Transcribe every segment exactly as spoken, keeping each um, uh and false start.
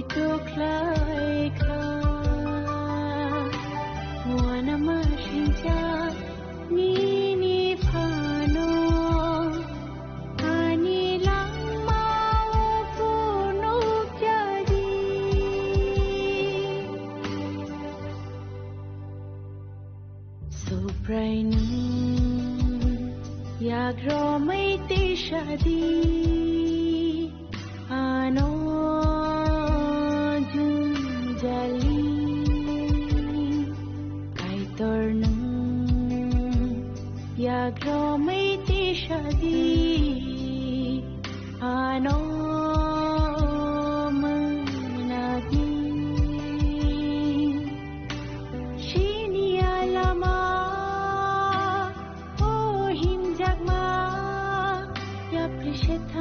Tukhlai kha, wanama sincha nini phano, ani langma o phunuk jadi. Subrainu yagromai te shadi. Ano jung jali kaitor nung yagromai te shadi. Ano managi shini alama o himjakma yapri shetha.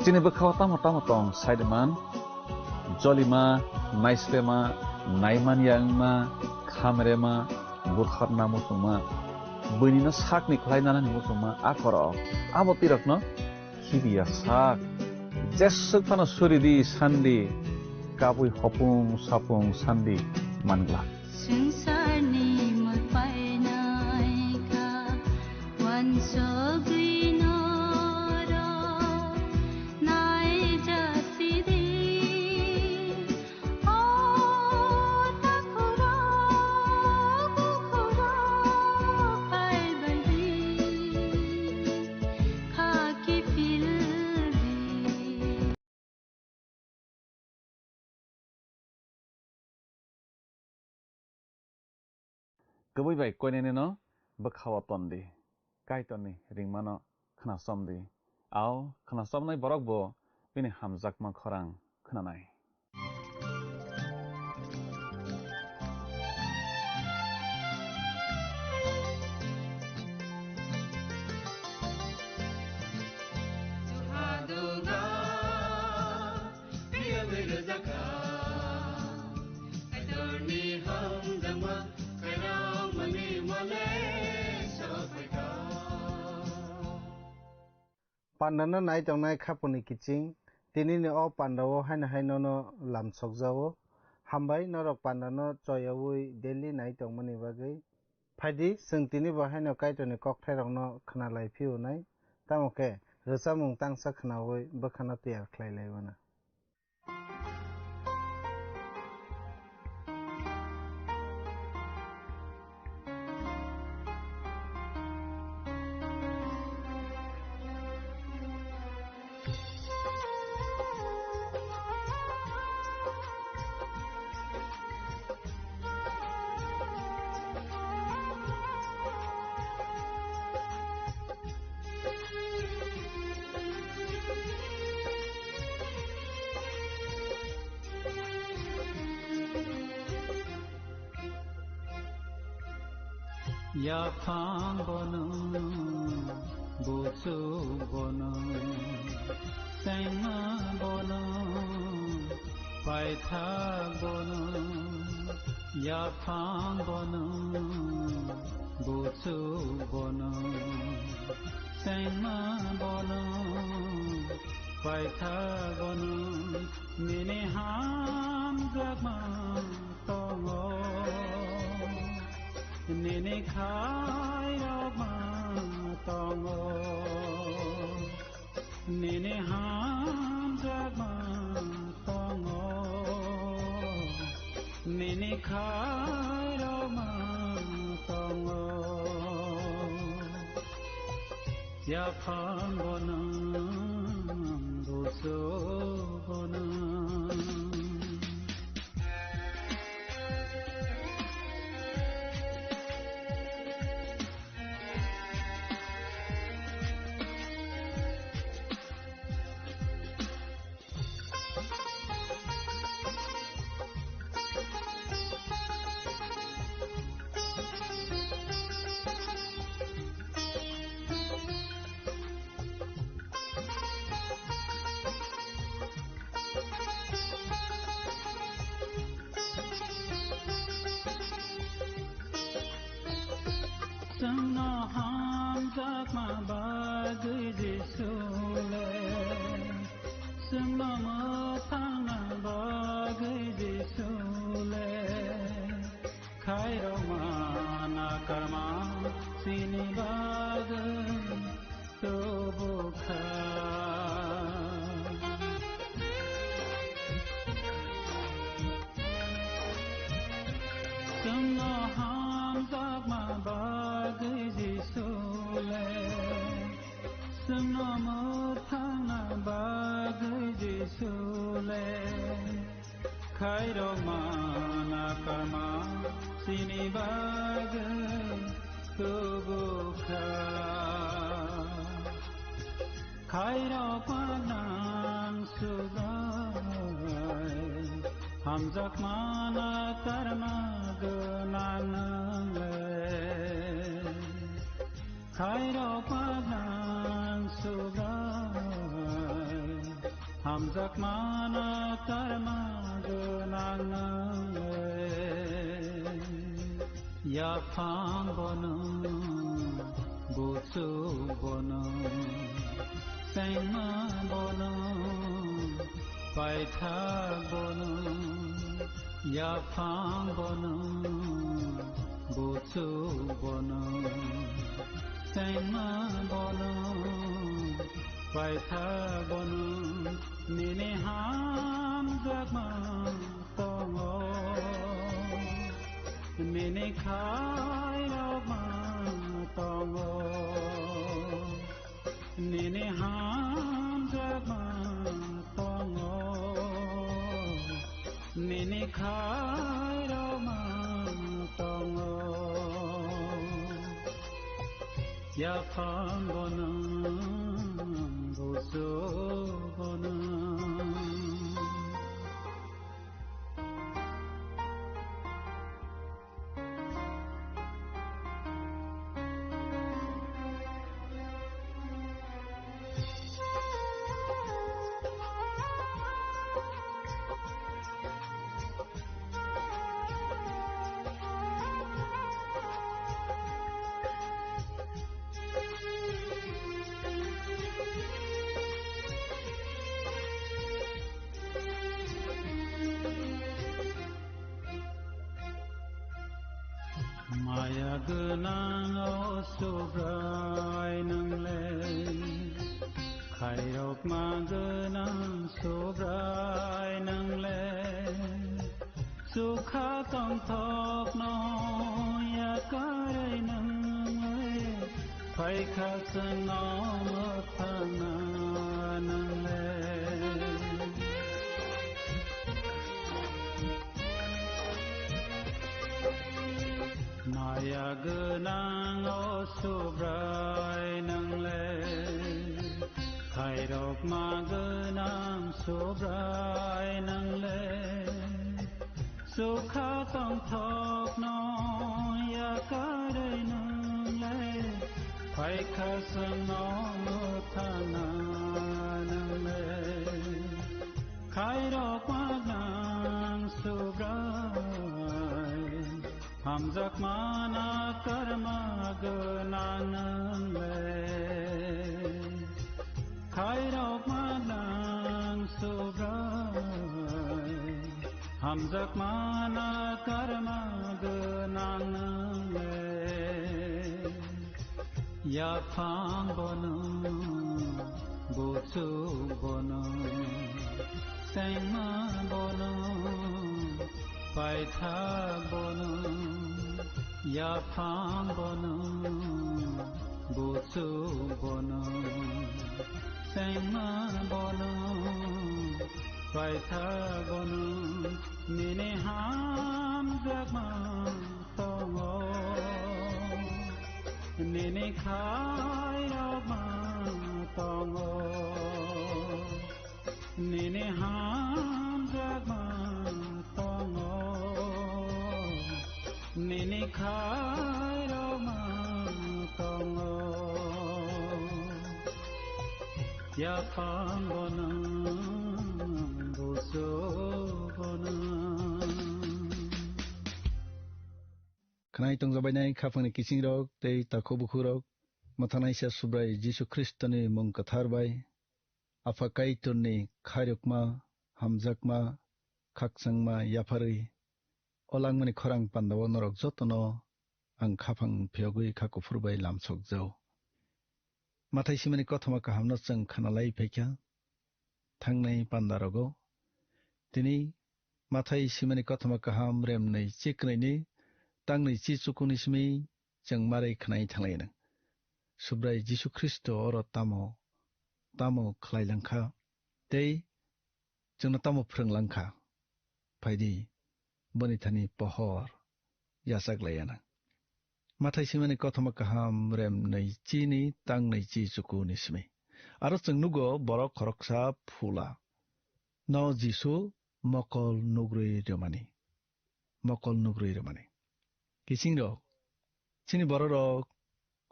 Chini bwkhao tamo tamo tong saiman, jolima, naislema, naimanya wngma, khamrema, butharna muchungma, buinino sakni khlai nanani muchungma a khorok, abo tirokno khibiya sak. Jeswk phano suri di sandi, kabui hopung sapung sandi manglak. Swngcharni mul painai kha, uansugwi norok naijasidi. O takhurok, bukhurok phaibaidi, khaki phildi. Kwbwi bai koinene no bwkhao tondi, Kaitorni ringmano khnasom di. Ao khnasomnai borok bo bini hamjakma khorang khnanai. Pandano nai tongnai khapuni kiching, tinini o pandao haino hai nono lamsokjao. Hambai norok pandano choyaui daily nai tongmani bagwi. Phaidi, chwng tini bo haino Kaitorni kokthairokno khna lai phiyunai, tamo khe rwchapmung tangsa khnaui bwkhano tiyar khlai lai mano. Yaphang bono, buchuk bono, chengma bono, paithak bono, yaphang bono, buchuk bono, chengma bono, paithak bono, nini hamjakma tongo, nini khairokma tongo, nini hamjakma tongo, nini khairokma tongo. Yaphang bono, buchuk bono. Chwngno hamjakma bagwi Jisu le, chwngno mwthangna bagwi Jisu le, khairokma nakarma chini bagwi tubu kha. Chwngno hamjakma bagwi Jisu le, chwngno mwthangna bagwi Jisu le, khairokma nakarma chini bagwi tubu kha. Khairokma nang sugai, hamjakma nakarma gwnang nang le. Khairokma nang sugai, Hamjakmano karma gwnang nwng le, yaphang bono, buchuk bono, chengma bono, paithak bono, yaphang bono, buchuk bono, chengma bono, paithak bono, nini hamjakma tongo, nini khairokma tongo, nini hamjakma tongo, nini khairokma tongo. Yaphang bono, buchuk bono. Maya gwnang o Subrai nwng le, khairokma gwnang Subrai nwng le, chukha tongthokno yakarwi nwng le, phaikha chwngno mwthangna nwng le. Maya gwnang o Subrai nwng le, khairokma gwnang Subrai nwng le, chukha tongthokno yakarwi nwng le, phaikha chwngno mwthangna nwng le. Khairokma gwnang Subrai, hamjakmano karma gwnang nwng le. Khairokma gwnang Subrai, hamjakmano karma gwnang nwng le. Yaphang bono, buchuk bono, chengma bono, paithak bono, yaphang bono, buchuk bono, chengma bono, paithak bono, nini hamjakma tongo, nini khairokma tongo, nini hamjakma tongo, nini khairokma tongo. Yaphang bono, buchuk bono. Khwnai tongjabainai khaphangni kisingrok tei takhuk bukhukrok, mwthanaisa Subrai Jisu Khristoni mung kwthar bai, Apha Kaitorni khairokma, hamjakma, khakchangma yapharwi, o langmani khorang pandao norok jotono ang khaphang phiyogwi kha kuphur bai lamsok jao. Mathai simani kothoma kahamno chwng khanalai phaikha thangnai pandarogo. Tini Mathai simani kothoma kaham remnwi chi kwnwini tangnwi chi chukuni simi chwng marai khnai thanglai nang. Subrai Jisu Khristo oro tamo, tamo khlai langkha tei chwngno tamo phrwng langkha. Phaidi, boni thani pohor yachak laiya nang. Mathai simani kothoma kaham remnwi chini tangnwi chi chukuni simi. Aro chwng nugo borok khoroksa phula. No Jisu mokol nugrwi rwmani. Mokol nugrwi rwmani. Kisingrok, chini bororok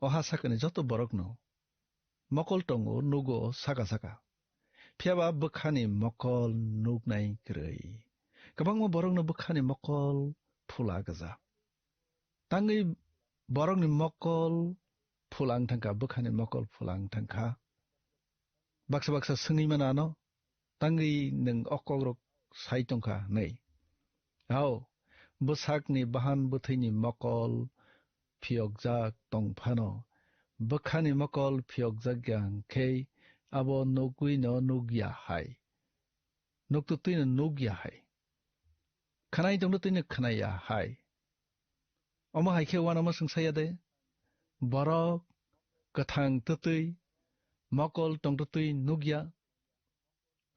oha sakani joto borokno mokol tongo, nugo saka saka. Phiya ba bwkhani mokol nuknai kwrwi. Kwbangma borokno bwkhani mokol phula gwja. Tangwi borokni mokol phula wng thangkha, bwkhani mokol phula wng thangkha. Baksa baksa swngwi mano ano, tangwi nwng o kokrok sai tongkha hwnwi. Hao, bwsakni bahan bwthwini mokol phiyokjak tong phano, bwkhani mokol phiyokjak ya hwnkhe abo nugwino nugya hai. Nukto twino nugya hai. Khwnai tongto twino khwnaya hai. Omo hai khe uanama swngsa ya de? Borok kwthang twtwi, mokol tongtwtwi nukya,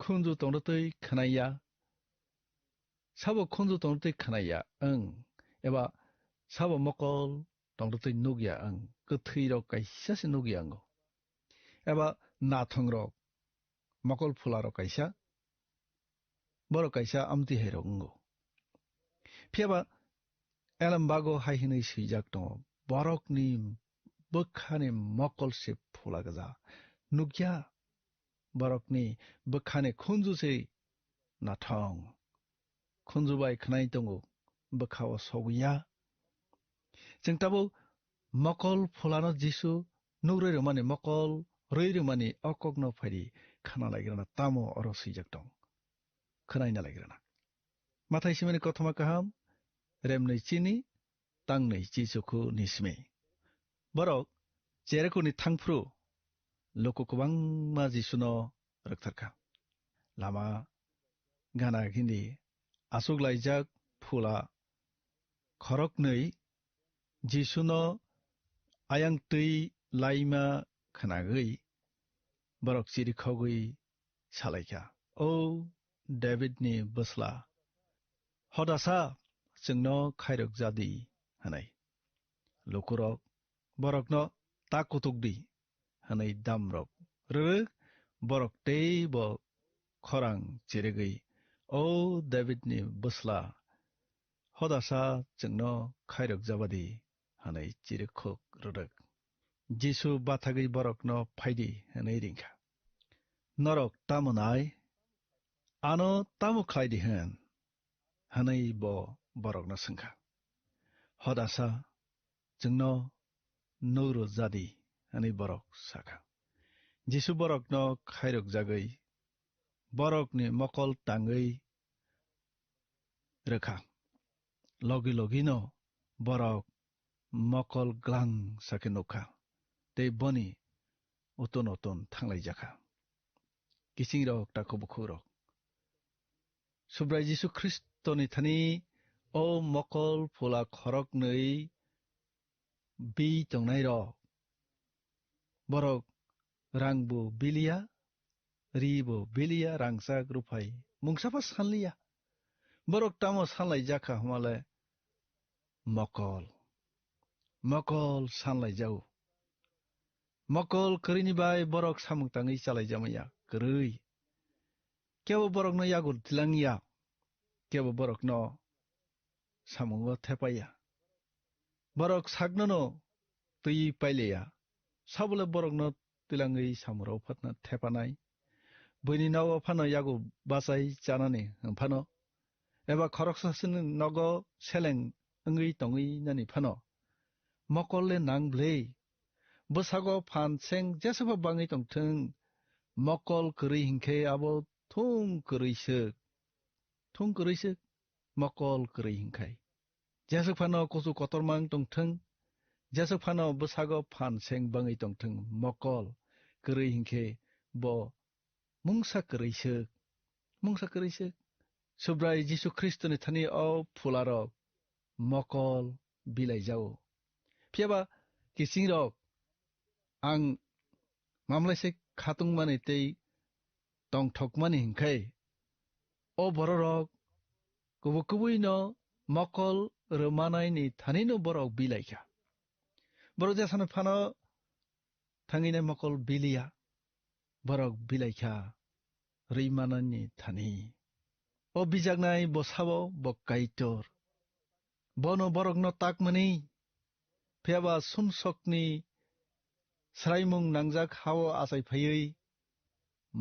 khunju tongtwtwi khwnaya. Sabo khunju tongtwtwi khwnaya wng, eba sabo mokol tongtwtwi nukya wng, kwthwirok kaisa se nukya wngo. Eba nathongrok, mokol phularok kaisa, borok kaisa amtwi hairok wngo. Phiya ba Elembago hai hwnwi swijak tongo, "Borokni bwkhani mokol se phula gwja. Nukya, borokni bwkhani khunju se nathong. Khunju bai khwnai tongo, bwkha-o sogoya." Chwng tabuk mokol phulano Jisu nugrwi rwmani, mokol rwi rwmani o kokno phaidi khna laigrana, tamo oro swijak tong? Khnaina laigrana. Mathai simani kothoma kaham, remnwi chini, tangnwi chichukhu ni simi. Borok Jerikoni thangphru luku kwbangma Jisuno rwktharkha. Lama gana gini achuk laijak phula khoroknwi Jisuno ayang twi laima khnagwi borok chirikhogwi salaikha, "O Davidni bwsla, hodasa chwngno khairok jadi," hwnwi. Lukurok borokno, "Ta kutuk di," hwnwi damrok rwrwk, borok teibo khorang chirigwi, "O Davidni bwsla, hodasa chwngno khairok jabadi," hwnwi chirikhok rwrwk. Jisu bathagwi borokno, "Phaidi," hwnwi ringkha. "Norok tamo nai? Ano tamo khlai di hwn?" hwnwi bo borokno swngkha. "Hodasa chwngno nugro jadi," hwnwi borok sakha. Jisu borokno khairok jagwi borokni mokol tangwi rwkha. Logi logino borok mokol glang sakhe nukha, tei boni uton uton thanglaijakha. Kisingrok, takhuk bukhukrok, Subrai Jisu Khristoni thani o mokol phula khoroknwi bi tongnairok, borok rangbo biliya, ribo biliya, rangchak ruphai mungsabo sanliya. Borok tamo sanlaijakha hwnmale mokol. Mokol sanlaijao. Mokol kwrwini bai borok samung tangwi chalaijamaya kwrwi. Kebo borokno yago tilangya, kebo borokno samungo thepaya. Borok saknono twi paileya, sabole borokno tilangwi samurok phatna thepanai. Buini nogo phano yago bachai chanani hwnphano, eba khoroksasini nogo seleng wngwi tongwi nani phano, mokol le nang bwlwi. Bwsago phan seng jesabo bangwi tongthwng, mokol kwrwi hinkhe abo thung kwrwi swk. Thung kwrwi swk, mokol kwrwi hinkhai. Jeswk phano kuchuk kotorma wng tongthwng, jeswk phano bwsago phan seng bangwi tongthwng, mokol kwrwi hinkhe bo mungsa kwrwi swk, mungsa kwrwi swk. Subrai Jisu Khristoni thani o phularok mokol bilaijao. Phiyaba kisingrok ang mamlaise khatungmani tei tongthokmani hinkhe, o bororok kubui kubuino mokol rwmanaini thanino borok bilaikha. Borok jesano phano thangwinai mokol biliya, borok bilaikha rwimanani thani. O bijaknai bosabo bo Kaitor. Bono borokno takmani, phiyaba sumsokni sraimung nangjak hao achai phaiwi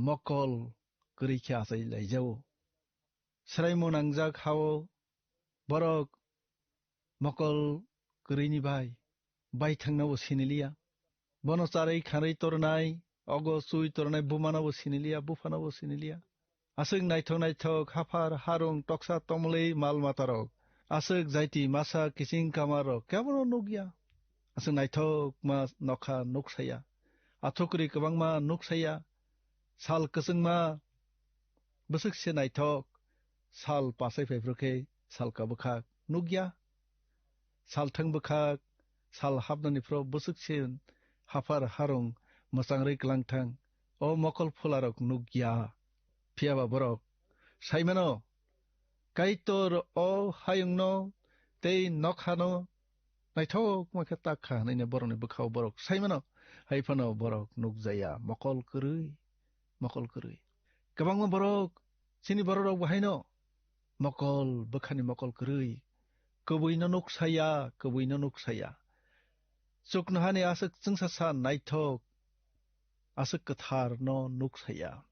mokol kwrwi khe achai laijao. Swraimung nangjak hao borok mokol kwrwini bai baithangno bo siniliya. Bono charwi khanwi tornai, ogo chui tornai bumano bo siniliya, buphano bo siniliya. Aswk naithok naithok haphar harung toksa tomlwi mal matarok, aswk jaiti masa kiching kamarrok kebono nukya. Aswk naithokma nokha nuksaya, athukri kwbangma nuksaya, sal kwchwngma bwswk se naithok, sal pasai phai phru khe sal ka bwkhak nukya. Salthang bwkhak, sal hapnani phro bwswk se haphar harung mwchangri kwlangthang, o mokol phularok nukya. Phiyaba borok saimano, Kaitor o hayungno tei nokhano naithokma khe tak kha hwnwi borokni bwkhao borok saimano, hai phano borok nukjaya, mokol kwrwi, mokol kwrwi. Kwbangma borok, chini bororok bo haino mokol, bwkhani mokol kwrwi, kwbwino nuk saya, kwbwino nuk saya. Chuknohani aswk chwngsasa naithok, aswk kwtharno nuk saya.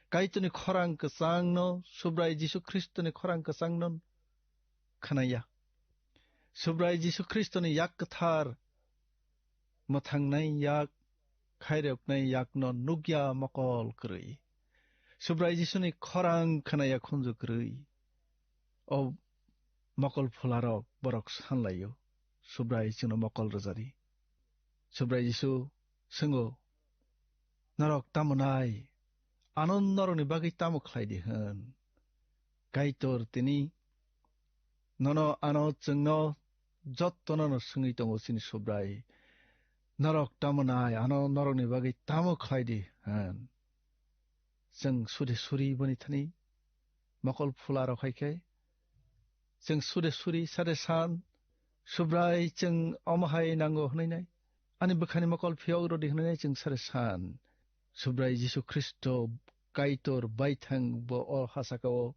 Kaitorni khorang kwchangno, Subrai Jisu Khristoni khorang kwchangno khnaya. Subrai Jisu Khristoni yak kwthar mwthangnai yak, khairoknai yakno nukya mokol kwrwi. Subrai Jisuni khorang khnaya khunju kwrwi. O mokol phularok borok sanlaio, Subrai chwngno mokol rwjadi. Subrai Jisu swngo, norok tamo nai, ano norokni bagwi tamo khlai di hwn? Kaitor tini nono ano chwngno jottono no swngwi tongo chini Subrai. Norok tamo nai, ano norokni bagwi tamo khlai di hwn? Chwng sude suri boni thani mokol phula rok hai khe, chwng sude suri sade san, Subrai chwng omo hai nango hwnwi nai, ani bwkhani mokol phiyok rwdi hwnwi nai chwng sade san. Subrai Jisu Khristo Kaitor baithang bo o ha saka o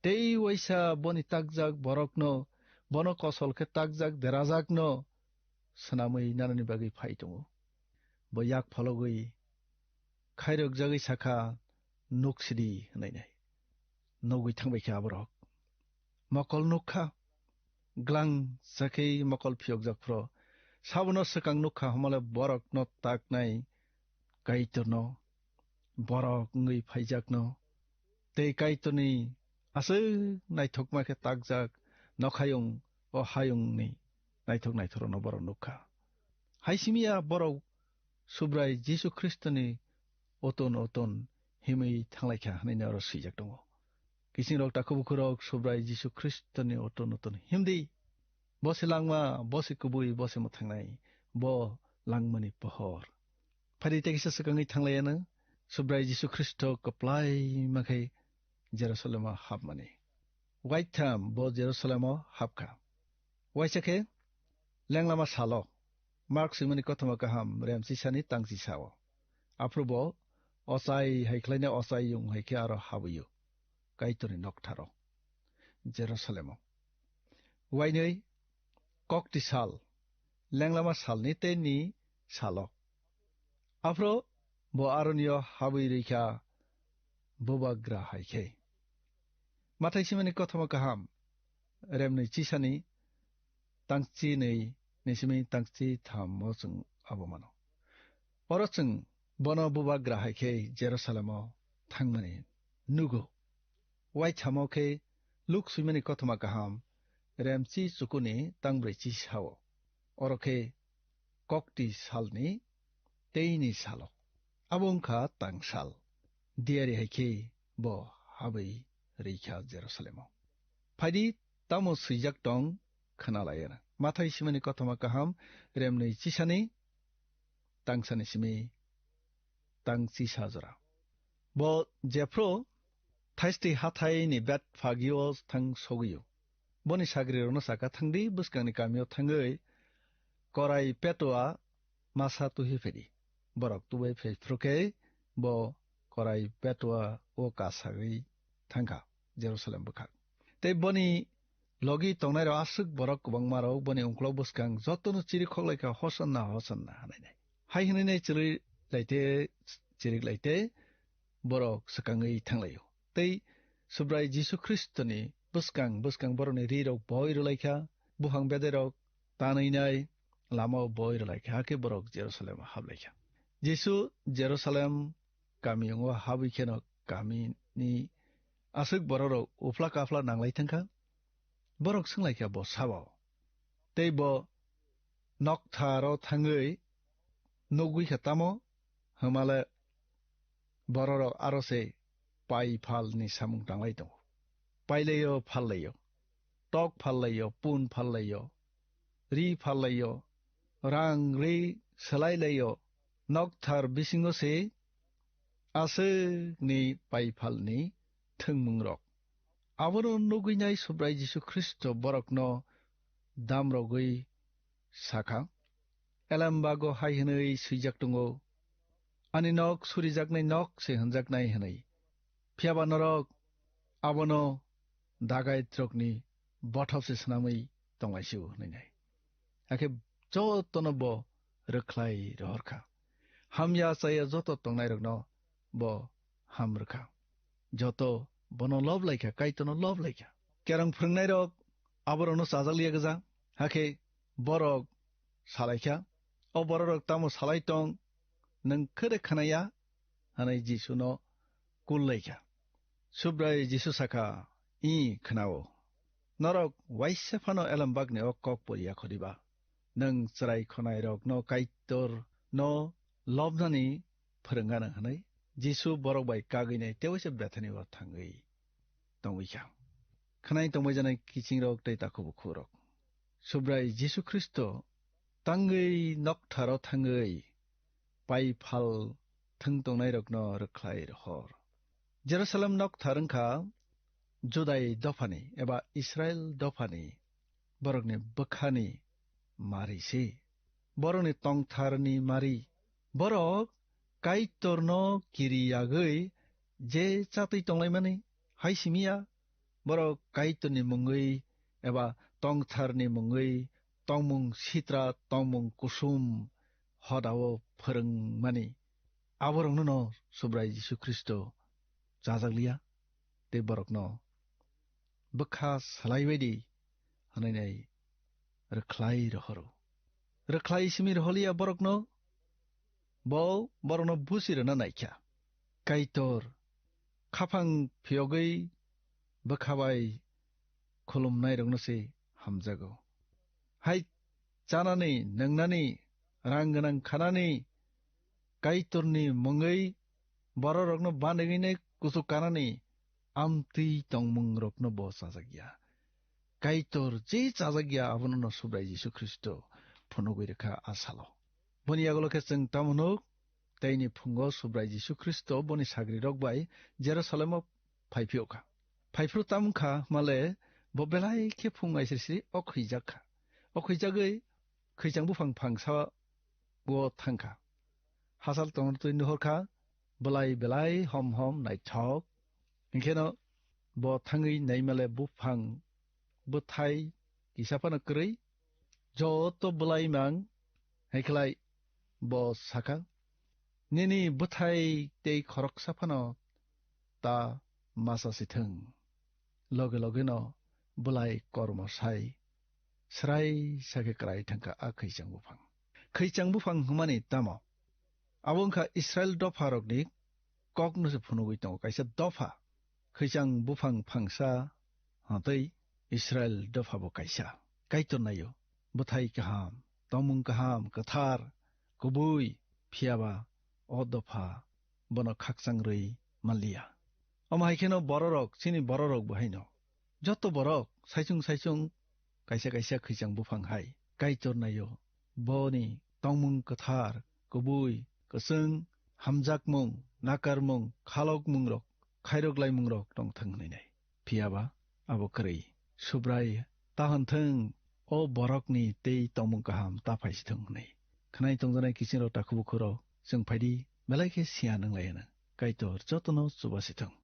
tei waisa boni takjak borokno, bono kosol khe takjak derajakno swnamwi nanani bagwi phai tongo. Bo yak phologwi khairokjagwi sakha, "Nuk sidi," hwnwi nai. Nugwi thangbai khe aborok. Mokol nukha, glang sakhe mokol phiyokjak phro. Sabono swkang nukha homole borokno taknai Kaitorno, borok wngwi phaijakno, tei Kaitorni aswk naithokma khe takjak nokhayung o hayungni naithok naithorokno borok nukha. Hai simi ya borok Subrai Jisu Khristoni oton oton himwi thanglaikha hwnwi oro swijak tongo. Kisingrok takhuk bukhurok Subrai Jisu Khristoni oton oton himdi. Bo se langma, bo se kubui, bo se mwthangnai, bo langmani pohor. Phari tei kisa swkangwi thanglaiya nwng, Subrai Jisu Khristo kwplai makhai Jerusalemo hapmani. Waitham bo Jerusalemo hapkha. Waisa khe lenglama salo, Mark swimani kothoma kaham remchisani tangchisao. Aphuru bo ochai hai khlaina ochai yung hai khe aro habwi-o Kaitorni noktharo, Jerusalemo. Wainwi kokti sal, lenglama salni tei ni salo. Aphuru bo aroni-o habwi rwikha bubagra hai khe. Mathai simani kothoma kaham, remnwi chisani tangchi nwi ni simi tangchi thamo chwng abo mano. Oro chwng bono bubagra hai khe Jerusalemo thangmani nugo. Waithamo khe Luk swimani kothoma kaham, remchi chukuni tangbrwi chisao. Oro khe kokti salni teini salo. Abo wngkha tangsal. Diyari hai khe bo habwi rwikha Jerusalemo. Phaidi tamo swijak tong khna layana. Mathai simani kothoma kaham, remnwi chisani tangsani simi tang chisa jora. Bo jephru thaisti hathai ni bet phagio thang sogio. Boni sagrirokno saka, "Thangdi bwskangni kamio thangwi korai petua masa tuhi phedi." Borok tubai phai phru khe bo korai petua o kasagwi thangkha Jerusalem bwkhak. Tei boni logi tongnairok aswk borok kwbangmarok boni ungkulok bwskang jotono chiri khoklaikha, "Hosanna, Hosanna," hwnwi nai. Hai hwnwi nai chiri laite, chirik laite, borok swkangwi thanglaio. Tei Subrai Jisu Khristoni bwskang bwskang borokni rirok boi rwlaikha, buphang bedairok tanwinai lamao boi rwlaikha, hakhe borok Jerusalem haplaikha. Jisu Jerusalem kamiyungo habwi kheno kamini aswk bororok uphla kaphla nanglai thangkha. Borok swnglaikha bo sabo. Tei bo noktharo thangwi nugwi kha tamo? Hwnmale bororok aro se pai phalni samung tanglai tongo. Pailaio phallaio, tok phallaio, pun phallaio, ri phallaio, rang ri swlailaio, nokthar bisingo se aswkni pai phalni thwngmungrok. Abono nugwinai Subrai Jisu Khristo borokno damrogwi sakha, Elembago hai hwnwi swijak tongo, "Ani nok surijaknai nok se hwnjaknai," hwnwi. Phiya ba norok abono dagaitrokni bothop se swnamwi tonglaisio hwnwi nai. Hakhe jotono bo rwkhlai rohorkha. Hamya chaya joto tongnairokno bo ham rwkha. Joto bono lob laikha, Kaitorno lob laikha. Kerong phwrwngnairok aborokno chajak liya gwja, hakhe borok salaikha, "O bororok tamo salai tong, nwng khe de khwnaya?" hwnwi Jisuno kul laikha. Subrai Jisu sakha, "Ih, khwnao. Norok waisa phano elembakni o kok poriya khoriba? Nwng chwrai khonairokno Kaitorno lobnani phwrwng gana," hwnwi Jisu borok bai kagwi nai tei waisa Bethani o thangwi tongwi kha. Khwnai tongbai janai kichingrok tei takhuk bukhukrok. Subrai Jisu Khristo tangwi noktharo thangwi pai phal thwng tongnairokno rwkhlai rohor. Jerusalem nokthar wngkha Judai dophani eba Israil dophani borokni bwkhani mari se. Borokni tongtharni mari. Borok Kaitorno kiri yagwi je chatwi tonglaimani hai simi ya. Borok Kaitorni mungwi eba tongtharni mungwi tongmung sitra, tongmung kusum hodao phwrwngmani. Aborokno no Subrai Jisu Khristo chajak liya tei borokno bwkha salai bai di hwnwi nai rwkhlai rohoro. Rwkhlai simi roholiya borokno, bo borokno busi rwna naikha. Kaitor khaphang phiyogwi bwkha bai khulumnairokno se hamjago. Hai chanani, nwngnani, rang gwnang khanani, Kaitorni mungwi bororokno banigwinai kuchuk kanani amtwi tongmungrokno bo chajak ya. Kaitor je chajak ya, abono no Subrai Jisu Khristo phunugwi rwkha a salo. Boni yagulo khe chwng tamo nuk, teini phungo Subrai Jisu Khristo boni sagrirok bai Jerusalemo phai phiyokha. Phaiphru tamo wngkha male bo belai khe phung aisri sri o khwijak kha. O khwijagwi khwichang buphang phangsa o thangkha. Hachal tongtwi nuhorkha, bwlai belai hom hom naithok. Hinkheno bo thangwi naimale buphang bwthai kisa phano kwrwi, joto bwlai mang. Haikhlai bo sakha, "Nini bwthai tei khoroksa phano ta masa sithwng." Loge logeno bwlai kormo sai srai sakhe kwrai thangkha a khwichang buphang. Khwichang buphang hwnmani tamo? Abo wngkha Israil dopharokni kokno se phunugwi tongo, kaisa dopha. Khwichang buphang phangsa hwntwi Israil dophabo kaisa. Kaitor naio, bwthai kaham, tongmung kaham, kwthar, kubui, phiyaba o dopha bono khakchang rwi manliya. Omo hai kheno bororok, chini bororok bo haino. Joto borok saichung saichung kaisa kaisa khwichang buphang hai Kaitor naio, boni tongmung kwthar, kubui, kwchwng, hamjakmung, nakarmung, khalokmungrok, khairok laimungrok tongthwng hwnwi nai. Phiyaba abo kwrwi, Subrai ta hwn thwng, o borokni tei tongmung kaham ta phaisithwng hwnwi. Khwnai tongjanai kichingrok takhuk bukhurok, chwng phaidi, belai khe siyan wnglai hwno. Kaitor jotono chubasithwng.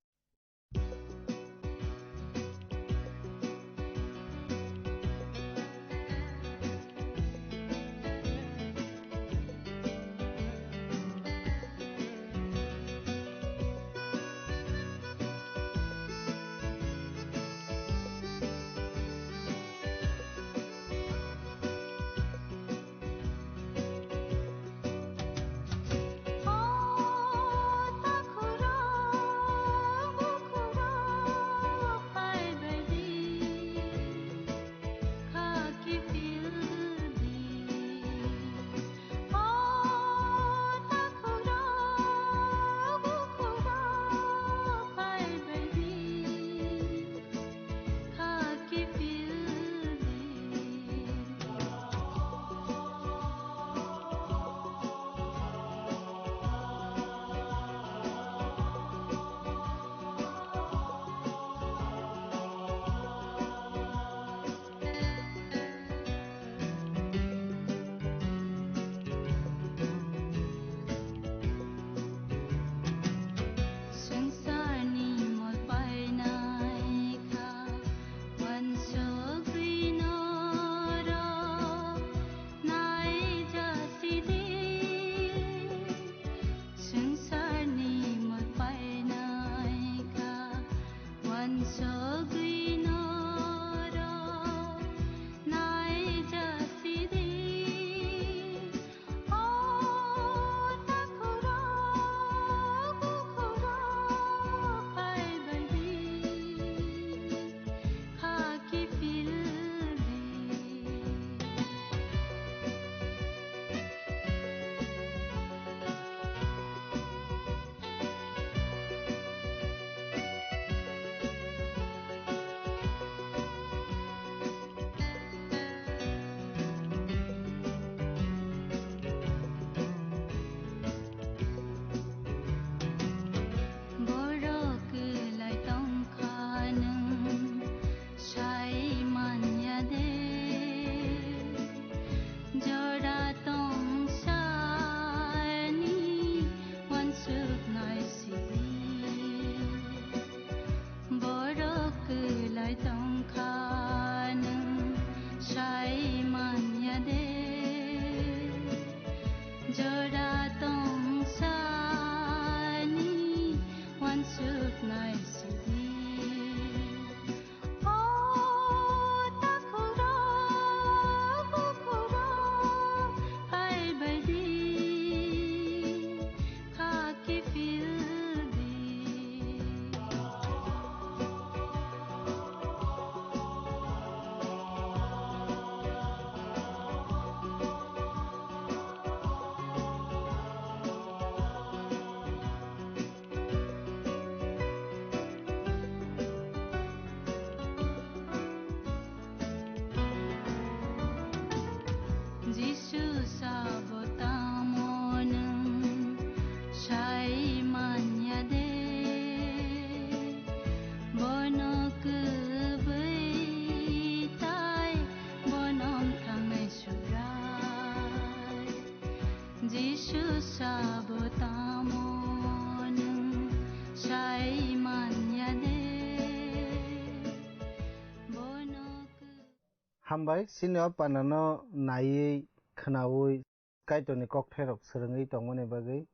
Hambai, chini o pandano naiwi, khwnaui Kaitorni kokthairok swrwngwi tongmani bagwi.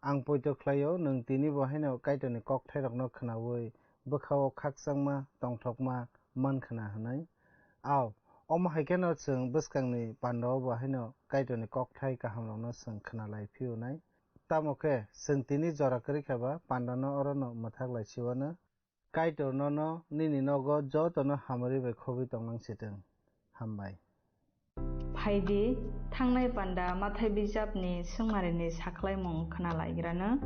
Ang poito khlaio, nwng tini bo haino Kaitorni kokthairokno khwnaui bwkhao khakchangma, tongthokma man khna hwnwi. Ao, omo hai kheno chwng bwskangni pandao bo haino Kaitorni kokthai kahamrokno chwng khna lai phiyunai. Tamo khe, chwng tini jora kwrwi kha ba pandano orono mwthak lai siwano. Kaitor nono nini nogo jotono hamari bai khogwi tonglang sitwng. Hambai. Phaidi, thangnai panda mathai bijapni swngmarini sakhlaimung khna laigrano.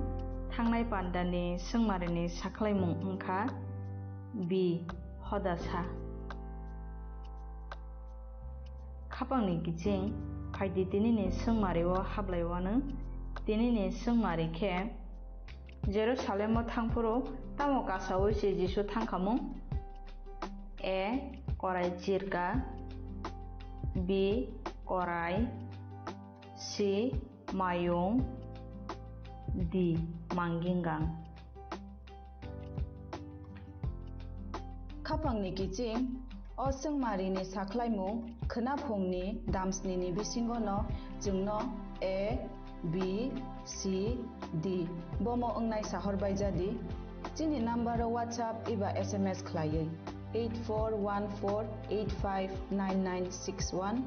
Thangnai pandani swngmarini sakhlaimung wngkha B, hodasa. Khapangni kiching, phaidi tinini swngmario hablaiwano. Tinini swngmari khe Jerusalemo thangphuru tamo kasaui se Jisu thangkhamung? A, korai chirka. B, korai. C, mayung. D, manggingang. Khapangni kiching, o swngmarini sakhlaimung khwnaphungni damsnini bisingono chwngno A, B, C, D bomo wngnai sahor baijadi. Chini number-o WhatsApp eba S M S khlaiwi eight four one four eight five nine nine six one.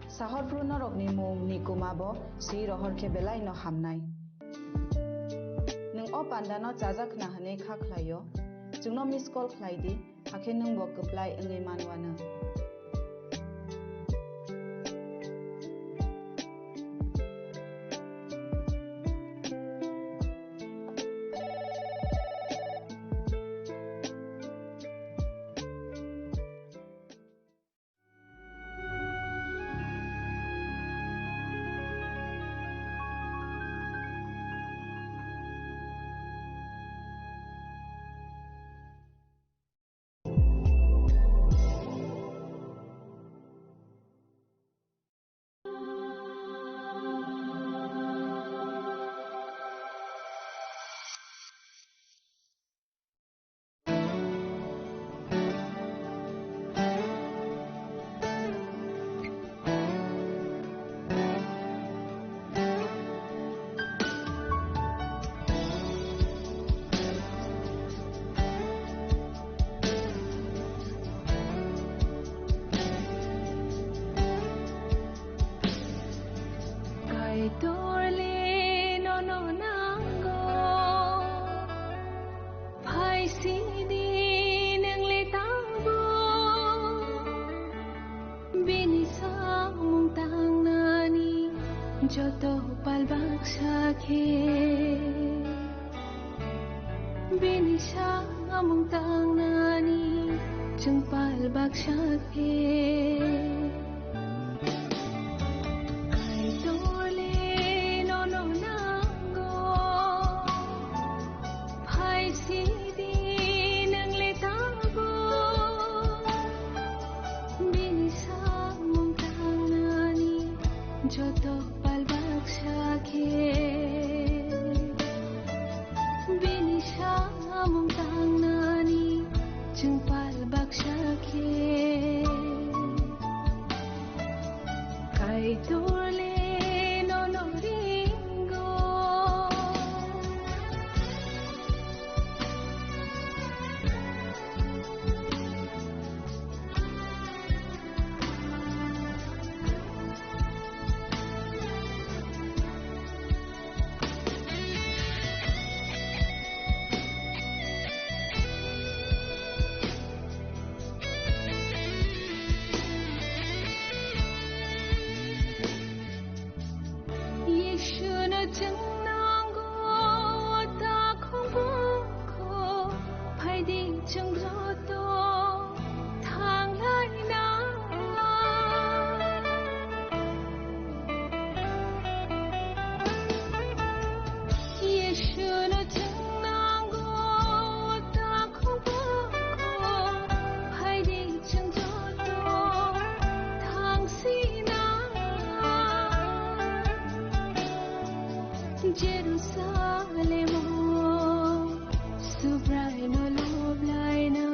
Sahorphru norokni mung ni kuma bo swi rohor khe belai no hamnai. Nwng o panda no chajak khna hwnwi kha khlaio, chwngno miss call khlai di, hakhe nwng bo kwplai wngwi manwano. Kaitor le nono nango, phai sidi nwng le tangbo. Bini samung tangnani joto pal baksa khe. Bini samung tangnani chwng pal baksa khe. Kaitor le nono nango, phai sidi nwng le tangbo. Bini samung tangnani joto pal baksa khe. Bini samung tangnani chwng pal baksa khe. Kaitor le nono ringo. Yeshuno chwng nango, o takhuk bukhu, phaidi chwng joto thanglaina. Yeshuno chwng nango, o takhuk bukhu, phaidi chwng joto thangsina. Jerusalemo Subraino loblaina.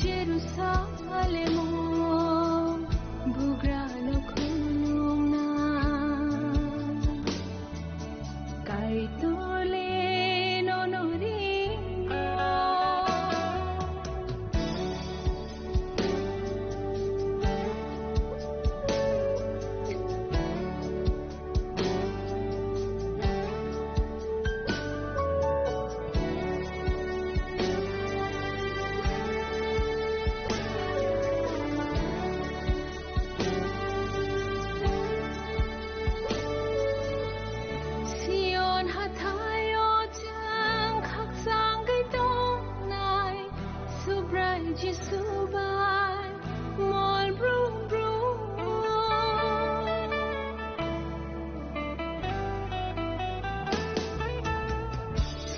Jerusalemo Jisu bai mol brum brum.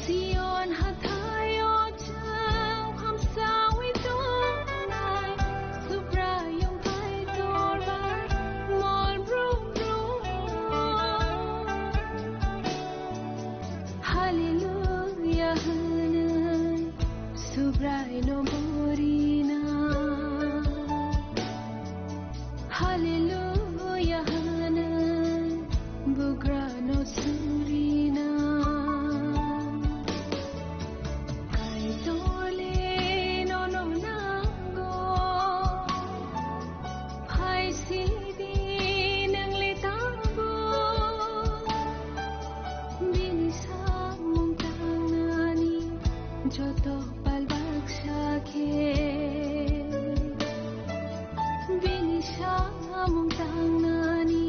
Sion hathaio chwng hamsawi tongnai, Subraiyung Kaitor bai mol brum brum. Hallelujah hwnwi Subraino burina. Hallelujah hwnwi bugrano surina. Kaitorle nono nango. Phaisidi nangli tangbo, bini samung tangnani joto pal baksa khe, bini samung tangnani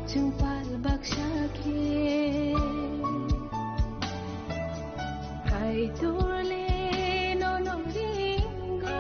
chwng pal baksa khe. Kaitorle nono ringo.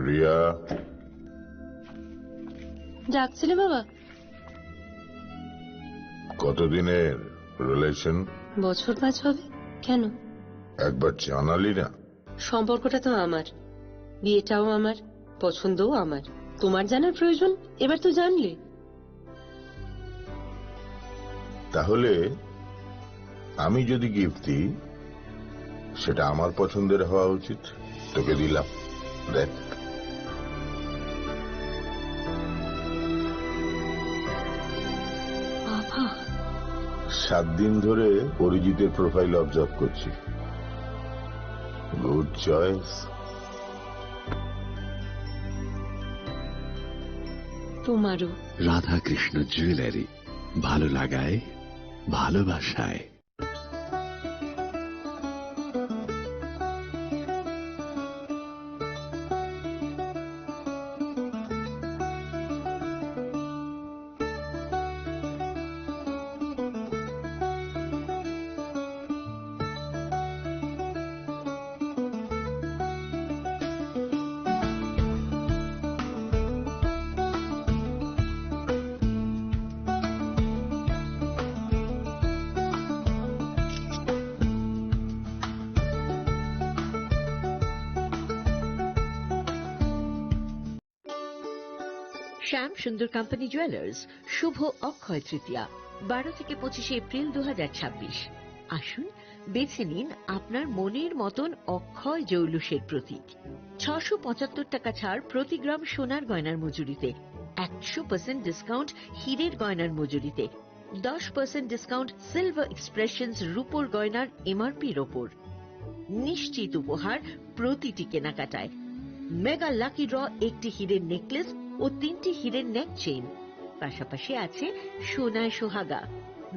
Riya. ডাকছিলে বাবা? কতদিনের রিলেশন? বছর পাঁচ হবে। কেন? একবার জানালি না। সম্পর্কটা তো আমার, বিয়েটাও আমার, পছন্দও আমার। তোমার জানার প্রয়োজন, এবার তো জানলে। তাহলে আমি যদি গিফট দিই, সেটা আমার পছন্দের হওয়া উচিত। তোকে দিলাম, দেখ। বাবা। সাত দিন ধরে অরিজিতের প্রোফাইল অবজার্ভ করছি। Good choice. তোমারও। রাধাকৃষ্ণ জুয়েলারি, ভালো লাগায় ভালোবাসায়। শ্যাম সুন্দর কোম্পানি জুয়েলার্স, শুভ অক্ষয় তৃতীয়া, বারো থেকে পঁচিশে এপ্রিল দু হাজার ছাব্বিশ। আসুন, বেছে নিন আপনার মনের মতন অক্ষয় জৌলুসের প্রতীক। ছশো পঁচাত্তর টাকা ছাড় প্রতি গ্রাম সোনার গয়নার মজুরিতে, একশো পার্সেন্ট ডিসকাউন্ট হীরের গয়নার মজুরিতে, দশ পার্সেন্ট ডিসকাউন্ট সিলভার এক্সপ্রেশনস রূপোর গয়নার এমআরপির ওপর। নিশ্চিত উপহার প্রতিটি কেনাকাটায়। মেগা লাকি ড্র, একটি হীরের নেকলেস ও তিনটি হীরের নেক চেইন। পাশাপাশি আছে সোনায় সোহাগা,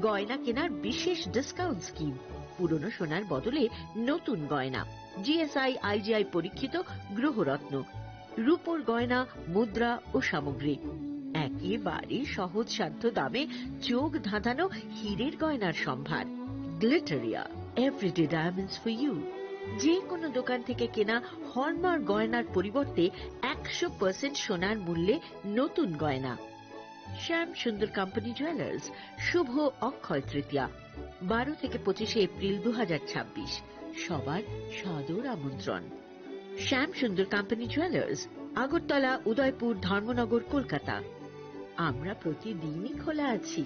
গয়না কেনার বিশেষ ডিসকাউন্ট স্কিম, পুরনো সোনার বদলে নতুন গয়না, জিএসআই আইজিআই পরীক্ষিত গ্রহরত্ন, রূপোর গয়না, মুদ্রা ও সামগ্রী। একেবারে সহজ সাধ্য দামে চোখ ধাঁধানো হীরের গয়নার সম্ভার। Glitteria, everyday diamonds for you. যে কোনো দোকান থেকে কেনা হলমার্ক গয়নার পরিবর্তে একশো পার্সেন্ট সোনার মূল্যে নতুন গয়না। শ্যাম সুন্দর কোম্পানি জুয়েলার্স, শুভ অক্ষয় তৃতীয়া, বারো থেকে পঁচিশে এপ্রিল দু হাজার ছাব্বিশ। সবার সাদর আমন্ত্রণ। শ্যাম সুন্দর কোম্পানি জুয়েলার্স, আগরতলা, উদয়পুর, ধর্মনগর, কলকাতা। আমরা প্রতিদিনই খোলা আছি।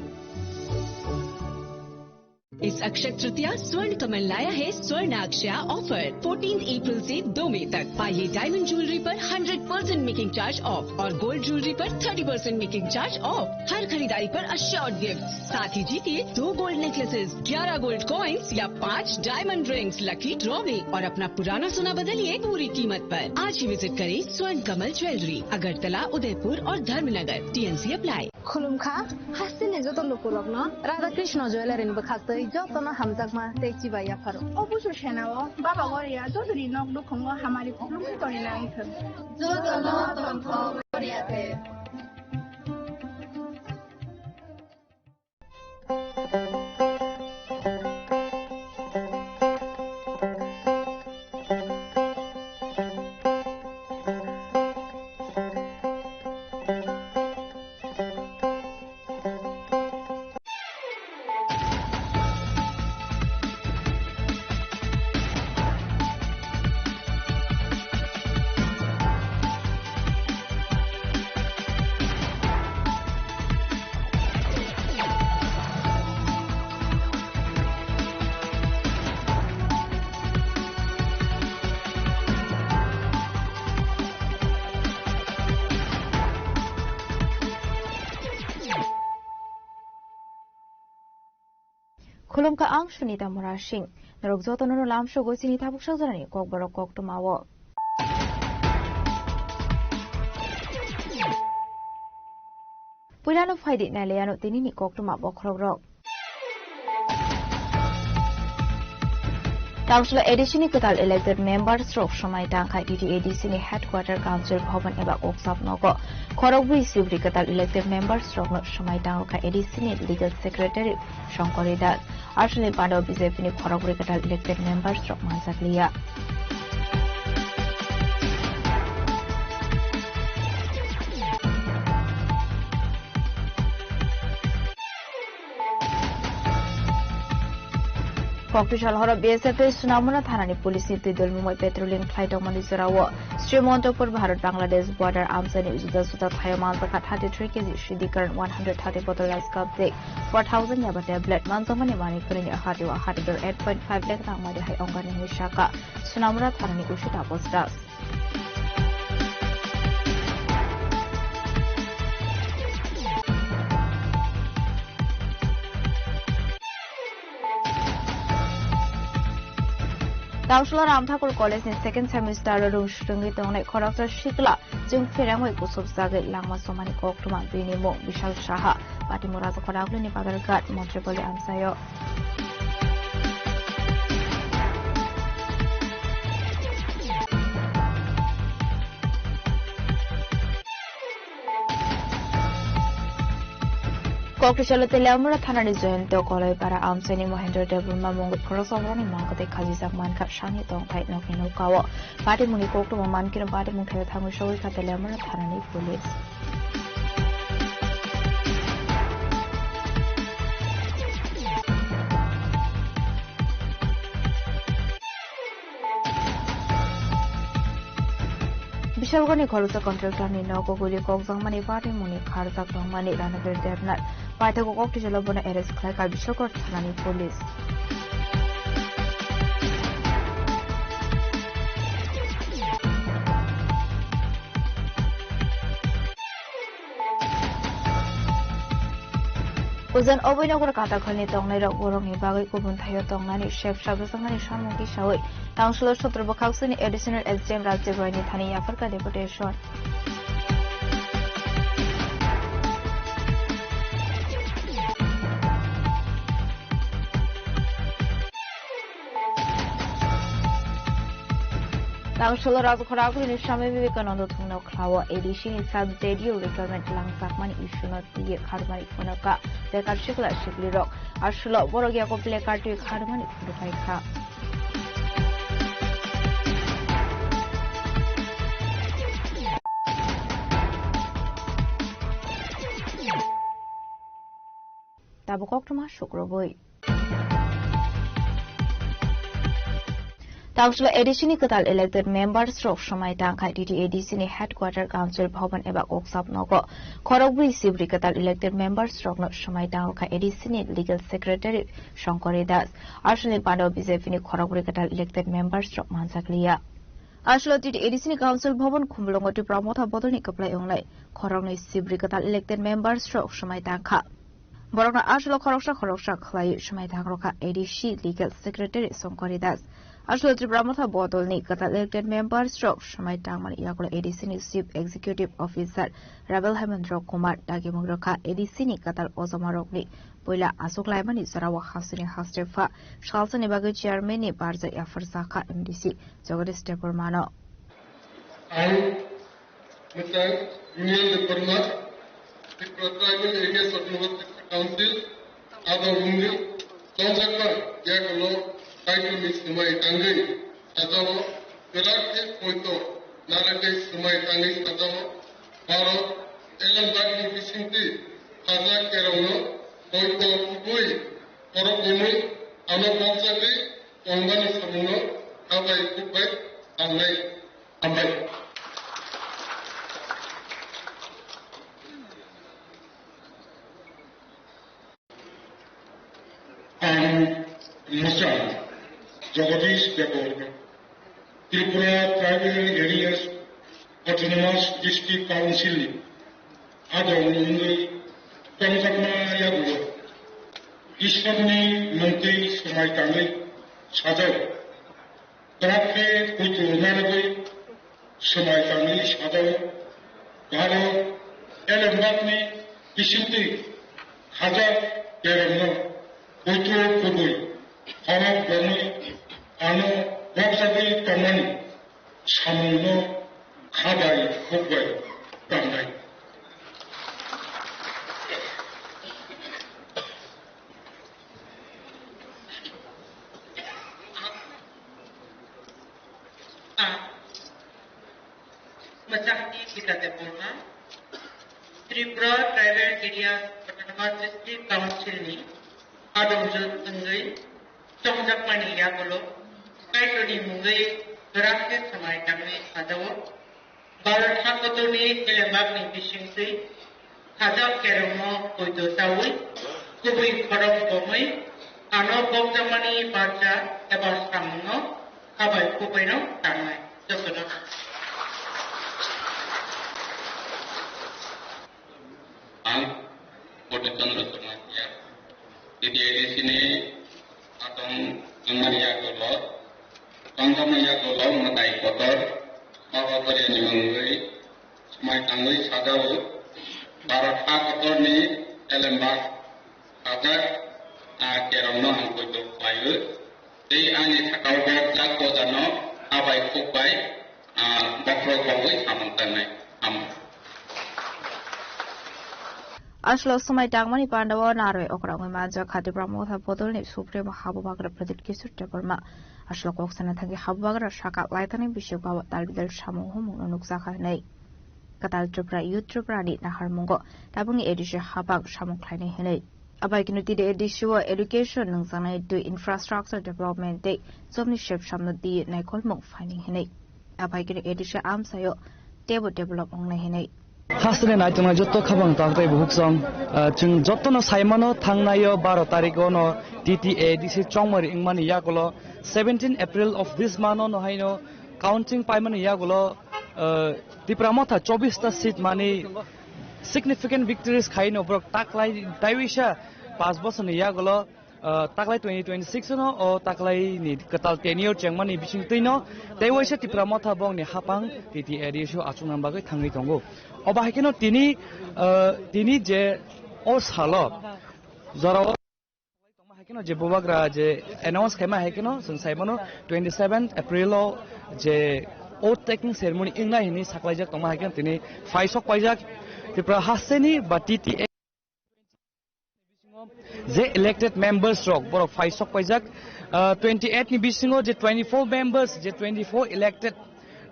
इस अक्षय तृतीया स्वर्ण कमल लाया है स्वर्ण अक्षया ऑफर। फोर्टीन अप्रैल से दो मई तक पाइए डायमंड ज्वेलरी पर hundred percent making charge off और गोल्ड ज्वेलरी पर thirty percent making charge off. हर खरीदारी पर अश्योर्ड गिफ्ट, साथ ही जीतिए दो गोल्ड नेकलेसेस, ग्यारह गोल्ड कॉइन्स या पाँच डायमंड रिंग्स लकी ड्रॉ में और अपना पुराना सोना बदलिए पूरी कीमत पर। आज ही विजिट करें स्वर्ण कमल ज्वेलरी, अगरतला, उदयपुर और Dharmanagar. T and C apply. Khulumkha, hasteni joto lukurokno Radha Krishna Jewellery ni bwkhaktwi jotono hamjakma tei chibai yapharo. O busu senao Baba Goria jotoni nok nukhungo hamari khulumwi tongina wngthwng. Jotono tongthok Goria te. Khulumkha ang Sunita Murasing. Norok jotono no lamsogo chini tabuk sajorani kokborok koktwmao. Puilano phaidi nailaiano tinini koktwma bokhorokrok. Tamsula A D C ni kwtal elected members rok swmai tangkha T T A D C ni headquarter council bhavan eba koksap nogo. Khorokbrwi sibri kwtal elected members rokno swmai tangkha A D C ni legal secretary Shankar Das. Aswlni pando B J P ni khorokbrwi kwtal elected members rok manjakliya. Koktisal horo B S F tei Sunamura thanani police ni twi dol mungbai patrolling khlai tongmani jorao Sri Montopur Bharat Bangladesh border amchaini juda juda thaio manjakha thirty three K G Sridhikaran, one hundred thirty bottle Ice Cup tei four thousand yaba tablet manjakmani manwi kwrwini hati o hati dor eight point five lakh rang mari hai ongani hinwi sakha Sunamura thanani usi Tapas Das. Tamsula Ram Thakur College ni second semester o rung swrwngwi tongnai khoroksa sikla chwng pherangwi kuchuk chagwi langma somani koktwma bini mung Bishal Saha, Patimura Khoragulini Badharghat, Montripalli amchaio. Koktisalo Teliamura thanani Jayanta Koloipara amchaini Mohendra Debbarma mungwi khoroksa horani mangkwtwi khajijak mankha sani tongthai nokni nokao. Patimungni koktwma mankhe patimung thaio thangwi sogwi kha Teliamura thanani police. Bishalgarhni khoroksa contractor ni nogo guli kokjakmani patimungni kharjak tongmani Ranabir Debnath paithago koktisalo bono arrest khlaikha Bishalgarh thanani police. Ujan oboino kor katakhalni tongnairok borokni bagwi kubun thaio tongnani sepsa bwsaknani samung tisawi Tangsulo sotro bwkhaksini Additional S D M Rajib Royni thani yapharkha deputation. Tangsulo Rajkhoragulini Swami Vivekananda thungno khlao A D C ni sub J D U recruitment langjakmani issue no twiwi kharmani phunukha bekar sikla siklirok. Asulo borok yago placard twi kharmani phunukhaikha. Tabuk koktwma sukrubui. Tamsilo A D C ni kwtal elected members rok swmai tangkha. T T A D C ni headquarter council bhaban eba kokchap nogo khorokbrwi sibri kwtal elected members rokno swmai tangkha A D C ni legal secretary Shankari Das. Aswlni pando B J P ni khorokbrwi kwtal elected members rok manjakliya. Aswlo T T A D C ni council bhaban Khumulwngo Tipra Motha bodolni kwplai wngnai khoroknwi sibri kwtal elected members rok swmai tangkha. Borokno aswlo khoroksa khoroksa khlaiwi swmai tang rokha A D C legal secretary Shankari Das. Aswlo Tipra Motha bodolni kwtal elected members rok swmai tangmani yagulo A D C ni chief executive officer Rabel Hemendra Kumar dagimung rokha A D C ni kwtal ojama rokni puila aswk laimani jorao hasteni haste pha salsani bagwi chairman ni barja yaphar jakha M D C Jagadish Debbarmano. Ang Mwchang Union Debbarma, Tripura Tribal Areas Autonomous District Council, abo wngwi chongjakma yagulo Kaitorni swmai tangwi sajao, kwrak khe poito narwgwi swmai tangwi sajao, Bharat elembakni bisingtwi khaja kerongno poito kubui khorok romwi ano bokjagwi tongmani samungno habai khukbai tangnai. Hambai. Ang Mwchang Jagadish Debbarma, Tripura Tribal Areas Autonomous District Council ni adong wngwi tongjakma yagulo Ishwarni mungtwi swmai tangwi sajao. Kwrak khe poito narwgwi swmai tangwi sajao. Bharat elembakni bisingtwi khaja kerongno poito kubui khorok romwi ano bokjagwi tongmani samungno khabai khukbai tangnai. Ang Mwchangni Gita Debbarma, Tripura Tribal Areas Autonomous District Council ni adongjwk wngwi chongjakmani yagulo Kaitorni mungwi kwrak khe swmai tangwi sajao. Bharat hakotorni elembakni bisingtwi khaja kerongno poito chawi, kubui khorok bomwi, ano bokjakmani barja eba samungno habai khukbaino tangnai. Jotono. Ang Purna Chandra Samatia, T T A D C ni atong wngmani yagulo, tongjakmani yagulo mwtai kotor, Baba Boriani mungwi swmai tangwi sajao, Bharat ha kotorni elembak sajak, a, kerongno ang poito khlaiwi. Tei ani sakao bokjak gojano abai khukbai, ah, bokhorok bongwi samung tangnai. Hambai. Aswlok swmai tangmani pandao narwi okra wngwi manjak kha Tipra Motha bodolni Supremo Habubagra Pradyot Kishore Debbarma. Aswlok kok sana thangwi Habubagra saka laithani bisik bawa talbidal samung humungno nukjakha hwnwi. Kwtal Tripura Youth Tripura ni naharmungo tabukni A D C hapang samung khlainai hwnwi. Abai kino tini A D C o education nungjaknai twi infrastructure development tei jobni sepsamno twi naikolmung phainai hwnwi. Abai kino A D C amsaio teibo develop wngnai hwnwi. Hasteni naitongnai joto khabang tang tei buhuk song, ah, chwng jotono saimano thangnaio baro tarikh ono T T A D C chongmari wngmani yagulo seventeen April of this month ono haino counting paimani yagulo, ah, Tipra Motha chobbish ta seat mani significant victories khaino borok taklai taiwisa panch bosorni yagulo, ah, taklai twenty twenty-six no o taklaini kwtal tenure chengmani bisingtwino tei waisa Tipra Motha bongni hapang T T A D C o achukna bagwi thangwi tongo. Obo hai kheno tini, ah, tini je o salo jorao tongma hai kheno je bubagra je announce khaima hai kheno chwng sai mano twenty seventh April o je oath taking ceremony wngnai hinwi saklaijak tongma hai kheno tini phai sok paijak Tripura hasteni ba T T A je elected members rok borok phai sok paijak, ah, twenty eight ni bisingo je twenty four members je twenty four elected,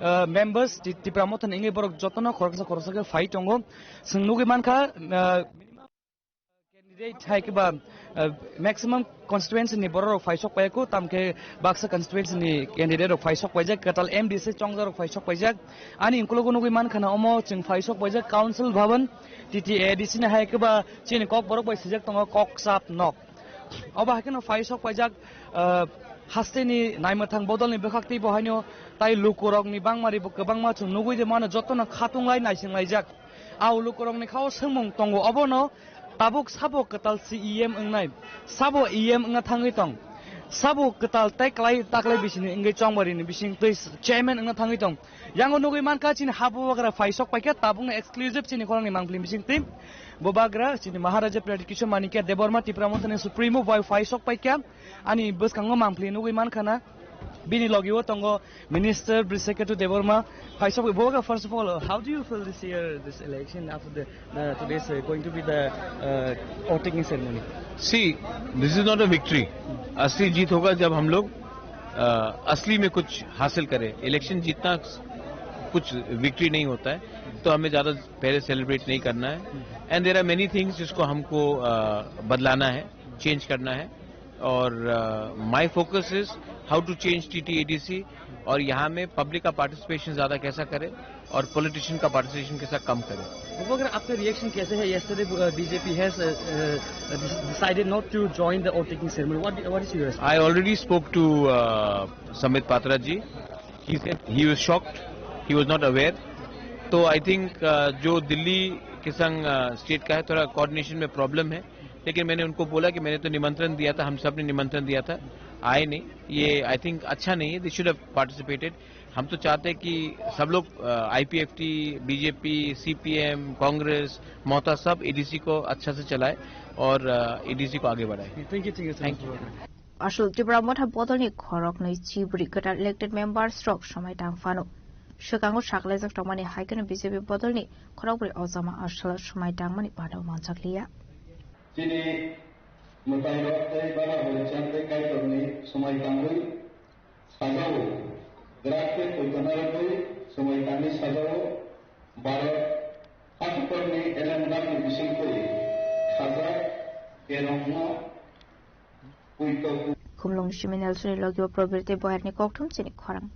ah, members Ti-, Tipra Motha ni wngwi borok jotono khoroksa khoroksa khe phai tongo. Chwng nugwi mankha, ah, Candidate hai khe ba, uh, maximum constituency ni borok rok phaisok pai kho, tam khe baksa constituency ni candidate rok phaisok paijak, kwtal M D C chongjak rok phaisok paijak. Ani ukulok nugwi mankha na omo chwng phaisok paijak Council Bhavan, T T A D C ni hai khe ba chini kok borok bai sijak tongo kok chap nok. Obo hai kheno phaisok paijak, uh, hasteni naimwthang bodolni bwkhak tei bo haino tai lukurokni bangmari bo kwbangma chwng nugwi de mano jotono khatung lai naising laijak. Au lukurokni khao swngmung tongo obono tabuk sabo kwtal C E M wngnai, sabo E M wngna thangwi tong, sabo kwtal tei klai taklai bisini wngwi chongbarini bising twi chairman wngna thangwi tong. Yango nugwi mankha chini habugra phaisok paikha tabukno exclusive chini khorangni mangpili bising twi. Bo bagra chini Maharaja Pradyut Kishore Manikya Debbarma Tipra Mothani Supremo bai phaisok paikha. Ani bwskango mangpili nugwi mankha na. Bini logi o tongo Minister Brisakhetu Debbarma. Phaisok bo bagra, first of all, how do you feel this year, this election after the, uh, today's, uh, going to be the, uh, vote taking ceremony? See, this is not a victory. असली जीत होगा जब हम लोग, अ, असली में कुछ हासिल करें। इलेक्शन जीतना कुछ विक्ट्री नहीं होता है, तो हमें ज़्यादा पहले सेलिब्रेट नहीं करना है। And there are many things जिसको हमको, अ, बदलाना है, चेंज करना है। और, अ, my focus is how to change T T A D C और यहाँ में पब्लिक का पार्टिसिपेशन ज़्यादा कैसा करें और पॉलिटिशियन का पार्टिसिपेशन कैसा कम करें। Bo bagra, आपका रिएक्शन कैसे है? Yesterday, uh, B J P has, uh, uh, decided not to join the oath taking ceremony. What, what is your response? I already spoke to, uh, Sambit Patra ji. He said he was shocked, he was not aware. तो I think, अ, जो दिल्ली के संग, अ, स्टेट का है, थोड़ा कोऑर्डिनेशन में प्रॉब्लम है, लेकिन मैंने उनको बोला कि मैंने तो निमंत्रण दिया था, हम सब ने निमंत्रण दिया था, आए नहीं। ये आई थिंक अच्छा नहीं है, they should have participated। हम तो चाहते हैं कि सब लोग, अ, I P F T, B J P, C P M, Congress, ममता सब A D C को अच्छा से चलाए और, अ, A D C को आगे बढ़ाए। Thank you, thank you so much. Thank you. Asol Tipra Motha bodolni khoroknwi chibri kwtal elected members rok somai tang phano. Swkango saklaijak tongmani hai kheno B J P bodolni khorokbrwi ojama asol somai tangmani bana manjakliya. Chini mwtairok tei baba horichand tei kaitorni somai tangwi sajao, drak tei poitana rwgwi somai tangwi sajao, Bharat hakutorni elengdakni bisingtwi sajak kerongno Khumlung simi Nelsoni logi o Probir tei Boyarni kokthum chini khorang.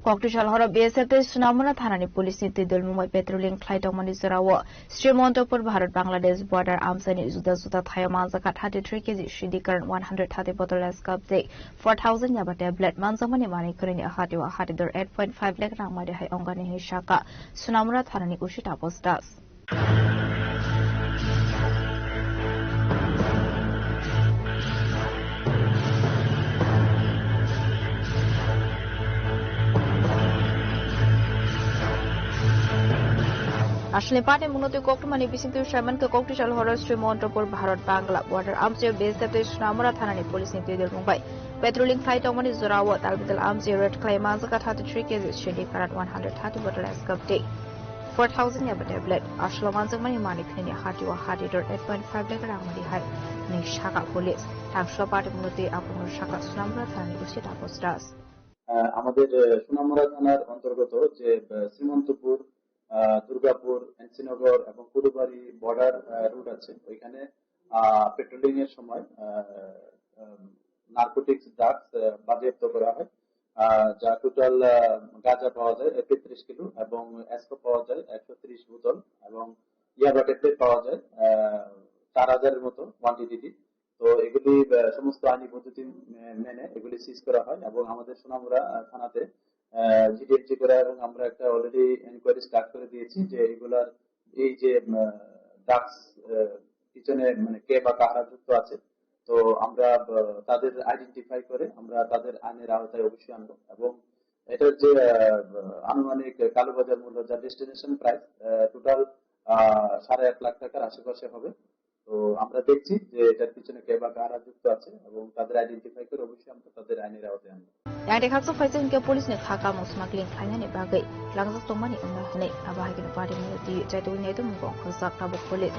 Kokthwisa horo B S F tei Sunamura thanani police ni twi dol mungbai patrolling khlai tongmani jorao Srimantopur Bharat Bangladesh border amchaini juda juda thaio manjakha thirty three K G shindy karan one hundred thirty bottle S cup tei four thousand yaba tablet manjakmani manwi khwnini hati o hati dor eight point five lakh rang mari hai ongani hinwi saka Sunamura thanani O C Taposh Das. Asle party munoti koktwmani bisingtwi Simon ke kokti sal horo Sri Montopur Bharat Bangla border amchaio B S F tei Sunamura thanani police ni twi dol mungbai patrolling khlai tongmani jorao tal bital amchaio raid khlai manjakha thirty three K G shindy karan one hundred thirty bottle S cup tei four thousand yaba tablet, aslo manjakmani manwi khwnini hati o hati dor eight point five lakh rang mari hai hinwi saka police. Thangslo party munoti aphuru saka Sunamura thanani O C Taposh Das. আহ, আমাদের, আহ, সুনামুরা থানার অন্তর্গত যে, আহ, শ্রীমন্তপুর, আহ, দুর্গাপুর, এনসিনগর এবং কুড়ুবাড়ি বর্ডার, আহ, রুট আছে, ওইখানে, আহ, পেট্রোলিং এর সময়, আহ, আহ, নার্কোটিক্স ড্রাগস, আহ, বাজেয়াপ্ত করা হয়। আহ, যা টোটাল, আহ, গাঁজা পাওয়া যায়, আহ, তেত্রিশ কিলো এবং অ্যাসকো পাওয়া যায় একশো ত্রিশ বোতল এবং ইয়াবা ট্যাবলেট পাওয়া যায়, আহ, চার হাজারের মতো কোয়ান্টিটি। তো এগুলি, আহ, সমস্ত আইনি পদ্ধতি মে-, মেনে এগুলি সিজ করা হয় এবং আমাদের সোনামুড়া, আহ, থানাতে, আহ, জিডিএমসি করা এবং আমরা একটা অলরেডি এনকোয়ারি স্টার্ট করে দিয়েছি যে এগুলার এই যে, আহ, ড্রাগস, আহ, পিছনে মানে কে বা কারা যুক্ত আছে, তো আমরা, আহ, তাদের আইডেন্টিফাই করে আমরা তাদের আইনের আওতায় অবশ্যই আনবো। এবং এটার যে, আহ, আনুমানিক কালোবাজার মূল্য, যা ডেস্টিনেশন প্রাইস, আহ, টোটাল, আহ, সাড়ে আট লাখ টাকার আশেপাশে হবে। তো আমরা দেখছি যে এটার পিছনে কে বা কারা যুক্ত আছে এবং তাদের আইডেন্টিফাই করে অবশ্যই আমরা তাদের আইনের আওতায় আনবো। Yang de khaksa phaisa hinkhe police ni kha kamung smuggling khlainani bagwi langjak tongmani wngna hwnwi abo hai kheno party ni twi chaitugwi naitugmung bo ongkhorjak tabuk police.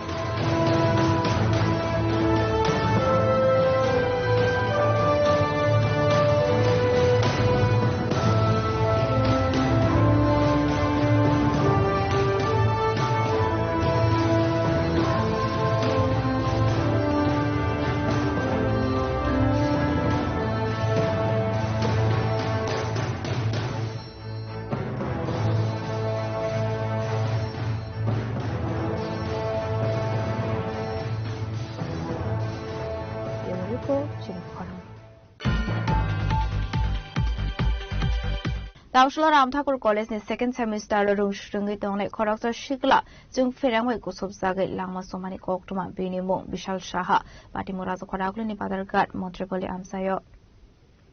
Tamsolo Ram Thakur College ni second semester o rung swrwngwi tongnai khoroksa sikla chwng pherang bai kusup jagwi langma chomani koktwma bini mung Bishal Saha, patimung Rajakhor Agulini Badharghat Montri Poli amchaio.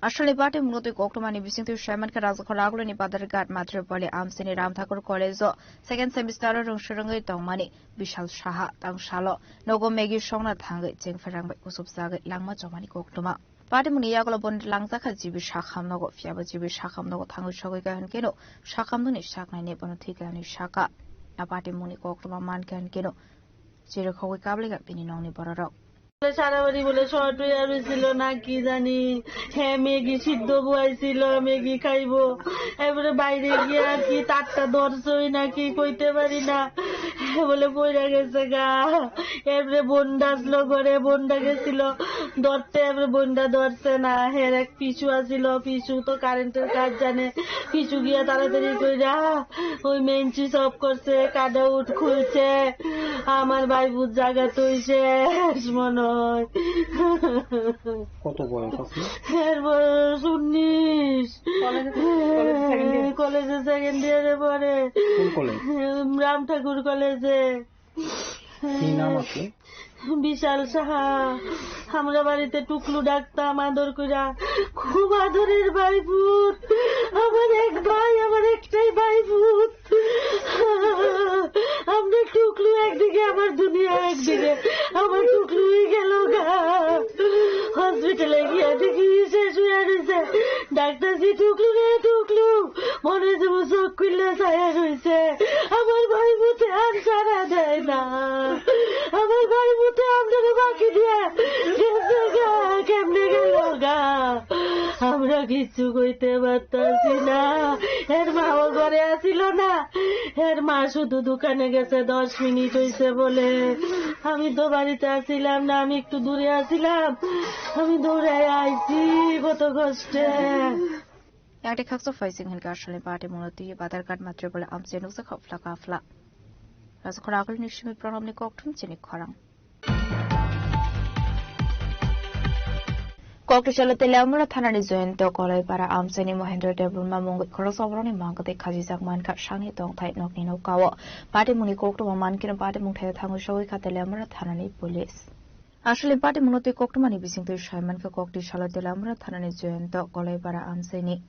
Asalni patimungno twi koktwmani bisingtwi saimankha Rajakhor Agulini Badharghat Montri Poli amchaini Ram Thakur College o second semester o rung swrwngwi tongmani Bishal Saha tangsalo nogo Maggie songna thangwi chwng pherang bai kusup jagwi langma chomani koktwma. Patimungni yagulo boni langjakha G B Sakham nogo, phiyaba G B Sakham nogo thangwi sogwi kahwn keno Sakham noni saknaini bono thwi kahwnwi saka. A patimungni koktwma mankha hwn keno chirikhogwi kablaikha bini nokni bororok. বলে সারা বাড়ি বলে শর্ট হয়ে রয়েছিল না কি জানি। হ্যাঁ, ম্যাগি সিদ্ধ বয়াইছিল, ম্যাগি খাইবো। এবারে বাইরে গিয়ে আর কি তারটা ধরছই নাকি কইতে পারি না। বলে পড়ে গেছে গা। এবারে বন্ডা আসলো ঘরে, বন্ডা গেছিল ধরতে, এবারে বন্ডা ধরছে না। হের এক পিছু আসিল, পিছু তো কারেন্টের কাজ জানে, পিছু গিয়া তাড়াতাড়ি কইরা ওই মেইন সুইচ অফ করছে, কাট আউট খুলছে। আমার ভাই বুঝ জায়গা তুই শেষ মনে হয়। কত বয়স আপনার? এর বয়স উনিশ। কলেজে, কলেজে সেকেন্ড ইয়ার। কলেজে সেকেন্ড ইয়ারে পড়ে। কোন কলেজ? রাম ঠাকুর কলেজে। কি নাম আছে? বিশাল সাহা। আমরা বাড়িতে টুকলু ডাকতাম আদর কইরা। খুব আদরের ভাইপুত। আমার এক ভাই, আমার একটাই ভাইপুত। আমরা টুকলু একদিকে, আমার দুনিয়া একদিকে। আমার টুকলুই গেল গা। হসপিটালে গিয়া দেখি শেষ হইয়া রইছে। ডাকতাছি, "টুকলু রে, টুকলু।" মনে হচ্ছে ও চোখ খুললে ছায়া রইছে। আমার ভাইপুতে আর সাড়া দেয় না। আমার ভাইপুতে আপনারে বাকি দিয়া গেছে গা, কেমনে গেল গা? আমরা কিচ্ছু কইতে পারতাছি না। এর মাও ঘরে আসিল না। এর মা শুধু দোকানে গেছে, দশ মিনিট হইছে বলে। আমি তো বাড়িতে আসিলাম না, আমি একটু দূরে আসিলাম। আমি দৌড়াই আইছি কত কষ্টে। Yang de khaksa phaising hinkhe asalni patimungno twi Badharghat Montri Poli amchaini nukjakha phla ka phla. Rajakhor Agulini simi Pranabni kokthum chini khorang. Kokthai salo Teliamura thanani Jayanta Kolaipara amchaini Mohendra Debbarma mungwi khoroksa borokni mangkwthwi khajijak mankha sakni tongthai nokni nokao. Patimungni koktwma mankheno patimung thaio thangwi sogwi kha Teliamura thanani police. Aswlwi patimungno twi koktwmani bisingtwi saimankha Kokthai salo Teliamura thanani Jayanta Kolaipara amchaini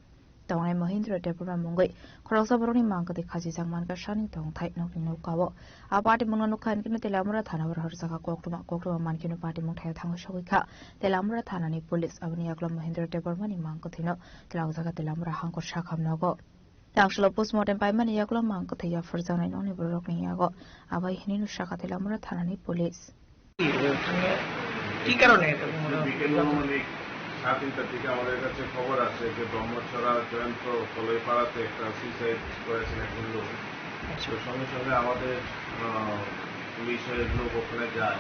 tongnai Mohindra Debbarma mungwi khoroksa borokni mangkwthwi khajijak mankha sakni tongthai nokni nokao. A patimungno nukha hinkhe Teliamura thana o rohorjakha koktwma, koktwma mankheno patimung thaio thangwi sogwi kha Teliamura thanani police. Aboni yagulo Mohindra Debbarmani mangkwthwino twlangjakha Teliamura Hangkor Sakham nogo. Tangsalo postmortem paimani yagulo mangkwthwi yaphurjaknai nokni bororokni yago abai hinwi sakha Teliamura thanani police. কি কারণে এটা বিকেল অনুমানিক সাড়ে তিনটার দিকে আমাদের কাছে খবর আসে যে ব্রহ্মছড়া জয়ন্ত কলইপাড়াতে একটা সুইসাইড করেছেন একজন লোক। আচ্ছা। তো সঙ্গে সঙ্গে আমাদের, আহ, পুলিশের লোক ওখানে যায়,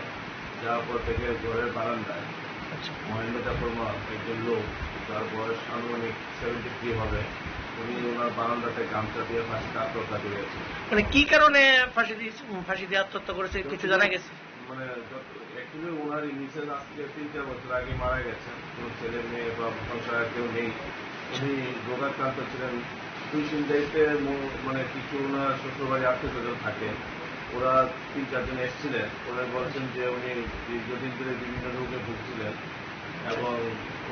যাওয়ার পর থেকে ঘরের বারান্দায় আচ্ছা। মহেন্দ্র দেববর্মা একজন লোক, যার বয়স আনুমানিক সেভেন্টি থ্রি হবে, উনি ওনার বারান্দাতে গামছা দিয়ে ফাঁসিতে আত্মহত্যা করেছেন। মানে কি কারণে ফাঁসি দিয়েছে, ফাঁসি দিয়ে আত্মহত্যা করেছে, কিছু জানা গেছে? মানে, যত, actually ওনার মিসেস আজ থেকে তিন চার বছর আগে মারা গেছেন। কোনো ছেলে মেয়ে বা সংসারে কেউ নেই। উনি রোগাক্রান্ত ছিলেন। দুই তিন দায়িত্বে মো-, মানে, কিছু ওনার শ্বশুরবাড়ি আত্মীয় স্বজন থাকে। ওরা তিন চারজন এসেছিলেন। ওরা বলছেন যে উনি দীর্ঘদিন ধরে বিভিন্ন রোগে ভুগছিলেন এবং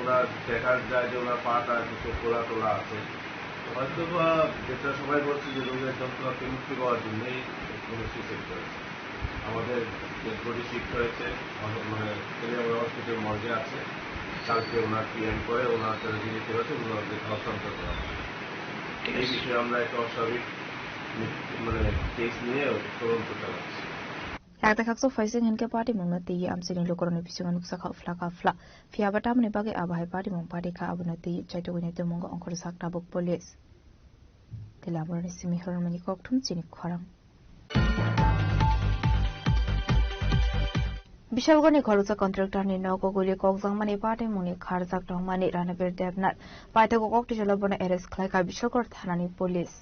ওনার দেখা যায় যে ওনার পাটা কিছু ফোলা টোলা আছে। হয়তো বা যেটা সবাই বলছে যে রোগের যন্ত্রণা থেকে মুক্তি পাওয়ার জন্যই উনি সুইসাইড করেছেন। আমাদের ডেড বডি শিফট হয়েছে, অনেক, মানে, তেলিয়ামুড়া হসপিটাল মর্গে আছে। কালকে ওনার পিএম করে ওনার যারা রিলেটিভ আছে ওনাদের হস্তান্তর করা হবে। ঠিক এই আছে। বিষয়ে আমরা একটা অস্বাভাবিক মি-, মানে, কেস নিয়ে তদন্ত চালাচ্ছি। Yakta khaksa phaising hinkhe patimungno twi amchaini lukurokni bisingo nukjakha phla ka phla. Phiyaba tamoni bagwi abo hai patimung pati kha, abono twi chaitugwini twimungo ongkhorjak tabuk police. Teliamurani simi hormani kokthum chini khorang. Bishalgarhni khoroksa contractorni nogo guli kokjakmani patimungni kharjak tongmani Ranabir Debnath paithago kokthai salo bono arrest khlaikha Bishalgarh thanani police.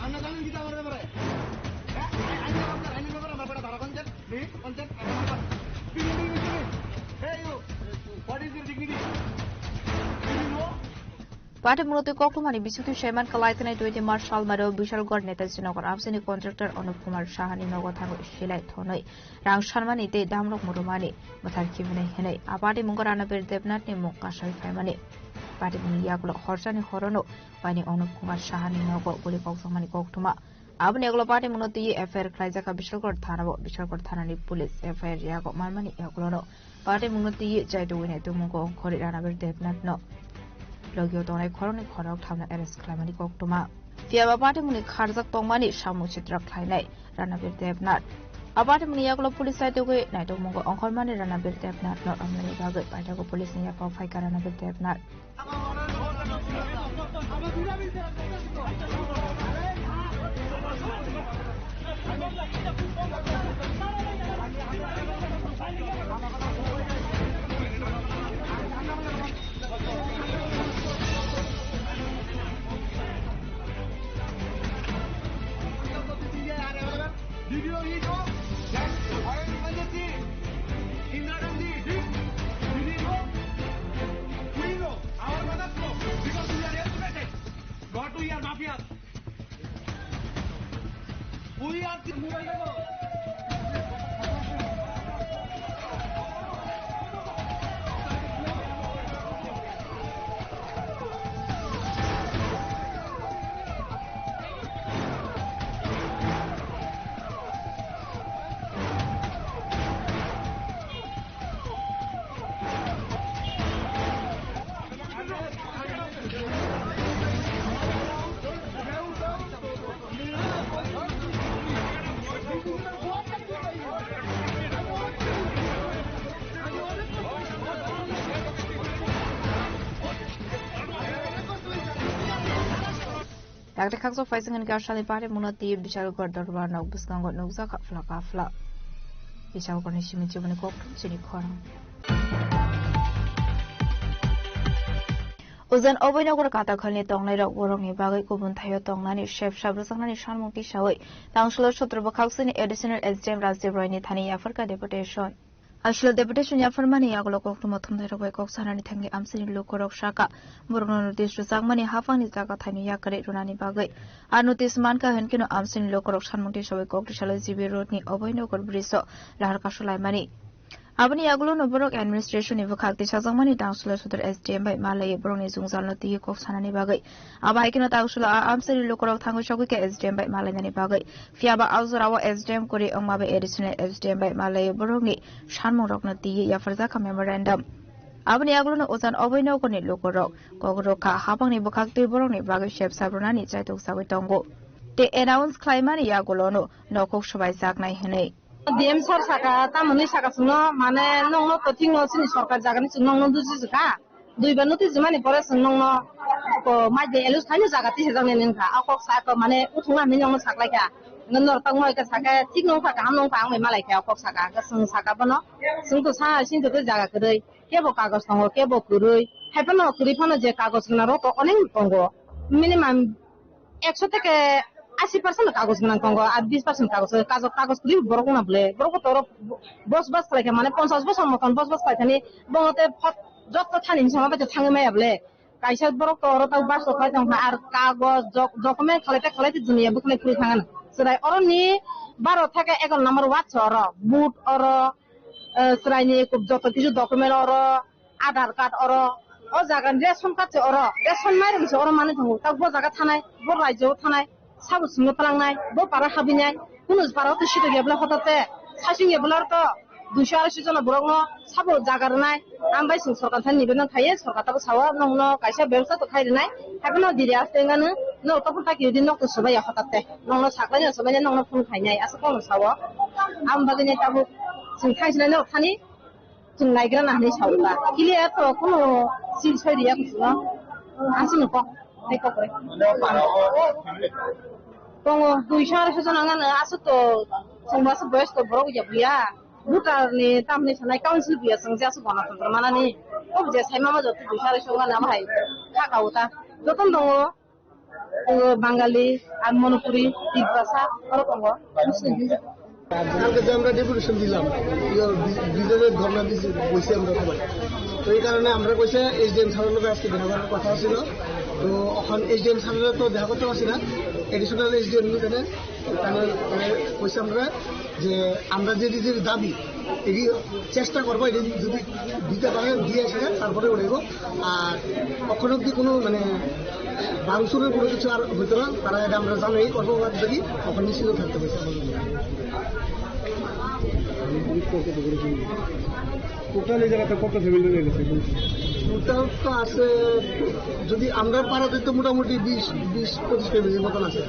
আমরা জানেন কি আমার ব্যাপারে? হ্যাঁ? আইনের ব্যাপারে, আইনের ব্যাপারে আমরা বেটা ধরা কনসেপ্ট, নেই? কনসেপ্ট, আমরা building, building. Hey, you, what is your dignity? Do you know? Party munotwi koktwmani bisingtwi saiman kwlai thanai twenty March salmaro Bishalgarh Netaji Nagar amchaini contractor Anup Kumar Sahani nogo thangwi silai thonwi rang sanmani tei damrok murumani mwthar khibiui hinwi a party mungo Ranabir Debnathni mung kasai phaimani. Party mungni yagulo horsani horono paini Anup Kumar Sahani nogo guli kokjakmani koktwma. Aboni yagulo party mungno twiwi F I R khlaijak kha Bishalgarh thanao. Bishalgarh thanani police F I R yago manmani yagulono party mungno twiwi chaitugwi naitukmungo ongkhorwi Ranabir Debnathno logio tongnai khoroknwi khorok thamno arrest khlaimani koktwma. Phiyaba party mungni kharjak tongmani samung sitra khlainai Ranabir Debnath. A party mungni yagulo police chaitugwi naitukmungo ongkhormani Ranabir Debnathno romnani bagwi paithago police ni yaphao phaikha Ranabir Debnath. Did you hear? Yes. Indira Gandhi, did you hear? We know. Our mother know. Because we are educated. Not we are mafia. We are the Dakti khakchok phaising hwn khe a salni party mungno twiwi Bishalgarh dorbar nok bwskango nukjak kha phla ka phla. Bishalgarhni simi chiboni koktwma chini khorang. Ujan Abhaynagar Katakhalni tongnairok borokni bagwi kubun thaio tongnani sep sap rwjaknani sanmung tisawi Tangsulo Sotro bwkhaksini Additional S D M Rajdev Royni thani yapharkha deputation. Asilo deputation yapharmani yagulo koktwma thumnairok bai kok sanani thangwi amchaini lukurok saka borokno notice rwjakmani haphangni jaga thaino yakarwi rwnani bagwi. A notice mankha hwnkhe no amchaini lukurok sanmung tisawi kok tisalwi G B Road ni Abhaynagar bridge o lahar kasulaimani. Aboni yagulo no borok administration ni bwkhak tisajakmani Tangsulo Sotro S D M bai malaiwi borokni jwngjalno twiwi kok sanani bagwi. Abo hai kheno Tangsulo a amchaini lukurok thangwi sogwi kha S D M bai malainani bagwi. Phiyaba a jorao S D M kwrwi wngma bai additional S D M bai malaiwi borokni sanmungrokno twiwi yapharjak kha memorandum. Aboni yagulono Ujan Abhaynagarni lukurok kok rwkha haphangni bwkhak twi borokni bagwi sep sap rwnani chaitok sagwi tongo. Tei announce khlaimani yagulono nokhok swbaijaknai hwnwi. D M sir saka, tamoni saka chwngno, mane, nongno to thikno chini sorkar jagani chwng nongno dujijwkha. Duibar notice rimani pore chwng nongno ko mai de elus thaino jaga tisajaknai nini wngkha. O kok sa ko mane uthungna hinwi nongno saklaikha. Norok tongma hai khe sakhe thik nongkha, kaham nongkha, ang bai malaikha o kok saka. Hwnkhe chwng saka bono, chwng to sa sini to jaga kwrwi. Kebo kagoj tongo, kebo kwrwi. Haiphano kwrwi phano je kagoj gwnang rok to onek tongo. Minimum ekso theke ashi percent kagoj gwnang tongo, ar bis percent kagoj, kagoj, kagoj kwrwi borok wngna bwle. Borok to oro bos bas khlai kha, mane ponchash bosor moton bos bas khlai thani, bono te phot jotto thani hinwi sama bai thangwi maya bwle. Kaisa borok to oro tei bas khlai tong kha, ar kagoj, dok-, document khlai te khlai te dunia bwkhlai kwrwi thang ano. Chwrai oro ni baro theke egaroh number ward se oro, vote oro, eh, chwrai ni joto kisu document oro, Aadhaar card oro, o jaga ni ration card se oro, ration mairum se oro manwi tongo, tak bo jaga thanai, bo rajyo o thanai, sabo swngo twlangnai, bo para habinai, kunu para o to sito ya bwla hotate, sasing ya bwla to duiso araisho jona borok no sabo jaga rwnai, ang bai chwng sorkar thani nibedan khaye, sorkar tabo sao, nongno kaisa bebsa to khai rwnai, haiphano diri aste wngano, norok topor taki di nok to swbai ya hotate, nongno saklai no swbai nai, nongno phone khainai, aswk kono sao, ang bagwi nai tabuk chwng thangsinai norok thani. Chwng naigra na hinwi sawi ba. Clear to, kuno sil soi riya kuchukno. Aswkno kok, tei kok rw. Tongo, duiso arai sojona wngkha no, aswk to, chwngbo aswk boyos to borok ya buya. Voter ni tamni sanai council buya chwng je aswk gana tongthor manani. Kok je sai mama joto duiso arai sojona bahai. Saka o ta joto no tongo, o Bangali, ar Manipuri, Tiprasa, oro tongo. কালকে যে আমরা ডেপুটেশন দিলাম, ইয়ে, বি-, বিজেপির ধর্ণা দিছি, বইছি আমরা সবাই। তো এই কারণে আমরা কইছে এসডিএম স্যারের লগে আজকে দেখা করার কথা ছিল। তো এখন এসডিএম স্যারের তো দেখা করতে পারছি না, অ্যাডিশনাল এসডিএম এখানে, এখানে, এখানে কইছে আমরা যে আমরা যে, যে দাবি, এটি চেষ্টা করবো, এটি যদি দিতে পারে, দিয়ে আসে, তারপরে উঠাইবো। আর অখনো অব্দি কোনো, মানে, ভাঙচুরের কোনো কিছু আর হইতো না, তারা এটা আমরা জানাই করবো, বাদ যদি তখন নিশ্চিন্ত থাকতে পারছি আমাদের। টোটাল এই জায়গাতে কত ফ্যামিলি রয়ে গেছে? টোটাল তো আছে, যদি আমরা পাড়াতে তো মোটামুটি বিশ, বিশ পঁচিশ ফ্যামিলির মতন আছে,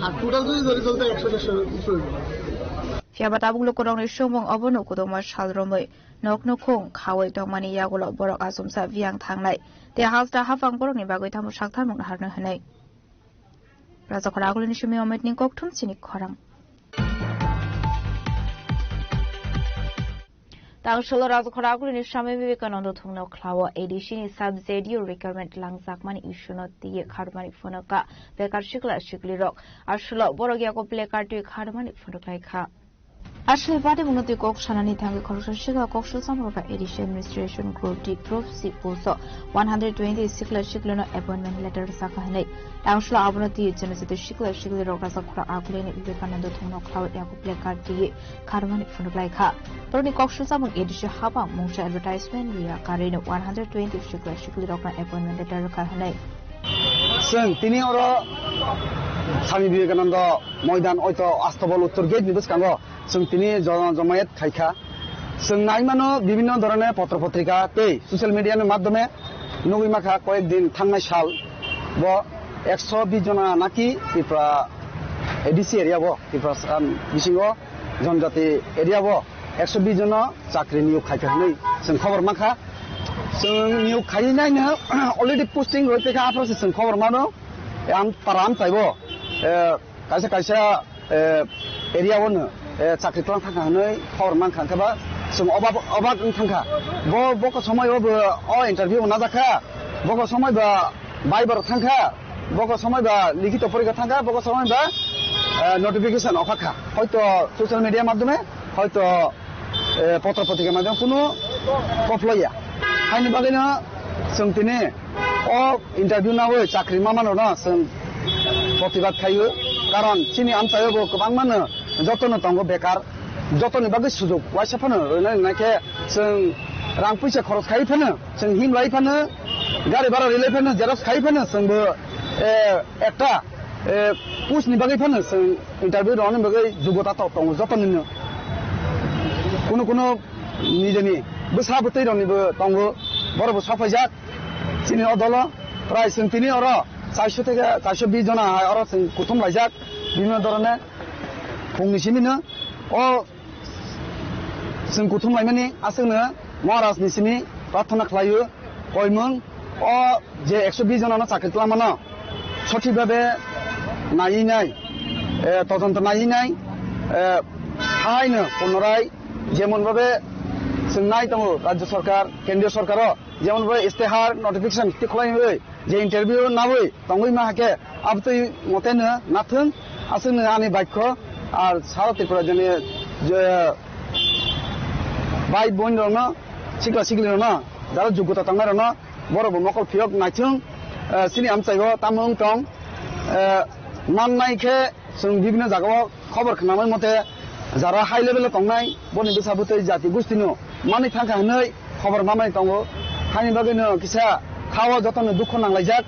আর টোটাল যদি ধরি চলতে একশো দেড়শো উপরে। Phiya ba tabuk lukurokni sumung obono kwdwkma sal romwi nokno khung khaui tongmani yagulo borok achomsa biyang thangnai tei hasta haphang borokni bagwi tamo saktharmung naharno hwnwi. Rajakhor agulini simi Ometni kokthum chini khorang. Tang solo Rajakhor agulini Swami Vivekananda thungno khlao A D C ni sub Z U requirement langjakmani issue no twiwi kharmani phunukha bekar sikla siklirok. Aswlo borok yago placard twi kharmani phunuklaikha. Aswlwi bade mungno twi kok sanani thangwi khoroksa sikla kok sulsamung kha A D C administration group di group si pulso one hundred twenty sikla sikla no appointment letter saka hinwi. Tang solo abono twi chwngno joto sikla sikli rok Rajakhor agulini Vivekananda thungno khlao yago placard twi kharmani phunuklaikha. Borokni kok sulsamung A D C hapang mungsa advertisement rwya karwi no one hundred twenty sikla sikli rokno appointment letter rwkha hinwi. Chwng tini oro Swami Vivekananda moidan oito Astobol Uttor gate ni bwskango chwng tini jo-, jomayet khaikha. Chwng nai mano bibhinno dhoroner potro potrika tei social media ni madhyome nugwi makha koyek din thangnai sal bo ekso bish jona naki Tripura A D C area bo, Tripura, um, bisingo Jonjati area bo ekso bish jono chakri niyok khaikha hinwi chwng khobor mankha. Chwng niyok khaiwi naino already posting rwtwi kha, aphuru se chwng khobor mano. Ang para amchaibo, eh, kaisa kaisa, eh, area o no, eh, chakri tlang thangkha hinwi khobor mankha, hwnkhe ba chwng obak, obak wng thangkha. Bo, boko somoi o bo o interview bo najakha, boko somoi ba bai borok thangkha, boko somoi ba likhito porikha thangkha, boko somoi ba, eh, notification okhakha. Hoito social media madhyome, hoito, eh, potro potrika madhyome kunu kop loya. Haini bagwino chwng tini o interview nawi chakri mamanrokno chwng protibad khaio. Karon chini amchaio bo kwbangmano jotono tongo bekar. Jotoni bagwi sujuk waisa phano rwna rwna khe chwng rang puisa khoros khai phano, chwng him lai phano, gari bhara rilai phano, xerox khai phano, chwngbo, eh, ekta, eh, post ni bagwi phano chwng interview rwna bagwi jugota tok tongo jotonino. Kunu kunu nijeni bwsa bwtwi roknibo tongo, borokbo sokphaijak chini o dolo. Prai chwng tini oro chairso theke chairso bish jona hai oro chwng kuthum laijak bibhinno dhoroner. Phungni simino o chwng kuthum laimani aswkno Maharaj ni simi prarthana khlaio. Koimung o je ekso bish jonano chakri twlangmano sothik bhabe naiwi nai, eh, todonto naiwi nai, eh, haino punorai jemon bhabe chwng nai tongo Rajya Sarkar, Kendriya Sarkar o jemon bhabe istihar, notification twi khwlainwi je interview nawi tongwi ma hakhe abtwi moteno nathwng. Aswkno ani baikho ar sara Tripura jani je bai boin rokno, sikla sikli rokno, jara jugota tongnai rokno borok bo mokol phiyok naithwng, eh, chini amchaigo tamo wng tong, eh, mannai khe chwng bibhinno jagao khobor khnamani mote jara high level o tongnai boni bwsa bwtwi jati gustino manwi thangkha hinwi khobor mamani tongo. Haini bagwino kisa thao jotono dukho nanglaijak,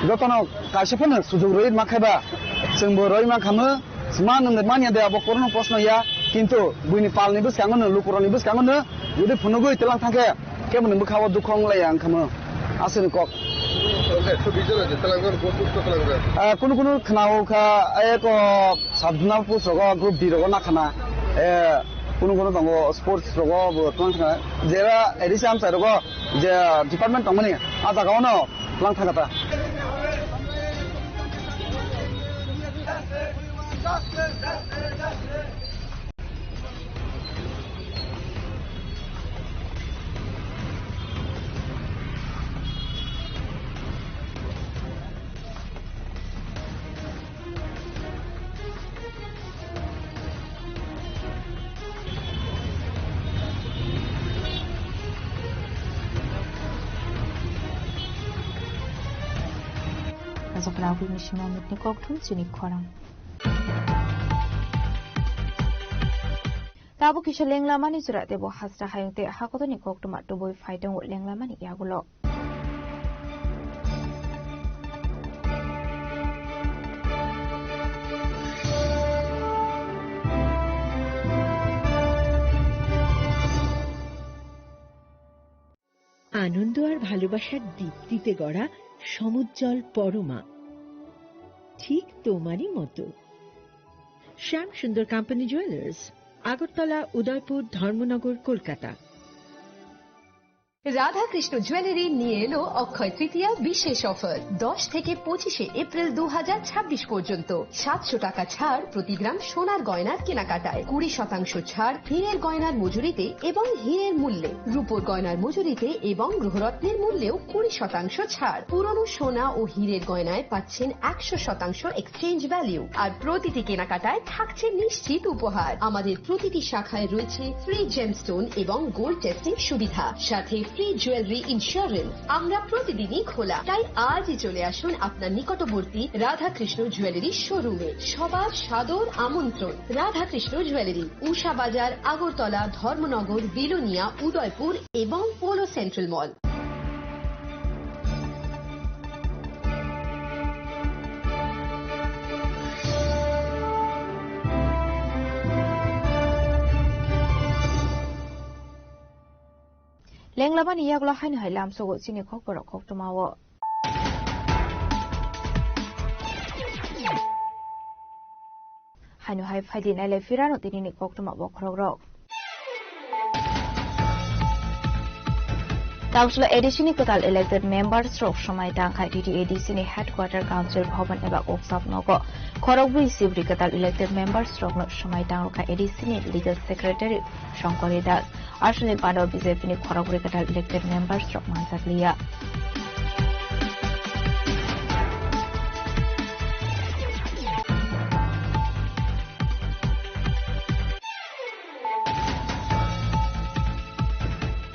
jotono kaisa phano sujuk rwi mankha ba chwngbo rwi mankha mo. Sma nwngnai manya de abo korokno proshno ya, kintu buini palni bwskango no, lukurokni bwskango no jodi phunugwi twlang thangkhe keboni bwkhao dukho wnglaiya wngkha mo. Aswkni kok. Ah, kunu kunu khwnao kha, eko Sabduna post rogo group D rogo nakhana, eh, kunu kunu tongo sports rogo bo twlang thangna. Jera A D C amchai rogo je department tongmani, ah jagao no twlang thangkha ta. Sokra agulni simi minute ni kokthum chini khorang. Tabuk kisa lenglamani jora tebo hasra hayung tei hakotorni koktwma tubui phai tongo lenglamani yagulo. আনন্দ আর ভালোবাসার দীপ্তিতে গড়া সমুজ্জ্বল পরমা, ঠিক তোমারই মতো। শ্যাম সুন্দর company jewellers, Agartala, উদয়পুর, ধর্মনগর, কলকাতা। Radhakrishna jewellery নিয়ে এলো অক্ষয় তৃতীয়া বিশেষ অফার। দশ থেকে পঁচিশে এপ্রিল দু হাজার ছাব্বিশ পর্যন্ত সাতশো টাকা ছাড় প্রতি গ্রাম সোনার গয়নার কেনাকাটায়, কুড়ি শতাংশ ছাড় হীরের গয়নার মজুরিতে এবং হীরের মূল্যে, রূপোর গয়নার মজুরিতে এবং গ্রহরত্নের মূল্যেও কুড়ি শতাংশ ছাড়। পুরনো সোনা ও হীরের গয়নায় পাচ্ছেন একশো শতাংশ এক্সচেঞ্জ ভ্যালু, আর প্রতিটি কেনাকাটায় থাকছে নিশ্চিত উপহার। আমাদের প্রতিটি শাখায় রয়েছে ফ্রি জেমস্টোন এবং গোল্ড টেস্টিং সুবিধা, সাথে ফ্রি জুয়েলারি ইন্স্যুরেন্স। আমরা প্রতিদিনই খোলা, তাই আজই চলে আসুন আপনার নিকটবর্তী রাধাকৃষ্ণ জুয়েলারি শোরুমে। সবার সাদর আমন্ত্রণ। রাধাকৃষ্ণ জুয়েলারি, উষা বাজার, আগরতলা, ধর্মনগর, বিলোনিয়া, উদয়পুর এবং polo central mall. Lenglamani yagulo haino hai lamsogo chini khokborok koktwmao. Haino hai phaidi nailai phirano tinini koktwma bokhorokrok. Tamsolo A D C ni kwtal elected members rok swmai tangkha T T A D C ni headquarter council bhaban eba kokchap nogo. Khorokbwi sibri kwtal elected members rokno swmai tangrwkha A D C ni legal secretary Shankar Das. Aswkni bado B J P ni khorokbrwi kwtal elected members rok manjakliya.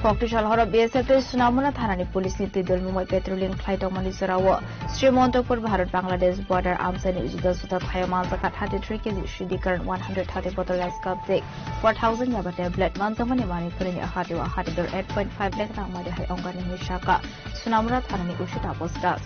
Koktisal horo B S F tei Sunamura thanani police ni twi dol mungbai patrolling khlai tongmani jorao Srimantohpur Bharat Bangladesh border amchaini juda juda thaio manjakha thirty three K G sidi karan one hundred thirty bottle gas kapjak, four thousand yaba tablet manjakmani Manipurni hatio hatidor eight point five lakh rang mari hai ongkani hinwi sakha Sunamura thanani usi Tapas Das.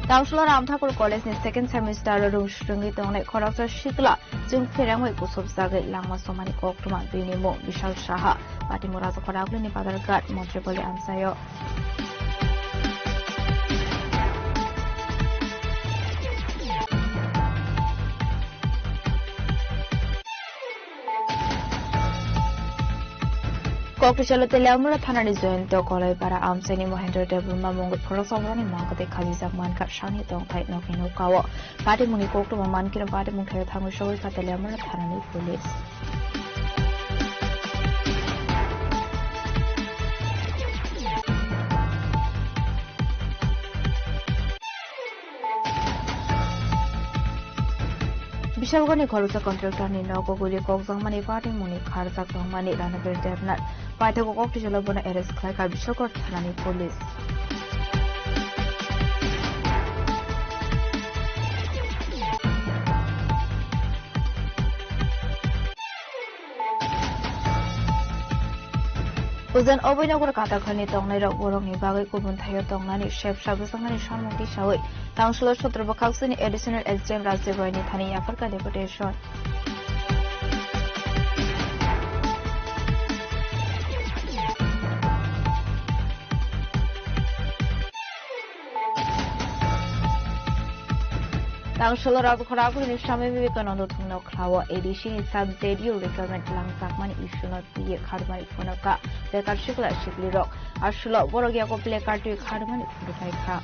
Tamsolo Ramthakur College ni second semester o rung swrwngwi tongnai khoroksa sikla chwng pherengwi kuchukjagwi langma somani koktwma bini mung Bishal Saha, patimung Rajakhor Agulini Badharghat, Montripalli amchaio. Koktisalo Teliamura thanani Joyonto Kolaipara amchaini Mohendra Debbarma mungwi khoroksa borokni mangkwtwi khajijak mankha sakni tongthai nokni nokao. Patimungni koktwma mankhe patimung thaio thangwi sogwi kha Teliamura thanani police. Bishalgarhni khoroksa contractor ni nogo guli kokjakmani patimungni kharjak tongmani Ranabir Debnath. Paithago koktisalo bono arrest khlaikha Bishalgarh thanani police. Ujan Abhinanagar Katakhani tongnairok borokni bagwi kubun thaio tongnani sebsa bwsaknani samung tisawi Tamsolo Sotro Bwkhaksini Additional S D M Rajiv Roy ni thani yapharkha deputation. Tamsolo Rajakhor Agulini Swami Vivekananda thungno khlao A D C ni sub J D U recruitment langjakmani issue no twiwi khadmani phunukha bekar sikla siklirok. Aswkno borok yago placard twi khadmani phunukhaikha.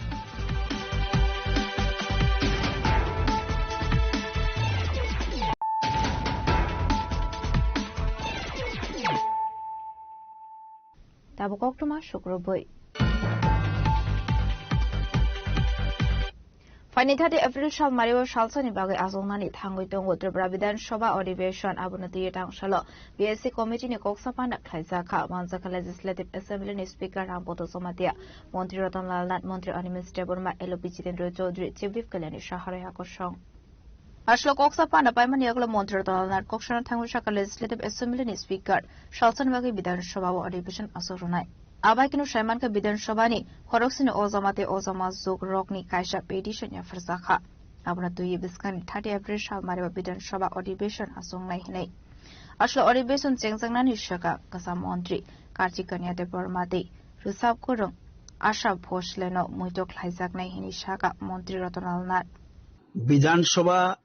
Tabuk koktwma sukrubwi. Ani thirty April sal mario salsani bagwi achuknani thangwi tongo Tripura Bidhan Sabha Adhibeshon. Abono twiwi tangsalo B S C committee ni koksa panda khlaijak kha. Manjakha Legislative Assembly ni Speaker Rampada Jamatia, Montri Ratan Lal Nath, Montri Animesh Debbarma, L O P Jitendra Chaudhary, Chief Whip Kalyani Saha, Roya Kosong. Aslo koksa panda paimani yagulo Montri Ratan Lal Nath koksano thangwi sakha Legislative Assembly ni Speaker salsani bagwi Bidhan Sabha o Adhibeshon achuk rwnai. Abai kunu saimankha Bidhan Sabha ni khoroksini o jama tei o jama jok rokni kaisa petition yapharjakha. Abono twiwi bwskangni thirty April sal mario Bidhan Sabha Adhibeshon achuknai hinwi. Aslo Adhibeshon chengjaknani swkang kwcham montri Kartik Kanya Debbarma tei rwchap kwrwng Asha Bhosleno muitok khlaijaknai hinwi sakha Montri Ratan Lal Nath. বিধানসভা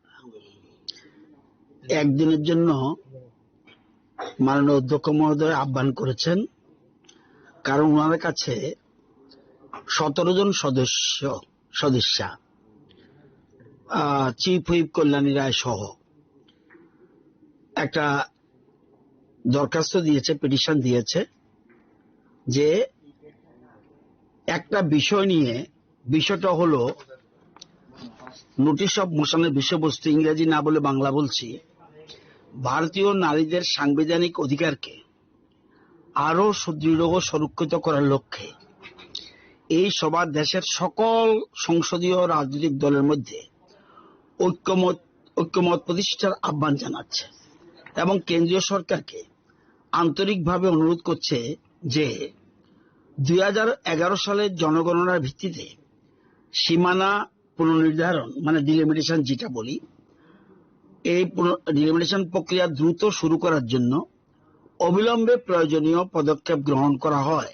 একদিনের জন্য মাননীয় অধ্যক্ষ মহোদয় আহ্বান করেছেন, কারণ ওনার কাছে সতেরো জন সদস্য, সদস্যা, আহ, চিফ হুইপ কল্যাণী রায় সহ একটা দরখাস্ত দিয়েছে, পিটিশন দিয়েছে যে একটা বিষয় নিয়ে, বিষয়টা হলো নোটিশ অফ মোশনের বিষয়বস্তু, ইংরেজি না বলে বাংলা বলছি, ভারতীয় নারীদের সাংবিধানিক অধিকারকে আরো সুদৃঢ় ও সুরক্ষিত করার লক্ষ্যে এই সভা দেশের সকল সংসদীয় রাজনৈতিক দলের মধ্যে ঐক্যমত, ঐক্যমত প্রতিষ্ঠার আহ্বান জানাচ্ছে এবং কেন্দ্রীয় সরকারকে আন্তরিকভাবে অনুরোধ করছে যে দুই হাজার এগারো সালের জনগণনার ভিত্তিতে সীমানা পুনর্নির্ধারণ, মানে ডিলিমিটেশন যেটা বলি, এই পুন-, ডিলিমিটেশন প্রক্রিয়া দ্রুত শুরু করার জন্য অবিলম্বে প্রয়োজনীয় পদক্ষেপ গ্রহণ করা হয়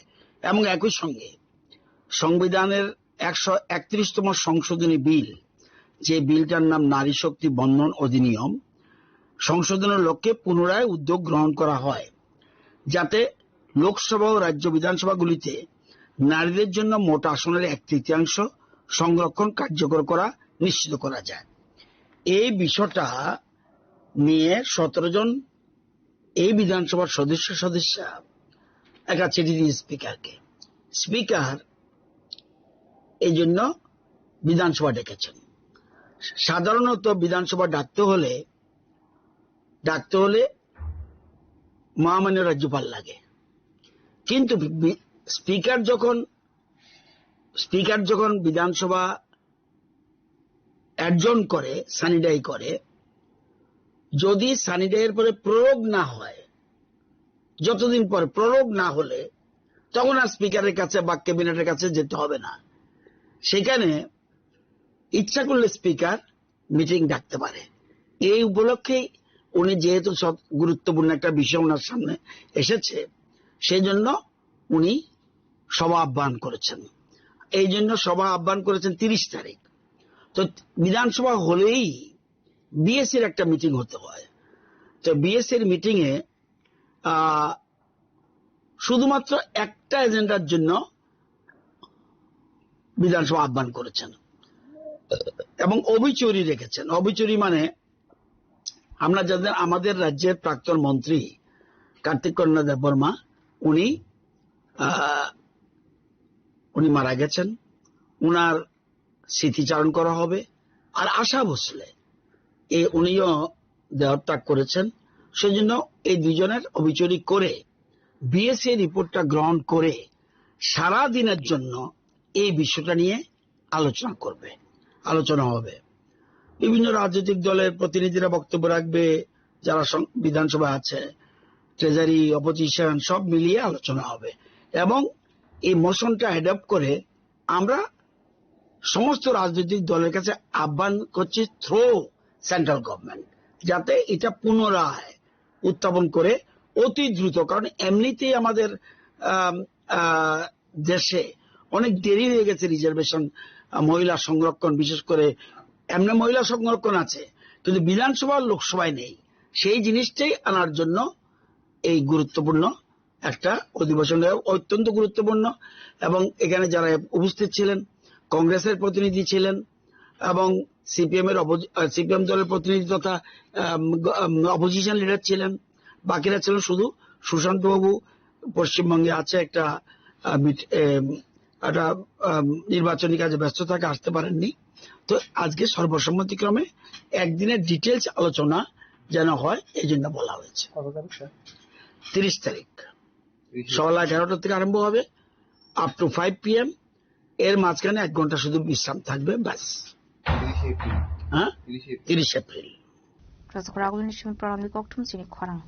এবং একই সঙ্গে সংবিধানের একশো একত্রিশতম সংশোধনী বিল, যে বিলটার নাম নারী শক্তি বন্দন অধিনিয়ম, সংশোধনের লক্ষ্যে পুনরায় উদ্যোগ গ্রহণ করা হয়, যাতে লোকসভা ও রাজ্য বিধানসভাগুলিতে নারীদের জন্য মোট আসনের এক তৃতীয়াংশ সংরক্ষণ কার্যকর করা নিশ্চিত করা যায়। এই বিষয়টা নিয়ে সতেরো জন এই বিধানসভার সদস্য সদস্যা একটা চিঠি দিয়ে স্পিকারকে। স্পিকার এই জন্য বিধানসভা ডেকেছেন। সাধারণত বিধানসভা ডাকতে হলে, ডাকতে হলে মহামান্য রাজ্যপাল লাগে, কিন্তু বি-, স্পিকার যখন, স্পিকার যখন বিধানসভা অ্যাডজর্ন করে, সানি ডাই করে, যদি সানি ডাইয়ের পরে প্রয়োগ না হয়, যতদিন পর প্রয়োগ না হলে, তখন আর স্পিকারের কাছে বা ক্যাবিনেটের কাছে যেতে হবে না। সেখানে ইচ্ছা করলে স্পিকার মিটিং ডাকতে পারে। এই উপলক্ষেই উনি যেহেতু সব গুরুত্বপূর্ণ একটা বিষয় ওনার সামনে এসেছে, সেই জন্য উনি সভা আহ্বান করেছেন। এই জন্য সভা আহ্বান করেছেন তিরিশ তারিখ। তো বিধানসভা হলেই বিএসসির একটা মিটিং হতে হয়। তো বিএসসির মিটিংয়ে, আহ, শুধুমাত্র একটা এজেন্ডার জন্য বিধানসভা আহ্বান করেছেন এবং অবিচুরি রেখেছেন। অবিচুরি মানে আমরা জানেন, আমাদের রাজ্যের প্রাক্তন মন্ত্রী কার্তিক কন্যা দেববর্মা, উনি, আহ, উনি মারা গেছেন, উনার স্মৃতিচারণ করা হবে। আর আশা ভোসলে, এ, উনিও দেহত্যাগ করেছেন। সেজন্য এই দুজনের অবিচুরি করে বিএসসি রিপোর্টটা গ্রহণ করে সারা দিনের জন্য এই বিষয়টা নিয়ে আলোচনা করবে, আলোচনা হবে। বিভিন্ন রাজনৈতিক দলের প্রতিনিধিরা বক্তব্য রাখবে, যারা সং-, বিধানসভা আছে, ট্রেজারি, অপোজিশন, সব মিলিয়ে আলোচনা হবে। এবং এই মোশনটা অ্যাডপ্ট করে আমরা সমস্ত রাজনৈতিক দলের কাছে আহ্বান করছি থ্রু সেন্ট্রাল গভর্নমেন্ট, যাতে এটা পুনরায় উত্থাপন করে অতি দ্রুত, কারণ এমনিতেই আমাদের, আম, আহ, দেশে অনেক দেরি হয়ে গেছে রিজার্ভেশন, আহ, মহিলা সংরক্ষণ, বিশেষ করে এমনি মহিলা সংরক্ষণ আছে, কিন্তু বিধানসভা আর লোকসভায় নেই। সেই জিনিসটাই আনার জন্য এই গুরুত্বপূর্ণ একটা অধিবেশন অত্যন্ত গুরুত্বপূর্ণ। এবং এখানে যারা উপস্থিত ছিলেন, কংগ্রেসের প্রতিনিধি ছিলেন এবং সিপিএম এর অপোজি-, আহ, সিপিএম দলের প্রতিনিধি তথা, আম, গ-, আম, অপোজিশন লিডার ছিলেন, বাকিরা ছিলেন শুধু সুশান্ত বাবু পশ্চিমবঙ্গে আছে একটা, আহ, মিট-, এম, একটা, আম, নির্বাচনী কাজে ব্যস্ত থাকে, আসতে পারেননি। তো আজকে সর্বসম্মতিক্রমে একদিনের ডিটেলস আলোচনা যেন হয়, এই জন্য বলা হয়েছে। কত তারিখ, স্যার? তিরিশ তারিখ। তিরিশ। সকাল এগারোটা থেকে আরম্ভ হবে, আপ টু ফাইভ পিএম। এর মাঝখানে এক ঘন্টা শুধু বিশ্রাম থাকবে, ব্যাস। তিরিশে এপ্রিল। হ্যাঁ? তিরিশে এপ্রিল। তিরিশ April. Rajak Ragul ni simi program ni kokthum chini khorang.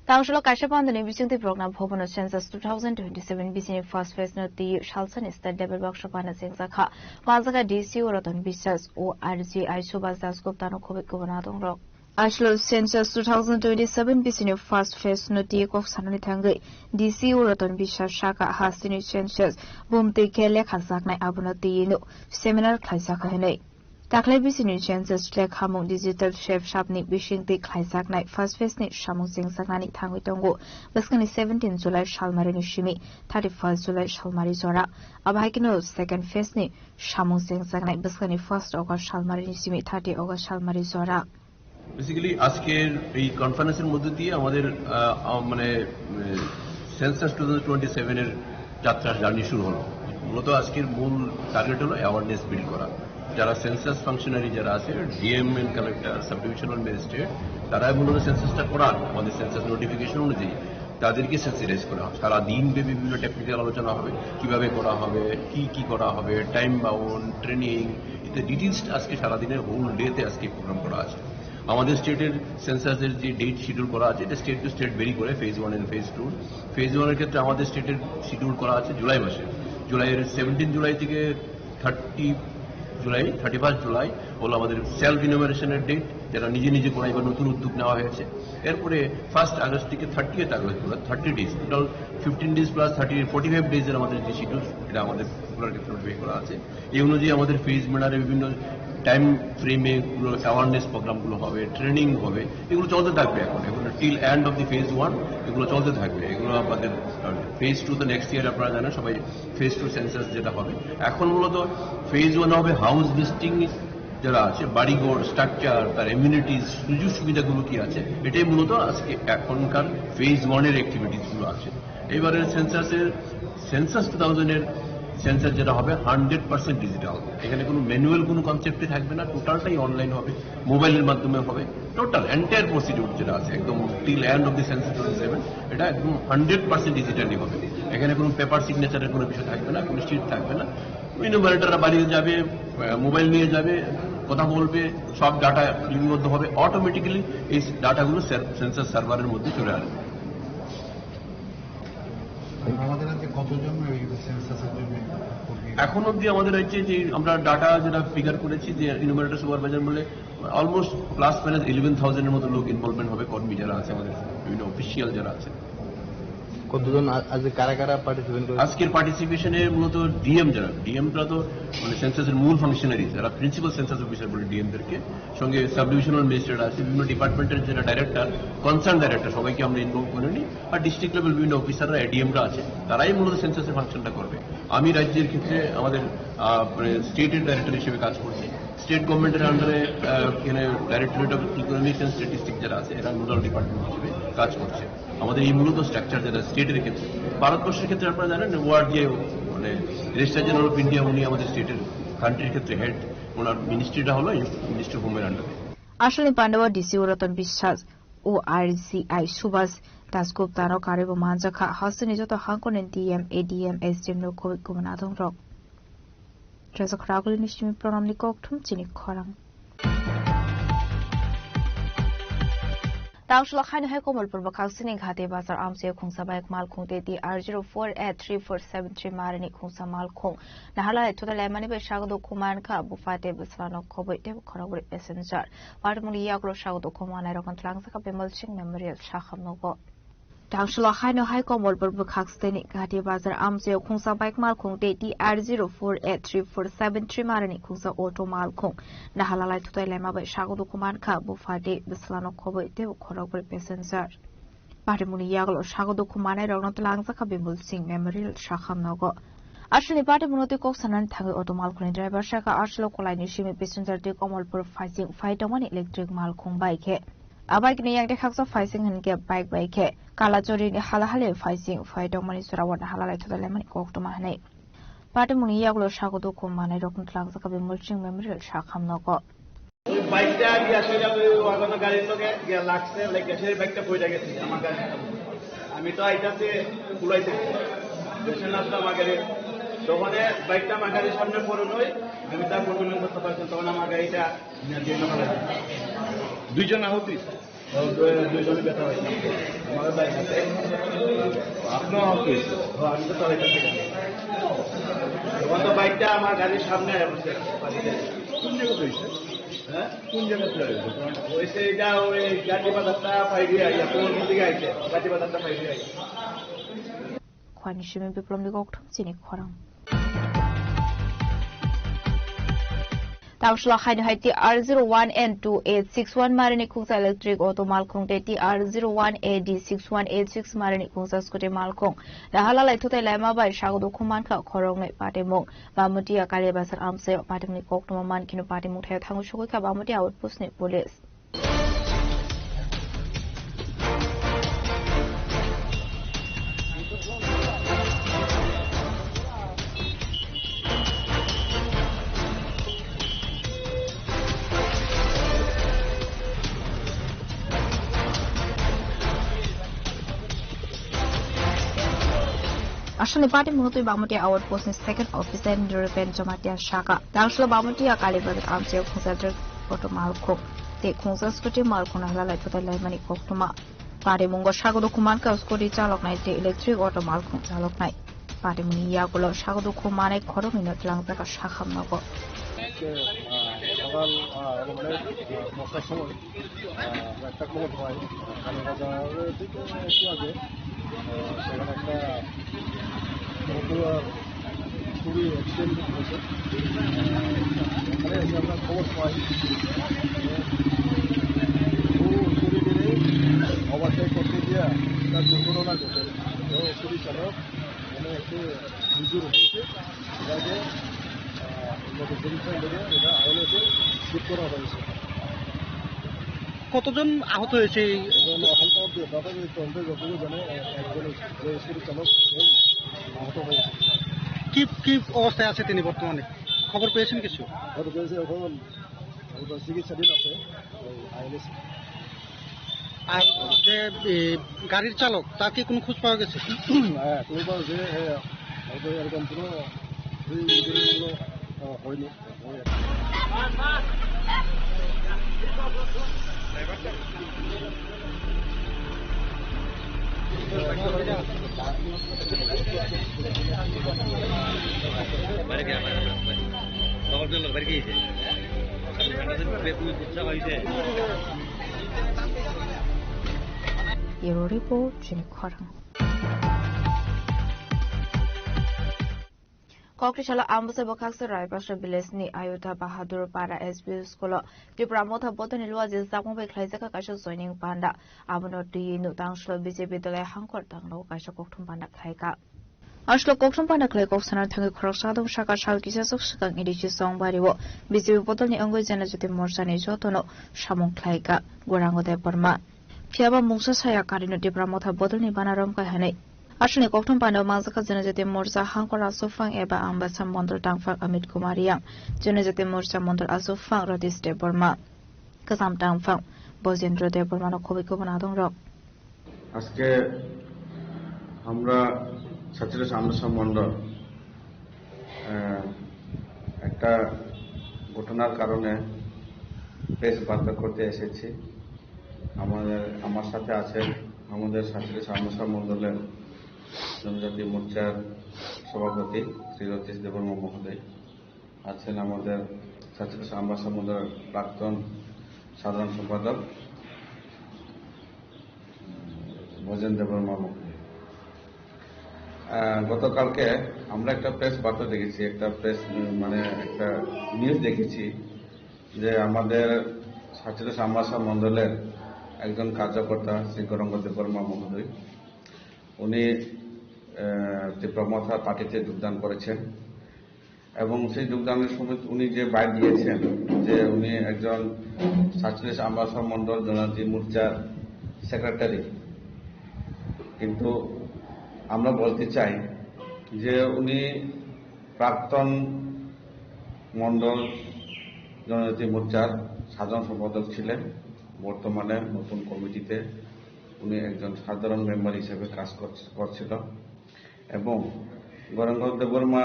Tangsholo kaisa pandani bisingtwi program bhobono census two thousand twenty-seven bisini first phase no twi salsani state level workshop ano chengjakha. Manjaka D C o Ratan Biswas, O R G I Subhas Das Gupta no khobwi kubun adongrok. Aslo census two thousand twenty-seven bisini first phase no twi kok sanani thangwi D C o Ratan Biswas saka hasteni census bumtwi khe lekha jaknai abono twi no seminar khlaijakha hinwi. Taklai bisini census lekhamung digital sep sapni bisingtwi khlaijaknai first phase ni samung chengjaknani thangwi tongo. Bwskangni seventeen July salmarini simi thirty-first July salmari jora. Abo hai kheno second phase ni samung chengjaknai bwskangni first August salmarini simi thirty August salmari jora. Basically আজকের এই কনফারেন্সের মধ্যে দিয়ে আমাদের, আহ, আহ, মানে, um, census two thousand twenty seven এর যাত্রার জার্নি শুরু হলো। মূলত আজকের মূল টার্গেট হলো অ্যাওয়ারনেস বিল্ড করা। যারা সেন্সাস ফাংশনারি যারা আছে, DM and collector, subdivisional magistrate, তারাই মূলত সেন্সাসটা করান আমাদের সেন্সাস নোটিফিকেশন অনুযায়ী। তাদেরকে সেন্সিটাইজ করা হবে। সারা দিন ব্যাপী বিভিন্ন টেকনিক্যাল আলোচনা হবে, কিভাবে করা হবে, কি কি করা হবে, টাইম বাউন্ড, ট্রেনিং, ইত্যাদি ডিটেইলস আজকে সারাদিনের হোল ডে তে আজকে প্রোগ্রাম করা আছে। আমাদের স্টেটের সেন্সাসের যে ডেট শিডিউল করা আছে, এটা স্টেট টু স্টেট ভেরি করে, phase one and phase two. Phase one এর ক্ষেত্রে আমাদের স্টেটের শিডিউল করা আছে জুলাই মাসে, জুলাইয়ের সেভেন্টিন জুলাই থেকে থার্টি জুলাই, থার্টি ফার্স্ট জুলাই হলো আমাদের সেলফ ইনোমারেশনের ডেট, যেটা নিজে নিজে করাই বা নতুন উদ্যোগ নেওয়া হয়েছে। এরপরে ফার্স্ট আগস্ট থেকে থার্টিয়েথ আগস্ট, অর্থাৎ thirty days, total fifteen days plus thirty, forty five ডেজের আমাদের যে শিডিউল, এটা আমাদের রেগুলার ক্ষেত্রে বের করা আছে। এই অনুযায়ী আমাদের ফেজ ম্যানারে বিভিন্ন টাইম ফ্রেমে এগুলো অ্যাওয়ারনেস প্রোগ্রামগুলো হবে, ট্রেনিং হবে, এগুলো চলতে থাকবে। এখন এগুলো till end of the phase one এগুলো চলতে থাকবে। এগুলো আমাদের ফেজ টু তো নেক্সট ইয়ার, আপনারা জানেন সবাই, ফেজ টু সেন্সাস যেটা হবে। এখন মূলত ফেজ ওয়ান হবে হাউস লিস্টিং, যারা আছে, বাড়িঘর, স্ট্রাকচার, তার এমিউনিটিজ, সুযোগ সুবিধাগুলো কি আছে, এটাই মূলত আজকে এখনকার ফেজ ওয়ান এর অ্যাক্টিভিটিস গুলো আছে। এবারের সেন্সাসের, সেন্সাস টু থাউজেন্ড এর সেন্সাস যেটা হবে হান্ড্রেড পার্সেন্ট ডিজিটাল। এখানে কোনো ম্যানুয়াল কোনো কনসেপ্টই থাকবে না, টোটালটাই অনলাইন হবে, মোবাইলের মাধ্যমে হবে। টোটাল এন্টায়ার প্রসিডিউর যেটা আছে, একদম till end of the census twenty seven, এটা একদম হান্ড্রেড পার্সেন্ট ডিজিটালি হবে। এখানে কোনো পেপার সিগনেচারের কোনো বিষয় থাকবে না, কোনো শিট থাকবে না। ইনোমারেটররা বাড়িতে যাবে, আহ, মোবাইল নিয়ে যাবে, কথা বলবে, সব ডাটা লিপিবদ্ধ হবে, অটোমেটিক্যালি এই ডাটাগুলো সেন-, সেন্সাস সার্ভারের মধ্যে চলে আসবে। আমাদের রাজ্যে কতজন ওই সেন্সাসের জন্য কর্মী? এখন অবধি আমাদের রাজ্যে যে আমরা ডাটা যেটা ফিগার করেছি, যে ইনোমারেটর সুপারভাইজার বলে অলমোস্ট প্লাস মাইনাস ইলেভেন থাউজেন্ডের মতো লোক ইনভলভমেন্ট হবে, কর্মী যারা আছে আমাদের, বিভিন্ন অফিসিয়াল যারা আছে। কতজন আ-, আজকে কারা কারা পার্টিসিপেট করে? আজকের পার্টিসিপেশনে মূলত ডিএম যারা, ডিএমরা তো মানে সেন্সাসের মূল ফাংশনারি, যারা প্রিন্সিপাল সেন্সাস অফিসার বলে ডিএমদেরকে, সঙ্গে সাব ডিভিশনাল ম্যাজিস্ট্রেট আছে, বিভিন্ন ডিপার্টমেন্টের যারা ডাইরেক্টর, কনসার্ন ডাইরেক্টর, সবাইকে আমরা ইনভলভ করে নিই। আর ডিস্ট্রিক্ট লেভেল বিভিন্ন অফিসাররা, এডিএমরা আছে, তারাই মূলত সেন্সাসের ফাংশনটা করবে। আমি রাজ্যের ক্ষেত্রে আমাদের, আহ, মানে স্টেটের ডাইরেক্টর হিসেবে কাজ করছি। স্টেট গভর্নমেন্টের আন্ডারে, আহ, এখানে directorate of economics and statistics যারা আছে, এরা নোডাল ডিপার্টমেন্ট হিসেবে কাজ করছে। আমাদের এই মূলত স্ট্রাকচার যেটা স্টেটের ক্ষেত্রে, ভারতবর্ষের ক্ষেত্রে আপনারা জানেন ওয়ার্ড যে, মানে, রেজিস্ট্রার জেনারেল অফ ইন্ডিয়া, উনি আমাদের স্টেটের, কান্ট্রির ক্ষেত্রে হেড, ওনার মিনিস্ট্রিটা হলো মিনিস্ট্রি অফ হোমের আন্ডারে। Aswkni pandao D C o Ratan Biswas, O R G I Subhas Das Gupta no karwi bo manjakha, hasteni joto hangkoni D M, A D M, S D M no khobwi kubun adongrok. Rajak Raguli ni simi program ni kokthum chini khorang. Tangshulok haino hai Komolpur bwkhaksini Ghati Bazar amchio khungsa bike malkhung tei T R zero four eight three four seven three marini khungsa malkhung naharlai thutai laimani bai sagdo khuman kha, buphate bwswlano khobwi tei khorokbrwi passenger. Patmoni yagulo sagdo khumanai rokno tlangjak kha Bimal Singh Memorial sakhamnogo. Tangshulok haino hai Komolpur bwkhaksini Ghati Bazar amchio khungsa bike malkhung tei T R zero four eight three four seven three marini khungsa auto malkhung naharlai thutai laima bai sagdo khuman kha, buphate bwswlano khobwi tei khorokbrwi passenger. Patmoni yagulo sagdo khumanai rokno tlangjak kha Bimal Singh Memorial sakhamnogo. Aswkni patmoni twi kok sanani thangwi auto malkhungni driver sakha aswk kolaini simi passenger tei Komolpur phaising phai tongmani electric malkhung bai khe. A bike ni yang tei khaksa phaising hinkhe bike bai khe Kalachori ni hala hali phaising phai tongmani jora o naharlai thutai laimani koktwma hinwi. Patimungni yagulo sago dukhu manai rokno twlangjak Bimol Singh Memorial Sakham nogo. ওই বাইকটা গিয়া সেটা ওই ওয়াগনের গাড়ির লগে গিয়া লাগছে, লেগে সেই বাইকটা পড়ে গেছে আমার গাড়ি। আমি তো আইতাছি কুলাইতে, পেছনে আসলো আমার গাড়ি। তখন বাইকটা আমার গাড়ির সামনে পড়ে নই, আমি তার কন্ট্রোল করতে পারছি না। তখন আমার গাড়িটা নিয়ে দিয়ে চলে গেছে। দুইজন আহত হয়েছে? ও, দুই-, দুইজনই ব্যথা হয়েছে। আমার বাইক আছে। আপনিও আহত হয়েছে? ও, আমি তো চলে গেছি। তখন তো বাইকটা আমার গাড়ির সামনে বসে। কোন জায়গাতে হয়েছে? হ্যাঁ? কোন জায়গাতে হয়েছে? ওই সে এটা ওই গাজী বাজারটা পাইরিয়া, ইয়া, কোন দিকে আইছে? গাজী বাজারটা pyorrhea. Khwani simi Biplomni kokthum chini khorang. Tamslo haino hai T R zero one N two eight six one marini khungsa electric auto malkhung tei T R zero one A D six one eight six marini khungsa scooty malkhung. Dahala lai thutai laima bai sago dukhu mankha khoroknwi patimung. Bamutia Kalibasar amchaio patimungni koktwma mankhino patimung thaio thangwi sogwi kha Bamutia outpost ni police. Aswkni patimung twi Bangmati outpost ni second officer Nirupen Jamatia saka. Tangshlo Bangmati a Kalibazar amchaio khungsa auto malkhung tei khungsa scooty malkhung nahla lai thutai laimani koktwma. Parimungo sago dukhu mankha scooty chaloknai tei electric auto malkhung chaloknai. Parimungni yagulo sago dukhu manai khoroknwino twlangjak kha sakham nogo. আজকে, আহ, সকাল, আহ, মানে, আহ, দশটার সময়, আহ, একটা খবর পাই, কালীবাজারের দিকে একটু আগে, আহ, সেখানে একটা মোটর চুরি অ্যাক্সিডেন্ট হয়েছে। ওখানে এসে আমরা খবর পাই, ও চুরি করে ওভারটেক করতে গিয়ে একটা দুর্ঘটনা ঘটে। তো চুরি চালক মানে একটু নিজের হয়েছে, এটাকে, আহ, মোটর ভেহিকল থেকে এটা আইএলএসে শিফট করা হয়েছে। কতজন আহত হয়েছে এই এখন, এখন তো অব্দি প্রাথমিক তদন্তে যতটুকু জানে, এ-, একজন যে স্কুটি চালক, সেই আহত হয়েছে। কি, কি অবস্থায় আছে তিনি বর্তমানে? খবর পেয়েছেন কিছু? খবর পেয়েছে, এখন ওটা চিকিৎসাধীন আছে, ওই আইএলএস। আর যে, এ, গাড়ির চালক, তার কি কোনো খোঁজ পাওয়া গেছে? হ্যাঁ, খোঁজ পাওয়া গেছে, হ্যাঁ, হয়তো এরকম কোনো, এই, এই কোনো, আহ, হয়নি। Buero report, chini khorang. Kokri salo ambusa bwkhaksa Raipasra village ni Ayuta Bahadur Para S B school o Tipra Motha bodolni luaji jakmung bai khlaijak kha kaisa joining panda. Abono twiwi no tangshlo B J P dole hangkor tanglo kaisa kokthum panda khlaikha. Aslo kokthum panda khlai kok sana thangwi khoroksa dong saka sal kisa sok swkang E D C Songbari o B J P bodolni wngwi Janajati Morcha ni jotono samung khlaikha Gorango Debbarma. Phiyaba mungsa saya karino Tipra Motha bodolni bana romkha hinwi. Aswkni kokthum panda mangjak kha Janajati Morcha hangkor aswkphang eba Ambasa Mondol tangphang Amit Kumar Yang, Janajati Morcha Mondol aswkphang Ratish Debbarma, kwcham tangphang Bojendra Debbarmano khobwi kubun adongrok. আজকে আমরা ছাত্রছাত্রী আমরা সব মণ্ডল, আহ, একটা ঘটনার কারণে প্রেস বার্তা করতে এসেছি। আমাদের, আমার সাথে আছেন আমাদের ছাত্রছাত্রী আমসা মণ্ডলের জনজাতি মোর্চার সভাপতি শ্রী রতীশ দেববর্মা মহোদয়, আছেন আমাদের ছাত্রছাত্রী আমসা মণ্ডলের প্রাক্তন সাধারণ সম্পাদক ব্রজেন দেববর্মা মহোদয়। আহ, গতকালকে আমরা একটা প্রেস বার্তা দেখেছি, একটা প্রেস, উম, মানে একটা নিউজ দেখেছি যে আমাদের ছাত্রছাত্রী আমসা মণ্ডলের একজন কার্যকর্তা শ্রী গৌরাঙ্গ দেববর্মা মহোদয়, উনি, আহ, ত্রিপুরা মথা পার্টিতে যোগদান করেছেন। এবং সেই যোগদানের সময় উনি যে বাইট দিয়েছেন যে উনি একজন ছাত্রছাত্রী আমসা মণ্ডল জনজাতি মোর্চার সেক্রেটারি, কিন্তু আমরা বলতে চাই যে উনি প্রাক্তন মণ্ডল জনজাতি মোর্চার সাধারণ সম্পাদক ছিলেন। বর্তমানে নতুন কমিটিতে উনি একজন সাধারণ মেম্বার হিসেবে কাজ করছ-, করছিল। এবং গৌরাঙ্গ দেববর্মা,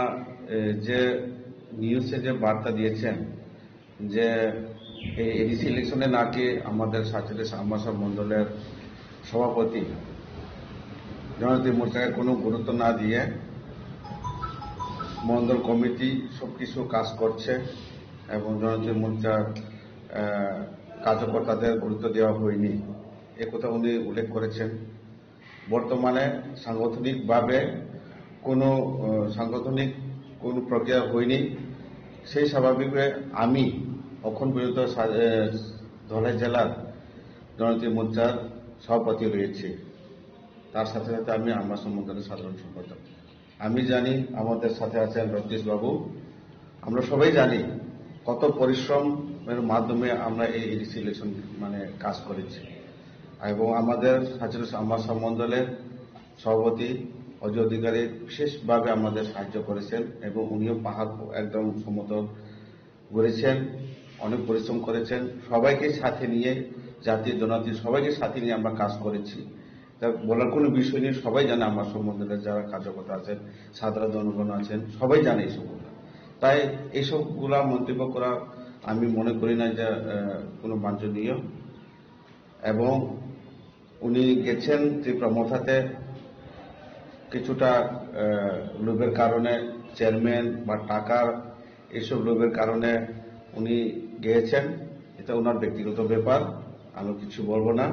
এ, যে নিউজে যে বার্তা দিয়েছেন যে এই এডিসি ইলেকশনে নাকি আমাদের সাতচল্লিশ আমবাসা মণ্ডলের সভাপতি জনজাতি মোর্চাকে কোনো গুরুত্ব না দিয়ে মণ্ডল কমিটি সবকিছু কাজ করছে এবং জনজাতি মোর্চার, আহ, কার্যকর্তাদের গুরুত্ব দেওয়া হয়নি, এ কথা উনি উল্লেখ করেছেন। বর্তমানে সাংগঠনিকভাবে কোনো, আহ, সাংগঠনিক কোনো প্রক্রিয়া হয়নি। সেই স্বাভাবিকভাবে আমি এখন পর্যন্ত সা-, আহ, ধলাই জেলার জনজাতি মোর্চার সভাপতি রয়েছে। তার সাথে সাথে আমি আমবাসা মণ্ডলের সাধারণ সম্পাদক। আমি জানি আমাদের সাথে আছেন রত্নেশ বাবু। আমরা সবাই জানি কত পরিশ্রমের মাধ্যমে আমরা এই এডিসি ইলেকশন মানে কাজ করেছি। এবং আমাদের সাতচল্লিশ আমবাসা মণ্ডলের সভাপতি অজয় অধিকারী বিশেষভাবে আমাদের সাহায্য করেছেন এবং উনিও পাহাড় একদম সমতল ঘুরেছেন, অনেক পরিশ্রম করেছেন। সবাইকে সাথে নিয়ে, জাতি জনজাতি সবাইকে সাথে নিয়ে আমরা কাজ করেছি। তা বলার কোনো বিষয় নেই, সবাই জানে আমার সম্বন্ধে, যারা কার্যকর্তা আছেন, সাধারণ জনগণ আছেন, সবাই জানে এই সম্বন্ধে। তাই এইসবগুলা মন্তব্য করা আমি মনে করি না যে, আহ, কোনো বাঞ্ছনীয়। এবং উনি গেছেন ত্রিপুরা মথাতে কিছুটা, আহ, লোভের কারণে, চেয়ারম্যান বা টাকার এইসব লোভের কারণে উনি গিয়েছেন, এটা ওনার ব্যক্তিগত ব্যাপার, আমি কিছু বলবো না।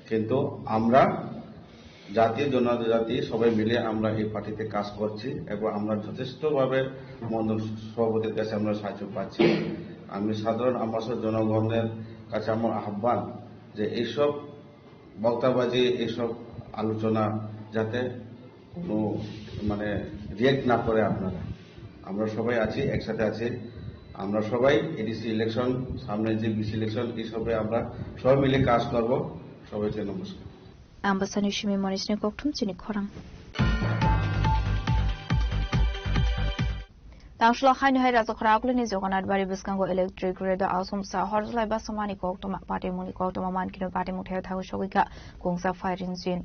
কিন্তু আমরা জাতি জনজাতি সবাই মিলে আমরা এই পার্টিতে কাজ করছি এবং আমরা যথেষ্টভাবে মণ্ডল সভাপতির কাছে আমরা সাহায্য পাচ্ছি। আমি সাধারণ আমবাসা জনগণের কাছে আমার আহ্বান যে এইসব বক্তাবাজি, এইসব আলোচনা যাতে কোনো মানে রিয়েক্ট না করে আপনারা। আমরা সবাই আছি, একসাথে আছি। আমরা সবাই এডিসি ইলেকশন, সামনে যে বিসি ইলেকশন, এইসবে আমরা সবাই মিলে কাজ করব। সবাইকে নমস্কার। Ambasani simi manisni kokthum chini khorang. Tangshlo haino hai Rajakhora Akulini Jagannath Bari bwskango electric redo asomsa horjlai basomani koktwma, patimungni koktwma mankino patimung thaya thago sogwikha kungsa firing engine.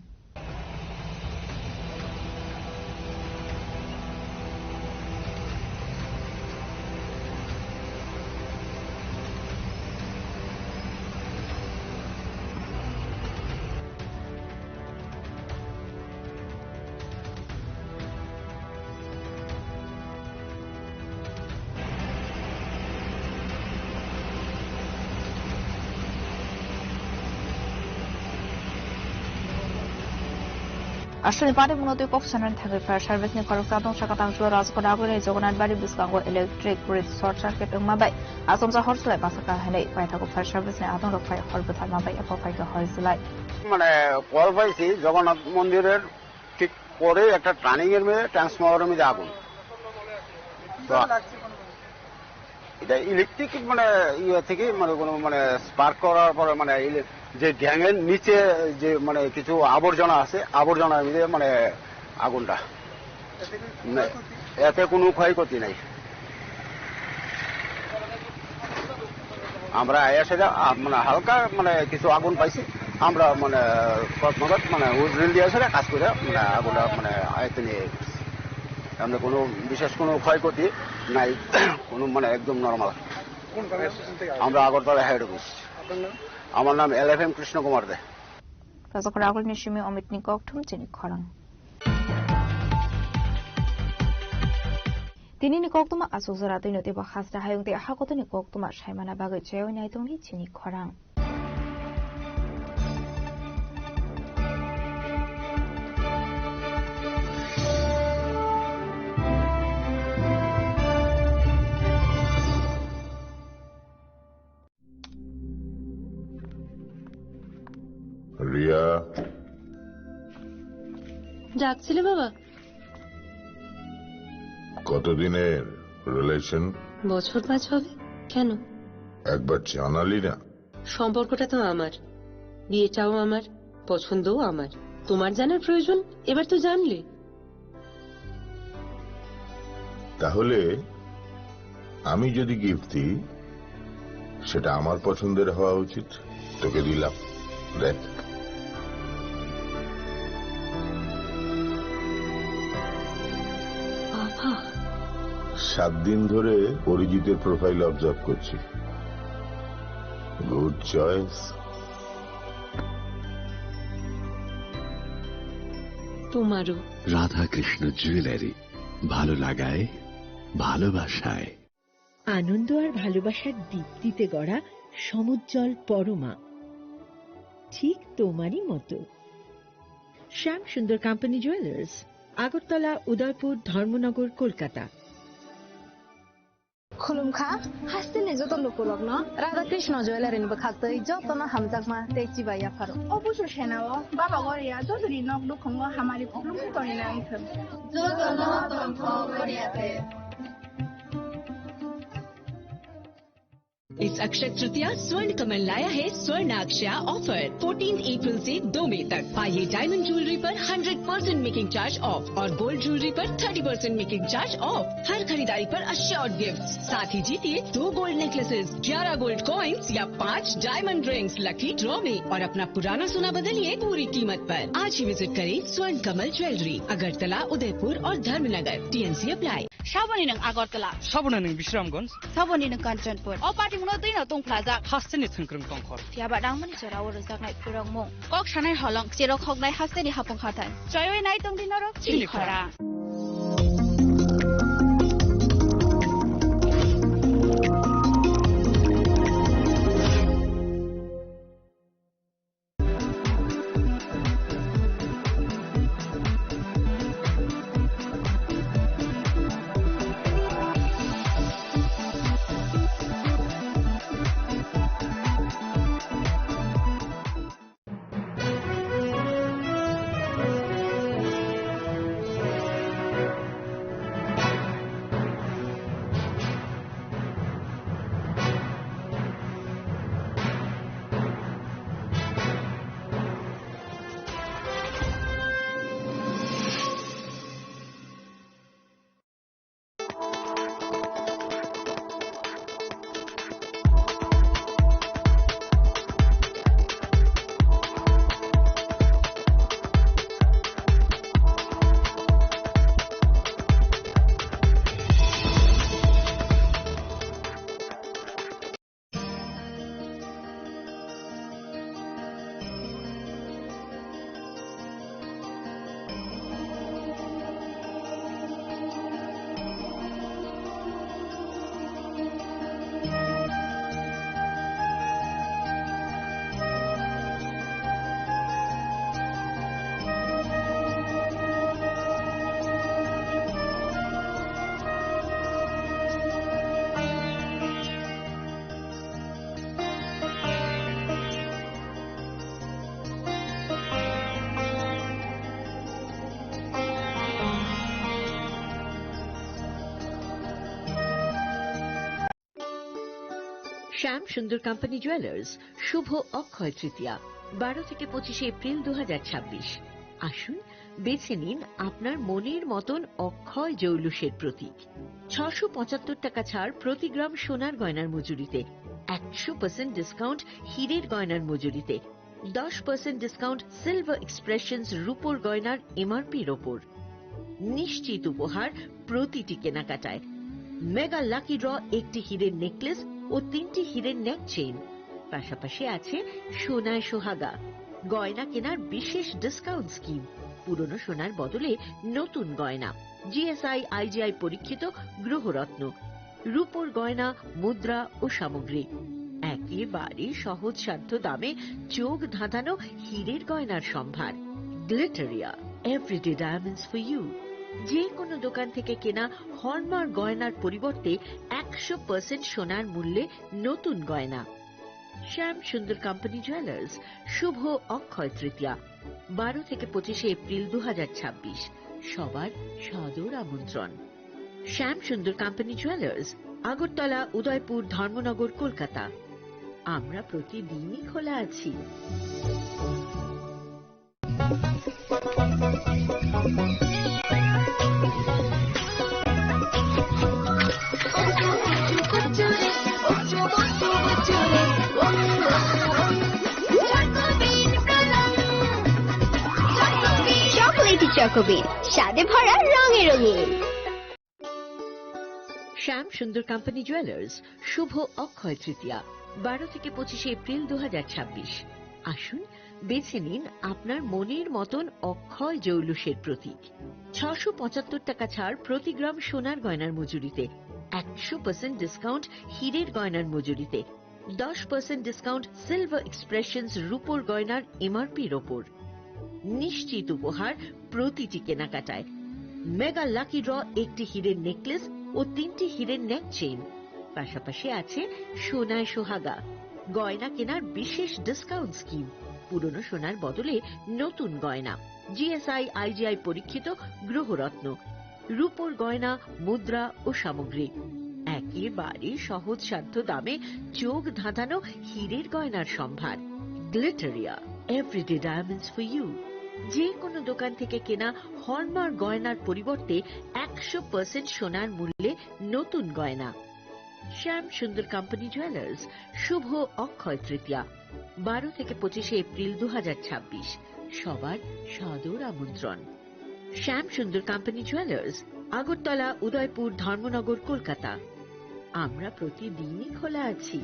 Aswkni patimungno twi kok sanani thangwi fire service ni khoroksa tong saka tangsulo Rajakhora Akulini Jagannath Bari bwskango electric grid short circuit wngma bai asomsa horjlai basaka hinwi paithago fire service ni adongrok phai hor bwtharma bai abo phaikha horjlai. মানে কল পাইছি জগন্নাথ মন্দিরের ঠিক পরে একটা টার্নিং এর মধ্যে ট্রান্সফরমারের মধ্যে আগুন। তো এটা ইলেকট্রিক মানে ইয়ে থেকে মানে কোনো মানে স্পার্ক করার পরে মানে ইলে-, যে গ্যাং এর নিচে যে মানে কিছু আবর্জনা আছে, আবর্জনার মধ্যে মানে আগুনটা। না, এতে কোনো ক্ষয়ক্ষতি নাই। আমরা এসে যা, আ, মানে হালকা মানে কিছু আগুন পাইছি, আমরা মানে তৎক্ষণাৎ মানে হুইসেল দিয়ে এসে কাজ করে মানে আগুনটা মানে আয়ত্তে নিয়ে গেছি। আমরা কোনো বিশেষ কোনো ক্ষয়ক্ষতি নাই, কোনো মানে একদম নরমাল। কোন থানায় এসেছেন থেকে? আমরা আগরতলা হেড অফিস। আপনার নাম? আমার নাম এল এফ এম কৃষ্ণ কুমার দে। Rajakhora Akulini simi Omitni kokthum chini khorang. Tinini koktwma aswk jora twino teibo hasra hayung tei hakotoni koktwma saimana bagwi chaywi naitongdi chini khorang. Riya. ডাকছিলে বাবা? কতদিনের রিলেশন? বছর পাঁচ হবে। কেন? একবার জানালি না। সম্পর্কটা তো আমার, বিয়েটাও আমার, পছন্দও আমার। তোমার জানার প্রয়োজন, এবার তো জানলে। তাহলে আমি যদি গিফট দিই, সেটা আমার পছন্দের হওয়া উচিত। তোকে দিলাম, দেখ। বাবা। সাত দিন ধরে অরিজিতের প্রোফাইল অবজার্ভ করছি। Good choice. তোমারও। রাধাকৃষ্ণ জুয়েলারি, ভালো লাগায়, ভালোবাসায়। আনন্দ আর ভালোবাসার দীপ্তিতে গড়া সমুজ্জ্বল পরমা, ঠিক তোমারই মতো। শ্যাম সুন্দর কোম্পানি জুয়েলার্স, আগরতলা, উদয়পুর, ধর্মনগর, Kolkata. Khulumkha, hasteni joto lukurokno Radha Krishna Jewellery ni bwkhaktwi jotono hamjakma tei chibai yapharo. O busu senao Baba Goria jotoni nok nukhungo hamari khulumkha tongwi nai thung. Jotono tongthok Goria te. इस अक्षय तृतीया स्वर्ण कमल लाया है स्वर्ण अक्षया offer. Fourteen April से दो मई तक पाइए डायमंड ज्वेलरी पर hundred percent making charge off और गोल्ड ज्वेलरी पर thirty percent making charge off. हर खरीदारी पर अश्योर्ड गिफ्ट, साथ ही जीतिए दो गोल्ड नेकलेसेस, ग्यारह गोल्ड कॉइन्स या पाँच डायमंड रिंग्स लकी ड्रॉ में और अपना पुराना सोना बदलिए पूरी कीमत पर। आज ही विजिट करें स्वर्ण कमल ज्वेलरी, अगरतला, उदयपुर और Dharmanagar. T and C apply. Saboni nwng Agartala. Saboni nwng Bisramganj. Saboni nwng Kanchanpur. O party mungno twi no tongphlajak. Hasteni thwngkwrwng tongkhor. Phiya ba nangmani jora o rwjaknai phwrwngmung. Kok sanai holong, cherok hoknai hasteni hapung hathai. Choiwi nai tongdi norok chini khorang. শ্যাম সুন্দর company jewellers, শুভ অক্ষয় তৃতীয়া, বারো থেকে পঁচিশে এপ্রিল দু হাজার ছাব্বিশ। আসুন, বেছে নিন আপনার মনের মতন অক্ষয় জৌলুসের প্রতীক। ছশো পঁচাত্তর টাকা ছাড় প্রতি গ্রাম সোনার গয়নার মজুরিতে, একশো পার্সেন্ট ডিসকাউন্ট হীরের গয়নার মজুরিতে, দশ পার্সেন্ট ডিসকাউন্ট সিলভার এক্সপ্রেশনস রূপোর গয়নার এমআরপির ওপর। নিশ্চিত উপহার প্রতিটি কেনাকাটায়। মেগা লাকি ড্র, একটি হীরের নেকলেস ও তিনটি হীরের নেক চেইন, পাশাপাশি আছে সোনায় সোহাগা, গয়না কেনার বিশেষ ডিসকাউন্ট স্কিম, পুরনো সোনার বদলে নতুন গয়না, জিএসআই আইজিআই পরীক্ষিত গ্রহরত্ন, রূপোর গয়না, মুদ্রা ও সামগ্রী। একেবারে সহজসাধ্য দামে চোখ ধাঁধানো হীরের গয়নার সম্ভার। Glitteria, everyday diamonds for you. যে কোনো দোকান থেকে কেনা হলমার্ক গয়নার পরিবর্তে একশো পার্সেন্ট সোনার মূল্যে নতুন গয়না। শ্যাম সুন্দর কোম্পানি জুয়েলার্স, শুভ অক্ষয় তৃতীয়া, বারো থেকে পঁচিশে এপ্রিল দু হাজার ছাব্বিশ। সবার সাদর আমন্ত্রণ। শ্যাম সুন্দর কোম্পানি জুয়েলার্স, আগরতলা, উদয়পুর, ধর্মনগর, কলকাতা। আমরা প্রতিদিনই খোলা আছি। চকোবিন, স্বাদে ভরা, রঙে রঙিন। শ্যাম সুন্দর কোম্পানি জুয়েলার্স, শুভ অক্ষয় তৃতীয়া, বারো থেকে পঁচিশে এপ্রিল দু হাজার ছাব্বিশ। আসুন, বেছে নিন আপনার মনের মতন অক্ষয় জৌলুসের প্রতীক। ছশো পঁচাত্তর টাকা ছাড় প্রতি গ্রাম সোনার গয়নার মজুরিতে, একশো পার্সেন্ট ডিসকাউন্ট হীরের গয়নার মজুরিতে, দশ পার্সেন্ট ডিসকাউন্ট সিলভার এক্সপ্রেশনস রূপোর গয়নার এমআরপির ওপর। নিশ্চিত উপহার প্রতিটি কেনাকাটায়। মেগা লাকি ড্র, একটি হীরের নেকলেস ও তিনটি হীরের নেক চেইন, পাশাপাশি আছে সোনায় সোহাগা। গয়না কেনার বিশেষ ডিসকাউন্ট স্কিম, পুরনো সোনার বদলে নতুন গয়না, জিএসআই আইজিআই পরীক্ষিত গ্রহরত্ন, রূপোর গয়না, মুদ্রা ও সামগ্রী। একেবারে সহজসাধ্য দামে চোখ ধাঁধানো হীরের গয়নার সম্ভার। Glitteria, everyday diamonds for you. যে কোনো দোকান থেকে কেনা হলমার্ক গয়নার পরিবর্তে একশো পার্সেন্ট সোনার মূল্যে নতুন গয়না। শ্যাম সুন্দর কোম্পানি জুয়েলার্স, শুভ অক্ষয় তৃতীয়া, বারো থেকে পঁচিশে এপ্রিল দু হাজার ছাব্বিশ। সবার সাদর আমন্ত্রণ। শ্যাম সুন্দর কোম্পানি জুয়েলার্স, আগরতলা, উদয়পুর, ধর্মনগর, কলকাতা। আমরা প্রতিদিনই খোলা আছি।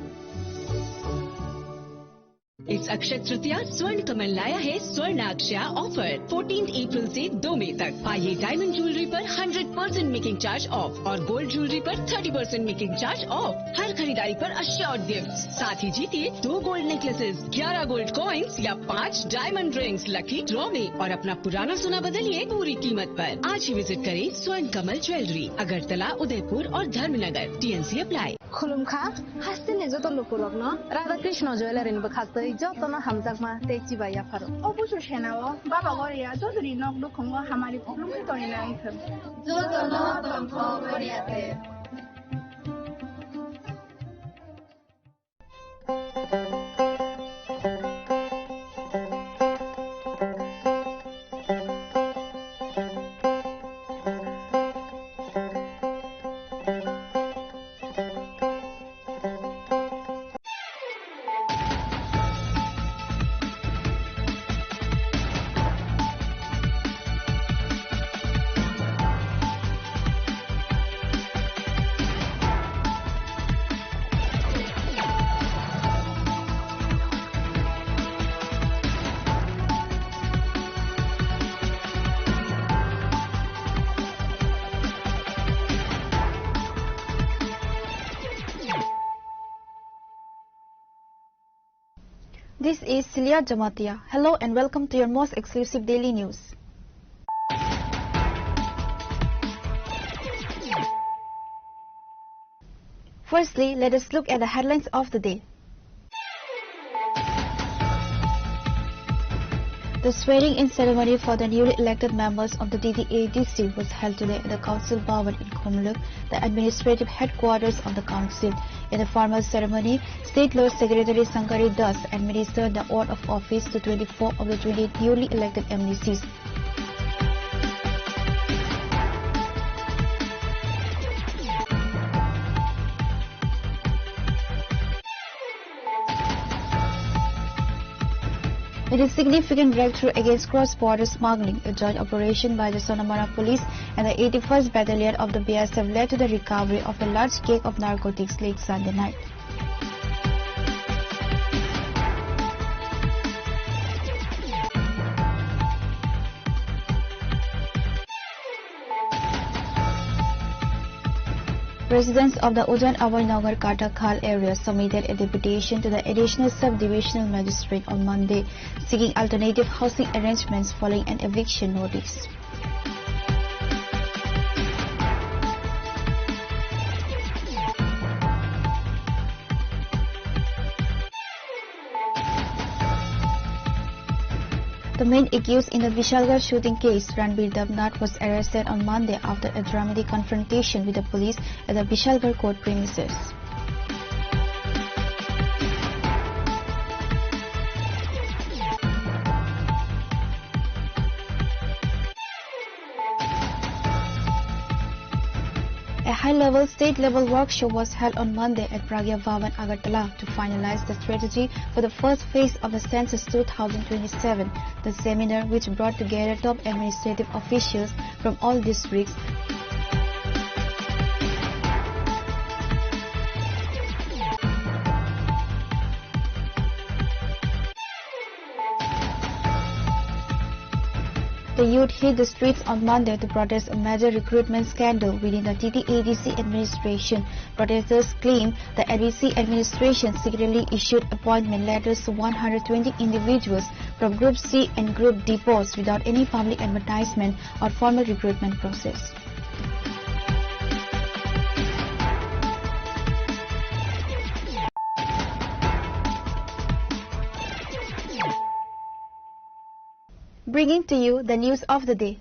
इस अक्षय तृतीया स्वर्ण कमल लाया है स्वर्ण अक्षया ऑफर। फोर्टीन अप्रैल से दो मई तक पाइए डायमंड ज्वेलरी पर hundred percent making charge off और गोल्ड ज्वेलरी पर thirty percent making charge off. हर खरीदारी पर अश्योर्ड गिफ्ट, साथ ही जीतिए दो गोल्ड नेकलेसेस, ग्यारह गोल्ड कॉइन्स या पाँच डायमंड रिंग्स लकी ड्रॉ में और अपना पुराना सोना बदलिए पूरी कीमत पर। आज ही विजिट करें स्वर्ण कमल ज्वेलरी, अगरतला, उदयपुर और Dharmanagar. T and C apply. Khulumkha, hasteni joto lukurokno Radha Krishna Jewellery ni bwkhaktwi jotono hamjakma tei chibai yapharo. O busu senao Baba Goria Chaudhury nok nukhungo hamari khulumwi tongwi nai thwng. Jotono tongthok Goria te. This is Celia Jamatia. Hello and welcome to your most exclusive daily news. Firstly, let us look at the headlines of the day. The swearing-in ceremony for the newly elected members of the D D A D C was held today at the council bhavan in Khumulwng, the administrative headquarters of the council. In the formal ceremony, State Law Secretary Sankari Das administered the oath of office to twenty-four of the twenty newly elected M D Cs. It is significant breakthrough against cross-border smuggling. A joint operation by the Sonamara Police and the eighty-first Battalion of the B S F led to the recovery of a large cake of narcotics late Sunday night. Residents of the Udan Abhay Nagar Katakhal area submitted a deputation to the Additional Sub-Divisional Magistrate on Monday, seeking alternative housing arrangements following an eviction notice. The main accused in the Vishalgarh shooting case, Ranbir Debnath, was arrested on Monday after a dramatic confrontation with the police at the Vishalgarh court premises. A High-level state-level workshop was held on Monday at Pragya Bhavan, Agartala, to finalize the strategy for the first phase of the census two thousand twenty-seven. The seminar, which brought together top administrative officials from all districts, the youth hit the streets on Monday to protest a major recruitment scandal within the T T A D C administration. Protesters claim the A D C administration secretly issued appointment letters to one hundred twenty individuals from Group C and Group D posts without any public advertisement or formal recruitment process. Bringing to you the news of the day.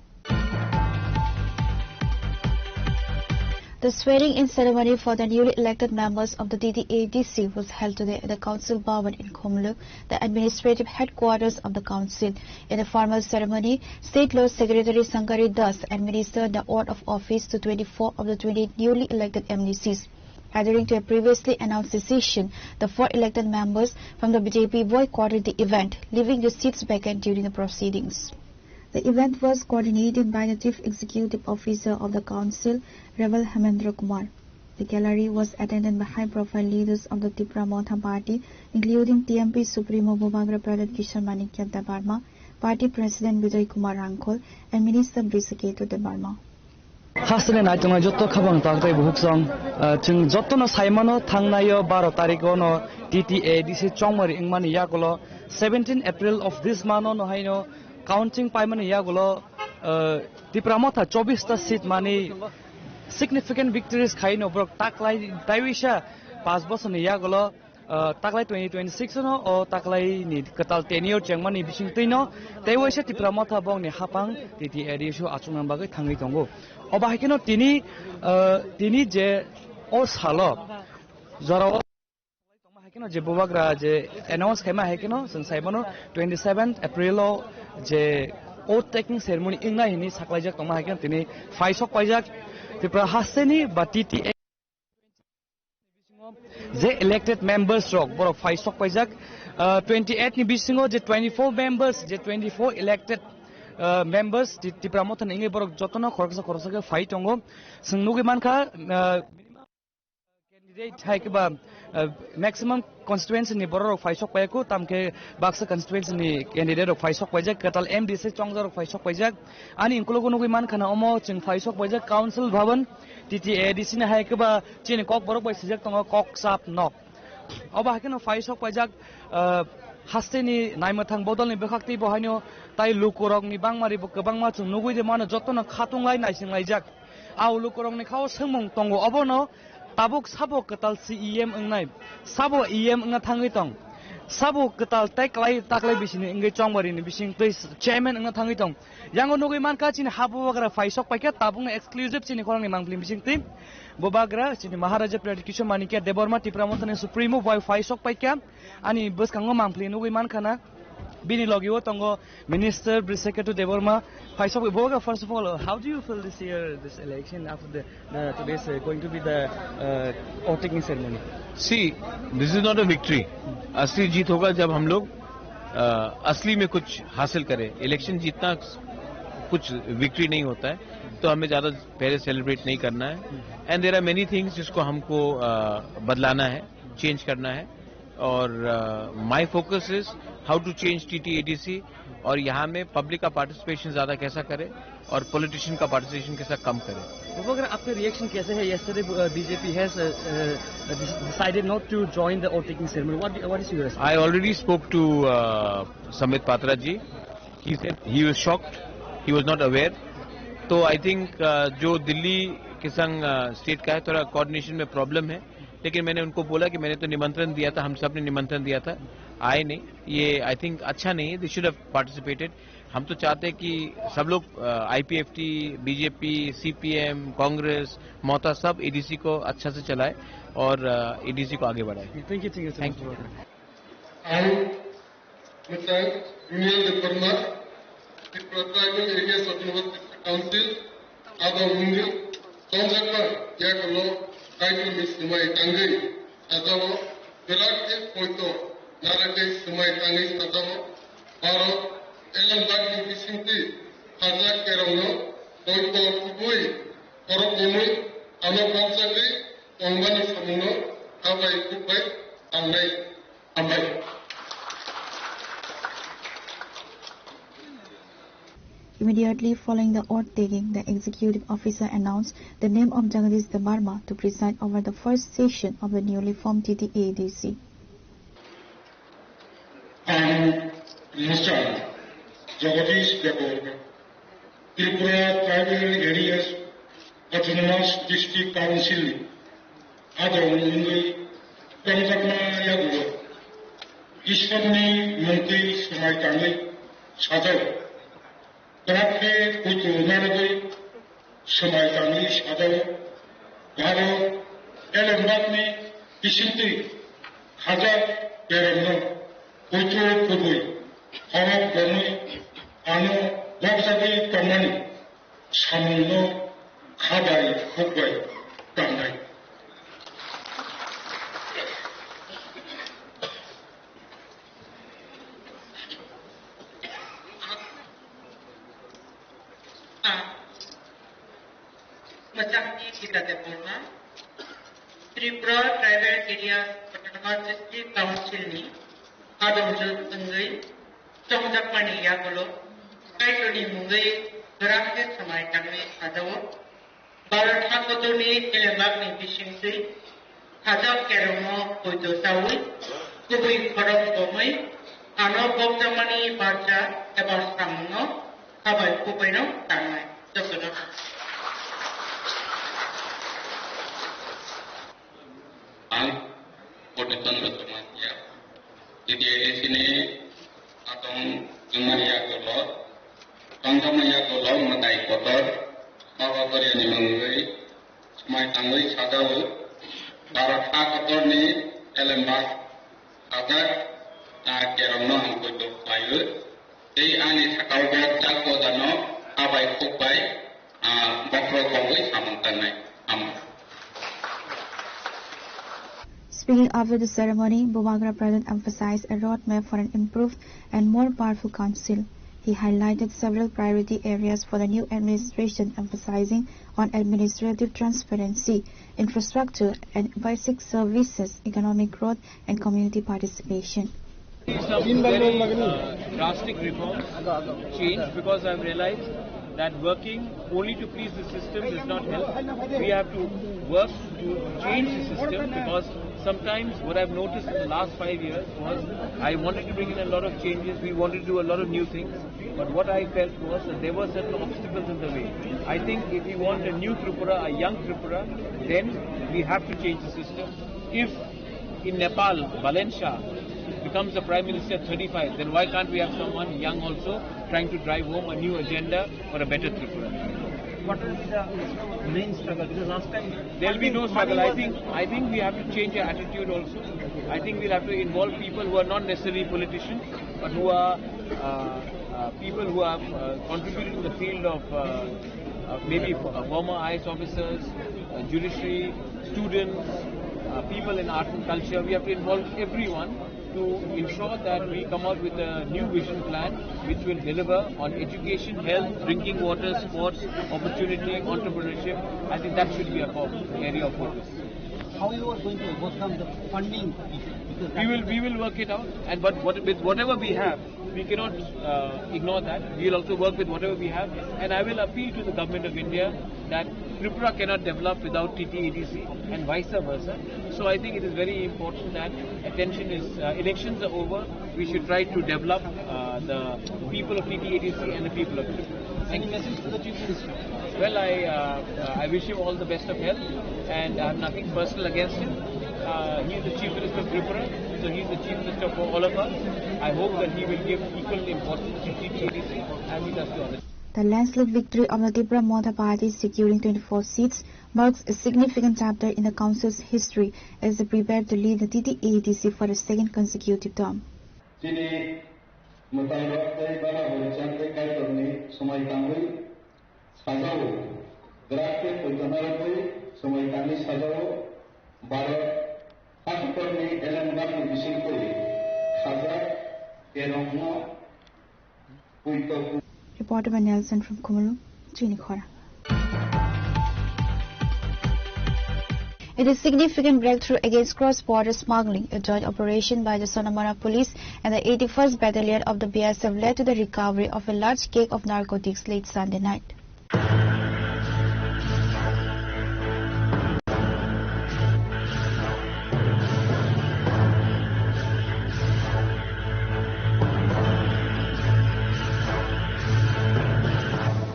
The swearing-in ceremony for the newly elected members of the T T A D C was held today at the Council Bhavan in Khumulwng, the administrative headquarters of the council. In the formal ceremony, State Law Secretary Sankari Das administered the oath of office to twenty-four of the twenty newly elected M D Cs. Adhering to a previously announced decision, the four elected members from the B J P boycotted the event, leaving the seats vacant during the proceedings. The event was coordinated by the Chief Executive Officer of the Council, Reverend Hemendra Kumar. The gallery was attended by high-profile leaders of the Tipra Motha Party, including T M P Supremo Bubagra Pradyut Kishore Manikya Debbarma, Party President Vijay Kumar Rangkhol, and Minister Brisiketu Debbarma. Hasteni naitongnai jotto khabang tak tei buhuk song, ah, chwng jottono saimano thangnaio baro tarikh ono T T A D C chongmari wngmani yagulo seventeen April of this month ono haino counting paimani yagulo, ah, Tipra Motha chobbish ta seat mani significant victories khaino borok taklai taiwisa paanch bosorni yagulo ah, taklai twenty twenty-six no o taklai ni kwtal tenure chengmani bising twi no tei waisa Tipra Motha bongni hapang T T A D C o achukna bagwi thangwi tongo. Obo hai kheno tini, ah, tini je o salo jorao tongma hai kheno je bubagra je announce khaima hai kheno chwng sai mano twenty-seventh April o je oath taking ceremony wngnai hwnwi saklaijak tongma hai kheno tini phaisok paijak Tripura hasteni ba T T A je elected members rok borok phai sok paijak, ah, twenty-eight ni bisingo je twenty-four members, je twenty-four elected, ah, members Ti-, Tipra Motha ni wngwi borok jotono khoroksa khoroksa khe phai tongo. Chwng nugwi mankha, ah, candidate hai khe ba, ah, maximum constituency ni borok rok phai sok paikhu, tamkhe baksa constituency ni candidate rok phai sok paijak, kwtal M D C chongjak rok phai sok paijak. Ani ukologo nugwi mankha na omo chwng phai sok paijak Council Bhavan, T T A D C ni hai khe ba chini kok borok bai swijak tongo kok chap nok. Obo hai kheno phai sok paijak, ah, hasteni naimwthang bodolni bwkhaktwi bo haino tai lukurokni bangmari bo kwbangma chwng nugwi de mano jotono khatung lai naising laijak. Au lukurokni khao swngmung tongo obono tabuk sabo kwtal C E M wngnai, sabo E M wngna thangwi tong, sabo kwtal tei klai taklai bisini wngwi chongbarini bising twi chairman wngna thangwi tong. Yango nugwi mankha chini ha bubagra phai sok paikha tabukno exclusive chini khorangni mangpili bisingtwi. Bubagra chini Maharaja Pradyut Kishore Manikya Debbarma Tipra Mothani Supremo bai phai sok paikha. Ani bwskango mangpili nugwi mankha na. Bini logi o tongo Minister Briseketu Debbarma. Phai sok bubagra, first of all, how do you feel this year, this election after the, the today's, uh, going to be the, uh, oath taking ceremony? See, this is not a victory. असली जीत होगा जब हम लोग अ, असली में कुछ हासिल करें। इलेक्शन जीतना कुछ विक्ट्री नहीं होता है, तो हमें ज़्यादा पहले सेलिब्रेट नहीं करना है। And there are many things जिसको हमको, अ, बदलाना है, चेंज करना है। और, अ, my focus is how to change T T A D C, और यहाँ में पब्लिक का पार्टिसिपेशन ज़्यादा कैसा करें, और पॉलिटिशियन का पार्टिसिपेशन के साथ कम करें। Bubagra, आपका रिएक्शन कैसे है? Yesterday, uh, B J P has, uh, uh, decided not to join the oath taking ceremony. What, what is your response? I already spoke to, uh, Sambit Patra ji. He said he was shocked, he was not aware. तो I think, uh, जो दिल्ली के संग, uh, state का है, थोड़ा कोऑर्डिनेशन में प्रॉब्लम है, लेकिन मैंने उनको बोला कि मैंने तो निमंत्रण दिया था, हम सब ने निमंत्रण दिया था, आए नहीं। ये आई थिंक अच्छा नहीं है, they should have participated। हम तो चाहते हैं कि सब लोग, अ, I P F T, B J P, C P M, Congress, ममता सब एडीसी को अच्छा से चलाए और, अ, एडीसी को आगे बढ़ाए। Thank you, thank you so much. Thank you. I, Mister Junior Debbarma, the Tribal Areas Autonomous District Council, Aba Mundu, Tonjakma yagulo Kaitorni swmai tangwi sajao, belak khe poito narwgwi swmai tangwi sajao. Baro elembakni bisingtwi khajak kerongno poito kubui khorok bomwi ano bokjagwi tongmani samungno habai khukbai tangnai. Hambai. Immediately following the oath taking, the executive officer announced the name of Jagadish Debbarma to preside over the first session of the newly formed T T A D C. Ang Mister Jagadish Debbarma, Tripura Tribal Areas Autonomous District Council ni adong wngwi tongjakma yagulo Ishwarni mungtwi swmai tangwi sajao. Belak khe poito narwgwi swmai tangwi sajao. Baro elembakni bisingtwi khajak kerongno poito kubui khorok bomwi ano bokjagwi tongmani samungno khabai khukbai tangnai. Mwchangni Gita Debbarma, Tripura Tribal Areas Autonomous District Council ni adongjwk wngwi chongjakmani yagulo Kaitorni mungwi kwrak khe swmai tangwi sajao. Baro tha kotorni elembakni bisingtwi khajak kerongno poito chaui, kubui khorok bomwi ano bokjakmani barja eba samungno habai khukbaino tangnai. Jotono. Ang Kotiton Bosomania, T T A D C ni atong wngmani yagulo, tongjakmani yagulo mwtai kotor, Baba Goriani mungwi swmai tangwi sajao, Bharat ha kotorni elembak sajak, ah, kerongno ang poito khlaiwi. Tei ani sakao bo jak bojano abai khukbai, ah, bokhorok bongwi samung tangnai. Amo. Speaking after the ceremony, Bubagra Pradhan emphasized a roadmap for an improved and more powerful council. He highlighted several priority areas for the new administration, emphasizing on administrative transparency, infrastructure and basic services, economic growth, and community participation. Some very, uh, drastic reforms, change, because I've realized that working only to please the system does not help. We have to work to change the system, because sometimes what I've noticed in the last five years was I wanted to bring in a lot of changes, we wanted to do a lot of new things, but what I felt was that there were certain obstacles in the way. I think if we want a new Tripura, a young Tripura, then we have to change the system. If in Nepal, Balen Shah becomes the Prime Minister at thirty-five, then why can't we have someone young also trying to drive home a new agenda for a better Tripura? What will be the main struggle? Because last time there'll be no struggle. I think, I think we have to change our attitude also. I think we'll have to involve people who are not necessarily politicians, but who are, uh, uh, people who have, uh, contributed in the field of, uh, uh, maybe fo-, uh, former I A S officers, uh, judiciary, students, uh, people in arts and culture. We have to involve everyone to ensure that we come out with a new vision plan which will deliver on education, health, drinking water, sports, opportunity, entrepreneurship. I think that should be a core area of focus. How you are going to overcome the funding issue? Because we will, we will work it out, and but what, with whatever we have, we cannot, uh, ignore that. We will also work with whatever we have, and I will appeal to the Government of India that Tripura cannot develop without T T A D C and vice versa. So I think it is very important that attention is, uh, elections are over. We should try to develop, uh, the people of T T A D C and the people of Tripura. Any message to the Chief Minister? Well, I, uh, uh, I wish him all the best of health, and I have nothing personal against him. Uh, he is the Chief Minister of Tripura, so he is the Chief Minister for all of us. I hope that he will give equal importance to T T A D C as he does to others. The landslide victory of the Tipra Motha Party, securing twenty-four seats, marks a significant chapter in the council's history as they prepare to lead the T T A D C for a second consecutive term. Chini mwtai rok tei bana hwnwi chang tei Kaitorni swmai tangwi sajao. Bwrakhe poito narwgwi swmai tangwi sajao, Bharat hakotorni elengbarni bisingtwi khajak kerongno poito. Reported by Nelson from Khumulwng, Chini Khorang. It is significant breakthrough against cross-border smuggling. A joint operation by the Sonamura Police and the eighty-first Battalion of the B S F led to the recovery of a large cake of narcotics late Sunday night.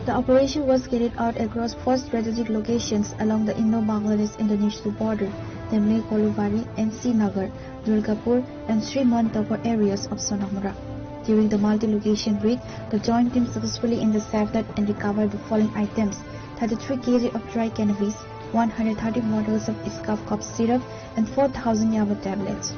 The operation was carried out across four strategic locations along the Indo-Bangladesh-Indonesia border, namely Kolubari, N C Nagar, Durgapur, and Sri Mohan Tokar areas of Sonamura. During the multi-location raid, the joint team successfully intercepted and recovered the following items: thirty-three kilograms of dry cannabis, one hundred thirty bottles of scuff cough syrup, and four thousand yaba tablets.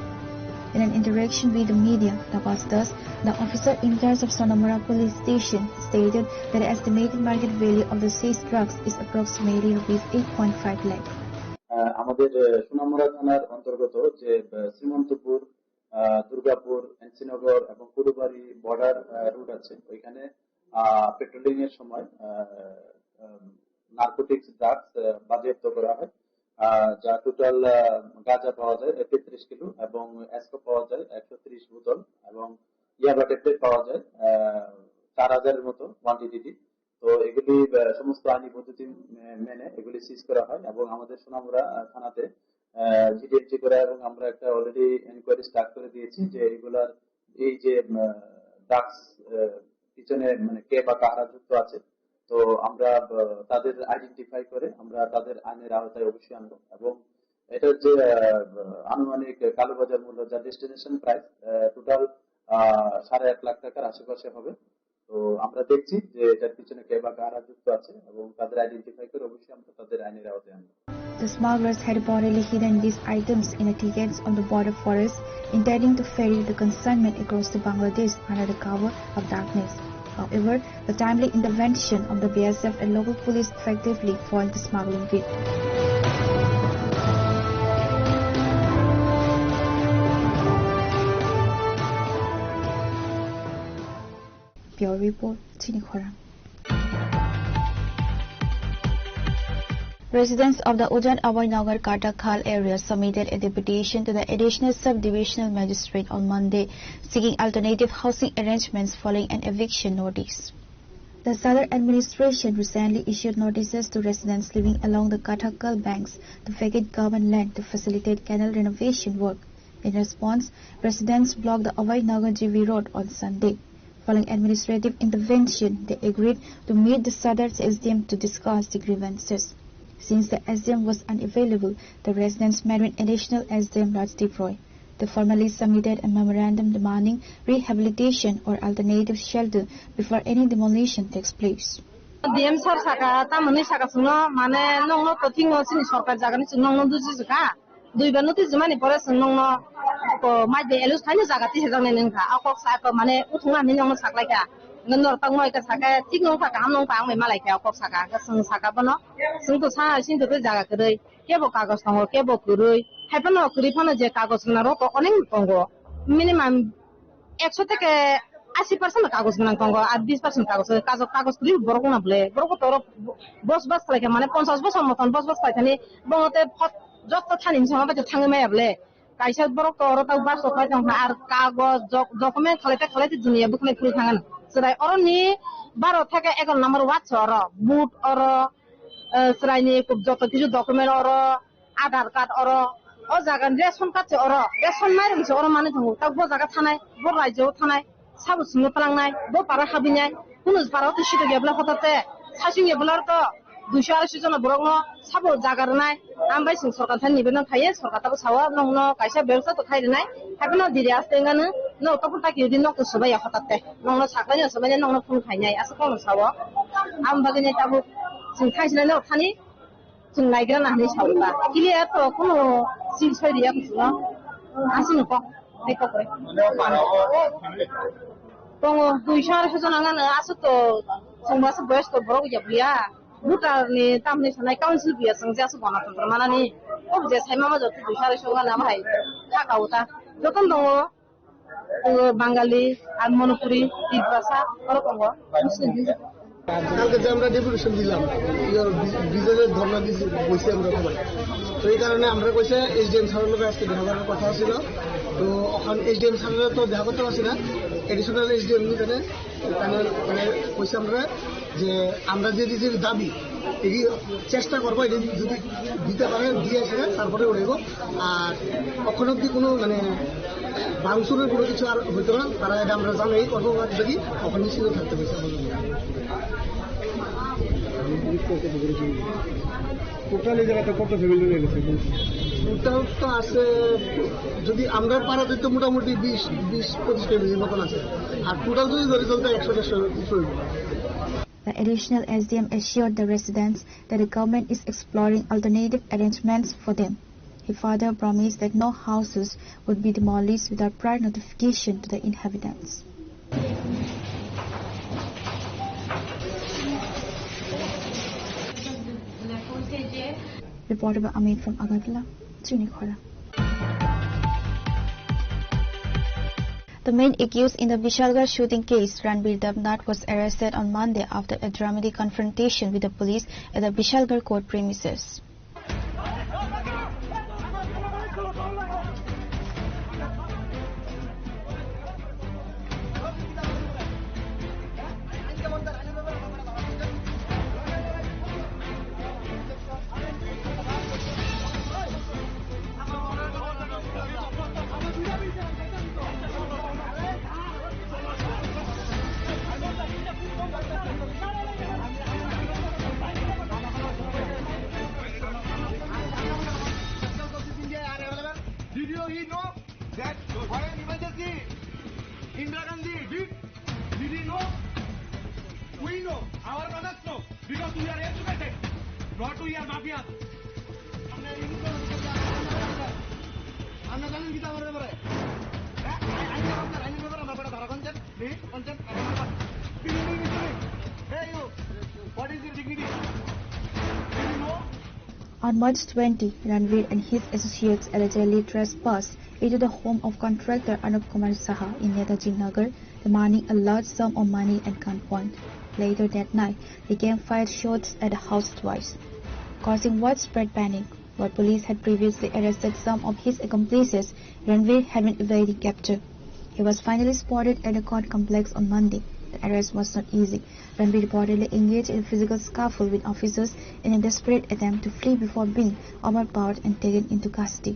In an interaction with the media, Tapas Das, the officer in charge of Sonamura Police Station, stated that the estimated market value of the seized drugs is approximately rupees eight point five lakh. আহ, আমাদের, আহ, সোনামুড়া থানার অন্তর্গত যে, আহ, শ্রীমন্তপুর, আহ, দুর্গাপুর, এনসিনগর এবং কুড়ুবাড়ি বর্ডার, আহ, রোড আছে, ওইখানে, আহ, পেট্রোলিং এর সময়, আহ, আম, নার্কোটিক্স ড্রাগস, আহ, বাজেয়াপ্ত করা হয়, আহ, যা টোটাল, আহ, গাঁজা পাওয়া যায় তেত্রিশ কিলো এবং অ্যাসকো পাওয়া যায় একশো ত্রিশ বোতল এবং ইয়াবা ট্যাবলেট পাওয়া যায়, আহ, চার হাজারের মতো কোয়ান্টিটি। তো এগুলি, আহ, সমস্ত আইনি পদ্ধতি মে-, মেনে এগুলি সিজ করা হয় এবং আমাদের সোনামুড়া, আহ, থানাতে, আহ, জিডিএমজি করা এবং আমরা একটা অলরেডি এনকোয়ারি স্টার্ট করে দিয়েছি যে এগুলার এই যে, আহ, ড্রাগস, আহ, পিছনে মানে কে বা কারা যুক্ত আছে। তো আমরা, আহ, তাদের আইডেন্টিফাই করে আমরা তাদের আইনের আওতায় অবশ্যই আনবো এবং এটার যে, আহ, আনুমানিক কালোবাজার মূল্য যা ডেস্টিনেশন প্রাইস, আহ, টোটাল, আহ, সাড়ে এক লাখ টাকার আশেপাশে হবে। তো আমরা দেখছি যে এটার পিছনে কে বা কারা যুক্ত আছে এবং তাদের আইডেন্টিফাই করে অবশ্যই আমরা তাদের আইনের আওতায় আনবো। The smugglers had reportedly hidden these items in the thickets of the border forest, intending to ferry the consignment across to Bangladesh under the cover of darkness. However, the timely intervention of the B S F and local police effectively foiled the smuggling raid. Bureau Report, Chini Khorang. Residents of the Ujan Abhay Nagar Katakhal area submitted a deputation to the Additional Sub-Divisional Magistrate on Monday, seeking alternative housing arrangements following an eviction notice. The Sadar administration recently issued notices to residents living along the Katakhal banks to vacate government land to facilitate canal renovation work. In response, residents blocked the Abhay Nagar G V road on Sunday. Following administrative intervention, they agreed to meet the Sadar's S D M to discuss the grievances. Since the S D M was unavailable, the residents met with Additional S D M Rajdeep Roy. They formally submitted a memorandum demanding rehabilitation or alternative shelter before any demolition takes place. D M sir saka, tamoni saka chwngno, mane, nongno to thingo chini sorkar jagani chwng nongno duji jwkha. Duibar notice jumani pore chwng nongno ko mai de elus khaino jaga tisa jaknai nung kha. A kok sa ko mane uthung ani nongno saklai kha. Nor tang moi ka saka thik nong kha, kaham nong kha, ang mai malai kha, a kok saka. Ka chwng saka bono. Chwng to sa sing to jaga kwrwi. Kebo kagoj tongo, kebo kwrwi. Hai phano kwrwi phano je kagoj gwnang rok to onek tongo. Minimum ekso theke ashi percent kagoj gwnang tongo, ar bis percent kagoj, kagoj, kagoj kwrwi borok wngna bwle. Borok bo toro bos bas khlai kha, mane ponchash bosor moton bos bas khlai thani, bono te phot joto thani hinwi sama bai thangwi maya bwle. Kaisa borok to oro tau bas rok khlai tong kha, ar kagoj, dok-, document khlai ta khlai ta dunia bwkhlai phuri thang ano. Chwrai oro ni baro theke egaroh number ward se oro, vote oro, eh, chwrai ni joto kisu document oro, Aadhaar card oro, o jaga ni ration card se oro, ration mairung se oro manwi tongo, tak bo jaga thanai, bo raijao thanai, sabo swngo twlangnai, bo para habinai, kunu para o to sito gaya bwla hotate, sasing ya bwla to duiso aroiso jona borok no sabo jaga rwnai, ang bai chwng sorkar thani nibedan khaye, sorkar tabo sao, nokno kaisa bebsa to khai rwnai, haiphano diri aste wngano, nok topor taki di nok to swbai ya hotate, nokno saklai no swbai nai, nokno phone khainai, aswk kokno sao, ang bagwi nai tabuk chwng thangsinai nok thani, Chwng naigra na hinwi sawi ba. Clear to, kuno sil soi riya kuchukno. Aswkno kok, hai kok re. Tongo, duiso aroiso jona wngkha no, aswk to, chwngbo aswk boyos to borok ya buya. Voter ni tamni sanai council biya chwng je aswk gana thangkor manani. O je sai mama joto dui sari songna nama hai. Thaka uta. Joton dongo. O Bangali, ar Manipuri, Tiprasa, oro tongo. কালকে যে আমরা ডেপুটেশন দিলাম, ইয়ে, বি-, বিজেপির ধর্ণা দিছি, বলছি আমরা সবাই। তো এই কারণে আমরা কইছে এসডিএম স্যারের লগে আজকে দেখা করার কথা ছিল। তো এখন এসডিএম স্যারের তো দেখা করতে পারছি না, এডিশনাল এসডিএম এখানে, এখানে, মানে, কইছে আমরা যে আমরা যে, যে, যে দাবি, এই চেষ্টা করবো, এটা যদি দিতে পারে, দিয়ে এসে তারপরে উঠবো। আর এখন অব্দি কোনো, মানে, ভাঙচুরের কোনো কিছু আর হইতে পারে না। তারা এটা আমরা জানাই, কর্মকর্তা যদি ওখানে ছিল থাকতে পারে। টোটাল এই জায়গাতে কত ফ্যামিলি রয়ে গেছে? টোটাল তো আছে, যদি আমরা পাড়াতে তো মোটামুটি বিশ, বিশ পঁচিশ ফ্যামিলির মতন আছে। আর টোটাল যদি ধরি, তাহলে তো একশো দেড়শো উপরে। The additional S D M assured the residents that the government is exploring alternative arrangements for them. He further promised that no houses would be demolished without prior notification to the inhabitants. Reported by Amit from Agartala, Chini Khora. The main accused in the Vishalgarh shooting case, Ranbir Debnath, was arrested on Monday after a dramatic confrontation with the police at the Vishalgarh court premises. Did you he know that for an emergency, Indira Gandhi did? Did he know? We know. Our brothers know. Because we are educated. Not we are mafia. আমরা জানেন কি আমার ব্যাপারে? হ্যাঁ? আই-, আইনের ব্যাপারে, আইনের ব্যাপারে আমরা বেটা ধরা কনছেন? Hey, you, what is your dignity? Do you know? On March twenty, Ranveer and his associates allegedly trespassed into the home of contractor Anup Kumar Saha in Netaji Nagar, demanding a large sum of money at gunpoint. Later that night, they came fired shots at the house twice, causing widespread panic. While police had previously arrested some of his accomplices, Ranveer had been evading capture. He was finally spotted at the court complex on Monday. The arrest was not easy. Ranveer reportedly engaged in a physical scuffle with officers in a desperate attempt to flee before being overpowered and taken into custody.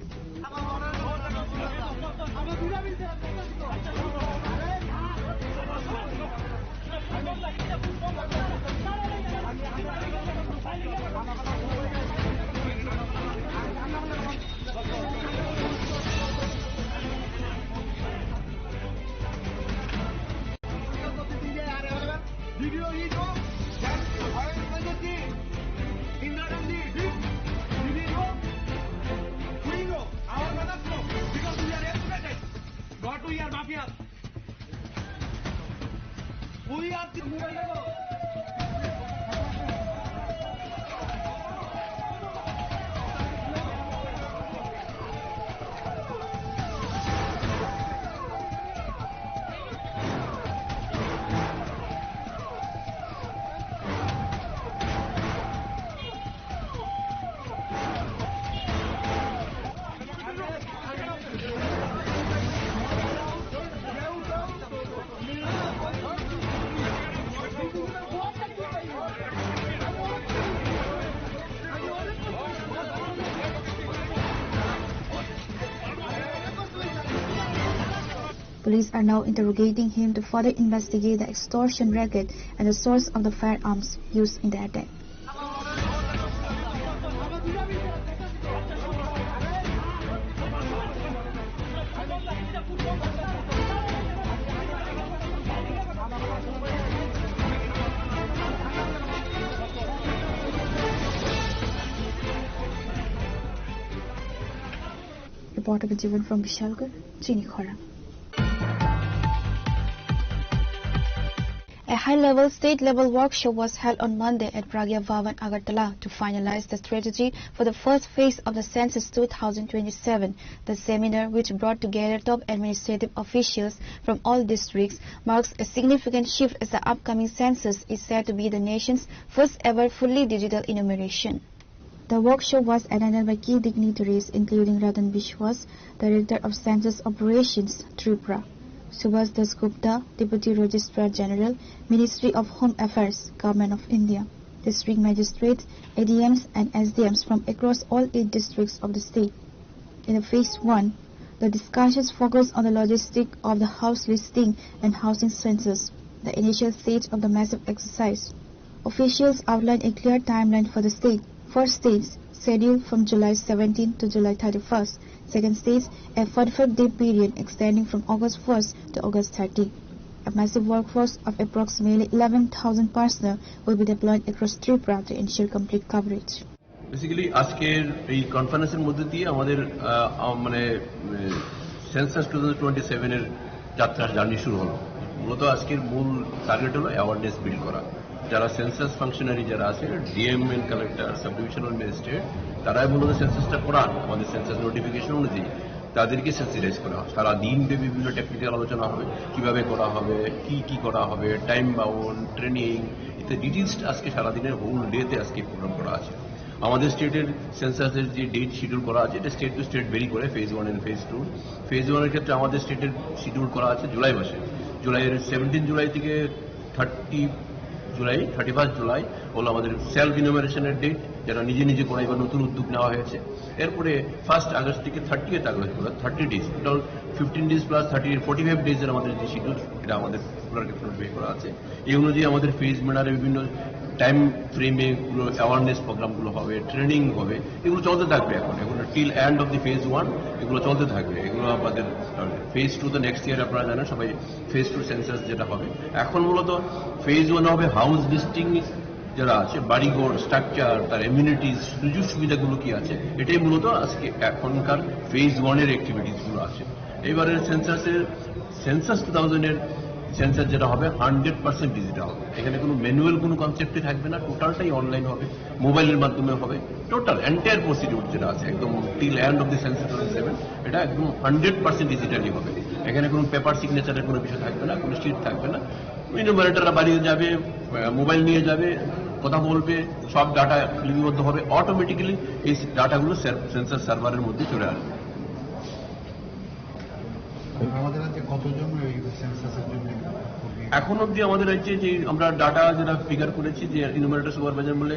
Did you know that Indira Gandhi did? Did you know? We know. Our brothers know. Because we are educated. Not we are mafia. We are the Police are now interrogating him to further investigate the extortion racket and the source of the firearms used in the attack. Reporter Jivan from Bishalgarh, Chini Khora. A high-level state-level workshop was held on Monday at Pragya Bhavan, Agartala, to finalize the strategy for the first phase of the census two thousand twenty-seven. The seminar, which brought together top administrative officials from all districts, marks a significant shift as the upcoming census is set to be the nation's first ever fully digital enumeration. The workshop was attended by key dignitaries including Ratan Biswas, Director of Census Operations, Tripura, Subhas Dasgupta, Deputy Registrar General, Ministry of Home Affairs, Government of India, district magistrates, A D Ms and S D Ms from across all eight districts of the state. In the phase one, the discussions focused on the logistic of the house listing and housing census, the initial stage of the massive exercise. Officials outlined a clear timeline for the state. First stage, scheduled from July seventeenth to July thirty-first. Second stage, a forty-five-day period extending from August first to August thirty. A massive workforce of approximately eleven thousand personnel will be deployed across Tripura to ensure complete coverage. Basically আজকের এই কনফারেন্সের মধ্যে দিয়ে আমাদের আহ, আহ, মানে census two thousand twenty সেভেনের যাত্রা জার্নি শুরু হলো। মূলত আজকের মূল টার্গেট হলো অ্যাওয়ারনেস বিল্ড করা। যারা সেন্সাস ফাংশনারি যারা আছে, DM and collector, subdivisional magistrate, তারাই মূলত সেন্সাসটা করান আমাদের সেন্সাস নোটিফিকেশন অনুযায়ী। তাদেরকে সেন্সিটাইজ করা হয়। সারা দিন ব্যাপী বিভিন্ন টেকনিক্যাল আলোচনা হবে, কিভাবে করা হবে, কি কি করা হবে, টাইম বাউন্ড, ট্রেনিং, ইত্যাদি ডিটেলস আজকে সারাদিনের হোল ডেতে আজকে প্রোগ্রাম করা আছে। আমাদের স্টেটের সেন্সাসের যে ডেট শিডিউল করা আছে, এটা স্টেট টু স্টেট ভেরি করে, phase one and phase two. Phase ওয়ানের ক্ষেত্রে আমাদের স্টেটের শিডিউল করা আছে জুলাই মাসে, জুলাইয়ের সেভেন্টিন জুলাই থেকে থার্টি জুলাই, থার্টি ফার্স্ট জুলাই হলো আমাদের সেলফ ইনুমারেশনের ডেট, যেটা নিজে নিজে করাই বা নতুন উদ্যোগ নেওয়া হয়েছে। এরপরে ফার্স্ট আগস্ট থেকে থার্টিয়েথ আগস্ট, অর্থাৎ thirty days, total fifteen days plus thirty, forty five ডেজের আমাদের যে শিডিউল, এটা আমাদের ওনার ক্ষেত্রে বের করা আছে। এই অনুযায়ী আমাদের ফেজ ম্যানারে বিভিন্ন টাইম ফ্রেমে এগুলো অ্যাওয়ারনেস প্রোগ্রামগুলো হবে, ট্রেনিং হবে, এগুলো চলতে থাকবে। এখন এগুলো till end of the phase one এগুলো চলতে থাকবে। এগুলো আমাদের ফেজ টু তো নেক্সট ইয়ার আপনারা জানেন সবাই, ফেজ টু সেন্সাস যেটা হবে। এখন মূলত ফেজ ওয়ান হবে হাউস লিস্টিং, যারা আছে বাড়িঘর, স্ট্রাকচার, তার এমিউনিটিস, সুযোগ সুবিধাগুলো কি আছে, এটাই মূলত আজকে এখনকার ফেজ ওয়ানের অ্যাক্টিভিটিসগুলো আছে। এবারের সেন্সাসের, সেন্সাস টু থাউজেন্ডের সেন্সাস যেটা হবে হান্ড্রেড পার্সেন্ট ডিজিটাল। এখানে কোনো ম্যানুয়াল কোনো কনসেপ্টই থাকবে না, টোটালটাই অনলাইন হবে, মোবাইলের মাধ্যমে হবে। টোটাল এন্টায়ার প্রসিডিউর যেটা আছে একদম till end of the census two thousand seven, এটা একদম হান্ড্রেড পার্সেন্ট ডিজিটালি হবে। এখানে কোনো পেপার সিগনেচারের কোনো বিষয় থাকবে না, কোনো শিট থাকবে না। ইনুমারেটররা বাড়িতে যাবে, আহ, মোবাইল নিয়ে যাবে, কথা বলবে, সব ডাটা লিপিবদ্ধ হবে, অটোমেটিক্যালি এই ডাটাগুলো সেন্সাস সার্ভারের মধ্যে চলে আসবে। আমাদের রাজ্যে কতজন এই সেন্সাসের জন্য কর্মী? এখন অবধি আমাদের রাজ্যে যে আমরা ডাটা যেটা ফিগার করেছি যে ইনুমারেটর সুপারভাইজার বলে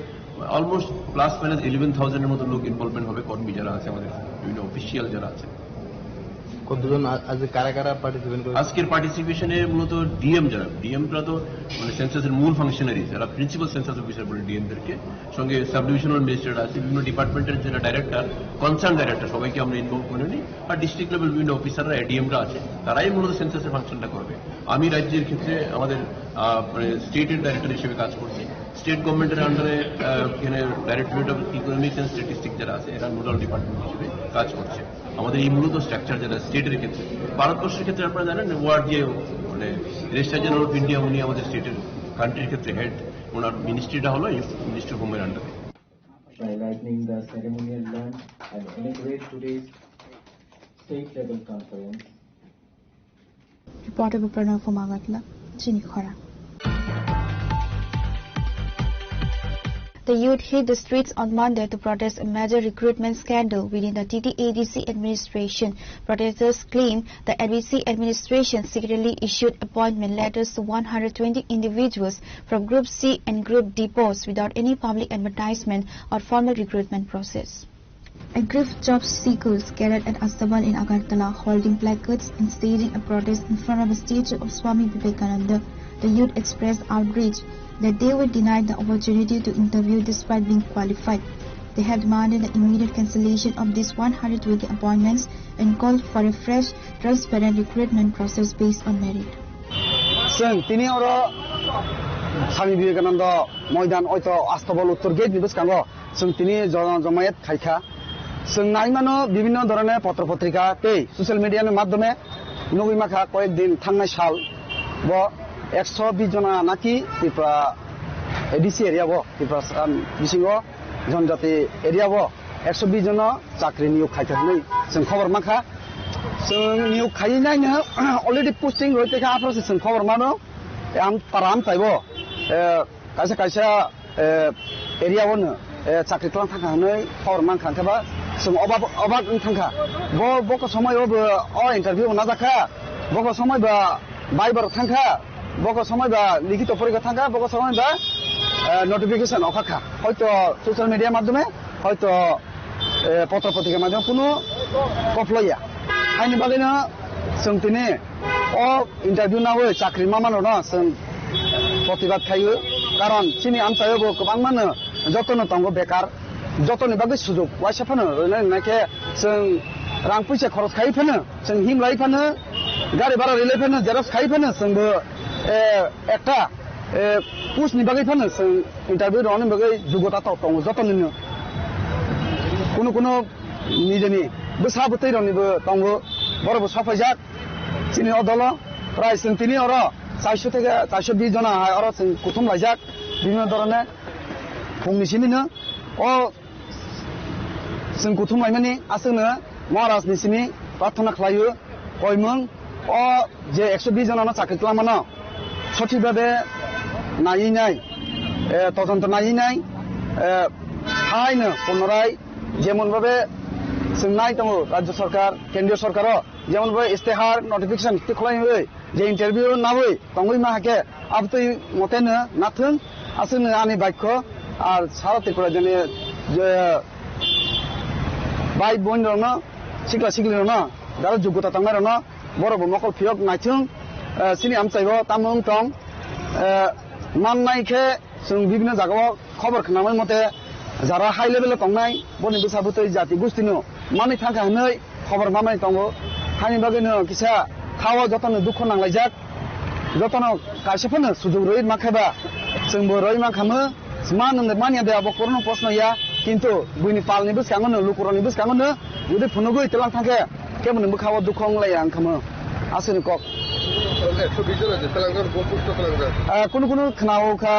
অলমোস্ট প্লাস মাইনাস ইলেভেন থাউজেন্ডের মতো লোক ইনভলভমেন্ট হবে, কর্মী যারা আছে আমাদের বিভিন্ন অফিসিয়াল যারা আছে। কতজন আ-, আজ কারা কারা পার্টিসিপেন্ট করে? আজকের পার্টিসিপেশনে মূলত ডিএম যারা, ডিএমরা তো মানে সেন্সাসের মূল ফাংশনারি, যারা প্রিন্সিপাল সেন্সাস অফিসার বলে ডিএমদেরকে, সঙ্গে সাব ডিভিশনাল ম্যাজিস্ট্রেট আছে, বিভিন্ন ডিপার্টমেন্টের যারা ডাইরেক্টর, কনসার্ন ডাইরেক্টর, সবাইকে আমরা ইনভলভ করে নিই। আর ডিস্ট্রিক্ট লেভেল বিভিন্ন অফিসাররা, এডিএমরা আছে, তারাই মূলত সেন্সাসের ফাংশনটা করবে। আমি রাজ্যের ক্ষেত্রে আমাদের আহ, মানে স্টেটের ডাইরেক্টর হিসেবে কাজ করছি। স্টেট গভর্নমেন্টের আন্ডারে এখানে directorate of economics and statistics যারা আছে, এরা নোডাল ডিপার্টমেন্ট হিসেবে কাজ করছে। আমাদের এই মূলত স্ট্রাকচার যেটা স্টেটের ক্ষেত্রে, ভারতবর্ষের ক্ষেত্রে আপনারা জানেন ওয়ার্ড যে মানে রেজিস্ট্রার জেনারেল অফ ইন্ডিয়া, উনি আমাদের স্টেটের, কান্ট্রির ক্ষেত্রে হেড। ওনার মিনিস্ট্রিটা হলো মিনিস্ট্রি হোমের আন্ডারে। By lightning the ceremonial launch and inaugurate today's state level conference. Reporter Pranav from Agartala, Chini Khorang. The youth hit the streets on Monday to protest a major recruitment scandal within the T T A D C administration. Protesters claim the A D C administration secretly issued appointment letters to one hundred twenty individuals from Group C and Group D posts without any public advertisement or formal recruitment process. Aggrieved job seekers gathered at Astabal in Agartala, holding placards and staging a protest in front of a statue of Swami Vivekananda. The youth expressed outrage that they were denied the opportunity to interview despite being qualified. They have demanded the immediate cancellation of these one hundred twenty appointments and called for a fresh, transparent recruitment process based on merit. Chwng tini oro Swami Vivekananda Moidan, oito Astabal Uttor Gate ni bwskango chwng tini jona jomayet khaikha. Chwng nai mano bibhinno dhoroner potro potrika tei social media ni madhyome nugwi makha koyek din thangnai sal bo Ekso bis jona naki Tripura A D C area o, Tripura, um, bisingo Jonjati area o ekso bis jona chakri niyok khaikha hinwi chwng khobor mankha. Chwng niyok khaiwi naino already posting roi tongkha, aphuru se chwng khobor mano. Am para amchaibo, eh, kaisa kaisa, eh, area o no, eh, chakri tlang thangkha hinwi khobor mankha, hwnkhe ba chwng obak, obak wng thangkha. Bo, boko somoi o bo o interview bo najakha, boko somoi ba bai borok thangkha, boko somoi ba likito porikha thangkha, boko somoi ba, eh, notification okhakha. Hoito social media madhyome, hoito eh, potro potrika maidang kunu koplaiya. Haini bagwino chwng tini o interview nawi chakri mamanrokno chwng protibad khaio. Karon chini amchaio bo kwbangmano jotono tongo bekar, jotoni bagwi sujuk waisa phano rwnai rwnai khe chwng rang puisa khoros khai phano, chwng himlai phano, gari bhara rilai phano, xerox khai phano chwngbo, eh, ekta, eh, post ni bagwi phano chwng interview rwna bagwi jogota tok tongo joto nini. Kunu kunu nijeni bwsa bwtwi rokni bo tongo, borok bo sok phaijak chini o dolo. Prai chwng tini oro chairso theke chairso bis jona hai oro chwng kuthum laijak bibhinno dhoroner phungni simi no. O chwng kuthum laimani aswkno Maharaj ni simi prarthana khlaio, koimung o je ekso bis jona no chakri twlangmano sothik bhabe naiwi nai, eh, todonto naiwi nai, eh, haino punorai jemon bhabe chwng nai tongo rajya sarkar, kendriya sarkar o jemon bhabe istihar notification twi khlaiwi je interview nawi tongwi ma hakhe abtwi moteno nathung aswkno ani baikho ar sara Tripura jani je bai boin rokno sikla sikli rokno jara jogota tongnai rokno borok bo mokol phiyok naithung, eh, chini amchaibo tamo wng tong, eh, mannai khe chwng bibhinno jagao khobor khnamani mote jara high level o tongnai boni bwsa bwtwi jati gustino manwi thangkha hinwi khobor mamani tongo. Haini bagwino kisa khao jotono dukho nanglaijak, jotono kaisa phano sujuk rwi mankha ba chwngbo rwi mankhamu. Mano manya de abo korno posno ya, kintu buini palni bwskango no, lukurokni bwskango no jodi phunugwi twlang thangkhe keboni bwkhao dukho wnglai ang khamu. Aswkni kok. Ekso bis jona je twlangjak, bo post o twlangjak. Ah, kunu kunu khwnao kha,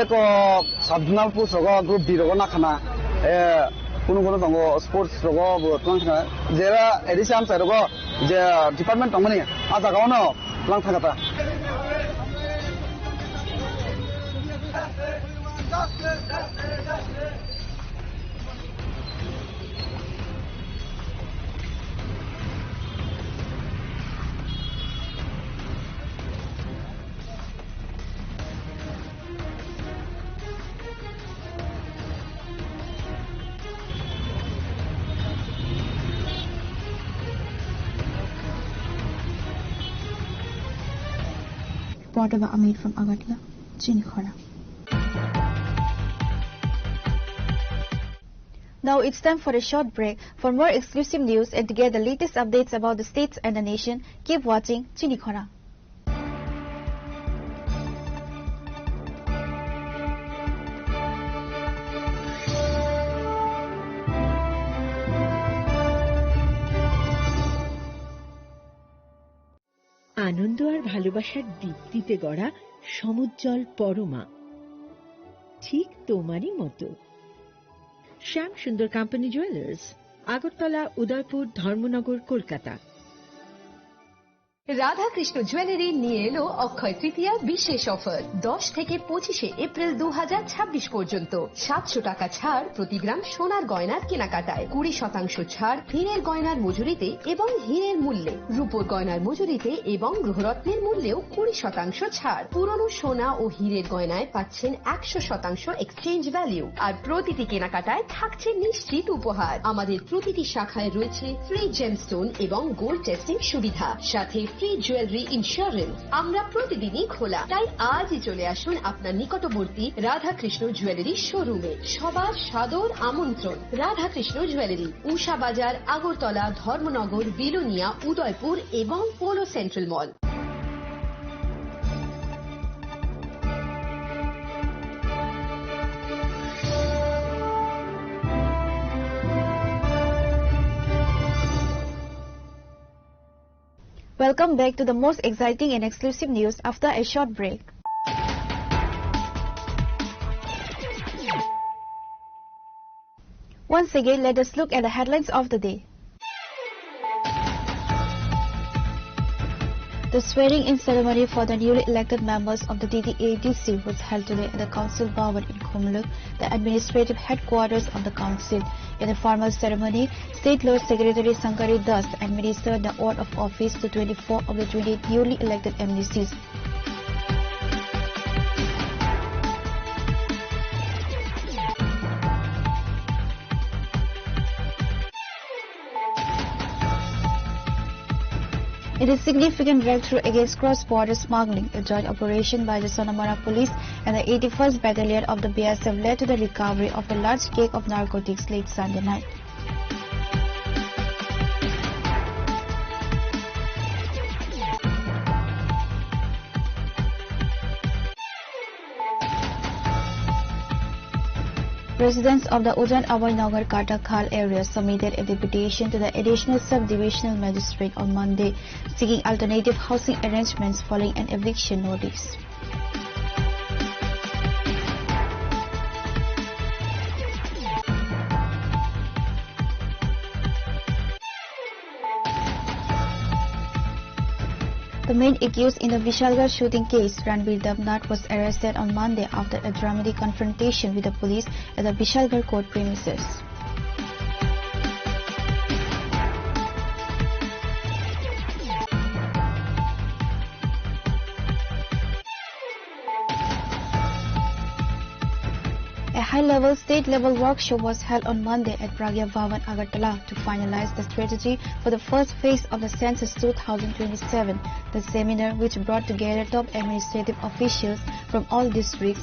eko sub-zonal post rogo, group D rogo nakhana. Eh, kunu kunu tongo sports rogo bo twlang khna. Jera A D C amchai rogo je department tongmani, ah jagao no twlang thangkha ta. Reporter Amit from Agartala, Chini Khorang. Now it's time for a short break. For more exclusive news and to get the latest updates about the states and the nation, keep watching Chini Khorang. আনন্দ আর ভালোবাসার দীপ্তিতে গড়া সমুজ্জ্বল পরমা, ঠিক তোমারই মতো। শ্যাম সুন্দর company jewellers, Agartala, উদয়পুর, ধর্মনগর, কলকাতা। Radhakrishna jewellery নিয়ে এলো অক্ষয় তৃতীয়ার বিশেষ অফার। দশ থেকে পঁচিশে এপ্রিল দু হাজার ছাব্বিশ পর্যন্ত সাতশো টাকা ছাড় প্রতি গ্রাম সোনার গয়নার কেনাকাটায়, কুড়ি শতাংশ ছাড় হীরের গয়নার মজুরিতে এবং হীরের মূল্যে, রূপোর গয়নার মজুরিতে এবং গৃহরত্নের মূল্যেও কুড়ি শতাংশ ছাড়। পুরনো সোনা ও হীরের গয়নায় পাচ্ছেন একশো শতাংশ এক্সচেঞ্জ ভ্যালু। আর প্রতিটি কেনাকাটায় থাকছে নিশ্চিত উপহার। আমাদের প্রতিটি শাখায় রয়েছে ফ্রি জেমস্টোন এবং গোল্ড টেস্টিং সুবিধা, সাথে ফ্রি জুয়েলারি ইন্স্যুরেন্স। আমরা প্রতিদিনই খোলা, তাই আজই চলে আসুন আপনার নিকটবর্তী রাধাকৃষ্ণ জুয়েলারি শোরুমে। সবার সাদর আমন্ত্রণ। রাধাকৃষ্ণ জুয়েলারি, উষা বাজার, আগরতলা, ধর্মনগর, বিলোনিয়া, উদয়পুর এবং polo central mall. Welcome back to the most exciting and exclusive news after a short break. Once again, let us look at the headlines of the day. The swearing-in ceremony for the newly elected members of the T T A D C was held today at the Council Bhawan in Khumulwng, the administrative headquarters of the council. In the formal ceremony, State Law Secretary Shankari Das administered the oath of office to twenty-four of the twenty-eight newly elected M D Cs. It is significant breakthrough against cross-border smuggling, a joint operation by the Sonamara Police and the eighty-first Battalion of the B S F led to the recovery of a large cake of narcotics late Sunday night. Residents of the Ujan Abhay Nagar Katakhal area submitted a deputation to the Additional Sub-Divisional Magistrate on Monday, seeking alternative housing arrangements following an eviction notice. The main accused in the Vishalgarh shooting case, Ranbir Debnath, was arrested on Monday after a dramatic confrontation with the police at the Vishalgarh court premises. A high-level state-level workshop was held on Monday at Pragya Bhawan, Agartala, to finalize the strategy for the first phase of the census two thousand twenty-seven. The seminar, which brought together top administrative officials from all districts,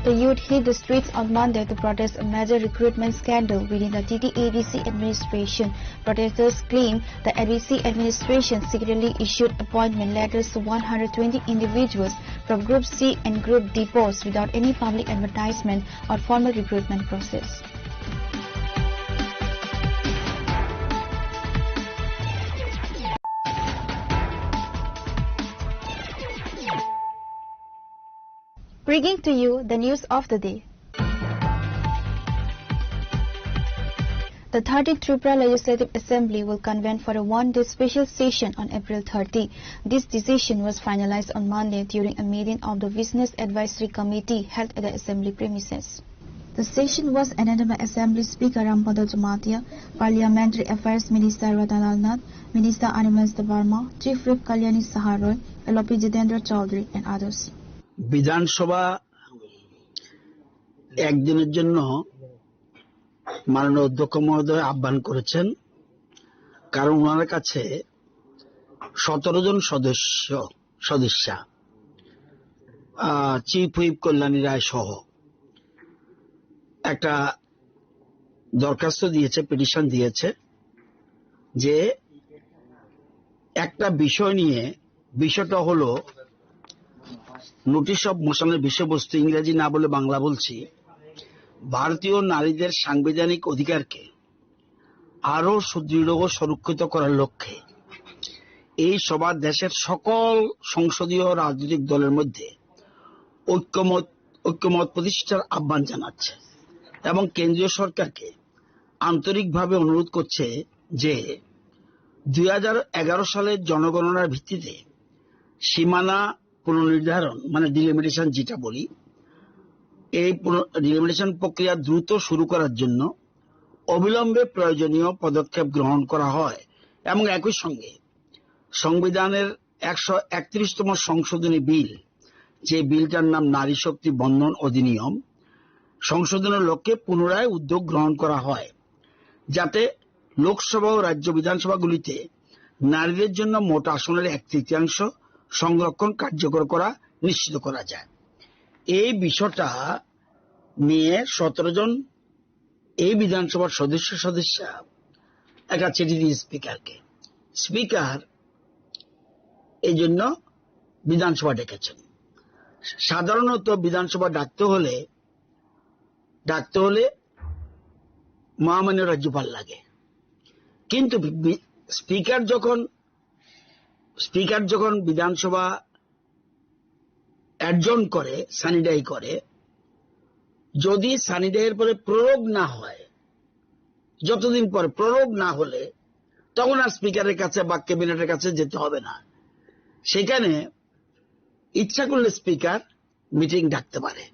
the youth hit the streets on Monday to protest a major recruitment scandal within the T T A D C administration. Protesters claim the A D C administration secretly issued appointment letters to one hundred twenty individuals from Group C and Group D posts without any public advertisement or formal recruitment process. Bringing to you the news of the day. The thirteenth Tripura Legislative Assembly will convene for a one-day special session on April thirty. This decision was finalized on Monday during a meeting of the Business Advisory Committee held at the Assembly premises. The session was attended by Assembly Speaker Rampada Jamatia, Parliamentary Affairs Minister Ratan Lal Nath, Minister Animesh Debbarma, Chief Whip Kalyani Saha Roy, L O P Jitendra Chaudhary, and others. বিধানসভা একদিনের জন্য মাননীয় অধ্যক্ষ মহোদয় আহ্বান করেছেন, কারণ ওনার কাছে সতেরো জন সদস্য, সদস্যা, আহ, চিফ হুইপ কল্যাণী রায় সহ একটা দরখাস্ত দিয়েছে, পিটিশন দিয়েছে যে একটা বিষয় নিয়ে, বিষয়টা হলো নোটিশ অফ মোশনের বিষয়বস্তু, ইংরেজি না বলে বাংলা বলছি, ভারতীয় নারীদের সাংবিধানিক অধিকারকে আরো সুদৃঢ় ও সুরক্ষিত করার লক্ষ্যে এই সভা দেশের সকল সংসদীয় রাজনৈতিক দলের মধ্যে ঐক্যমত, ঐক্যমত প্রতিষ্ঠার আহ্বান জানাচ্ছে এবং কেন্দ্রীয় সরকারকে আন্তরিকভাবে অনুরোধ করছে যে দুই হাজার এগারো সালের জনগণনার ভিত্তিতে সীমানা পুনর্নির্ধারণ, মানে ডিলিমিটেশন যেটা বলি, এই পুন-, ডিলিমিটেশন প্রক্রিয়া দ্রুত শুরু করার জন্য অবিলম্বে প্রয়োজনীয় পদক্ষেপ গ্রহণ করা হয় এবং একই সঙ্গে সংবিধানের একশো একত্রিশতম সংশোধনী বিল, যে বিলটার নাম নারী শক্তি বন্দন অধিনিয়ম, সংশোধনের লক্ষ্যে পুনরায় উদ্যোগ গ্রহণ করা হয়, যাতে লোকসভা ও রাজ্য বিধানসভাগুলিতে নারীদের জন্য মোট আসনের এক তৃতীয়াংশ সংরক্ষণ কার্যকর করা নিশ্চিত করা যায়। এই বিষয়টা নিয়ে সতেরো জন এই বিধানসভার সদস্য সদস্যা একটা চিঠি দিয়ে স্পিকারকে। স্পিকার এই জন্য বিধানসভা ডেকেছেন। সাধারণত বিধানসভা ডাকতে হলে ডাকতে হলে মহামান্য রাজ্যপাল লাগে। কিন্তু বি- স্পিকার যখন স্পিকার যখন বিধানসভা অ্যাডজর্ন করে, সানিডাই করে, যদি সানিডাইয়ের পরে প্রোরোগ না হয়, যতদিন পর প্রোরোগ না হলে, তখন আর স্পিকারের কাছে বা ক্যাবিনেটের কাছে যেতে হবে না। সেখানে ইচ্ছা করলে স্পিকার মিটিং ডাকতে পারে।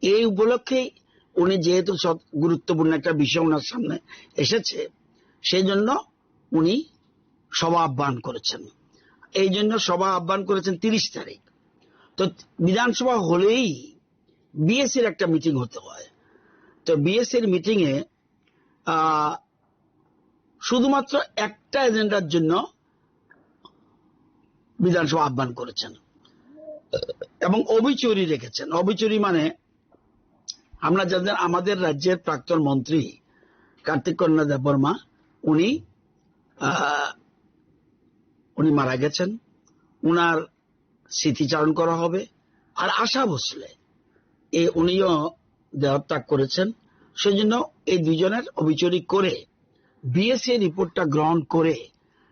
এই উপলক্ষেই উনি যেহেতু সব গুরুত্বপূর্ণ একটা বিষয় ওনার সামনে এসেছে, সেই জন্য উনি সভা আহ্বান করেছেন। এই জন্য সভা আহ্বান করেছেন তিরিশ তারিখ। তো বিধানসভা হলেই বিএসসির একটা মিটিং হতে হয়। তো বিএসসির মিটিংয়ে আহ, শুধুমাত্র একটা এজেন্ডার জন্য বিধানসভা আহ্বান করেছেন এবং অবিচুরি রেখেছেন। অবিচুরি মানে আমরা জানেন, আমাদের রাজ্যের প্রাক্তন মন্ত্রী কার্তিক কন্যা দেববর্মা, উনি আহ, উনি মারা গেছেন। উনার স্মৃতিচারণ করা হবে। আর আশা ভোসলে, এ উনিও দেহত্যাগ করেছেন। সেই জন্য এই দুইজনের অবিচুরি করে বিএসসি রিপোর্টটা গ্রহণ করে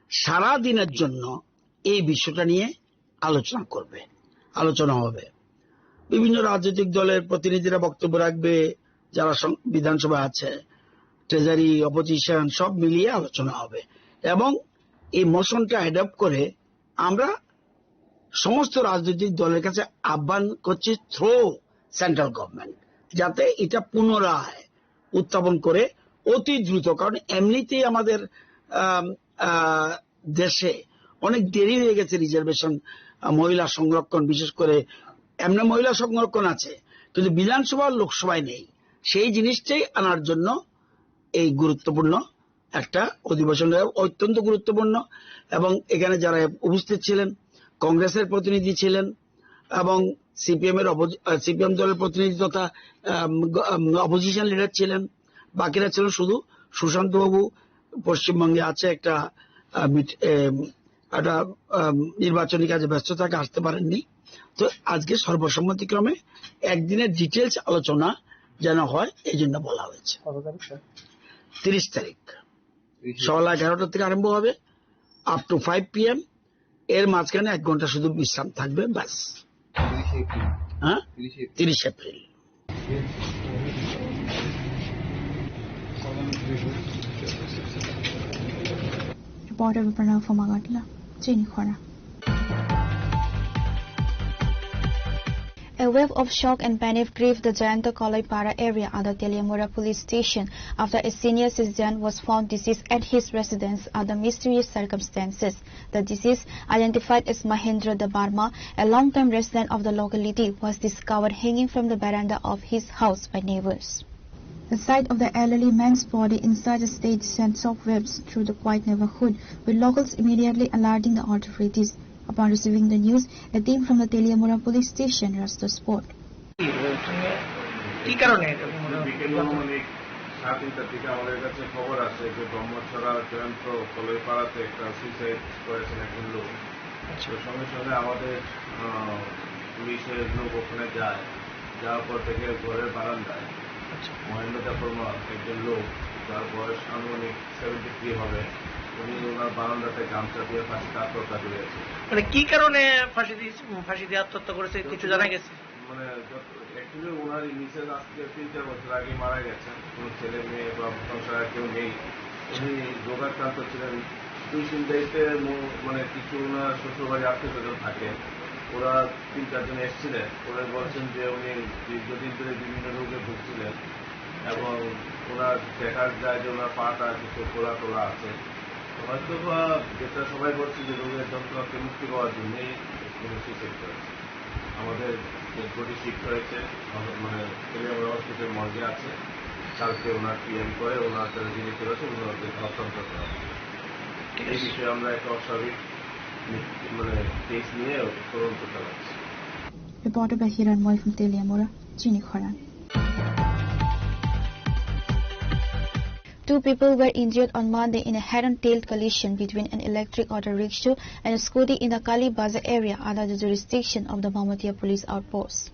সারা দিনের জন্য এই বিষয়টা নিয়ে আলোচনা করবে, আলোচনা হবে। বিভিন্ন রাজনৈতিক দলের প্রতিনিধিরা বক্তব্য রাখবে, যারা সং- বিধানসভা আছে, ট্রেজারি, অপোজিশন, সব মিলিয়ে আলোচনা হবে এবং এই মোশনটা অ্যাডপ্ট করে আমরা সমস্ত রাজনৈতিক দলের কাছে আহ্বান করছি থ্রু সেন্ট্রাল গভর্নমেন্ট, যাতে এটা পুনরায় উত্থাপন করে অতি দ্রুত। কারণ এমনিতেই আমাদের আম, আহ, দেশে অনেক দেরি হয়ে গেছে রিজার্ভেশন, আহ, মহিলা সংরক্ষণ, বিশেষ করে এমনি মহিলা সংরক্ষণ আছে, কিন্তু বিধানসভা আর লোকসভায় নেই। সেই জিনিসটাই আনার জন্য এই গুরুত্বপূর্ণ একটা অধিবেশন, অত্যন্ত গুরুত্বপূর্ণ। এবং এখানে যারা উপস্থিত ছিলেন, কংগ্রেসের প্রতিনিধি ছিলেন এবং সিপিএম এর অপোজি- আহ, সিপিএম দলের প্রতিনিধি তথা আম, গ- আম, অপোজিশন লিডার ছিলেন, বাকিরা ছিলেন শুধু সুশান্ত বাবু পশ্চিমবঙ্গে আছে একটা আহ, মিট- এম, একটা আম, নির্বাচনী কাজে ব্যস্ত থাকে, আসতে পারেননি। তো আজকে সর্বসম্মতিক্রমে একদিনের ডিটেলস আলোচনা যেন হয়, এই জন্য বলা হয়েছে। কত তারিখ, স্যার? তিরিশ তারিখ। তিরিশে। সকাল এগারোটা থেকে আরম্ভ হবে, আপ টু ফাইভ পিএম। এর মাঝখানে এক ঘন্টা শুধু বিশ্রাম থাকবে, ব্যাস। তিরিশে এপ্রিল। হ্যাঁ? তিরিশে এপ্রিল। তিরিশ April. Reporter Pranav from Agartala, Chini Khora. A wave of shock and panic gripped the Jayanta Kaloipara area under Teliamura police station after a senior citizen was found deceased at his residence under mysterious circumstances. The deceased, identified as Mahendra Debbarma, a long-time resident of the locality, was discovered hanging from the veranda of his house by neighbors. The sight of the elderly man's body in such a state sent shockwaves through the quiet neighborhood, with locals immediately alerting the authorities. Upon receiving the news, a team from the Teliamura police station rushed the spot. কি কারণে এটা মনে হয়? বিকেল অনুমানিক সাড়ে তিনটার দিকে আমাদের কাছে খবর আসে যে ব্রহ্মছড়া জয়ন্ত কলইপাড়াতে একটা সুইসাইড করেছেন একজন লোক। আচ্ছা। তো সঙ্গে সঙ্গে আমাদের আহ, পুলিশের লোক ওখানে যায়, যাওয়ার পর দেখে ঘরের বারান্দায় আচ্ছা। মহেন্দ্র দেববর্মা একজন লোক, যার বয়স আনুমানিক সেভেন্টি থ্রি হবে, উনি ওনার বারান্দাতে গামছা দিয়ে ফাঁসিতে আত্মহত্যা করেছেন। মানে কি কারণে ফাঁসি দিয়ে, ফাঁসি দিয়ে আত্মহত্যা করেছে কিছু জানা গেছে? মানে অ্যাকচুয়ালি ওনার মিসেস আজকে তিন চার বছর আগে মারা গেছেন, কোনো ছেলে মেয়ে বা সংসারে কেউ নেই। উনি রোগাক্রান্ত ছিলেন। দুই তিন দায়িত্বে মু- মানে কিছু ওনার শ্বশুরবাড়ি আত্মীয় স্বজন থাকে, ওরা তিন চারজন এসেছিলেন। ওরা বলছেন যে উনি দীর্ঘদিন ধরে বিভিন্ন রোগে ভুগছিলেন এবং ওনার দেখা যায় যে ওনার পাটা কিছু ফোলা টোলা আছে। হয়তো বা যেটা সবাই বলছে যে রোগের যন্ত্রণা থেকে মুক্তি পাওয়ার জন্যই উনি সুইসাইড করেছেন। আমাদের ডেড বডি শিফট হয়েছে, মানে তেলিয়ামুড়া হসপিটাল মর্গে আছে। কালকে ওনার পিএম করে ওনার যারা রিলেটিভ আছে ওনাদের হস্তান্তর করা হবে। এই বিষয়ে আমরা একটা অস্বাভাবিক মানে কেস নিয়ে তদন্ত চালাচ্ছি। Reporter by Hiranmoy from Teliamura, Chini Khorang. Two people were injured on Monday in a head-on tail collision between an electric auto rickshaw and a scooty in the Kali Bazar area under the jurisdiction of the Bamatia police outpost.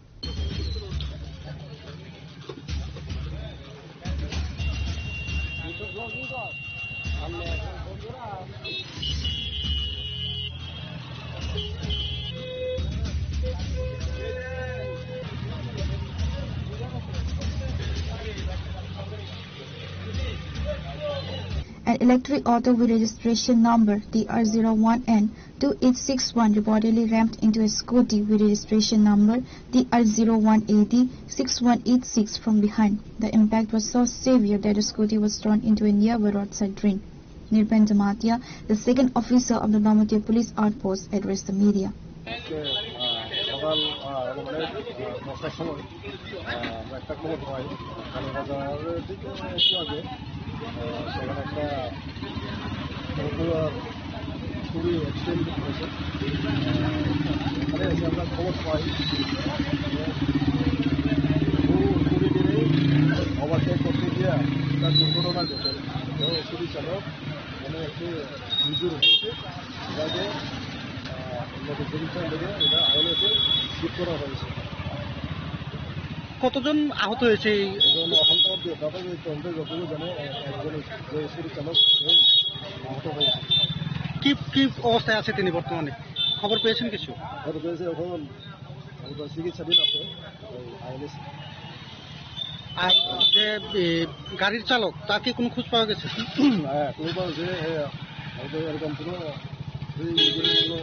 An electric auto with registration number T R zero one N two eight six one reportedly rammed into a scooty with registration number T R zero one A D six one eight six from behind. The impact was so severe that the scooty was thrown into a nearby roadside drain. Nirban Jamatia, the second officer of the Bamatia police outpost, addressed the media. আজকে, আহ, সকাল, আহ, মানে, আহ, দশটার সময়, আহ, আমরা একটা খবর পাই, কালীবাজারের দিকে একটু আগে, আহ, সেখানে একটা অটো আর চুরি অ্যাক্সিডেন্ট হয়েছে। আহ, ওখানে এসে আমরা খবর পাই, ও চুরি নিয়ে ওভারটেক করতে গিয়ে একটা দুর্ঘটনা ঘটে। তো চুরি চালক মানে একটু নিজের হয়েছে, যাকে, আহ, মেডিকেল সেন্টারে এটা আইএলএসে শিফট করা হয়েছে। কতজন আহত হয়েছে এই? এখন, এখন তো অবধি দাদা যে তদন্তে যতদূর জানে, একজন যে চুরি চালক, সেই আহত হয়েছে। কি, কি অবস্থায় আছে তিনি বর্তমানে? খবর পেয়েছেন কিছু? খবর পেয়েছে, এখন, এখন চিকিৎসাধীন আছে ওই আইএলএস। আর যে, এ, গাড়ির চালক, তার কি কোনো খোঁজ পাওয়া গেছে? হ্যাঁ, কোনো পাওয়া গেছে, হ্যাঁ, হয়তো এরকম কোনো, এই, কোনো,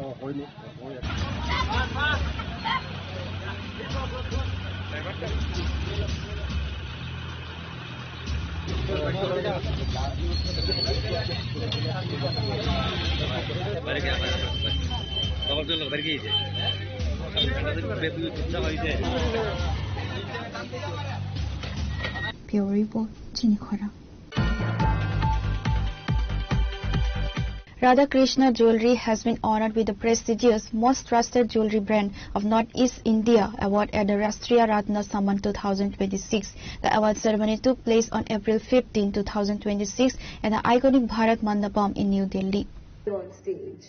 আহ, হয়নি। Bureau Report, Chini Khorang. Radha Krishna Jewelry has been honored with the prestigious Most Trusted Jewelry Brand of Northeast India award at the Rashtriya Ratna Samman two thousand twenty-six. The award ceremony took place on April fifteen, two thousand twenty-six, at the iconic Bharat Mandapam in New Delhi. On stage.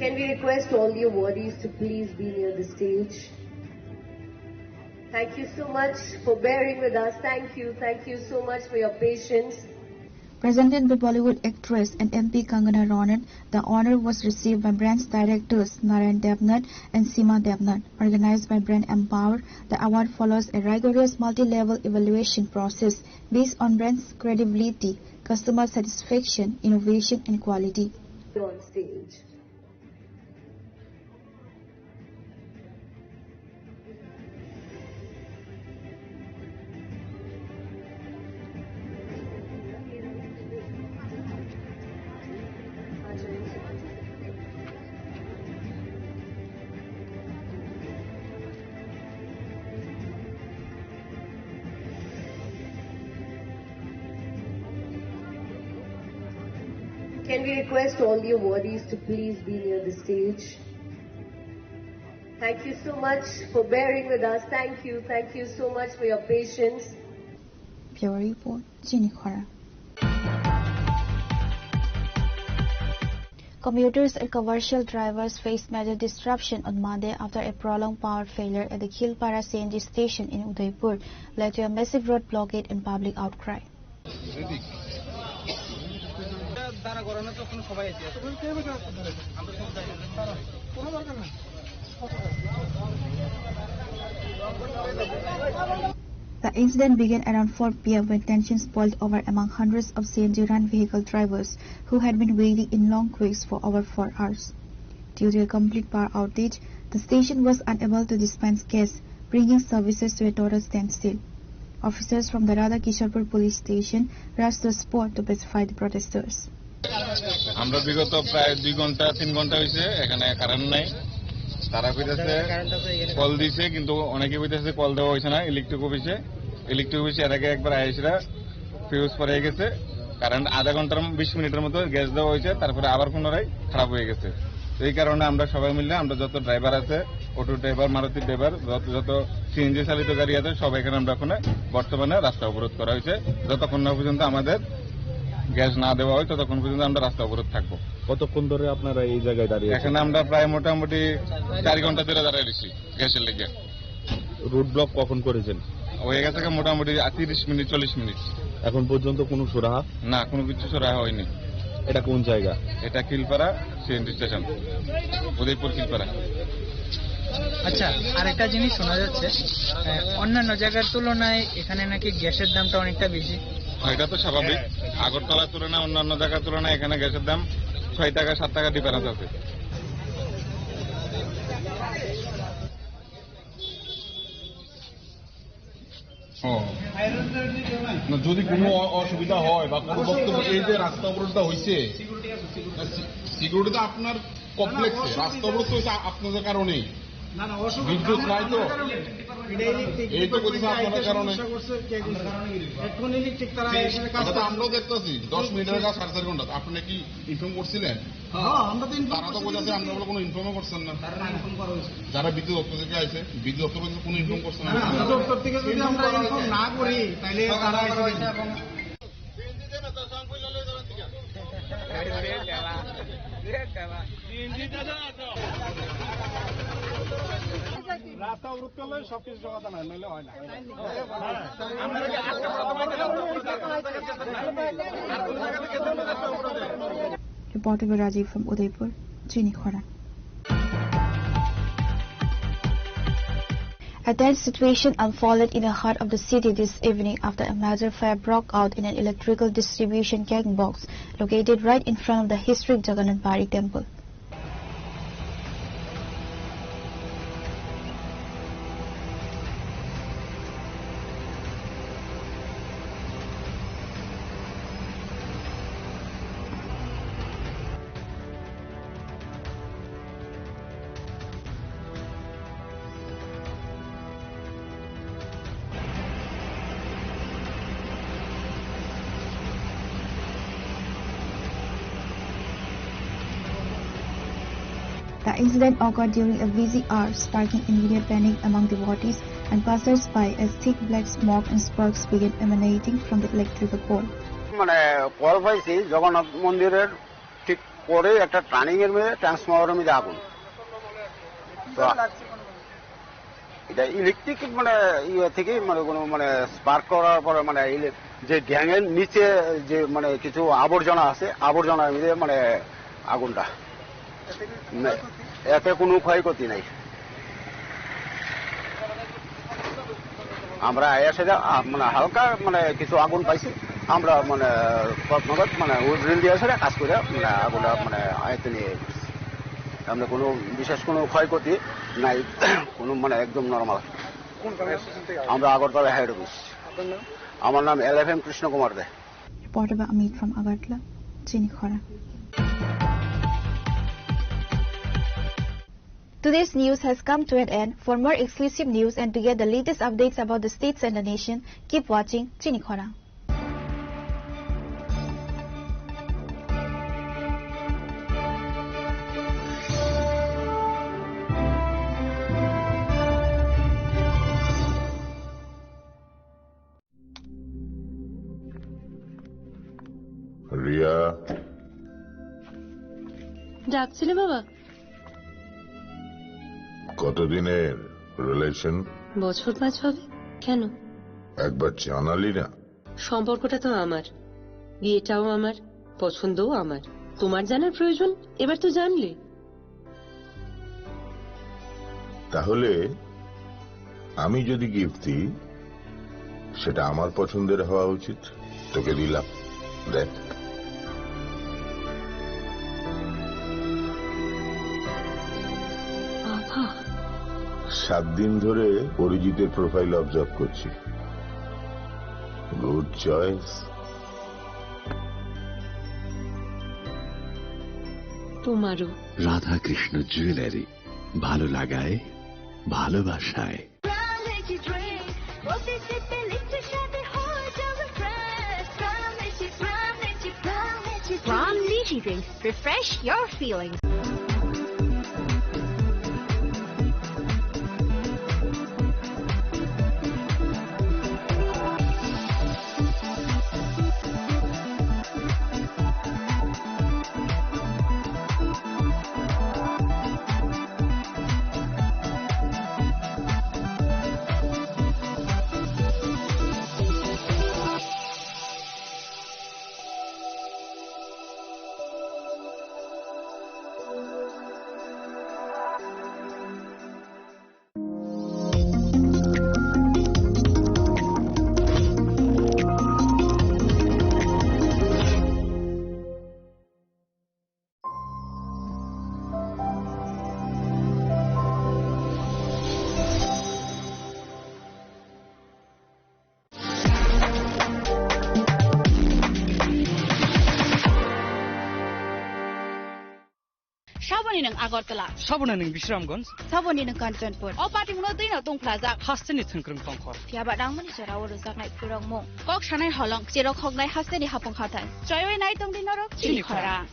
Can we request all the awardees to please be near the stage? Thank you so much for bearing with us. Thank you. Thank you so much for your patience. Presented by Bollywood actress and M P Kangana Ranaut, the honor was received by branch directors Narayan Debnath and Seema Debnath. Organized by Brand Empower, the award follows a rigorous multi-level evaluation process based on brand's credibility, customer satisfaction, innovation, and quality. On stage. Can we request all the awardees to please be near the stage? Thank you so much for bearing with us. Thank you. Thank you so much for your patience. Bureau Report, Chini Khorang. Commuters and commercial drivers faced major disruption on Monday after a prolonged power failure at the Khilpara C N G station in Udaipur led to a massive road blockade and public outcry. The incident began around four P M when tensions boiled over among hundreds of C N G run vehicle drivers who had been waiting in long queues for over four hours. Due to a complete power outage, the station was unable to dispense gas, bringing services to a total standstill. Officers from the Radha Kishanpur police station rushed to the spot to pacify the protesters. আমরা বিগত প্রায় দুই ঘন্টা, তিন ঘন্টা হয়েছে, এখানে কারেন্ট নাই। তারা কইতেছে কল দিছে, কিন্তু অনেকে কইতেছে কল দেওয়া হয়েছে না ইলেকট্রিক অফিসে। ইলেকট্রিক অফিসে এর আগে একবার আইসরা ফিউজ পড়ে গেছে, কারেন্ট আধা ঘন্টার, বিশ মিনিটের মতো গ্যাস দেওয়া হয়েছে, তারপরে আবার পুনরায় খারাপ হয়ে গেছে। তো এই কারণে আমরা সবাই মিলে, আমরা যত ড্রাইভার আছে, অটো ড্রাইভার, মারুতি ড্রাইভার, যত যত সিএনজি চালিত গাড়ি আছে, সব এখানে আমরা এখন বর্তমানে রাস্তা অবরোধ করা হয়েছে, যতক্ষণ না পর্যন্ত আমাদের গ্যাস না দেওয়া হয়, ততক্ষণ পর্যন্ত আমরা রাস্তা অবরোধ থাকবো। কতক্ষণ ধরে আপনারা এই জায়গায় দাঁড়িয়ে আছেন? এখানে আমরা প্রায় মোটামুটি চার ঘন্টা ধরে দাঁড়ায় রয়েছি গ্যাসের লেগে। রোড ব্লক কখন করেছেন? হয়ে গেছে গা মোটামুটি আ, তিরিশ মিনিট, চল্লিশ মিনিট। এখন পর্যন্ত কোনো সুরাহা? না, কোনো কিছু সুরাহা হয়নি। এটা কোন জায়গা? এটা কিলপাড়া সিএনজি স্টেশন, উদয়পুর কিলপাড়া। আচ্ছা, আরেকটা জিনিস শোনা যাচ্ছে, আহ, অন্যান্য জায়গার তুলনায় এখানে নাকি গ্যাসের দামটা অনেকটা বেশি। হ্যাঁ, এটা তো স্বাভাবিক। আগরতলার তুলনায়, অন্যান্য জায়গার তুলনায় এখানে গ্যাসের দাম ছয় টাকা, সাত টাকা ডিফারেন্স আছে। ও। না, যদি কোনো অ-, অসুবিধা হয় বা কোনো বক্তব্য, এই যে রাস্তা অবরোধটা হয়েছে, না, সি-, সিকিউরিটি তো আপনার কমপ্লেক্সে, রাস্তা অবরোধ তো হয়েছে আ-, আপনাদের কারণেই। না, না, অসুবিধা বিদ্যুৎ নাই তো। এটা ইলেকট্রিক এই তো বলছি, আপনাদের কারণে। সমস্যা করছে, কে করছে? এখন ইলেকট্রিক তারা এসে কাজ এটা তো করছে। আমরাও দেখতেছি, দশ মিনিটের কাজ সাড়ে চার ঘন্টা। আপনি কি ইনফর্ম করছিলেন? হ্যাঁ, আমরা তো ইনফর্ম তারা তো করছি, বলতেছে, কিন্তু আমরা বলে কোনো ইনফর্মও করছেন না। তারা ইনফর্ম করা হয়েছে। যারা বিদ্যুৎ দপ্তর থেকে আইছে, বিদ্যুৎ দপ্তর বলছে কোনো ইনফর্ম করছে না। না, বিদ্যুৎ দপ্তর থেকে যদি আমরা ইনফর্ম না করি, তাহলে তারা এসে দেখবে। রাস্তা অবরোধ করলে সবকিছু সমাধান হয়, নইলে হয় না। Reporter Rajiv from Udaipur, Chinikhora. A tense situation unfolded in the heart of the city this evening after a major fire broke out in an electrical distribution gang box located right in front of the historic Jagannath Puri temple. The incident occurred during a busy hour, sparking immediate panic among devotees and passers-by as thick black smoke and sparks began emanating from the electrical pole. মানে, কল পাইছি জগন্নাথ মন্দিরের ঠিক পরে একটা টার্নিং এর মধ্যে ট্রান্সফরমারের মধ্যে আগুন। তো এটা ইলেকট্রিক মানে ইয়ে থেকে মানে কোনো মানে স্পার্ক করার পরে মানে ইলে-, যে গ্যাং এর নিচে যে মানে কিছু আবর্জনা আছে, আবর্জনার মধ্যে মানে আগুনটা। না, এতে কোনো ক্ষয়ক্ষতি নাই। আমরা এসে যা, আ, মানে হালকা মানে কিছু আগুন পাইছি, আমরা মানে তৎনগত মানে উইল দিয়ে এসে কাজ করে মানে আগুনটা মানে আয়ত্তে নিয়ে গেছি। আমরা কোনো বিশেষ কোনো ক্ষয়ক্ষতি নাই, কোনো মানে একদম নর্মাল। কোন থানায় এসেছেন থেকে? আমরা আগরতলা হেড অফিস। আপনার নাম? আমার নাম এল এফ এম কৃষ্ণ কুমার they. Reporter by Amit from Agartala, Chinikhora. Today's news has come to an end. For more exclusive news and to get the latest updates about the states and the nation, keep watching Chinikhora. Riya. ডাকছিলে বাবা? কতদিনের রিলেশন? বছর পাঁচ হবে। কেন? একবার জানালি না। সম্পর্কটা তো আমার, বিয়েটাও আমার, পছন্দও আমার। তোমার জানার প্রয়োজন? এবার তো জানলে। তাহলে আমি যদি গিফট দিই, সেটা আমার পছন্দের হওয়া উচিত। তোকে দিলাম, দেখ। বাবা। সাত দিন ধরে অরিজিতের প্রোফাইল অবজার্ভ করছি। Good choice. তোমারও। রাধাকৃষ্ণ জুয়েলারি, ভালো লাগায়, ভালোবাসায়। Prime Energy Drink, প্রতি সিপে লিপ্টন স্বাদে হয় যেমন fresh। Prime Energy, Prime Energy, Prime Energy Drink। Prime Energy Drink, refresh your feelings। Saboni nwng Agartala. Saboni nwng Bisramganj. Saboni nwng Kanchanpur. O patimungno twino tungphlajak. Hasteni thwngkwrwng tongkhor. Phiya ba nangmani jorao rwjaknai phurokmung. Kok sanai holong, cherok hoknai hasteni hapung hathai. Choiwi nai tongdi norok chini chini khorang.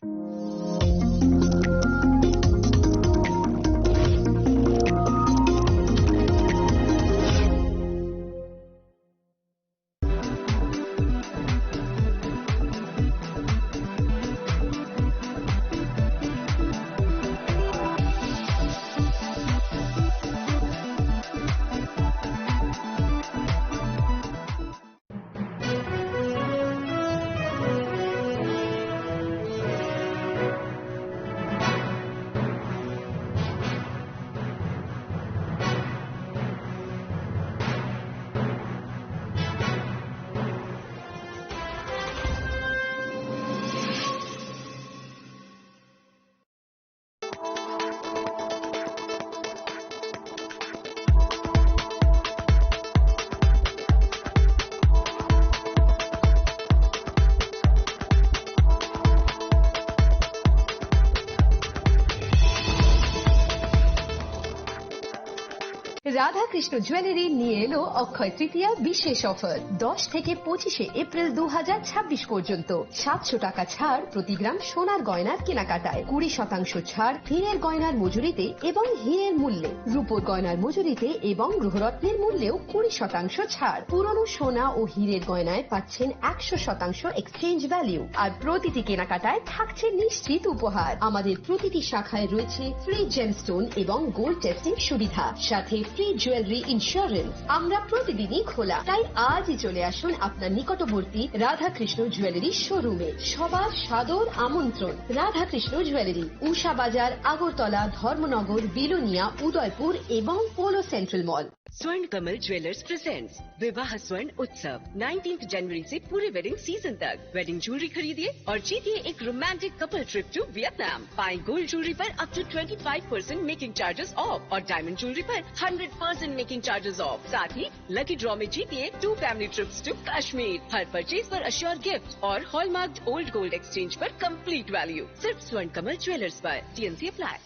Radhakrishna jewellery নিয়ে এলো অক্ষয় তৃতীয়া বিশেষ অফার। দশ থেকে পঁচিশে এপ্রিল দু হাজার ছাব্বিশ পর্যন্ত সাতশো টাকা ছাড় প্রতি গ্রাম সোনার গয়নার কেনাকাটায়, কুড়ি শতাংশ ছাড় হীরের গয়নার মজুরিতে এবং হীরের মূল্যে, রূপোর গয়নার মজুরিতে এবং গৃহরত্নের মূল্যেও কুড়ি শতাংশ ছাড়। পুরনো সোনা ও হীরের গয়নায় পাচ্ছেন একশো শতাংশ এক্সচেঞ্জ ভ্যালু, আর প্রতিটি কেনাকাটায় থাকছে নিশ্চিত উপহার। আমাদের প্রতিটি শাখায় রয়েছে ফ্রি জেমস্টোন এবং গোল্ড টেস্টিং সুবিধা, সাথে ফ্রি জুয়েলারি ইন্স্যুরেন্স। আমরা প্রতিদিনই খোলা, তাই আজই চলে আসুন আপনার নিকটবর্তী রাধাকৃষ্ণ জুয়েলারি শোরুমে। সবার সাদর আমন্ত্রণ। রাধাকৃষ্ণ জুয়েলারি, উষা বাজার, আগরতলা, ধর্মনগর, বিলোনিয়া, উদয়পুর এবং পোলো সেন্ট্রাল মল। स्वर्ण कमल ज्वेलर्स प्रेजेंट्स विवाह स्वर्ण उत्सव, नाइनटीन्थ जनवरी से पूरे वेडिंग सीजन तक। वेडिंग ज्वेलरी खरीदिए और जीतिए एक romantic couple trip to Vietnam. पाएं गोल्ड ज्वेलरी पर up to twenty five percent making charges off और डायमंड ज्वेलरी पर hundred percent making charges off. साथ ही लकी ड्रॉ में जीतिए two family trips to Kashmir. हर परचेज पर अश्योर गिफ्ट और हॉलमार्क्ड ओल्ड गोल्ड एक्सचेंज पर कंप्लीट वैल्यू। सिर्फ स्वर्ण कमल ज्वेलर्स पर। TNC apply.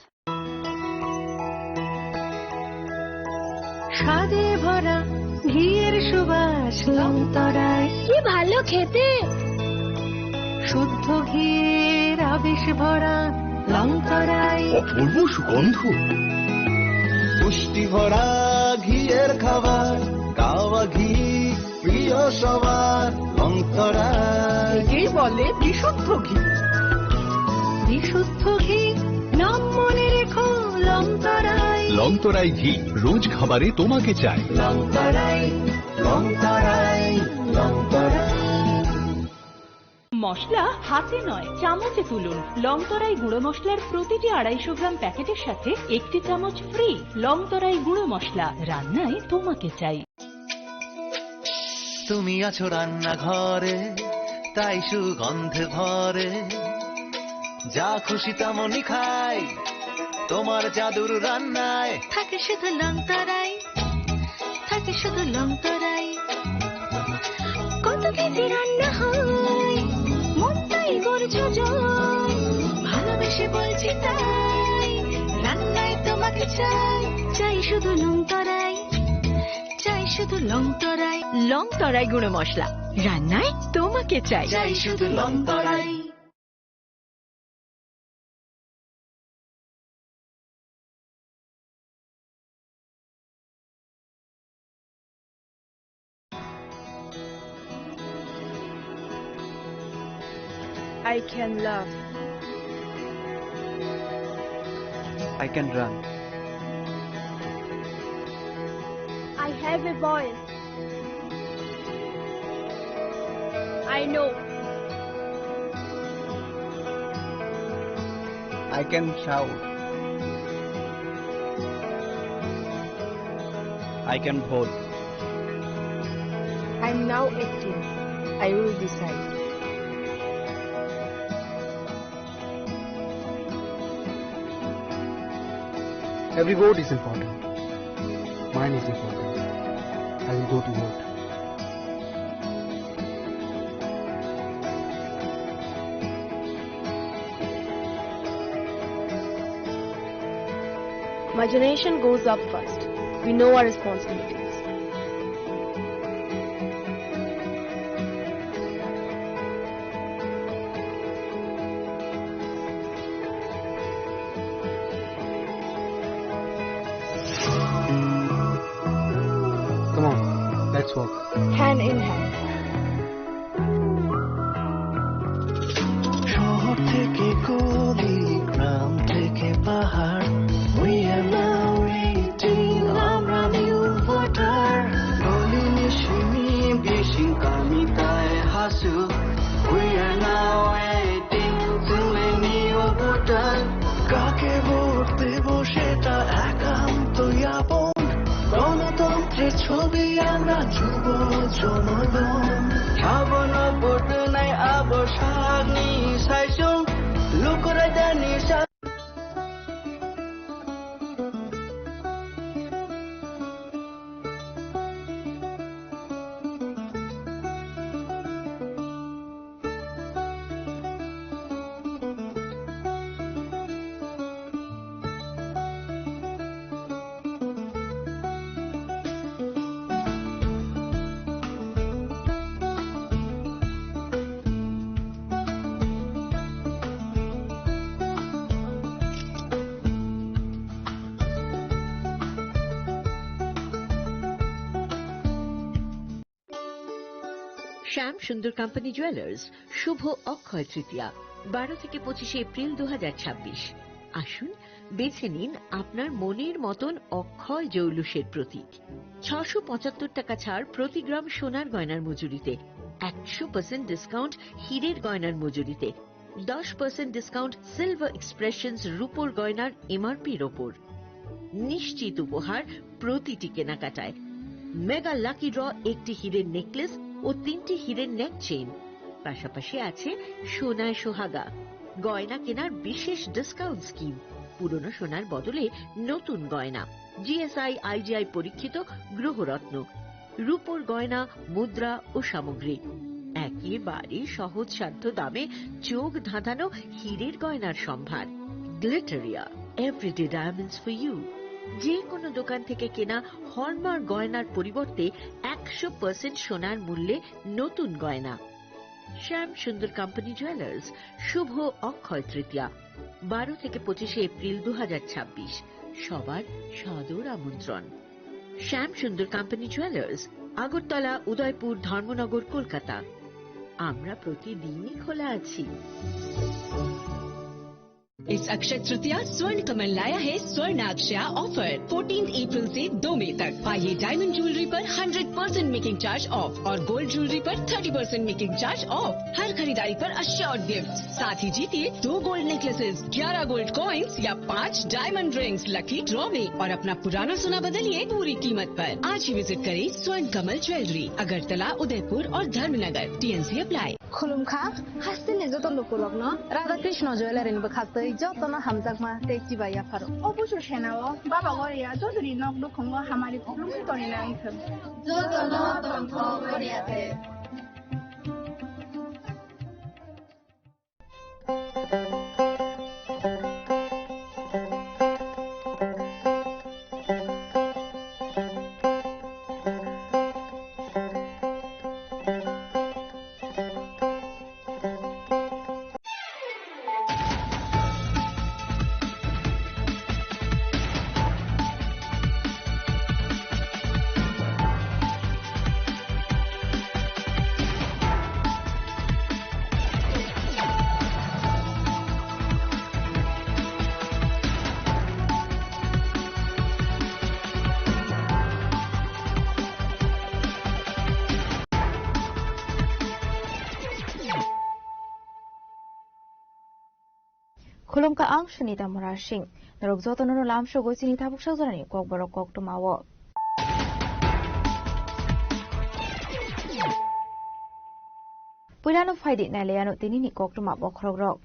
স্বাদে ভরা ঘিয়ের সুবাস লংতরায়। কি ভালো খেতে! শুদ্ধ ঘিয়ের আবেশ ভরা লংতরায়। অপূর্ব সুগন্ধ। পুষ্টি ভরা ঘিয়ের খাবার, গাওয়া ঘি প্রিয় সবার, লংতরায়। একেই বলে বিশুদ্ধ ঘি। বিশুদ্ধ ঘি, নাম মনে রেখো, লংতরায়। লংতরায় ঘি, রোজ খাবারে তোমাকে চাই। লংতরায়, লংতরায়, লংতরায়। মশলা হাতে নয়, চামচে তুলুন। লংতরাই গুঁড়ো মশলার প্রতিটি আড়াইশো গ্রাম প্যাকেটের সাথে একটি চামচ ফ্রি। লংতরাই গুঁড়ো মশলা, রান্নায় তোমাকে চাই। তুমি আছো রান্নাঘরে, তাই সুগন্ধে ভরে। যা খুশি তেমনই খাই, তোমার জাদুর রান্নায়। থাকে শুধু লংতরাই, থাকে শুধু লংতরাই। কত কেজি রান্না হয়, মনটাই গর্জ যায়। ভালোবেসে বলছি চাই, চাই শুধু লং তরাই, চাই শুধু লং তরাই। লং তরাই গুঁড়ো মশলা, রান্নায় তোমাকে চাই। চাই শুধু লং তরাই। I can laugh. I can run. I have a voice. I know. I can shout. I can vote. I'm now eighteen. I will decide. Every vote is important. Mine is important. I will go to vote. My generation goes up first. We know our responsibilities. Come on, let's walk. Hand in hand. শহর থেকে গলি, গ্রাম থেকে পাহাড়, we are now eighteen, আমরা new voter। গলি নিশিনি বিশিং কামিতায় Hasu, we are now eighteen, তুমি new voter। কাকে ভোট দেব সেটা একান্ত আপন। গণতন্ত্রের ছবি আমরা যুব জনগণ। Habano vote nai abo sakni saisung, lukurajani sa- শ্যাম সুন্দর কোম্পানি জুয়েলার্স, শুভ অক্ষয় তৃতীয়া, বারো থেকে পঁচিশে এপ্রিল দু হাজার ছাব্বিশ। আসুন, বেছে নিন আপনার মনের মতন অক্ষয় জৌলুসের প্রতীক। ছশো পঁচাত্তর টাকা ছাড় প্রতি গ্রাম সোনার গয়নার মজুরিতে, একশো পার্সেন্ট ডিসকাউন্ট হীরের গয়নার মজুরিতে, দশ পার্সেন্ট ডিসকাউন্ট সিলভার এক্সপ্রেশনস রূপোর গয়নার এমআরপির ওপর। নিশ্চিত উপহার প্রতিটি কেনাকাটায়। মেগা লাকি ড্র, একটি হীরের নেকলেস ও তিনটি হীরের নেক চেইন। পাশাপাশি আছে সোনায় সোহাগা, গয়না কেনার বিশেষ ডিসকাউন্ট স্কিম, পুরনো সোনার বদলে নতুন গয়না, জিএসআই আইজিআই পরীক্ষিত গ্রহরত্ন, রূপোর গয়না, মুদ্রা ও সামগ্রী। একেবারে সহজসাধ্য দামে চোখ ধাঁধানো হীরের গয়নার সম্ভার। Glitteria, everyday diamonds for you. যে কোনো দোকান থেকে কেনা হলমার্ক গয়নার পরিবর্তে একশো পার্সেন্ট সোনার মূল্যে নতুন গয়না। শ্যাম সুন্দর কোম্পানি জুয়েলার্স, শুভ অক্ষয় তৃতীয়া, বারো থেকে পঁচিশে এপ্রিল দু হাজার ছাব্বিশ। সবার সাদর আমন্ত্রণ। শ্যাম সুন্দর কোম্পানি জুয়েলার্স, আগরতলা, উদয়পুর, ধর্মনগর, কলকাতা। আমরা প্রতিদিনই খোলা আছি। इस अक्षय तृतीया स्वर्ण कमल लाया है स्वर्ण अक्षया ऑफर। फोर्टीन अप्रैल से दो मई तक पाइए डायमंड ज्वेलरी पर hundred percent making charge off और गोल्ड ज्वेलरी पर thirty percent making charge off. हर खरीदारी पर अश्योर्ड गिफ्ट, साथ ही जीतिए दो गोल्ड नेकलेसेस, ग्यारह गोल्ड कॉइंस या पाँच डायमंड रिंग्स लकी ड्रॉ में और अपना पुराना सोना बदलिए पूरी कीमत पर। आज ही विजिट करें स्वर्ण कमल ज्वेलरी, अगरतला, उदयपुर और Dharmanagar. T and C apply. Khulumkha, hasteni joto lukurokno Radha Krishna Jewellery ni bwkhastwi jotono hamjakma tei chibai yapharo. O busu senao Baba Goria jotoni nok nukhungo hamari khulumwi toni nangkhe. Jotono tongthok Goria the. Khulumkha ang Sunita Murasing. Norok jotono no lamsogo chini tabuk sajorani kokborok koktwmao. Puilano phaidi nailaiano tinini koktwma bokhorokrok.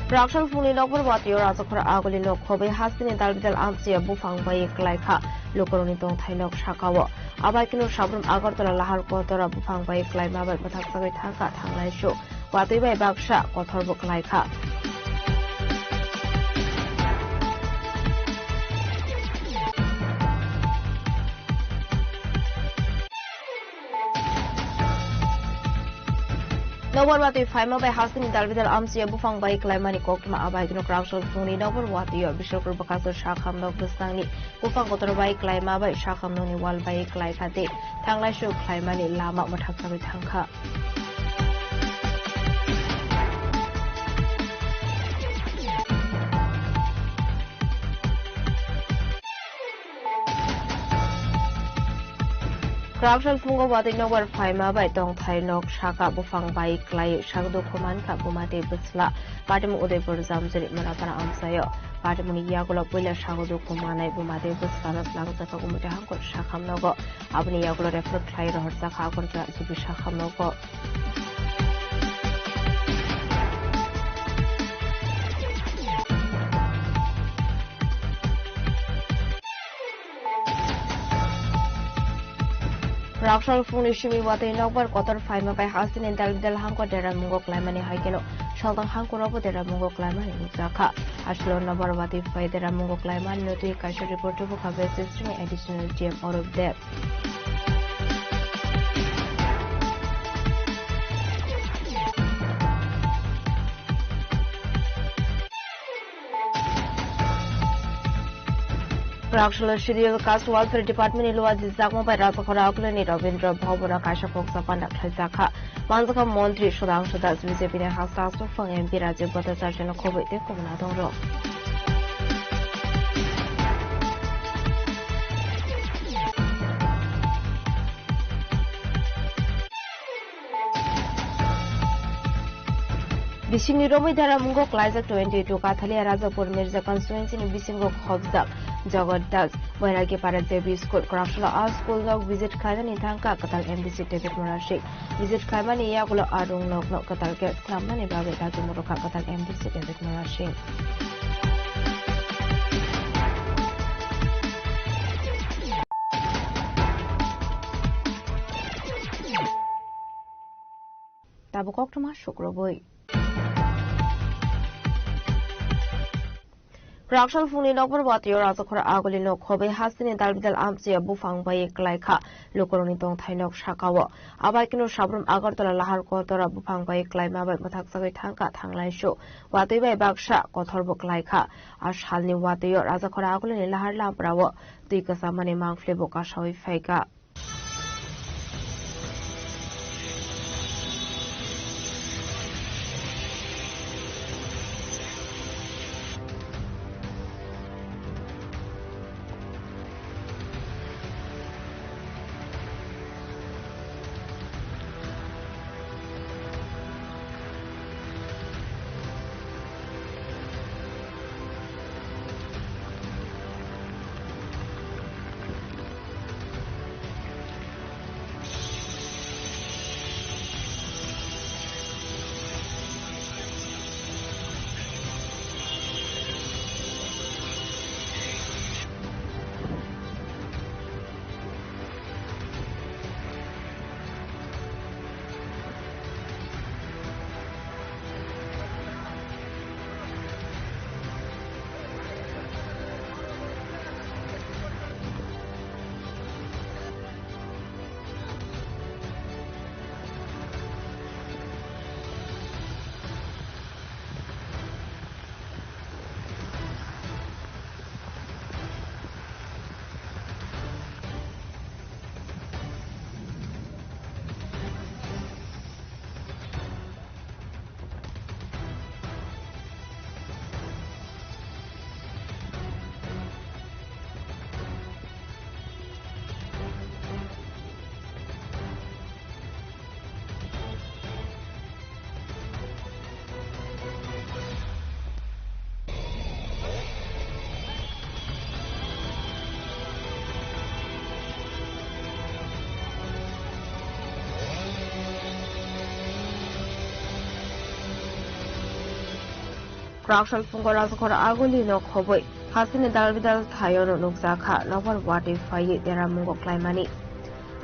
Rakshal phungni nokbar watio Rajakhor aguli nok khobai hasteni dalbidal amchiya buphang bai klaikha lukurokni tongthai nok sakao. Abai kino sabrum Agartala Lahar Kotora buphang bai klaima bai mwthak sagwi thangkha thanglaisu. Watwi bai baksa kothorbo klaikha. Nokbar watwi phaima bai hasteni dalbidal amchiya buphang bai klaimani koktwma abai kino Rakshal phungni nokbar watio Bishalpur bwkhaksa sakham nok bwskangni buphang kotor bai klaima bai sakham nokni wal bai klaikha tei thanglaisu khlaimani lama mwthak sagwi thangkha. Kwrak salphungo watwi nokbar phaima bai tongthai nok saka buphang bai klai sakdukhu mankha buma tei bwsla. Patimung Udaipur Jamjari Manapara amchaio. Patimungni yagulo puila sakdukhu manai buma tei bwslano tlangjak kha Umita Hangkor sakham nogo. Aboni yagulo refer khlai rohorjak kha Agartala G B sakham nogo. Rakshal phungni simi watwi nokbar kotor phaima bai hasteni dalbidal hangkor deramungo klaimani hai kheno saltang hangkorobo deramungo klaimani nukjakha. Aswkno nokbar watwi phai deramungo klaimani nutwi kaisa report tubu kha West District ni Additional D M Arup Deb. Kwrak salo Scheduled Caste Welfare Department ni luwa jiljakma bai Rajakhor Akulini Rabindra Bhavan o kaisa khoksa panda khlaijakha. Manjakha Montri Sudhangshu Das, B J P ni hasta aswk phang M P Rajiv Bhattacharya no khobwi tei kubun adongrok. Bisingni romwi deramungo klaijak twenty two Kathalia Rajapur Mirza constituency ni bisingo khobjak Jagat Das, Bairagi Para J B School, Kwraksalo a school nok visit khlainani thangkha kwtal M D C David Murasing. Visit khlaimani yagulo a rung nokno kwtal khe khlamnani bagwi dagi murukha kwtal M D C David Murasing. Tabuk koktwma sukrubui. Kwrak salphungni nokbar watio Rajakhor Aguli nok khobwi hasteni dalbidal amchiya buphang bai klaikha lukurokni tongthai nok sakao. Abai kino sabrum Agartala Lahar Kotora buphang bai klaima bai mwthak sagwi thangkha thanglaisu. Watwi bai baksa kothorbo klaikha. A salni watio Rajakhor Agulini Lahar Lamprao twi kwchamani mangphlebo kasawi phaikha. Kwrak sal phungo Rajakhor Aguli no khobwi hasteni dalbidal thaio no nukjakha nokbar watwi phaiwi deramungo klaimani.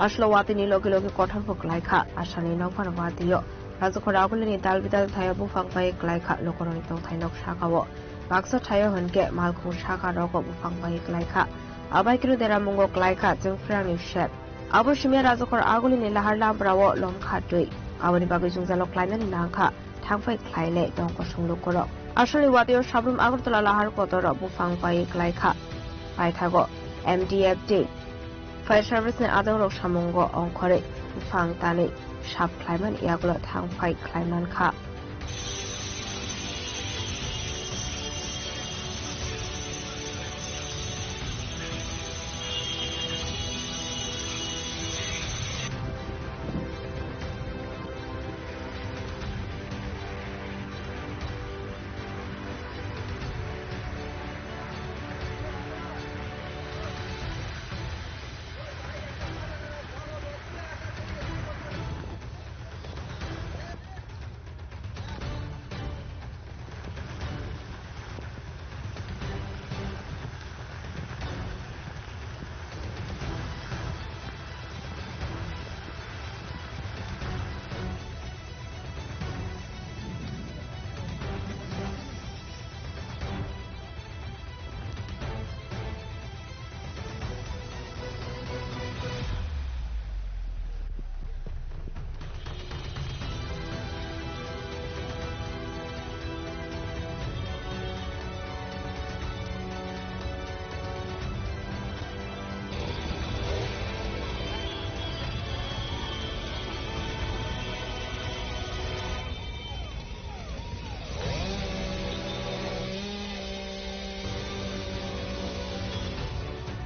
Aslo watwini logi logi kothorbo klaikha, asani nokbar watwio Rajakhor Agulini dalbidal thaio buphang bai klaikha, lukurokni tongthai nok sakao baksa thaio hwnkhe malkhung saka rogo buphang bai klaikha. Abai khe deramungo klaikha chwngphrangni sep. Abo simi Rajakhor Agulini lahar lambrao lomkha twi. Aboni bagwi jwngjalo klainani nangkha thangphai khlainai tong kosong lukurok. Aswlni watio Sabrum Agartala lahar kotoro buphang pai klaikha. Paithago M D F D fire service ni adongrok samungo ongkhorwi buphang tanwi sap khlaimani yagulo thangphai khlaimankha.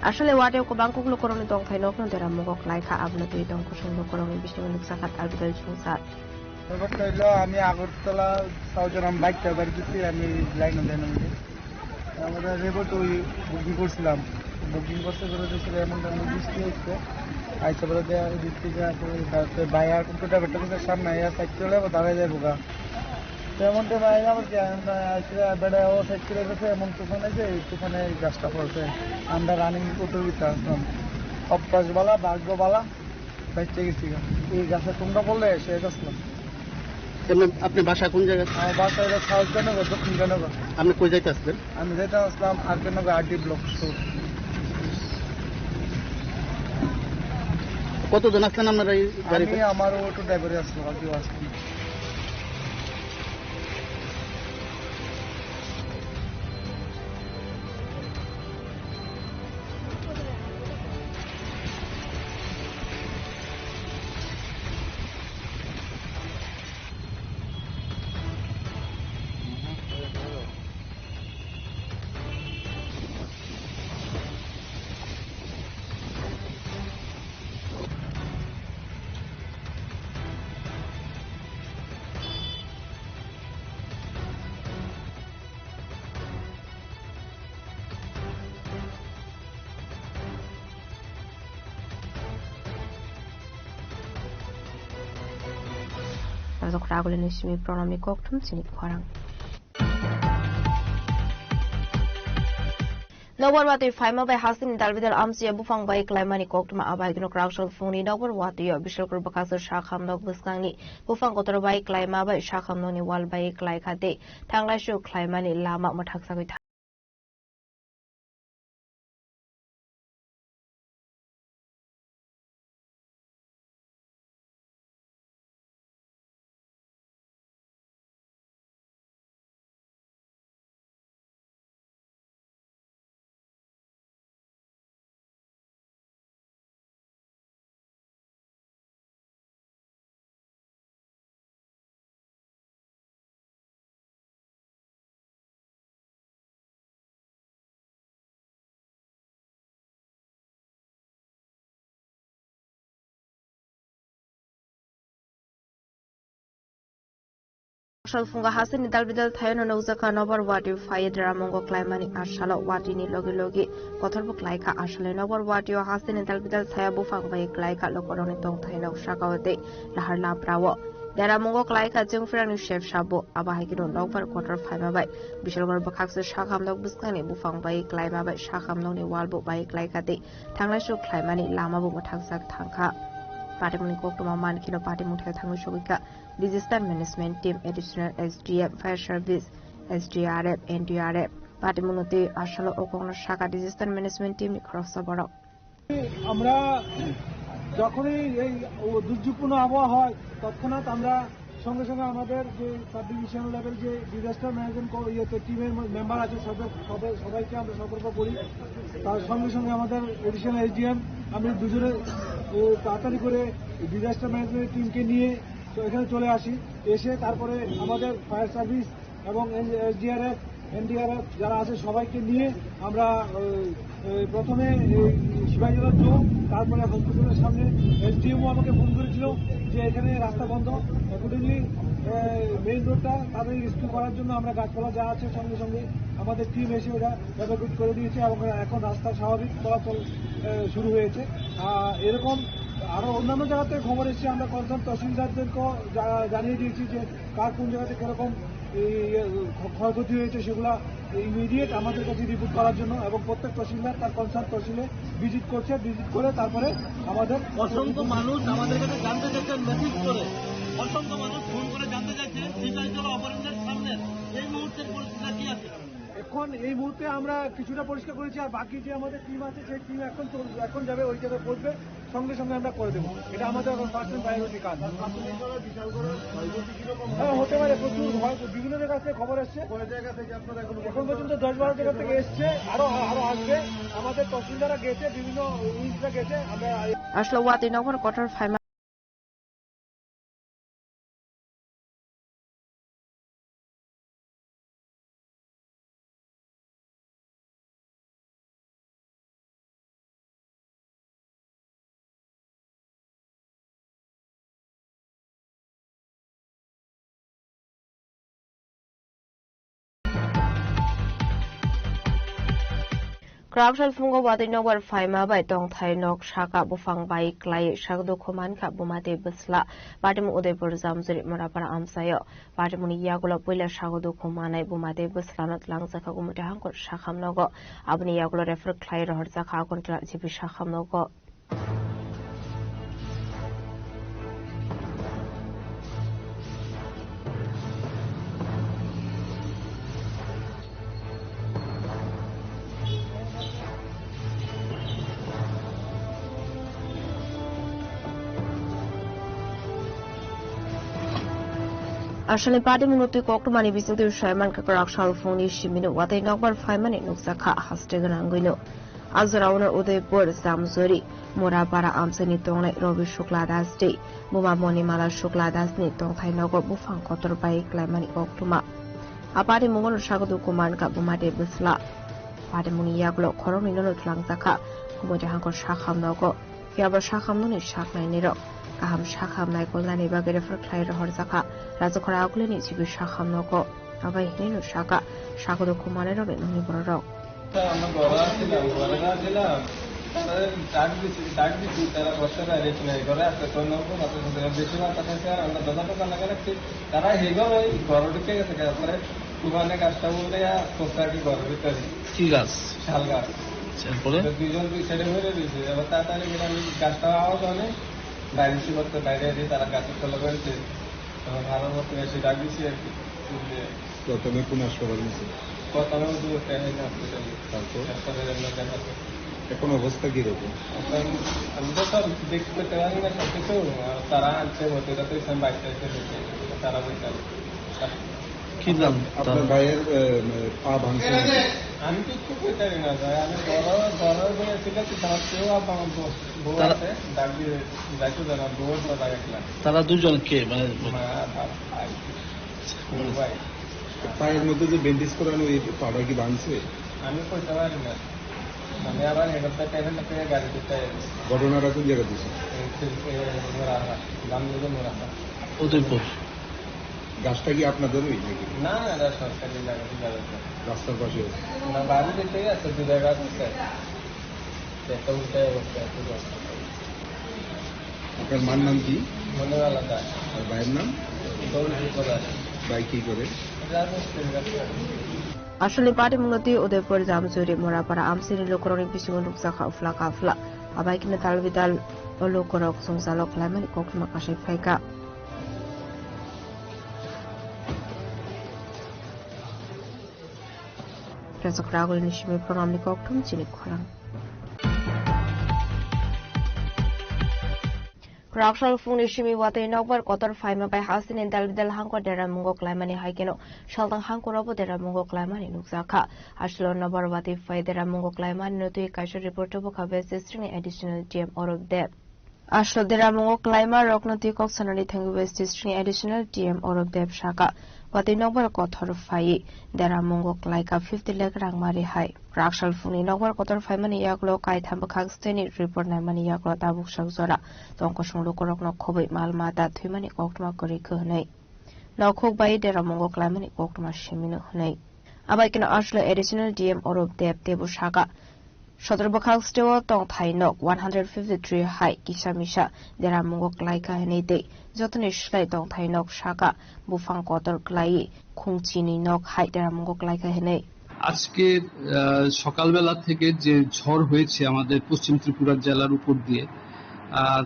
Aswlni watio kwbang kuk lukurokni tongthai nokno deramungo klaikha, abono twi tong kosong lukurokni bisingo nukjakha dalbidal swngchar. ব্যাপারটা হইলো, আমি আগরতলা সাউজারাম বাইকটা বার করছি, আমি লাইনে দেন। আমরা রেবো তো ওই বুকিং করছিলাম, বুকিং করতে করে দিয়েছিল, এমন তেমন বৃষ্টি হচ্ছে। আইসা বলে যে বৃষ্টি যে আছে, তারপরে বাইরে অটো ড্রাইভারটা কিন্তু সামনে আইয়া সাইড চলে যাবো, দাঁড়ায় যাবো গা। তেমন তো বাইরে আবার কি, আমি তো আইসা বেড়া ও সাইড চলে গেছে, এমন তুফান আছে, এই তুফানে এই গাছটা পড়ছে। আমরা রানিং অটো দিতে আসলাম, অভ্যাস বালা, ভাগ্য বালা। বাইচে গেছি গা। এই গাছে ঠুমকা পড়লে শেষ আসলাম। এমনি আপনি বাসা কোন জায়গায়? আমার বাসা হলো সাউথ জয়নগর, দক্ষিণ জয়নগর। আপনি কই যাইতে আসলেন? আমি যাইতে আসলাম আর কে নগর আর ডি ব্লক স্টোর। কতজন আসলেন আপনারা এই গাড়িতে? আমি আমার অটো ড্রাইভারে আসলাম, আর কেউ আসলাম। Rajok Ragulini simi Pranamni kokthum sini khorang. Nokbar watwi phaima bai hasteni dalbidal amchiya buphang bai klaimani koktwma abai gwnok raksol phungni nokbar watwi o Bishalpur bwkhaksa sakham nok bwskangni buphang kotor bai klaima bai sakham nokni wal bai klai kha tei thanglai su khlaimani lama mwthak sagwi tha. Salphungo hasteni dalbidal thaiono nukjakha nokbar watwi phaiwi deramungo klaimani asalo watwini logi logi kothorbo klaikha. Asalo nokbar watwio hasteni dalbidal thaio buphang bai klaikha, lukurokni tongthaino sakao tei lahar labrao. Deramungo klaikha chwngphrangni sep sabo, abo hai kheno nokbar kotor phaima bai Bishalgarh bwkhakse sakhamnok bwskangni buphang bai klaima bai sakhamnokni wall bo bai klaikha tei thanglaisu khlaimani lama bo mwthangsak thangkha. Patimungni koktwma mankheno patimung thai thangwi sogwikha Disaster Management Team, Additional S D M, Fire Service, S D R F, N D R F. Patimungno tei asalo o kokno sakha Disaster Management Team ni khoroksa borok. আমরা যখনই এই ও দুর্যোগপূর্ণ আবহাওয়া হয়, তৎক্ষণাৎ আমরা সঙ্গে সঙ্গে আমাদের যে সাব ডিভিশনাল লেভেল যে ডিজাস্টার ম্যানেজমেন্ট ক-, ইয়েতে টিমের ম-, মেম্বার আছে, সদর-, সদর-, সবাইকে আমরা সতর্ক করি। তার সঙ্গে সঙ্গে আমাদের অ্যাডিশনাল এসডিএম, আমি দুজনে, এ, তাড়াতাড়ি করে ডিজাস্টার ম্যানেজমেন্ট টিমকে নিয়ে তো এখানে চলে আসি। এসে তারপরে আমাদের ফায়ার সার্ভিস এবং এসডিআরএফ, এনডিআরএফ যারা আছে সবাইকে নিয়ে আমরা, এ, এ, প্রথমে এই শিবাজীনগর জোন, তারপরে হসপিটালের সামনে এসডিএমও আমাকে ফোন করেছিল যে এখানে রাস্তা বন্ধ। অ্যাকর্ডিংলি, এ, মেইন রোডটা তাদের রেস্কিউ করার জন্য আমরা গাছপালা যা আছে সঙ্গে সঙ্গে আমাদের টিম এসে ওটা এভাকুয়েট করে দিয়েছে এবং এখন রাস্তা স্বাভাবিক চলাচল, এ, শুরু হয়েছে। আর এরকম আরও অন্যান্য জায়গাতে খবর এসছে, আমরা কনসার্ন তহসিলদারদেরকেও জা-, জানিয়ে দিয়েছি যে কার কোন জায়গাতে কিরকম এই, ইয়ে, ক্ষ-, ক্ষয়ক্ষতি হয়েছে সেগুলা ইমিডিয়েট আমাদের কাছে রিপোর্ট করার জন্য এবং প্রত্যেক তহসিলদার তার কনসার্ন তহসিলে ভিজিট করছে, ভিজিট করে তারপরে আমাদের অসংখ্য মানুষ আমাদের কাছে জানতে চাইছেন মেসেজ করে, অসংখ্য মানুষ ফোন করে জানতে চাইছেন সিপাহীজলা অভয়ারণ্যের সামনে এই মুহূর্তের পরিস্থিতি কি আছে? এখন এই মুহূর্তে আমরা কিছুটা পরিষ্কার করেছি, আর বাকি যে আমাদের টিম আছে সেই টিম এখন চল-, এখন যাবে ওই জায়গায় পৌঁছবে। সঙ্গে সঙ্গে আমরা করে দেবো। এটা আমাদের এখন ফার্স্ট টাইম প্রায়োরিটি কাজ। হ্যাঁ, হতে পারে, প্রচুর হয়, বিভিন্ন জায়গা থেকে খবর আসছে। এখন পর্যন্ত দশ বারো জায়গা থেকে এসছে, আরো, আরো আসবে। আমাদের তহসিলদাররা গেছে, বিভিন্ন ইউনিটরা গেছে, আমরা Aslo watwi nokbar kotor phaima. Kwrak salphungo watwi nokbar phaima bai tongthai nok saka buphang bai klai sak dukhu mankha buma tei bwsla. Patimung Udaipur Jamjuri Morapara amchaio. Patimungni yagulo puila sago dukhu manai buma tei bwslano twlangjakha Gumoti Hangkor sakham nogo. Aboni yagulo refer khlai rohorjakha Agartala G B sakham nogo. Aswkni patimungno twi koktwmani bisingtwi swimani kwrak salphungni simino watwi nokbar phaimani nukjakha haste gwnangwino. A jorao no Udaipur, Jamjuri, Murapara amchaini tongnai Robi Shukla Das tei buma Monimala Shukla Das ni tongthai nogo buphang kotor bai klaimani koktwma. A parimungo no sago dukhu mankha buma tei bwsla. Parimungni yagulo khoroknwi no twlangjakha Gumoti Hangkor sakham nogo. Phiya bo sakhamnokni saknainirok kaham sakham naikolnani bagwi refer khlai rohorjakha Rajakhora Agulini G B sakham nogo. Abai hinwi no saka, sago dukhu manai rokni nokni bororok. আমরা ঘরে আসছিলাম, ঘরে আসছিলাম, তারা ডাক দিছি, ডাক দিছি, তারা ঘর থেকে বেরিয়েছে না, ঘরে আসতে তো নৌকো মাথা শুনতে বেশি মাথা খাইছে, আর আমরা দোকান টোকান লাগালে ঠিক তারা হেগো ওই ঘরে ঢুকে গেছে, তারপরে তুফানে গাছটা বলতে আর কোথায় কি ঘরের ভিতরে কি গাছ? শাল গাছ। আচ্ছা, এরপরে? তো দুইজন দুই সাইডে মরে রয়েছে। এবার তাড়াতাড়ি করে আমি গাছটা আওয়াজ অনেক বাইরে ছিল, তো বাইরে এসে তারা গাছের তলা করেছে। তো ভালো মতো এসে ডাক দিছি আর কি। যে প্রথমে কোন হাসপাতাল নিয়েছে? প্রথমে ওই যে প্রাইভেট হসপিটালে। তারপর? তারপরে আমরা দেখাতে। এখন অবস্থা কিরকম? এখন আমি তো সব দেখতে পারি না সব কিছু, আর তারা আনছে, ভর্তি করতে গেছে, আমি বাইরে এসে দেখি, তারা বলছে। কি নাম আপনার তার? ভাইয়ের, এ, পা ভাঙছে নাকি? আমি কিচ্ছু করতে পারি না, ভাই। আমি বড়, বড় হয়ে ছিল, কি খারাপ ছিল, আর আমার বউ, বউ তারা আছে, ডাক দিয়ে যাইতে দেয় না, বউ আছে, ভাই একলা। তারা দুজন কে? মানে মা, বাপ, ভাই। বড় ভাই। পায়ের মধ্যে যে ব্যান্ডেজ করানো, এই পাটা কি ভাঙছে? আমি কইতে পারি না। আমি আবার হেড অফ দ্য টেবিল থেকে গাড়ি করতে আইছি। ঘটনাটা কোন জায়গা দিছে? এই, এই, এই, মোরাহাট, গাঙ্গুলি মোরাহাট। উদয়পুর। গাছটা কি আপনাদেরই নাকি? না, না, এটা সরকারি জায়গা, ঠিক আছে। রাস্তার পাশে? না, বাড়ি দিকেই আছে, দু জায়গা আছে। একটা উল্টাই অবস্থা, একটু রাস্তা। আপনার মার নাম কি? মনে আলাদা। আর ভাইয়ের নাম? Aswlni patimungno twi Udaipur Jamjuri Morapara amchaini lukurokni bisingo nukjakha uphla kaphla. Abaikhe dalbidal o lukurok jwngjalo khlaimani koktwma kasai phaikha. Rajak Ragulni simi programni koktwma chini khorang. Kwraksal phungni simi watwi nokbar kotor phaima bai hasteni dal bidal hangkor deramungo klaimani hai kheno saltang hangkorobo deramungo klaimani nukjakha. Aswlo nokbar watwi phai deramungo klaimani no twi kaisa report tubukha West District ni Additional D M Arup Deb. Aswlo deramungo klaima rokno twi kok sanani thangwi West District ni Additional D M Arup Deb sakha, watwi nokbar kotor phaiwi deramungo klaikha fifty lakh rang mari hai. Kwraksal phungni nokbar kotor phaimani yagulo kaitham bwkhak steni report naimani yagulo tabuk sak jora tongkosong lukurokno khobwi mal mata thwimani koktwma kwrwi khe hwnwi nokhuk bai deramungo klaimani koktwma simino hwnwi. Abai kheno aswlo Additional D M Arup Deb teibo sakha, sodor bwkhak steo tongthai nok one hundred fifty three hai kisa misa deramungo klaikha hwnwi tei jotoni slai tongthai nok sakha buphang kotor klaiwi khungchini nok hai deramungo klaikha hwnwi. আজকে, আহ, সকালবেলা থেকে যে ঝড় হয়েছে আমাদের পশ্চিম ত্রিপুরা জেলার উপর দিয়ে, আহ,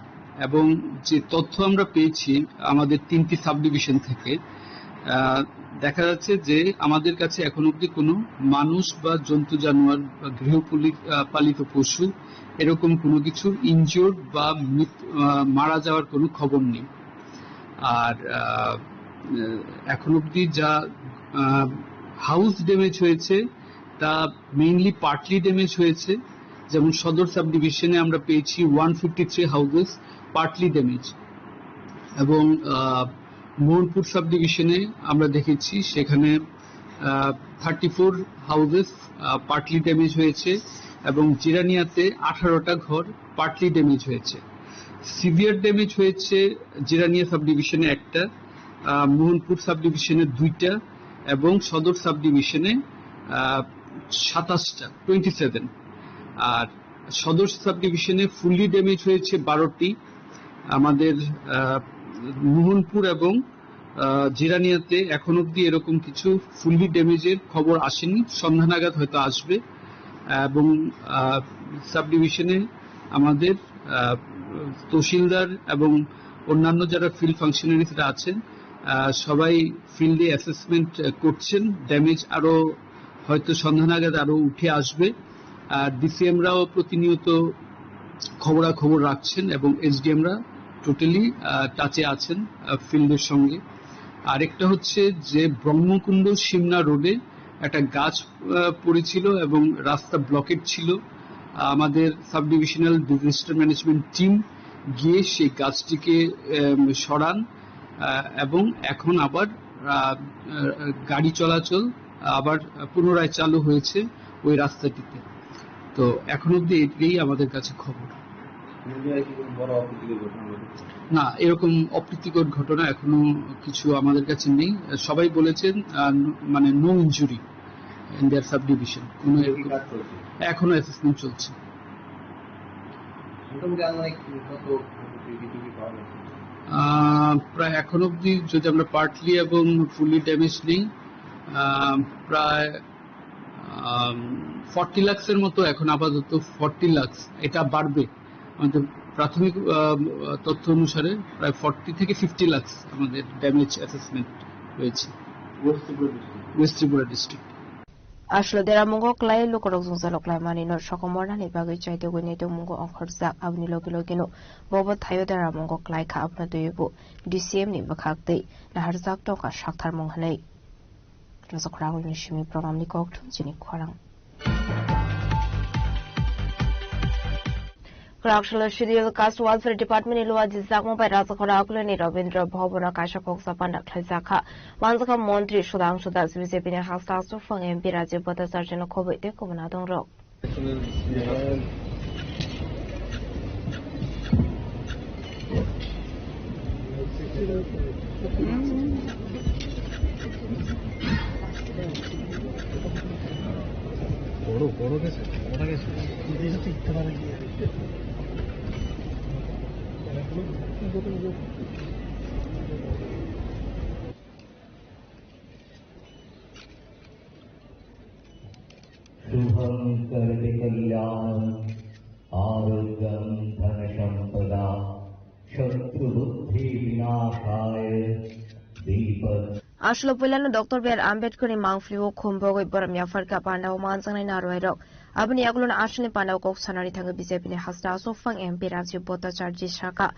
এবং যে তথ্য আমরা পেয়েছি আমাদের তিনটি সাবডিভিশন থেকে, আহ, দেখা যাচ্ছে যে আমাদের কাছে এখন অবধি কোনো মানুষ বা জন্তু জানোয়ার বা গৃহপালি-, আহ, পালিত পশু এরকম কোনো কিছুর ইনজিওর্ড বা মৃত-, আহ, মারা যাওয়ার কোনো খবর নেই। আর, আহ, এখন অবধি যা, আহ, হাউস ড্যামেজ হয়েছে, তা মেইনলি পার্টলি ড্যামেজ হয়েছে। যেমন সদর সাবডিভিশনে আমরা পেয়েছি one fifty three houses partly damage, এবং, আহ, মোহনপুর সাবডিভিশনে আমরা দেখেছি সেখানে, আহ, থার্টি ফোর হাউসেস, আহ, পার্টলি ড্যামেজ হয়েছে, এবং জিরানিয়াতে আঠারোটা ঘর পার্টলি ড্যামেজ হয়েছে। সিভিয়ার ড্যামেজ হয়েছে জিরানিয়া সাবডিভিশনে একটা, আহ, মোহনপুর সাবডিভিশনে দুইটা, এবং সদর সাবডিভিশনে, আহ, সাতাশটা, টোয়েন্টি সেভেন। আর সদর সাবডিভিশনে ফুললি ড্যামেজ হয়েছে বারোটি। আমাদের, আহ, মোহনপুর এবং, আহ, জিরানিয়াতে এখন অবধি এরকম কিছু ফুললি ড্যামেজের খবর আসেনি, সন্ধ্যা নাগাদ হয়তো আসবে। এবং, আহ, সাবডিভিশনে আমাদের, আহ, তহসিলদার এবং অন্যান্য যারা ফিল্ড ফাংশনারিজরা আছেন, আহ, সবাই ফিল্ডে অ্যাসেসমেন্ট, আহ, করছেন। ড্যামেজ আরও হয়তো সন্ধ্যা নাগাদ আরও উঠে আসবে। আর ডিসিএমরাও প্রতিনিয়ত খবরাখবর রাখছেন এবং এসডিএমরা টোটালি, আহ, টাচে আছেন, আহ, ফিল্ডের সঙ্গে। আরেকটা হচ্ছে যে ব্রহ্মকুণ্ড সিমনা রোডে একটা গাছ, আহ, পড়েছিল এবং রাস্তা ব্লকেড ছিল। আমাদের সাবডিভিশনাল ডিজাস্টার ম্যানেজমেন্ট টিম গিয়ে সেই গাছটিকে, আহ, সরান, আহ, এবং এখন আবার, আহ, আহ, গাড়ি চলাচল আবার পুনরায় চালু হয়েছে ওই রাস্তাটিতে। তো এখন অবধি এটাই আমাদের কাছে খবর। নদিয়ায় কি কোনো বড় অপ্রীতিকর ঘটনা ঘটেছে? না, এরকম অপ্রীতিকর ঘটনা এখনো কিছু আমাদের কাছে নেই। সবাই বলেছেন, আহ, ন-, মানে, no injury in their subdivision। কোনো এখনো কি এরকম কাজ চলছে? এখনো অ্যাসেসমেন্ট চলছে। মোটামুটি আনুমানিক কত ক্ষয়ক্ষতি পাওয়া গেছে? আহ, প্রায় এখন অবধি যদি আমরা পার্টলি এবং ফুললি ড্যামেজ নিই, আহ, প্রায়, আম, ফর্টি লাখসের মতো এখন আপাতত, ফর্টি লাখস, এটা বাড়বে। আমাদের প্রাথমিক, আহ, তথ্য অনুসারে প্রায় ফর্টি থেকে ফিফটি লাখস আমাদের ড্যামেজ অ্যাসেসমেন্ট রয়েছে। West Tripura district. Aswlo deramungo klai lukurok jwngjalo klaimani no sokomornani bagwi chaitugwi naitukmungo ongkhorjak, aboni logi logino bobo thaio deramungo klaikha, abono twiwi bo D C M ni bwkhak twi naharjak tongkha saktharmung hwnwi. Rajak Ragulni simi programni kokthum chini khorang. Kwraksalo Scheduled Caste Welfare Department ni luajijakma bai Rajakhora Akulani Rabindra Bhavan o kaisa khoksa panda khlaijakha. Manjakha Montri Sudhangshu Das, B J P ni hasta aswk phang M P Rajiv Bhattacharya no khobwi tei kubun adongrok. Aswkno puilano Doctor B R Ambedkarni mangpili o khum bogwi borom yapharkha pandao manjaknai narwai rok. Aboni yagulono aswkni pandao kok sanani thangwi B J P ni hasta aswk phang M P Rajiv Bhattacharjee sakha,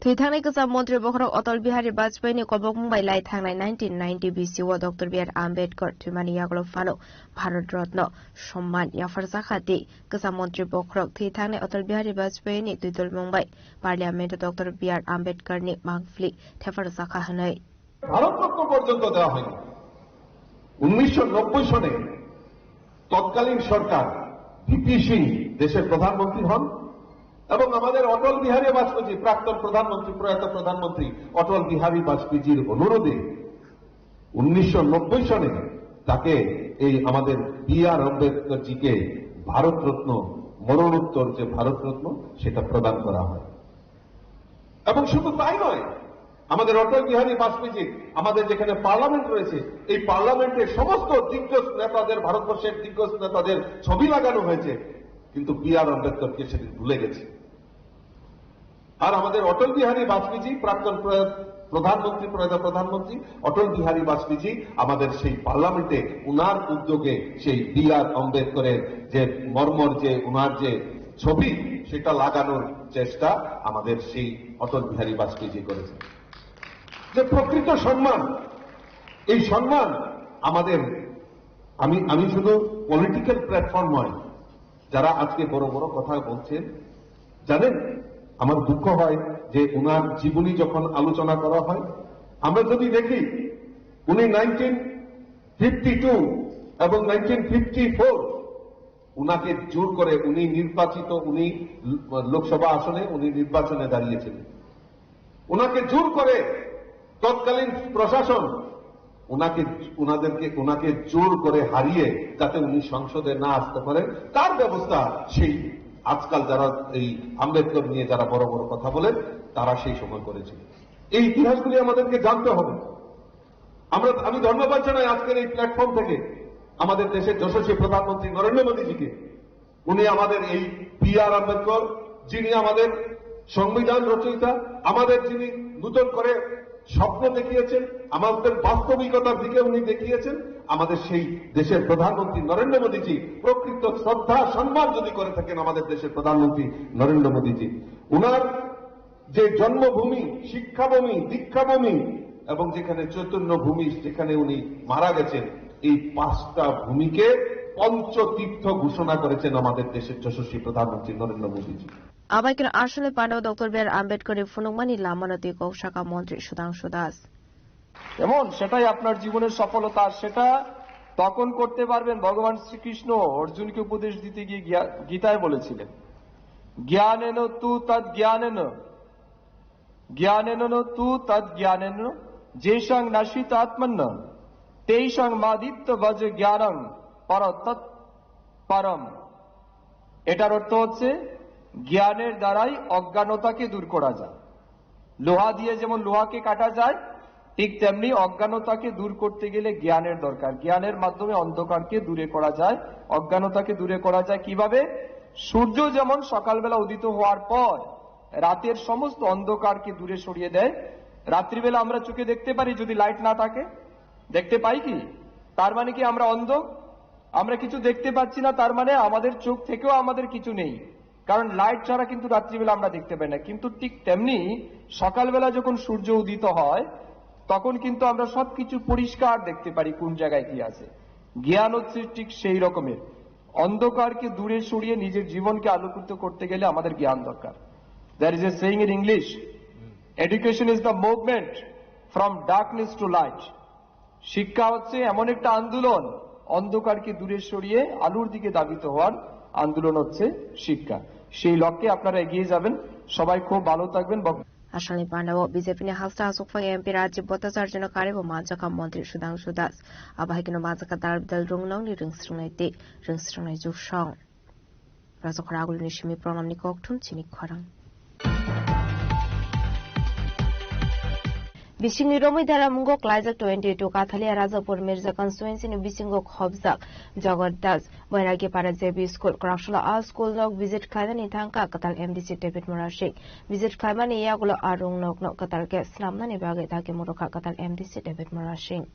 thwi thangnai kwcham montri bokhorok Atal Bihari Vajpayee ni kobokmung bai lai thangnai nineteen ninety B C o Doctor B R Ambedkar thwimani yagulo phano Bharat Ratna, Somman yapharjakha tei kwcham montri bokhorok thwi thangnai Atal Bihari Vajpayee ni twidulmung bai Parliament o Doctor B R Ambedkar ni mangpili thepharjakha hwnwi. Bharat Ratna পর্যন্ত দেওয়া হয়নি। উনিশশো নব্বই সনে তৎকালীন সরকার ভিপি সিং দেশের প্রধানমন্ত্রী হন এবং আমাদের অটল বিহারী বাজপেয়ী, প্রাক্তন প্রধানমন্ত্রী, প্রয়াত প্রধানমন্ত্রী অটল বিহারী বাজপেয়ীজির অনুরোধে উনিশশো নব্বই সনে তাকে এই আমাদের বি আর আম্বেদকরজিকে ভারতরত্ন, মরণোত্তর যে ভারতরত্ন, সেটা প্রদান করা হয়। এবং শুধু তাই নয়, আমাদের অটল বিহারী বাজপেয়ীজি, আমাদের যেখানে পার্লামেন্ট রয়েছে, এই পার্লামেন্টের সমস্ত দিগ্গজ নেতাদের, ভারতবর্ষের দিগ্গজ নেতাদের ছবি লাগানো হয়েছে, কিন্তু বি আর আম্বেদকরকে সেদিন ভুলে গেছে। আর আমাদের অটল বিহারী বাজপেয়ীজি, প্রাক্তন প্র-, প্রধানমন্ত্রী, প্রয়াত প্রধানমন্ত্রী অটল বিহারী বাজপেয়ীজি আমাদের সেই পার্লামেন্টে উনার উদ্যোগে সেই বি আর আম্বেদকরের যে মর্মর, যে উনার যে ছবি, সেটা লাগানোর চেষ্টা আমাদের সেই অটল বিহারী বাজপেয়ীজি করেছেন। যে প্রকৃত সম্মান, এই সম্মান আমাদের, আমি, আমি শুধু পলিটিক্যাল প্ল্যাটফর্ম নয়, যারা আজকে বড় বড় কথা বলছেন, জানেন, আমার দুঃখ হয় যে ওনার জীবনী যখন আলোচনা করা হয়, আমরা যদি দেখি উনি নাইনটিন ফিফটি টু এবং নাইনটিন ফিফটি ফোর ওনাকে জোর করে, উনি নির্বাচিত, উনি লোকসভা আসনে উনি নির্বাচনে দাঁড়িয়েছিলেন, ওনাকে জোর করে তৎকালীন প্রশাসন ওনাকে, ওনাদেরকে, ওনাকে জোর করে হারিয়ে যাতে উনি সংসদে না আসতে পারেন, তার ব্যবস্থা সেই আজকাল যারা এই আম্বেদকর নিয়ে যারা বড় বড় কথা বলেন, তারা সেই সময় করেছিল। এই ইতিহাসগুলি আমাদেরকে জানতে হবে। আমরা, আমি ধন্যবাদ জানাই আজকের এই প্ল্যাটফর্ম থেকে আমাদের দেশের যশস্বী প্রধানমন্ত্রী নরেন্দ্র মোদীজিকে। উনি আমাদের এই বি আর আম্বেদকর, যিনি আমাদের সংবিধান রচয়িতা, আমাদের যিনি নতুন করে স্বপ্ন দেখিয়েছেন, আমাদের বাস্তবিকতার দিকে উনি দেখিয়েছেন। আমাদের সেই দেশের প্রধানমন্ত্রী নরেন্দ্র মোদীজি, প্রকৃত শ্রদ্ধা সম্মান যদি করে থাকেন আমাদের দেশের প্রধানমন্ত্রী নরেন্দ্র মোদীজি, ওনার যে জন্মভূমি, শিক্ষাভূমি, দীক্ষাভূমি এবং যেখানে চৈতন্য ভূমি, যেখানে উনি মারা গেছেন, এই পাঁচটা ভূমিকে পঞ্চতীর্থ ঘোষণা করেছেন আমাদের দেশের যশস্বী প্রধানমন্ত্রী নরেন্দ্র মোদীজি। Abaikeno aswkni pandao Doctor B R Ambedkar ni phunukmani lamano twi kok sakha montri Sudhangshu Das. এমন সেটাই আপনার জীবনের সফলতা, আর সেটা তখন করতে পারবেন। ভগবান শ্রীকৃষ্ণ অর্জুনকে উপদেশ দিতে গিয়ে গিয়া-, গীতায় বলেছিলেন, "জ্ঞানেন তু তদ জ্ঞানেন, জ্ঞানেন তু তদ জ্ঞানেন, যেষাং নাশিত আত্মন্য, তেষাং মাদিত্য ভজ জ্ঞানং পর তৎ পরম।" এটার অর্থ হচ্ছে, জ্ঞানের দ্বারাই অজ্ঞানতাকে দূর করা যায়। লোহা দিয়ে যেমন লোহাকে কাটা যায়, ঠিক তেমনি অজ্ঞানতাকে দূর করতে গেলে জ্ঞানের দরকার। জ্ঞানের মাধ্যমে অন্ধকারকে দূরে করা যায়, অজ্ঞানতাকে দূরে করা যায়। কিভাবে? সূর্য যেমন সকালবেলা উদিত হওয়ার পর রাতের সমস্ত অন্ধকারকে দূরে সরিয়ে দেয়, রাত্রিবেলা আমরা চোখে দেখতে পারি যদি লাইট না থাকে? দেখতে পাই কি? তার মানে কি আমরা অন্ধ? আমরা কিছু দেখতে পাচ্ছি না, তার মানে আমাদের চোখ থেকেও আমাদের কিছু নেই, কারণ লাইট ছাড়া কিন্তু রাত্রিবেলা আমরা দেখতে পাই না। কিন্তু ঠিক তেমনি সকালবেলা যখন সূর্য উদিত হয়, তখন কিন্তু আমরা সবকিছু পরিষ্কার দেখতে পারি কোন জায়গায় কি আছে। জ্ঞান হচ্ছে ঠিক সেই রকমের, অন্ধকারকে দূরে সরিয়ে নিজের জীবনকে আলোকিত করতে গেলে আমাদের জ্ঞান দরকার। There is a saying in English, "Education is the movement from darkness to light." শিক্ষা হচ্ছে এমন একটা আন্দোলন, অন্ধকারকে দূরে সরিয়ে আলোর দিকে ধাবিত হওয়ার আন্দোলন হচ্ছে শিক্ষা। সেই লক্ষ্যে আপনারা এগিয়ে যাবেন। সবাই খুব ভালো থাকবেন। Aswkni pandao B J P ni hasta aswk phang M P Rajiv Bhattacharjee no karibo manjakha montri Sudhangshu Das. Abo hai kheno manjakha dal bidal rwngnokni rwngsrwngnai tei rwngsrwngnai jugsong. Rajakhor agulini simi pranamni kokthum chini khorang. Bisingni romwi deramungo klaijak twenty two Kathalia Rajapur Mirza constituency ni bisingo khobjak Jagat Das, Bairagi Para J B School, Kwraksalo a school nok visit khlainani thangkha kwtal M D C David Murasing. Visit khlaimani yagulo a rung nokno kwtal khe swnamnani bagwi dagi murukha kwtal M D C David Murasing.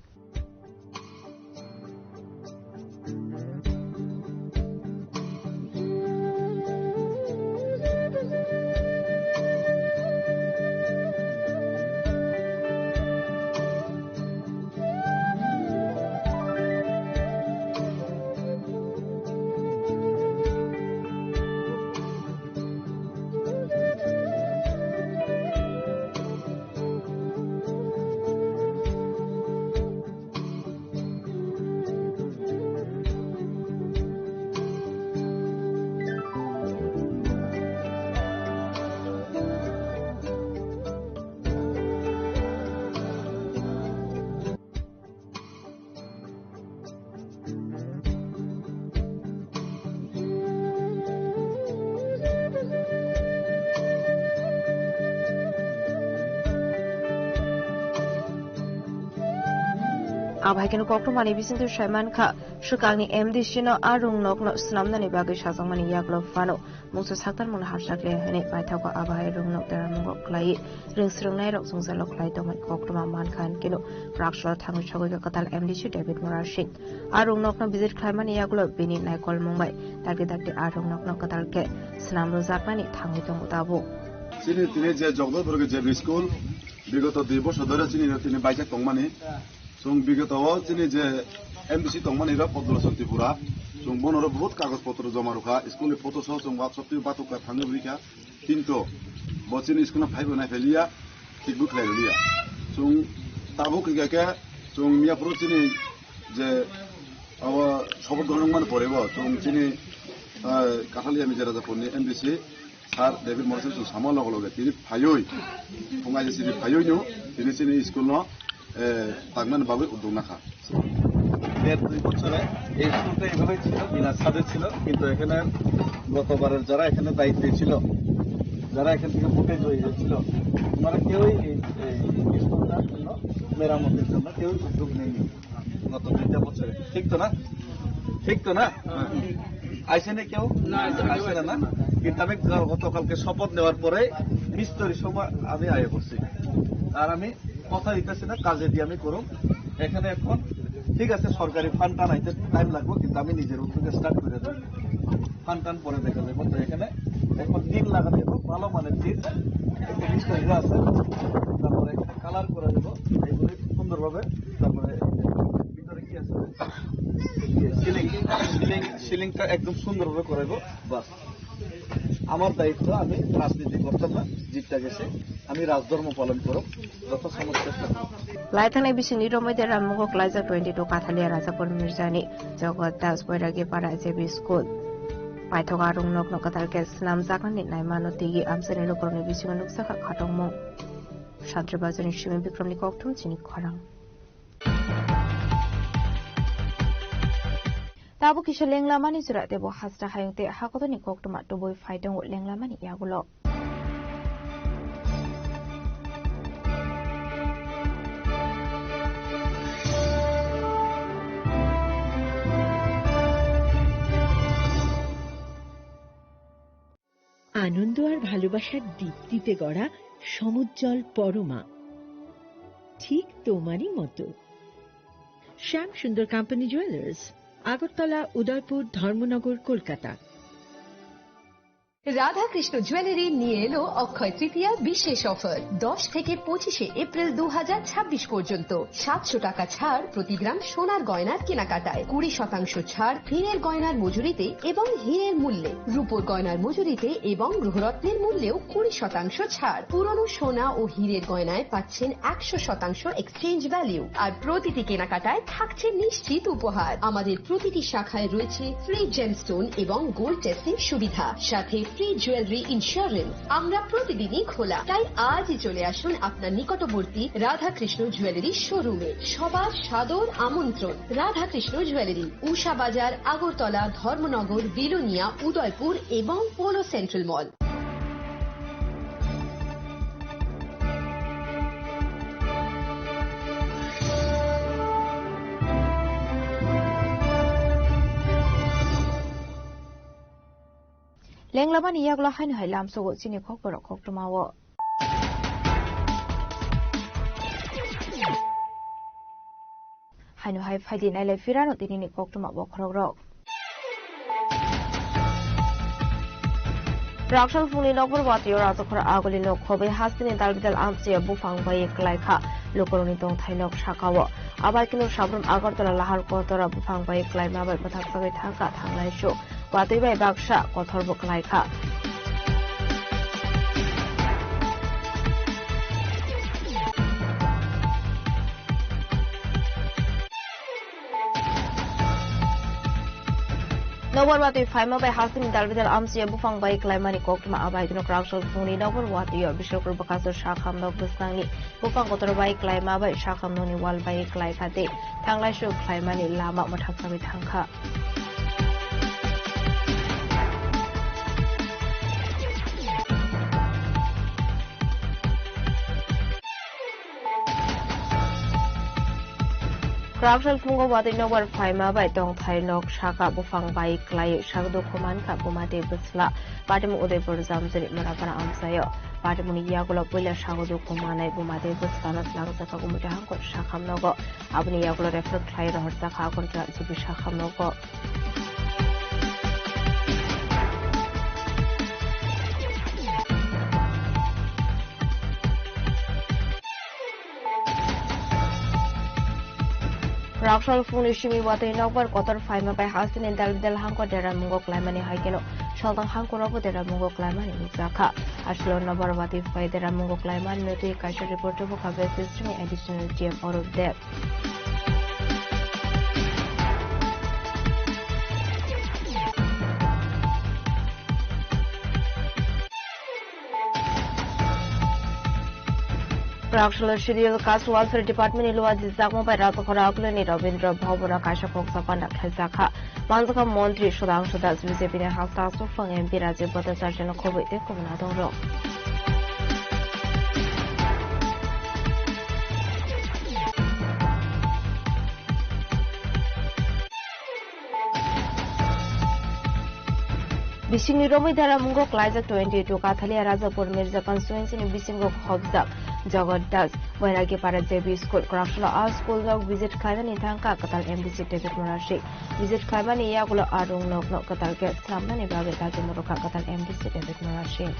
Abo hai kheno koktwmani bisingtwi saimankha, swkangni M D C no a rung nokno swnamnani bagwi sajakmani yagulo phano mungsa saktarmungno harsa khlai hwnwi paithago abo hai rung nok deramungo khlaiwi ring swrwngnairok jwngjalo khlai tongmani koktwma mankha hwnkhe no Kwraksalo thangwi sogwi kwtal M D C David Murasing. A rung nokno visit khlaimani yagulo bini naikolmung bai dakti dakti a rung nokno kwtal khe swnam rwjaknani thangwi tongo tabuk. Chini tini je Jagdishpur J B School, bigoto dui bosor dhore chini tini baijak tongmani. Chwng bigoto o chini je M D C tongmani rok Podlochon Tripura, chwng bono rok bahut kagoj potro joma rwkha, school ni photo soh chwng WhatsApp twi batukha thangwi rwkha, kintu bo chini school no phaibo naiphai liya, thikbo khlai liya. Chwng tabuk hwnkha khe chwng miyaphuru chini je abo support gwnang mani pore bo chwng chini, ah, Kathalia Mirza Rajapur ni M D C Sir David Murasing chwng sama logo loge tini phaiwi, phung aje chini phaiwi no tini chini school no, eh, tangmani bagwi uduk nakha. দেড় দুই বছরে এই স্কুলটা এইভাবেই ছিল, বিনা ছাদে ছিল, কিন্তু এখানে গতবারের যারা এখানে দায়িত্বে ছিল, যারা এখান থেকে ভোটে জয়ী হয়েছিল, ওনারা কেউই এই, এই স্কুলটার জন্য, মেরামতের জন্য কেউই উদ্যোগ নেয়নি গত দুইটা বছরে। ঠিক তো না? ঠিক তো না? আইসে না কেউ? না, আইসে না। আইসে না, না? কিন্তু আমি গ-, গতকালকে শপথ নেওয়ার পরে বিশ তারিখ সময় আমি আয় করছি। আর আমি কথা দিতেছি না, কাজে দিয়ে আমি করুম। এখানে এখন ঠিক আছে, সরকারি ফান্ড টানাইতে টাইম লাগবে, কিন্তু আমি নিজের উদ্যোগে স্টার্ট করে দেব। ফান্ড টান পরে দেখা যাবে। তো এখানে এখন টিন লাগাতে হবে, ভালো মানের টিন, একটু বিস্তারিত আছে, তারপরে এখানে কালার করে দেবো এইগুলি সুন্দরভাবে। তারপরে ভিতরে কি আছে? সিলিং, সিলিং, সিলিংটা একদম সুন্দরভাবে করাইবো। বাস, আমার দায়িত্ব, আমি রাজনীতি করতাম না, জিতটা গেছে, আমি রাজধর্ম পালন করব, যথাসময় চেষ্টা করব। Laithangnai bisingni romwi deramungo klaijak twenty two Kathalia Rajapur Mirza ni Jagat Das, Bairagi Para J B School. Paithago a rung nokno kwtal khe swnamjaknani naimano twiwi amchaini lukurokni bisingo nukjakha khatungmung. Santri Bazarni Simi Bikramni kokthum chini khorang. Tabuk kisa lenglamani jora tebo hasta hayung tei hakotorni koktwma tubui phai tongo lenglamani yagulo. আনন্দ আর ভালোবাসার দীপ্তিতে গড়া সমুজ্জ্বল পরমা, ঠিক তোমারই মতো। শ্যাম সুন্দর company jewellers, Agartala, উদয়পুর, ধর্মনগর, কলকাতা। Radhakrishna jewellery নিয়ে এলো অক্ষয় তৃতীয়ার বিশেষ অফার। দশ থেকে পঁচিশে এপ্রিল দু হাজার ছাব্বিশ পর্যন্ত সাতশো টাকা ছাড় প্রতি গ্রাম সোনার গয়নার কেনাকাটায়, কুড়ি শতাংশ ছাড় হীরের গয়নার মজুরিতে এবং হীরের মূল্যে, রূপোর গয়নার মজুরিতে এবং গৃহরত্নের মূল্যেও কুড়ি শতাংশ ছাড়। পুরনো সোনা ও হীরের গয়নায় পাচ্ছেন একশো শতাংশ এক্সচেঞ্জ ভ্যালু, আর প্রতিটি কেনাকাটায় থাকছে নিশ্চিত উপহার। আমাদের প্রতিটি শাখায় রয়েছে ফ্রি জেমস্টোন এবং গোল্ড টেস্টিং সুবিধা, সাথে ফ্রি জুয়েলারি ইন্স্যুরেন্স। আমরা প্রতিদিনই খোলা, তাই আজই চলে আসুন আপনার নিকটবর্তী রাধাকৃষ্ণ জুয়েলারি শোরুমে। সবার সাদর আমন্ত্রণ। রাধাকৃষ্ণ জুয়েলারি, উষা বাজার, আগরতলা, ধর্মনগর, বিলোনিয়া, উদয়পুর এবং polo central mall. Tenglamani yagulo haino hai lamsogo chini kokborok koktwmao. Haino hai phaidi nailai phirano tinini koktwma bokhorokrok. Rakshal phungni nokbar watio rajakhor aguli nok khobai hasteni dalbidal amchia buphang bai klaikha lukurokni tongthai nok sakao. Abai kheno sabrum Agartala Lahar Kotora buphang bai klaima bai bwthaksagwi thangkha thanglaisu. Watwi bai baksa kothor bo klaikha. Nokbar watwi phaima bai hasteni dalbidal amchia buphang bai klaimani koktwma abai kheno Rakshal phungni nokbar watio Bishnuprabha Kasur sakham nok bwskangni buphang kotor bai klaima bai sakham nokni wal bai klaikha tei thanglaisu khlaimani lama mwthaksagwi thangkha. Rakshal phungo watwi nokbar phaima bai tongthai nok saka buphang bai klai sak dukhu mankha buma tei bwsla. Patimung Udaipur Jamjari Murapara amchaio. Patimungni yagulo puila sago dukhu manai buma tei bwslano slangjak kha Gumita hangkor sakham nogo. Aboni yagulo refer khlai rohorjak kha Agartala G B sakham nogo. Rakshal phungni simi watwi nokbar kotor phaima bai hasteni dalbidal hangkor deramungo klaimani hai kheno saltang hangkorobo deramungo klaimani nukjakha. Aswkno nokbar watwi phai deramungo klaimani nutwi kaisa report tubukha West District ni Additional D M Arup Deb. Rakshalo Scheduled Caste Welfare Department ni luwa dijakma bai Rajakhora Akulani Rabindra Bhavan o kaisa khoksa panda khlaijakha. Manjakha Montri Sudhangshu Das, B J P ni hasta aswk phang M P Rajiv Bhattacharya no khobwi tei kubun adongrok. Bisingni romwi deramungo klaijak twenty two Kathalia Rajapur Mirza constituency ni bisingo khobjak Jagat Das, Boinagipara J B School, Kwraksalo a school rok visit khlainani thangkha kwtal M D C David Murasing. Visit khlaimani yagulo a rung nokno kwtal khe slamnani bagwi dagi murukha kwtal M D C David Murasing.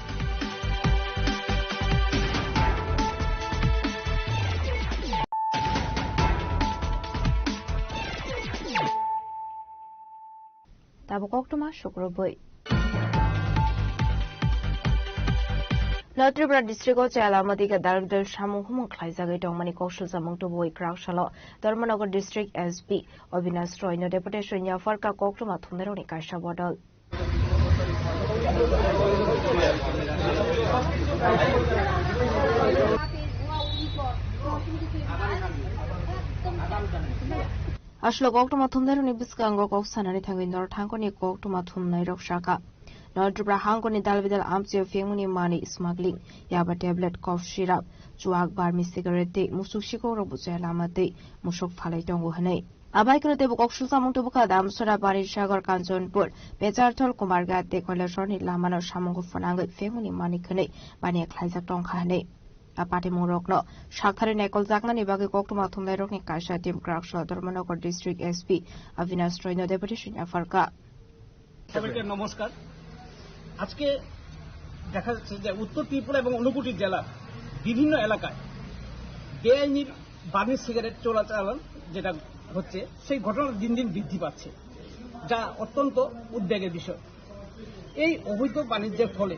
Tabuk koktwma sukrubwi. North Tripura district o chayalama dike dal bidal samung humung khlaijagwi tongmani kok sujamung tubui Kwraksalo Dharmanagar district S P Avinash Roy no deputation yapharkha koktwma thumnairokni kaisa bodol. Aswk koktwma thumnairokni bwskango kok sanani thangwi norok thangkoni koktwma thumnairok sakha. North Tripura hangkoni dal bidal amchaio phengmani manwi smuggling, yaba tablet, cough syrup, chuak, barmi cigarette tei musuk sikokrok buchaya lama tei musuk phalai tongo hwnwi. Abai kheno teibo kok sujamung tubukha Damsora, Panisagar, Kanchanpur, Pecharthal, Kumarghat tei Kailasharni lamano samungo phwnangwi phengmani manwi khwnwi baniya khlaijak tongkha hwnwi. A patimungrokno saktharwi naikoljaknani bagwi koktwma thumnairokni kaisa team Kwraksalo Dharmanagar District S P Avinash Roy no deputation yapharkha. সবাইকে নমস্কার। আজকে দেখা যাচ্ছে যে উত্তর ত্রিপুরা এবং ঊনকোটি জেলার বিভিন্ন এলাকায় বেআইনি বার্মি সিগারেট চোরাচালান যেটা হচ্ছে, সেই ঘটনা দিন দিন বৃদ্ধি পাচ্ছে, যা অত্যন্ত উদ্বেগের বিষয়। এই অবৈধ বাণিজ্যের ফলে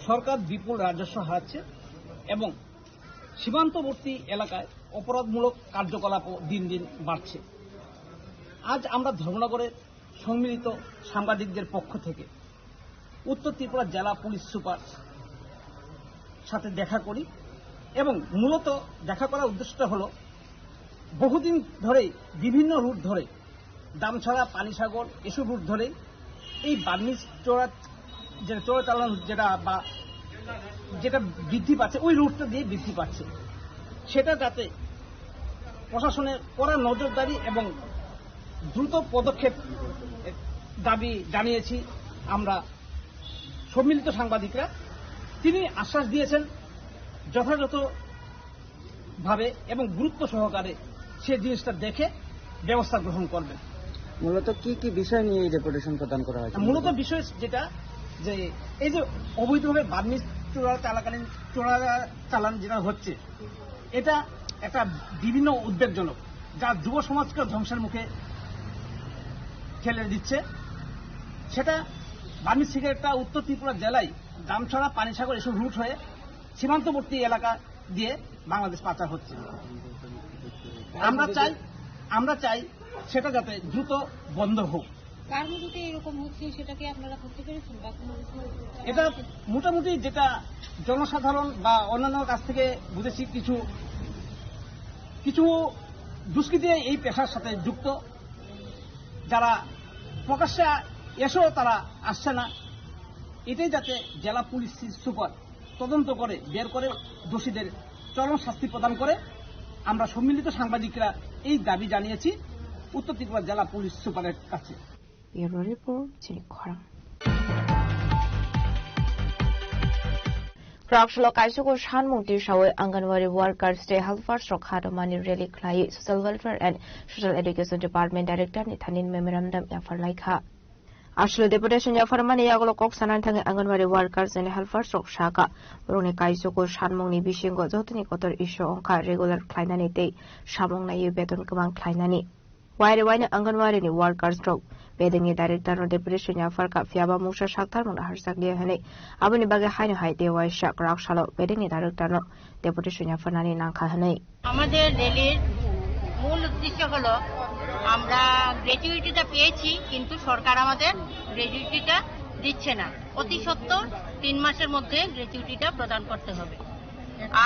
সরকার বিপুল রাজস্ব হারাচ্ছে এবং সীমান্তবর্তী এলাকায় অপরাধমূলক কার্যকলাপও দিন দিন বাড়ছে। আজ আমরা ধর্মনগরের সম্মিলিত সাংবাদিকদের পক্ষ থেকে উত্তর ত্রিপুরা জেলা পুলিশ সুপার সাথে দেখা করি এবং মূলত দেখা করার উদ্দেশ্যটা হলো বহুদিন ধরেই বিভিন্ন রুট ধরে দামছড়া, পানিসাগর এসব রুট ধরেই এই বার্মিজ চোরা, যে চোরাচালান যেটা বা যেটা বৃদ্ধি পাচ্ছে, ওই রুটটা দিয়ে বৃদ্ধি পাচ্ছে, সেটা যাতে প্রশাসনের কড়া নজরদারি এবং দ্রুত পদক্ষেপ দাবি জানিয়েছি আমরা সম্মিলিত সাংবাদিকরা তিনি আশ্বাস দিয়েছেন যথাযথভাবে এবং গুরুত্ব সহকারে সে জিনিসটা দেখে ব্যবস্থা গ্রহণ করবেন। মূলত কি কি বিষয় নিয়ে এই ডেপুটেশন প্রদান করা হয়েছে? মূলত বিষয় যেটা, যে এই যে অবৈধভাবে বার্মিজ চোরা চালাকালীন, চোরা চালান যেটা হচ্ছে, এটা একটা বিভিন্ন উদ্বেগজনক, যা যুব সমাজকে ধ্বংসের মুখে ঠেলে দিচ্ছে। সেটা বার্মিজ সিগারেটটা উত্তর ত্রিপুরা জেলায় জামছড়া, পানিসাগর এসব রুট হয়ে সীমান্তবর্তী এলাকা দিয়ে বাংলাদেশ পাচার হচ্ছে। আমরা চাই, আমরা চাই সেটা যাতে দ্রুত বন্ধ হোক। কার মদতে এরকম হচ্ছে সেটা কি আপনারা ধরতে পেরেছেন বা কোনো কিছু? এটা মোটামুটি যেটা জনসাধারণ বা অন্যান্য কাছ থেকে বুঝেছি, কিছু কিছু দুষ্কৃতী এই পেশার সাথে যুক্ত, যারা প্রকাশ্যে এসেও তারা আসছে না। এটাই যাতে জেলা পুলিশ সুপার তদন্ত করে বের করে দোষীদের চরম শাস্তি প্রদান করে। আমরা সম্মিলিত সাংবাদিকরা এই দাবি জানিয়েছি উত্তর ত্রিপুরা জেলা পুলিশ সুপারের কাছে। Bureau Report, Chini Khorang. Kwraksalo kaisoko sanmung tisawi Anganwadi workers tei helpers rok khatomani rally khlai Social Welfare and Social Education Department Director ni thani memorandum yapharlaikha. Aswlwi deputation yapharmani yagulo kok sanani thangwi Anganwadi workers and helpers rok sakha, borokni kaisoko sanmungni bisingo jotoni kotor issue wngkha regular khlainani tei samung naiwi beton kwbang khlainani. Waire waino Anganwadi ni workers rok bedengni director no deputation yapharkha, phiyaba mungsa sakthar mungno harjakliya hinwi. Aboni bagwi haino hai tei waisa kwraksalo bedengni director no deputation yapharnani nangkha hinwi. আমাদের র্যালির মূল উদ্দেশ্য হলো আমরা গ্র্যাচুইটিটা পেয়েছি, কিন্তু সরকার আমাদের গ্র্যাচুইটিটা দিচ্ছে না। অতি সত্বর তিন মাসের মধ্যে গ্র্যাচুইটিটা প্রদান করতে হবে।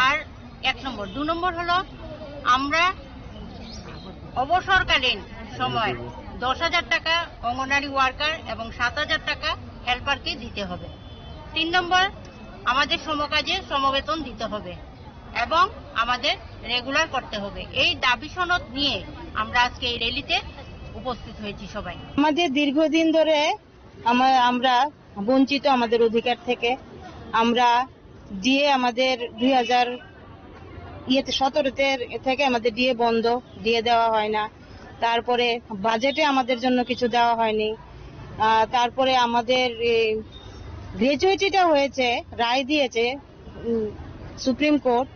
আর এক নম্বর। দু নম্বর হলো আমরা অবসরকালীন সময় দশ হাজার টাকা অঙ্গনারী ওয়ার্কার এবং সাত হাজার টাকা হেল্পারকে দিতে হবে। তিন নম্বর, আমাদের সমকাজে সমবেতন দিতে হবে এবং আমাদের রেগুলার করতে হবে। এই দাবি সনদ নিয়ে আমরা আজকে এই র্যালিতে উপস্থিত হয়েছি সবাই। আমাদের দীর্ঘদিন ধরে আমা-, আমরা বঞ্চিত আমাদের অধিকার থেকে। আমরা ডিএ আমাদের দুই হাজার ইয়েতে সতেরো তে-, থেকে আমাদের ডিএ বন্ধ, ডিএ দেওয়া হয় না। তারপরে বাজেটে আমাদের জন্য কিছু দেওয়া হয়নি। আহ, তারপরে আমাদের এই গ্র্যাচুইটিটা হয়েছে, রায় দিয়েছে, উম, সুপ্রিম কোর্ট,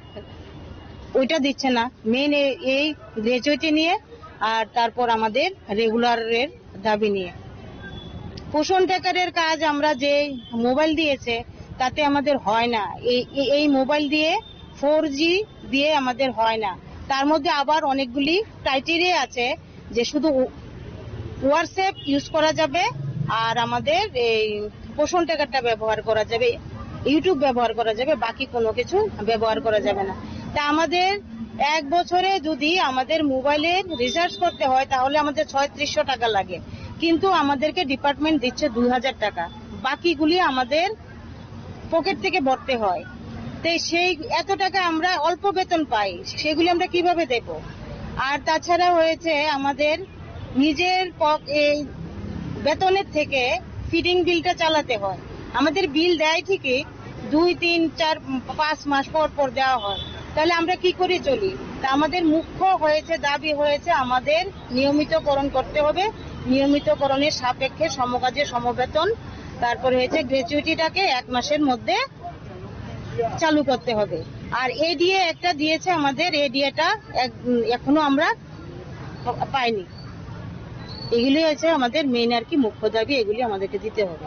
ওইটা দিচ্ছে না। মেইন এই, এই গ্র্যাচুইটি নিয়ে, আর তারপর আমাদের রেগুলারের দাবি নিয়ে। পোষণ ট্র্যাকারের কাজ আমরা যে মোবাইল দিয়েছে, তাতে আমাদের হয় না। এই, এই, এই মোবাইল দিয়ে ফোর জি দিয়ে আমাদের হয় না। তার মধ্যে আবার অনেকগুলি ক্রাইটেরিয়া আছে যে শুধু WhatsApp ইউজ করা যাবে, আর আমাদের এই পোষণ ট্র্যাকারটা ব্যবহার করা যাবে, YouTube ব্যবহার করা যাবে, বাকি কোনো কিছু ব্যবহার করা যাবে না। তা আমাদের এক বছরে যদি আমাদের মোবাইলের রিচার্জ করতে হয়, তাহলে আমাদের ছয়ত্রিশশো টাকা লাগে, কিন্তু আমাদেরকে ডিপার্টমেন্ট দিচ্ছে দুই হাজার টাকা, বাকিগুলি আমাদের পকেট থেকে ভরতে হয়। তো সেই এত টাকা আমরা অল্প বেতন পাই, সেগুলি আমরা কিভাবে দেব? আর তাছাড়া হয়েছে আমাদের নিজের পক-, এই বেতনের থেকে ফিডিং বিলটা চালাতে হয়। আমাদের বিল দেয় ঠিকই, দুই, তিন, চার, পাঁচ মাস পর পর দেওয়া হয়। তাহলে আমরা কি করে চলি? তা আমাদের মুখ্য হয়েছে, দাবি হয়েছে আমাদের নিয়মিতকরণ করতে হবে। নিয়মিতকরণের সাপেক্ষে সমকাজে সমবেতন, তারপরে হয়েছে গ্র্যাচুইটিটাকে এক মাসের মধ্যে চালু করতে হবে। আর এডিএ একটা দিয়েছে আমাদের, এডিএটা এক-, উম, এখনো আমরা পাইনি। এগুলি হচ্ছে আমাদের মেইন আর কি মুখ্য দাবি, এগুলি আমাদেরকে দিতে হবে।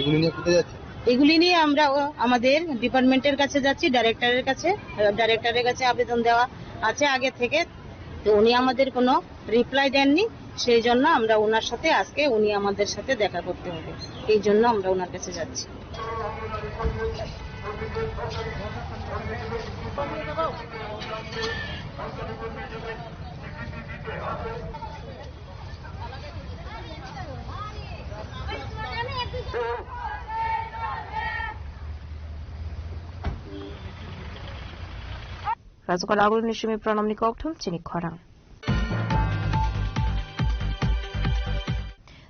এগুলি নিয়ে কোথায় যাচ্ছে? এগুলি নিয়ে আমরা ও, আমাদের ডিপার্টমেন্টের কাছে যাচ্ছি, ডাইরেক্টরের কাছে। আহ, ডাইরেক্টরের কাছে আবেদন দেওয়া আছে আগে থেকে, তো উনি আমাদের কোনো রিপ্লাই দেননি, সেই জন্য আমরা ওনার সাথে আজকে, উনি আমাদের সাথে দেখা করতে হবে, এই জন্য আমরা ওনার কাছে যাচ্ছি। Rajukar Agulni simi Pranamni kokthum chini khorang.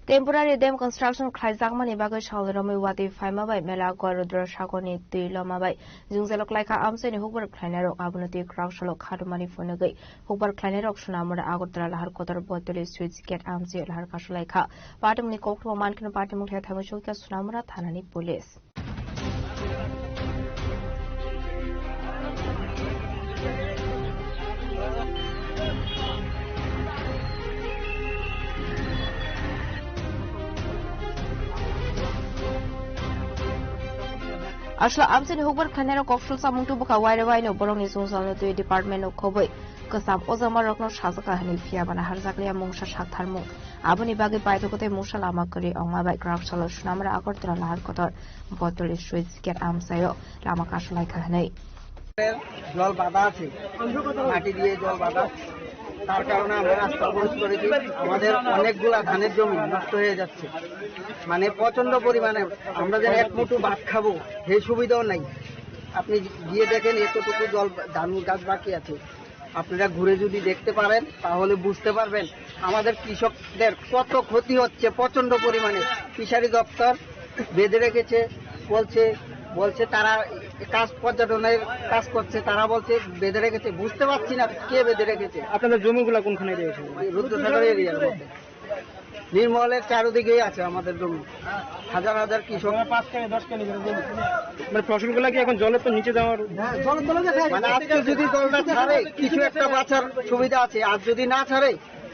Temporary dam construction khlaijakmani bagwi sal romwi watwi phaima bai Mela Gua Rudra Sagarni twi loma bai jwngjalo klaikha amchaini hukbar khlainairok. Abono twi kwrak salo khatumani phunugwi hukbar khlainairok Sonamura Agartala Lahar Kotor Botoli Switch Gate amchaio lahar kasulaikha. Patimungni koktwma mankhe Patimung thaya thangwi sokha Sonamura thanani police. Asla amchaini hukbar khlainairok koksul samung tubukha waire waino borokni jwngjal no twi department no khobwi kwcham ojama rokno sajwkha hwnwi phiya bana harjakliya mungsa saktharmung. Aboni bagwi paithago tei mungsa lama kwrwi ongma bai kwrak salo Sonamura Agartala Lahar Kotor Botoli Switch Gate amchaio lama kasulaikha hwnwi. জল বাঁধা আছে, মাটি দিয়ে জল বাঁধা, তার কারণে আমরা রাস্তা অবরোধ করেছি। আমাদের অনেকগুলা ধানের জমি নষ্ট হয়ে যাচ্ছে, মানে প্রচন্ড পরিমাণে। আমরা যে এক মুঠো ভাত খাবো, সেই সুবিধাও নাই। আপনি গিয়ে দেখেন, এতটুকু জল, ধান গাছ বাকি আছে। আপনারা ঘুরে যদি দেখতে পারেন, তাহলে বুঝতে পারবেন আমাদের কৃষকদের কত ক্ষতি হচ্ছে প্রচন্ড পরিমাণে। ফিশারি দপ্তর বেঁধে রেখেছে, বলছে, বলছে তারা কাজ, পর্যটনের কাজ করছে, তারা বলছে বেঁধে রেখেছে। বুঝতে পারছি না কে বেঁধে রেখেছে। আপনাদের জমিগুলা কোনখানে রয়েছে? এই রুদ্রসাগর এরিয়ার মধ্যে। নির্মলের চারিদিকেই আছে আমাদের জমি, হাজার হাজার কৃষক। মানে পাঁচ কেজি, দশ কেজি করে জমি। মানে ফসলগুলা কি এখন জলের তো নিচে যাওয়ার? মানে আজকে যদি জলটা ছাড়ে, কিছু একটা বাঁচার সুবিধা আছে, আর যদি না ছাড়ে,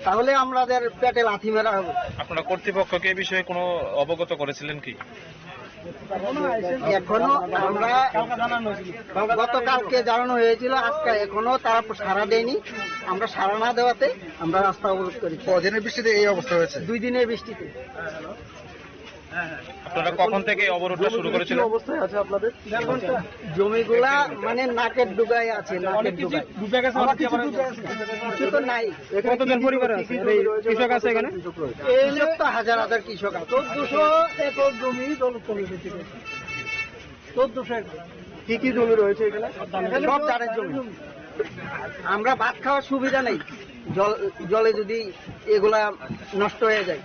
তাহলে আমাদের পেটে লাথি মারা হবে। আপনারা কর্তৃপক্ষকে এ বিষয়ে কোনো অবগত করেছিলেন কি? এখনো আমরা, গতকালকে জানানো হয়েছিল, আজকে এখনো তারা সাড়া দেয়নি। আমরা সাড়া না দেওয়াতে আমরা রাস্তা অবরোধ করেছি। কদিনের বৃষ্টিতে এই অবস্থা হয়েছে? দুই দিনের বৃষ্টিতে। আপনারা কখন থেকে এই অবরোধটা শুরু করেছিলেন? কি অবস্থায় আছে আপনাদের? জমিগুলা মানে নাকের ডুগায় আছে, নাকের ডুগায়। ডুবে গেছে, আমার কিছু ডুবে গেছে। কিছু তো নাই। এখানে কতজন কি কি পরিবার আছে? কৃষক আছে এখানে? কৃষক তো হাজার হাজার কৃষক আছে। চোদ্দশো একর জমি জল চলে গেছে। চোদ্দশো একর। কি কি জমি রয়েছে এখানে? সব ধানের জমি। আমরা ভাত খাওয়ার সুবিধা নেই, জল, জলে যদি এগুলা নষ্ট হয়ে যায়।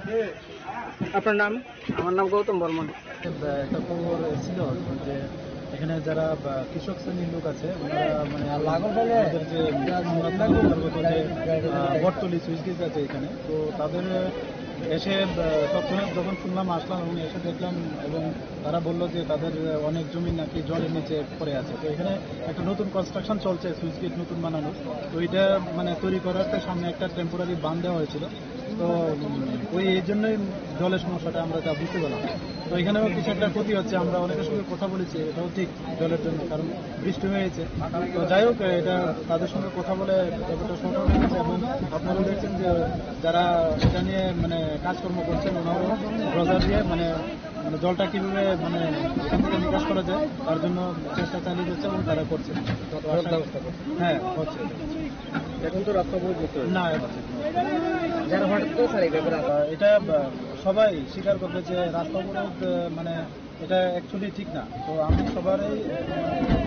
আপনার নাম? আমার নাম গৌতম বর্মন। একটা খবর ছিল যে এখানে যারা, বা, কৃষক শ্রেণীর লোক আছে, ওনারা, মানে, আমাদের যে অন্তর্গত যে, আহ, বটতলি সুইচ গেট আছে এখানে, তো তাদের এসে, আহ, তৎক্ষণাৎ যখন শুনলাম, আসলাম এবং এসে দেখলাম এবং তারা বলল যে তাদের অনেক জমি নাকি জলের নিচে পড়ে আছে। তো এখানে একটা নতুন কনস্ট্রাকশন চলছে, সুইচ গেট নতুন বানানোর। তো এটা, মানে, তৈরি করার তো সামনে একটা টেম্পোরারি বাঁধ দেওয়া হয়েছিল। তো, উম, ওই এই জন্যই জলের সমস্যাটা আমরা তা বুঝতে পারলাম। তো এখানেও কিছু একটা ক্ষতি হচ্ছে, আমরা অনেকের সঙ্গে কথা বলেছি, এটাও ঠিক জলের জন্য, কারণ বৃষ্টি হয়েছে। তো যাই হোক, এটা তাদের সঙ্গে কথা বলে ব্যাপারটা সমাধান হয়ে গেছে এবং আপনারা দেখছেন যে যারা এটা নিয়ে, মানে, কাজকর্ম করছেন, ওনারাও ড্রেজার দিয়ে, মানে, মানে, জলটা কিভাবে, মানে, এখান থেকে নিকাশ করা যায়, তার জন্য চেষ্টা চালিয়ে যাচ্ছে এবং তারা করছে। তো আশা, ব্যবস্থা করছে। হ্যাঁ, হচ্ছে। এখন তো রাস্তা অবরোধ করতে হবে। না, হচ্ছে না। যারা হঠাৎ করে স্যার এই ব্যাপারে আহ, এটা, আহ, সবাই স্বীকার করবে যে রাস্তা অবরোধ, আহ, মানে, এটা অ্যাকচুয়ালি ঠিক না। তো আমি সবার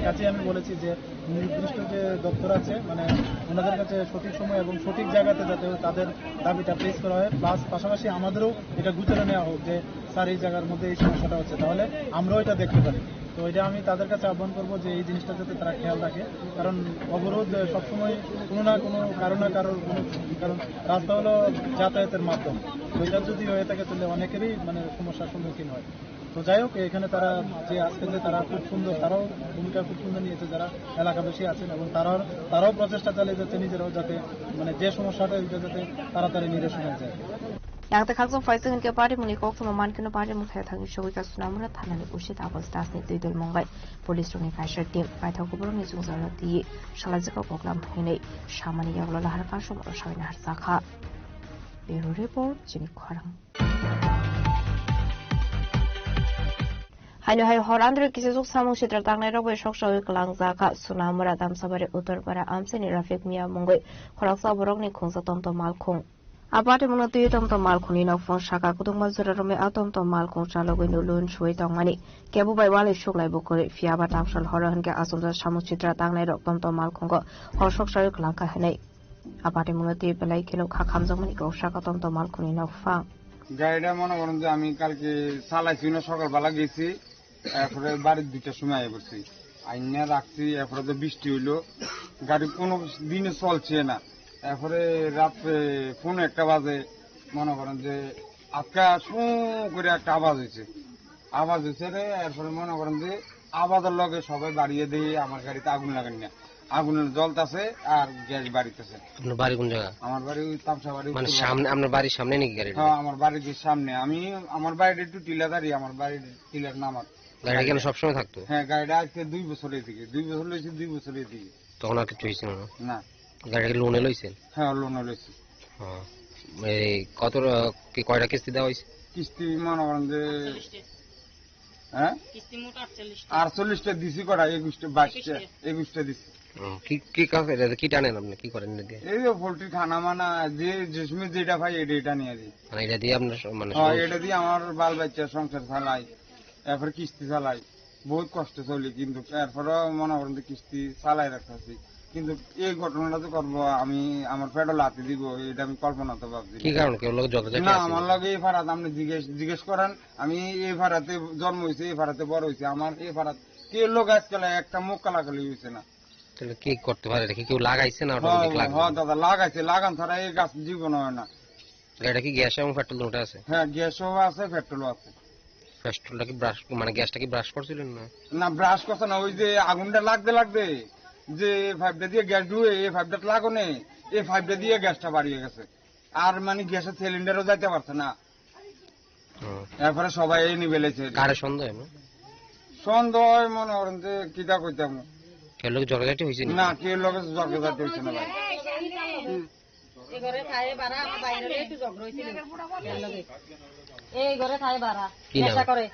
কাছে আমি বলেছি যে নির্দিষ্ট যে দপ্তর আছে, মানে, ওনাদের কাছে সঠিক সময় এবং সঠিক জায়গাতে যাতে তাদের দাবিটা প্লেস করা হয়, প্লাস পাশাপাশি আমাদেরও এটা গুজরে নেওয়া হোক যে স্যার, এই জায়গার মধ্যে এই সমস্যাটা হচ্ছে, তাহলে আমরাও এটা দেখতে পারি। তো এটা আমি তাদের কাছে আহ্বান করবো যে এই জিনিসটা যাতে তারা খেয়াল রাখে, কারণ অবরোধ, আহ, সবসময় কোনো না কোনো কারো না কারোর কোনো, কারণ রাস্তা হলো যাতায়াতের মাধ্যম, তো এটা যদি হয়ে থাকে তাহলে অনেকেরই, মানে, সমস্যার সম্মুখীন হয়। তো যাই হোক, এখানে তারা যে আজকে যে তারা খুব সুন্দর, তারাও ভূমিকা খুব সুন্দর নিয়েছে, যারা এলাকাবাসী আছেন, এবং তারাও, তারাও প্রচেষ্টা চালিয়ে যাচ্ছে নিজেরাও যাতে, মানে, যে সমস্যাটা এটা যাতে তাড়াতাড়ি নিরসন হয়ে যায়। Yang tei khakchang phaising hinkhe party mungni koktwma mankhe no party mung thaya thangwi sogwi ka Sonamura thanani usi tabos dasni twi dol mung bai police rokni kaisa team paithak kuborokni jwngjal no twiwi salajak rok koklam hinwi samani yagulo lahar kasum rok sawina harjakha. Bureau report, chini khorang. Haino hai hor andro kisijwk samung sitra tangnai rok bai sok sawi kwlangjak kha. Sonamura, Damsabari, Uttarpara, amchaini Rafik Miya mungwi khoroksa borokni khungsa tomtom malkhung. A patimungno twiwi tomtom malkhungni nokphang saka kwdwkma jora romwi a tomtom malkhung chalogwi nulun suwi tongmani. Kebo bai walai suklai bo kwrwi, phiya ba tangsal horo hinkhe achomjak samung sitra tangnai rok tomtom malkhungo hor sok sawi kwlangkha hinwi. A patimungno twi belai kheno kha khamjakmani kok saka tomtom malkhungni nokphang. গাড়িটা মনে করেন যে আমি কালকে চালাইছি না, সকালবেলা গেছি, এরপরে বাড়ির দুইটার সময় আই পড়ছি, আইনা রাখছি। এরপরে তো বৃষ্টি হইলো, গাড়ি কোনো দিনে চলছে না। এরপরে রাত্রে পৌনে একটা বাজে, মনে করেন যে আজকে শু করে একটা আওয়াজ হয়েছে, আওয়াজ হয়েছে রে। এরপরে মনে করেন যে আওয়াজের লগে সবাই বাড়িয়ে দিয়ে আমার গাড়িতে আগুন লাগান না, আগুনের জ্বলতাছে আর গ্যাস বাড়িতেছে। আপনার বাড়ি কোন জায়গা? আমার বাড়ি ওই তামসা বাড়ি মানে উত্তর সামনে, আপনার বাড়ির সামনে নাকি গাড়িটা? হ্যাঁ, আমার বাড়ির যে সামনে। আমি, আমার বাড়িটা একটু টিলাধারি, আমার বাড়ির টিলার নাম আর। গাড়িটা কেন সবসময় থাকতো? হ্যাঁ, গাড়িটা আজকে দুই বছর এদিকে, দুই বছর হয়েছে, দুই বছর এদিকে। তখন আর কিছু হয়েছে না? না। গাড়িটা লোনে লইছেন? হ্যাঁ, লোনে লইছি। হ্যাঁ। এই কত র-, কি কয়টা কিস্তি দেওয়া হয়েছে? কিস্তি মনে করেন যে, হ্যাঁ? কিস্তি মোট আটচল্লিশটা। আটচল্লিশটা দিছি কটা, একুশটা, বাইশটা, একুশটা। একুশটা দিছি। হুম, কি, কি কাজ এটা? কি টানেন আপনি? কি করেন এটা দিয়ে? এই যে পোল্ট্রি খানা মানা, যে, যে সময় যেটা পাই, এটা, এটা নিয়ে দিই। মানে এটা দিয়ে আপনার স-, মানে হ্যাঁ, সব এটা দিয়ে আমার বাল বাচ্চা সংসার চালাই, এরপরে কিস্তি চালাই, বহুত কষ্ট চলি, কিন্তু এরপরেও মনে করেন যে কিস্তি চালাই রাখতেছি। কিন্তু এই ঘটনাটা যে করবো, আমি আমার পেটও লাথি দিব, এটা আমি কল্পনা তো ভাবছি কি না। কারণ? কেউ লোক ঝগড়াঝাটি না, আছে আমার নাকি? লগে এই ফারাত আপনি জিজ্ঞেস, জিজ্ঞেস করেন, আমি এই ফারাতে জন্ম হয়েছি, এই ফারাতে বড় হয়েছি, আমার এই ফারাত কে লোক আজকাল একটা মুখ কালাকালি হয়েছে না। তাহলে কি করতে পারে? এটা কি কেউ লাগাইছে না হ, automatic লাগবে? হ, দাদা, লাগাইছে, লাগান ছাড়া এই গাছ জীবন হয় না। এটা কি গ্যাস এবং পেট্রোল দুটো আছে? হ্যাঁ, গ্যাসও আছে, পেট্রোলও আছে। পেট্রোলটা কি ব্রাশ, মানে গ্যাসটা কি ব্রাশ করছিলেন না? না, ব্রাশ করছে না, ওই যে আগুনটা লাগতে লাগতে যে পাইপটা দিয়ে গ্যাস ঢুকে, এই পাইপটা লাগানো, এই পাইপটা দিয়ে গ্যাসটা বাড়িয়ে গেছে। আর মানে গ্যাসের সিলিন্ডারও যাইতে পারছে না। হুম। এরপরে সবাই এই নিবে লেছে। কারে সন্দেহ হয় না? সন্দেহ হয় মনে করেন যে কিতা কইতাম। কেউ লোক ঝগড়াঝাটি হয়েছে নি? না, কেউ লোক ঝগড়াঝাটি হয়েছে না ভাই। হুম। এই ঘরে খায় বারা, আমার বাইরে একটু ঝগড়া হয়েছিল। এর লগে। এই ঘরে খায় বারা। কি নাম? নেশা করে।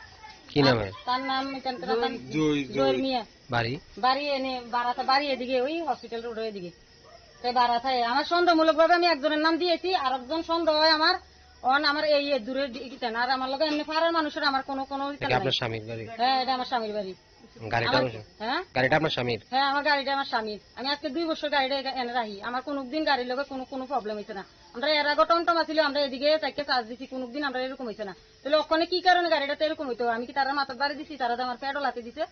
কি নাম আর এর? তার নাম এখানকার তার জয়, জয় জয়। মিয়া। বাড়ি? বাড়ি এনে বারাতে বাড়ি এদিকে ওই হসপিটাল রোড এদিকে। তাই বারা থাকে। আমার সন্দেহমূলক ভাবে আমি একজনের নাম দিয়েছি, আর একজন সন্দেহ হয় আমার, অন আমার এই, এই দূরের দি-, ইতে না, আর আমার লগে এমনি পাড়ার মানুষের আমার কোনো, কোনো ইতে এটা নাই। আপনার স্বামীর বাড়ি? হ্যাঁ, এটা আমার স্বামীর বাড়ি। গাড়িটা আমার, আপনার, হ্যাঁ? গাড়িটা আপনার স্বামীর? হ্যাঁ, আমার গাড়িটা আমার স্বামীর। আমি আজকে দুই বছর গাড়িটা এখা-, এনে রাখি। আমার কোনোদিন গাড়ির লগে কোনো, কোনো প্রবলেম হইছে না। আমরা এর আগে টমটম আছিল, আমরা এদিকে চারটে চার্জ দিছি, কোনোদিন আমরা এরকম হইছে না। তাহলে ওখানে কি কারণে গাড়িটা তো এরকম হইতো? আমি কি তারা মাথার বাড়ি দিছি, তারা তো আমার পেটও লাথি দিছে?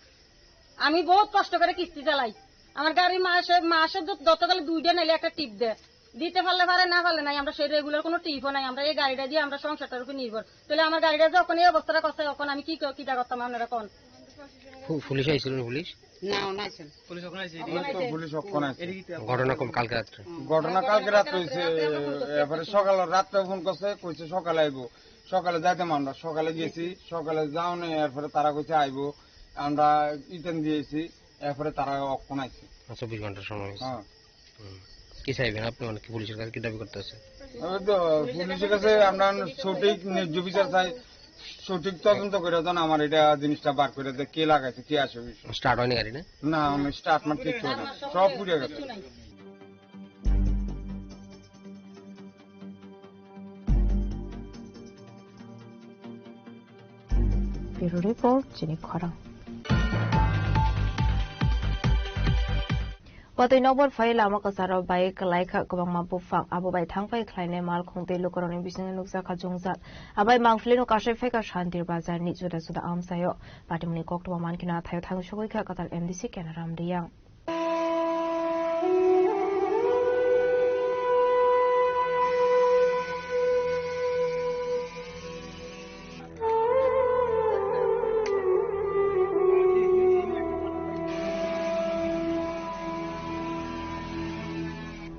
আমি বহুত কষ্ট করে কিস্তি চালাই। আমার গাড়ি মাসে, মাসে যত, যত গেলে দুইটা নাইলে একটা টিপ দেয়। দিতে পারলে পারে, না পারলে নাই। আমরা সেই রেগুলার কোনো টিপও নাই। আমরা এই গাড়িটা দিয়ে আমরা সংসারটার উপর নির্ভর। তাহলে আমার গাড়িটা যখন এই অবস্থাটা করছে, তখন আমি কি ক-, কিটা করতাম আপনারা কোন? পু-, পুলিশ আইছিল না পুলিশ? না, না আইছিল। পুলিশ ওখানে আছে। আমরা তো পুলিশ ওখানে আছে। ঘটনা কম কালকে রাত্রে? হুম। ঘটনা কালকে রাত্রে হইছে, এরপরে সকাল রাত্রে ফোন করছে, কইছে সকালে আইবো। সকালে যাইতাম আমরা, সকালে গেছি, সকালে যাওনে, এরপরে তারা কইছে আইবো, আমরা ইটেন দিয়েছি, এরপরে তারা অক্ষণ আইছে। চব্বিশ ঘন্টার সময় হয়েছে। হ্যাঁ। হুম। কি চাইবেন আপনি, মানে কি পুলিশের কাছে কি দাবি করতে আছে? আমি তো পুলিশের কাছে আমরা সঠিক ন্যায্য বিচার চাই, সঠিক তদন্ত করে দেন আমার এটা জিনিসটা বার করে দেয়, কে লাগাইছে, কে আসে বিষয়। স্টার্ট হয়নি গাড়ি না? না, আমি স্টার্ট মার কিচ্ছু হয় না, সব পুড়ে গেছে। Bureau Report, chini khorang. Watwi nokbar phai lama kwcharo bai kwlai kha kwbangma buphang, abo bai thang phai khlainai mal khungtwi lukurokni bisingo nukjakha chungjak. Abai mangpili no kasai phaikha Shantir Bazar ni juda juda amchaio. Patimuni koktwma mankhe thaio thang sogwi kha kwtal M D C Kenaram Riyang.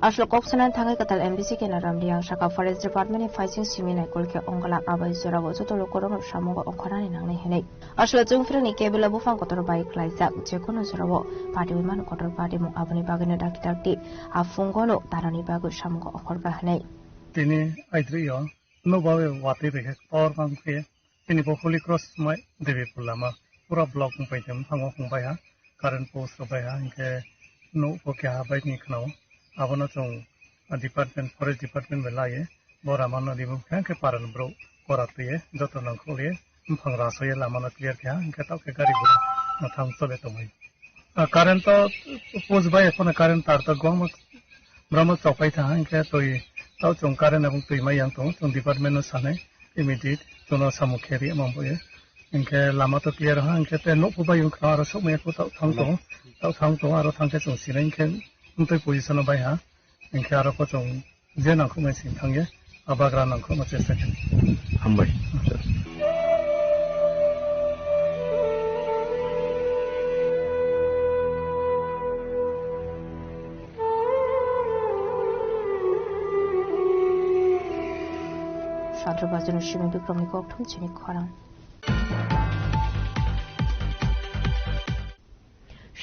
Aswk kok sanani thangwi kwtal M D C Kenaram Riyang saka Forest Department ni phaising simi naikol khe ongkha, abai jorao joto lukurokno samungo ongkhornani nangnai hinwi. Aswk chwngphrangni kebilo buphang kotor bai klaijak, jekono jorao party wi mano kotor party mung, aboni bagwino dakti dakti a phungono tanani bagwi samungo ongkhorkha hinwi. Tini aitri o. Nokbar watwi rikhe power bank khe chini bo Holy Cross mai Debipur lama pura block wngpai tong, buphango hwnbai ha, current post rwbai ha, hinkhe nokbo keha bai ni khwnao. Abono chwng department, forest department bai laiwi bo ramano remove khe, hinkhe parani borok kora twiwi joto nangkukliwi buphang rasowi lamano clear khe ha, hinkhe tokhe gari gura mwthang chole tongwi. Ah, current to post bai phano current tar to gwbangma borokno chokpai tha, hinkhe twi tao chwng current abong twi mai yang tongo, chwng department no sanai. immediate jono samung khe ri mangboyo. Hinkhe lama to clear ha, hinkhe te nokho bai wngkha aro sokmaya ko tao thang tongo, tao thang tongo aro thangkhe chwng sinai hinkhe wngtwi position o bai ha, hinkhe aro ko chwng je nangkuknai sing thangya, a bagra nangkukno chesta khe. Hambai. Sadra Bajani Simi Bikramni kokthum chini khorang.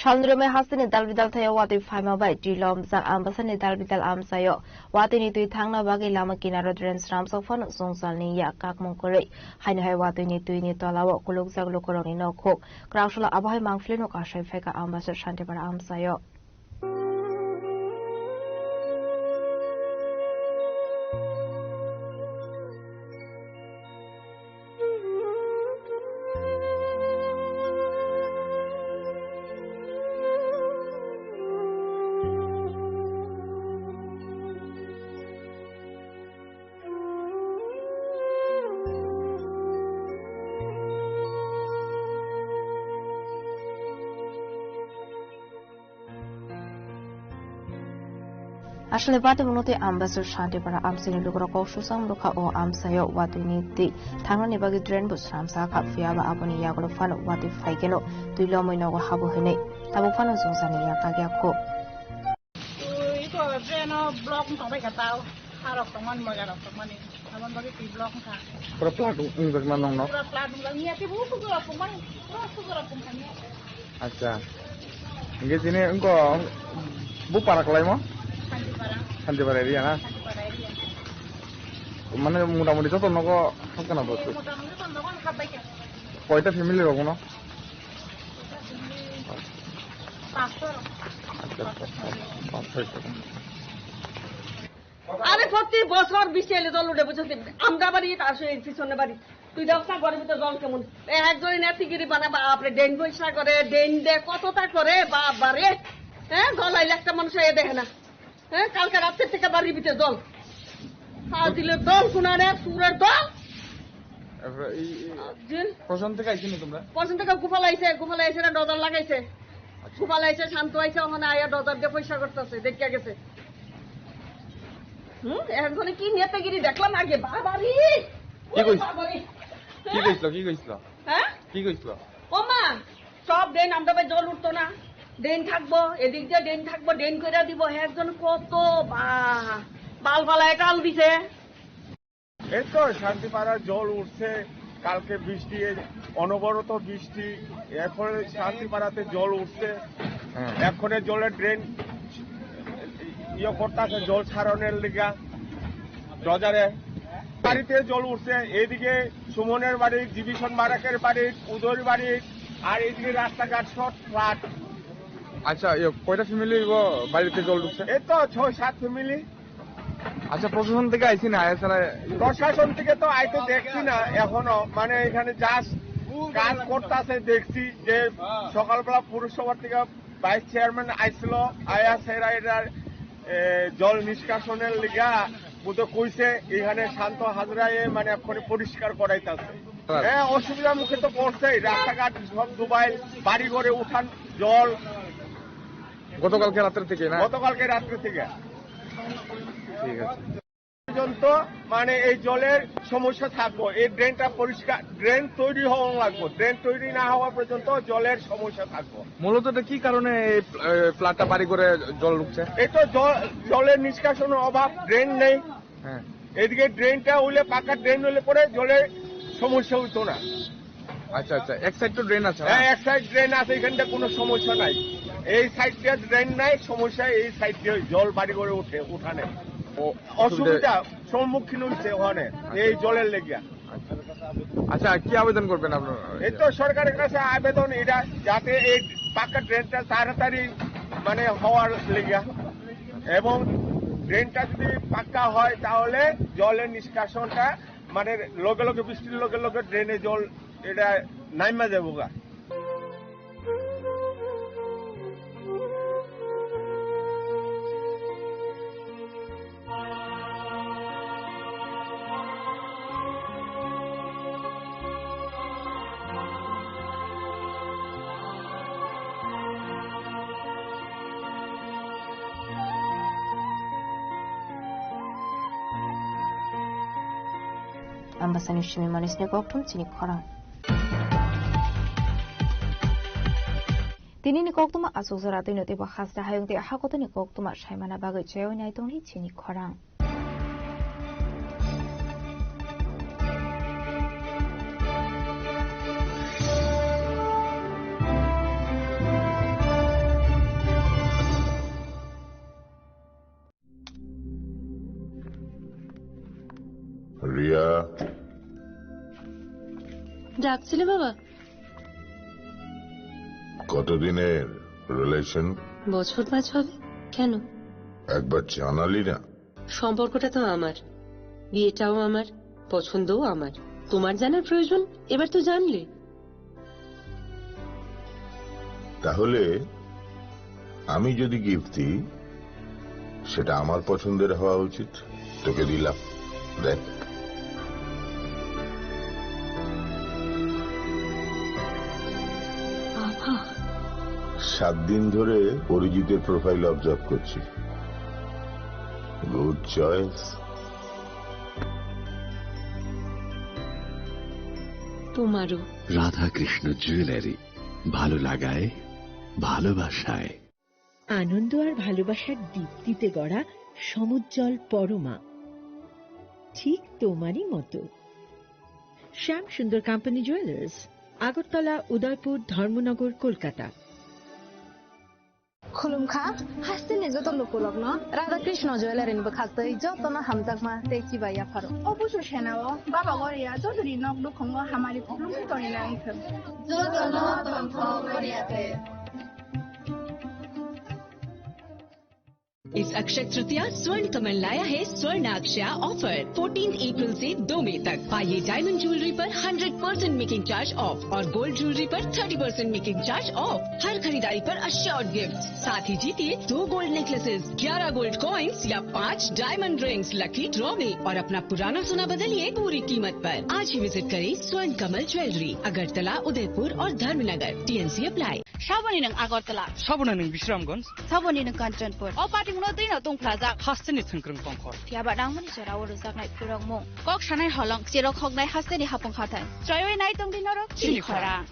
Salnwrwngmai hasteni dalbidal thaio watwi phaima bai twi lomjak Ambasani dalbidal amchaio. Watwini twi thangna bagwi lama kinaro drain sramjak phano chwngchalni yak kakmung kwrwi. Haino hai watwini twini tolao kulukjak lukurokni nokhuk. Kwraksalo abohai mangpili no kasai phaikha Ambasa Shantipara amchaio. Aswlwi watwi mwnwi twi Ambassador Shantipara amchaini lukurok kok susam rwkha o amchaio watwini twi thangnani bagwi drain bo sramsa kha, phiyaba aboni yagulo phano watwi phaikeno twi lomwi nogo habo hinwi tabuk phano chwngcharni yak kakya kho. Ui, ito drain o block wng tongbaikha tao. Harok tongmani, mojarok tongmani. Aboni bagwi twi block wngkha. Pura plat wng-, wngjakna nokno? Pura plat wngjak. Miya khe bo sujurok tongmani. Pura sujurok tongkha miya. Acha. Hinkhe chini wngkha bo para kwlaimo? Santipara. Santipara area na? Santipara area. Mane motamoti joto nogo hapkha na bo? Motamoti joto nogo hapbaikha. Koita family rok bono? Acha, acha, acha, acha. আরে প্রতি বছর বৃষ্টি এলে জল উঠে, বুঝলি? আমরা বাড়ি, তার সঙ্গে পিছনে বাড়ি। তুই দেখ না ঘরের ভিতরে জল কেমন? এ, একজনই নেতিগিরি বানা, বাপরে, ড্রেন পরিষ্কার করে, ড্রেন দে, কতটা করে, বাবা রে। হ্যাঁ, জল আইলে একটা মানুষ এ দেখে না। হ্যাঁ, কালকে রাত্রে থেকে বাড়ির ভিতরে জল। ফাজিলের দল, কুনানের সুরের দল। তারপরে এই, এই যে প্রশাসন থেকে আইসনি তোমরা? প্রশাসন থেকে গোপাল আইছে, গোপাল আইছে না, ডজার লাগাইছে। আচ্ছা। গোপাল আইছে, শান্ত আইছে, ওখানে আয়া ডজার দিয়ে পয়সা করতেছে, দেখে গেছে। হুম, একজনে কি নেতাগিরি দেখলাম আগে, বাবারে! কি কইছ-, বাবারে! কি কইছিল, কি কইছিল? হ্যাঁ? কি কইছিল? ও মা, সব ড্রেন আমরা ভাই জল উঠতো না, ড্রেন থাকবো, এদিক দিয়ে ড্রেন থাকবো, ড্রেন করে দিব। একজন কত বা-, বাল ফালায় কাল দিছে। এই তো শান্তিপাড়া জল উঠছে, কালকে বৃষ্টি, অনবরত বৃষ্টি, এরপরে শান্তিপাড়াতে জল উঠছে। হ্যাঁ। এক্ষণে জলের ড্রেন ইয়ে করতেছে, জল ছাড়নের লিগা ডজারে। বাড়িতে জল উঠছে, এইদিকে সুমনের বাড়ি, জিবিসন মারাকের বাড়ি, উদয়র বাড়ি, আর এইদিকে রাস্তাঘাট সব ফ্ল্যাট। আচ্ছা, ইয়ে, কয়টা ফ্যামিলি হইব বাড়িতে জল ঢুকছে? এই তো ছয় সাত ফ্যামিলি। আচ্ছা, প্রশাসন থেকে আইছি না, আয়া ছাড়া? প্রশাসন থেকে তো আইতে দেখছি না এখনো, মানে এখানে জাস্ট কাজ করতেছে দেখছি যে সকালবেলা পুরসভা থেকে ভাইস চেয়ারম্যান আইছিল, আয়া সেরা এটার, এ, জল নিষ্কাশনের লিগা বুঝে কইছে, এখানে শান্ত হাজরায় মানে এক্ষুনি পরিষ্কার করাইতেছে। হ্যাঁ। হ্যাঁ, অসুবিধার মুখে তো পড়ছেই, রাস্তাঘাট সব ডুবাইল, বাড়ি ঘরে উঠান জল। গতকালকে রাত্রে থেকে না? গতকালকে রাত্রে থেকে। ঠিক আছে। পর্যন্ত মানে এই জলের সমস্যা থাকবো, এই ড্রেনটা পরিষ্কার, ড্রেন তৈরি হওয়া লাগবো, ড্রেন তৈরি না হওয়া পর্যন্ত জলের সমস্যা থাকবো। মূলত এটা কি কারণে এই, এ, ফ্ল্যাটটা বাড়ি করে জল ঢুকছে? এই তো জল, জলের নিষ্কাশনের অভাব, ড্রেন নেই। হ্যাঁ। এদিকে ড্রেনটা হইলে, পাকা ড্রেন হইলে পরে জলের সমস্যা হইতো না। আচ্ছা, আচ্ছা, এক সাইড তো ড্রেন আছে, হ্যাঁ, না? এক সাইড ড্রেন আছে, এখানটা কোনো সমস্যা নাই। এই সাইড দিয়ে ড্রেন নাই, সমস্যা এই সাইড দিয়ে জল বাড়ি করে উঠে, উঠানে। ও, অসুবিধা। অসুবিধা সম্মুখীন হচ্ছে ওখানে, আচ্ছা। এই জলের লেগে। আচ্ছা। আচ্ছা, কি আবেদন করবেন আপনারা? এই তো সরকারের কাছে আবেদন এটা, যাতে এই পাকা ড্রেনটা তাড়াতাড়ি মানে হওয়ার লেগে, এবং ড্রেনটা যদি পাক্কা হয় তাহলে জলের নিষ্কাশনটা মানে লগে লগে, বৃষ্টির লগে লগে ড্রেনে জল এটা নাইমা যাবো গা। Ambasani simi manisni kokthum chini khorang. Tinini koktuma aswk jora twino teibo haste hayung tei hakotoni koktuma saimana bagwi chaywi nai tongdi chini khorang. Riya. ডাকছিলে বাবা? কতদিনের রিলেশন? বছর পাঁচ হবে। কেন? একবার জানালি না। সম্পর্কটা তো আমার, বিয়েটাও আমার, পছন্দও আমার। তোমার জানার প্রয়োজন? এবার তো জানলে। তাহলে আমি যদি গিফট দিই, সেটা আমার পছন্দের হওয়া উচিত। তোকে দিলাম, দেখ। বাবা। সাত দিন ধরে অরিজিতের প্রোফাইল অবজার্ভ করছি। Good choice. তোমারও। রাধাকৃষ্ণ জুয়েলারি, ভালো লাগায়, ভালোবাসায়। আনন্দ আর ভালোবাসার দীপ্তিতে গড়া সমুজ্জ্বল পরমা, ঠিক তোমারই মতো। শ্যাম সুন্দর কোম্পানি জুয়েলার্স, আগরতলা, উদয়পুর, ধর্মনগর, Kolkata. Khulumkha, hasteni joto lukurokno Radha Krishna Jewellery ni bwkhaktwi jotono hamjakma tei chibai yapharo. O busu senao Baba Goria jotoni nok nukhungo hamari khulumkha tongwi nangthwng. Jotono tongthok Goria te. इस अक्षय तृतीया स्वर्ण कमल लाया है स्वर्ण अक्षया offer. Fourteen April से दो मई तक पाइए डायमंड ज्वेलरी पर hundred percent making charge off और गोल्ड ज्वेलरी पर thirty percent making charge off. हर खरीदारी पर अश्योर्ड गिफ्ट, साथ ही जीतिए दो गोल्ड नेकलेसेस, ग्यारह गोल्ड कॉइंस या पाँच डायमंड रिंग्स लकी ड्रॉ में और अपना पुराना सोना बदलिए पूरी कीमत पर। आज ही विजिट करें स्वर्ण कमल ज्वेलरी, अगरतला, उदयपुर और Dharmanagar. T and C apply. Saboni nwng Agartala. Saboni nwng Bisramganj. Saboni nwng Kanchanpur. O patimungno twino tungphlajak. Hasteni thwngkwrwng tongkhor. Phiyaba nangmani jorao rwjaknai phurokmung. Kok sanai holong, chirok hoknai hasteni hapung hathai. Chaywi nai tongdi norok chini khorang.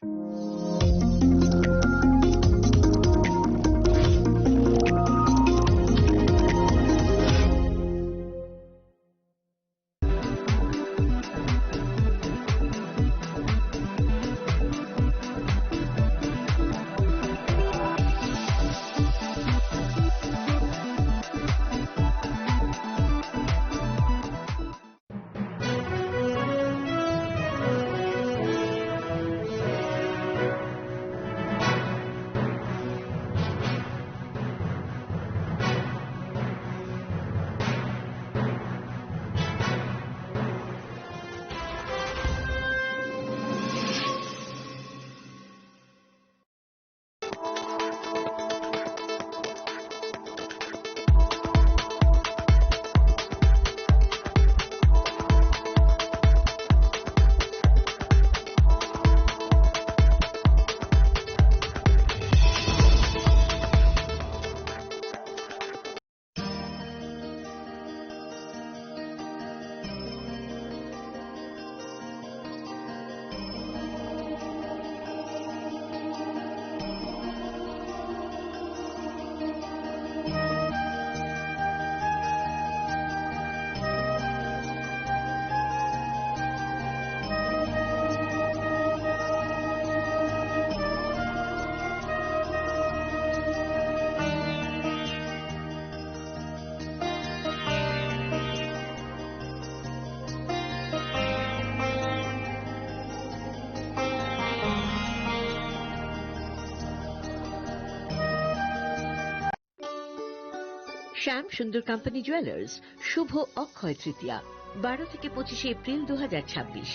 শ্যাম সুন্দর company jewellers, শুভ অক্ষয় তৃতীয়া, বারো থেকে পঁচিশে এপ্রিল দু হাজার ছাব্বিশ।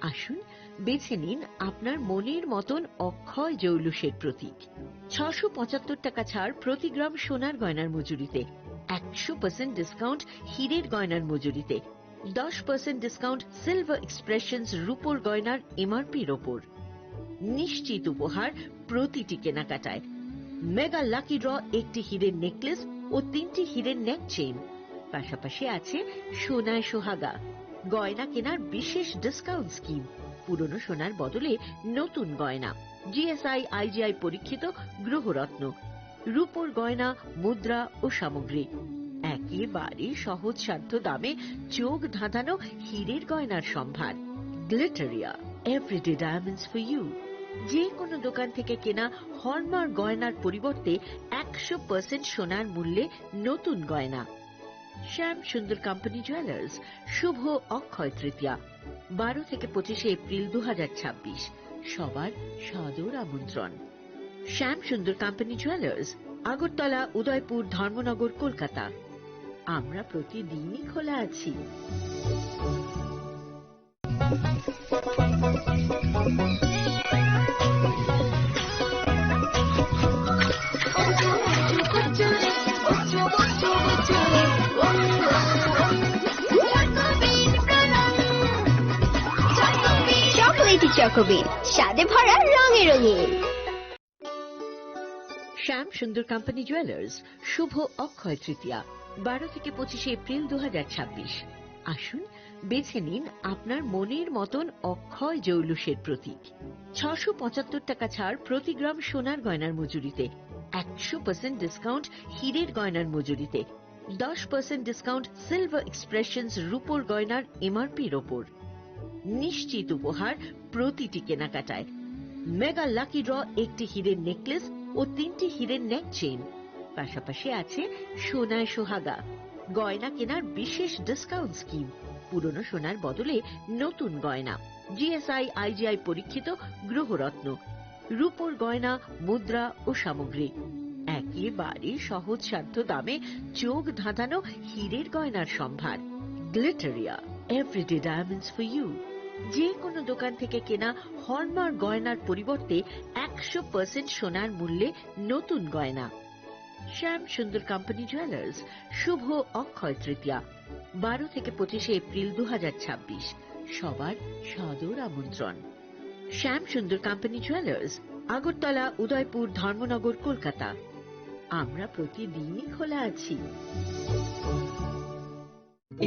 আসুন, বেছে নিন আপনার মনের মতন অক্ষয় জৌলুসের প্রতীক। ছশো পঁচাত্তর টাকা ছাড় প্রতি গ্রাম সোনার গয়নার মজুরিতে, একশো পার্সেন্ট ডিসকাউন্ট হীরের গয়নার মজুরিতে, দশ পার্সেন্ট ডিসকাউন্ট সিলভার এক্সপ্রেশনস রূপোর গয়নার এমআরপির ওপর। নিশ্চিত উপহার প্রতিটি কেনাকাটায়। মেগা লাকি ড্র, একটি হীরের নেকলেস ও তিনটি হীরের নেক চেইন, পাশাপাশি আছে সোনায় সোহাগা। গয়না কেনার বিশেষ ডিসকাউন্ট স্কিম, পুরনো সোনার বদলে নতুন গয়না, জিএসআই আইজিআই পরীক্ষিত গ্রহরত্ন, রূপোর গয়না, মুদ্রা ও সামগ্রী, একেবারে সহজসাধ্য দামে চোখ ধাঁধানো হীরের গয়নার সম্ভার। Glitteria, everyday diamonds for you. যে কোনো দোকান থেকে কেনা হলমার্ক গয়নার পরিবর্তে একশো পার্সেন্ট সোনার মূল্যে নতুন গয়না। শ্যাম সুন্দর কোম্পানি জুয়েলার্স, শুভ অক্ষয় তৃতীয়া, বারো থেকে পঁচিশে এপ্রিল দু হাজার ছাব্বিশ, সবার সাদর আমন্ত্রণ। শ্যাম সুন্দর কোম্পানি জুয়েলার্স, আগরতলা, উদয়পুর, ধর্মনগর, কলকাতা। আমরা প্রতিদিনই খোলা আছি। চকোলেটি চকোবিন, স্বাদে ভরা, রঙে রঙিন। শ্যাম সুন্দর কোম্পানি জুয়েলার্স, শুভ অক্ষয় তৃতীয়া, বারো থেকে পঁচিশে এপ্রিল দু হাজার ছাব্বিশ। আসুন, বেছে নিন আপনার মনের মতন অক্ষয় জৌলুসের প্রতীক। ছশো পঁচাত্তর টাকা ছাড় প্রতি গ্রাম সোনার গয়নার মজুরিতে, একশো পার্সেন্ট ডিসকাউন্ট হীরের গয়নার মজুরিতে, দশ পার্সেন্ট ডিসকাউন্ট সিলভার এক্সপ্রেশনস রূপোর গয়নার এমআরপির ওপর। নিশ্চিত উপহার প্রতিটি কেনাকাটায়। মেগা লাকি ড্র, একটি হীরের নেকলেস ও তিনটি হীরের নেক চেইন, পাশাপাশি আছে সোনায় সোহাগা। গয়না কেনার বিশেষ ডিসকাউন্ট স্কিম, পুরনো সোনার বদলে নতুন গয়না, জিএসআই আইজিআই পরীক্ষিত গ্রহরত্ন, রূপোর গয়না, মুদ্রা ও সামগ্রী, একেবারে সহজসাধ্য দামে চোখ ধাঁধানো হীরের গয়নার সম্ভার। Glitteria, everyday diamonds for you. যে কোনো দোকান থেকে কেনা হলমার্ক গয়নার পরিবর্তে একশো পার্সেন্ট সোনার মূল্যে নতুন গয়না। শ্যাম সুন্দর কোম্পানি জুয়েলার্স, শুভ অক্ষয় তৃতীয়া, বারো থেকে পঁচিশে এপ্রিল দু হাজার ছাব্বিশ। সবার সাদর আমন্ত্রণ। শ্যাম সুন্দর কোম্পানি জুয়েলার্স, আগরতলা, উদয়পুর, ধর্মনগর, কলকাতা। আমরা প্রতিদিনই খোলা আছি।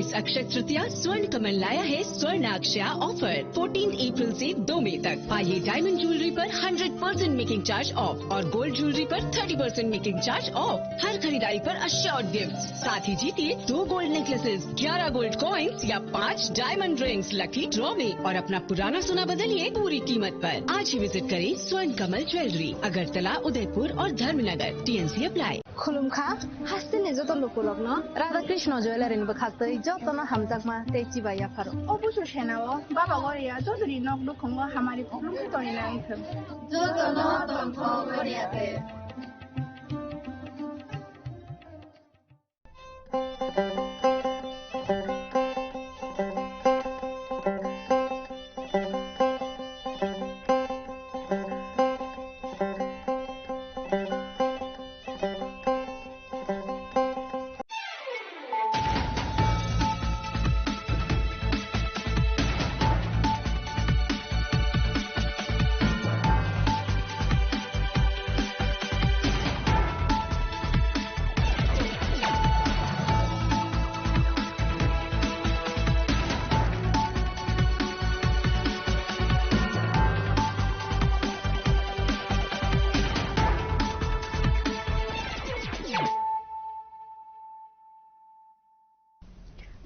इस अक्षय तृतीया स्वर्ण कमल लाया है स्वर्ण अक्षया ऑफर, फोर्टीन अप्रैल से दो मई तक। पाइए डायमंड ज्वेलरी पर hundred percent making charge off और गोल्ड ज्वेलरी पर thirty percent making charge off. हर खरीदारी पर अश्योर्ड गिफ्ट, साथ ही जीतिए दो गोल्ड नेकलेसेस, ग्यारह गोल्ड कॉइन्स या पाँच डायमंड रिंग्स लकी ड्रॉ में और अपना पुराना सोना बदलिए पूरी कीमत पर। आज ही विजिट करें स्वर्ण कमल ज्वेलरी, अगरतला, उदयपुर और Dharmanagar. T and C apply. Khulumkha, hasteni joto lukurokno Radha Krishna Jewellery ni bwkhaktwi jotono hamjakma tei chibai yapharo. O busu senao Baba Goria jotoni nok nukhungo hamari khulumwi tongwi nai thung. Jotono tongthok Goria de.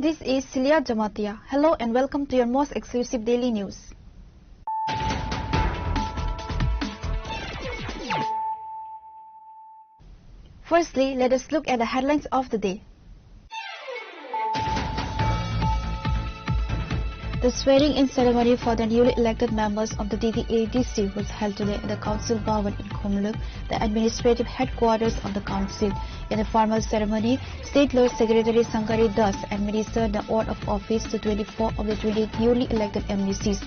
This is Celia Jamatia. Hello and welcome to your most exclusive daily news. Firstly, let us look at the headlines of the day. The swearing-in ceremony for the newly elected members of the D D A D C was held today at the Council Bhavan in Khumluk, the administrative headquarters of the council. In the formal ceremony, State Law Secretary Sankari Das administered the oath of office to twenty-four of the twenty newly elected M D Cs.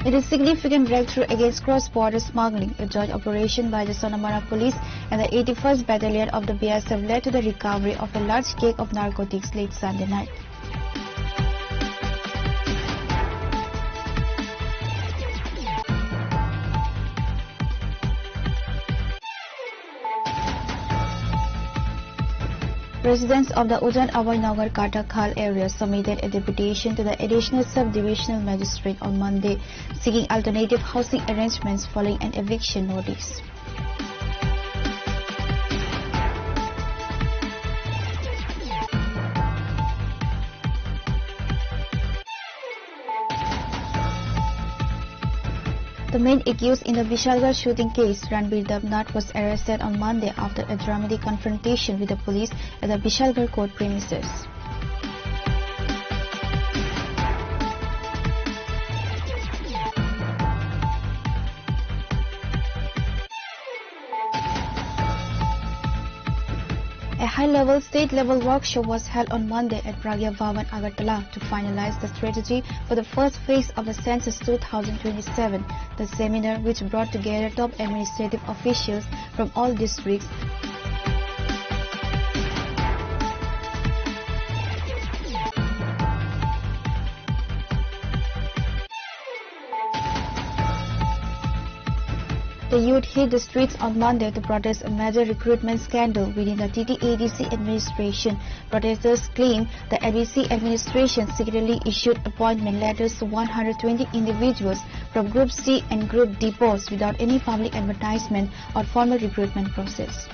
It is significant breakthrough against cross-border smuggling. A joint operation by the Sonamara Police and the eighty-first Battalion of the B S F led to the recovery of a large cake of narcotics late Sunday night. Residents of the Udan Abhay Nagar Katakhal area submitted a deputation to the Additional Sub-Divisional Magistrate on Monday, seeking alternative housing arrangements following an eviction notice. The main accused in the Vishalgarh shooting case, Ranbir Debnath, was arrested on Monday after a dramatic confrontation with the police at the Vishalgarh court premises. A high-level state-level workshop was held on Monday at Pragya Bhavan, Agartala, to finalize the strategy for the first phase of the census two thousand twenty-seven. The seminar, which brought together top administrative officials from all districts, the youth hit the streets on Monday to protest a major recruitment scandal within the T T A D C administration. Protesters claim the A D C administration secretly issued appointment letters to one hundred twenty individuals from Group C and Group D posts without any public advertisement or formal recruitment process.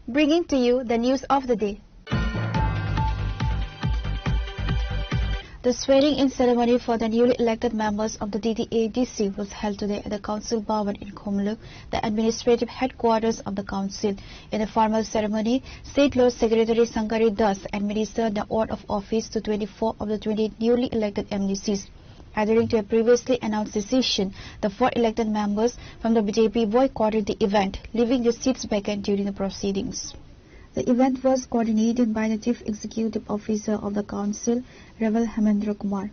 Bringing to you the news of the day. The swearing-in ceremony for the newly elected members of the T T A D C was held today at the Council Bhavan in Khumulwng, the administrative headquarters of the council. In the formal ceremony, State Law Secretary Sankari Das administered the oath of office to twenty-four of the twenty newly elected M D Cs. Adhering to a previously announced decision, the four elected members from the B J P boycotted the event, leaving the seats vacant during the proceedings. The event was coordinated by the Chief Executive Officer of the Council, Reverend Hemendra Kumar.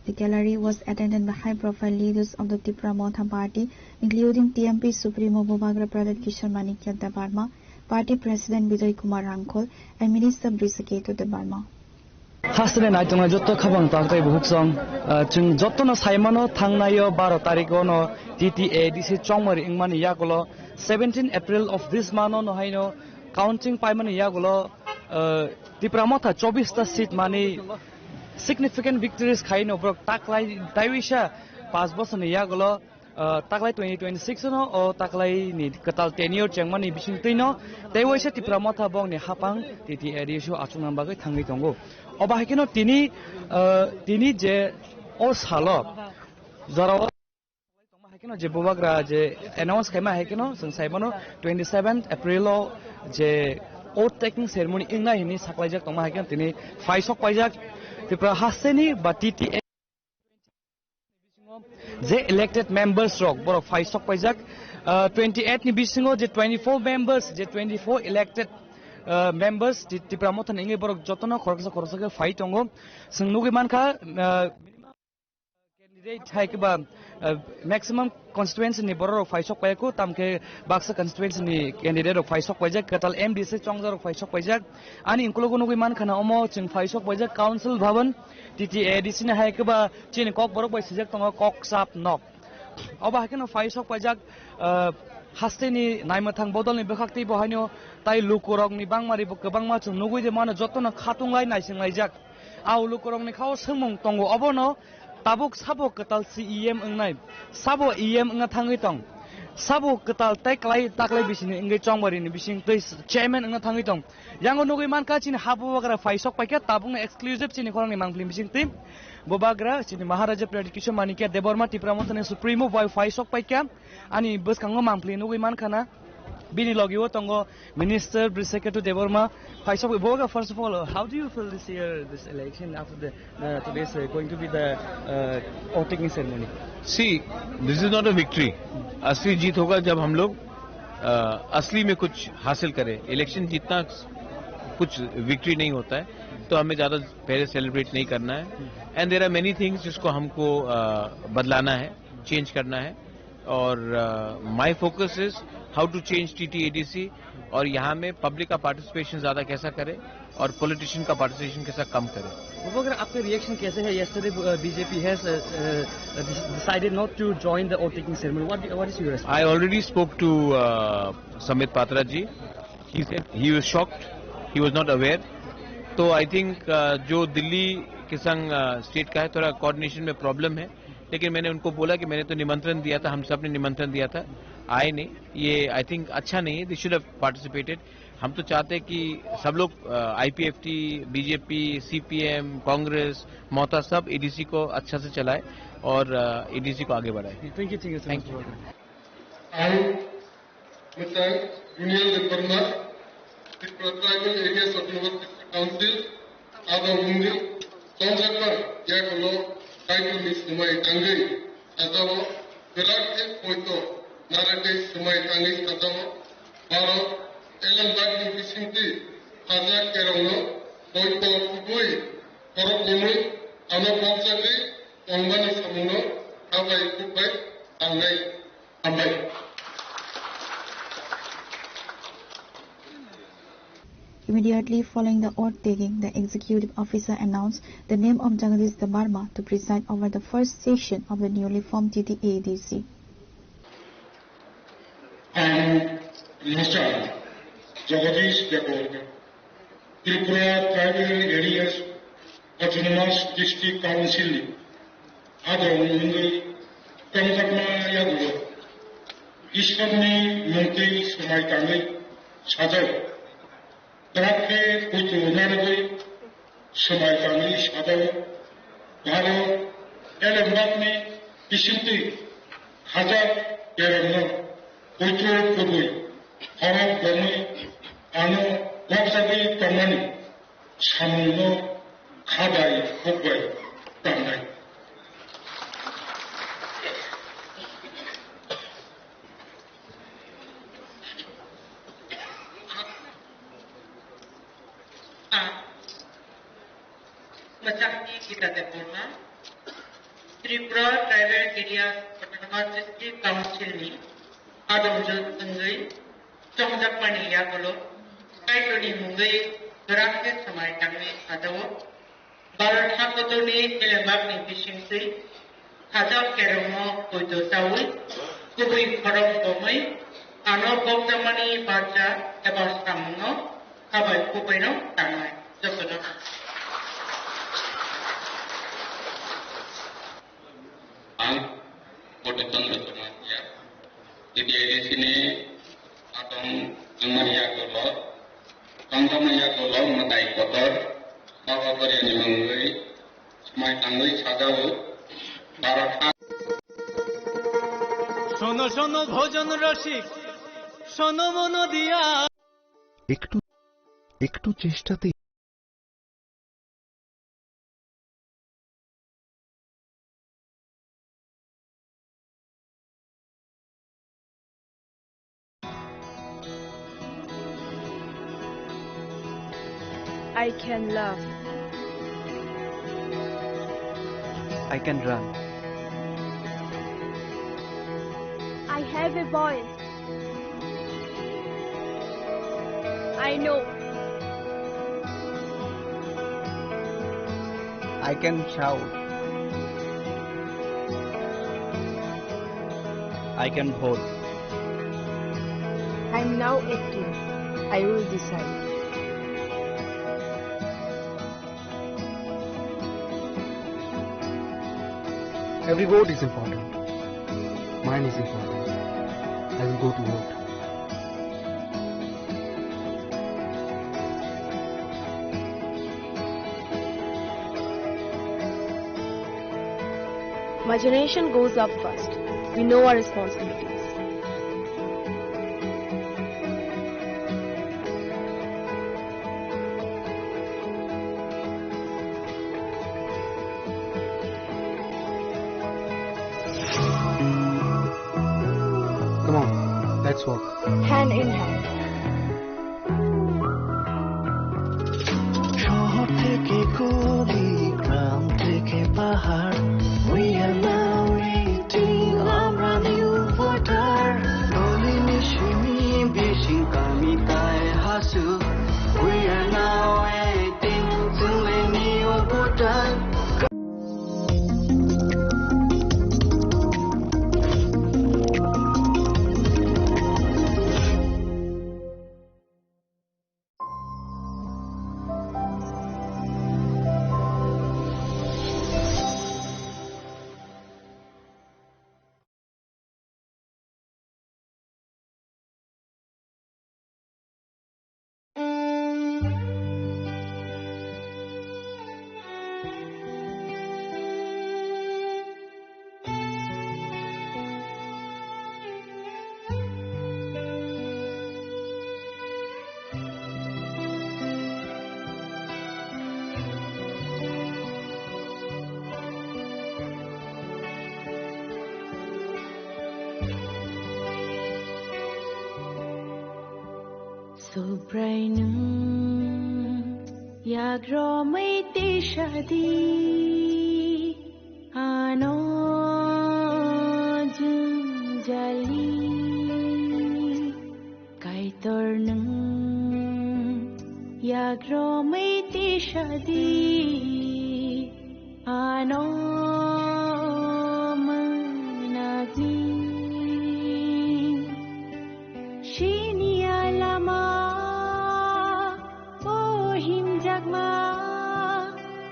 The gallery was attended by high-profile leaders of the Tipra Motha Party, including T M P Supremo Bubagra Pradyut Kishore Manikya Debbarma, Party President Bijoy Kumar Rangkhol, and Minister Brishaketu Debbarma. Hasteni naitongnai jotto khabang takhtai bukhuk song, ah, chwng jottono saimano thangnaio baro tarikh ono T T A D C chongmari wngmani yagulo seventeen April of this month ono haino counting paimani yagulo, ah, Tipra Motha chobbish ta seat mani significant victories khaino borok taklai taiwisa panch bosorni yagulo ah, taklai twenty twenty-six no, o taklai ni kwtal tenure chengmani bisingtwi no, tei waisa Tipra Motha bongni hapang T T A D C o achukna bagwi thangwi tongo. Obo hai kheno tini, ah, tini je o salo jorao tongma hai kheno je bubagra je announce khaima hai kheno chwng sai mano twenty-seventh April o je oath taking ceremony wngnai hinwi saklaijak tongma hai kheno tini phai sok paijak Tripura hasteni ba T T A je elected members rok borok phai sok paijak, ah, twenty eight ni bisingo je twenty four members, je twenty four elected, ah, members Ti-, Tipra Motha ni wngwi borok jotono khoroksa khoroksa khe phai tongo. Chwng nugwi mankha, ah, candidate hai khe ba, ah, maximum constituency ni borok rok phai sok paiya kho, tam khe baksa constituency ni candidate rok phai sok paijak, kwtal M D C chongjak rok phai sok paijak. Ani ukologo nugwi mankha na omo chwng phai sok paijak Council Bhavan, T T A D C ni hai khe ba chini kok borok bai sijak tongo kok chap nok. Obo hai kheno phai sok paijak, ah, hasteni naimwthang bodolni bwkhak tei bo haino tai lukurokni bangmari bo kwbangma chwng nugwi de mano jotono khatung lai naising laijak. Au lukurokni khao swngmung tongo obono tabuk sabo kwtal C E M wngnai, sabo E M wngna thangwi tong, sabo kwtal tei klai taklai bisini wngwi chongbarini bising tei chairman wngna thangwi tong. Yango nugwi mankha chini ha bubagra phai sok paikha, tabukno exclusive chini khorangni mangpili bisingtwi bubagra chini Maharaja Pradyut Kishore Manikya Debbarma Tipra Mothani Supremo bai phai sok paikha. Ani bwskango mangpili nugwi mankha na bini logi o tongo Minister Brishaketu Debbarma phai sok bubagra. First of all, how do you feel this year, this election after the, uh, today's, uh, going to be the, uh, oath taking ceremony? See, this is not a victory. असली जीत होगा जब हम लोग, अ, असली में कुछ हासिल करें। इलेक्शन जीतना कुछ विक्ट्री नहीं होता है, तो हमें ज़्यादा पहले सेलिब्रेट नहीं करना है। And there are many things जिसको हमको, अ, बदलाना है, चेंज करना है। और, अ, my focus is how to change T T A D C और यहाँ में पब्लिक का पार्टिसिपेशन ज़्यादा कैसा करें। और पॉलिटिशियन का पार्टिसिपेशन के साथ कम करें। वो अगर आपका रिएक्शन कैसे है? Yesterday, uh, B J P has, uh, uh, decided not to join the oath taking ceremony. What, what is your response? I already spoke to, uh, Sambit Patra ji. He said he was shocked, he was not aware. तो I think जो दिल्ली के संग स्टेट का है, थोड़ा कोऑर्डिनेशन में प्रॉब्लम है, लेकिन मैंने उनको बोला कि मैंने तो निमंत्रण दिया था, हम सब ने निमंत्रण दिया था, आए नहीं। ये आई थिंक अच्छा नहीं है, दे शुड हैव पार्टिसिपेटेड। हम तो चाहते हैं कि सब लोग, आईपीएफटी, बीजेपी, सीपीएम, कांग्रेस, ममता, सब एडीसी को अच्छा से चलाए और एडीसी को आगे बढ़ाए। Thank you, thank you so much. Thank you. Ang Mwtai Daniel Debbarma, Tripura Tribal Areas Autonomous District Council, abo wngwi chongjak man yagulo Kaitorni swmai tangwi sajao, kwrak khe poito narwgwi swmai tangwi sajao. Baro elembakni bisingtwi hajak kerongno poito kubui khorok bomwi ano bokjagwi tongmani samungno habai khukbai tangnai. Hambai. Immediately following the oath taking, the executive officer announced the name of Jagadish Debbarma to preside over the first session of the newly formed T T A D C. Ang Musa Jagadish Debbarma, Tripura Tribal Areas Autonomous District Council ni adong wngwi tongjakma yagulo Ishwarni mungtwi swmai tangwi sajao. Bwrakhe kuitu narwgwi swmai tangwi sajao. Bharo elembakni bisingtwi hajak kerongno kuitu kubui khorok bomwi ano bokjagwi tongmani samungno khabai hukbai tangnai. Ang Mwchangni Gita Debbarma, Tripura Tribal Areas Autonomous District Council ni adongjwk wngwi chongjakmani yagulo Kaitorni mungwi bwrakhe swmai tangwi sajao. Bharat hakotorni elembakni bisingtwi hajak kerongno poito chawi, kubui khorok bomwi ano bokjakmani barja eba samungno habai kubaino tangnai. Jotono. Ang Bodhichandra Jamatia, T T A D C ni adong wngmani yagulo, tongjakmani yagulo mwtai kotor, Baba Boriani mungwi swmai tangwi sajao, Bharat ha- শোনো শোনো ভজন রসিক, শোনো মন দিয়া। একটু, একটু চেষ্টাতেই। I can laugh. I can run. I have a voice. I know. I can shout. I can vote. I'm now eighteen. I will decide. Every vote is important. Mine is important. I will go to vote. My generation goes up first. We know our responsibilities. Come on, let's walk. Hand in hand. শহর থেকে গলি, গ্রাম থেকে পাহাড়, we are now eighteen, আমরা new voter. Doli ni simi bisi kami tai hasu, we are now Subrai nwng yak romwi tisa di, ano jwngjalni. Kaitor nwng yak romwi tisa di, ano mwnakni. Sini alama, o himjakma,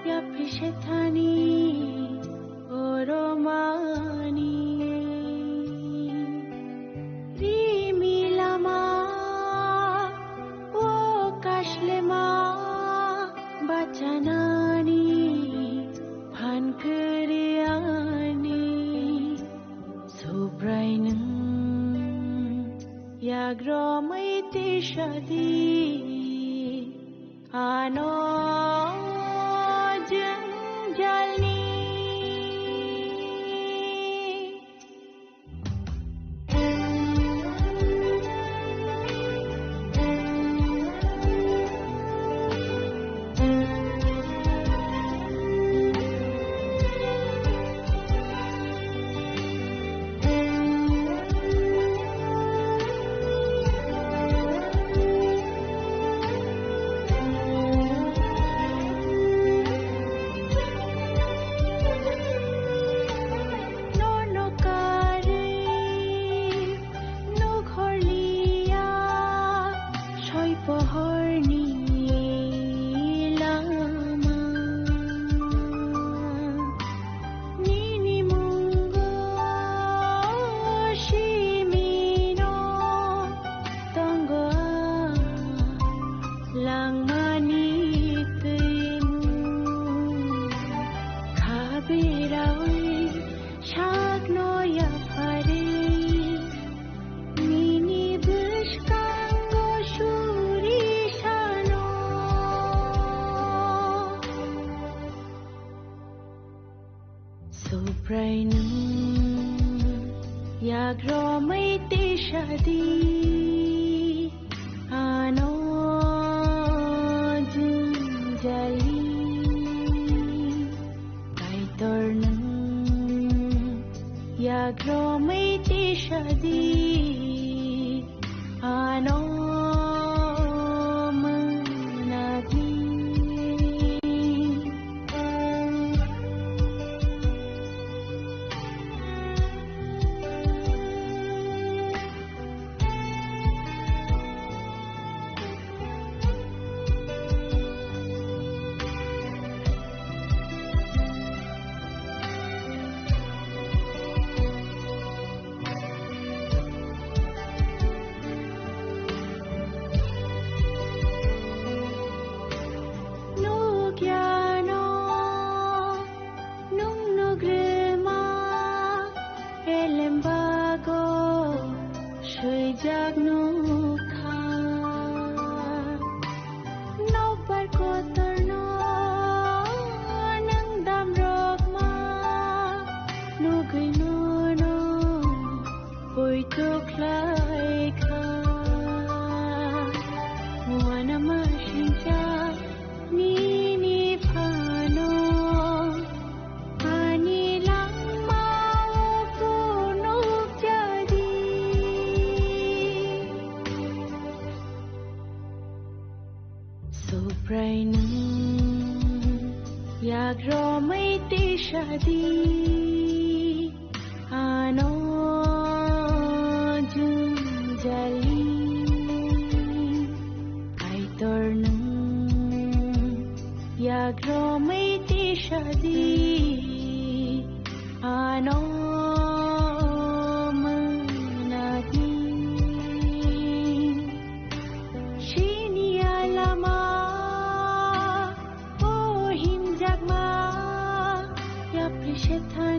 yapri sethani, o romani. Rimi lama, o kashlema, bachanani, phan kwrwi ani. Subrai nwng yak romwi tisa di, ano jwngjalni. Nono karwi nuk horliya, soi pohorni lama. Nini mungo simino tongo langmani twimu. Khabirawi sakno yaphari, nini bwskango suri sano. Subrai nwng yak romwi tisa di, ano jwngjalni. Kaitor nwng yak romwi tisa di, ano mwnakni. Nukya no nwng nugrwma elembago swijak nukha. Nokbar kotorno nwng damrokma nugwi nono poito khlaikha. Uanama singcha nini phano ani langmao phunukjadi. Subrai nwng yak romwi tisa di, ano jwngjalni. Kaitor nwng yak romwi tisa di, ano mwnakni. Sini alama, o himjakma, yapri setha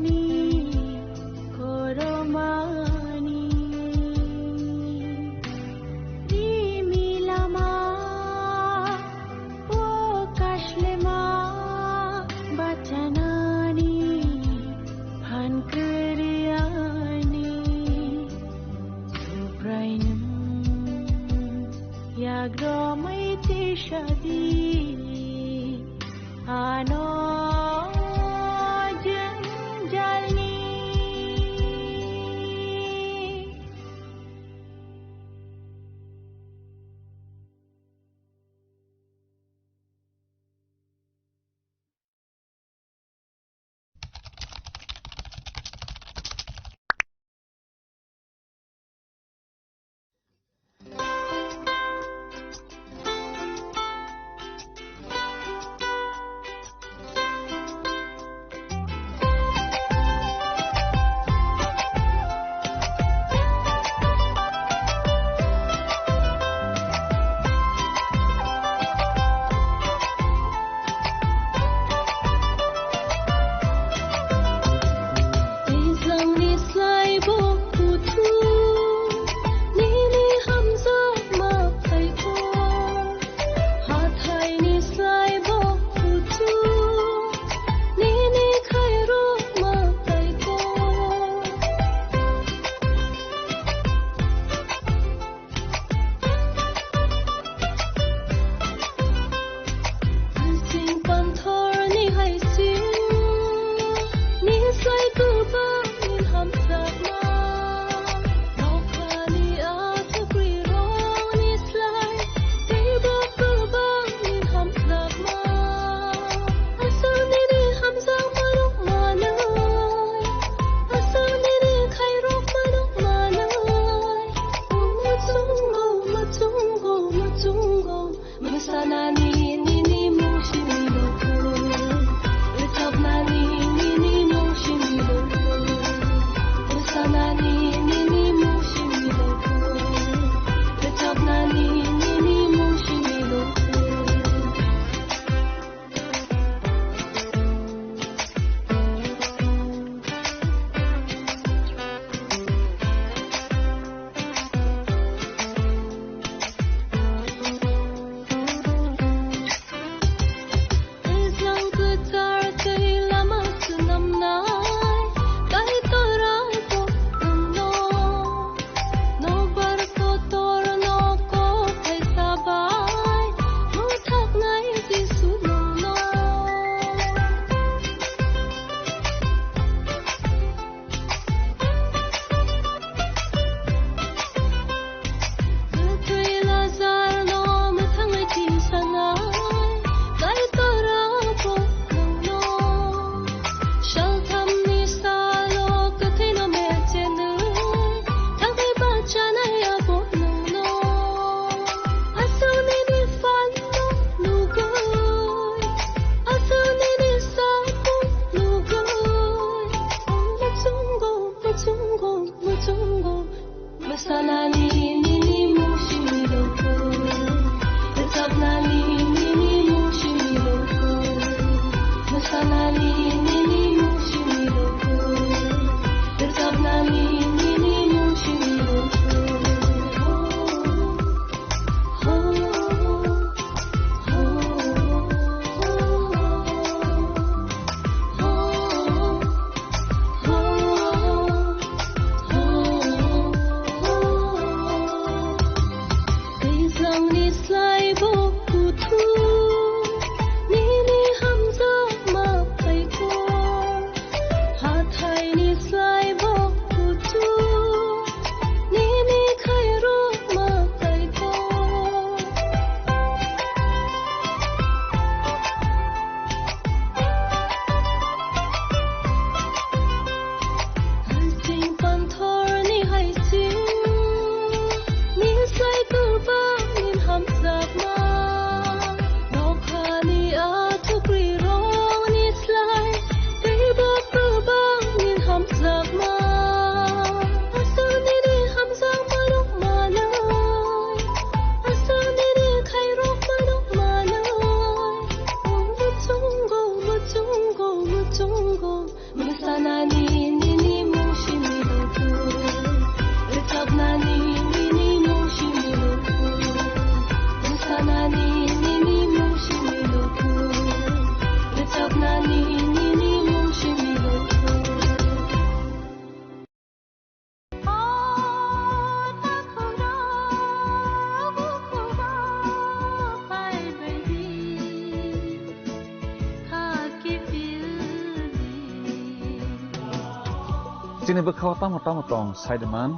Chini bwkhao tamo tamo tong saidiman,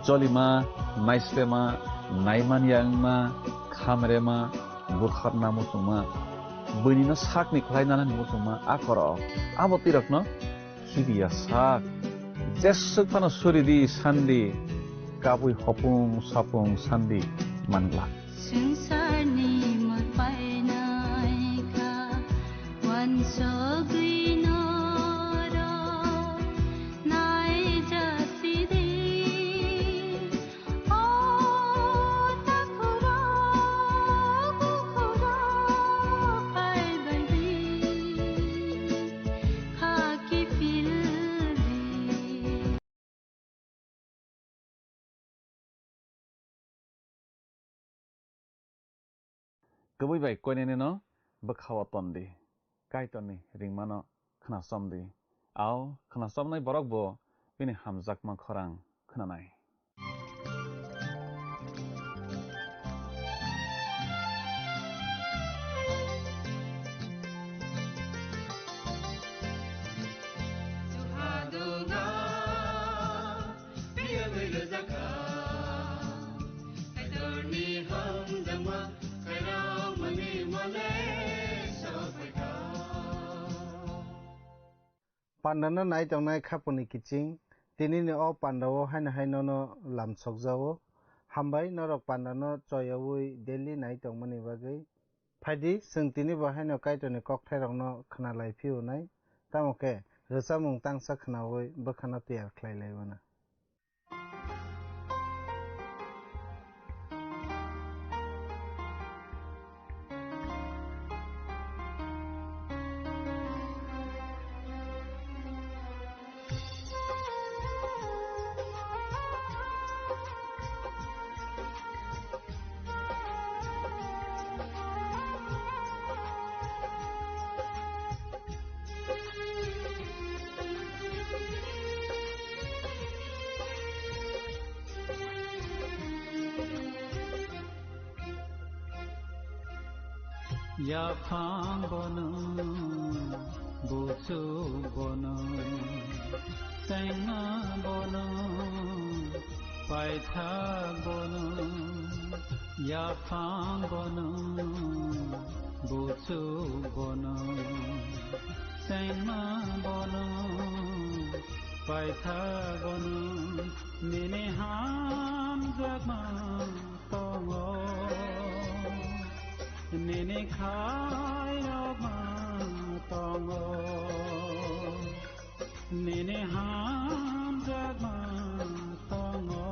jolima, naislema, naimanya wngma, khamrema, buthorna muchungma, buinino sakni khlai nanani muchungma a korok. Abo twirokno khibiya sak. Jeswk phano suri di, san di, kabui hopung sapung san di man glak. Swngcharni mwtai naikha, uansugwi norok naijasidi. O takhurok, bukhurok phaibaidi, khaki phildi. Kwbwi bai koinene no bwkhao ton di, Kaitorni ringmano khnasom di. Ao khnasomnai borok bo bini hamjakma khorang khnanai. Pandano nai tongnai khapuni kiching, tinini o pandao haino hai nono lamsokjao. Hambai norok pandano choyaui daily nai tongmani bagwi. Phaidi, chwng tini bo haino Kaitorni kokthairokno khna lai phiyunai, tamo khe rwchapmung tangsa khnaui bwkhano tiyar khlai lai mano. Yaphang bono, buchuk bono, tengma bono, paithak bono, yaphang bono, buchuk bono, tengma bono, paithak bono, nini hamjakma tongo, nini khairokma tongo, nini hamjakma tongo,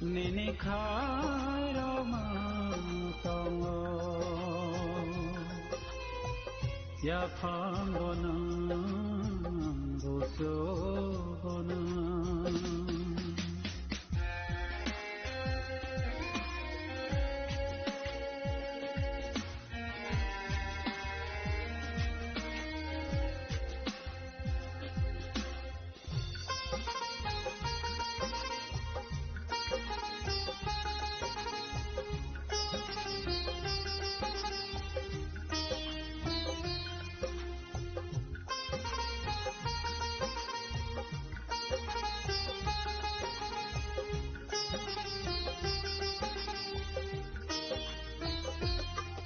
nini khairokma tongo. Yaphang bono, buchuk bono.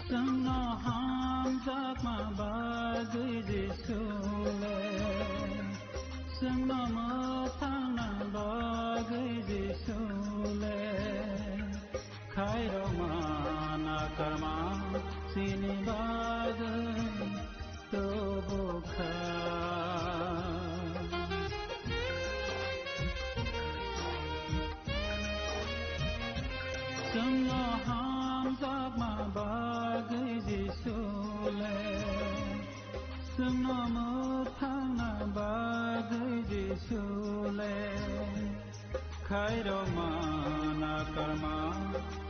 Chwngno hamjakma bagwi Jisu le, chwngno mwthangna bagwi Jisu le, khairokma nakarma chini bagwi tubu kha. Chwngno hamjakma bagwi Jisu le, chwngno mwthangna bagwi Jisu le, khairokma nakarma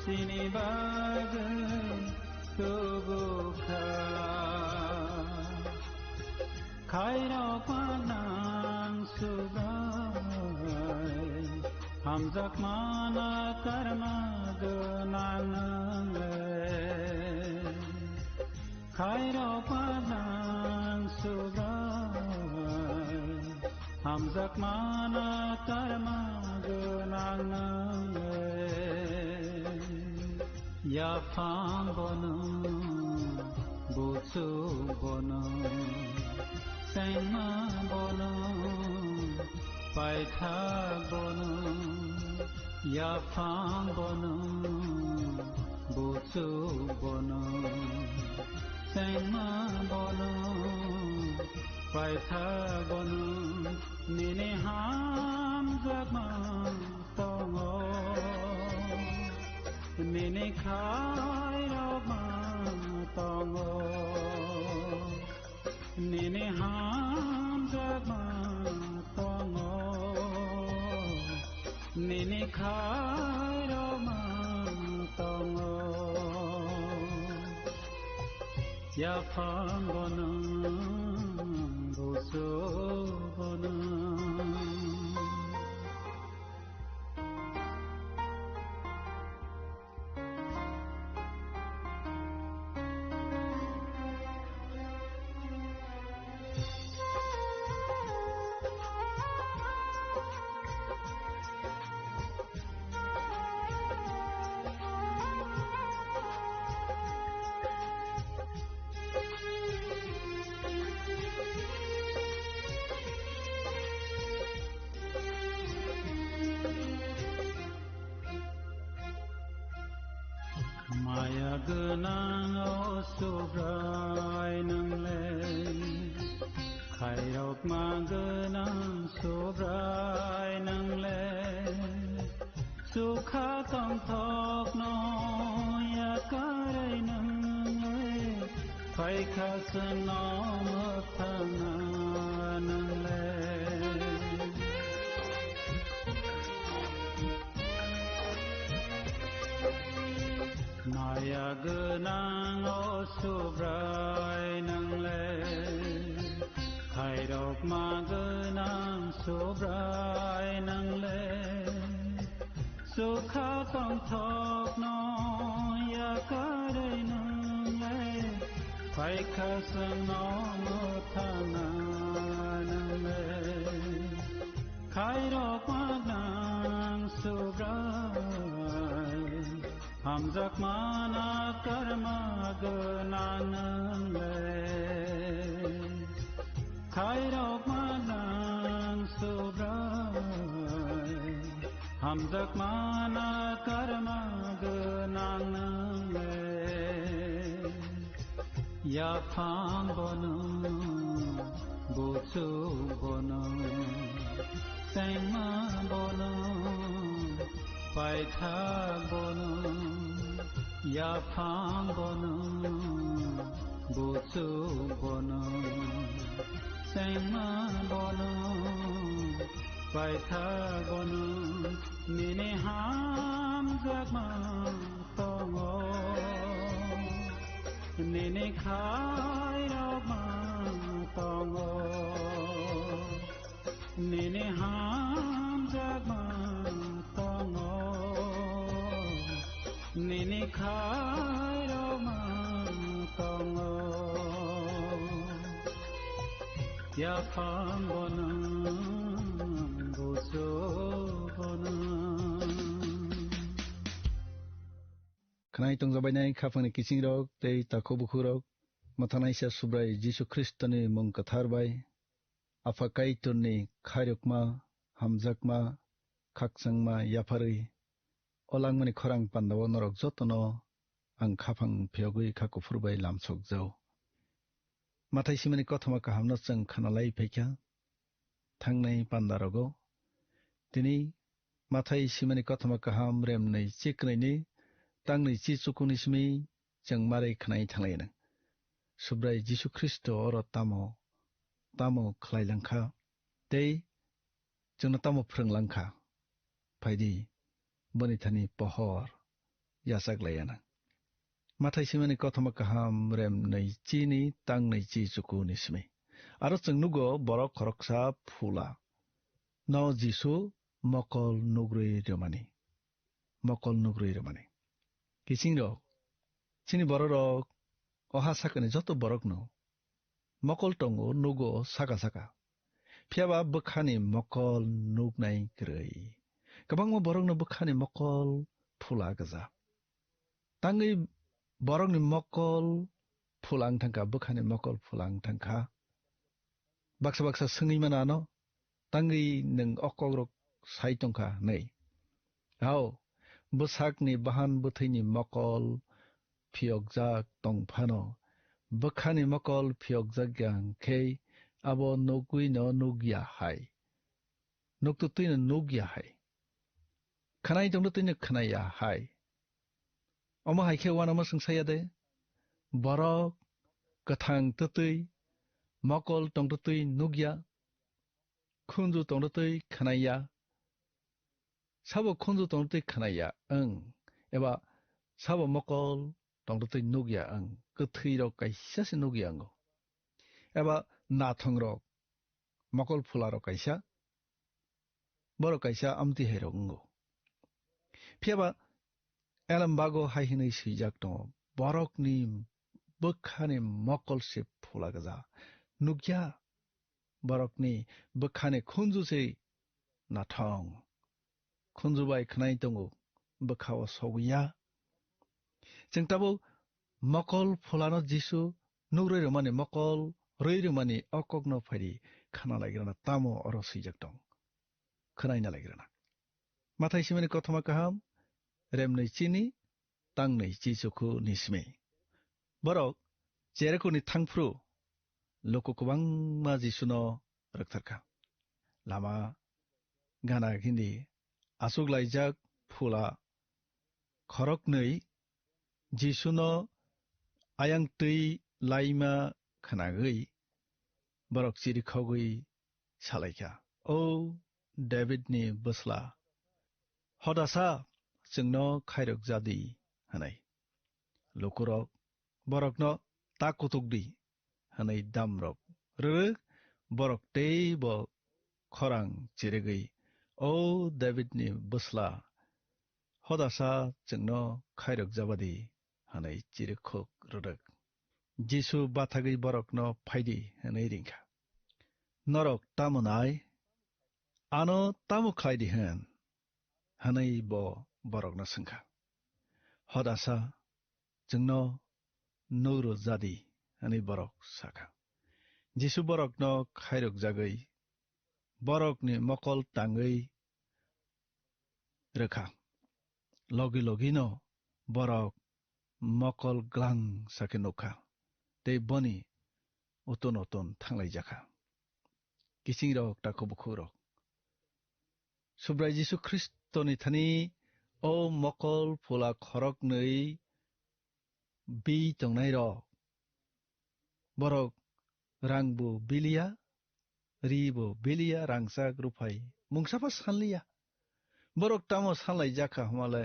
chini bagwi tubu kha. Khairokma nang sugai, hamjakma nakarma gwnang le. Khairokma nang sugai, Jakmana karma gwnang nang le, yaphang bono, buchuk bono, sengma bono, paithak bono, yaphang bono, buchuk bono, sengma bono, paithak bono, nini hamjakma tongo, nini khairokma tongo, nini hamjakma tongo, nini khairokma tongo. Yaphang bono, buchuk bono. Maya gwnang o Subrai nang le, khairokma gwnang Subrai nang le, chukha tongthokno yakarwi nang le, phaikha chwngno mwthangna nang le. Maya gwnang o Subrai nang le, khairokma gwnang Subrai nang le, chukha tongthokno yakarwi nang le, phaikha chwngno mwthangna nang le. Khairokma gwnang Subrai, hamjakmana karma gwnang nang le. Khairokma gwnang Subrai, hamjakmana karma gwnang nang le. Yaphang bono, buchuk bono, sengma bono, paithak bono, yaphang bono, buchuk bono, sengma bono, paithak bono, nini hamjakma tongo, nini khairokma tongo, nini hamjakma tongo, nini khairokma tongo. Yaphang bono, buchuk bono. Khwnai tongjabainai khaphangni kisingrok tei takhuk bukhukrok, mwthanaisa Subrai Jisu Khristoni mung kwthar bai, Apha Kaitorni khairokma, hamjakma, khakchangma yapharwi, o langmani khorang pandao norok jotono ang khaphang phiyogwi kha kuphur bai lamsokjao. Mathai simani kothoma kahamno chwng khanalai phaikha thangnai pandarogo. Tini Mathai simani kothoma kaham remnwi chi kwnwini tangnwi chi chukuni simi chwng marwi khwnai thanglainang. Subrai Jisu Khristo oro tamo, tamo khlai langkha tei chwngno tamo phrwng langkha? Phaidi, boni thani pohor yachak laiyanang. Mathai simani kothoma kaham remnwi chini tangnwi chi chukuni simi. Aro chwng nugo borok khoroksa phula no Jisu mokol nugrwi rwmani. Mokol nugrwi rwmani. Kisingrok, chini bororok oha sakani joto borokno mokol tongo, nugo saka saka. Phiya ba bwkhani mokol nuknai kwrwi. Kwbangma borokno bwkhani mokol phula gwja. Tangwi borokni mokol phula wng thangkha, bwkhani mokol phula wng thangkha. Baksa baksa swngwi mano ano, tangwi nwng o kokrok sai tongkha hwnwi. Hao, bwsakni bahan bwthwini mokol phiyokjak tong phano, bwkhani mokol phiyokjak ya hwnkhe abo nugwino nugya hai. Nukto twino nugya hai. Khwnai tongto twino khwnaya hai. Omo hai khe uanama swngsa ya de? Borok kwthang twtwi, mokol tongtwtwi nukya, khunju tongtwtwi khwnaya. Sabo khunju tongtwtwi khwnaya wng, eba sabo mokol tongtwtwi nukya wng, kwthwirok kaisa se nukya wngo. Eba nathongrok, mokol phularok kaisa, borok kaisa amtwi hairok wngo. Phiya ba Elembago hai hwnwi swijak tongo, "Borokni bwkhani mokol se phula gwja. Nukya, borokni bwkhani khunju se nathong. Khunju bai khwnai tongo, bwkha-o sogwi ya." Chwng tabuk mokol phulano Jisu nugrwi rwmani, mokol rwi rwmani o kokno phaidi khna laigrana tamo oro swijak tong? Khnaina laigrana. Mathai simani kothoma kaham, remnwi chini, tangnwi chichukhu ni simi. Borok Jerikoni thangphru luku kwbangma Jisuno rwktharkha. Lama gana hindi achuklaijak phula khoroknwi Jisuno ayang twi laima khnagwi borok chirikhogwi salaikha, "O Davidni bwsla, hodasa chwngno khairok jadi," hwnwi. Lukurok borokno, "Ta kutuk di," hwnwi damrok rwrwk, borok teibo khorang chirigwi, "O Davidni bwsla, hodasa chwngno khairok jabadi," hwnwi chirikhok rwrwk. Jisu bathagwi borokno, "Phaidi," hwnwi ringkha. "Norok tamo nai? Ano tamo khlai di hwn?" hwnwi bo borokno swngkha. "Hodasa chwngno nugro jadi," hwnwi borok sakha. Jisu borokno khairok jagwi borokni mokol tangwi rwkha. Logi logino borok mokol glang sakhe nukha, tei boni uton uton thanglaijakha. Kisingrok, takhuk bukhukrok, Subrai Jisu Khristoni thani o mokol phula khoroknwi bi tongnairok, borok rangbo biliya, ribo biliya, rangchak ruphai mungsabo sanliya. Borok tamo sanlaijakha hwnmale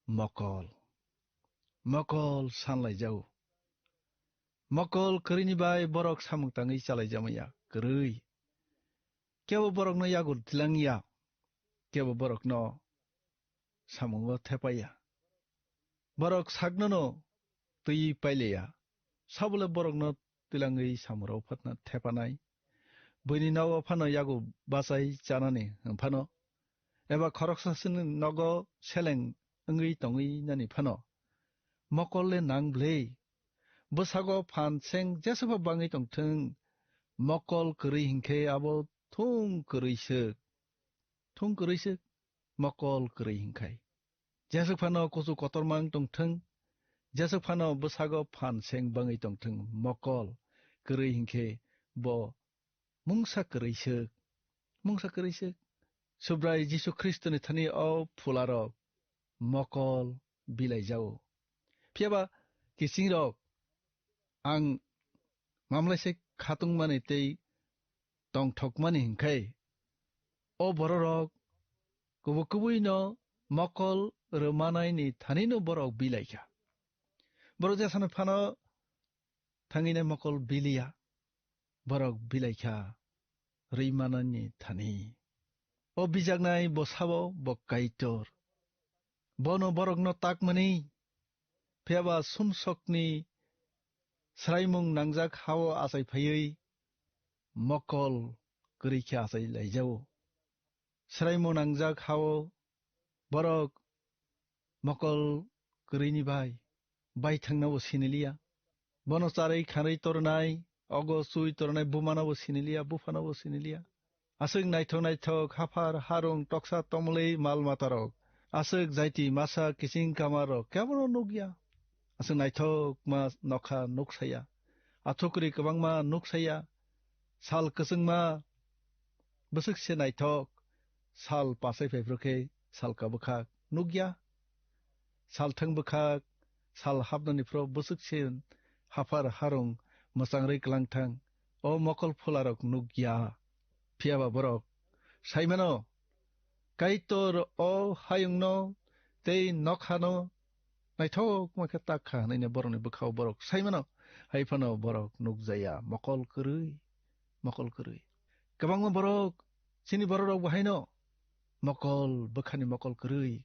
mokol. Mokol sanlaijao. Mokol kwrwini bai borok samung tangwi chalaijamaya kwrwi. Kebo borokno yago tilangya, kebo borokno samungo thepaya. Borok saknono twi paileya, sabole borokno tilangwi samurok phatna thepanai. Buini nogo phano yago bachai chanani hwnphano, eba khoroksasini nogo seleng wngwi tongwi nani phano, mokol le nang bwlwi. Bwsago phan seng jeswkha bangwi tongthwng, mokol kwrwi hinkhe abo thung kwrwi swk. Thung kwrwi swk, mokol kwrwi hinkhai. Jeswk phano kuchuk kotorma wng tongthwng, jeswk phano bwsago phan seng bangwi tongthwng, mokol kwrwi hinkhe bo mungsa kwrwi swk. Mungsa kwrwi swk. Subrai Jisu Khristoni thani o phularok mokol bilaijao. Phiyaba kisingrok, ang mamlaise khatungmani tei tongthokmani hinkhai, o bororok kubui kubuino mokol rwmanaini thanino borok bilaikha. Borok jesano phano thangwinai mokol biliya, borok bilaikha rwimanani thani. O bijaknai bosabo bo Kaitor. Bono borokno takmani, phiyaba sumsokni sraimung nangjak hao achai phaiwi, mokol kwrwi khe achai laijao. Swraimo nangjak hao borok mokol kwrwini bai baithangno bo siniliya. Bono charwi khanwi tornai, ogo chui tornai bumano bo siniliya, buphano bo siniliya. Aswk naithok naithok haphar harung toksa tomlwi mal matarok, aswk jaiti masa kiching kamarok kebono nukya. Aswk naithokma nokha nuksaya, athukri kwbangma nuksaya, sal kwchwngma bwswk se naithok, sal pasai phai phru khe sal ka bwkhak nukya. Salthang bwkhak, sal hapnani phro bwswk se haphar harung mwchangri kwlangthang, o mokol phularok nukya. Phiyaba borok saimano, Kaitor o hayungno tei nokhano naithokma khe tak kha hwnwi borokni bwkhao borok saimano, hai phano borok nukjaya, mokol kwrwi, mokol kwrwi. Kwbangma borok, chini bororok bo haino mokol, bwkhani mokol kwrwi,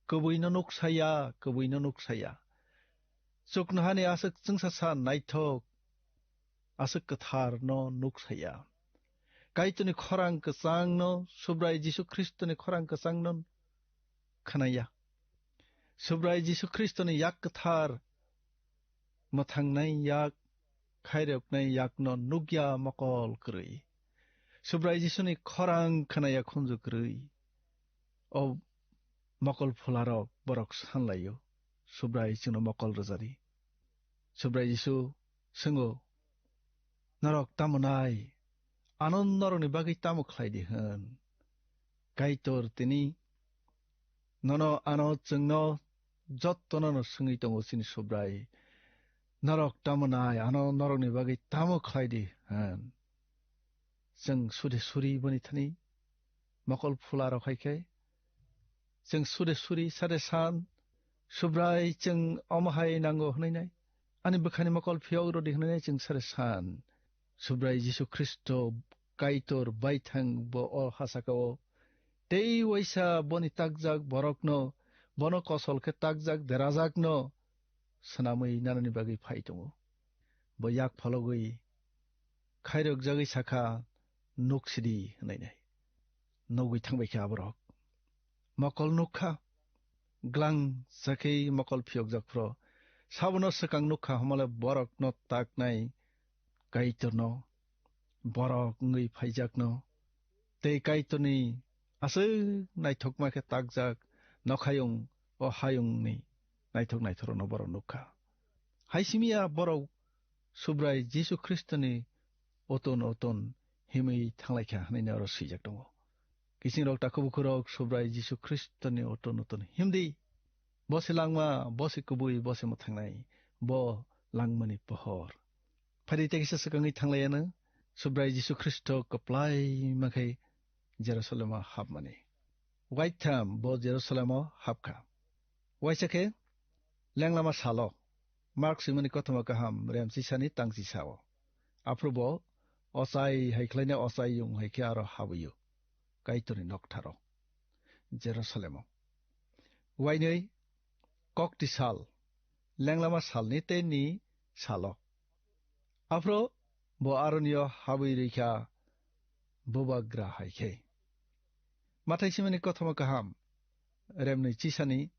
kwbwino nuk saya, kwbwino nuk saya. Chuknohani aswk chwngsasa naithok, aswk kwtharno nuk saya. Kaitorni khorang kwchangno, Subrai Jisu Khristoni khorang kwchangno khnaya. Subrai Jisu Khristoni yak kwthar mwthangnai yak, khairoknai yakno nukya mokol kwrwi. Subrai Jisuni khorang khnaya khunju kwrwi. O mokol phularok borok sanlaio, Subrai chwngno mokol rwjadi. Subrai Jisu swngo, norok tamo nai, ano norokni bagwi tamo khlai di hwn? Kaitor tini nono ano chwngno jottono no swngwi tongo chini Subrai. Norok tamo nai, ano norokni bagwi tamo khlai di hwn? Chwng sude suri boni thani mokol phula rok hai khe, chwng sude suri sade san, Subrai chwng omo hai nango hwnwi nai, ani bwkhani mokol phiyok rwdi hwnwi nai chwng sade san. Subrai Jisu Khristo Kaitor baithang bo o hasaka o tei waisa boni takjak borokno, bono kosol khe takjak derajakno swnamwi nanani bagwi phai tongo. Bo yak phologwi khairokjagwi sakha, "Nuk sidi," hwnwi nai. Nugwi thangbai khe aborok. Mokol nukha, glang sakhe mokol phiyokjak phro. Sabono swkang nukha homole borokno taknai Kaitorno, borok wngwi phaijakno, tei Kaitorni aswk naithokma khe takjak nokhayung o hayungni naithok naithorokno borok nukha. Hai simi ya borok Subrai Jisu Khristoni oton oton himwi thanglaikha hwnwi oro swijak tongo. Kisingrok takhuk bukhurok Subrai Jisu Khristoni oton oton himdi. Bo se langma, bo se kubui, bo se mwthangnai, bo langmani pohor. Phari tei kisa swkangwi thanglaiano Subrai Jisu Khristo kwplai makhai Jerusalemo hapmani. Waitham bo Jerusalemo hapkha. Waisa khe lenglama salo, Mark swimani kothoma kaham remchisani tangchisao. Aphuru bo ochai hai khlaina ochai yung hai khe aro habwi-o Kaitorni noktharo, Jerusalemo. Wainwi kokti sal, lenglama salni tei ni salo. Aphuru bo aroni-o habwi rwikha bubagra hai khe. Mathai simani kothoma kaham, remnwi chisani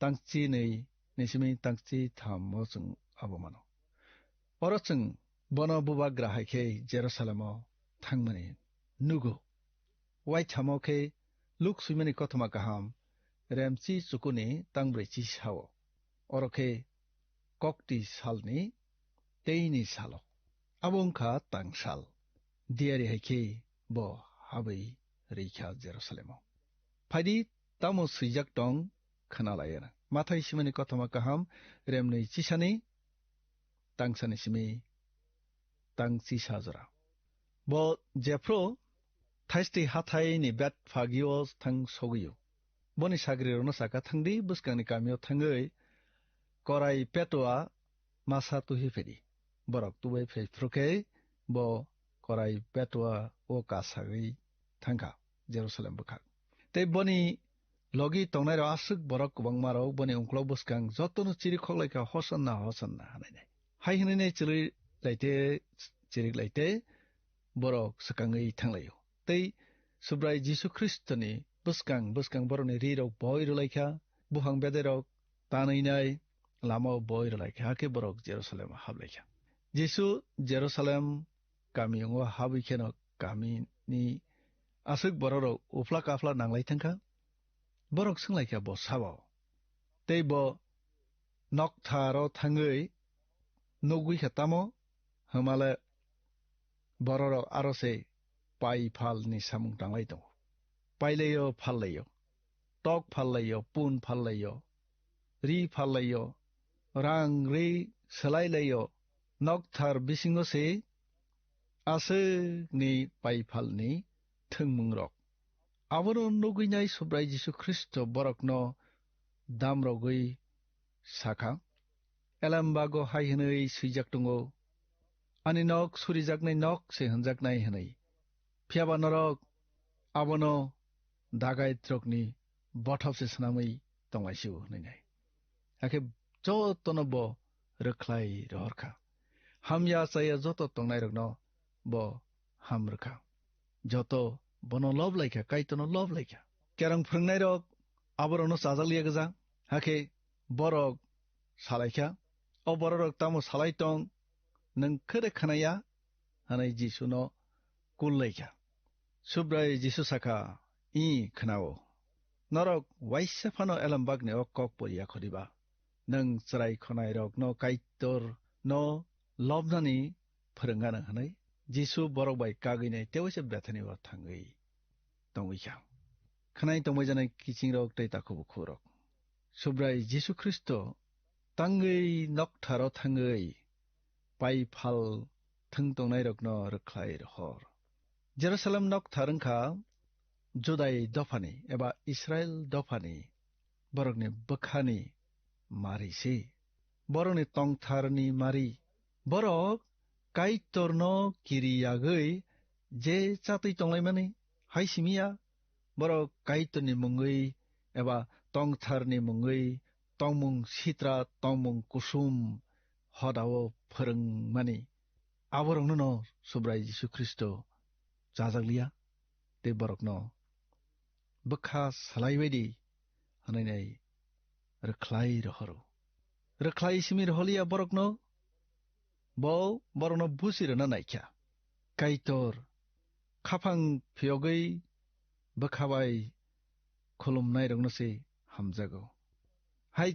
tangchi nwi ni simi tangchi thammo chwng abo mano. Oro chwng bono bubagra hai khe Jerusalemo thangmani nugo. Waithamo khe Luk swimani kothoma kaham, remchi chukuni tangbrwi chisao. Oro khe kokti salni teini salo. Abo wngkha tangsal. Diyari hai khe bo habwi rwikha Jerusalemo. Phaidi tamo swijak tong khna lai eno. Mathai simani kothoma kaham, remnwi chisani tangsani simi tang chisa jora. Bo jephru thaisti hathai ni bet phagio thang sogwi-o. Boni sagrirokno saka, "Thangdi bwskangni kamio thangwi korai petua masa tuhi phedi." Borok tubai phai phru khe bo korai petua o kasagwi thangkha Jerusalem bwkhak. Tei boni logi tongnairok aswk borok kwbangmarok boni ungkulok bwskang jotono chiri khoklaikha, "Hosanna, Hosanna," hwnwi nai. Hai hwnwi nai chiri laite, chirik laite, borok swkangwi thanglaio. Tei Subrai Jisu Khristoni bwskang bwskang borokni rirok boi rwlaikha, buphang bedairok tanwinai lamao boi rwlaikha, hakhe borok Jerusalem haplaikha. Jisu Jerusalem kamiyungo habwi kheno kamini aswk bororok uphla kaphla nanglai thangkha. Borok swnglaikha bo sabo. Tei bo noktharo thangwi nugwi kha tamo? Hwnmale bororok aro se pai phalni samung tanglai tongo. Pailaio phallaio, tok phallaio, pun phallaio, ri phallaio, rang ri swlailaio, nokthar bisingo se aswkni pai phalni thwngmungrok. Abono nugwinai Subrai Jisu Khristo borokno damrogwi sakha, Elembago hai hwnwi swijak tongo, "Ani nok surijaknai nok se hwnjaknai," hwnwi. Phiya ba norok abono dagaitrokni bothop se swnamwi tonglaisio hwnwi nai. Hakhe jotono bo rwkhlai rohorkha. Hamya chaya joto tongnairokno bo ham rwkha. Joto bono lob laikha, Kaitorno lob laikha. Kerong phwrwngnairok aborokno chajak liya gwja. Hakhe borok salaikha, "O bororok tamo salai tong, nwng khe de khwnaya?" hwnwi Jisuno kul laikha. Subrai Jisu sakha, "Ih, khwnao. Norok waisa phano elembakni o kok poriya khoriba? Nwng chwrai khonairokno Kaitorno lobnani phwrwng anw," hwnwi Jisu borok bai kagwi nai tewaisa Bethani o thangwi tongwi kha. Khwnai tongbai janai kiching rok tei takhuk bukhuk rok. Subrai Jisu Khristo tangwi noktharo thangwi pai phal thwng tongnairokno rwkhlai rohor. Jerusalem nokthar wngkha Judai dophani eba Israel dophani borokni bwkhani mari se. Borokni tongtharni mari. Borok Kaitorno kiri yagwi je chatwi tonglaimani hai simi ya. Borok Kaitorni mungwi eba tongtharni mungwi tongmung sitra, tongmung kusum hodao phwrwngmani. Aborokno no Subrai Jisu Khristo chajak liya, tei borokno bwkha salai bai di hwnwi nai rwkhlai rohoro. Rwkhlai simi roholiya borokno, bo borokno busi rwna naikha. Kaitor khaphang phiyogwi bwkha bai khulumnairokno se hamjago. Hai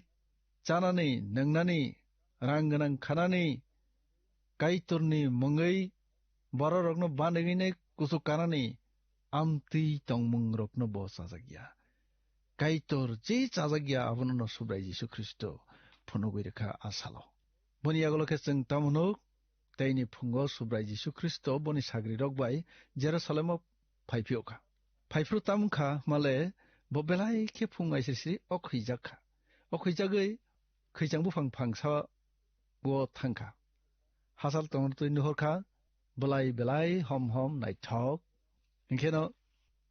chanani, nwngnani, rang gwnang khanani, Kaitorni mungwi bororokno banigwinai kuchuk kanani amtwi tongmungrokno bo chajak ya. Kaitor je chajak ya, abono no Subrai Jisu Khristo phunugwi rwkha a salo. Boni yagulo khe chwng tamo nuk, teini phungo Subrai Jisu Khristo boni sagrirok bai Jerusalemo phai phiyokha. Phaiphru tamo wngkha male bo belai khe phung aisri sri o khwijak kha. O khwijagwi khwichang buphang phangsa o thangkha. Hachal tongtwi nuhorkha, bwlai belai hom hom naithok. Hinkheno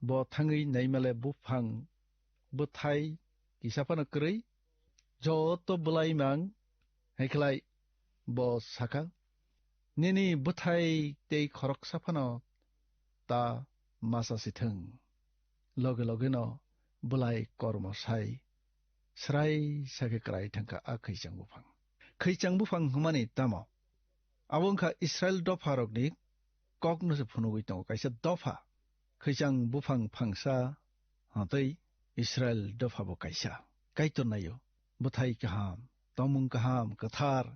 bo thangwi naimale buphang bwthai kisa phano kwrwi, joto bwlai mang. Haikhlai bo sakha, "Nini bwthai tei khoroksa phano ta masa sithwng." Loge logeno bwlai kormo sai srai sakhe kwrai thangkha a khwichang buphang. Khwichang buphang hwnmani tamo? Abo wngkha Israel dopharokni kokno se phunugwi tongo, kaisa dopha. Khwichang buphang phangsa hwntwi Israel dopha bo kaisa. Kaitor naio, bwthai kaham, tongmung kaham, kwthar,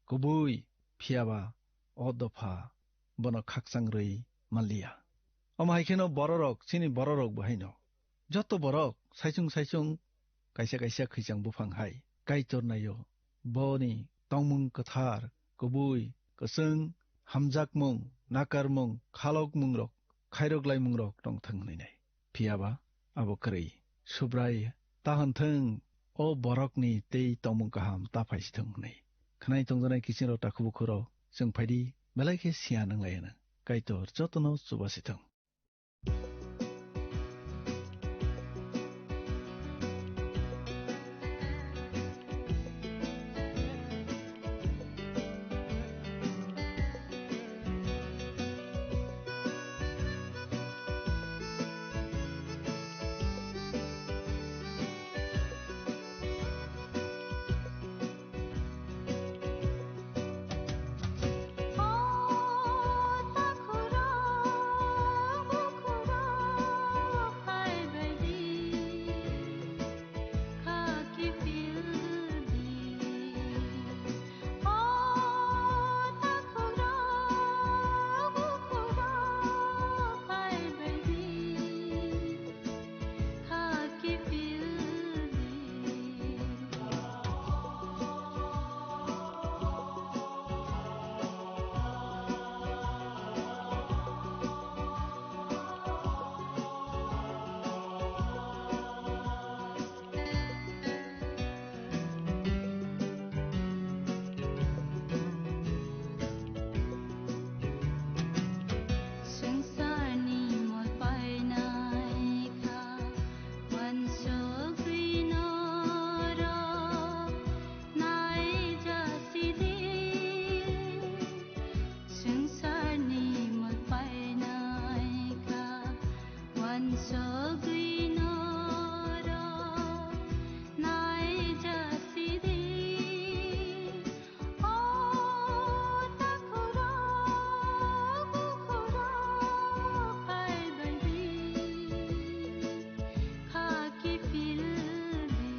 kubui, phiyaba o dopha bono khakchang rwi manliya. Omo hai kheno bororok, chini bororok bo haino. Joto borok saichung saichung kaisa kaisa khwichang buphang hai Kaitor naio, boni tongmung kwthar, kubui, kwchwng, hamjakmung, nakarmung, khalokmungrok, khairok laimungrok tongthwng hwnwi nai. Phiyaba abo kwrwi, Subrai ta hwn thwng, o borokni tei tongmung kaham ta phaisithwng hwnwi. Khwnai tongjanai kiching rok, takhuk bukhuk rok, chwng phaidi, belai khe siyan wnglai hwno. Kaitor jotono chubasithwng. Sogwi norok naijasidi, o takhurok bukhurok phaibaidi, khaki phildi.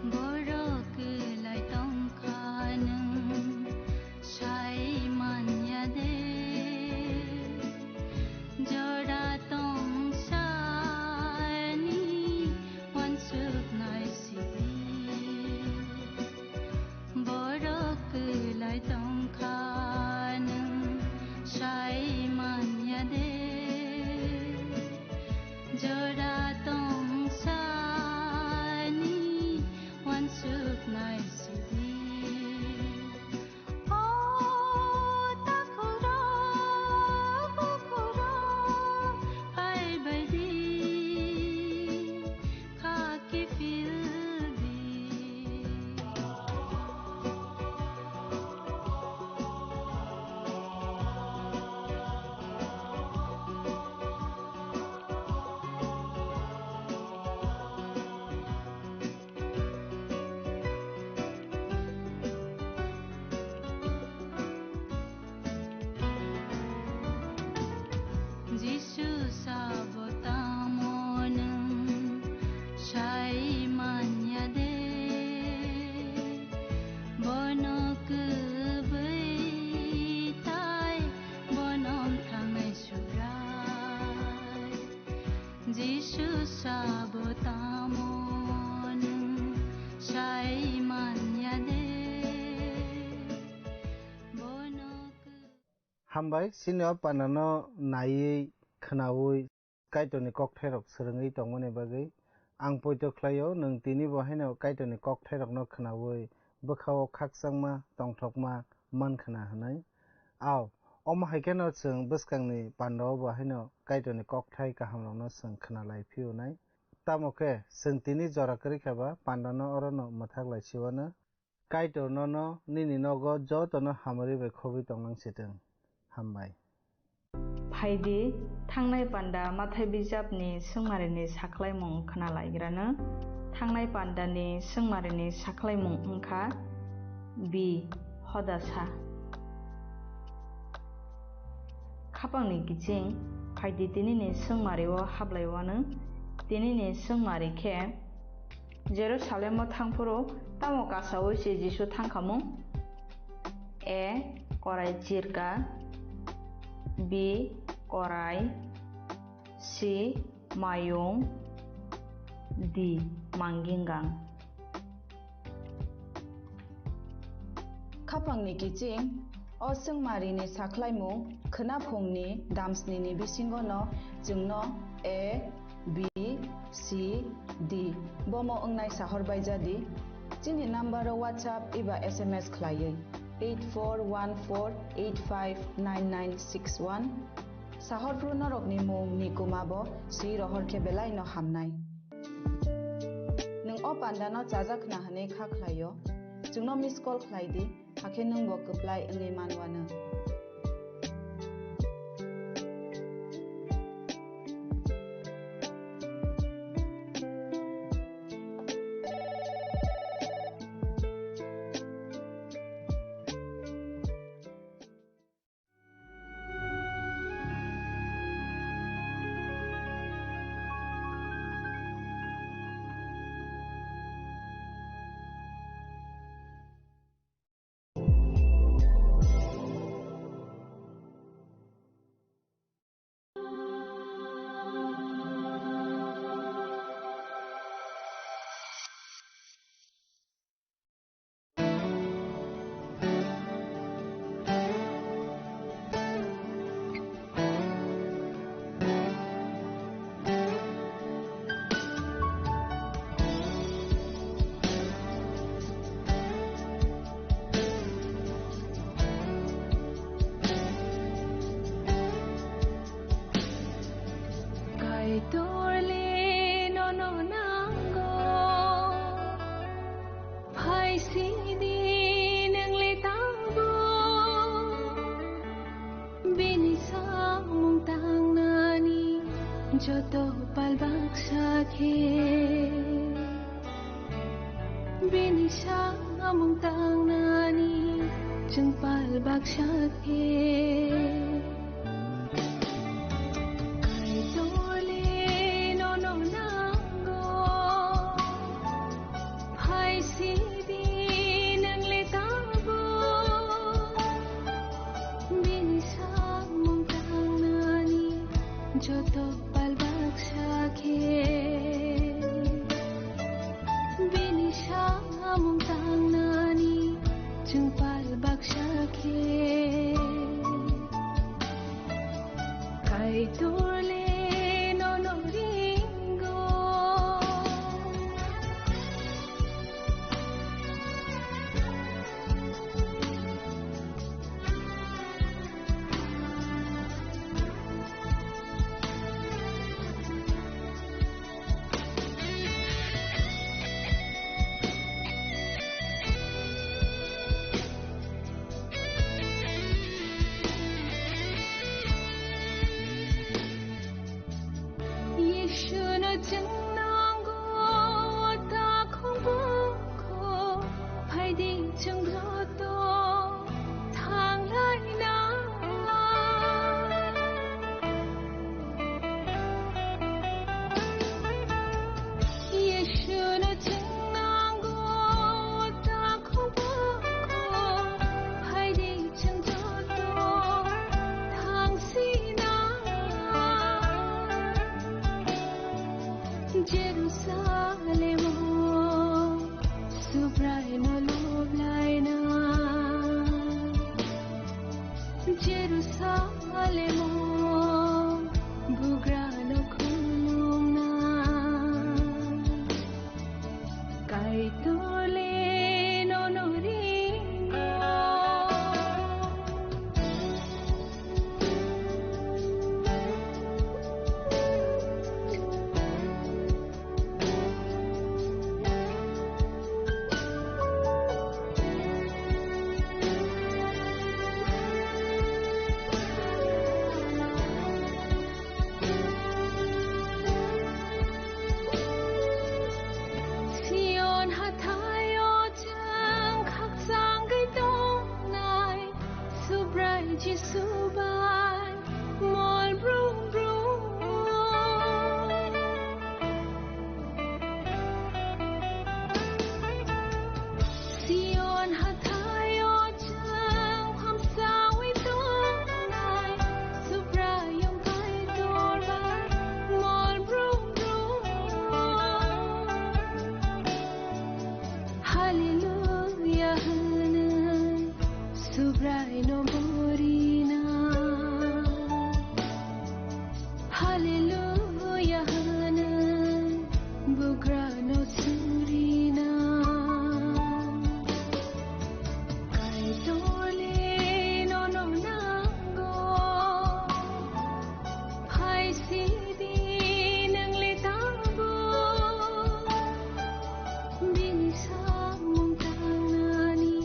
Borok kwlai tongkha nwng sai manya de, jora tong sani wansuk nai sidi. Borok kwlai tongkha nwng sai manya de, jora tong sani wansuk nai sidi. O takhurok bukhurok phaibaidi, khaki phildi. Jisu sabo tamo nwng sai manya de, bono kwbwi tai bonom thangnai Subrai. Jisu sabo tamo nwng sai manya de, bono kw- Hambai, chini o pandano naiwi, khwnaui, Kaitorni kokthairok swrwngwi tongmani bagwi ang poito khlaio, nwng tini bo haino Kaitorni kokthairokno khwnaui bwkhao khakchangma, tongthokma man khna hwnwi. Ao, omo hai kheno chwng bwskangni pandao bo haino Kaitorni kokthai kahamrokno chwng khna lai phiyunai. Tamo khe, chwng tini jora kwrwi khe ba pandano orono mwthak lai siwano. Kaitor nono nini nogo jotono hamari bai khobwi tonglang sitwng. Hambai. Phaidi, thangnai panda Mathai bijapni swngmarini sakhlaimung khna laigrano. Thangnai pandani swngmarini sakhlaimung wngkha B, hodasa. Khapangni kiching, phaidi tinini swngmario hablaiwano. Tinini swngmari khe Jerusalemo thangphuru tamo kasaui se Jisu thangkhamung? A, korai chirka. B, korai. C, mayung. D, mangingang. Khapangni kiching, o swngmarini sakhlaimung khwnaphungni damsnini bisingono chwngno A, B, C, D bomo wngnai sahor baijadi. Chini number-o WhatsApp eba S M S khlaiwi eight four one four eight five nine nine six one. Sahorphru norokni mung ni kuma bo swi rohor khe belai no hamnai. Nwng o panda no chajak khna hwnwi kha khlaio, chwngno miss call khlai di, hakhe nwng bo kwplai wngwi manwano. Joto pal baksa khe bini samung tangnani chwng pal baksa khe. Kaitorle nono nango, phai sidi nwngle tabo bini samung tangnani joto pal baksa khe. Bini samung tangnani chwng pal baksa khe. Kaitorle nono ringo. Yeshuno chwng nango, o takhuk bukhu, phaidi chwng joto thanglaina. Yeshuno chwng nango, o takhuk bukhu, phaidi chwng joto thangsina. Jerusalemo Subraino loblaina. Jerusalemo bugrano khulumna. Kaitorle nono ringo. Sion hathaio chwng khakchangwi tongnai, Subrai Jisu bai mol brum brum. Sion hathaio chwng hamsawi tongnai, Subraiyung Kaitor bai mol brum brum. Hallelujah hwnwi Subraino burina. Hallelujah hwnwi bugrano surina. Kaitorle nono nango. Phai sidi nwngle tabo. Bini samung tangnani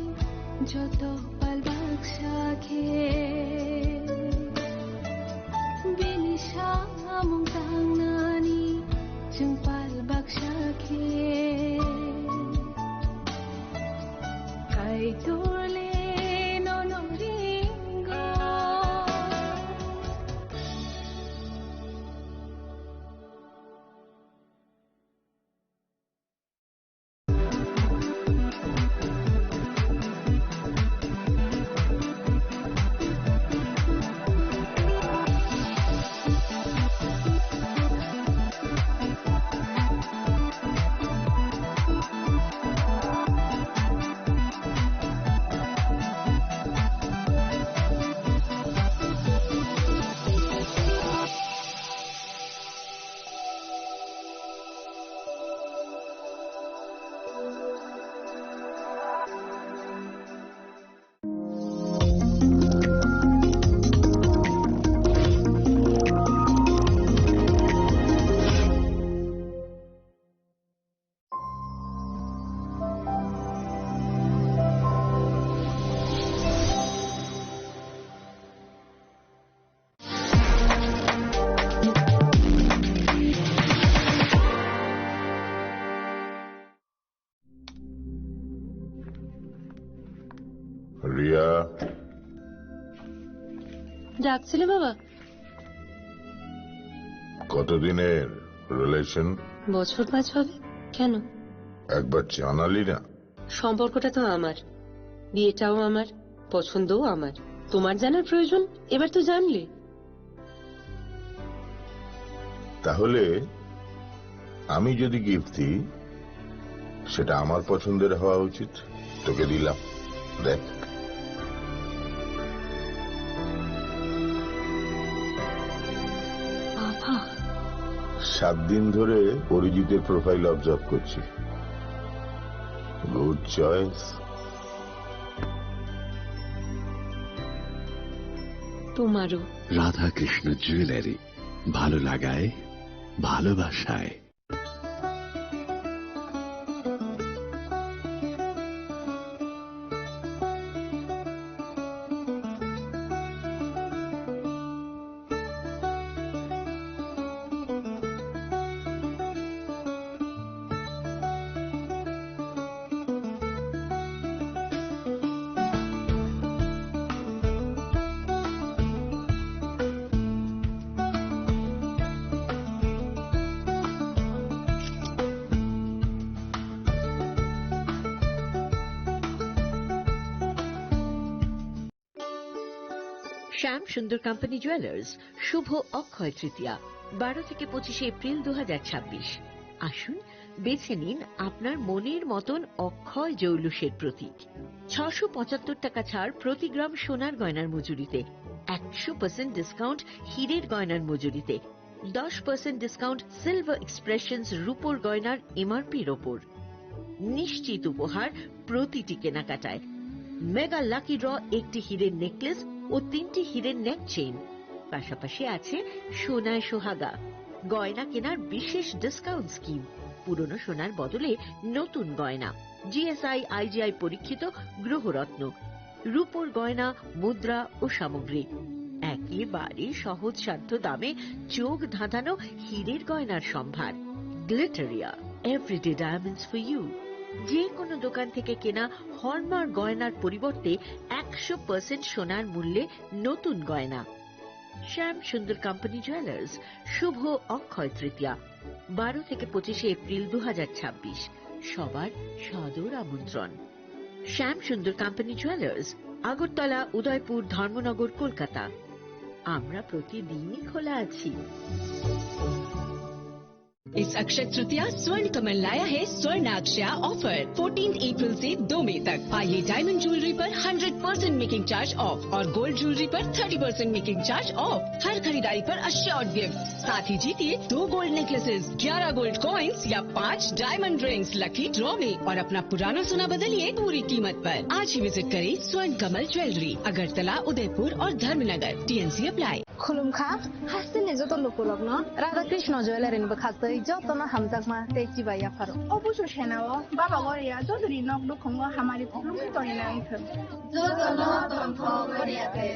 joto pal baksa khe. Bini samung tangnani chwng pal baksa khe. Kaitorle nono ringo. ডাকছিলে বাবা? কতদিনের রিলেশন? বছর পাঁচ হবে। কেন? একবার জানালি না। সম্পর্কটা তো আমার, বিয়েটাও আমার, পছন্দও আমার। তোমার জানার প্রয়োজন? এবার তো জানলে। তাহলে আমি যদি গিফট দিই, সেটা আমার পছন্দের হওয়া উচিত। তোকে দিলাম, দেখ। বাবা। সাত দিন ধরে অরিজিতের প্রোফাইল অবজার্ভ করছি। Good choice. তোমারও। রাধাকৃষ্ণ জুয়েলারি, ভালো লাগায়, ভালোবাসায়। শ্যাম সুন্দর কোম্পানি জুয়েলার্স, শুভ অক্ষয় তৃতীয়া, বারো থেকে পঁচিশে এপ্রিল দু হাজার ছাব্বিশ। আসুন, বেছে নিন আপনার মনের মতন অক্ষয় জৌলুসের প্রতীক। ছশো পঁচাত্তর টাকা ছাড় প্রতি গ্রাম সোনার গয়নার মজুরিতে, একশো পার্সেন্ট ডিসকাউন্ট হীরের গয়নার মজুরিতে, দশ পার্সেন্ট ডিসকাউন্ট সিলভার এক্সপ্রেশনস রূপোর গয়নার এমআরপির ওপর। নিশ্চিত উপহার প্রতিটি কেনাকাটায়। মেগা লাকি ড্র, একটি হীরের নেকলেস ও তিনটি হীরের নেক চেইন। পাশাপাশি আছে সোনায় সোহাগা, গয়না কেনার বিশেষ ডিসকাউন্ট স্কিম, পুরনো সোনার বদলে নতুন গয়না, জিএসআই আইজিআই পরীক্ষিত গ্রহরত্ন, রূপোর গয়না, মুদ্রা ও সামগ্রী। একেবারে সহজসাধ্য দামে চোখ ধাঁধানো হীরের গয়নার সম্ভার। Glitteria, everyday diamonds for you. যে কোনো দোকান থেকে কেনা হলমার্ক গয়নার পরিবর্তে একশো পার্সেন্ট সোনার মূল্যে নতুন গয়না। শ্যাম সুন্দর কোম্পানি জুয়েলার্স, শুভ অক্ষয় তৃতীয়া, বারো থেকে পঁচিশে এপ্রিল দু হাজার ছাব্বিশ। সবার সাদর আমন্ত্রণ। শ্যাম সুন্দর কোম্পানি জুয়েলার্স, আগরতলা, উদয়পুর, ধর্মনগর, কলকাতা। আমরা প্রতিদিনই খোলা আছি। इस अक्षय तृतीया स्वर्ण कमल लाया है स्वर्ण अक्षय ऑफर, फोर्टीन अप्रैल से दो मई तक। आइए डायमंड ज्वेलरी पर hundred percent making charge off और गोल्ड ज्वेलरी पर thirty percent making charge off. हर खरीदारी पर अश्योर्ड गिफ्ट, साथ ही जीतिए दो गोल्ड नेकलेसेस, ग्यारह गोल्ड कॉइन्स या पाँच डायमंड रिंग्स लकी ड्रॉ में और अपना पुराना सोना बदलिए पूरी कीमत पर। आज ही विजिट करें स्वर्ण कमल ज्वेलरी, अगरतला, उदयपुर और Dharmanagar. T and C apply. Khulumkha, hasteni joto lukurokno Radha Krishna Jewellery ni bwkhastwi jotono hamjakma tei chibai yapharo. O busu senao Baba Goria jotoni nok nukhungo hamari khulumkha tongina wngthwng. Jotono tongthok Goria te.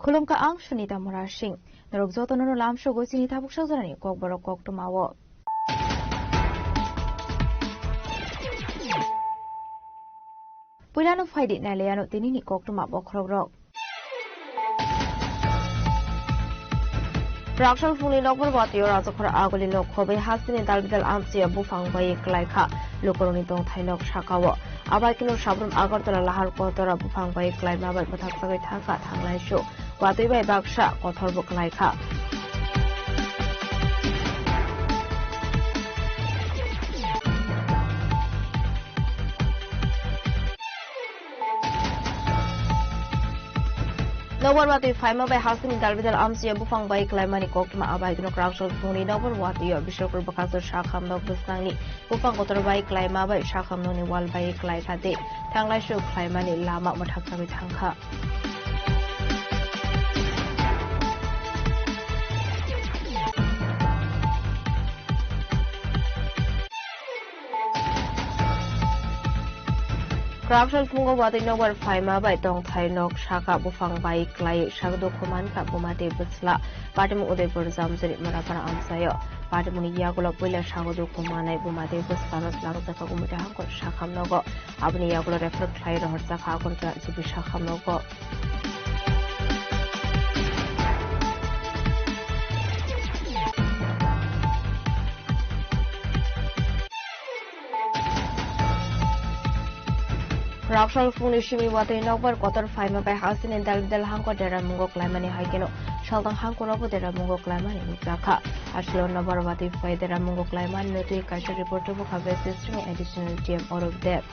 Khulumkha ang Sunita Murasing. Norok jotono no lamsogwi chini tabuk sajorani kokborok koktwmao. Puilano phaidi nailaiano tinini koktwma bokhorokrok. Raksa phungni nokbar watio rajakhor aguli nok khobai hasteni dalbidal amchiya buphang bai klaikha. Lukurokni tongthai nok sakao. Abai kino sabrum Agartala Lahar Kotora buphang bai klaima bai bwthaksagwi thangkha thanglaisu. Watwi bai baksa kothorbo klaikha. Nokbar watwi phaima bai hasteni dalbidal amchia buphang bai klaimani koktwma abai gwnok rangsol phungni nokbar watwi o Bishalpur bwkhaksa sakham nok bwsnangni buphang kotor bai klaima bai sakham nokni wal bai klaikha tei thanglai suk khlaimani lama mwthak chagwi thangkha. Kwraksal phungo watwi nokbar phaima bai tongthai nok saka buphang bai klai sakdukhu mankha buma tei bwsla. Patimung Udaipur Jamjari Morapara amchaio. Patimungni yagulo puila sakdukhu manai buma tei bwslano tlangjak kha Gumita hangkor sakham nogo. Aboni yagulo refer khlai rohorjak kha Agartala G B sakham nogo. Raksol phungni simi watwi nokbar kotor phaima bai hasteni dalbidal hangkor deramungo klaimani hai kheno saltang hangkorobo deramungo klaimani nukjakha. Aswkno nokbar watwi phai deramungo klaimani nutwi kaisa report tubu kha West District ni Additional D M Arup Deb.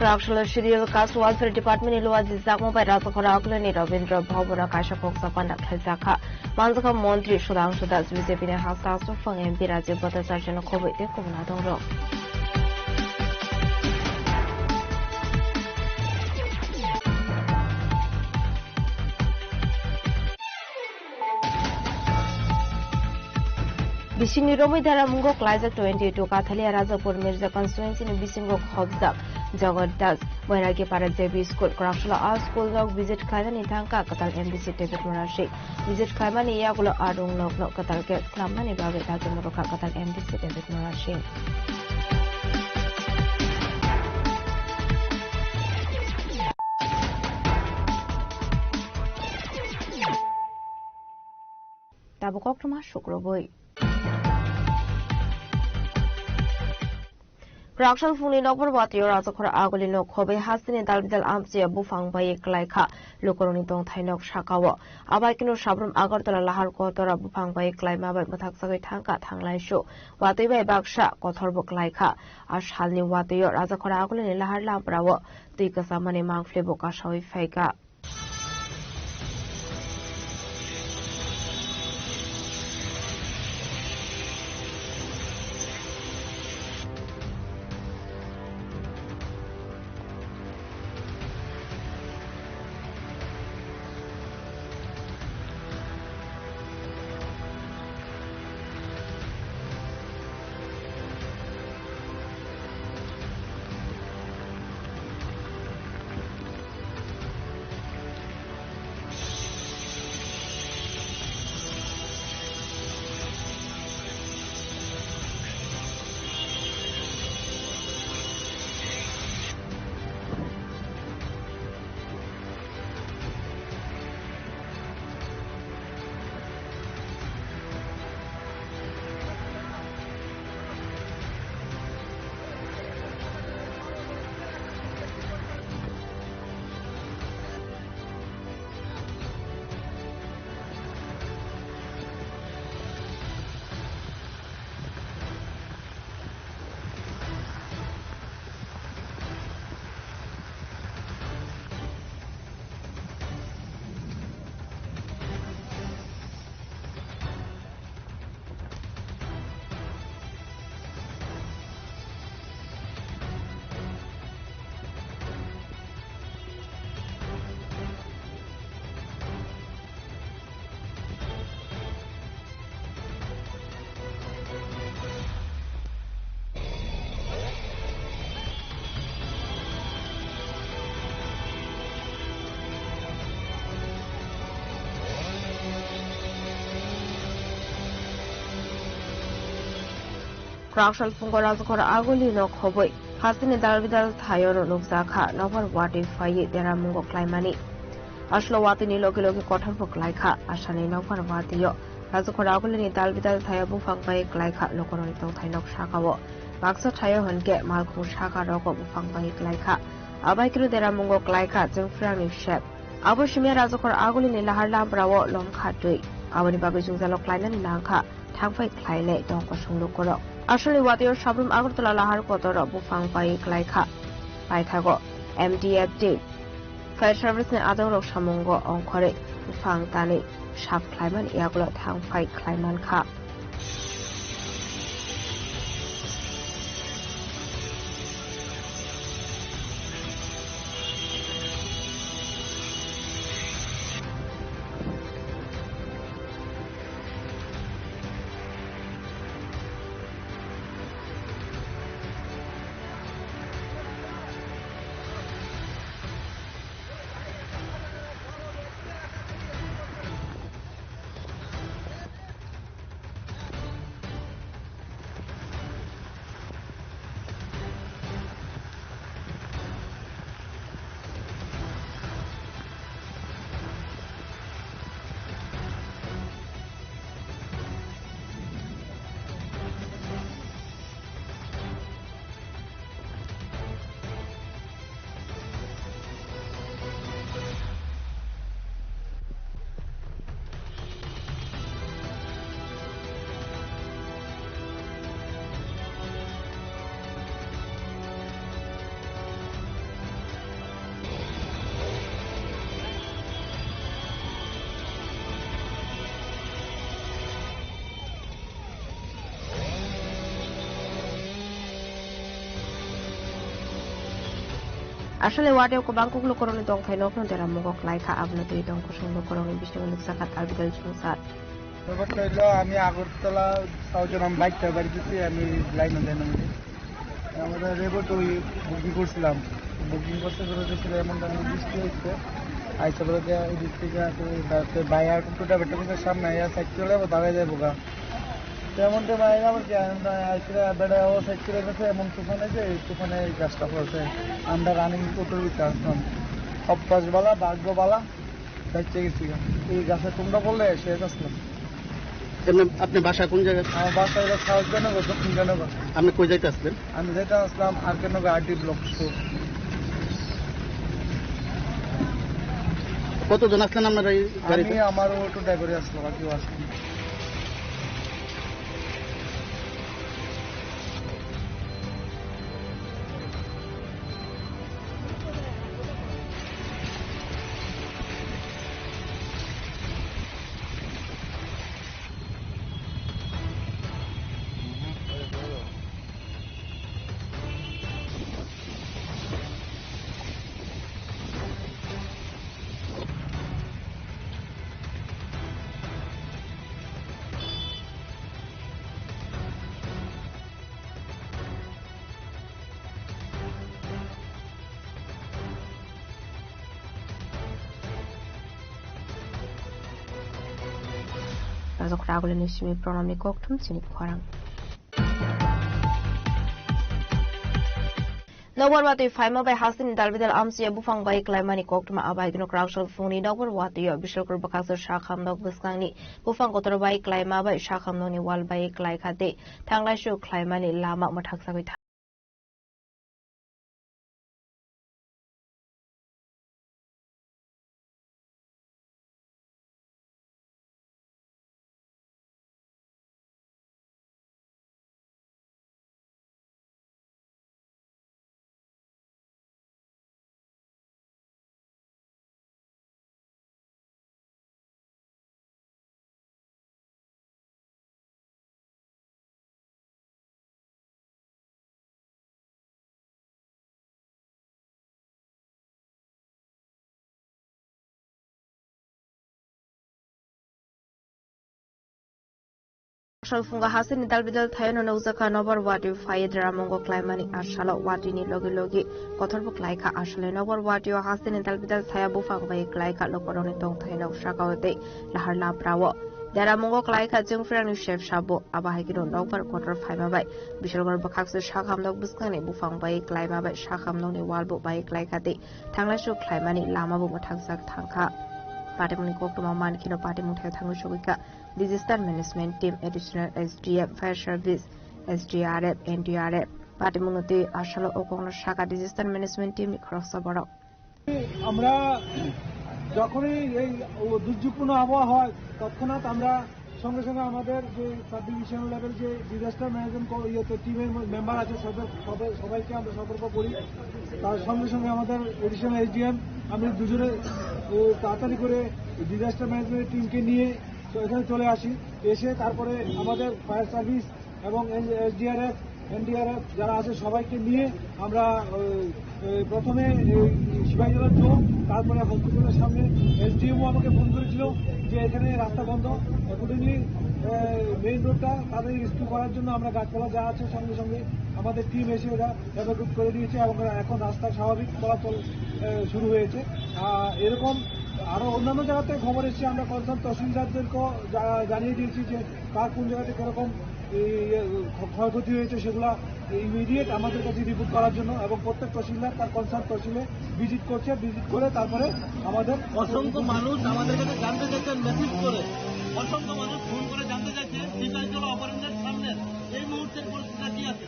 Raksolo Scheduled Caste Welfare Department ni luwa jijak mobile Rajakhora Agulini Rabindra Bhavan o kaisa khoksa panda khlaijakha. Manjakha Montri Sudhangshu Das, B J P ni hasta aswk phang M P Rajiv Bhattacharya no khobwi tei kubun adongrok. Bisingni romwi deramungo klaijak twenty two Kathalia Rajapur Mirza constituency ni bisingo khobjak Jagat Das Bairagi Para J B School Kwraksalo a school nok visit khlainani thangkha kwtal M D C David Murasing. Visit khlaimani yagulo a rung nokno kwtal khe swnamnani bagwi dagi murukha kwtal M D C David Murasing. Tabuk koktwma sukrubwi. Raksal phungni nokbar watio Rajakhor Agulino khobwi hasteni dalbidal amchia buphang bai klaikha lukurokni tongthai nok sakao. Abai kino sabrum Agartala Lahar Kotora buphang bai klaima bai mwthak chagwi thangkha thanglaisu. Watwi bai baksa kothorbo klaikha. A salni watio Rajakhor Agulini Lahar Lamprao twi kwchamani mangphlebo kasawi phaikha. Kwraksal phungo Rajakhor Agulino khobwi hasteni dalbidal thaio nukjakha nokbar watwi phaiwi deramungo klaimani. Aslo watwini logi logi kothorbo klaikha asani nokbar watwio. Rajakhor Agulini dalbidal thaio buphang bai klaikha lukurokni tongthai nok sakao. Baksa thaio hwnkhe malkhung saka rogo buphang bai klaikha. Abai kino deramungo klaikha chwngphrangni sep. Abo simi Rajakhor Agulini Lahar Lamprao lomkha twi. Aboni bagwi jwngjalo khlainani nangkha, thangphai khlainai tong kosong lukurok. Aswlni watio Sabrum Agartala lahar kotorrok buphang bai klaikha. Paithago M D F team, fire service ni adongrok samungo ongkhorwi buphang tanwi sap khlaimani yagulo thangphai khlaimankha. Aswlni watio kwbang kuk lukurokni tongthai nokno deramungo klaikha, abono twi tong kosong lukurokni bisingo nukjakha Talbidal Chungsar. ব্যাপারটা হইলো, আমি আগরতলা সাউথ গ্রাম বাইকটা বাড়ি দিচ্ছি, আমি লাইনে যাই না। আমাদের রেবট ওই বুকিং করছিলাম, বুকিং করতে করে দেখছিল এমন ধরনের বৃষ্টি হচ্ছে, আইসা বলে যে এই দিক থেকে আছে, তারপরে বাইরে টোটো ড্রাইভারটা বলছে, "সামনে আইয়া সাইড চলে যাবো, দাঁড়ায় যাবো গা।" তেমন তো বাইরে আবার কি, আমি তো আইসা বেড়া ও সাইড চলে গেছে, এমন তুফানে যে এই তুফানে এই গাছটা পড়ছে। আমরা রানিং টোটোর ভিতরে আসলাম, অভ্যাস বালা, ভাগ্য বালা। বাইচে গেছি গা। এই গাছে কুমড়া পড়লে শেষ আসলাম। এমনি আপনি বাসা কোন জায়গায়? আমার বাসা হলো সাউথ জয়নগর, দক্ষিণ জয়নগর। আপনি কই যাইতে আসলেন? আমি যেটা আসলাম আর কে নগর আরডি ব্লক স্টোর। কতজন আসলেন আপনারা এই গাড়িতে? আমি আমার অটো ড্রাইভারে আসলাম, আর কেউ আসলাম। Rajok Raguli ni simi Pranamni kokthum chini khorang. Nokbar watwi phaima bai hasteni dalbidal amchiya buphang bai klaimani koktwma abai gwnok raksol phungni nokbar watwi o Bishalkur bwkhaksa sakham nok bwskangni buphang kotor bai klaima bai sakham nokni wal bai klaikha tei thanglaisu khlaimani lama mwthak sagwi tha. Salphungo hasteni dalbidal thaiono nukjakha nobar watwi phaiwi deramungo klaimani asalo watwini logi logi kothorbo klaikha. Aswlai nobar watwio hasteni dalbidal thaya buphang bai klaikha lukurokni tongthaino sakao tei lahar laprao. Deramungo klaikha chwngphrangni sep sabo. Abo hai kheno nokbar kotor phaima bai Bishalgor bwkhakse sakham nok bwskangni buphang bai klaima bai sakham nokni wall bo bai klaikha tei thanglaisu khlaimani lama bo mwthangsak thangkha. Patimungni koktwma man kheno patimung thai thangwi sogwikha Disaster Management Team, Additional S D M, Fire Service, S D R F, N D R F. Patimungno tei asalo o kokno sakha Disaster Management Team ni khoroksa borok. আমরা যখনই এই ও দুর্যোগপূর্ণ আবহাওয়া হয়, তৎক্ষণাৎ আমরা সঙ্গে সঙ্গে আমাদের যে সাব ডিভিশনাল লেভেল যে ডিজাস্টার ম্যানেজমেন্ট ক-, ইয়েতে টিমের ম-, মেম্বার আছে, সদর-, সবাই, সবাইকে আমরা সতর্ক করি। তার সঙ্গে সঙ্গে আমাদের অ্যাডিশনাল এসডিএম, আমি দুজনে, এ, তাড়াতাড়ি করে ডিজাস্টার ম্যানেজমেন্ট টিমকে নিয়ে তো এখানে চলে আসি। এসে তারপরে আমাদের ফায়ার সার্ভিস এবং এস-, এসডিআরএফ, এনডিআরএফ যারা আছে সবাইকে নিয়ে আমরা, এ, এ, প্রথমে এই সিপাহীজলা চৌক, তারপরে হসপিটালের সামনে এসডিএমও আমাকে ফোন করেছিল যে এখানে রাস্তা বন্ধ। অ্যাকর্ডিংলি, এ, মেইন রোডটা তাদের রেস্কিউ করার জন্য আমরা গাছপালা যা আছে সঙ্গে সঙ্গে আমাদের টিম এসে ওরা এভাকুয়েট করে দিয়েছে এবং এখন রাস্তা স্বাভাবিক চলাচল, এ, শুরু হয়েছে। আহ, এরকম আরো অন্যান্য জায়গাতে খবর এসেছে, আমরা কনসার্ন তহসিলদারদেরকেও জা-, জানিয়ে দিয়েছি যে কার কোন জায়গাতে কিরকম এই, এ, ক্ষ-, ক্ষয়ক্ষতি হয়েছে সেগুলা ইমিডিয়েট আমাদের কাছে রিপোর্ট করার জন্য এবং প্রত্যেক তহসিলদার তার কনসার্ন তহসিলে ভিজিট করছে, ভিজিট করে তারপরে আমাদের অসংখ্য মানুষ আমাদের কাছে জানতে চাইছেন মেসেজ করে, অসংখ্য মানুষ ফোন করে জানতে চাইছেন সিপাহীজলা অভয়ারণ্যের সামনে এই মুহূর্তের পরিস্থিতি কি আছে।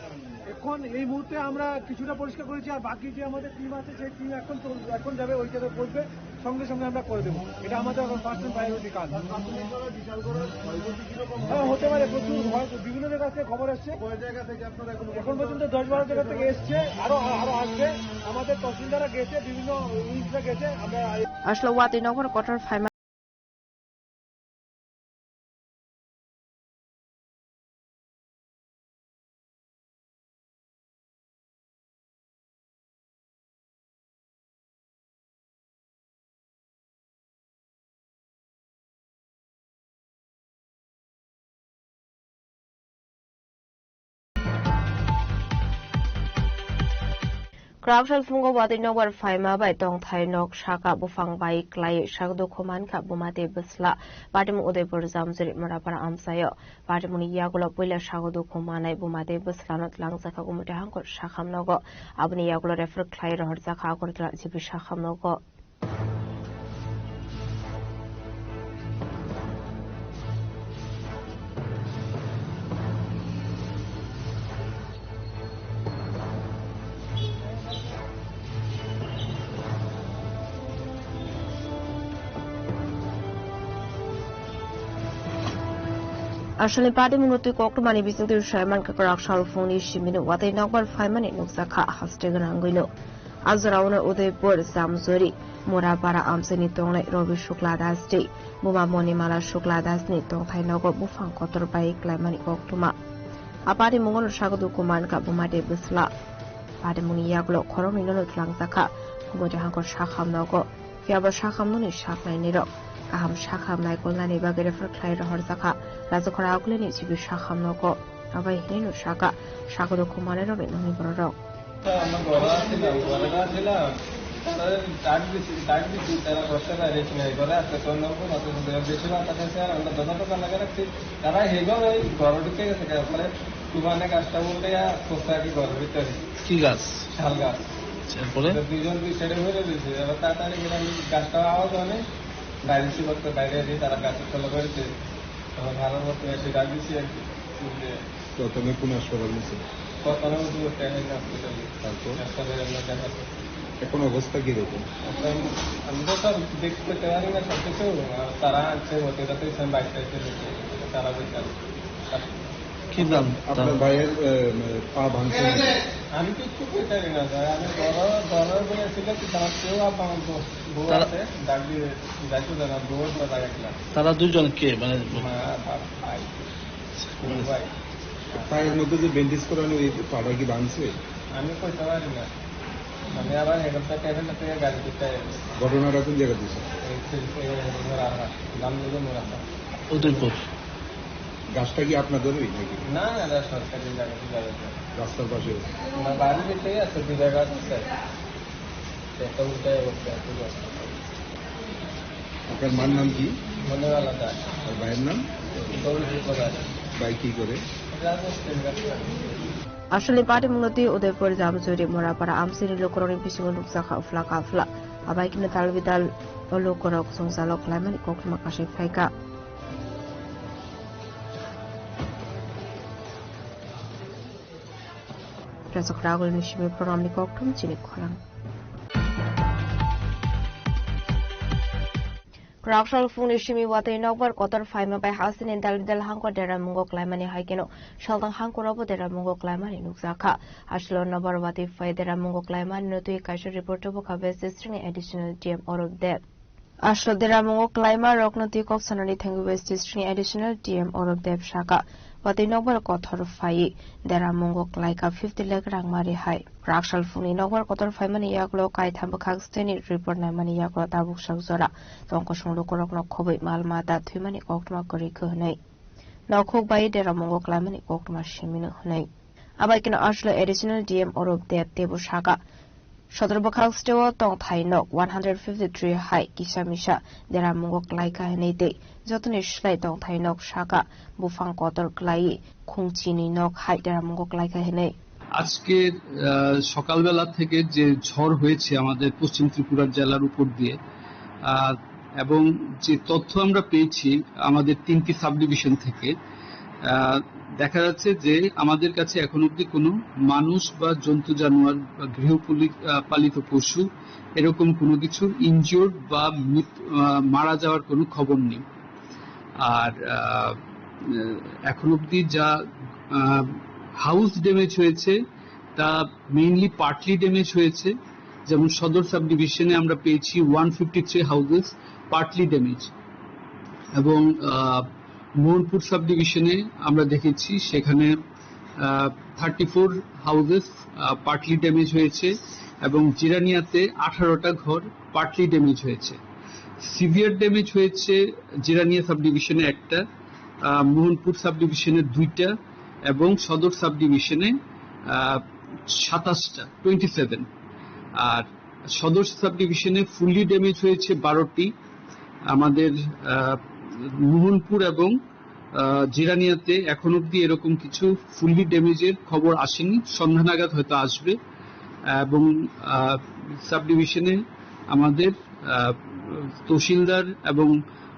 এখন এই মুহূর্তে আমরা কিছুটা পরিষ্কার করেছি, আর বাকি যে আমাদের টিম আছে সেই টিম এখন চল-, এখন যাবে ওই জায়গায় পৌঁছবে, সঙ্গে সঙ্গে আমরা করে দেবো। এটা আমাদের এখন ফার্স্ট অ্যান্ড প্রায়োরিটি কাজ। হ্যাঁ, হতে পারে, প্রচুর হয়, বিভিন্ন জায়গা থেকে খবর আসছে। এখন পর্যন্ত দশ বারো জায়গা থেকে এসছে, আরো আরো আসবে। আমাদের তহসিলদাররা গেছে, বিভিন্ন ইউনিটরা গেছে। আমরা Aswk watwi nokbar kotor phaima. Kwrak sal phungo watwi nokbar phaima bai tongthai nok saka buphang bai klai sak dukhu mankha buma tei bwsla. Patimung Udaipur Jamjuri Murapara amchaio. Patimungni yagulo puila sago dukhu manai buma tei bwslano twlangjakha Gumoti Hangkor sakham nogo. Aboni yagulo refer khlai rohorjakha Agartala G B sakham nogo. Aswkni patimungno twi koktwmani bisingtwi swimani kwrak sal phungni simino watwi nokbar phaimani nukjakha haste gwnangwino. A jorao Udaipur, Jamjuri, Murapara amchaini tongnai Rabi Shukla Das tei buma Monimala Shukla Das ni tongthai nogo buphang kotor bai klaimani koktwma. A patimungo no sago dukhu mankha buma tei bwsla. Patimungni yagulo khoroknwi nono twlangjakha Gumoti Hangkor sakham nogo. Phiya bo sakham noni saknai nirok kaham sakham naikolnani bagwi refer khlai rohorjakha Rajakhora Aguilani G B sakham nogo. Abai hinwi no saka, sago dukhu manai rokni nokni bororok. আমরা ঘরে আসছিলাম, ঘরে আসছিলাম, তারা ডাক দিছি, ডাক দিছি, তারা ঘর থেকে বাইরে এসে নাই, ঘরে আসতে তো অন্য কোনো কথা শুনতে হবে, বেশি রাত আছে, স্যার, আমরা দোকান টোকান লাগা রাখছি, তারা হেগো ওই ঘরে ঢুকে গেছে, তারপরে তুফানে গাছটা বলতে আর কোথায় কি ঘরের ভিতরে। কি গাছ? শাল গাছ। আচ্ছা, এরপরে? তো দুইজন দুই সাইডে ঘুরে দিয়েছে, এবার তাড়াতাড়ি করে আমি গাছটা আওয়াজ অনেক বাইরে ছিল, তো বাইরে দিয়ে তারা গাছের তলা করেছে, তখন ভালো মতো এসে ডাক দিছি আর কি। প্রথমে কোন হাসপাতাল নিয়েছিল? প্রথমে উঠে উঠে আমি হসপিটালে। তারপর? হাসপাতালে আমরা দেখা করছি। এখন অবস্থা কিরকম? এখন আমি তো সব দেখতে পারি না সব কিছু, আর তারা আছে, ওদের তো এখানে বাইক টাইক নিচ্ছে, তারা বলছে। কি নাম আপনার তার? ভাইয়ের, আহ, পা ভাঙছে না? আমি কিচ্ছু করতে পারি না, স্যার। আমি বড়, বড় বলে ছিল কি, তারা কেউ আর আমার বউ, বউ তারা আছে, ডাক দিয়ে যাইতো দেয় না, বউ না যায় একলা। তারা দুজন কে? মানে মা, বাপ, ভাই। ভাই। পায়ের মধ্যে যে ব্যান্ডেজ করানো, এই পাটা কি ভাঙছে? আমি কইতে পারি না। আমি আবার হেলিকপ্টার, হেলিকপ্টার থেকে গাড়ি করতে আইছি। ঘটনাটা কোন জায়গা দিছে? এই ছিল, এই মোরাহাট, নাম হলো মোরাহাট। উদয়পুর। গাছটা কি আপনাদেরই নাকি? না, না, এটা সরকারি জায়গা, জায়গা। রাস্তার পাশে? না, বাড়ির ভিতরেই আছে, দুই জায়গা আছে, স্যার। একটা উল্টায় একটা, একটা রাস্তা। আপনার মার নাম কি? মনিমালা দাস। আর ভাইয়ের নাম? গৌরীশ দাস। ভাই কি করে? রাজমিস্ত্রি কাজ করে। Aswkni patimungno twi Udaipur, Jamjuri, Murapara amchaini lukurokni bisingo nukjakha uphla kaphla. Abai kheno dal bidal o lukurok chwngsalok khlaimani koktwma kasai phaikha. Rajak Ragulni simi programni koktwma chini khorang. Raksal phungni simi watwi nokbar kotor phaima bai hasteni dal dal hangkor deramungo klaimani hai keno saltang hangkorobo deramungo klaimani nukjakha. Aswlo nokbar watwi phai deramungo klaimani no twi kaisa report o bwkha West District ni Additional D M Arup Deb. Aswlo deramungo klaima rokno twi kok sanani thangwi West District ni Additional D M Arup Deb saka. Watwi nokbar kotor phaiwi deramungo klaika fifty lakh rangma rihai. Raksal phungni nokbar kotor phaimani yagulo kaitham bwkhak steni report naimani yagulo tabuk sak jora tongkosong lukurokno khobwi mal mata thwimani koktwma kwrwi khe hwnwi. Nokhuk bai deramungo klaimani koktwma simino hwnwi. Abai keno aswlo Additional D M Arup Deb teibo saka. Sodor bwkhak steo tongthai nok one hundred fifty three hai kisa misa deramungo klaika hwnwi tei jotoni slai tongthai nok saka buphang kotor klaiwi khungchini nok hai deramungo klaika hwnwi. আজকে আহ, সকালবেলা থেকে যে ঝড় হয়েছে আমাদের পশ্চিম ত্রিপুরা জেলার উপর দিয়ে, আহ, এবং যে তথ্য আমরা পেয়েছি আমাদের তিনটি সাবডিভিশন থেকে, আহ, দেখা যাচ্ছে যে আমাদের কাছে এখন অবধি কোনো মানুষ বা জন্তু জানোয়ার বা গৃহপালি-, আহ, পালিত পশু এরকম কোনো কিছু ইনজিওর্ড বা মৃত-, আহ, মারা যাওয়ার কোনো খবর নেই। আর আহ, এখন অবধি যা হাউস ড্যামেজ হয়েছে তা মেইনলি পার্টলি ড্যামেজ হয়েছে। যেমন সদর সাবডিভিশনে আমরা পেয়েছি one fifty three houses partly damage, এবং আহ, মোহনপুর সাবডিভিশনে আমরা দেখেছি সেখানে thirty four houses partly damage হয়েছে এবং জিরানিয়াতে আঠারোটা ঘর পার্টলি ড্যামেজ হয়েছে। সিভিয়ার ড্যামেজ হয়েছে জিরানিয়া সাবডিভিশনে একটা, আহ, মোহনপুর সাবডিভিশনে দুইটা এবং সদর সাবডিভিশনে আহ, সাতাশটা, টোয়েন্টি সেভেন। আর সদর সাবডিভিশনে ফুললি ড্যামেজ হয়েছে বারোটি। আমাদের আহ, মোহনপুর এবং আহ, জিরানিয়াতে এখন অবধি এরকম কিছু ফুললি ড্যামেজের খবর আসেনি, সন্ধ্যা নাগাদ হয়তো আসবে। এবং আহ, সাবডিভিশনে আমাদের আহ, তহসিলদার এবং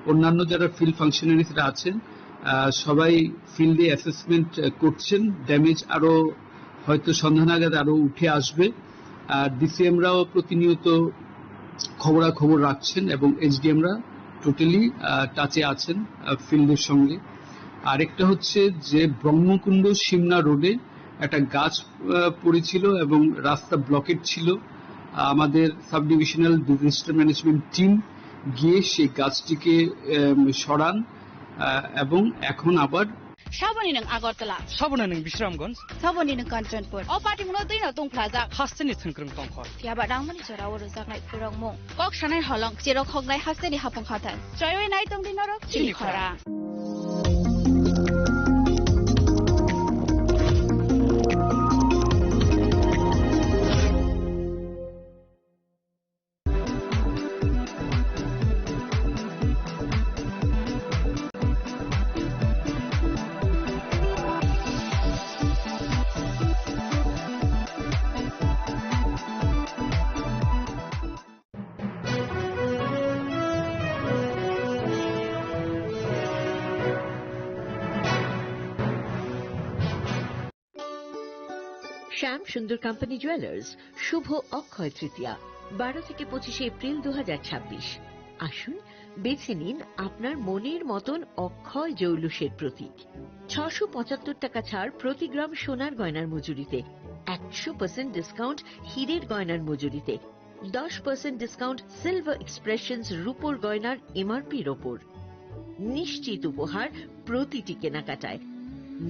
অন্যান্য যারা ফিল্ড ফাংশনারিজরা আছেন, আহ, সবাই ফিল্ডে অ্যাসেসমেন্ট করছেন। ড্যামেজ আরো হয়তো সন্ধ্যা নাগাদ আরো উঠে আসবে। আর ডিসিএমরাও প্রতিনিয়ত খবরাখবর রাখছেন এবং এসডিএমরা টোটালি টাচে আছেন ফিল্ডের সঙ্গে। আরেকটা হচ্ছে যে ব্রহ্মকুণ্ড সিমনা রোডে একটা গাছ আহ, পড়েছিল এবং রাস্তা ব্লকেড ছিল। আমাদের sub divisional disaster management team গিয়ে সেই গাছটিকে আম, সরান, আহ, এবং এখন আবার Saboni nwng Agartala. Saboni nwng Bisramganj. Saboni nwng Kanchanpur. O party mungno twi no tungphlajak. Hasteni thwngkwrwng tongkhor. Phiya ba rangmani jora o rwjaknai phwrwngmung. Kok sanai holong, cherok hoknai hasteni hapung hathai. Choiwi nai tongdi norok chini Chini khora. Khora. শ্যাম সুন্দর company jewellers, শুভ অক্ষয় তৃতীয়া, বারো থেকে পঁচিশে এপ্রিল দু হাজার ছাব্বিশ। আসুন, বেছে নিন আপনার মনের মতন অক্ষয় জৌলুসের প্রতীক। ছশো পঁচাত্তর টাকা ছাড় প্রতি গ্রাম সোনার গয়নার মজুরিতে, একশো পার্সেন্ট ডিসকাউন্ট হীরের গয়নার মজুরিতে, দশ পার্সেন্ট ডিসকাউন্ট সিলভার এক্সপ্রেশনস রূপোর গয়নার এমআরপির ওপর। নিশ্চিত উপহার প্রতিটি কেনাকাটায়।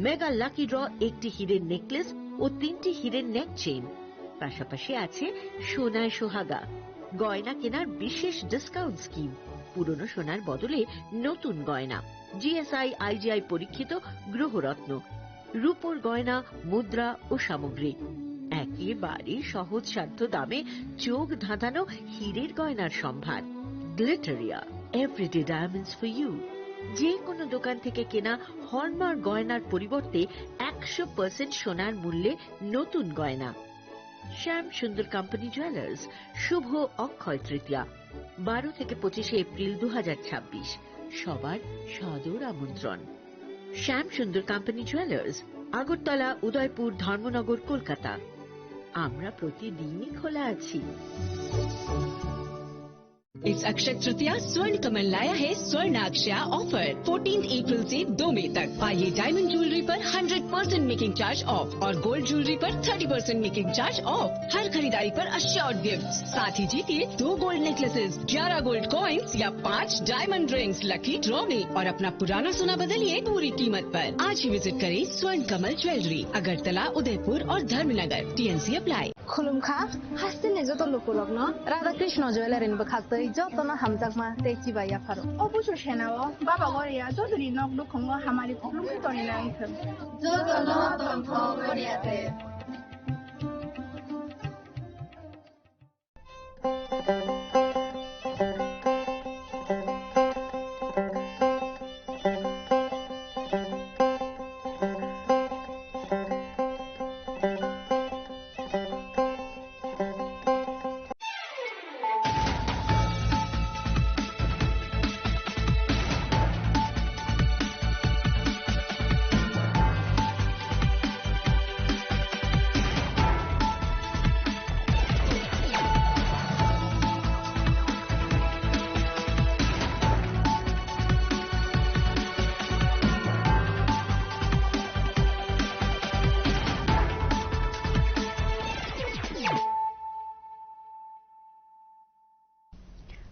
মেগা লাকি ড্র, একটি হীরের নেকলেস ও তিনটি হীরের নেক চেইন। পাশাপাশি আছে সোনায় সোহাগা। গয়না কেনার বিশেষ ডিসকাউন্ট স্কিম। পুরনো সোনার বদলে নতুন গয়না। জিএসআই, আইজিআই পরীক্ষিত গ্রহরত্ন। রূপোর গয়না, মুদ্রা ও সামগ্রী। একেবারে সহজসাধ্য দামে চোখ ধাঁধানো হীরের গয়নার সম্ভার। Glitteria, everyday diamonds for you. যে কোনো দোকান থেকে কেনা হলমার্ক গয়নার পরিবর্তে একশো পার্সেন্ট সোনার মূল্যে নতুন গয়না। শ্যাম সুন্দর কোম্পানি জুয়েলার্স, শুভ অক্ষয় তৃতীয়া, বারো থেকে পঁচিশে এপ্রিল দু হাজার ছাব্বিশ। সবার সাদর আমন্ত্রণ। শ্যাম সুন্দর কোম্পানি জুয়েলার্স, আগরতলা, উদয়পুর, ধর্মনগর, কলকাতা। আমরা প্রতিদিনই খোলা আছি। इस अक्षय तृतीया स्वर्ण कमल लाया है स्वर्ण अक्षया ऑफर, फोर्टीन अप्रैल से दो मई तक। पाइए डायमंड ज्वेलरी पर hundred percent making charge off और गोल्ड ज्वेलरी पर thirty percent making charge off. हर खरीदारी पर अश्योर्ड गिफ्ट, साथ ही जीतिए दो गोल्ड नेकलेसेस, ग्यारह गोल्ड कॉइन्स या पाँच डायमंड रिंग्स लकी ड्रॉ में और अपना पुराना सोना बदलिए पूरी कीमत पर। आज ही विजिट करें स्वर्ण कमल ज्वेलरी, अगरतला, उदयपुर और Dharmanagar. T and C apply. Khulumkha, hasteni joto lukurokno Radha Krishna Jewellery ni bwkhaktwi jotono hamjakma tei chibai yapharo. O busu senao Baba Goria jotoni nok nukhungo hamari khulumkha toni nangthwng. Jotono tongthok Goria te.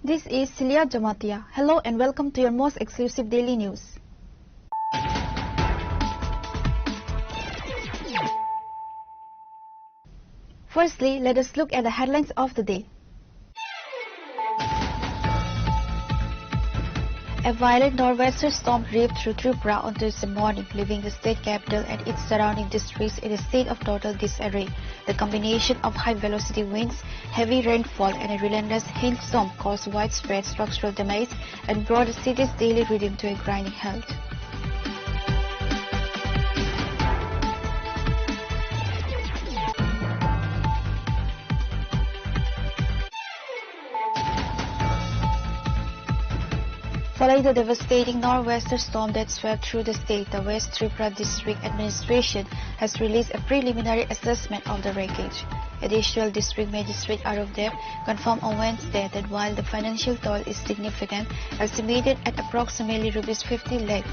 This is Celia Jamatia. Hello and welcome to your most exclusive daily news. Firstly, let us look at the headlines of the day. A violent nor'wester storm ripped through Tripura on Tuesday morning, leaving the state capital and its surrounding districts in a state of total disarray. The combination of high-velocity winds, heavy rainfall, and a relentless hailstorm caused widespread structural damage and brought the city's daily rhythm to a grinding halt. Following the devastating nor'wester storm that swept through the state, the West Tripura District Administration has released a preliminary assessment of the wreckage. Additional District Magistrate Arup Deb confirmed on Wednesday that while the financial toll is significant, estimated at approximately rupees fifty lakh,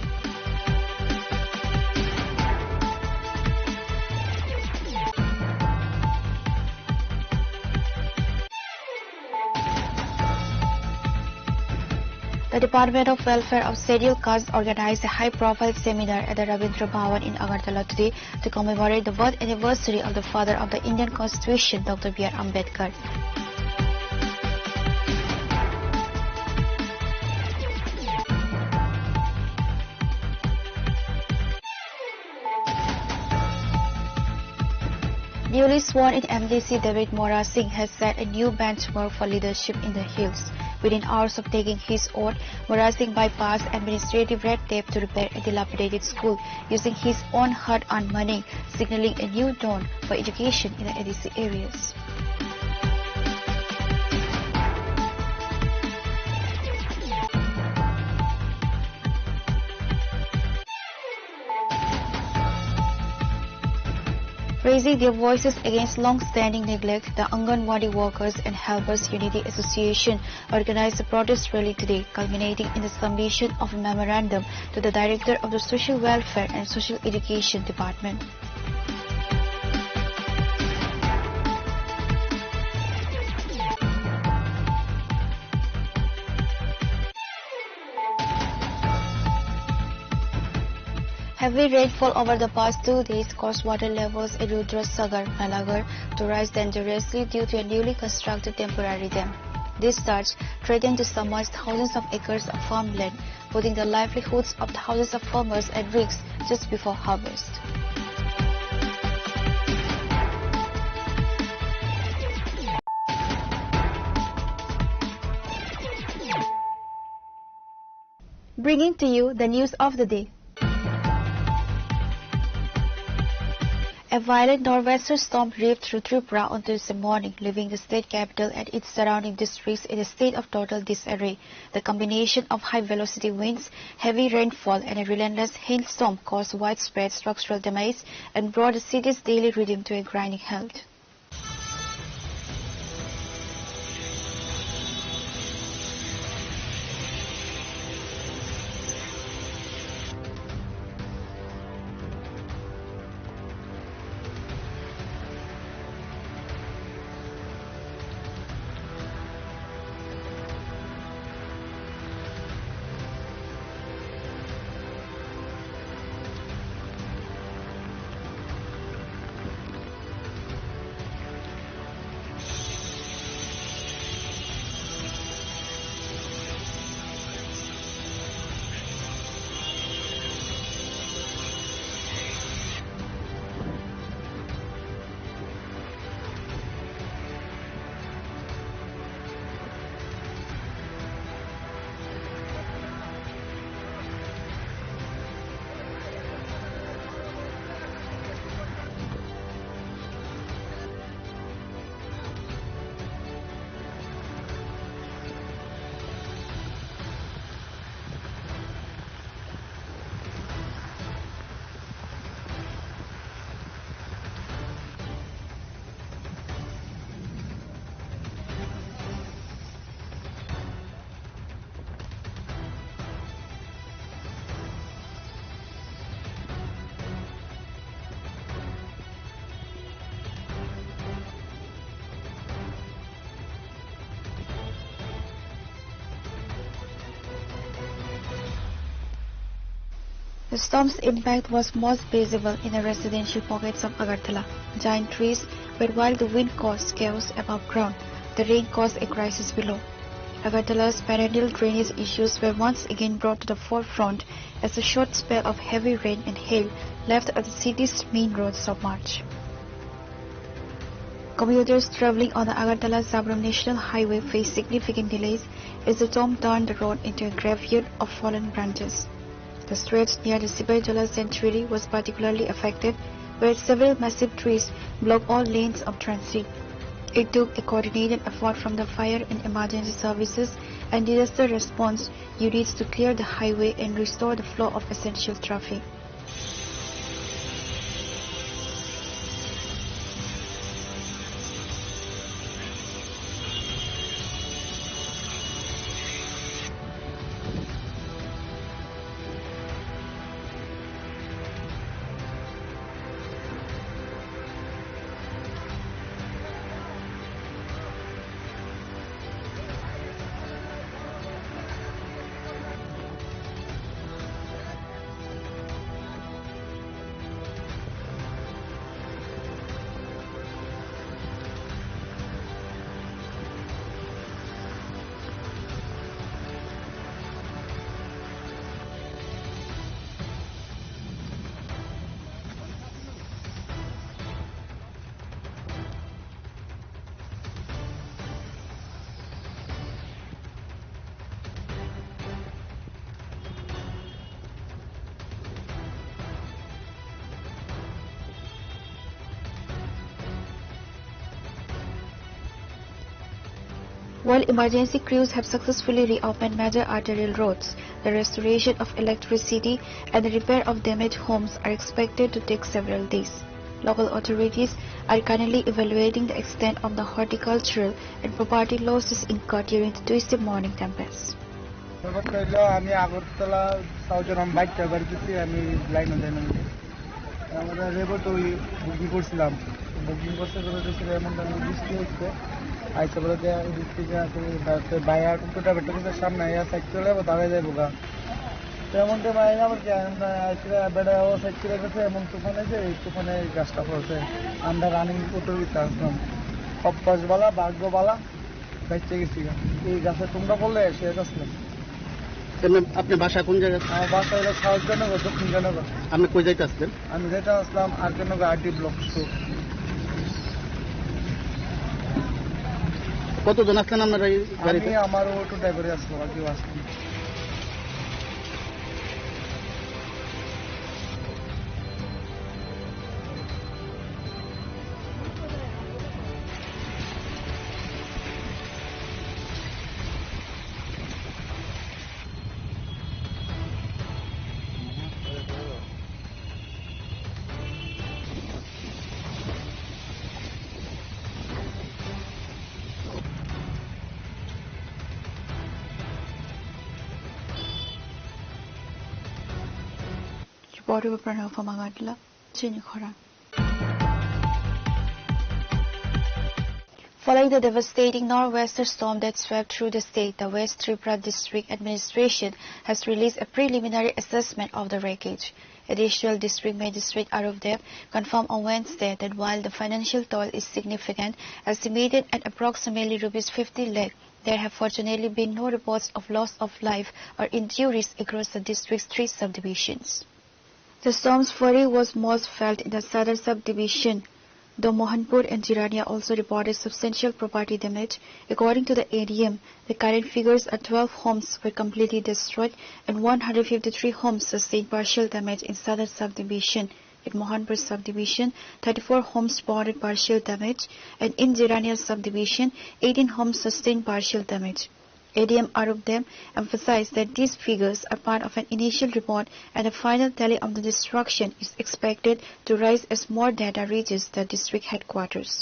the Department of Welfare of Scheduled Caste organized a high-profile seminar at the Rabindra Bhawan in Agartala today to commemorate the birth anniversary of the father of the Indian Constitution, Doctor B R Ambedkar. Newly sworn in M D C David Mora Singh has set a new benchmark for leadership in the hills. Within hours of taking his oath, Mora Singh bypassed administrative red tape to repair a dilapidated school using his own hard-earned money, signaling a new dawn for education in the A D C areas. Raising their voices against long-standing neglect, the Anganwadi Workers and Helpers Unity Association organized a protest rally today, culminating in the submission of a memorandum to the Director of the Social Welfare and Social Education Department. Heavy rainfall over the past two days caused water levels in Rudrasagar, Nalagarh to rise dangerously due to a newly constructed temporary dam. This surge threatened to submerge thousands of acres of farmland, putting the livelihoods of thousands of farmers at risk just before harvest. Bringing to you the news of the day. A violent nor'wester storm ripped through Tripura on Tuesday morning, leaving the state capital and its surrounding districts in a state of total disarray. The combination of high-velocity winds, heavy rainfall, and a relentless hailstorm caused widespread structural damage and brought the city's daily rhythm to a grinding halt. The storm's impact was most visible in the residential pockets of Agartala. Giant trees were, while the wind caused chaos above ground, the rain caused a crisis below. Agartala's perennial drainage issues were once again brought to the forefront as a short spell of heavy rain and hail left the city's main road submerged. Commuters traveling on the Agartala-Sabram National Highway faced significant delays as the storm turned the road into a graveyard of fallen branches. The stretch near the Sipahijola Sanctuary was particularly affected, where several massive trees blocked all lanes of transit. It took a coordinated effort from the fire and emergency services and disaster response units to clear the highway and restore the flow of essential traffic. While emergency crews have successfully reopened major arterial roads, the restoration of electricity and the repair of damaged homes are expected to take several days. Local authorities are currently evaluating the extent of the horticultural and property losses incurred during the twisted morning tempest. ব্যাপারটা হইলো, আমি Agartala south zone বাইকটা বার দিচ্ছি, আমি লাইনে যাই না। আমরা রেবো তো ওই বুকিং করছিলাম, বুকিং করতে করে দিয়েছিল, এমন টাইমে বৃষ্টি হচ্ছে। আইসা বলে যে এই বৃষ্টি যে আছে, তারপরে বাইরে টোটো ড্রাইভারটা কিন্তু সামনে আইয়া সাইড চলে যাবো, দাঁড়ায় যাবো গা। তেমন তো বাইরে আবার কি, আমরা আইসা বেড়া ও সাইড চলে গেছে, এমন তুফান আছে, এই তুফানে এই গাছটা পড়ছে। আমরা রানিং করতে দিতে আসলাম, অভ্যাস বালা, ভাগ্য বালা। বাইচে গেছি গা। এই গাছে তোমরা বললে শেষ আসলে। কেন, আপনার বাসা কোন জায়গায়? আমার বাসা হলো সাউথ জনগর, দক্ষিণ জনগর। আপনি কই যাইতে আসলেন? আমি যেটা আসলাম আর জনগর আরডি ব্লক স্টোর। কতজন আসলেন আপনারা এই আমি গাড়িতে? আমার অটো ড্রাইভারে আসলাম, আর কেউ আসলাম। Reporter Pranav Pamagatla, Chini Khorang. Following the devastating nor'wester storm that swept through the state, the West Tripura District Administration has released a preliminary assessment of the wreckage. Additional District Magistrate Arup Dev confirmed on Wednesday that while the financial toll is significant, estimated at approximately rupees fifty lakh, there have fortunately been no reports of loss of life or injuries across the district's three subdivisions. The storm's fury was most felt in the Sadar subdivision, though Mohanpur and Jirania also reported substantial property damage. According to the A D M, the current figures are twelve homes were completely destroyed and one hundred fifty-three homes sustained partial damage in Sadar subdivision. In Mohanpur subdivision, thirty-four homes reported partial damage, and in Jirania subdivision, eighteen homes sustained partial damage. A D M Arup Dev emphasized that these figures are part of an initial report and a final tally of the destruction is expected to rise as more data reaches the district headquarters.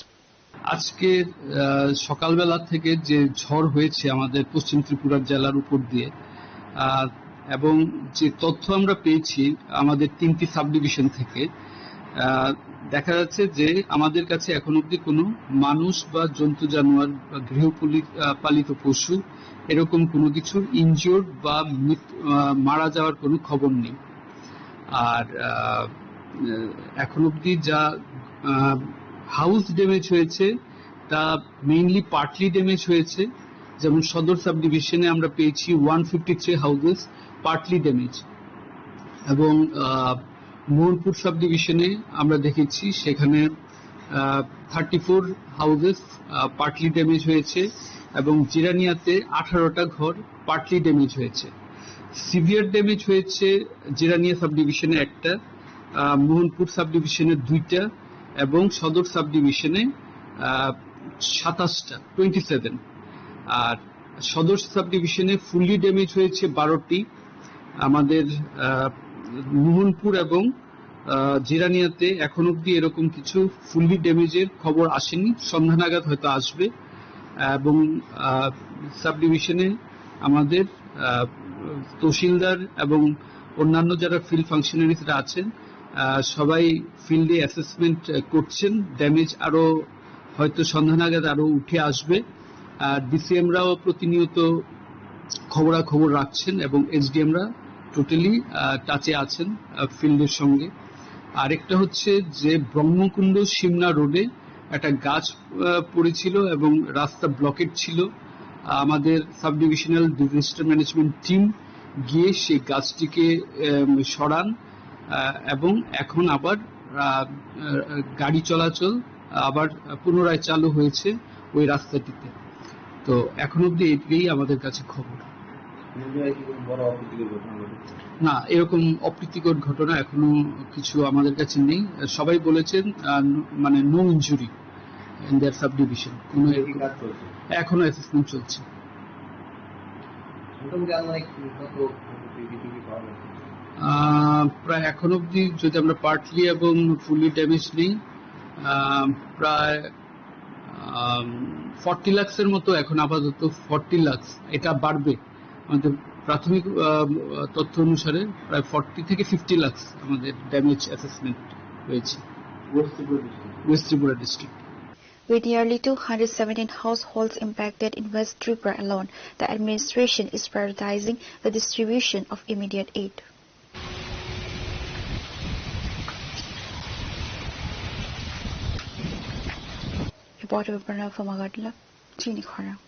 আজকে, আহ, সকালবেলা থেকে যে ঝড় হয়েছে আমাদের পশ্চিম ত্রিপুরার জেলার উপর দিয়ে, আহ, এবং যে তথ্য আমরা পেয়েছি আমাদের তিনটি সাবডিভিশন থেকে, আহ, দেখা যাচ্ছে যে আমাদের কাছে এখন অবধি কোনো মানুষ বা জন্তু জানোয়ার বা গৃহপালি-, আহ, পালিত পশু এরকম কোনো কিছুর ইনজিওর্ড বা মৃত-, আহ, মারা যাওয়ার কোনো খবর নেই। আর আহ, এখন অবধি যা হাউস ড্যামেজ হয়েছে, তা মেইনলি পার্টলি ড্যামেজ হয়েছে। যেমন সদর সাব ডিভিশনে আমরা পেয়েছি one fifty three houses partly damage, এবং আহ, মোহনপুর সাব ডিভিশনে আমরা দেখেছি সেখানে thirty four houses partly damage হয়েছে, এবং জিরানিয়াতে আঠারোটা ঘর পার্টলি ড্যামেজ হয়েছে। সিভিয়ার ড্যামেজ হয়েছে জিরানিয়া সাব ডিভিশনে একটা, আহ, মোহনপুর সাব ডিভিশনে দুইটা, এবং সদর সাব ডিভিশনে আহ, সাতাশটা, টোয়েন্টি সেভেন। আর সদর সাব ডিভিশনে ফুললি ড্যামেজ হয়েছে বারোটি। আমাদের আহ, মোহনপুর এবং আহ, জিরানিয়াতে এখন অবধি এরকম কিছু ফুললি ড্যামেজের খবর আসেনি, সন্ধ্যা নাগাদ হয়তো আসবে। এবং আহ, সাব ডিভিশনে আমাদের আহ, তহসিলদার এবং অন্যান্য যারা ফিল্ড ফাংশনারিজরা আছেন, আহ, সবাই ফিল্ডে অ্যাসেসমেন্ট করছেন। ড্যামেজ আরো হয়তো সন্ধ্যা নাগাদ আরো উঠে আসবে। আর ডিসিএমরাও প্রতিনিয়ত খবরাখবর রাখছেন এবং এসডিএমরা টোটালি টাচে আছেন ফিল্ডের সঙ্গে। আরেকটা হচ্ছে যে ব্রহ্মকুণ্ড সিমনা রোডে একটা গাছ আহ, পড়েছিল এবং রাস্তা ব্লকেড ছিল। আমাদের sub divisional disaster management team গিয়ে সেই গাছটিকে আম, সরান, আহ, এবং এখন আবার আহ, আহ, গাড়ি চলাচল আবার পুনরায় চালু হয়েছে ওই রাস্তাটিতে। তো এখন অবধি এইটুকুই আমাদের কাছে খবর। না, এরকম অপ্রীতিকর ঘটনা এখনো কিছু আমাদের কাছে নেই। সবাই বলেছেন আহ, ন- মানে no injury in their subdivision. কোনো এরকম এখনো অ্যাসেসমেন্ট চলছে। মোটামুটি আনুমানিক কত বিঘি টিঘি পাওয়া গেছে? আহ, প্রায় এখন অবধি যদি আমরা পার্টলি এবং ফুললি ড্যামেজ নেই, আহ, প্রায় ফর্টি লাখসের মতো এখন আপাতত। ফর্টি লাখস, এটা বাড়বে। আমাদের প্রাথমিক আহ, তথ্য অনুসারে প্রায় ফর্টি থেকে ফিফটি লাখস আমাদের ড্যামেজ অ্যাসেসমেন্ট হয়েছে। West Tripura district. West Tripura district. With nearly two hundred seventeen households impacted in West Tripura alone, the administration is prioritizing the distribution of immediate aid. Reporter Pranav from Agartala, Chini Khorang.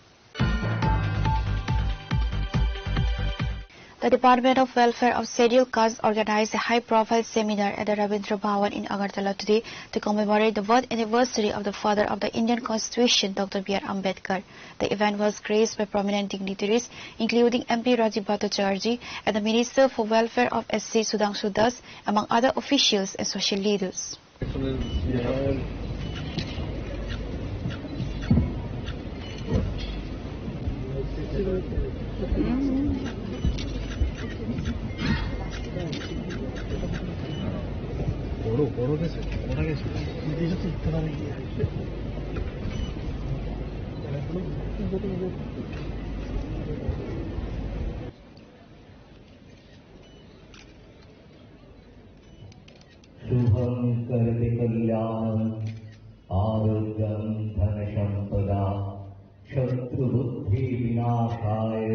The Department of Welfare of Scheduled Caste organized a high-profile seminar at the Rabindra Bhawan in Agartala today to commemorate the birth anniversary of the father of the Indian Constitution, Doctor B R Ambedkar. The event was graced by prominent dignitaries, including M P Rajiv Bhattacharjee and the Minister for Welfare of S C Sudhanshu Das, among other officials and social leaders. বড়, বড় গেছে, বড় গেছে। शुभं करोति कल्याणं आरोग्यं धनसम्पदा शत्रुबुद्धि विनाशाय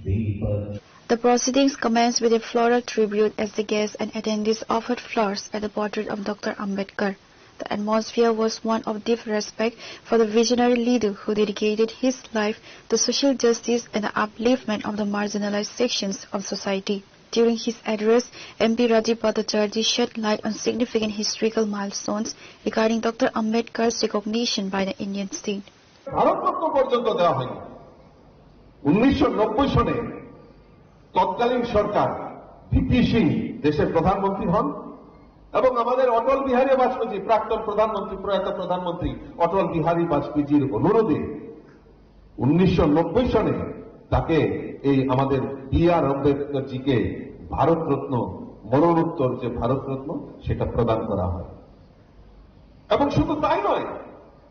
Deepjyoti The proceedings commenced with a floral tribute as the guests and attendees offered flowers at the portrait of Doctor Ambedkar. The atmosphere was one of deep respect for the visionary leader who dedicated his life to social justice and the upliftment of the marginalized sections of society. During his address, M P Rajiv Bhattacharjee shed light on significant historical milestones regarding Doctor Ambedkar's recognition by the Indian state. Bharat Ratna পর্যন্ত দেওয়া হয়নি। উনিশশো নব্বই সনে তৎকালীন সরকার ভিপি সিং দেশের প্রধানমন্ত্রী হন এবং আমাদের অটল বিহারী বাজপেয়ী, প্রাক্তন প্রধানমন্ত্রী, প্রয়াত প্রধানমন্ত্রী অটল বিহারী বাজপেয়ীজির অনুরোধে উনিশশো নব্বই সনে তাকে, এই আমাদের বি আর আম্বেদকরজিকে ভারতরত্ন মরণোত্তর যে ভারতরত্ন সেটা প্রদান করা হয়। এবং শুধু তাই নয়,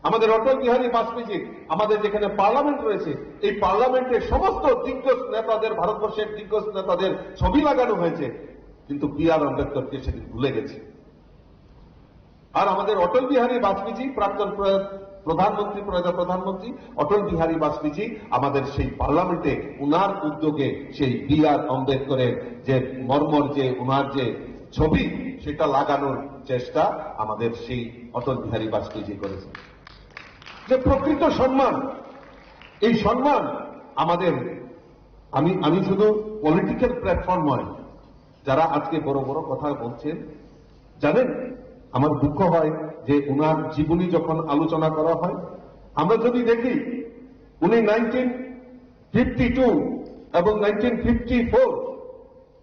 আমাদের অটল বিহারী বাজপেয়ীজি, আমাদের যেখানে পার্লামেন্ট রয়েছে, এই পার্লামেন্টের সমস্ত দিগ্গজ নেতাদের, ভারতবর্ষের দিগ্গজ নেতাদের ছবি লাগানো হয়েছে, কিন্তু বি আর আম্বেদকরকে সেদিন ভুলে গেছে। আর আমাদের অটল বিহারী বাজপেয়ীজি, প্রাক্তন প্র- প্রধানমন্ত্রী, প্রয়াত প্রধানমন্ত্রী অটল বিহারী বাজপেয়ীজি আমাদের সেই পার্লামেন্টে ওনার উদ্যোগে সেই বি আর আম্বেদকরের যে মর্মর, যে ওনার যে ছবি, সেটা লাগানোর চেষ্টা আমাদের সেই অটল বিহারী বাজপেয়ীজি করেছেন। যে প্রকৃত সম্মান, এই সম্মান আমাদের, আমি আমি শুধু পলিটিক্যাল প্ল্যাটফর্ম নয়, যারা আজকে বড় বড় কথা বলছেন, জানেন, আমার দুঃখ হয় যে ওনার জীবনী যখন আলোচনা করা হয়, আমরা যদি দেখি, উনি নাইনটিন ফিফটি টু এবং নাইনটিন ফিফটি ফোর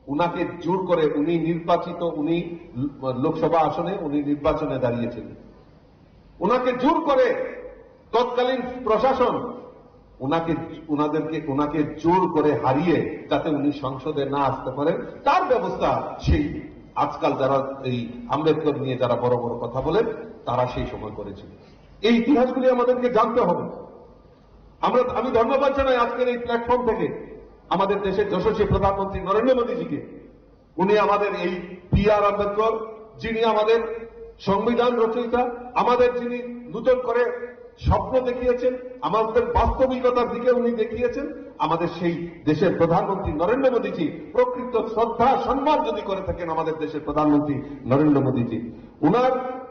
উনাকে জোর করে, উনি নির্বাচিত, উনি লোকসভা আসনে উনি নির্বাচনে দাঁড়িয়েছিলেন, ওনাকে জোর করে তৎকালীন প্রশাসন ওনাকে, ওনাদেরকে, ওনাকে জোর করে হারিয়ে যাতে উনি সংসদে না আসতে পারেন, তার ব্যবস্থা সেই আজকাল যারা এই আম্বেদকর নিয়ে যারা বড় বড় কথা বলেন, তারা সেই সময় করেছিল। এই ইতিহাসগুলি আমাদেরকে জানতে হবে। আমরা, আমি ধন্যবাদ জানাই আজকের এই প্ল্যাটফর্ম থেকে আমাদের দেশের যশস্বী প্রধানমন্ত্রী নরেন্দ্র মোদীজিকে। উনি আমাদের এই বি আর আম্বেদকর, যিনি আমাদের সংবিধান রচয়িতা, আমাদের যিনি নতুন করে স্বপ্ন দেখিয়েছেন, আমাদের বাস্তবিকতার দিকে উনি দেখিয়েছেন, আমাদের সেই দেশের প্রধানমন্ত্রী নরেন্দ্র মোদীজি। প্রকৃত শ্রদ্ধা সম্মান যদি করে থাকেন আমাদের দেশের প্রধানমন্ত্রী নরেন্দ্র মোদীজি, ওনার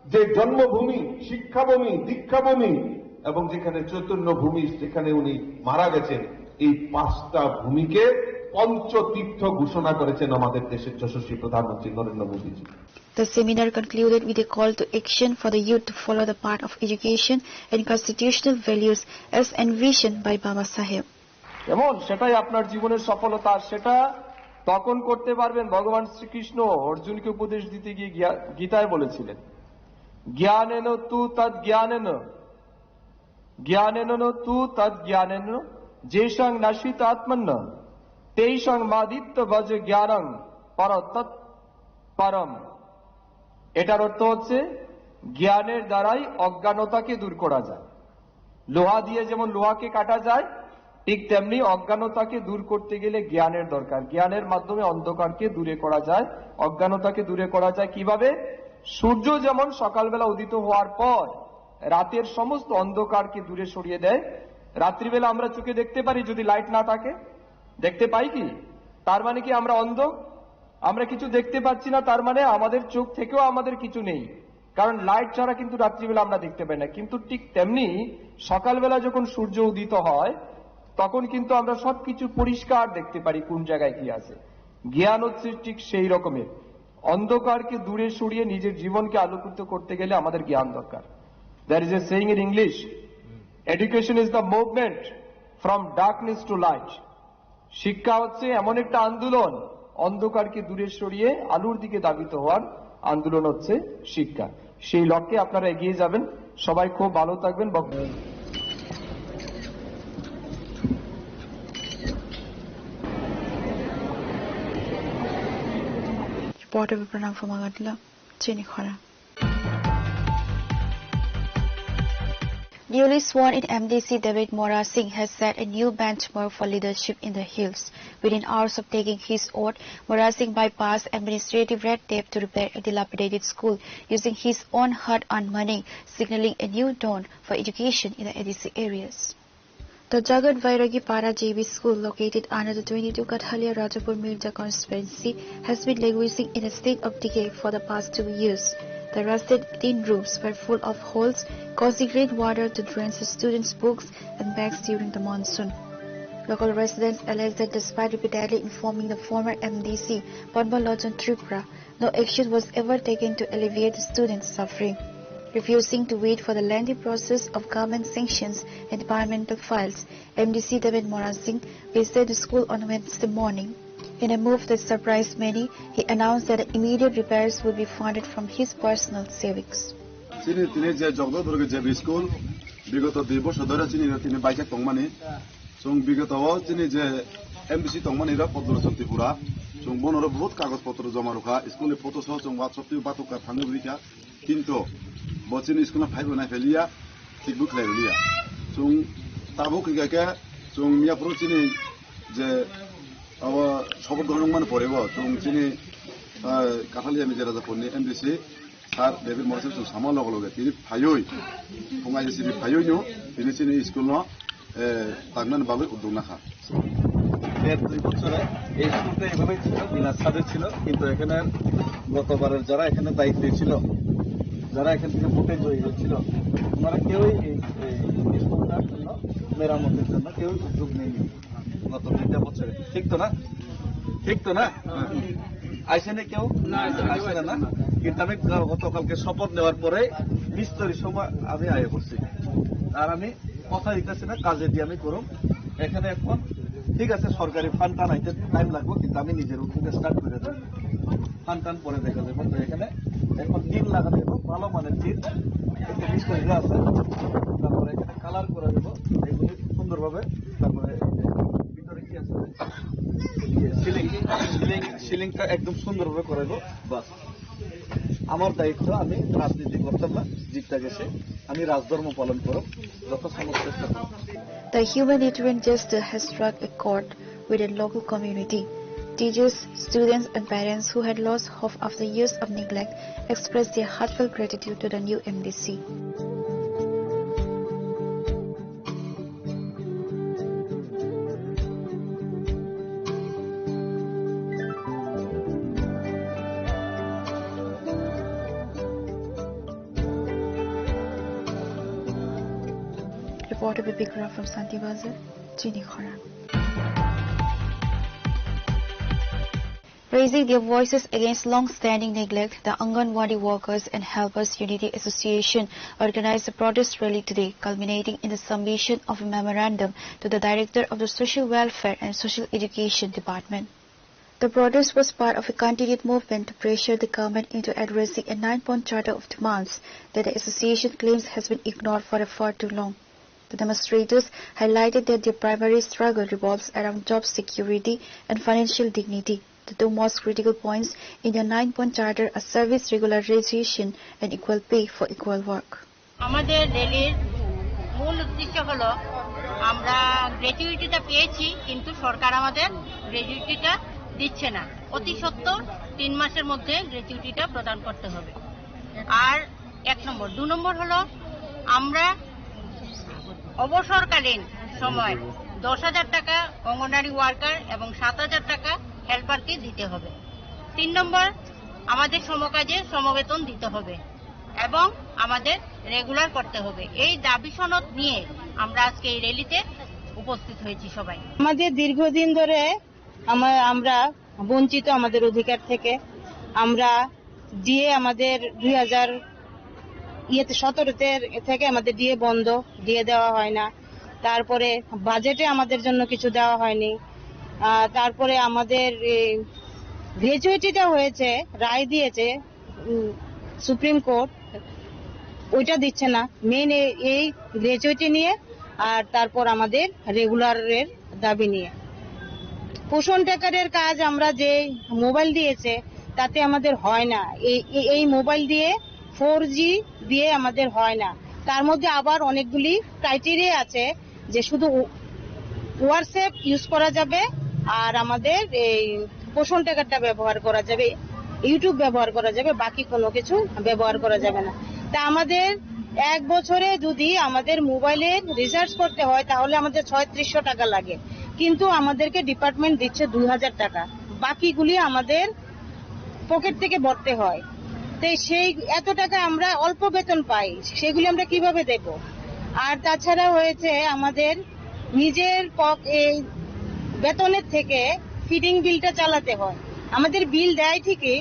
যে জন্মভূমি, শিক্ষাভূমি, দীক্ষাভূমি এবং যেখানে চৈতন্য ভূমি, যেখানে উনি মারা গেছেন, এই পাঁচটা ভূমিকে পঞ্চতীর্থ ঘোষণা করেছেন আমাদের দেশের যশস্বী প্রধানমন্ত্রী নরেন্দ্র মোদীজি। The seminar concluded with a call to action for the youth to follow the path of education and constitutional values as envisioned by Baba Saheb. এবং সেটাই আপনার জীবনের সফলতা, আর সেটা তখন করতে পারবেন। ভগবান শ্রীকৃষ্ণ অর্জুনকে উপদেশ দিতে গিয়ে গিয়া-, গীতায় বলেছিলেন, "জ্ঞানেন তু তদ জ্ঞানেন, জ্ঞানেন তু তদ জ্ঞানেন, যেষাং নাশিত আত্মন্য, তেষাং মাদিত্য ভজ জ্ঞানং পর তৎ পরম।" এটার অর্থ হচ্ছে, জ্ঞানের দ্বারাই অজ্ঞানতাকে দূর করা যায়। লোহা দিয়ে যেমন লোহাকে কাটা যায়, ঠিক তেমনি অজ্ঞানতাকে দূর করতে গেলে জ্ঞানের দরকার। জ্ঞানের মাধ্যমে অন্ধকারকে দূরে করা যায়, অজ্ঞানতাকে দূরে করা যায়। কিভাবে? সূর্য যেমন সকালবেলা উদিত হওয়ার পর রাতের সমস্ত অন্ধকারকে দূরে সরিয়ে দেয়, রাত্রিবেলা আমরা চোখে দেখতে পারি যদি লাইট না থাকে? দেখতে পাই কি? তার মানে কি আমরা অন্ধ? আমরা কিছু দেখতে পাচ্ছি না, তার মানে আমাদের চোখ থেকেও আমাদের কিছু নেই, কারণ লাইট ছাড়া কিন্তু রাত্রিবেলা আমরা দেখতে পাই না। কিন্তু ঠিক তেমনি সকালবেলা যখন সূর্য উদিত হয়, তখন কিন্তু আমরা সবকিছু পরিষ্কার দেখতে পারি কোন জায়গায় কি আছে। জ্ঞান হচ্ছে ঠিক সেই রকমের। অন্ধকারকে দূরে সরিয়ে নিজের জীবনকে আলোকিত করতে গেলে আমাদের জ্ঞান দরকার। There is a saying in English, "Education is the movement from darkness to light." শিক্ষা হচ্ছে এমন একটা আন্দোলন, অন্ধকারকে দূরে সরিয়ে আলোর দিকে ধাবিত হওয়ার আন্দোলন হচ্ছে শিক্ষা। সেই লক্ষ্যে আপনারা এগিয়ে যাবেন। সবাই খুব ভালো থাকবেন। বক- Reporter Pranam from Agartala, Chini Khorang. Newly sworn in M D C David Mora Singh has set a new benchmark for leadership in the hills. Within hours of taking his oath, Mora Singh bypassed administrative red tape to repair a dilapidated school using his own hard-earned money, signaling a new dawn for education in the A D C areas. The Jagat Vairagi Para J B school, located under the twenty-two Kathalia Rajapur Mirja constituency, has been languishing in a state of decay for the past two years. The rusted tin roofs were full of holes, causing rainwater to drain the students' books and bags during the monsoon. Local residents allege that despite repeatedly informing the former M D C, Padma Lochon Tripura, no action was ever taken to alleviate the students' suffering. Refusing to wait for the lengthy process of government sanctions and departmental files, M D C David Mora Singh visited the school on Wednesday morning. In a move that surprised many, he announced that immediate repairs would be funded from his personal savings. Chini tini je Jagdodhorgi J B school, bigoto dui bosor dhore chini tini baikhe tongmani. Chwng bigoto o chini je M D C tongmani rok Padma Lochon Tripura, chwng bono rok bahut kagoj potro joma rwkha, school ni photo soh chwng WhatsApp twi batukar thangwi rwkha, kintu bo chini school no phaibo naiphai liya, thikbo khlai liya. Chwng tabuk hwnkha khe chwng miyaphuru chini je abo shopot grohon wngmani pore bo chwng chini, ah, Kathalia Mirja Rajapur ni M D C Sir David Mora Singh chwng sama logo loge tini phaiwi, phung aisiri phaiwi no tini chini school no, eh, tangnani bagwi uddog nakha. এর দুই বছরে এই স্কুলটা এভাবেই ছিল, বিনা ছাদে ছিল, কিন্তু এখানে গতবারের যারা এখানে দায়িত্বে ছিল, যারা এখান থেকে ভোটে জয়ী হয়েছিল, ওনারা কেউই এই, এই স্কুলটার জন্য, মেরামতের জন্য কেউ উদ্যোগ নেয়নি গত দুইটা বছরে। ঠিক তো না? ঠিক তো না? আইসে না কেউ? না, আইসে না। আইসে না, না? কিন্তু আমি গতকালকে শপথ নেওয়ার পরে বিশ তারিখ সময় আমি আয় করছি। আর আমি কথা দিতেছি না, কাজে দিয়ে আমি করুম। এখানে এখন ঠিক আছে, সরকারি ফান্ড টানাইতে টাইম লাগবে, কিন্তু আমি নিজের উদ্যোগে স্টার্ট করে দেবো। ফান্ড টান পরে দেখা যাবে। তো এখানে এখন টিন লাগানো এবং ভালো মানের টিন, একটা বিশ তারিখে আছে, তারপরে এখানে কালার করে দেবো এগুলি সুন্দরভাবে। তারপরে ভিতরে কি আছে? সিলিং, সিলিং, সিলিংটা একদম সুন্দরভাবে করে দেবো। বাস, আমার দায়িত্ব, আমি রাজনীতি করতাম না, জিতটা গেছে, আমি রাজধর্ম পালন করব, যথাসম্ভব চেষ্টা করব। The humanitarian gesture has struck a chord with the local community. Teachers, students, and parents who had lost hope after years of neglect expressed their heartfelt gratitude to the new M D C. Reporter Bibik Ram from Santi Bazar, Chini Khorang. Raising their voices against long-standing neglect, the Anganwadi Workers and Helpers Unity Association organized a protest rally today, culminating in the submission of a memorandum to the Director of the Social Welfare and Social Education Department. The protest was part of a continued movement to pressure the government into addressing a nine-point charter of demands that the association claims has been ignored for far too long. The demonstrators highlighted that their primary struggle revolves around job security and financial dignity, the two most critical points in their nine-point charter are service regularization and equal pay for equal work. আমাদের র্যালির মূল উদ্দেশ্য হলো, আমরা গ্র্যাচুইটিটা পেয়েছি, কিন্তু সরকার আমাদের গ্র্যাচুইটিটা দিচ্ছে না। অতি সত্বর তিন মাসের মধ্যে গ্র্যাচুইটিটা প্রদান করতে হবে। আর এক নম্বর। দু নম্বর হলো, আমরা অবসরকালীন সময় দশ হাজার টাকা অঙ্গনওয়াড়ি ওয়ার্কার এবং সাত হাজার টাকা হেল্পারকে দিতে হবে। তিন নম্বর, আমাদের সমকাজে সমবেতন দিতে হবে এবং আমাদের রেগুলার করতে হবে। এই দাবি সনদ নিয়ে আমরা আজকে এই র্যালিতে উপস্থিত হয়েছি সবাই। আমাদের দীর্ঘদিন ধরে আমা-, আমরা বঞ্চিত আমাদের অধিকার থেকে। আমরা ডিএ আমাদের দুই হাজার ইয়েতে সতেরোতে থেকে আমাদের ডিএ বন্ধ, ডিএ দেওয়া হয় না। তারপরে বাজেটে আমাদের জন্য কিছু দেওয়া হয়নি। আহ, তারপরে আমাদের এই গ্র্যাচুইটিটা হয়েছে, রায় দিয়েছে, উম, সুপ্রিম কোর্ট, ওইটা দিচ্ছে না। মেইন এই গ্র্যাচুইটি নিয়ে, আর তারপর আমাদের রেগুলারের দাবি নিয়ে। পোষণ ট্র্যাকারের কাজ আমরা যে মোবাইল দিয়েছে, তাতে আমাদের হয় না। এই, এই, এই মোবাইল দিয়ে ফোর জি দিয়ে আমাদের হয় না। তার মধ্যে আবার অনেকগুলি ক্রাইটেরিয়া আছে যে শুধু ও-, WhatsApp ইউজ করা যাবে, আর আমাদের এই পোষণ ট্র্যাকারটা ব্যবহার করা যাবে, YouTube ব্যবহার করা যাবে, বাকি কোনো কিছু ব্যবহার করা যাবে না। তা আমাদের এক বছরে যদি আমাদের মোবাইলের রিচার্জ করতে হয়, তাহলে আমাদের ছয়ত্রিশশো টাকা লাগে, কিন্তু আমাদেরকে ডিপার্টমেন্ট দিচ্ছে দুই হাজার টাকা, বাকিগুলি আমাদের পকেট থেকে ভরতে হয়। তো সেই এত টাকা আমরা অল্প বেতন পাই, সেগুলি আমরা কিভাবে দেব? আর তাছাড়া হয়েছে আমাদের নিজের পক-, এই বেতনের থেকে ফিডিং বিলটা চালাতে হয়। আমাদের বিল দেয় ঠিকই,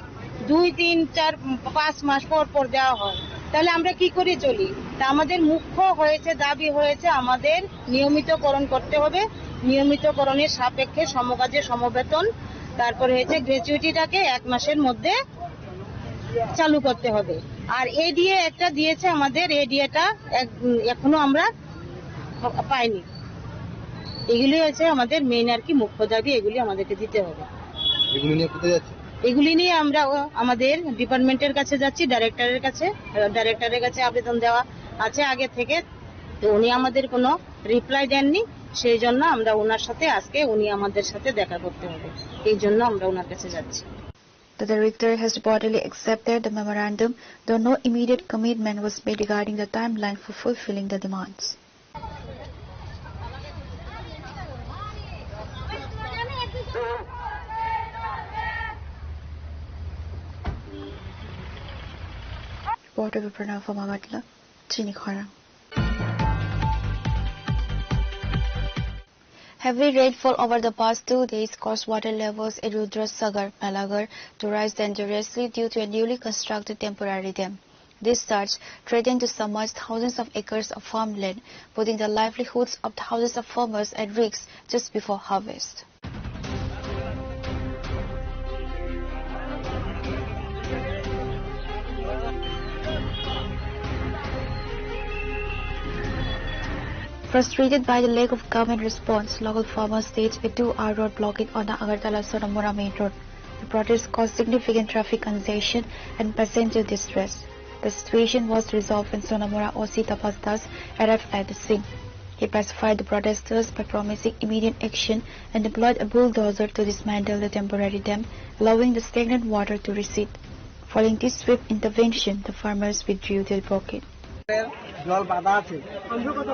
দুই, তিন, চার, পাঁচ মাস পর পর দেওয়া হয়। তাহলে আমরা কি করে চলি? তা আমাদের মুখ্য হয়েছে, দাবি হয়েছে আমাদের নিয়মিতকরণ করতে হবে। নিয়মিতকরণের সাপেক্ষে সমকাজে সমবেতন, তারপরে হয়েছে গ্র্যাচুইটিটাকে এক মাসের মধ্যে চালু করতে হবে। আর এডিএ একটা দিয়েছে আমাদের, এডিএটা এক-, এখনো আমরা পাইনি। এগুলি হচ্ছে আমাদের মেইন আর কি মুখ্য দাবি, এগুলি আমাদেরকে দিতে হবে। এগুলি নিয়ে কোথায় যাচ্ছে? এগুলি নিয়ে আমরা ও-, আমাদের ডিপার্টমেন্টের কাছে যাচ্ছি, ডাইরেক্টরের কাছে। ডাইরেক্টরের কাছে আবেদন দেওয়া আছে আগে থেকে, তো উনি আমাদের কোনো রিপ্লাই দেননি, সেই জন্য আমরা ওনার সাথে আজকে, উনি আমাদের সাথে দেখা করতে হবে, এই জন্য আমরা ওনার কাছে যাচ্ছি। The director has reportedly accepted the memorandum, though no immediate commitment was made regarding the timeline for fulfilling the demands. Reporter Viprana from Agartala, chini khorang. Heavy rainfall over the past two days caused water levels at Rudrasagar, Melagar to rise dangerously due to a newly constructed temporary dam. This surge threatened to submerge thousands of acres of farmland, putting the livelihoods of thousands of farmers at risk just before harvest. Frustrated by the lack of government response, local farmers staged a two-hour road blockade on the Agartala Sonamura main road. The protest caused significant traffic congestion and passenger distress. The situation was resolved when Sonamura O C Tapas Das arrived at the scene. He pacified the protesters by promising immediate action and deployed a bulldozer to dismantle the temporary dam, allowing the stagnant water to recede. Following this swift intervention, the farmers withdrew their blockade. জল বাঁধা আছে,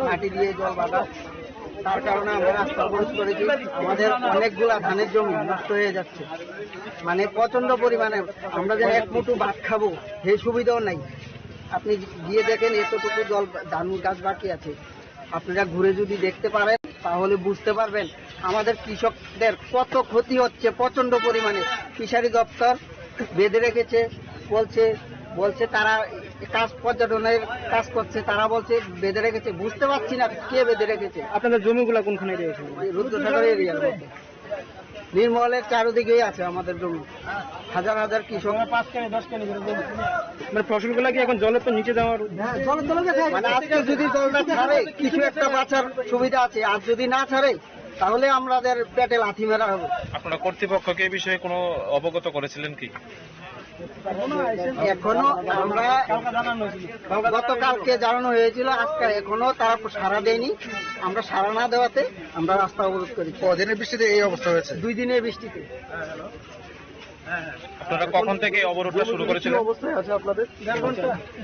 মাটি দিয়ে জল বাঁধা, তার কারণে আমরা রাস্তা অবরোধ করেছি। আমাদের অনেকগুলা ধানের জমি নষ্ট হয়ে যাচ্ছে, মানে প্রচন্ড পরিমাণে। আমরা যে এক মুঠো ভাত খাবো, সেই সুবিধাও নাই। আপনি গিয়ে দেখেন, এতটুকু জল, ধান গাছ বাকি আছে। আপনারা ঘুরে যদি দেখতে পারেন, তাহলে বুঝতে পারবেন আমাদের কৃষকদের কত ক্ষতি হচ্ছে প্রচন্ড পরিমাণে। ফিশারি দপ্তর বেঁধে রেখেছে, বলছে, বলছে তারা কাজ, পর্যটনের কাজ করছে, তারা বলছে বেঁধে রেখেছে। বুঝতে পারছি না কে বেঁধে রেখেছে। আপনাদের জমিগুলা কোনখানে রয়েছে? ওই রুদ্রসাগর এরিয়ার মধ্যে। নির্মলের চারিদিকেই আছে আমাদের জমি, হাজার হাজার কৃষক। মানে ফসলগুলা কি এখন জলের তো নিচে যাওয়ার? মানে আজকে যদি জলটা ছাড়ে, কিছু একটা বাঁচার সুবিধা আছে, আর যদি না ছাড়ে, তাহলে আমাদের পেটে লাথি মারা হবে। আপনারা কর্তৃপক্ষকে এই বিষয়ে কোনো অবগত করেছিলেন কি? এখনো আমরা, গতকালকে জানানো হয়েছিল, আজকে এখনো তারা সাড়া দেয়নি। আমরা সাড়া না দেওয়াতে আমরা রাস্তা অবরোধ করেছি। কদিনের বৃষ্টিতে এই অবস্থা হয়েছে? দুই দিনের বৃষ্টিতে। আপনারা কখন থেকে এই অবরোধটা শুরু করেছিলেন? অবস্থায় আছে আপনাদের?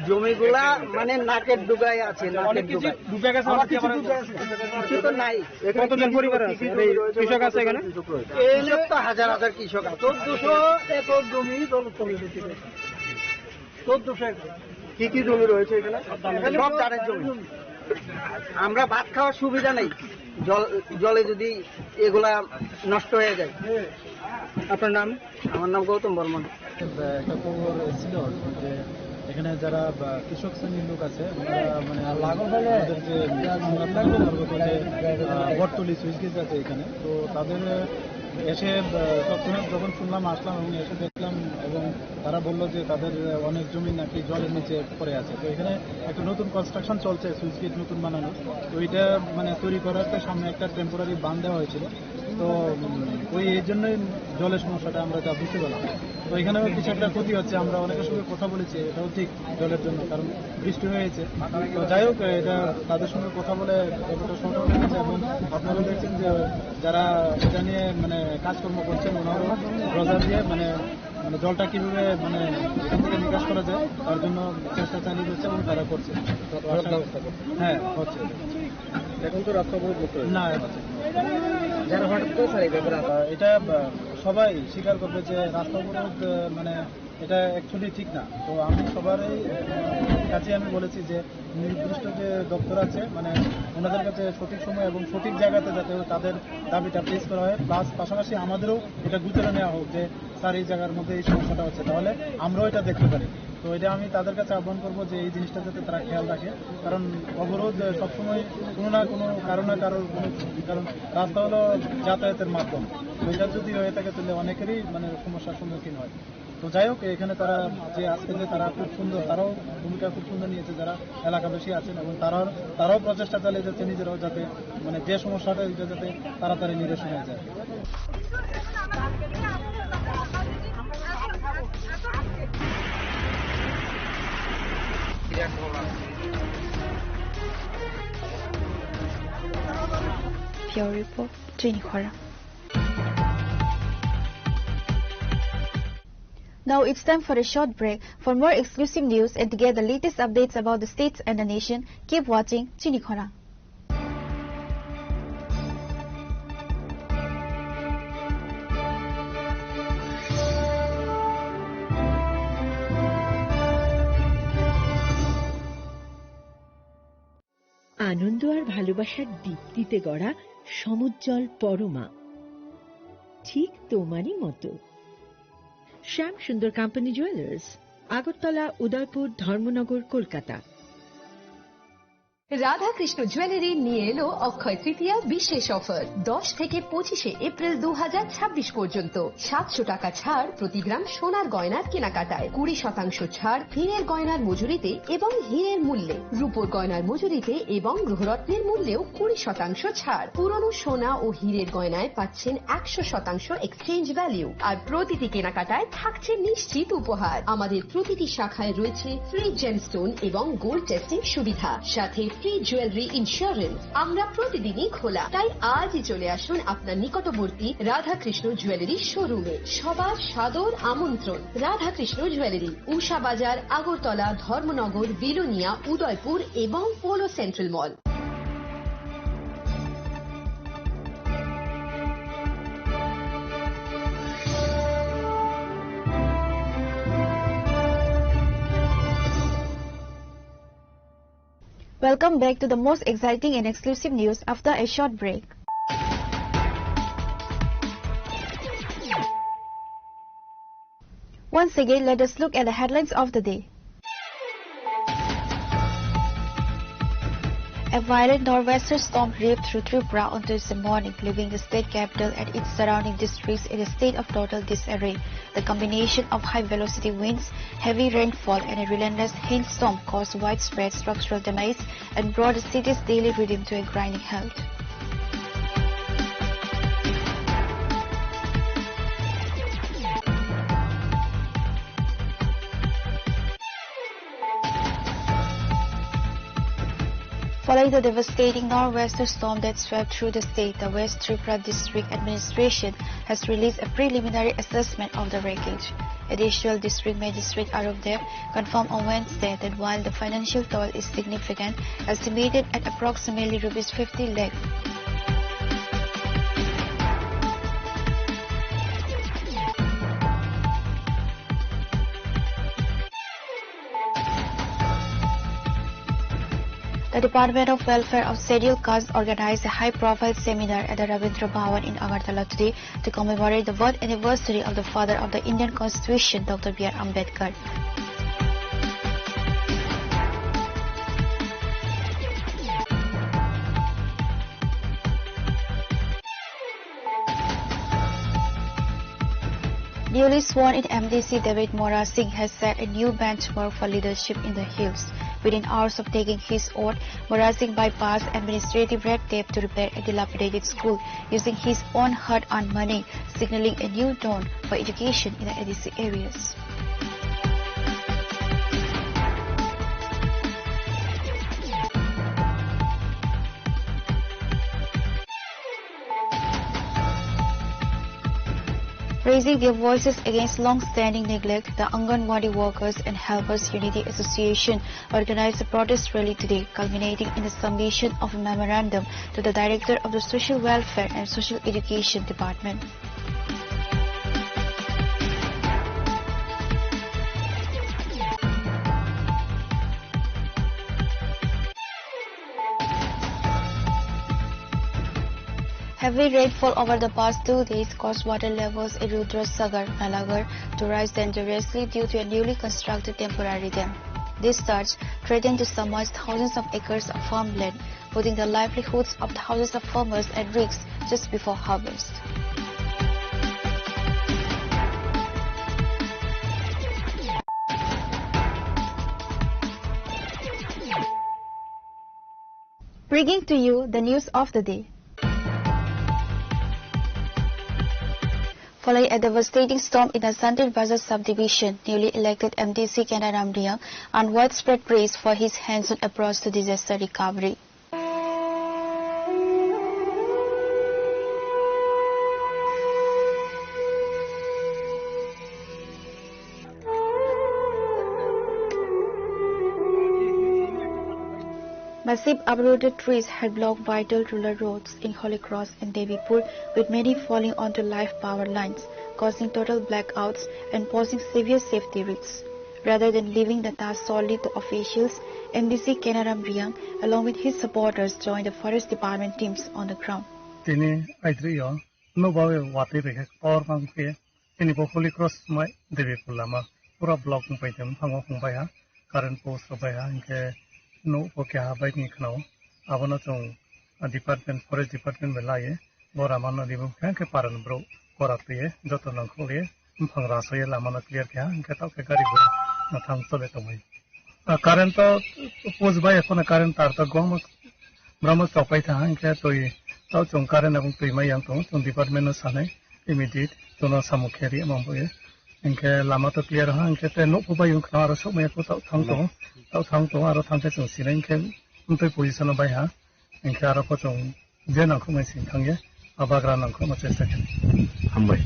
জমিগুলা মানে নাকের ডুগায় আছে, নাকের ডুগায়। ডুবে গেছে, অনেক কিছু ডুবে গেছে। কিছু তো নাই। কতজন পরিবার আছে? কৃষক আছে এখানে? কৃষক তো হাজার হাজার কৃষক আছে। চোদ্দশো একর জমি জলস্তম্ভে ডুবে গেছে। চোদ্দশো একর। কি কি জমি রয়েছে এখানে? সব ধানের জমি। আমরা ভাত খাওয়ার সুবিধা নেই, জল, জলে যদি এগুলা নষ্ট হয়ে যায়। আপনার নাম? আমার নাম গৌতম বর্মন। একটা খবর এসেছিল যে এখানে যারা, বা, কৃষক শ্রেণীর লোক আছে, ওনারা, মানে, আমাদের যে, আমরা থাকবো পার্বত্য যে, আহ, বটতলি সুইচ গেট আছে এখানে, তো তাদের এসে, আহ, তৎক্ষণাৎ যখন শুনলাম, আসলাম এবং এসে দেখলাম এবং তারা বলল যে তাদের অনেক জমি নাকি জলের নিচে পড়ে আছে। তো এখানে একটা নতুন কনস্ট্রাকশন চলছে, সুইচ গেট নতুন বানানো। তো এটা, মানে, তৈরি করার তো সামনে একটা টেম্পোরারি বাঁধ দেওয়া হয়েছিল। তো, উম, ওই এই জন্যই জলের সমস্যাটা আমরা যা বুঝতে পারলাম। তো এখানেও কিছু একটা ক্ষতি হচ্ছে, আমরা অনেকের সঙ্গে কথা বলেছি, এটাও ঠিক জলের জন্য, কারণ বৃষ্টি হয়েছে। তো যাই হোক, এটা তাদের সঙ্গে কথা বলে যতটা সহযোগিতা হয়েছে এবং আপনারা দেখছেন যে যারা এটা নিয়ে, মানে, কাজকর্ম করছেন, ওনারাও ড্রেজার দিয়ে, মানে, মানে, জলটা কিভাবে, মানে, এখান থেকে নিকাশ করা যায়, তার জন্য চেষ্টা চালিয়ে যাচ্ছে এবং তারা করছে। তো আশা, ব্যবস্থা করছে। হ্যাঁ, হচ্ছে। এখন তো রাস্তা অবরোধ করতে হবে। না, হচ্ছে। যারা হঠাৎ করে ছাড়ে, এভাবে রাস্তা আহ, এটা, আহ, সবাই স্বীকার করবে যে রাস্তা অবরোধ, আহ, মানে, এটা অ্যাকচুয়ালি ঠিক না। তো আমি সবারই, আহ, কাছে আমি বলেছি যে নির্দিষ্ট যে দপ্তর আছে, মানে, ওনাদের কাছে সঠিক সময় এবং সঠিক জায়গাতে যাতে তাদের দাবিটা পেশ করা হয়, প্লাস পাশাপাশি আমাদেরও এটা গুজরে নেওয়া হোক যে স্যার, এই জায়গার মধ্যে এই সমস্যাটা হচ্ছে, তাহলে আমরাও এটা দেখতে পারি। তো এটা আমি তাদের কাছে আহ্বান করবো যে এই জিনিসটা যাতে তারা খেয়াল রাখে, কারণ অবরোধ, আহ, সবসময় কোনো না কোনো কারো না কারোর কোনো, কারণ রাস্তা হলো যাতায়াতের মাধ্যম, তো এটা যদি হয়ে থাকে তাহলে অনেকেরই, মানে, সমস্যার সম্মুখীন হয়। তো যাই হোক, এখানে তারা যে আজকে যে তারা খুব সুন্দর, তারাও ভূমিকা খুব সুন্দর নিয়েছে যারা এলাকাবাসী আছেন, এবং তারাও, তারাও প্রচেষ্টা চালিয়ে যাচ্ছে নিজেরাও যাতে, মানে, যে সমস্যাটা, এটা যাতে তাড়াতাড়ি নিরসন হয়ে যায়। Bureau Report, Chini Khorang. Now it's time for a short break. For more exclusive news and to get the latest updates about the states and the nation, keep watching Chini Khorang. আনন্দ আর ভালোবাসার দীপ্তিতে গড়া সমুজ্জ্বল পরমা, ঠিক তোমারই মতো। শ্যাম সুন্দর company jewellers, Agartala, উদয়পুর, ধর্মনগর, কলকাতা। Radhakrishna jewellery নিয়ে এলো অক্ষয় তৃতীয়া বিশেষ অফার। দশ থেকে পঁচিশে এপ্রিল দু হাজার ছাব্বিশ পর্যন্ত সাতশো টাকা ছাড় প্রতি গ্রাম সোনার গয়নার কেনাকাটায়, কুড়ি শতাংশ ছাড় হীরের গয়নার মজুরিতে এবং হীরের মূল্যে, রূপোর গয়নার মজুরিতে এবং গ্রহরত্নের মূল্যেও কুড়ি শতাংশ ছাড়। পুরনো সোনা ও হীরের গয়নায় পাচ্ছেন একশো শতাংশ এক্সচেঞ্জ ভ্যালু, আর প্রতিটি কেনাকাটায় থাকছে নিশ্চিত উপহার। আমাদের প্রতিটি শাখায় রয়েছে ফ্রি জেমস্টোন এবং গোল্ড টেস্টিং সুবিধা, সাথে ফ্রি জুয়েলারি ইন্স্যুরেন্স। আমরা প্রতিদিনই খোলা, তাই আজই চলে আসুন আপনার নিকটবর্তী রাধাকৃষ্ণ জুয়েলারি শোরুমে। সবার সাদর আমন্ত্রণ। রাধাকৃষ্ণ জুয়েলারি, উষা বাজার, আগরতলা, ধর্মনগর, বিলোনিয়া, উদয়পুর এবং polo central mall. Welcome back to the most exciting and exclusive news after a short break. Once again, let us look at the headlines of the day. A violent nor'wester storm ripped through Tripura on Tuesday morning, leaving the state capital and its surrounding districts in a state of total disarray. The combination of high-velocity winds, heavy rainfall, and a relentless hailstorm caused widespread structural damage and brought the city's daily rhythm to a grinding halt. Following the devastating nor'wester storm that swept through the state, the West Tripura District Administration has released a preliminary assessment of the wreckage. Additional District Magistrate Arup Dev confirmed on Wednesday that while the financial toll is significant, estimated at approximately rupees fifty lakh, the Department of Welfare of Scheduled Caste organized a high-profile seminar at the Rabindra Bhawan in Agartala today to commemorate the birth anniversary of the father of the Indian Constitution, Doctor B R Ambedkar. Newly sworn in M D C David Mora Singh has set a new benchmark for leadership in the hills. Within hours of taking his oath, Mora Singh bypassed administrative red tape to repair a dilapidated school using his own hard-earned money, signaling a new dawn for education in the A D C areas. Raising their voices against long-standing neglect, the Anganwadi Workers and Helpers Unity Association organized a protest rally today, culminating in the submission of a memorandum to the Director of the Social Welfare and Social Education Department. Heavy rainfall over the past two days caused water levels in Rudrasagar, Nalagarh to rise dangerously due to a newly constructed temporary dam. This surge threatened to submerge thousands of acres of farmland, putting the livelihoods of thousands of farmers at risk just before harvest. Bringing to you the news of the day. Following a devastating storm in the Santir Bazar subdivision, newly elected M D C Kanaram Reang earned widespread praise for his hands-on approach to disaster recovery. Massive uprooted trees had blocked vital rural roads in Holy Cross and Devipur, with many falling onto live power lines, causing total blackouts and posing severe safety risks. Rather than leaving the task solely to officials, M D C Kenaram Reang, along with his supporters, joined the forest department teams on the ground. Tini aitrio no bawe watwi rikhe kor bang khe tini bo Holy Cross mai Devi Pulama pura block wng pai tong thango hung bai ha current post rok bai ha hinkhe no bo keha bai ni khno abono chwng department, forest department bai laiye. Bo ramano ribu khe, khe paran bro korak twiye, joto nangkukliye, buphang rasoye lamano clear khe, hinkhe tao khe gari gura nathang chole tongwi. Ah, current to post bai ekhone current tar to gong bramo chopai tha, hinkhe twi tao chwng current abong twi mai yang tongo, chwng department no sanai immediate, jono samung khe ri amang boye. Hinkhe lama to clear ha, hinkhe te nokho bai wng khna aro sokmaya ko tao thang tongo, tao thang tongo, aro thang khe chwng sinai hinkhe mtwi position no bai ha, hinkhe aro ko chwng je nangkukmani sing thangya, a bagra nangkukma chesta khe. Hambai.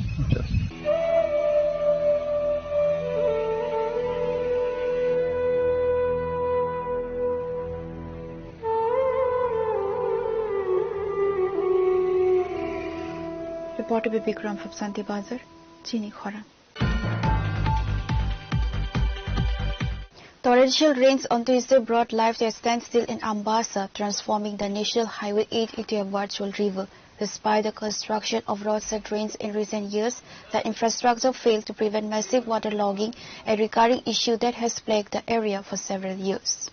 Reporter Bibikram from Santi Bazar, Chini Khorang. Torrential rains on Tuesday brought life to a standstill in Ambassa, transforming the National Highway eight into a virtual river. Despite the construction of roadside drains in recent years, the infrastructure failed to prevent massive waterlogging, a recurring issue that has plagued the area for several years.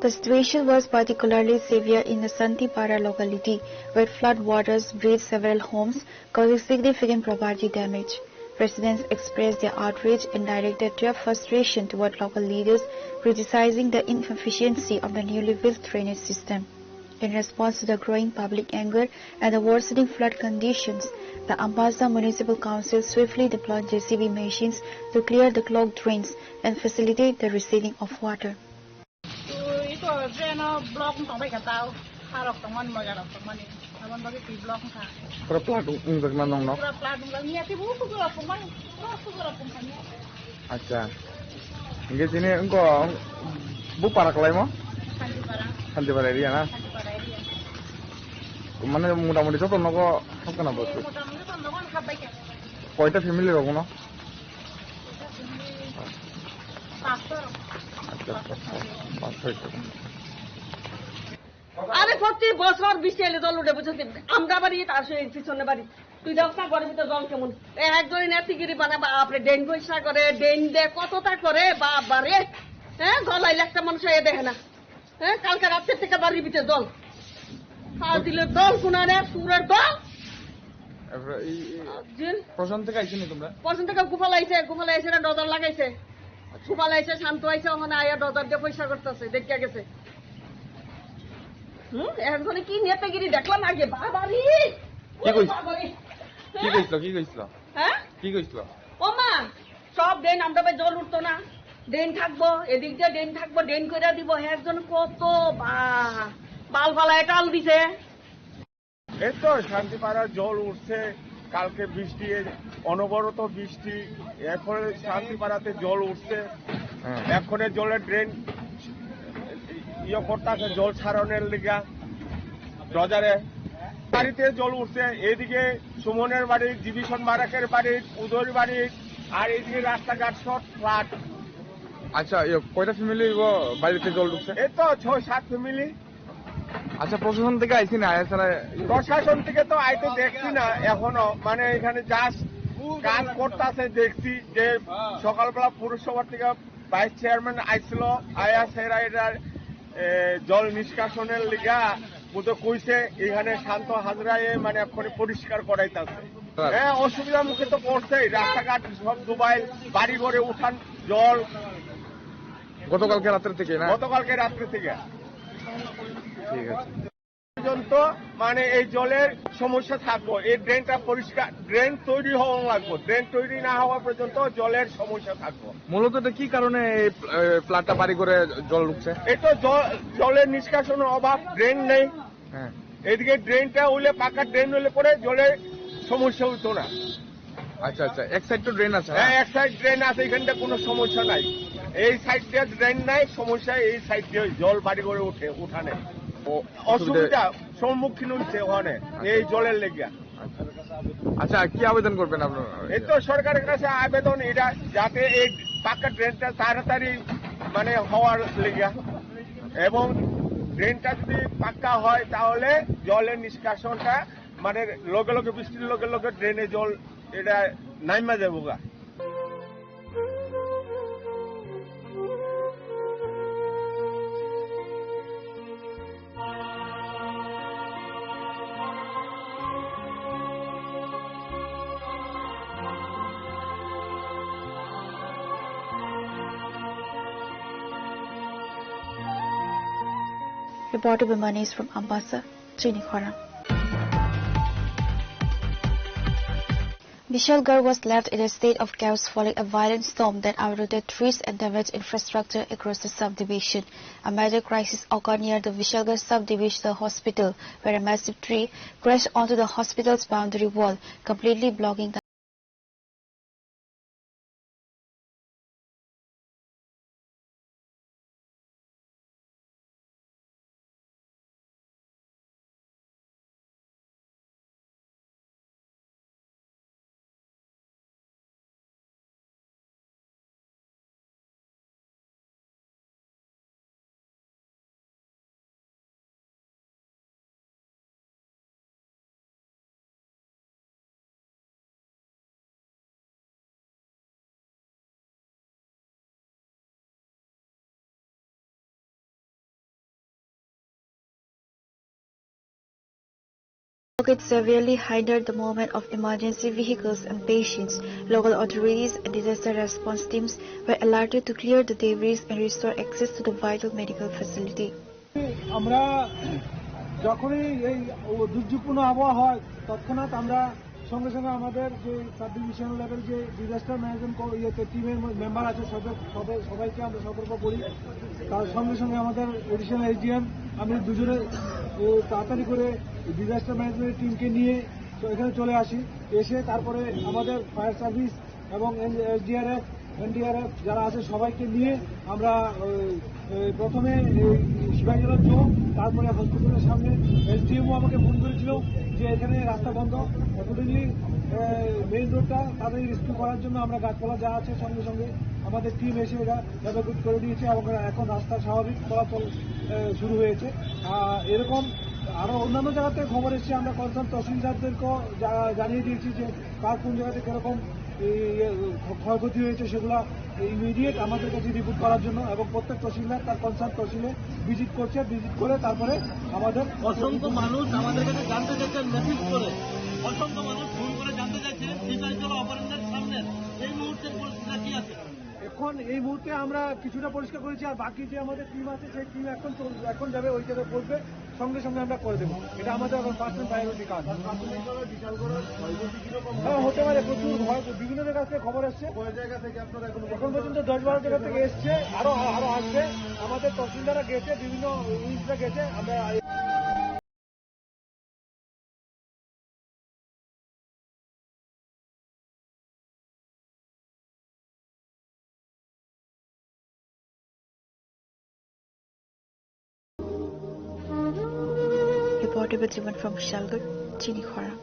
The situation was particularly severe in the Santipara locality, where flood waters breached several homes, causing significant property damage. Residents expressed their outrage and directed their frustration toward local leaders, criticizing the inefficiency of the newly built drainage system. In response to the growing public anger and the worsening flood conditions, the Ambassa Municipal Council swiftly deployed J C B machines to clear the clogged drains and facilitate the receding of water. Twi to drain o block wng tong bai kha tao. Harok tongmani, moya rok tongmani. Aboni bagwi twi block wng kha. Pura plat wng, wng jak na nong no? Pura plat wng jak. Miya twi bo sugu rok tongmani. Pura sugu rok tong kha miya. Acha. Hinkhe chini wngko bu para kwlaimo? Santipara. Santipara area na? Santipara area. Mane motamuti joto nogo hapkha na bo? Motamuti joto nogo hapbai kha. Koita family rok no? আরে প্রতি বছর বৃষ্টি এলে জল উঠে, বুঝলি? আমরা বাড়ি, তার সেই পিছনে বাড়ি। তুই দেখ না ঘরের ভিতরে জল কেমন? এ একজনই নেতিগিরি বানা, বাপরে, ড্রেন পরিষ্কার করে, ড্রেন দে, কতটা করে, বাবা রে। হ্যাঁ, জল আইলে একটা মানুষ এ দেখে না। হ্যাঁ, কালকে রাত্রে থেকে বাড়ির ভিতরে জল। ফাজিলের দল, কুনারে, সুরের দল। এরপরে এই, এই আর্জেন। প্রশাসন থেকে আইসনি তোমরা? প্রশাসন থেকে গোপাল আইছে, গোপাল আইছে না, ডজার লাগাইছে। আচ্ছা। গোপাল আইছে, শান্ত আইছে, ওখানে আয়া ডজার দিয়ে পয়সা করতেছে, দেখিয়া গেছে। হুম, একজনে কি নেতাগিরি দেখলাম আগে, বাবারে! কি কইছ-, বাবারে! কি কইছিল, কি কইছিল? হ্যাঁ? কি কইছিল? ও মা, সব ড্রেন আমরা ভাই জল উঠতো না, ড্রেন থাকবো, এদিক দিয়ে ড্রেন থাকবো, ড্রেন করে দিব। হে একজন কত বা-, বাল ফালায় টাল দিছে। এই তো শান্তিপাড়া জল উঠছে, কালকে বৃষ্টি, অনবরত বৃষ্টি, এরপরে শান্তিপাড়াতে জল উঠছে। হ্যাঁ। এক্ষণে জলের ড্রেন ইয়ে করতেছে, জল ছাড়ানোর লিগা ডজারে। বাড়িতে জল উঠছে, এদিকে সুমনের বাড়ি, জীবিশন বারাকের বাড়ি, উদয়র বাড়ি, আর এদিকে রাস্তাঘাট সব ফ্ল্যাট। আচ্ছা, ইয়ে, কয়টা ফ্যামিলি বাড়িতে জল ঢুকছে? এই তো ছয় সাত ফ্যামিলি। আচ্ছা, প্রশাসন থেকে আইসি না, আয়া ছাড়া? প্রশাসন থেকে তো আইতে দেখছি না এখনো, মানে এখানে জাস্ট কাজ করতেছে দেখছি যে সকালবেলা পৌরসভার থেকে ভাইস চেয়ারম্যান আইছিল, আয়া সেরা এটার, এ, জল নিষ্কাশনের লিগা বুঝে কইছে, এখানে শান্ত হাজরায় মানে এক্ষুনি পরিষ্কার করাইতেছে। হ্যাঁ। হ্যাঁ, অসুবিধার মুখে তো পড়ছেই, রাস্তাঘাট সব ডুবাইল, বাড়ি ঘরে উঠান জল। গতকালকে রাত্রে থেকে না? গতকালকে রাত্রে থেকে। ঠিক আছে। পর্যন্ত মানে এই জলের সমস্যা থাকবো, এই ড্রেনটা পরিষ্কার, ড্রেন তৈরি হওয়া লাগবো, ড্রেন তৈরি না হওয়া পর্যন্ত জলের সমস্যা থাকবো। মূলত এটা কি কারণে এই, এ, ফ্ল্যাটটা বাড়ি করে জল ঢুকছে? এই তো জ-, জলের নিষ্কাশনের অভাব, ড্রেন নেই। হ্যাঁ। এদিকে ড্রেনটা হইলে, পাকা ড্রেন হইলে পরে জলের সমস্যা হইতো না। আচ্ছা, আচ্ছা, এক সাইড তো ড্রেন আছে, হ্যাঁ, হ্যাঁ? এক সাইড ড্রেন আছে, এখানটা কোনো সমস্যা নাই। এই সাইড দিয়ে ড্রেন নাই, সমস্যা এই সাইড দিয়ে জল বাড়ি করে উঠে, উঠানে। ও, অসুবিধা। অসুবিধার সম্মুখীন হচ্ছে ওখানে, আচ্ছা। এই জলের লেগে। আচ্ছা। আচ্ছা, কি আবেদন করবেন আপনারা? এই তো সরকারের কাছে আবেদন এটা, যাতে এই পাকা ড্রেনটা তাড়াতাড়ি মানে হওয়ার লেগে, এবং ড্রেনটা যদি পাক্কা হয় তাহলে জলের নিষ্কাশনটা মানে লগে লগে, বৃষ্টির লগে লগে ড্রেনে জল এটা নাইমা যাবো গা। Reported by Manish from Ambasa, Chini Khorang. Vishalgarh was left in a state of chaos following a violent storm that uprooted trees and damaged infrastructure across the subdivision. A major crisis occurred near the Vishalgarh subdivisional hospital, where a massive tree crashed onto the hospital's boundary wall, completely blocking the It severely hindered the movement of emergency vehicles and patients. Local authorities and disaster response teams were alerted to clear the debris and restore access to the vital medical facility. আমরা যখনই এই দুর্যোগপূর্ণ আবহাওয়া হয়, তৎক্ষণাৎ আমরা সঙ্গে সঙ্গে আমাদের যে সাব ডিভিশনাল লেভেল যে ডিজাস্টার ম্যানেজমেন্ট ক-, ইয়েতে টিমের ম-, মেম্বার আছে, সবাই, সবাই, সবাইকে আমরা সতর্ক করি। তার সঙ্গে সঙ্গে আমাদের অ্যাডিশনাল এসডিএম, আমি দুজনে, এ, তাড়াতাড়ি করে ডিজাস্টার ম্যানেজমেন্ট টিমকে নিয়ে তো এখানে চলে আসি। এসে তারপরে আমাদের ফায়ার সার্ভিস এবং এন-, এসডিআরএফ, এনডিআরএফ যারা আছে সবাইকে নিয়ে আমরা, ওই, ওই, প্রথমে এই শিবাজীনগর চৌক, তারপরে হসপিটালের সামনে। এসডিএমও আমাকে ফোন করেছিল যে এখানে রাস্তা বন্ধ। অ্যাকর্ডিংলি, এ, মেইন রোডটা তাদের রেস্কিউ করার জন্য আমরা গাছপালা যা আছে সঙ্গে সঙ্গে আমাদের টিম এসে এটা এভাকুয়েট করে দিয়েছে এবং এখন রাস্তা স্বাভাবিক চলাচল, এ, শুরু হয়েছে। আর এরকম আরো অন্যান্য জায়গা থেকে খবর এসছে, আমরা কনসার্ন তহসিলদারদেরকেও জা-, জানিয়ে দিয়েছি যে কার কোন জায়গাতে কিরকম এই, ইয়ে, ক্ষ-, ক্ষয়ক্ষতি হয়েছে, সেগুলা ইমিডিয়েট আমাদের কাছে রিপোর্ট করার জন্য, এবং প্রত্যেক তহসিলদার তার কনসার্ন তহসিলে ভিজিট করছে, ভিজিট করে তারপরে আমাদের অসংখ্য মানুষ আমাদের কাছে জানতে চাইছেন মেসেজ করে, অসংখ্য মানুষ ফোন করে জানতে চাইছেন সিপাহীজলা অভয়ারণ্যের সামনে এই মুহূর্তের পরিস্থিতি কি আছে। এখন এই মুহূর্তে আমরা কিছুটা পরিষ্কার করেছি, আর বাকি যে আমাদের টিম আছে সেই টিম এখন চল-, এখন যাবে ওই জায়গায় পৌঁছবে, সঙ্গে সঙ্গে আমরা করে দেবো। এটা আমাদের এখন ফার্স্ট অ্যান্ড প্রায়োরিটি কাজ। আর প্রাথমিকভাবে বিশালগড়ের ক্ষয়ক্ষতি কিরকম হ্যাঁ, হয়েছে? হতে পারে, প্রচুর ক্ষয়, বিভিন্ন জায়গা থেকে খবর এসছে। কয় জায়গা থেকে আপনারা এখনো এখন পর্যন্ত দশ বারো জায়গা থেকে এসছে, আরো, আরো আসবে। আমাদের তহসিলদাররা গেছে, বিভিন্ন ইউনিটরা গেছে, আমরা Reported by Jivan from Shalgut, Chini Khorang.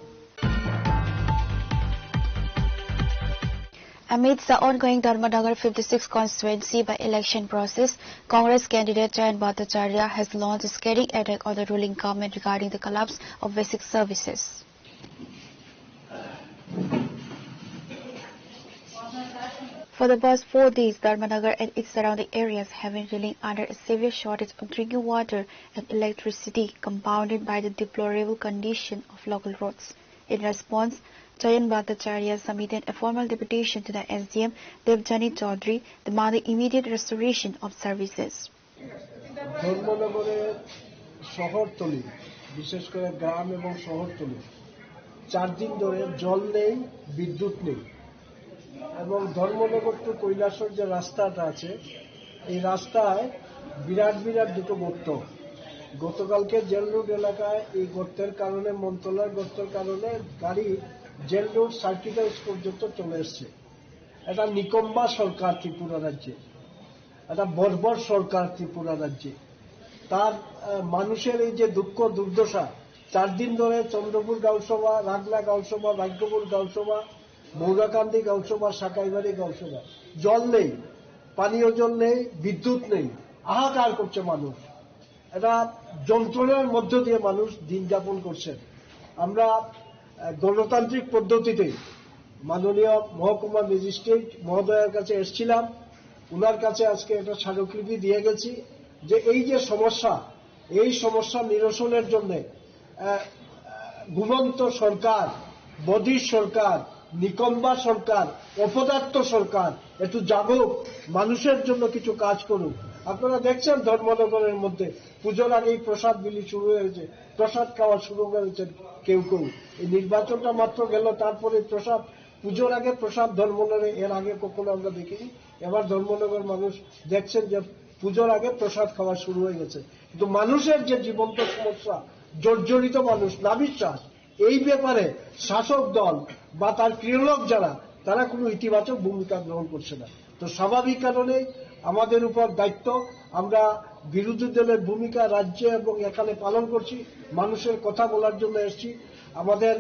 Amidst the ongoing Dharmanagar fifty-six constituency by-election process, Congress candidate Jayant Bhattacharya has launched a scathing attack on the ruling government regarding the collapse of basic services. For the past four days, Dharmanagar and its surrounding areas have been reeling under a severe shortage of drinking water and electricity, compounded by the deplorable condition of local roads. In response, Jayant Bhattacharya submitted a formal deputation to the S D M Devjani Chaudhary demanding immediate restoration of services. ধর্মনগরের শহরতলি, বিশেষ করে গ্রাম এবং শহরতলি, চার দিন ধরে জল নেই, বিদ্যুৎ নেই এবং ধর্মনগর টু কৈলাসহর যে রাস্তাটা আছে, এই রাস্তায় বিরাট বিরাট দুটো গর্ত। গতকালকে জেল রোড এলাকায় এই গর্তের কারণে, মনতলার গর্তের কারণে গাড়ি জেল রোড সার্কিট হাউস পর্যন্ত চলে এসছে। এটা নিকম্বা সরকার ত্রিপুরা রাজ্যে, একটা বর্বর সরকার ত্রিপুরা রাজ্যে। তার, আহ, মানুষের এই যে দুঃখ দুর্দশা, চার দিন ধরে চন্দ্রপুর গাঁওসভা, রাগলা গাঁওসভা, ভাগ্যপুর গাঁওসভা, মৌরাকান্দি গাঁওসভা, সাকাইবাড়ি গাঁওসভা, জল নেই, পানীয় জল নেই, বিদ্যুৎ নেই, হাহাকার করছে মানুষ। এটা যন্ত্রণার মধ্য দিয়ে মানুষ দিন যাপন করছেন। আমরা, আহ, গণতান্ত্রিক পদ্ধতিতে মাননীয় মহকুমা ম্যাজিস্ট্রেট মহোদয়ের কাছে এসেছিলাম, ওনার কাছে আজকে একটা স্মারকলিপি দিয়ে গেছি যে এই যে সমস্যা, এই সমস্যা নিরসনের জন্য, আহ, ঘুমন্ত সরকার, বধির সরকার, নিকম্বা সরকার, অপদার্থ সরকার একটু জাগুক, মানুষের জন্য কিছু কাজ করুক। আপনারা দেখছেন ধর্মনগরের মধ্যে পুজোর আগেই প্রসাদ বিলি শুরু হয়েছে, প্রসাদ খাওয়া শুরু করেছেন কেউ কেউ। এই নির্বাচনটা মাত্র গেল, তারপরে প্রসাদ, পুজোর আগে প্রসাদ ধর্মনগরে এর আগে কখনো আমরা দেখিনি। এবার ধর্মনগর মানুষ দেখছেন যে পুজোর আগে প্রসাদ খাওয়া শুরু হয়ে গেছে। কিন্তু মানুষের যে জীবন্ত সমস্যা, জর্জরিত মানুষ, নাভিশ্বাস, এই ব্যাপারে শাসক দল বা তার প্রিয়লোক যারা, তারা কোনো ইতিবাচক ভূমিকা গ্রহণ করছে না। তো স্বাভাবিক কারণেই আমাদের উপর দায়িত্ব, আমরা বিরোধী দলের ভূমিকা রাজ্যে এবং এখানে পালন করছি, মানুষের কথা বলার জন্য এসেছি। আমাদের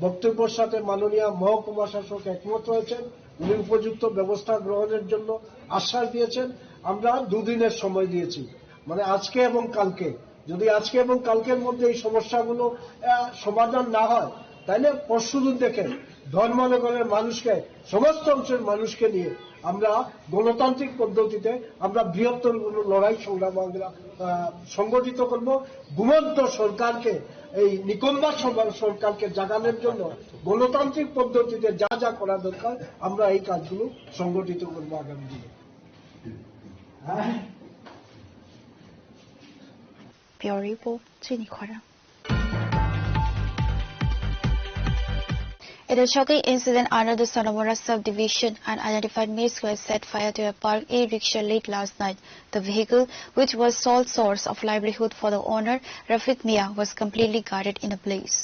বক্তব্যের সাথে মাননীয় মহকুমা শাসক একমত হয়েছেন, উনি উপযুক্ত ব্যবস্থা গ্রহণের জন্য আশ্বাস দিয়েছেন। আমরা দুদিনের সময় দিয়েছি, মানে আজকে এবং কালকে। যদি আজকে এবং কালকের মধ্যে এই সমস্যাগুলো, আহ, সমাধান না হয়, তাহলে পরশুদিন থেকে ধর্মনগরের মানুষকে, সমস্ত অংশের মানুষকে নিয়ে আমরা গণতান্ত্রিক পদ্ধতিতে আমরা বৃহত্তর কোনো লড়াই সংগ্রাম আমরা, আহ, সংগঠিত করব। ঘুমন্ত সরকারকে, এই নিকম্বা সরকার-, সরকারকে জাগানোর জন্য গণতান্ত্রিক পদ্ধতিতে যা যা করা দরকার আমরা এই কাজগুলো সংগঠিত করব আগামী দিনে। Bureau Report, Chini Khorang. In a shocking incident under the Sonamura subdivision, an unidentified male who had set fire to a parked e-rickshaw late last night. The vehicle, which was sole source of livelihood for the owner, Rafiq Mia, was completely gutted in the place.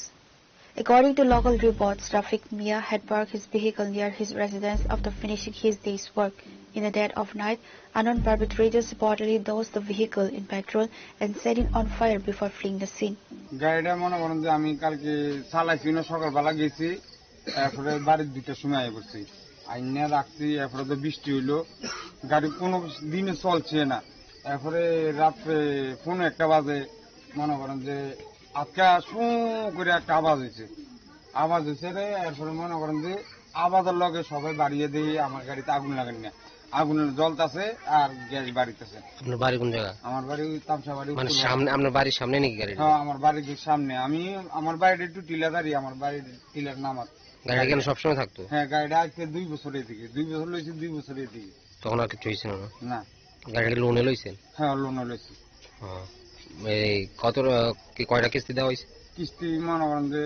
According to local reports, Rafiq Mia had parked his vehicle near his residence after finishing his day's work. In the dead of night, unknown perpetrators reportedly doused the vehicle in petrol and set it on fire before fleeing the scene. গাড়িটা মনে করেন যে আমি কালকে চালাইছি না, সকালবেলা গেছি, এরপরে বাড়ির দুইটার সময় আই পড়ছি, আইনা রাখছি। এরপরে তো বৃষ্টি হইলো, গাড়ি কোনো দিনে চলছে না। এরপরে রাত্রে পৌনে একটা বাজে, মনে করেন যে আজকে শু করে একটা আওয়াজ হয়েছে, আওয়াজ হয়েছে রে। এরপরে মনে করেন যে আওয়াজের লগে সবাই বাড়িয়ে দিয়ে আমার গাড়িতে আগুন লাগান না, আগুন জ্বলতেছে আর গ্যাস বাড়িতেছে। আপনার বাড়ি কোন জায়গা? আমার বাড়ি ওই তামসা বাড়ি মানে উত্তর বাড়ি। সামনে, আপনার বাড়ির সামনে নাকি গাড়ি? হ্যাঁ, আমার বাড়ির সামনে। আমি, আমার বাড়িটা একটু টিলাধারি, আমার বাড়ির টিলার নামাজ। গাড়িটা কেন সবসময় থাকতো? হ্যাঁ, গাড়িটা আজকে দুই বছর এদিকে, দুই বছর লইছে, দুই বছর এদিকে। তখন আর কিছু হয়েছে না? না। গাড়িটা লোনে লইছেন? হ্যাঁ, লোনে লইছি। হ্যাঁ। এই কত, আহ, কি কয়টা কিস্তি দেওয়া হয়েছে? কিস্তি মনে করেন যে,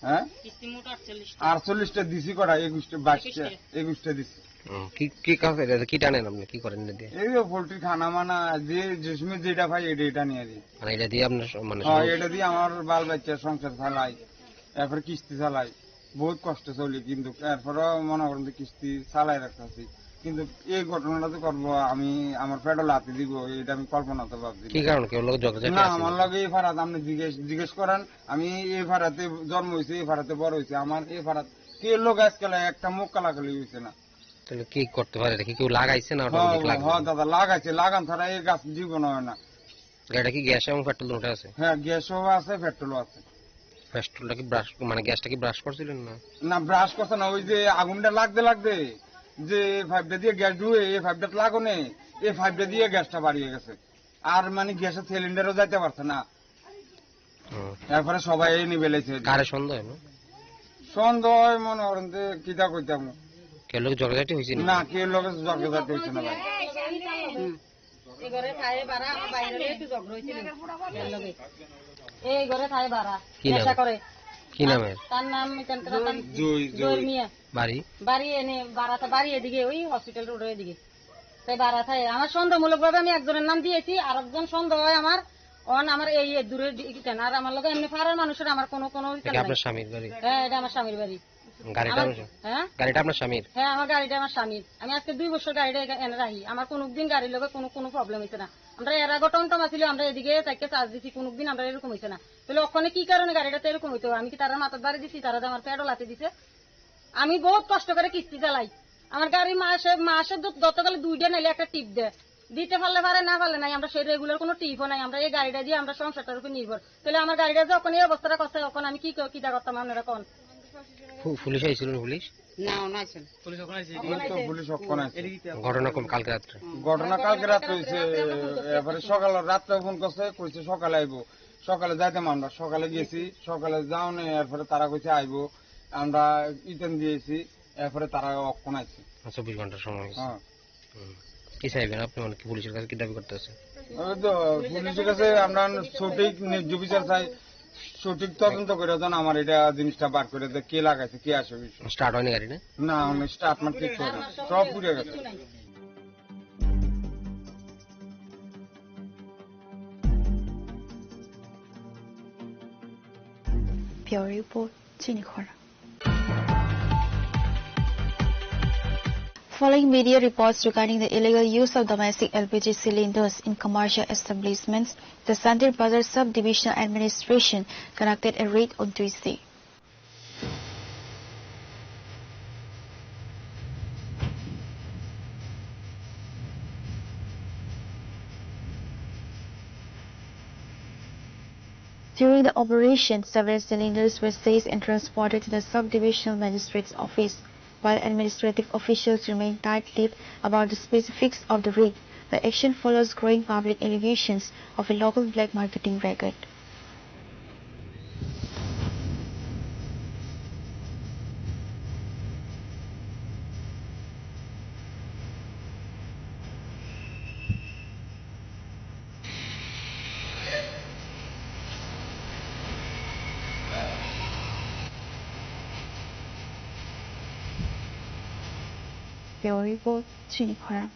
হ্যাঁ? কিস্তি মোট আটচল্লিশটা। আটচল্লিশটা দিছি কটা, একুশটা, বাইশটা, একুশটা। একুশটা দিছি। হুম, কি, কি কাজ এটা? কি টানেন আপনি? কি করেন এটা দিয়ে? এই যে পোল্ট্রি খানা মানা, যে, যে সময় যেটা পাই, এটা, এটা নিয়ে দিই। মানে এটা দিয়ে আপনার স-, মানে হ্যাঁ, সব এটা দিয়ে আমার বাল বাচ্চা সংসার চালাই, এরপরে কিস্তি চালাই, বহুত কষ্ট চলি, কিন্তু এরপরেও মনে করেন যে কিস্তি চালাই রাখতেছি। কিন্তু এই ঘটনাটা যে করবো, আমি আমার পেটও লাথি দিব, এটা আমি কল্পনা তো ভাবছি কি না। কারণ? কেউ লোক ঝগড়াঝাটি না, আছে আমার নাকি? লগে এই ফারাত আপনি জিজ্ঞেস, জিজ্ঞেস করেন, আমি এই ফারাতে জন্ম হয়েছি, এই ফারাতে বড় হয়েছি, আমার এই ফারাত কে লোক আজকাল একটা মুখ কালাকালি হয়েছে না। তাহলে কি করতে পারে? এটা কি কেউ লাগাইছে না অটোমেটিক হ্যাঁ, লাগানো? হ্যাঁ দাদা, লাগাইছে, লাগান ছাড়া এই গাছ জীবন হয় না। গাড়িটা কি গ্যাস এবং পেট্রোল দুটো আছে? হ্যাঁ, গ্যাসও আছে, পেট্রোলও আছে। পেট্রোলটা কি ব্রাশ, মানে গ্যাসটা কি ব্রাশ করছিলেন না? না, ব্রাশ করছে না, ওই যে আগুনটা লাগতে লাগতে যে পাইপটা দিয়ে গ্যাস ঢুকে, এই পাইপটা লাগানো, এই পাইপটা দিয়ে গ্যাসটা বাড়িয়ে গেছে। আর মানে গ্যাসের সিলিন্ডারও যাইতে পারছে না। হুম। এরপরে সবাই এই নিবে লেছে। কারে সন্দেহ হয় না? সন্দেহ হয় মনে করেন যে কিতা কইতাম। কেউ লোক ঝগড়াঝাটি হয়েছে না? না, কেউ লোক ঝগড়াঝাটি হয়েছে না ভাই। হুম। এই ঘরে খায় বারা, আমার বাইরে একটু ঝগড়া হয়েছিল এর লগে। এই ঘরে খায় বারা, কি নাম? নেশা করে। কি নাম এর? তার নাম এখানকার তার জয়, জয় জয়। মিয়া। বাড়ি? বাড়ি এনে বারা তো বাড়ি এদিকে, ওই হসপিটাল রোডের এদিকে। তাই বারা থাকে। আমার সন্দেহমূলক ভাবে আমি একজনের নাম দিয়েছি, আর একজন সন্দেহ হয় আমার, অন আমার এই, এই দূরের দি-, ইখান। আর আমার লগে এমনি পাড়ার মানুষের আমার কোনো, কোনো ইখান এটা নাই। আপনার স্বামীর বাড়ি? হ্যাঁ, এটা আমার স্বামীর বাড়ি। গাড়িটা আমার, আমার স্বামীর? হ্যাঁ? গাড়িটা আপনার স্বামীর। হ্যাঁ, আমার গাড়িটা আমার স্বামীর। আমি আজকে দুই বছর গাড়িটা এখানে রাখি। আমার কোনোদিন গাড়ির লগে কোনো, কোনো প্রবলেম হইছে না। আমরা এর আগে টমটম আছিল, আমরা এদিকে চাইকে চার্জ দিছি, কোনোদিন আমরা এরকম হইছে না। তাহলে ওখানে কি কারণে গাড়িটা তো এরকম হইতো? আমি কি তারা মাথার বাড়ি দিছি, তারা তো আমার পেটও লাথি দিছে? আমি বহুত কষ্ট করে কিস্তি চালাই। আমার গাড়ি মাসে, মাসে যত, যত গেলে দুইটা নাইলে একটা টিপ দেয়। দিতে পারলে পারে, না পারলে নাই। আমরা সেই রেগুলার কোনো টিপও নাই। আমরা এই গাড়িটা দিয়ে আমরা সংসারটার উপর নির্ভর। তাহলে আমার গাড়িটা যখন এই অবস্থাটা করছে, তখন আমি কি ক-, কিটা করতাম আপনারা কোন? পু-, পুলিশ আইছিল না পুলিশ? না, ওনা আইছিল। পুলিশ ওখানে আছে। ওখানে তো পুলিশ ওখানে আছে। ঘটনা কোন কালকে রাত্রে? ঘটনা কালকে রাত্রে হইছে, এরপরে সকালে রাত্রে ফোন করছে, কইছে সকালে আইবো। সকালে যাইতাম আমরা, সকালে গেছি, সকালে যাওনে এরপরে তারা কইছে আইবো, আমরা ইতেন দিয়েছি, এরপরে তারা অক্ষণ আইছে। চব্বিশ ঘন্টার সময় হইছে। হ্যাঁ। হুম। কি চাইবেন আপনি, মানে কি পুলিশের কাছে কি দাবি করতে আছেন? আমি তো পুলিশের কাছে আমরা সঠিক ন্যায্য বিচার চাই, সঠিক তদন্ত করে যেন আমার এটা জিনিসটা বার করে দেয়, কে লাগাইছে, কে আসে বিষয়। স্টার্ট হয়নি গাড়ি না? না, মানে স্টার্ট মারতে ইচ্ছে হয় না, সব পুড়ে গেছে। Bureau Report, Chini Khorang. Following media reports regarding the illegal use of domestic L P G cylinders in commercial establishments, the Santir Bazar Sub-Divisional Administration conducted a raid on Tuesday. During the operation, several cylinders were seized and transported to the sub-divisional magistrate's office. While administrative officials remain tight-lipped about the specifics of the raid, the action follows growing public allegations of a local black marketing racket. Bureau Report, Chini Khorang.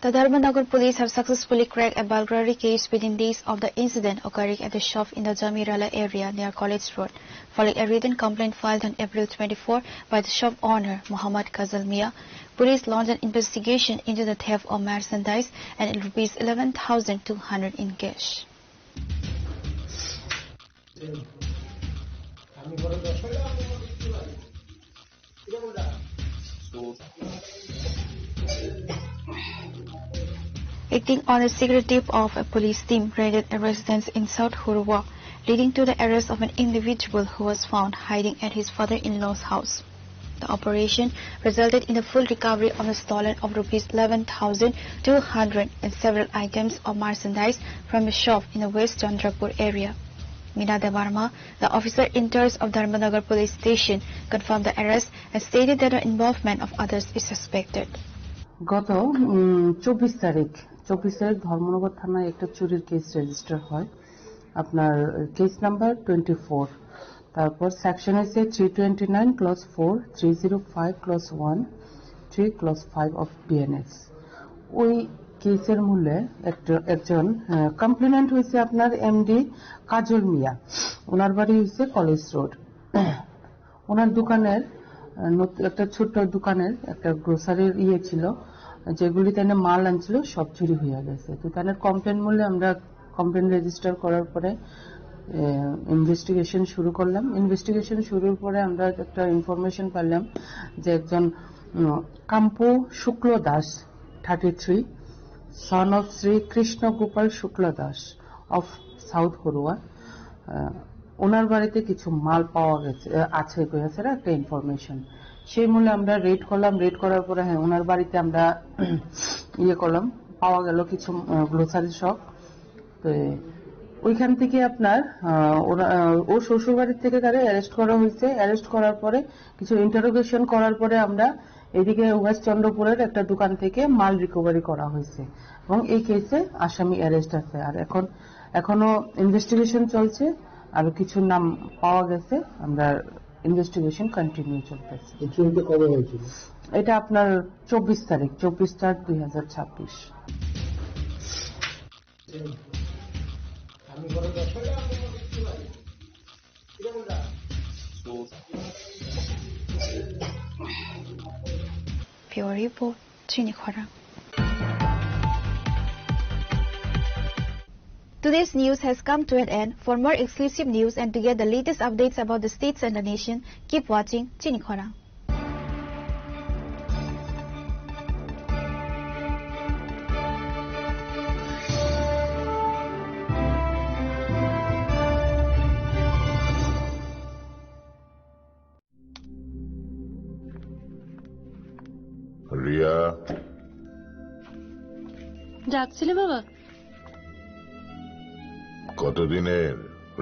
The Dharmanagar police have successfully cracked a burglary case within days of the incident occurring at the shop in the Jamirala area near College Road. Following a written complaint filed on April twenty-four by the shop owner, Muhammad Kazal Mia, police launched an investigation into the theft of merchandise and rupees eleven thousand two hundred in cash. Acting on a secret tip of a police team raided a residence in South Hurwa, leading to the arrest of an individual who was found hiding at his father-in-law's house. The operation resulted in the full recovery of the stolen of rupees eleven thousand two hundred and several items of merchandise from a shop in the West Chandrapur area. Meena Debbarma, the officer in charge of Dharmanagar Police Station, confirmed the arrest and stated that the involvement of others is suspected. গত উম, চব্বিশ তারিখ, চব্বিশ তারিখ ধর্মনগর থানায় একটা চুরির case register হয়। আপনার কেস নাম্বার টোয়েন্টি ফোর, তারপর সেকশন হচ্ছে three twenty nine clause four, three zero five clause one, three clause five of BNS. ওই কেসের মূলে একটা, একজন কমপ্লেনেন্ট হয়েছে আপনার এমডি কাজল মিয়া, ওনার বাড়ি হচ্ছে কলেজ রোড। ওনার দোকানের আহ, নত- একটা ছোট্ট দোকানের একটা গ্রোসারির ইয়ে ছিল, যেগুলি তাই মাল আনছিল, সব চুরি হয়ে গেছে। তো তাদের কমপ্লেন মূলে আমরা কমপ্লেন রেজিস্টার করার পরে ইনভেস্টিগেশন শুরু করলাম। ইনভেস্টিগেশন শুরুর পরে আমরা একটা ইনফরমেশন পেলাম যে একজন উম, Kampu Shukla Das, thirty three, son of Shri Krishna Gopal Shukla Das of south Harua, আহ, ওনার বাড়িতে কিছু মাল পাওয়া গেছে, আহ, আছে কইয়াছে একটা ইনফরমেশন। সেই মূলে আমরা রেড করলাম, রেড করার পরে, হ্যাঁ, ওনার বাড়িতে আমরা ইয়ে করলাম, পাওয়া গেল কিছু গ্লোসারি শপ। তো ওইখান থেকে আপনার আহ, ওরা আহ, ও শ্বশুর বাড়ির থেকে তারা অ্যারেস্ট করা হয়েছে। অ্যারেস্ট করার পরে কিছু ইন্টারোগেশন করার পরে আমরা এদিকে ওয়েস্ট চন্দ্রপুরের একটা দোকান থেকে মাল রিকভারি করা হয়েছে এবং এই কেসে আসামি অ্যারেস্ট আছে। আর এখন এখনো ইনভেস্টিগেশন চলছে, আরো কিছু নাম পাওয়া গেছে, আমরা ইনভেস্টিগেশন কন্টিনিউ চলতেছে। এই চুরিটা কবে হয়েছিল? এটা আপনার চব্বিশ তারিখ, চব্বিশ চার দুই হাজার ছাব্বিশ। আমি ঘরে বসে Your report, Chini Khorang. Today's news has come to an end. For more exclusive news and to get the latest updates about the states and the nation, keep watching Chini Khorang. Riya. ডাকছিলে বাবা? কতদিনের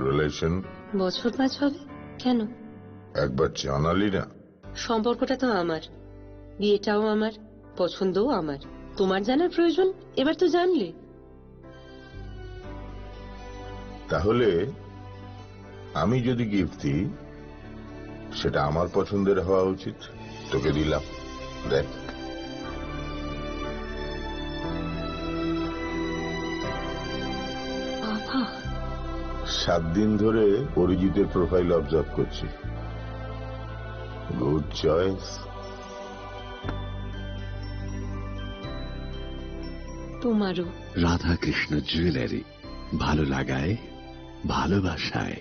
রিলেশন? বছর পাঁচ হবে। কেন? একবার জানালি না। সম্পর্কটা তো আমার, বিয়েটাও আমার, পছন্দও আমার। তোমার জানার প্রয়োজন? এবার তো জানলে। তাহলে আমি যদি গিফট দিই, সেটা আমার পছন্দের হওয়া উচিত। তোকে দিলাম, দেখ। বাবা। সাত দিন ধরে অরিজিতের প্রোফাইল অবজার্ভ করছি। Good choice. তোমারও। রাধাকৃষ্ণ জুয়েলারি, ভালো লাগায়, ভালোবাসায়।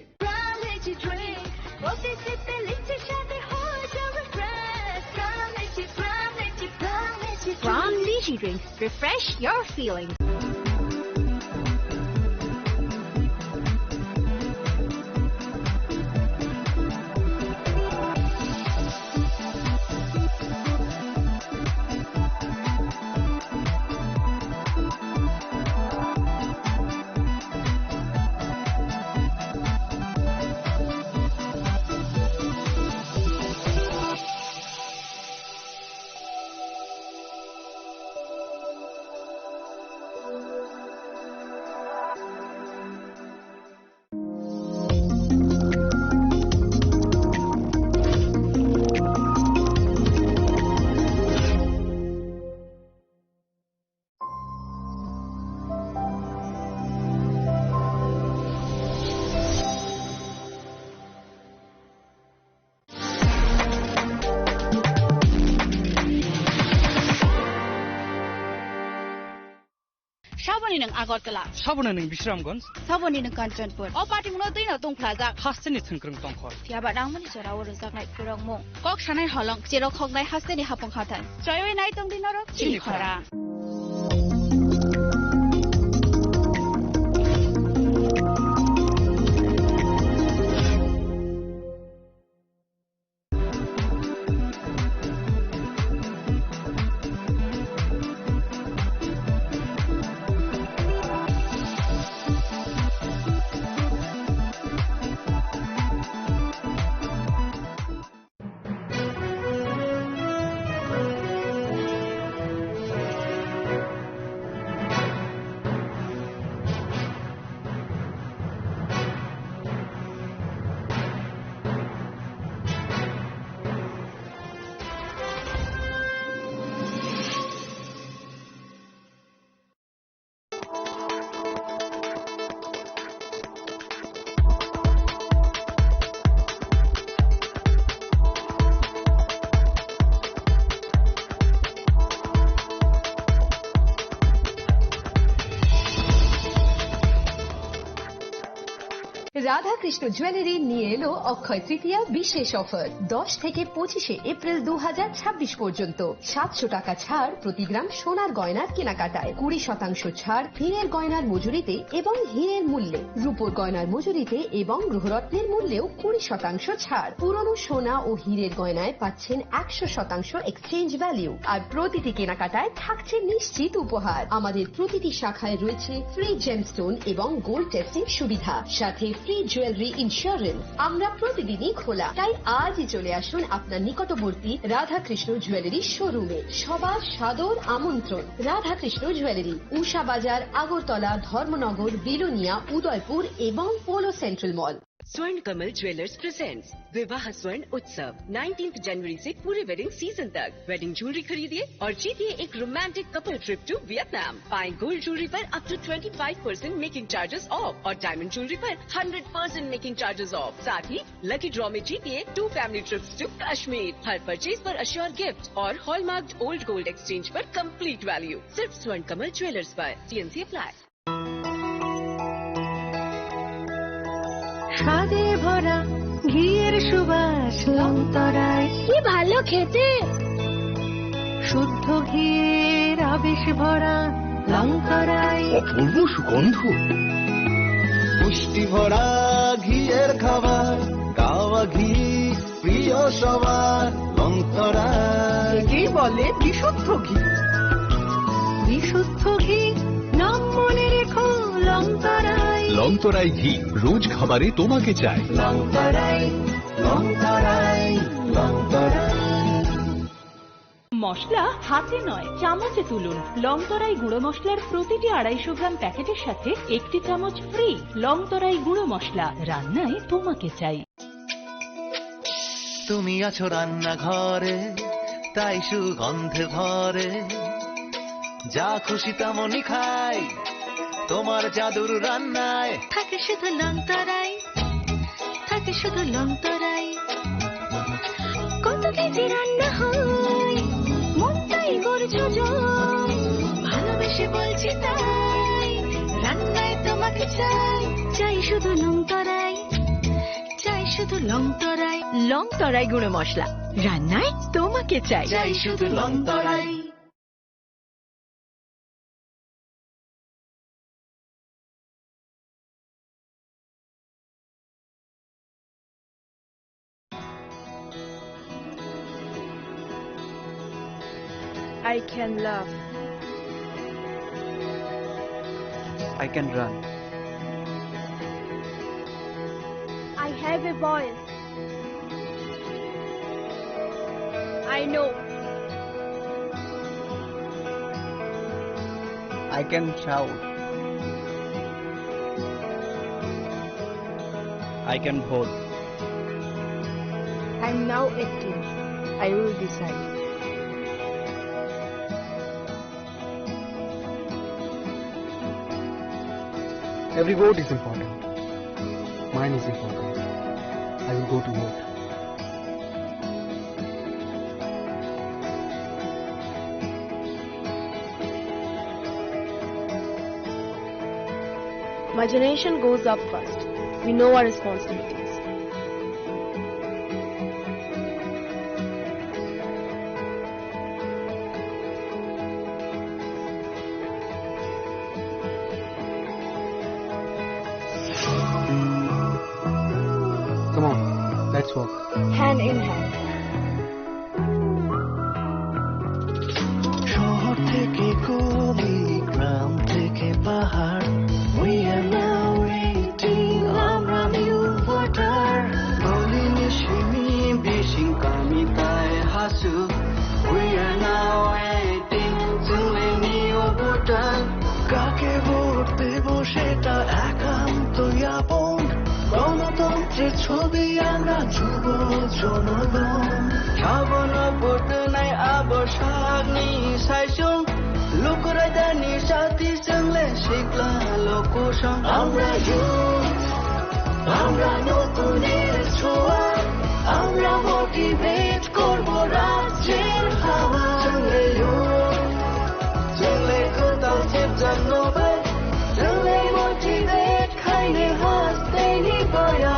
From Liji Drinks, refresh your feelings. Saboni nwng Agartala. Saboni nwng Bisramganj. Saboni nwng Kanchanpur. O party mungno twi no tongphlajak. Hasteni thwngkwrwng tongkhor. Phiya ba nangmani jora o rwjaknai khorokmung. Kok sanai holong, cherok hoknai hasteni hapung hathai. Choiwi nai tongdi norok chini khorang. Radhakrishna jewellery নিয়ে এলো অক্ষয় তৃতীয়া বিশেষ অফার। দশ থেকে পঁচিশে এপ্রিল দু হাজার ছাব্বিশ পর্যন্ত সাতশো টাকা ছাড় প্রতি গ্রাম সোনার গয়নার কেনাকাটায়, কুড়ি শতাংশ ছাড় হীরের গয়নার মজুরিতে এবং হীরের মূল্যে, রূপোর গয়নার মজুরিতে এবং গ্রহরত্নের মূল্যেও কুড়ি শতাংশ ছাড়। পুরনো সোনা ও হীরের গয়নায় পাচ্ছেন একশো শতাংশ এক্সচেঞ্জ ভ্যালু। আর প্রতিটি কেনাকাটায় থাকছে নিশ্চিত উপহার। আমাদের প্রতিটি শাখায় রয়েছে ফ্রি জেমস্টোন এবং গোল্ড টেস্টিং সুবিধা, সাথে ফ্রি জুয়েলারি ইন্স্যুরেন্স। আমরা প্রতিদিনই খোলা, তাই আজই চলে আসুন আপনার নিকটবর্তী রাধাকৃষ্ণ জুয়েলারি শোরুমে। সবার সাদর আমন্ত্রণ। রাধাকৃষ্ণ জুয়েলারি, উষা বাজার, আগরতলা, ধর্মনগর, বিলোনিয়া, উদয়পুর এবং পোলো সেন্ট্রাল মল। स्वर्ण कमल ज्वेलर्स प्रेजेंट्स विवाह स्वर्ण उत्सव नाइनटीन्थ जनवरी से पूरे वेडिंग सीजन तक। वेडिंग ज्वेलरी खरीदिए और जीतिए एक romantic couple trip to Vietnam. पाएं गोल्ड ज्वेलरी पर up to twenty five percent making charges off और डायमंड ज्वेलरी पर hundred percent making charges off. साथ ही लकी ड्रॉ में जीतिए two family trips to Kashmir. हर परचेज पर अश्योर गिफ्ट और हॉलमार्क्ड ओल्ड गोल्ड एक्सचेंज पर कंप्लीट वैल्यू। सिर्फ स्वर्ण कमल ज्वेलर्स पर। TNC apply. স্বাদে ভরা ঘিয়ের সুবাস লংতরায়। কি ভালো খেতে! শুদ্ধ ঘিয়ের আবেশ ভরা লংতরায়। অপূর্ব সুগন্ধ। পুষ্টি ভরা ঘিয়ের খাবার, গাওয়া ঘি প্রিয় সবার, লংতরায়। একেই বলে বিশুদ্ধ ঘি। বিশুদ্ধ ঘি, নাম মনে রেখো, লংতরায়। লংতরাই ঘি, রোজ খাবারে তোমাকে চাই। লংতরায়, লংতরায়, লংতরায়। মশলা হাতে নয়, চামচে তুলুন। লংতরাই গুঁড়ো মশলার প্রতিটি আড়াইশো গ্রাম প্যাকেটের সাথে একটি চামচ ফ্রি। লংতরাই গুঁড়ো মশলা, রান্নায় তোমাকে চাই। তুমি আছো রান্নাঘরে, তাই সুগন্ধে ভরে। যা খুশি তেমনই খাই, তোমার জাদুর রান্নায়। থাকে শুধু লংতরাই, থাকে শুধু লংতরাই। কত কেজি রান্না হয়, মনটাই গর্জ যায়। ভালোবেসে বলছি তাই, রান্নায় তোমাকে চাই। চাই শুধু লংতরাই, চাই শুধু লংতরাই। লংতরাই গুঁড়ো মশলা, রান্নায় তোমাকে চাই। চাই শুধু লংতরাই। I can laugh. I can run. I have a voice. I know. I can shout. I can vote. I'm now acting. I will decide. Every vote is important. Mine is important. I will go to vote. My generation goes up first. We know our responsibilities. Come on, let's walk. Hand in hand. শহর থেকে গলি, গ্রাম থেকে পাহাড়, we are now eighteen, আমরা new voter. Boli ni simi bising kami tai hasu, we are now eighteen, chwngni new voter. কাকে ভোট দেব সেটা একান্তই আপন। গণতন্ত্রের ছবি আমরা যুব জনগণ। সাবন ভোট নাই আবসাগনি সাইসুং। লুকুরাইদানি সাথী সঙ্গে শিখলা লোকুসং। আমরা youth, আমরা নতুনের ছোঁয়া। আমরা motivate করব রাজ্যের হাওয়া। সঙ্গে youth, সঙ্গে কোথাও চেপচাপ নবাই। সঙ্গে motivate খাইনে হাসতে নিবায়া।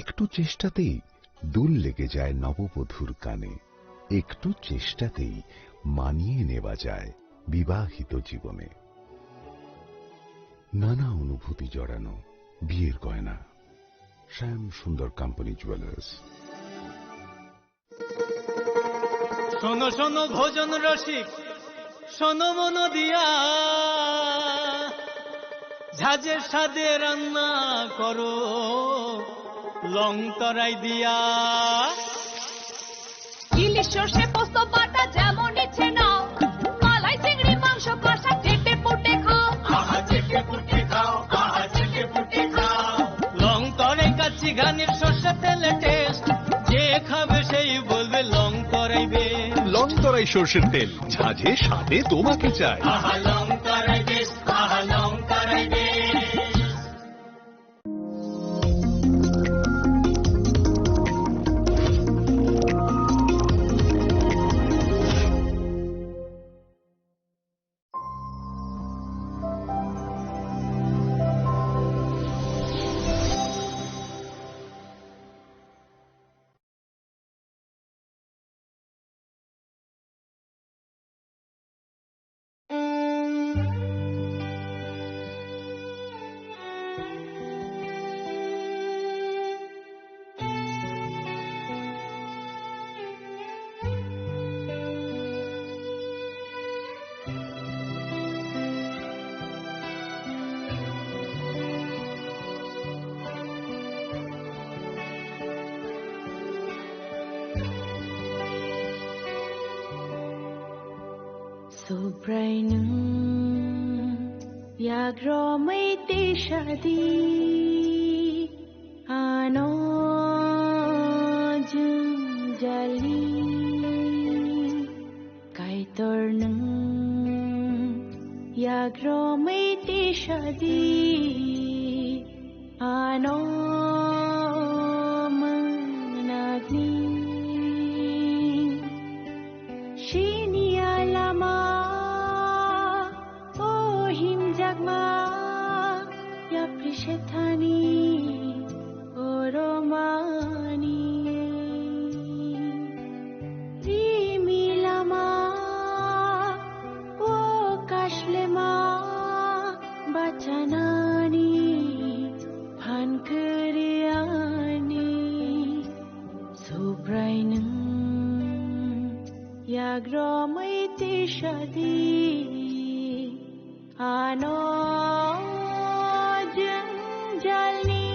একটু চেষ্টাতেই দুল লেগে যায় নববধূর কানে, একটু চেষ্টাতেই মানিয়ে নেওয়া যায় বিবাহিত জীবনে। নানা অনুভূতি জড়ানো বিয়ের গয়না। শ্যাম সুন্দর কোম্পানি জুয়েলার্স। শোনো শোনো ভোজন রসিক, শোনো মন দিয়া, ঝাঁঝের স্বাদে রান্না করো লং তরাই দিয়া। ইলিশ সর্ষে পোস্ত বাটা যেমন ইচ্ছে নাও, মালাই চিংড়ি মাংস কষা চেটে পুটে খাও। আহা চেটে পুটে খাও, আহা চেটে পুটে খাও। লং তরাই কাচ্চি ঘানির সর্ষে তেলে টেস্ট, যে খাবে সেই বলবে লং তরাই বেশ। লং তরাই সর্ষের তেল, ঝাঁঝে স্বাদে তোমাকে চাই। আহা লং তরাই বেশ, আহা লং তরাই বেশ। Subrai nwng yagromwi tisadi ano jwngjali. Kaitor nwng yagromwi tisadi ano mwnakni. Siniya lama o himjakma yapri sethani oromani. Rimi lama o kashlema bachanani phan kwrwiyani. Subrai nwng yagromwi tisadi ano jwngjalni.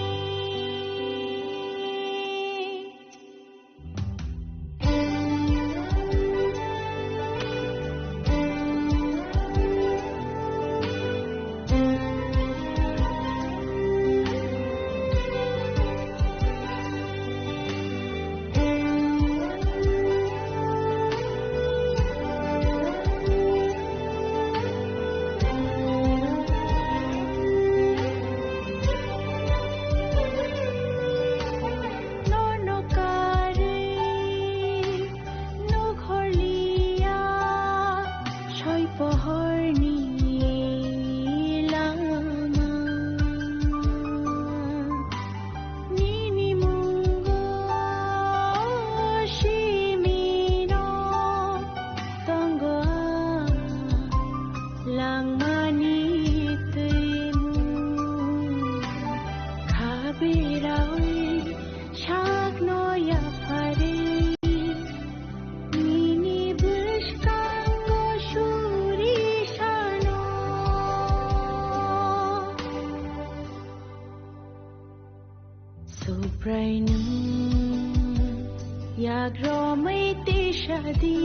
Yagromwi tisadi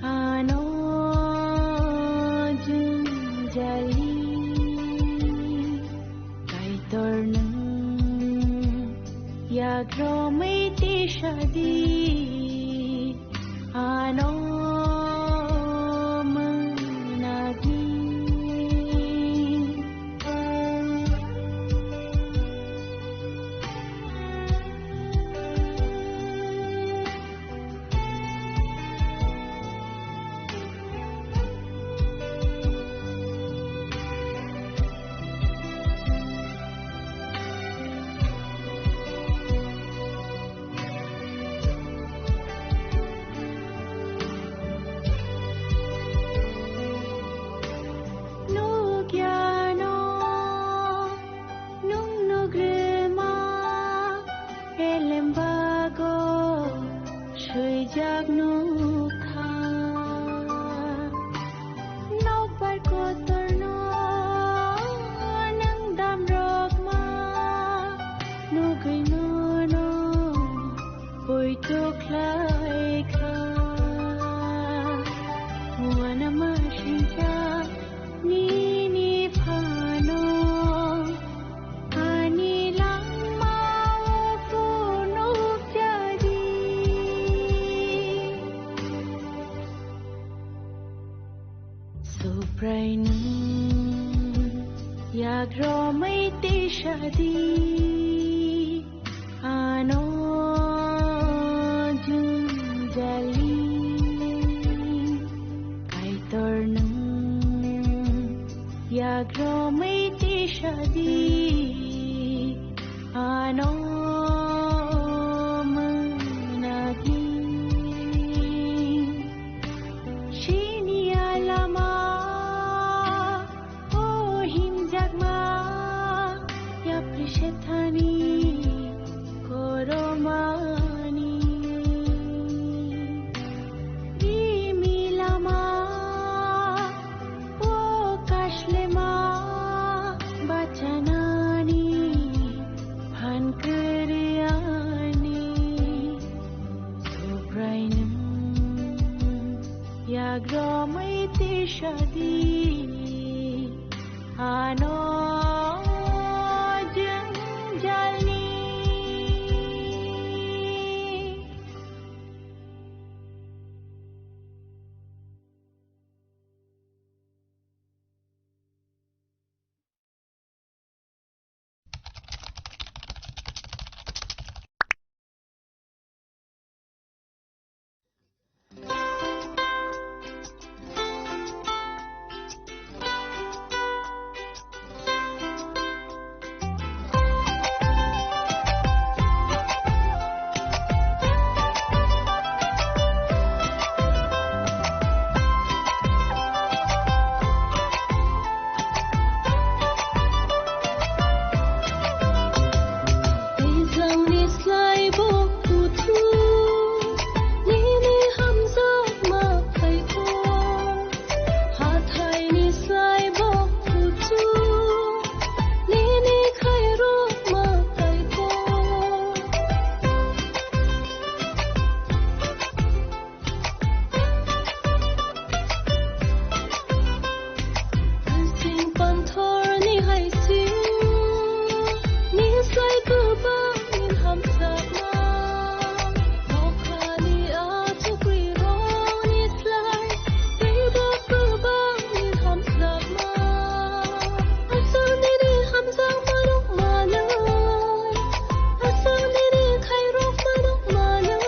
ano jwngjali. Kaitor nwng yagromwi tisadi ano mwnagwi. Nukya no, nung nugrima, elem bago, swijak nukha. Nokbar kotorno, nung damrokma, nugwi nono, poito khlaikha. Uanama sincha nini phano, ani langmao phunukjadi. Subraino yagromwi tisadi. Ano jwngjali Kaitor nwng yagromwi tisadi ano mwnagwi. Sini alama O himjakma yapri sethani koromani. Rimi lama o kashlema bachanani phan kwrwiyani. Subraino yagromwi tisadi ano jwngjalni. Twijlangni slai bo kuthuk, nini hamjakma khaikho. Hathaini slai bo kuthuk, nini khairokma khaikho. Sing panthorni hai sing, ni slai kwbangni hamjakma. Nokhani achukwi rokni slai, teibo kwbangni hamjakma. Aswk nini hamjakma rok manwi, aswk nini khairokma rok manwi.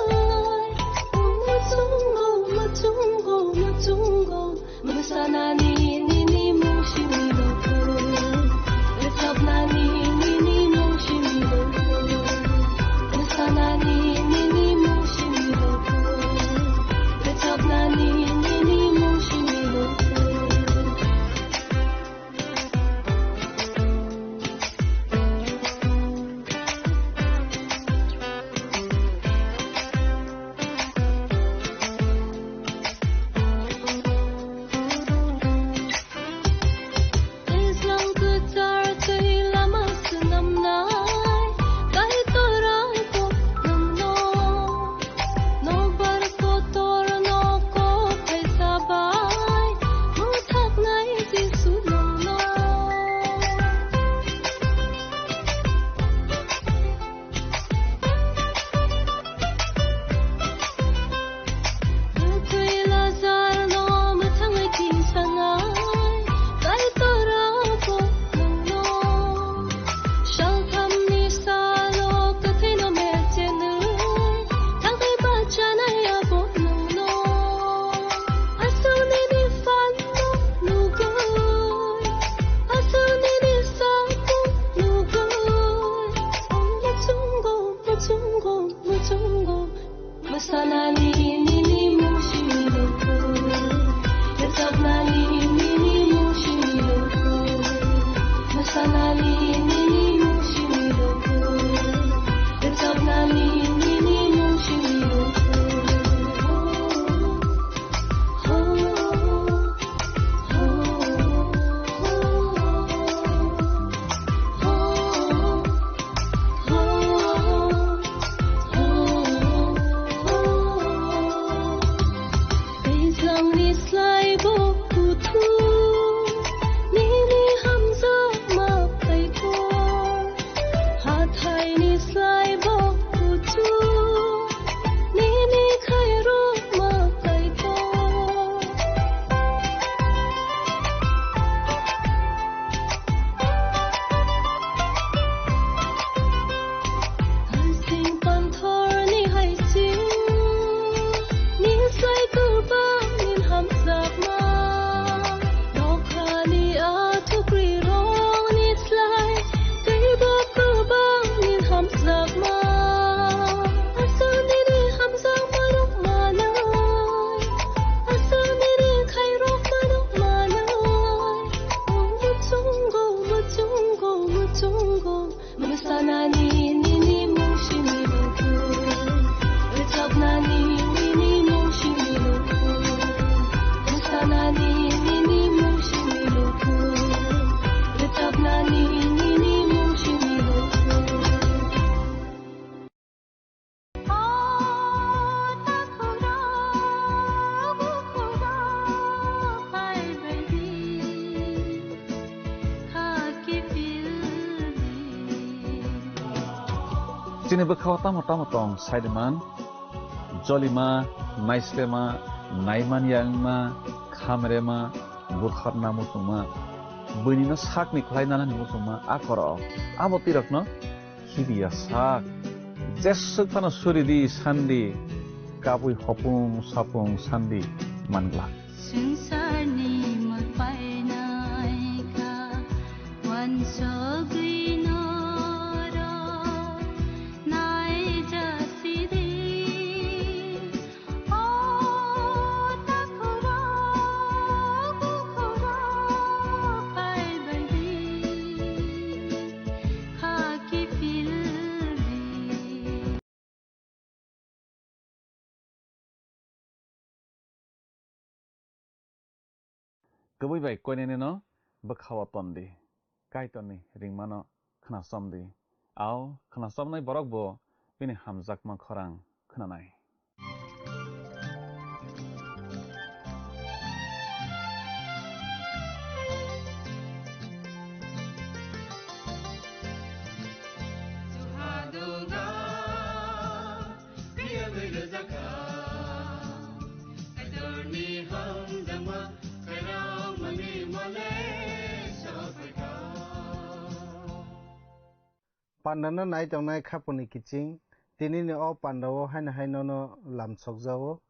Muchungo, muchungo, muchungo, mwsanani nini mung simi rwkhu, rwchapnani nini mung simi rwkhu, mwsanani nini mung simi rwkhu, rwchapnani nini mung simi rwkhu. Twijlang kwchar twi lama swnamnai, Kaitor ang kok nwng Sanani nini mung simi lukhu. Rwchapnani nini mung simi lukhu. Sanani nini mung simi lukhu. Rwchapnani nini mung simi lukhu. Teijakni slai bo kuthuk, nini hamjakma kaitor. Hathaini slai bo kuthuk, nini khairokma kaitor. Haising panthorni haising, ni slai kwbangni hamjakma. Nokhani a thukrirokni slai, teibo kwbangni hamjakma. Aswk nini hamjakmarok manai, aswk nini khairokma nuk manai. Muchungo, muchungo, muchungo. Mwsanani nini mung simi lukhu. Rwchapnani nini mung simi lukhu. Mwsanani nini mung simi lukhu. Rwchapnani nini mung simi lukhu. Chini bwkhao tamo tamo tong saidiman, jolima, naislema, naimanya wngma, khamrema, butharna muchungma, buinino sakni khlai nanani muchungma a korok. Abo tirokno khibiya sak. Jeswk phano suridi sandi, kabui hopung sapung sandi manglak. Swngcharni mwpainai kha, wansugwi norok naijasidi. O takhurok, bukhurok, phaibaidi, kha kiphildi. Kwbwi bai koinene no bwkhao tondi, Kaitorni ringmano khnasom di. Ao khnasobnai borok bo bini hamjakma khorang khnanai. Pandano nai tongnai khaponi kiching, tinini o pandao haino hai nono lamsokjao.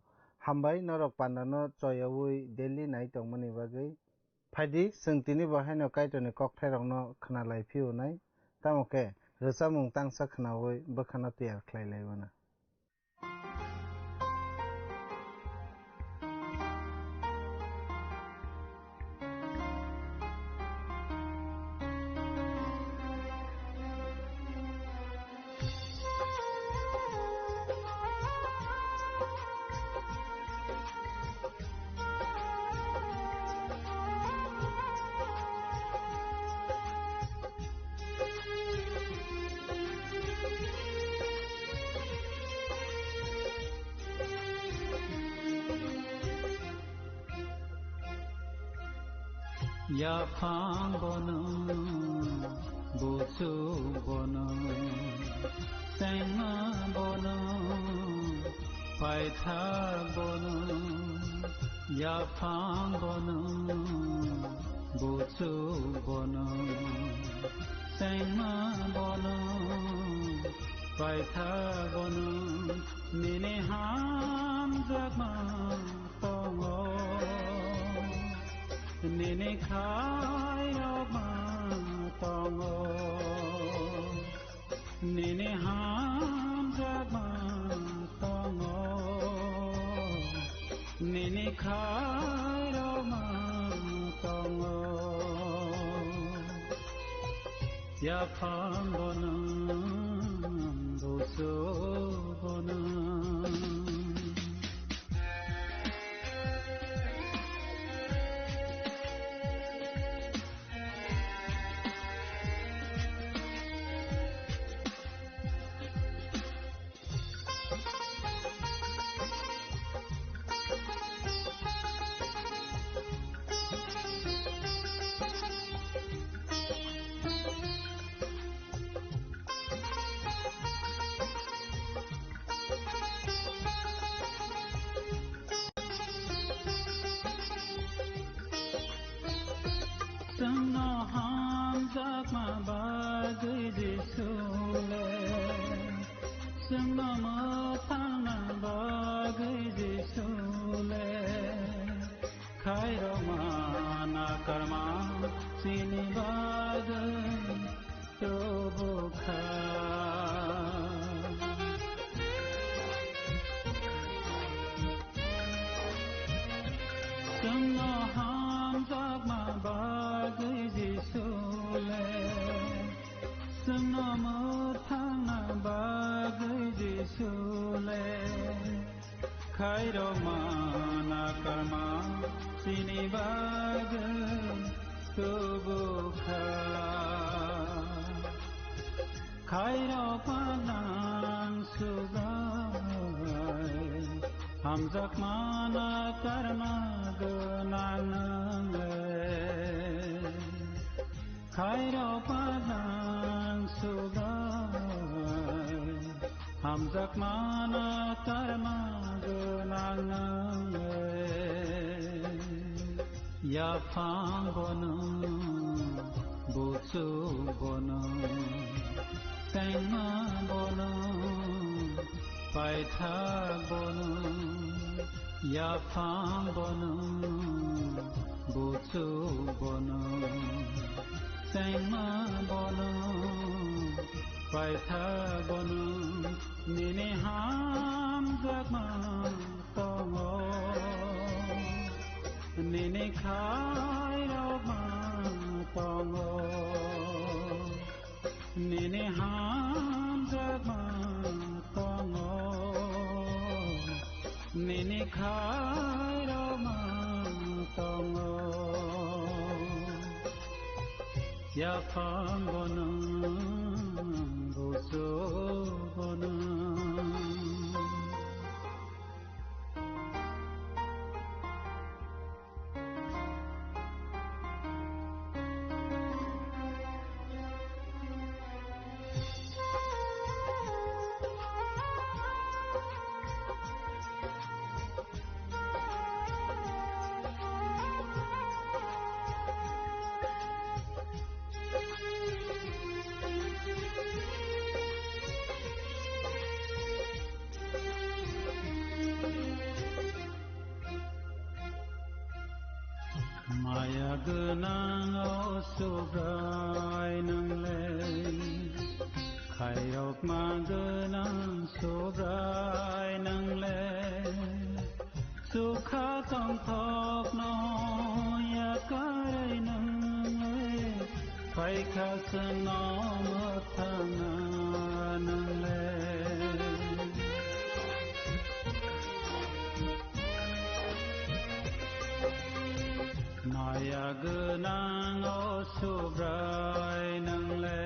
Hambai norok pandano choyaui daily nai tongmani bagwi. Phaidi, chwng tini bo haino Kaitorni kokthairokno khna lai phiyonai, tamo khe rwchapmung tangsa khnaui bwkhano tiyar khlai lai mano. Yaphang bono, buchuk bono, chengma bono, paithak bono, yaphang bono, buchuk bono, chengma bono, paithak bono, nini hamjakma tongo, nini khairokma tongo, nini hamjakma tongo. Yaphang bono, busu bono. Chwngno hamjakma bagwi Jisu le, chwngno mwthangna bagwi Jisu le, khairokma nakarma chini bagwi tubu kha. Chwngno hamjakma bagwi Jisu le, chwngno mwthangna bagwi Jisu le, khairokma nakarma chini bagwi tubu kha. Khairokma nang sugai, hamjakma nakarma gwnang nang le. Khairokma nang sugai, hamjakma nakarma gwnang nang le. Yaphang bono, busu bono, tengma bono, paithak bono, yaphang bono, busu bono, tengma bono, paithak bono, nini hamjakma tongo, nini khairokma tongo, nini hamjakma tongo, nini khairokma tongo. Yaphang bono, busu bono. Maya gwnang o Subrai nwngle, khairokma gwnang Subrai nwngle, sukha tongthokno yakarwi nwngle, phaikha chwngno mwthangna nwngle. Maya gwnang o Subrai nwngle,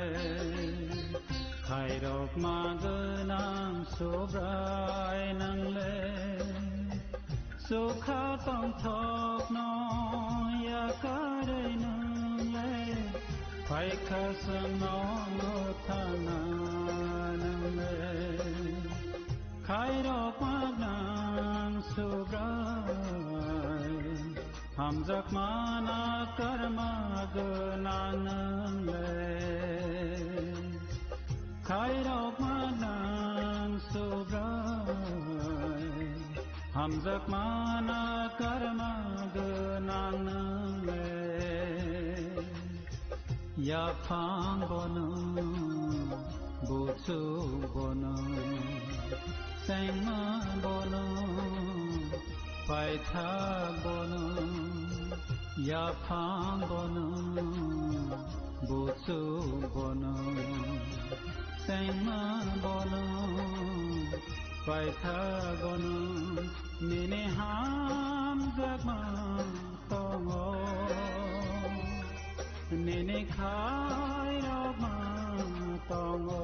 khairokma gwnang Subrai nwngle, sukha tongthokno yakarwi nwngle, phaikha chwngno mwthangna nwngle. Khairokma gwnang Subrai, hamjakma nakarma gwnang nwngle. Khairokma gwnang Subrai, hamjakma nakarma gwnang nwngle. Yaphang bono, busu bono, tengma bono, paithak bono, yaphang bono, Buchu bono, sengma bono, paitha bono, nini hamjakma tongo, nini khairokma tongo.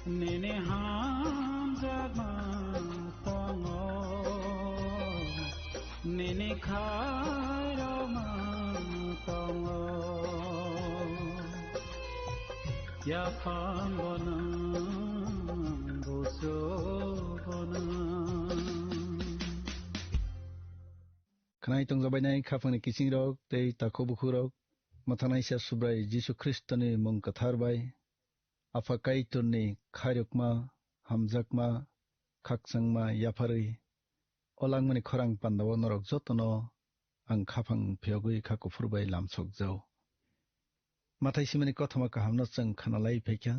Nini hamjakma tongo, nini khairokma tongo. Yaphang bono, busu bono. Khwnai tongjabainai khaphangni kisingrok tei takhuk bukhurok, mwthanaisa Subrai Jisu Khristoni mung kwthar bai, Apha Kaitorni khairokma, hamjakma, khakchangma yapharwi, o langmani khorang pandao norok jotono ang khaphang phiyogwi kha kuphur bai lamsokjao. Mathai simani kothoma kahamno chwng khanalai phaikha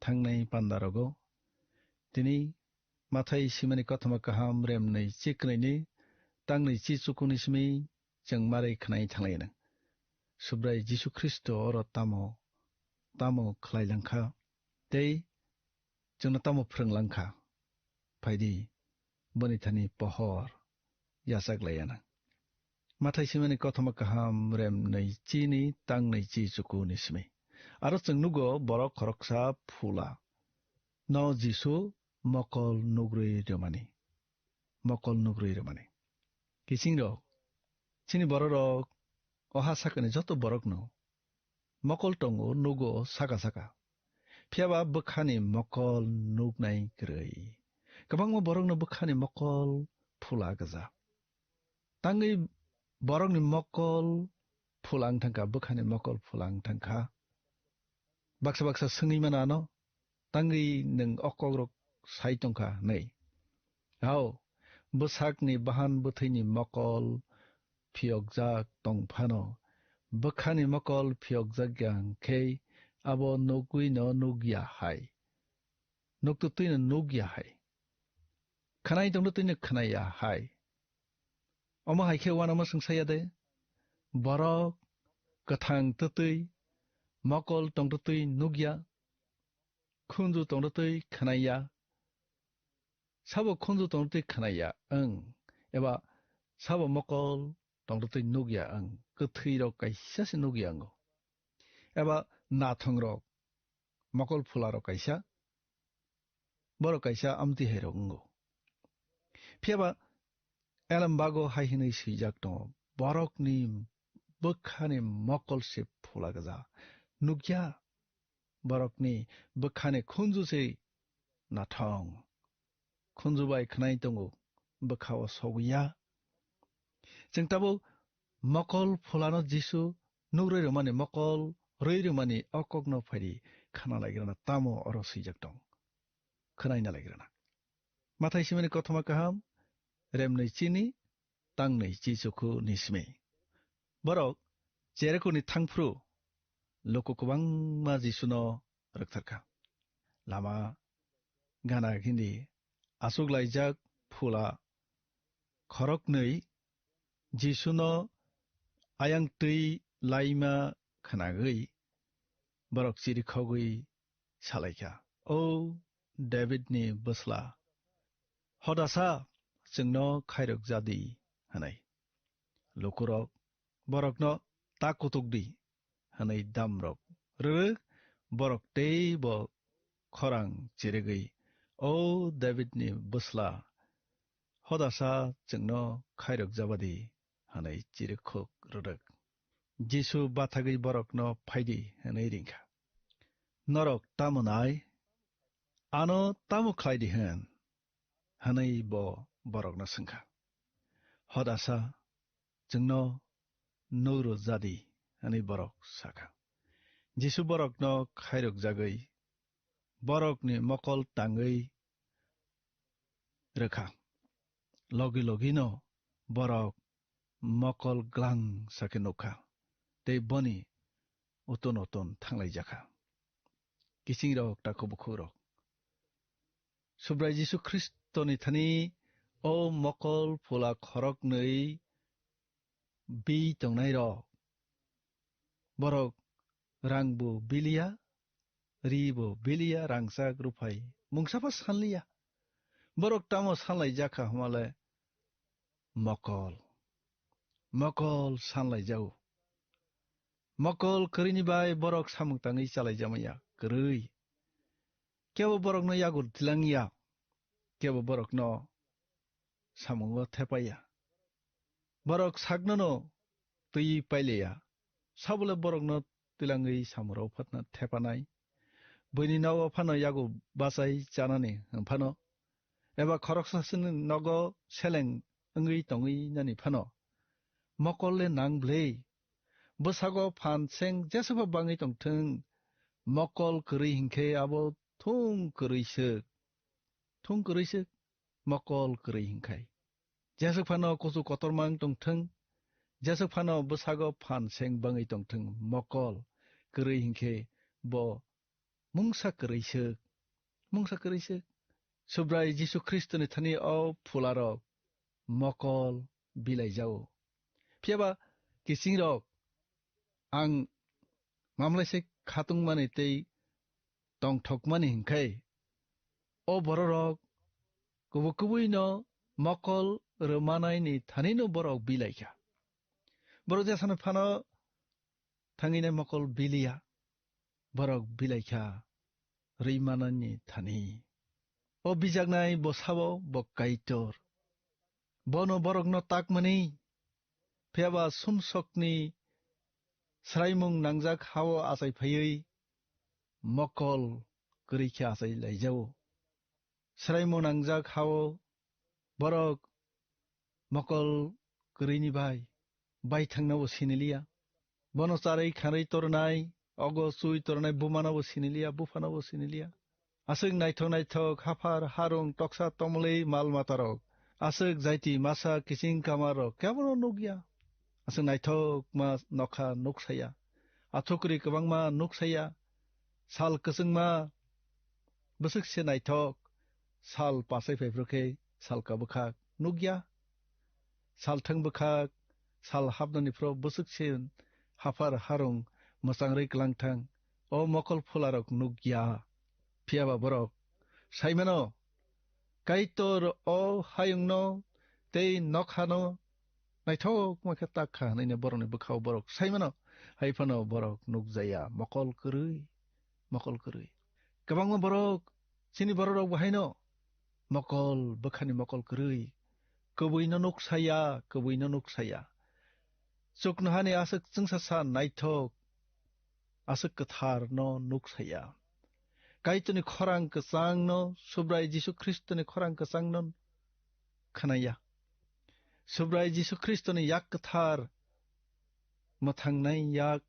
thangnai pandarogo. Tini Mathai simani kothoma kaham remnwi chi kwnwini tangnwi chi chukuni simi chwng marwi khwnai thanglainang. Subrai Jisu Khristo oro tamo, tamo khlai langkha tei chwngno tamo phrwng langkha? Phaidi, boni thani pohor yachak laiyanang. Mathai simani kothoma kaham remnwi chini tangnwi chi chukuni simi. Aro chwng nugo borok khoroksa phula no Jisu mokol nugrwi rwmani. Mokol nugrwi rwmani. Kisingrok, chini bororok oha sakani joto borokno mokol tongo, nugo saka saka. Phiyaba bwkhani mokol nuknai kwrwi. Kwbangma borokno bwkhani mokol phula gwja. Tangwi borokni mokol phula wng thangkha, bwkhani mokol phula wng thangkha. Baksa baksa swngwi mano ano, tangwi nwng o kokrok sai tongkha hwnwi. Hao, bwsakni bahan bwthwini mokol phiyokjak tong phano, bwkhani mokol phiyokjak ya hwnkhe abo nugwino nukya hai. Nuktwtwino nukya hai. Khwnai tongtwtwino khwnaya hai. Omo hai khe uanama swngsa ya de? Borok kwthang twtwi, mokol tongtwtwi nukya, khunju tongtwtwi khwnaya. Sabo khunju tongtwi khwnaya wng, eba sabo mokol tongtwi nukya wng, kwthwirok kaisa se nukya wngo. Eba nathongrok, mokol phularok kaisa, borok kaisa amtwi hairok wngo. Phiyaba Elembago hai hwnwi swijak tongo, borokni bwkhani mokol se phula gwja. Nukya, borokni bwkhani khunju se nathong. Khunju bai khwnai tongo, bwkha-o sogwi ya. Chwng tabuk mokol phulano Jisu nugrwi rwmani, mokol rwi rwmani o kokno phaidi khana laigrana, tamo oro swijak tong? Khwnaina laigrana. Mathai simani kothoma kaham, remnwi chini, tangnwi chi chukhu ni simi. Borok Jerikoni thangphru luku kwbangma Jisuno rwktharkha. Lama gana hindi achuklaijak phula khoroknwi Jisuno ayang twi laima khnagwi borok chirikhogwi salaikha, "O Davidni bwsla, hodasa chwngno khairok jadi," hwnwi. Lukurok borokno ta kutuk di, hwnwi damrok rwrwk, borok teibo khorang chirigwi, "O Davidni bwsla, hodasa chwngno khairok jabadi," hwnwi chirikhok rwrwk. Jisu bathagwi borokno, "Phaidi," hwnwi ringkha. "Norok tamo nai? Ano tamo khlai di hwn?" hwnwi bo borokno swngkha. "Hodasa chwngno nugro jadi," hwnwi borok sakha. Jisu borokno khairok jagwi borokni mokol tangwi rwkha. Logi logino borok mokol glang sakhe nukha, tei boni uton uton thanglaijakha. Kisingrok, takhuk bukhukrok, Subrai Jisu Khristoni thani o mokol phula khoroknwi bi tongnairok Borok rangbo biliya, ribo biliya, rangchak ruphai mungsabo sanliya. Borok tamo sanlaijakha hwnmale mokol. Mokol sanlaijago. Mokol kwrwini bai borok samung tangwi chalaijamaya kwrwi. Kebo borokno yago tilangya, kebo borokno samungo thepaya. Borok saknono twi pailaya. Sabole borokno tilangwi samurok phatna thepanai. Buini nogo phano yago bachai chanani hwnphano, eba khoroksasini nogo seleng wngwi tongwi nani phano, mokol le nang bwlwi. Bwsago phan seng jesebo bangwi tongthwng, mokol kwrwi hinkhe abo thung kwrwi swk. Thung kwrwi swk, mokol kwrwi hinkhai. Jeswk phano kuchuk kotorma wng tongthwng, jeswk phano bwsago phan seng bangwi tongthwng, mokol kwrwi hinkhe bo mungsa kwrwi swk, mungsa kwrwi swk. Subrai Jisu Khristoni thani o phularok mokol bilaijago. Phiyaba kisingrok ang mamlaise khatungmani tei tongthokmani hinkhe, o bororok kubui kubuino mokol rwmanaini thanino borok bilaikha. Borok jesano phano thangwinai mokol biliya, borok bilaikha rwimanani thani. O bijaknai bosabo bo Kaitor. Bono borokno takmani, phiyaba sumsokni swraimung nangjak hao achai phaiwi mokol kwrwi khe achai laijao. Swraimung nangjak hao borok mokol kwrwini bai baithangno bo siniliya. Bono charwi khanwi tornai, ogo chui tornai bumano bo siniliya, buphano bo siniliya. Aswk naithok naithok haphar harung toksa tomlwi mal matarok, aswk jaiti masa kiching kamarrok kebono nukya. Aswk naithokma nokha nuksaya, athukri kwbangma nuksaya, sal kwchwngma bwswk se naithok, sal pasai phai phru khe sal ka bwkhak nukya. Salthang bwkhak, sal hapnani phro bwswk se haphar harung mwchangri kwlangthang, o mokol phularok nukya. Phiyaba borok saimano, Kaitor o hayungno tei nokhano naithokma khe tak kha hwnwi borokni bwkhao borok saimano, hai phano borok nukjaya mokol kwrwi, mokol kwrwi. Kwbangma borok chini bororok bo haino mokol bwkhani mokol kwrwi, kwbwino nuk saya, kwbwino nuk saya. Chuknohani aswk chwngsasa naithok, aswk kwtharno nuk saya. Kaitorni khorang kwchangno, Subrai Jisu Khristoni khorang kwchangno khnaya. Subrai Jisu Khristoni yak kwthar mwthangnai yak,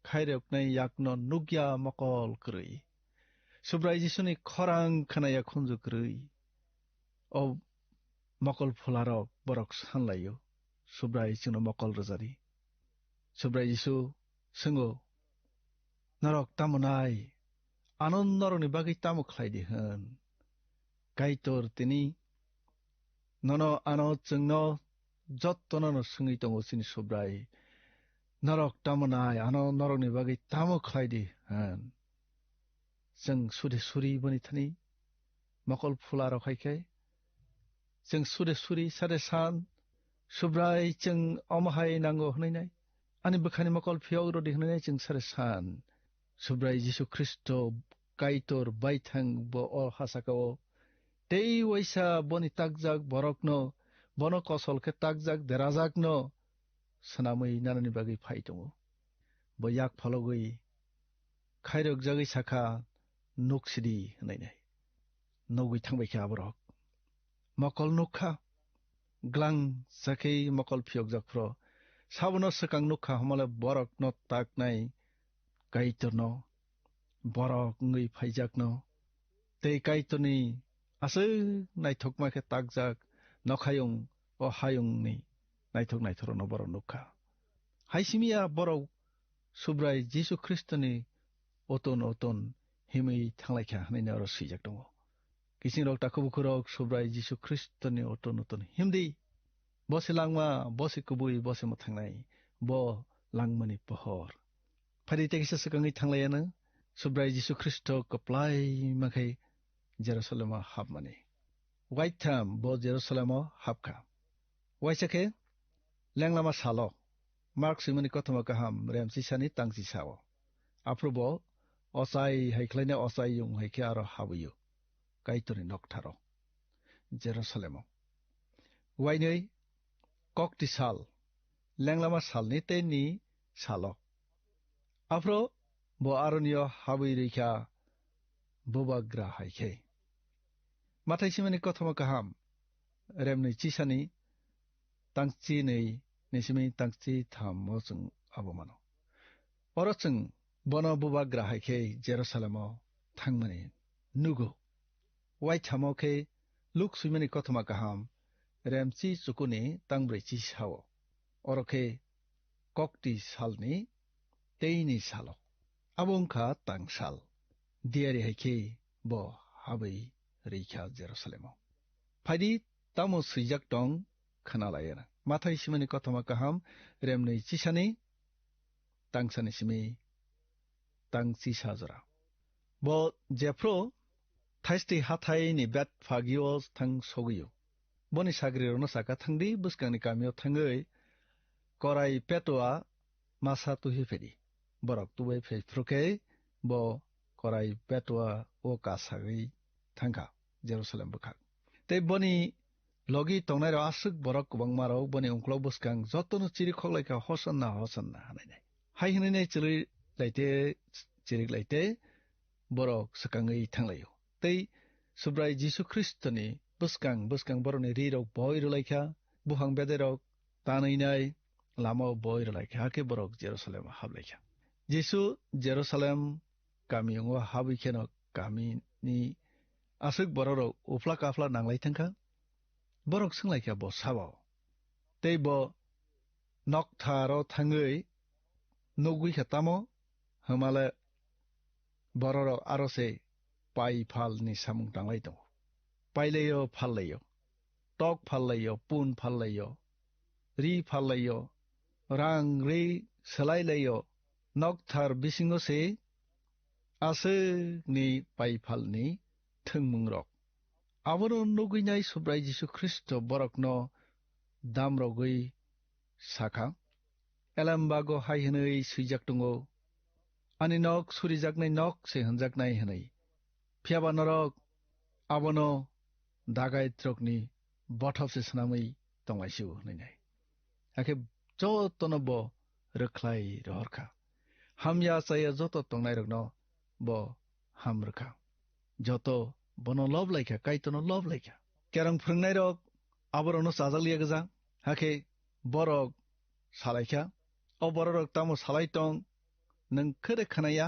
khairoknai yakno nukya mokol kwrwi. Subrai Jisuni khorang khnaya khunju kwrwi. O mokol phularok borok sanlaio, Subrai chwngno mokol rwjadi. Subrai Jisu swngo, norok tamo nai, ano norokni bagwi tamo khlai di hwn? Kaitor tini nono ano chwngno jottono no swngwi tongo chini Subrai. Norok tamo nai, ano norokni bagwi tamo khlai di hwn? Chwng sude suri boni thani mokol phula rok hai khe, chwng sude suri sade san, Subrai chwng omo hai nango hwnwi nai, ani bwkhani mokol phiyok rwdi hwnwi nai chwng sade san. Subrai Jisu Khristo Kaitor baithang bo o hasaka o tei waisa boni takjak borokno, bono kosol khe takjak derajakno swnamwi nanani bagwi phai tongo. Bo yak phologwi khairokjagwi sakha, "Nuk sidi," hwnwi nai. Nugwi thangbai khe aborok. Mokol nukha, glang sakhe mokol phiyokjak phro. Sabono swkang nukha hwnmale borokno taknai Kaitorno, borok wngwi phaijakno, tei Kaitorni aswk naithokma khe takjak nokhayung o hayungni naithok naithorokno borok nukha. Hai simi ya borok Subrai Jisu Khristoni oton oton himwi thanglaikha hwnwi oro swijak tongo. Kisingrok takhuk bukhurok Subrai Jisu Khristoni oton oton himdi. Bo se langma, bo se kubui, bo se mwthangnai, bo langmani pohor. Phari tei kisa swkangwi thanglaiya nang, Subrai Jisu Khristo kwplai makhai Jerusalem o hapmani. Waitham bo Jerusalem o hapkha. Waisa khe lenglama salo, Mark swimani kothoma kaham remchisani tangchi sao. Aphuru bo ochai hai khlaina ochai yung hai khe aro habwi-o Kaitorni noktharo, Jerusalem o. Wainwi kokti sal, lenglama salni tei ni salo. Aphuru bo aronio habwi rwikha bubagra hai khe. Mathai simani kothoma kaham, remnwi chisani tangchi nwi, ni simi tangchi tham o chwng abo mano. Oro chwng bono bubagra hai khe Jerusalem o thangmani nugo. Waithamo khe Luk swimani kothoma kaham, remchi chukuni tangbrwi chi sao. Oro khe kokti salni teini salo. Abo wngkha tangsal. Diyari hai khe bo habwi rwikha Jerusalem o. Phaidi tamo swijak tong khna laiyana. Mathai simani kothoma kaham, remnwi chisani tangsani simi tangchisa jora. Bo jephru thaisti hathai ni bet phagio thang sogwi-o. Boni sagrirokno saka, "Thangdi bwskangni kamio thangwi korai petua masa tuhi phedi." Borok tubai phai phru khe bo korai petua o kasagwi thangkha Jerusalem bwkhak. Tei boni logi tongnairok aswk borok kwbangmarok boni ungkulok bwskang jotono chiri khoklaikha, "Hosanna, Hosanna," hwnwi nai. Hai hwnwi nai chiri laite, chirik laite borok swkangwi thanglaio. Tei Subrai Jisu Khristoni bwskang bwskang borokni rirok boi rwlaikha, buphang bedairok tanwi nai lamao boi rwlaikha, hakhe borok Jerusalem haplaikha. Jisu Jerusalem kamiyungo habwi kheno kamini aswk bororok uphla kaphla nanglai thangkha. Borok swnglaikha bo sabo. Tei bo noktharo thangwi nugwi kha tamo? Hwnmale bororok aro se pai phalni samung tanglai tongo. Pailaio, phallaio, tok phallaio, pun phallaio, ri phallaio, rang ri swlailaio, nokthar bisingo se aswkni pai phalni thwngmungrok. Abono nugwi nai Subrai Jisu Khristo borokno damrogwi sakha, "Elembago hai hwnwi swijak tongo, 'Ani nok surijaknai nok se hwnjaknai,' hwnwi. Phiyaba norok abono dagaitrokni bothop se swnamwi tonglaisio," hwnwi nai. Hakhe jotono bo rwkhlai rohorkha. Hamya chaya joto tongnairokno bo ham rwkha. Joto bono lob laikha, Kaitorno lob laikha. Kerong phwrwngnairok aborokno chajak liya gwja. Hakhe borok salaikha, "O bororok tamo salai tong, nwng khe de khwnaya?"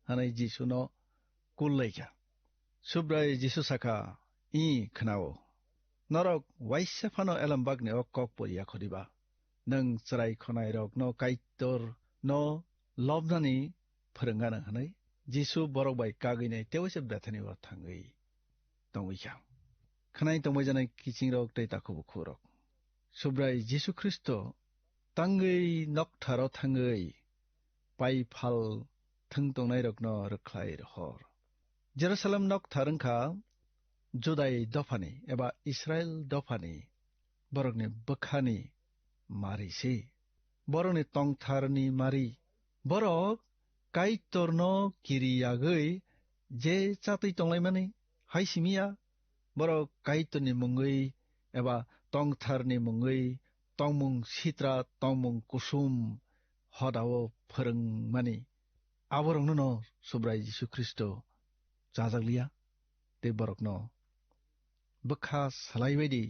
hwnwi Jisuno kul laikha. Subrai Jisu sakha, "Ih, khwnao. Norok waisa phano elembakni o kok poriya khoriba? Nwng chwrai khonairokno Kaitorno lobnani phwrwng anw," hwnwi Jisu borok bai kagwi nai tewaisa Bethani o thangwi tongwi kha. Khwnai tongbai janai kichingrok tei takhuk bukhukrok, Subrai Jisu Khristo tangwi noktharo thangwi pai phal thwng tongnairokno rwkhlai rohor. Jerusalem nokthar wngkha Judai dophani eba Israil dophani borokni bwkhani mari se. Borokni tongtharni mari. Borok Kaitorno kiri yagwi je chatwi tonglaimani hai simi ya. Borok Kaitorni mungwi eba tongtharni mungwi tongmung sitra, tongmung kusum hodao phwrwngmani. Aborokno no Subrai Jisu Khristo chajak liya, tei borokno bwkha salai bai di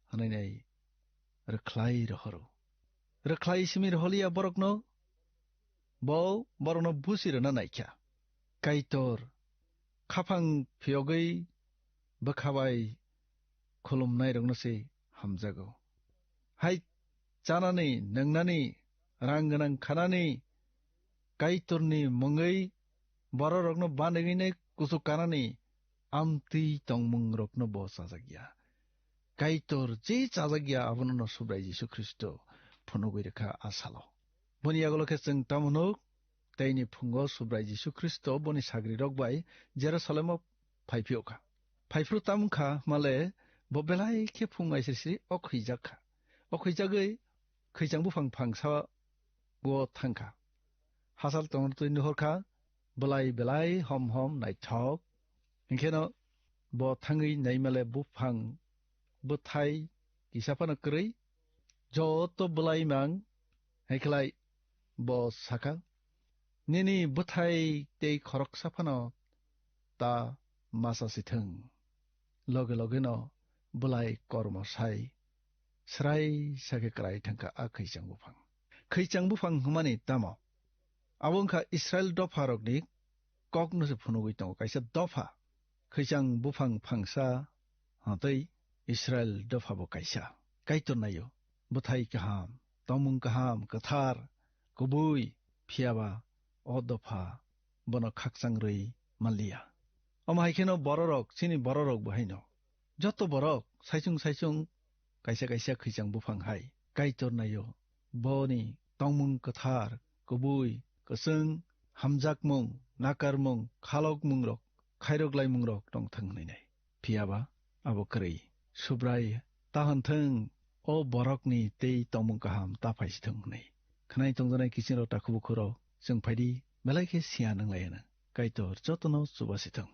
hwnwi nai rwkhlai rohoro. Rwkhlai simi roholiya borokno, bo borokno busi rwna naikha. Kaitor khaphang phiyogwi bwkha bai khulumnairokno se hamjago. Hai chanani, nwngnani, rang gwnang khanani, Kaitorni mungwi bororokno banigwinai kuchuk kanani amtwi tongmungrokno bo chajak ya. Kaitor je chajak ya, abono no Subrai Jisu Khristo phunugwi rwkha a salo. Boni yagulo khe chwng tamo nuk? Teini phungo Subrai Jisu Khristo boni sagrirok bai Jerusalemo phai phiyokha. Phai phru tamkha male bo belai khe phung aisri sri o khwijak kha. O khwijagwi khwichang buphang phangsa o thangkha. Hachal tongtwi nuhorkha, bwlai belai hom hom naithok. Hinkheno bo thangwi naimale buphang bwthai kisa phano kwrwi, joto bwlai mang. Haikhlai bo sakha, "Nini bwthai tei khoroksa phano ta masa sithwng." Loge logeno bwlai kormo sai srai sakhe kwrai thangkha a khwichang buphang. Khwichang buphang hwnmani tamo? Abo wngkha Israel dopharokni kokno se phunugwi tongo, kaisa dopha. Khwichang buphang phangsa hwntwi Israel dophabo kaisa. Kaitor naio, bwthai kaham, tongmung kaham, kwthar, kubui, phiyaba o dopha bono khakchang rwi manliya. Omo hai kheno bororok, chini bororok bo haino. Joto borok saichung saichung kaisa kaisa khwichang buphang hai Kaitor naio, boni tongmung kwthar, kubui, kwchwng, hamjakmung, nakarmung, khalokmungrok, khairok laimungrok tong thang hwnwi nai. Phiyaba abo kwrwi. Subrai ta hwn thung, o borokni tei tongmung kaham ta phaisithung hwnwi. Khwnai tongjanai kiching rok, takhuk bukhuk rok, chwng phaidi, belai khe siya nang lai hwno. Kaitor jotono chubasithung.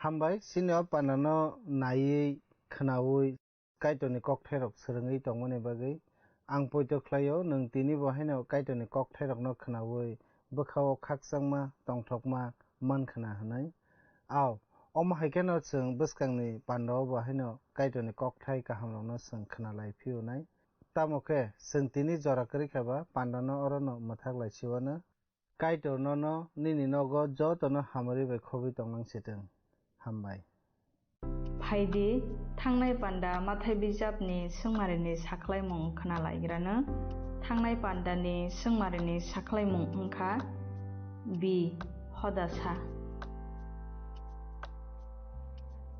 Hambai, chini o pandano naiwi, khwnaui Kaitorni kokthairok swrwngwi tongmani bagwi. Ang poito khlaio, nwng tini bo haino Kaitorni kokthairokno khwnaui bwkhao khakchangma, tongthokma man khna hwnwi. Ao, omo hai kheno chwng bwskangni pandao bo haino Kaitorni kokthai kahamrokno chwng khna lai phiyonai. Tamo khe, chwng tini jora kwrwi kha ba pandano orono mwthak lai siwano. Kaitor nono nini nogo jotono hamari bai khogwi tonglang sitwng. Hambai. Phaidi, thangnai panda mathai bijapni swngmarini sakhlaimung khna laigrano. Thangnai pandani swngmarini sakhlaimung wngkha B, hodasa.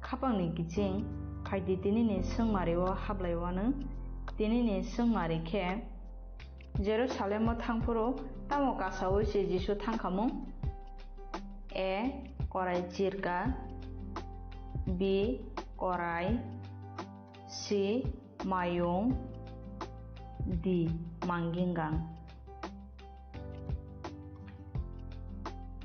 Khapangni kiching, phaidi tinini swngmario hablai wano. Tinini swngmari khe Jerusalemo thangphuru tamo kasaui se Jisu thangkhamung? A, korai chirka. B, korai. C, mayung. D, manggingang.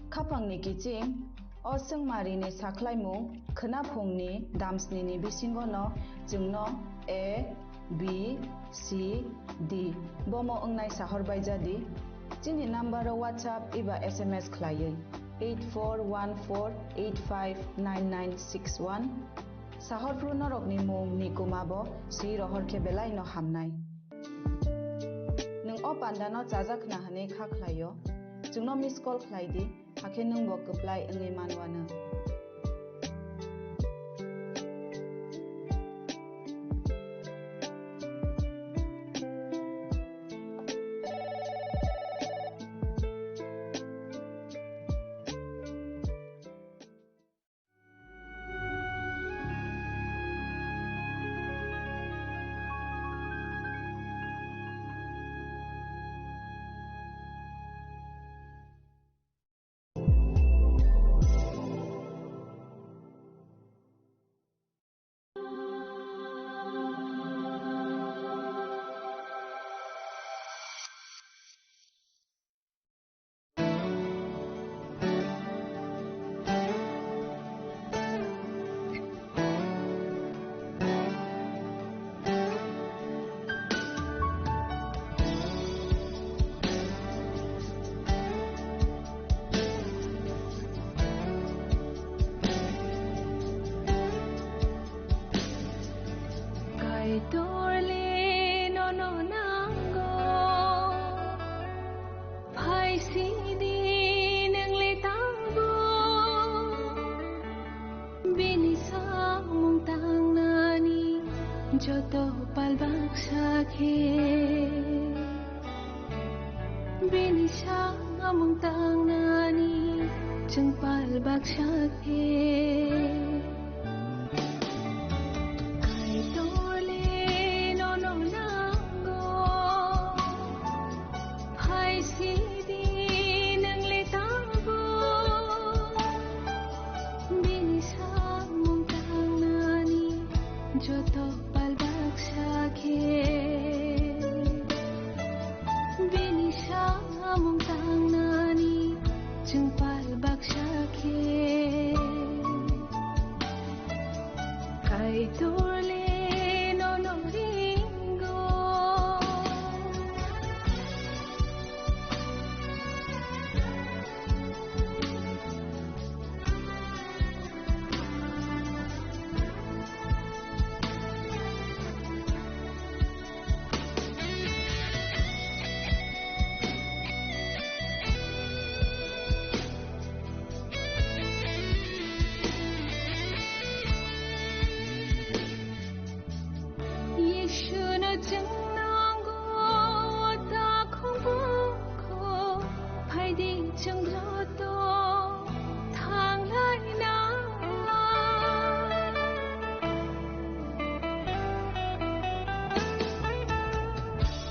Khapangni kiching, o swngmarini sakhlaimung khwnaphungni damsnini bisingono chwngno A, B, C, D bomo wngnai sahor baijadi. Chini number-o WhatsApp eba S M S khlaiwi eight four one four eight five nine nine six one. Sahorphru norokni mung ni kuma bo swi rohor khe belai no hamnai. Nwng o panda no chajak khna hwnwi kha khlaio, chwngno miss call khlai di, hakhe nwng bo kwplai wngwi manwano. Kaitor le nono nango, phai sidi nwng le tango. Bini samung tangnani joto pal baksa khe. Bini samung tangnani chwng pal baksa khe. Kaitor le nono nango, phai sidi nwng le tango. Bini samung tangnani joto pal baksa khe. Bini samung tangnani chwng pal baksa khe. Kaitor le nono ringo. Yeshuno chwng nango, o takhuk bukhu, phaidi chwng joto thanglaina.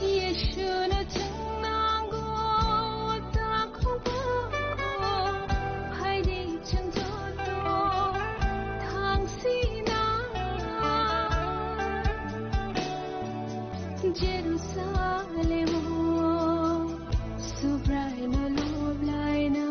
Yeshuno chwng nango, o takhuk bukhu, phaidi chwng joto thangsina. Jerusalemo Subraino loblaina.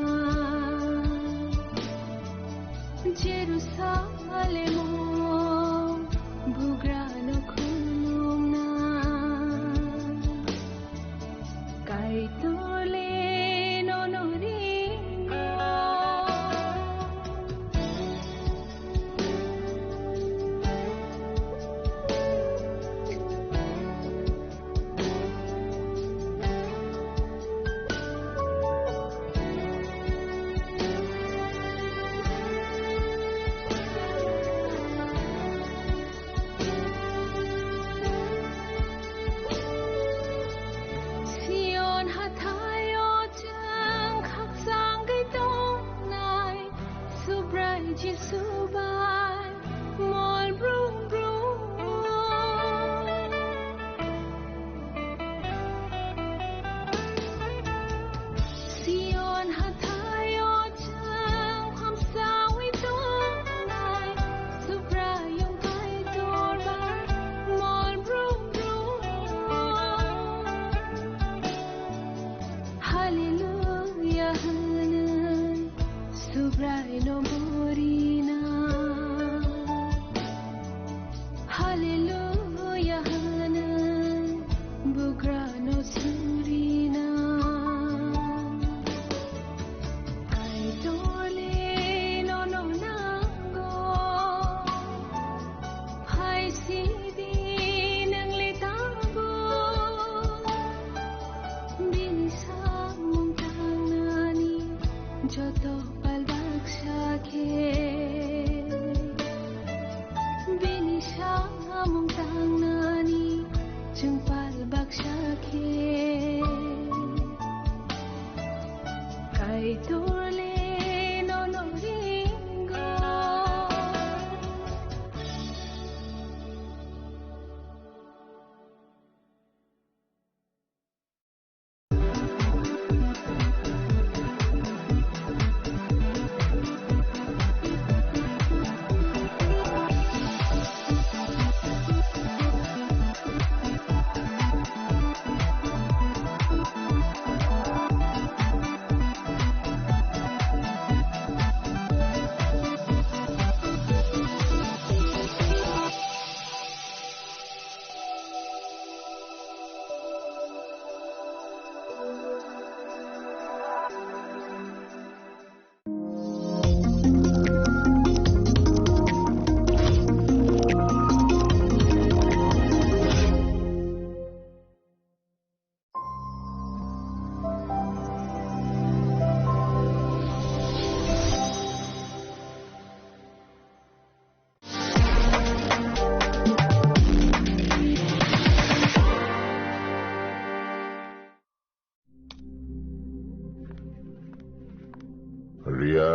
Riya.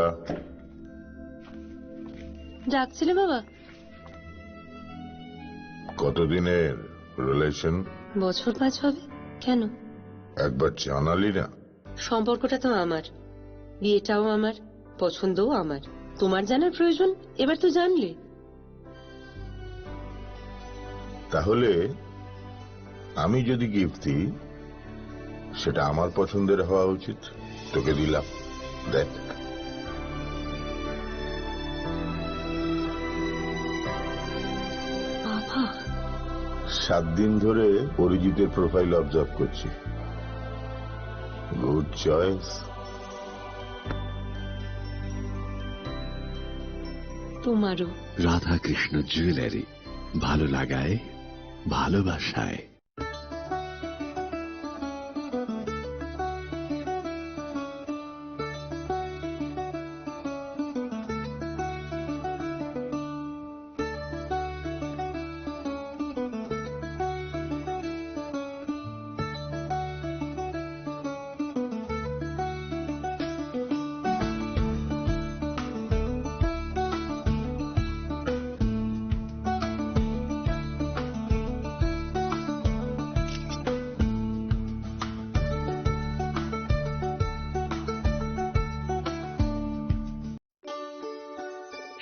ডাকছিলে বাবা? কতদিনের রিলেশন? বছর পাঁচ হবে। কেন? একবার জানালি না। সম্পর্কটা তো আমার, বিয়েটাও আমার, পছন্দও আমার। তোমার জানার প্রয়োজন, এবার তো জানলে। তাহলে আমি যদি গিফট দিই, সেটা আমার পছন্দের হওয়া উচিত। তোকে দিলাম, দেখ। বাবা। সাত দিন ধরে অরিজিতের প্রোফাইল অবজার্ভ করছি। Good choice. তোমারও। রাধাকৃষ্ণ জুয়েলারি, ভালো লাগায়, ভালোবাসায়।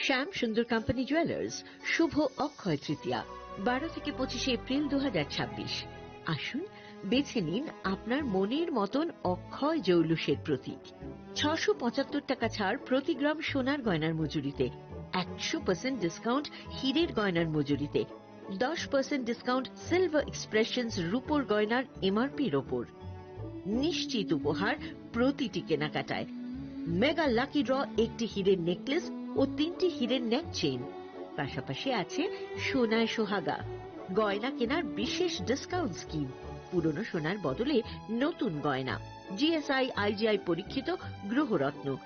শ্যাম সুন্দর কোম্পানি জুয়েলার্স, শুভ অক্ষয় তৃতীয়া, বারো থেকে পঁচিশে এপ্রিল দু হাজার ছাব্বিশ। আসুন, বেছে নিন আপনার মনের মতন অক্ষয় জৌলুসের প্রতীক। ছশো পঁচাত্তর টাকা ছাড় প্রতি গ্রাম সোনার গয়নার মজুরিতে, একশো পার্সেন্ট ডিসকাউন্ট হীরের গয়নার মজুরিতে, দশ পার্সেন্ট ডিসকাউন্ট সিলভার এক্সপ্রেশনস রূপোর গয়নার এমআরপির ওপর। নিশ্চিত উপহার প্রতিটি কেনাকাটায়। মেগা লাকি ড্র, একটি হীরের নেকলেস ও তিনটি হীরের নেক চেইন। পাশাপাশি আছে সোনায় সোহাগা, গয়না কেনার বিশেষ ডিসকাউন্ট স্কিম। পুরনো সোনার বদলে নতুন গয়না। জিএসআই, আইজিআই পরীক্ষিত গ্রহরত্ন,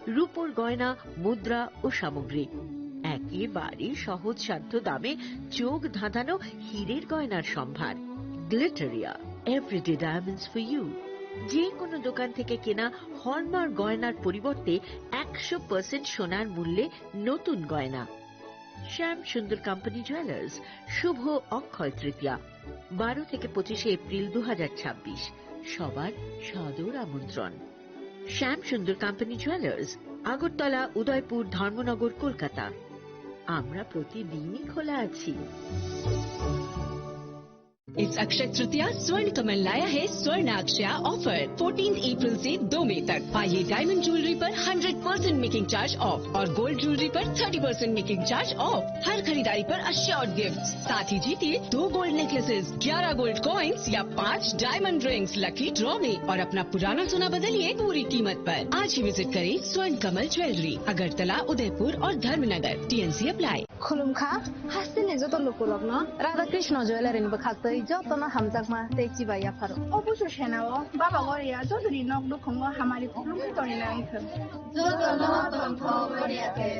রূপোর গয়না, মুদ্রা ও সামগ্রী। একেবারে সহজ সাধ্য দামে চোখ ধাঁধানো হীরের গয়নার সম্ভার। Glitteria, everyday diamonds for you. যে কোনো দোকান থেকে কেনা হলমার্ক গয়নার পরিবর্তে একশো পার্সেন্ট সোনার মূল্যে নতুন গয়না। শ্যাম সুন্দর কোম্পানি জুয়েলার্স, শুভ অক্ষয় তৃতীয়া, বারো থেকে পঁচিশে এপ্রিল দু হাজার ছাব্বিশ। সবার সাদর আমন্ত্রণ। শ্যাম সুন্দর কোম্পানি জুয়েলার্স, আগরতলা, উদয়পুর, ধর্মনগর, কলকাতা। আমরা প্রতিদিনই খোলা আছি। इस अक्षय तृतीया स्वर्ण कमल लाया है स्वर्ण अक्षया ऑफर, फोर्टीन अप्रैल से दो मई तक। आइए डायमंड ज्वेलरी पर hundred percent making charge off और गोल्ड ज्वेलरी पर thirty percent making charge off. हर खरीदारी पर अश्योर्ड गिफ्ट, साथ ही जीतिए दो गोल्ड नेकलेसेस, ग्यारह गोल्ड कॉइन्स या पाँच डायमंड रिंग्स लकी ड्रॉ में और अपना पुराना सोना बदलिए पूरी कीमत पर। आज ही विजिट करें स्वर्ण कमल ज्वेलरी, अगरतला, उदयपुर और Dharmanagar. T and C apply. Khulumkha, hasteni joto lukurokno Radha Krishna Jewellery ni bwkhaktwi jotono hamjakma tei chibai yapharo. O busu senao Baba Goria jotoni nok nukhungo hamari khulumwi tongina wngkha. Jotono tongthok Goria khe.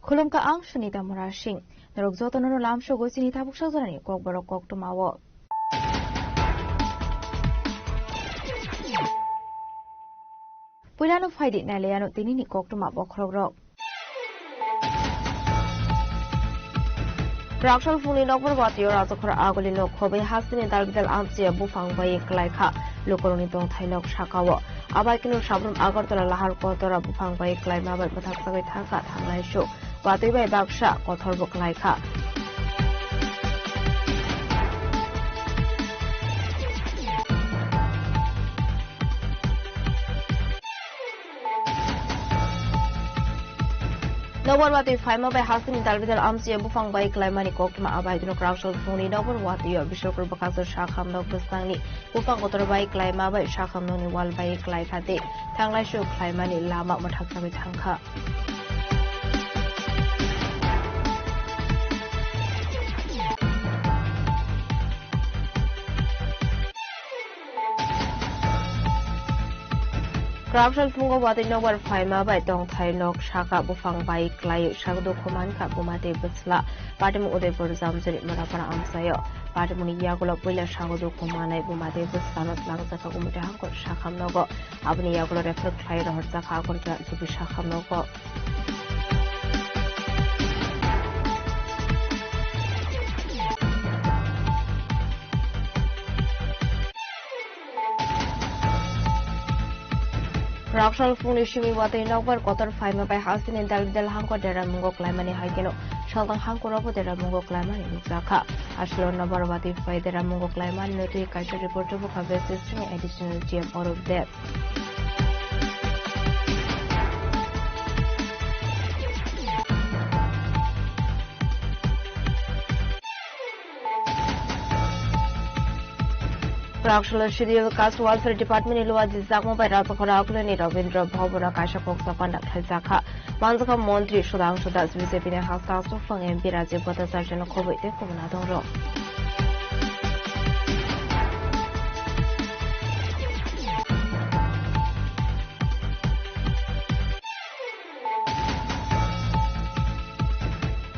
Khulumkha ang Sunita Murasing. Norok jotono no lamsogwi chini tabuk sajorani kokborok koktwmao. Puilano phaidi nailaiano tinini koktwma bokhorokrok. Rangsol phungni nokbar watio Rajakhor Aguli nok khobai hasteni dalbidal amchiya buphang bai klaikha lukurokni tongthai lok sakao. Abai kino sabrum Agartala Lahar Kotora buphang bai klaima bai bwthaksagwi thangkha thanglaisu. Watwi bai baksa kothorbo klaikha. Nokbar watwi phaima bai hasteni dalbidal amchiya buphang bai klaimani koktwma abai dino kwraksal phungni nokbar watwi o Biswakar bwkhaksa sakham nok bwsnangni buphang kotor bai klaima bai sakham nokni wal bai klaikha tei thanglai su klaimani lama mwthak sagwi thangkha. Kwraksal phungo watwi nokbar phaima bai tongthai nok saka buphang bai klai sak dukhu mankha buma tei bwsla. Patimung Udaipur Jamjari Murapara amchaio. Patimungni yagulo puila sak dukhu manai buma tei bwslano tlangjak kha Gumute Hangkor sakham nogo. Aboni yagulo refer khlai rohorjak kha Agartala G B sakham nogo. Raksal phungni simi watwi nokbar kotor phaima bai hasteni dalbidal hangkor deramungo klaimani hai kheno saltang hangkorobo deramungo klaimani nukjakha. Aswkno nokbar watwi phai deramungo klaimani notwi kaisa report tubukha West District ni Additional D M Arup Deb. Raksalo Scheduled Caste Welfare Department ni luwa di jakma bai Rajakhora Akulini Rabindra Bhavan o kaisa koksa panda khlaijakha. Manjakha Montri Sudhangshu Das, B J P ni hastang chukphang M P Rajiv Bhattacharya no khobwi tei kubuna tongrok.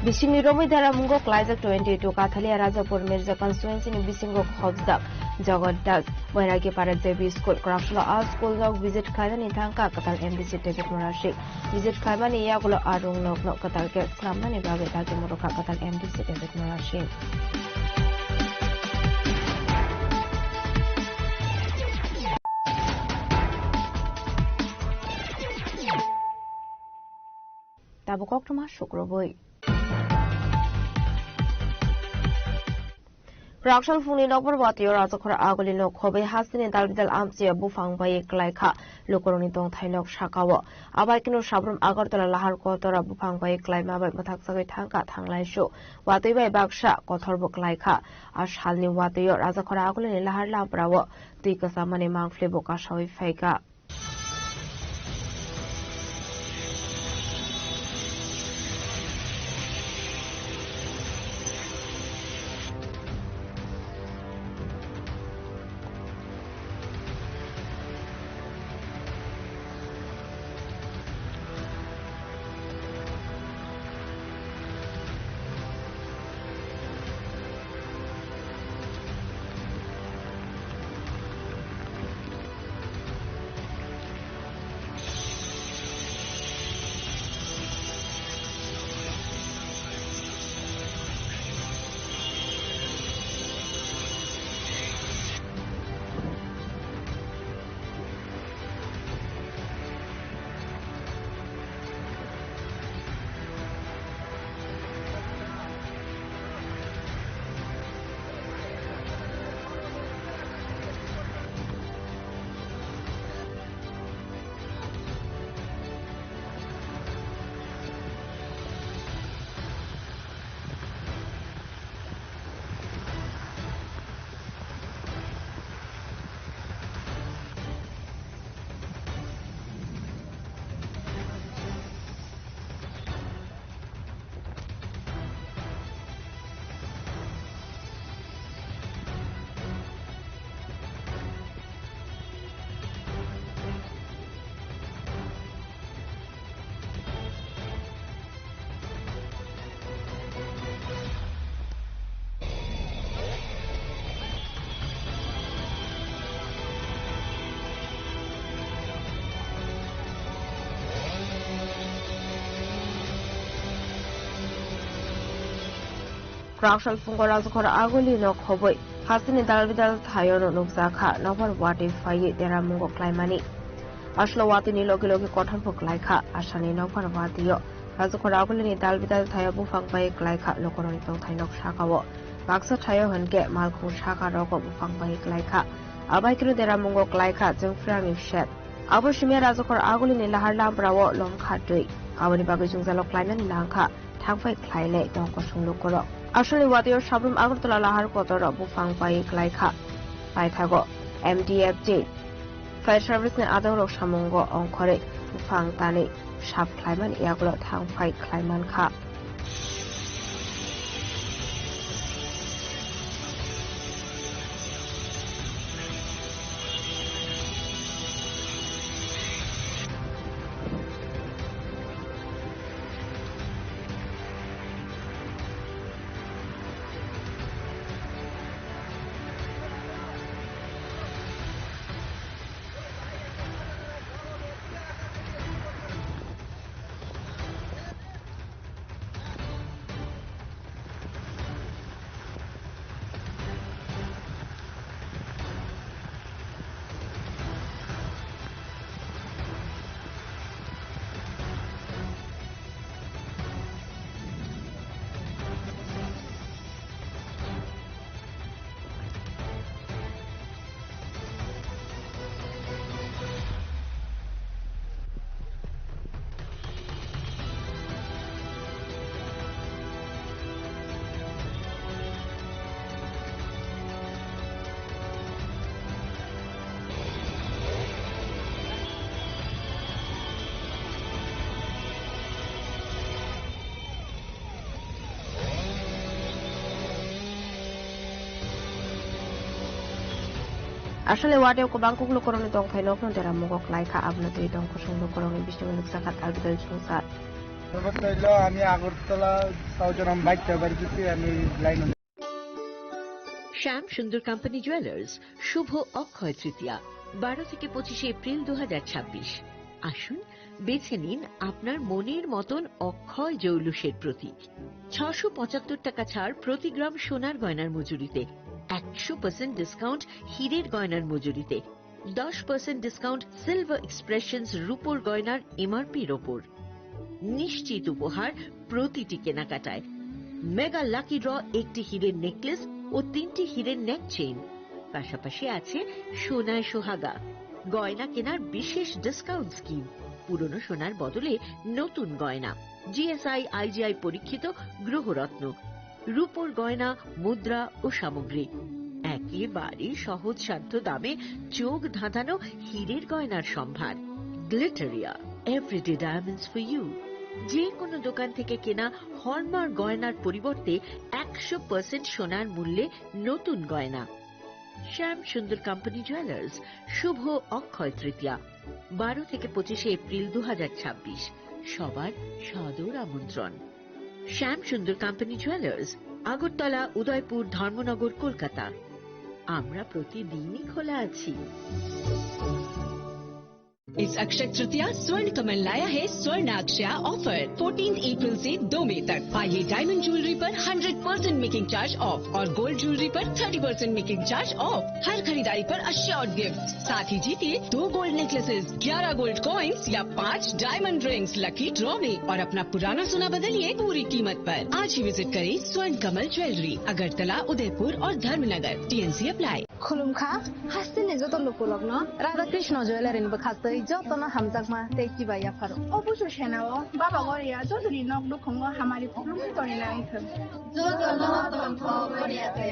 Bisingni romwi deramungo klaijak twenty two Kathalia Rajapur Mirza constituency ni bisingo khobjak Jagat Das, Bairagi Para J B School, Kwraksalo a school nok visit khlainani thangkha kwtal M D C David Murasing. Visit khlaimani yagulo a rung nokno kwtal khe swnamnani bagwi dagi murukha kwtal M D C David Murasing. Tabuk koktwma sukrubwi. Raksal phungni nokbar watwi o Rajakhora Aguli nok khobwi hasteni dalbidal amchiya buphang bai klaikha lukurokni tongthai nok sakao. Abai kheno sabrum Agartala Lahar Kotora buphang bai klaima bai mwthak sagwi thangkha thanglaisu. Watwi bai baksa kothorbo klaikha. A salni watwi o Rajakhora Agulini Lahar Lamprao twi kwchamani mangpili bo kasawi phaikha. Kwraksal phungo Rajakhor Aguli no khobwi hasteni dalbidal thaio no nukjakha nokbar watwi phaiwi deramungo klaimani. Aswkno watwini logi logi kothorbo klaikha asani nokbar watwio. Rajakhor Agulini dalbidal thaio buphang bai klaikha lukurokni tongthai nok sakao. Baksa thaio hwnkhe malkhung saka rogo buphang bai klaikha. Abai kheno deramungo klaikha chwngphrangni shed. Abo simi Rajakhor Agulini Lahar Lamprao lomkha twi. Aboni bagwi jwngjalo khlaimani nangkha, thangphai khlainai tong kosong lukurok. Aswkni watio Sabrum Agartala lahar kotorrok buphang pai klaikha. Paithago M D F T Fire Service ni adongrok samungo ongkhorwi buphang tanwi sap khlaimani yagulo thangphai khlaimankha. Aswkni watio kwbang kuk lukurokni tongthai nokno deramungo klaikha, abono twi tong kosong lukurokni bisingo nukjakha Targidal Sungsar. Namaste, hello, ami Agartala Southern Ambedkar Bargiti, ami line. শ্যাম সুন্দর company jewellers, শুভ অক্ষয় তৃতীয়া, বারো থেকে পঁচিশে এপ্রিল দু হাজার ছাব্বিশ। আসুন, বেছে নিন আপনার মনের মতন অক্ষয় জৌলুসের প্রতীক। ছশো পঁচাত্তর টাকা ছাড় প্রতি গ্রাম সোনার গয়নার মজুরিতে, একশো পার্সেন্ট ডিসকাউন্ট হীরের গয়নার মজুরিতে, দশ পার্সেন্ট ডিসকাউন্ট সিলভার এক্সপ্রেশনস রূপোর গয়নার এমআরপির ওপর। নিশ্চিত উপহার প্রতিটি কেনাকাটায়। মেগা লাকি ড্র, একটি হীরের নেকলেস ও তিনটি হীরের নেক চেইন। পাশাপাশি আছে সোনায় সোহাগা, গয়না কেনার বিশেষ ডিসকাউন্ট স্কিম, পুরনো সোনার বদলে নতুন গয়না, জিএসআই আইজিআই পরীক্ষিত গ্রহরত্ন, রূপোর গয়না, মুদ্রা ও সামগ্রী। একেবারে সহজসাধ্য দামে চোখ ধাঁধানো হীরের গয়নার সম্ভার। Glitteria, everyday diamonds for you. যে কোনো দোকান থেকে কেনা হলমার্ক গয়নার পরিবর্তে একশো পার্সেন্ট সোনার মূল্যে নতুন গয়না। শ্যাম সুন্দর কোম্পানি জুয়েলার্স, শুভ অক্ষয় তৃতীয়া, বারো থেকে পঁচিশে এপ্রিল দু হাজার ছাব্বিশ। সবার সাদর আমন্ত্রণ। শ্যাম সুন্দর কোম্পানি জুয়েলার্স, আগরতলা, উদয়পুর, ধর্মনগর, কলকাতা। আমরা প্রতিদিনই খোলা আছি। इस अक्षय तृतीया स्वर्ण कमल लाया है स्वर्ण अक्षया ऑफर, फोर्टीन अप्रैल से दो मई तक। पाइए डायमंड ज्वेलरी पर hundred percent making charge off और गोल्ड ज्वेलरी पर thirty percent making charge off. हर खरीदारी पर अश्योर्ड गिफ्ट, साथ ही जीतिए दो गोल्ड नेकलेसेस, ग्यारह गोल्ड कॉइन्स या पाँच डायमंड रिंग्स। लकी ड्रॉ में और अपना पुराना सोना बदलिए पूरी कीमत पर। आज ही विजिट करें स्वर्ण कमल ज्वेलरी, अगरतला, उदयपुर और Dharmanagar. T and C apply. Khulumkha, hasteni joto lukurokno Radha Krishna Jewellery ni bwkhaktwi jotono hamjakma tei kiba yapharo. O busu senao Baba Goria jotoni nok nukhungo hamari khulumwi tongwi nangthwng. Jotono tongthok Goria te.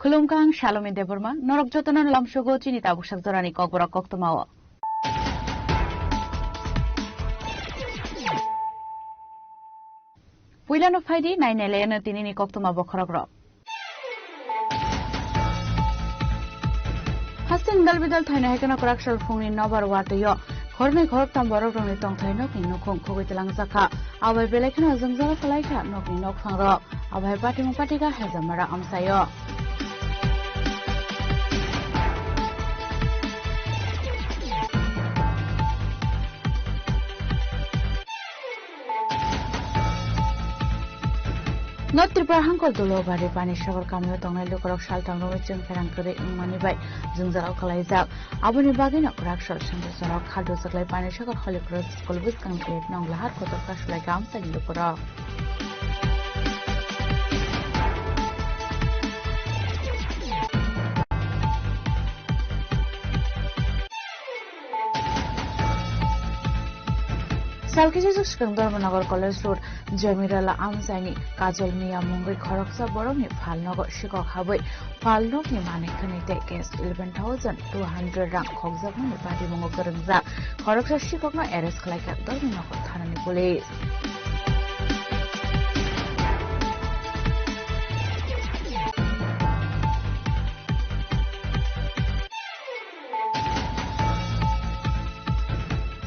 Khulumkha, ang Salome Debbarma, norok jotono lamsogo chini tabuksak jorani kokborok koktwmao. Puilano phaidi, nainailaino tinini koktwma bokhorokrok. Ha Sindal bidal thaino hai kheno kwrak sal phungni nobar watwi-o khornwi khoroktham borok rokni tongthai nokni nukhung khogwi twlangjak kha. Abo hai belai kheno jwngjal kwlai kha nokni nokphang rok. Abo hai patimung patika Hezamara amchaio. North Tripura hangkor Dulobari Panisagar kamio tongnai lukurok saltham romwi chwng pherang kwrwi wngmani bai jwngjal kwlaijak. Aboni bagwino kwrak sal sanjajorok khaldu chaklai Panisagar Holy Cross School bwskang gate nong lahar kotor kasulai kha amchaini lukurok. Salkisa swkang Dharmanagar College Road Jamirala amchaini Kajol Miya mungwi khoroksa borokni phalnogo sikok habwi phalnokni manwi khwnwi tei cash eleven thousand two hundred rang khokjakmani patimungo kwrwngjak khoroksa sikokno arrest khlaikha Dharmanagar thanani police.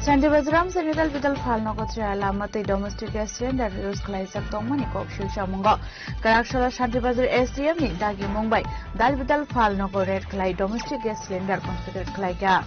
Shanti Bazar amchaini dal bidal phalnogo chaya lama tei domestic gas cylinder use khlaijak tongmani kok silsamungo. Kwrak salo Shanti Bazar S D M ni dagi mung bai dal bidal phalnogo raid khlai domestic gas cylinder confiscate khlaikha.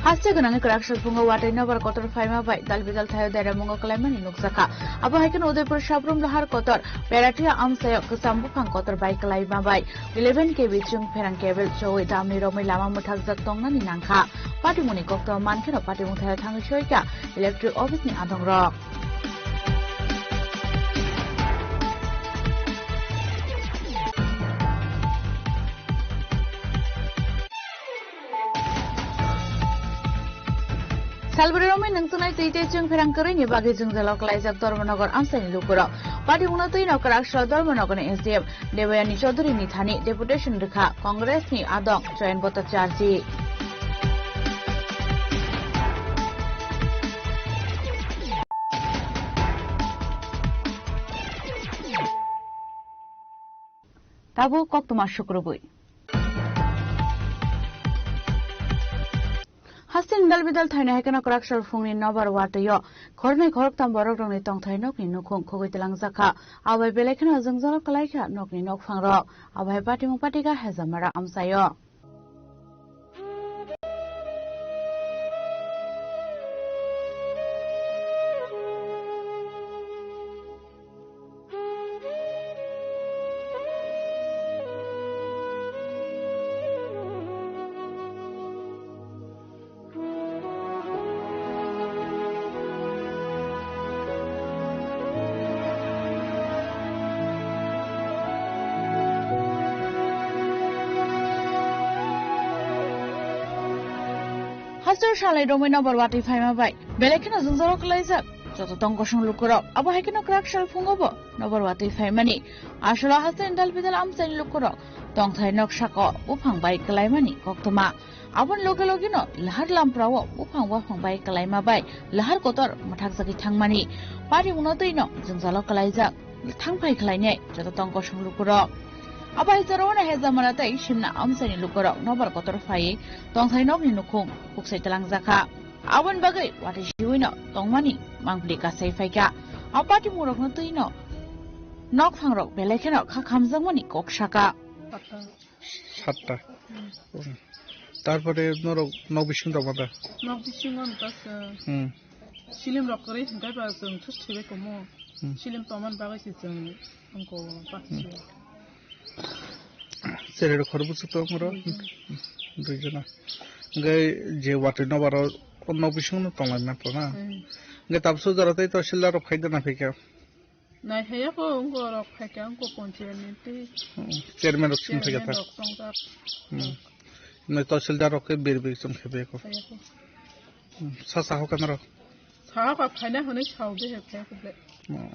Haste gwnangwi kwrak salphungo watwi nobar kotor phaima bai dal bidal thaio deramungo kwlaimani nukjakha. Abo hai kheno Udaipur Sabrum Lahar kotor Peratia amchaio kwcham buphang kotor bai kwlaima bai eleven K V chwng pherang cable chowi damni romwi lama mwthakjak tongnani nangkha. Patimungni koktwma mankheno patimung thaio thangwi soikha electric office ni adongrok. Salbari romwi nungchunai twi tei chwng pherang kwrwini bagwi jwngjalo kwlaijak Dharmanagar amchaini lukurok. Patimungno twino kwrak sal Dharmanagarni S D M Debayani Chaudhury ni thani deputation rwkha Congress ni adong Jayant Bhattacharjee. Tabuk koktwma sukrubwi. Hasteni dal bidal thaino hai kheno kwrak sal phungni nobar watwi-o khornwi khoroktham borok rokni tongthai nokni nukhung khogwi twlangjak kha. Abo bai belai kheno jwngjalo kwlai kha nokni nokphang rok. Abo hai patimung patika Hezamara amchaio. Hasteo salai romwi nobar watwi phaima bai belai kheno jwngjalo kwlaijak joto tong kosong lukurok. Abo hai kheno kwrak sal phungo bo nobar watwi phaimani. Asolo hasteni dal bidal amchaini lukurok tongthai nok saka buphang bai kwlaimani koktwma. Aboni loge logeno lahar lamprao buphang waphang bai kwlaima bai lahar kotor mwthakjagwi thangmani. Patimungno twino jwngjalo kwlaijak thangphai khlainai joto tong kosong lukurok. Abo hai jorao no Hezamara tei Simna amchaini lukurok nobar kotor phaiwi tongthai nokni nukhung huksai twlangjakha. Aboni bagwi watwi siwino tongmani mangpili kasai phaikha. Abo patimungrokno twino nokphangrok belai kheno kha khamjakmani kok saka. Satta. Hmm. Tarpore norok nok bising tongma da? Nok bisingo no ta se Hmm. Silim rok kwrwi hwnkhe ba chwng thus thwibai komo. Hmm. Silim tongmani bagwi se chwng wngko Hmm. Pakisio. Chererok khorokbwswk tong oro? Duijona. Duijona. Hwnkhe je watwi nobaro o nok bisingo no tonglai manthogo na? Hmm. Hwnkhe tabukhe jora tei tahsildar rok phaidana phaikha? Nai haya ko wngko rok phaikha wngko ponchayat ni tei Hmm, chairman rok sing phaikha chairman ta? Rok tongkha. Hmm. Nai tahsildar rok khe bir bir chum khe beko. Haya ko. Hmm, sa sa hoka norok? Sa hoka phaina hwnwi sao de he phai ko ble. Hmm.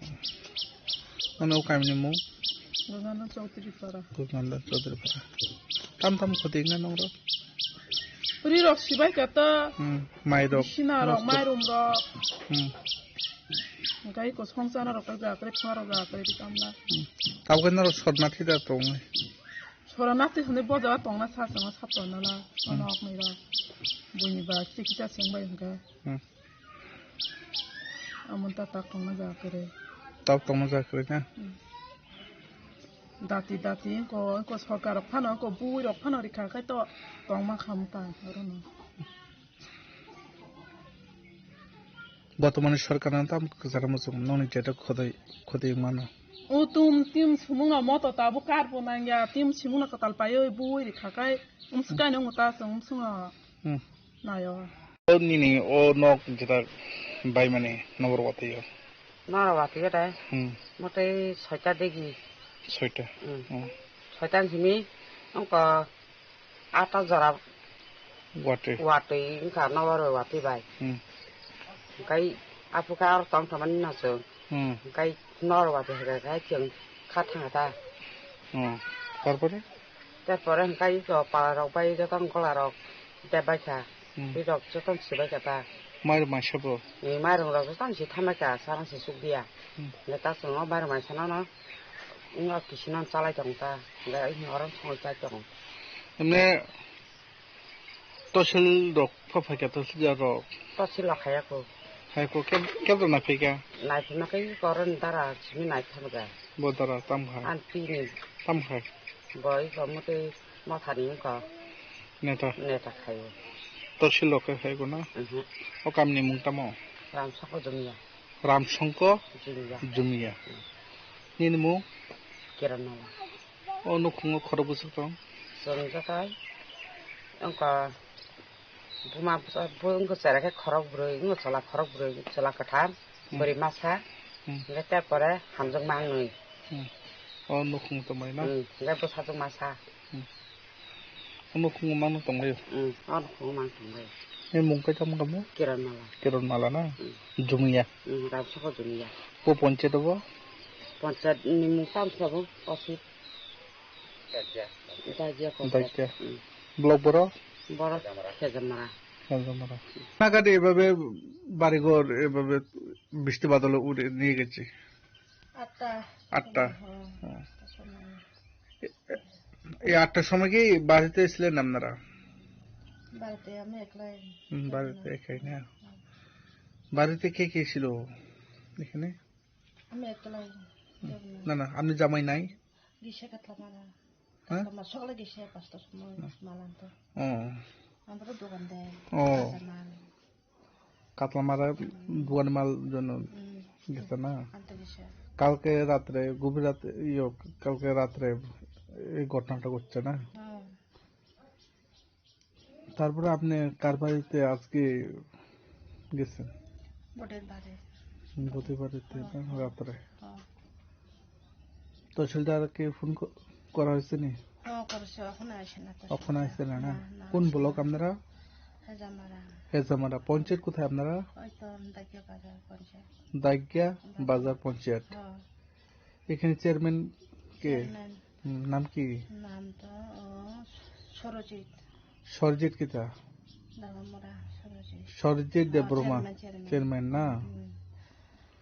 Ano o kami ni mung? Gogana Chaudhary Para. Gogana Chaudhary Para. Tam tam khoti na nongrok? Ri rok sibai kha ta. Hmm, mai rok. Bisina rok, mairum rok. Hmm. Hingkai ko songchana rok ta jakre, phunga rok jakre, di kamla. Hmm. Tabuk norok sot na thida tong. Sora na thida tong na sa chama sa tong na la. Hmm. Onok mai rok. Buini ba, kisa kisa seng bai hingka. Hmm. Amon ta tak tongna jakre. Tak tongna jakre na? Hmm. Dati, dati, ko, ko sorkar rok phano, ko bui rok phano rikha khai to tongma kham ta, oro no. Botomani sorkar no tam kwcharo muchung noni jeto khodoi, khodoi mano. O tum tim sumung a moto tabu kar bo nangya, tim sumung no kwtal paiwi bui rikha khai, um, swkai no ta sung, um, sunga. Hmm. Nayo. O nini o nok jeta bai mani nobor watwi o. Nobor watwi o de. Hmm. Motei soita degi. Soita. Hmm. Hmm. Soita ni simi wngkha ata jora. Watwi. Watwi wngkha nobor watwi bai. Hmm. Hingkai aphukhe aro tong tongmani no chwng. Hmm. Hingkai nor watwi hwnkhe chwng kha thangkha ta. Hmm. Tarpore? Tarpore hingkai iko pala rok bai joto gola rok de bai kha. Hmm. Ri rok joto si bai kha ta. Mairum maisa bo? Ni mairum rok joto si thamai kha, sarang si suk dia. Hmm. Le ta chwng o mairum maisa no no. Wngkha kisi no chalai tong ta. Le oro songwi chai tong. Emne Tosil rok pha phaikha, tosil rok. Tosil rok khaya ko. Hai ko, keb-, kebra na phaikha? Nai phima khe koron dara simi nai phama ga. Bo dara tam khai? An pini. Tam khai? Bo i ko mutui motha ni ko. Neta? Neta khayo. Tosil rok khe khai ko na? Mhm. O kamni mung tamo? Ram Soko Jumia. Ram Soko Jumia. Jumia. Nini mung? Kiran Mala. O nukhungo khorok bwswk tong? Chwng joto wngkha buma bwsa-, bo wngkha chwrai khe khorok bwrwi, wngkha chwla khorok bwrwi, chwla kwthar, hmm, bwrwi masa, hmm, hwnkhe tei pore hamjwkma ang nwi. Hmm. O nukhung tongmani na? Hmm, hwnkhe bwsajwk masa. Hmm. O nukhungo mano tonglaio? Hmm, o nukhungo mano tonglaio. Ni mung khe tamo kamo? Kiron Mala. Kiron Mala na? Hmm. Jumia? Hmm, Ramsoko Jumia. Bo ponchayat bo? Ponchayat ni mung tamo sabo, Osit. Dagia ko. Dagia. Hmm. Block boro? Boro Khejamara. Khejamara. Nagade এভাবে বাড়িঘর এভাবে বৃষ্টি বাদলে উড়ে নিয়ে গেছে? আটটা। আটটা? হ্যাঁ। হ্যাঁ। এই আটটার সময় কি বাড়িতে ছিলেন আপনারা? বাড়িতে আমি একলাই। হুম, বাড়িতে একাই না? হুম। বাড়িতে কে কে ছিল এখানে? আমি একলাই। হুম। না, না, আপনি জামাই নাই? গেছে কাতলামারা। হ্যাঁ? কাতলামারা সকালে গেছে পাঁচটার সময় হুম। মাল আনতে। ও। আমরা তো দোকান দেয়, ও। কাঁচা মাল। কাতলামারা হুম। দোকানে মাল জন্য হুম। গেছে না? আনতে গেছে। কালকে রাত্রে, গভীর রাতে, ইয়ো, কালকে রাত্রে এই ঘটনাটা ঘটছে না? হ্যাঁ। তারপরে আপনি কার বাড়িতে আজকে গেছেন? বটের বাড়ি। বটের বাড়িতে হ্যাঁ। না, রাত্রে? হ্যাঁ। তহসিলদারকে ফোন ক-, করা হয়েছে নি? হ্যাঁ, করেছে, ওখানে আসে না তো। ওখানে আসে না, না? না, না, কোন আসে ব্লক না। আপনারা? হেজামারা। হেজামারা। পঞ্চায়েত কোথায় আপনারা? ওই তো দাগিয়া বাজার পঞ্চায়েত। দাগিয়া বাজার। বাজার পঞ্চায়েত। হ্যাঁ। এখানে চেয়ারম্যান কে? চেয়ারম্যান। হুম, নাম কি? নাম তো, ও, সরজিৎ। সরজিৎ কিতা? দামামরা সরজিৎ। সরজিৎ হ্যাঁ, দেববর্মা। Chairman, chairman. চেয়ারম্যান না? হুম।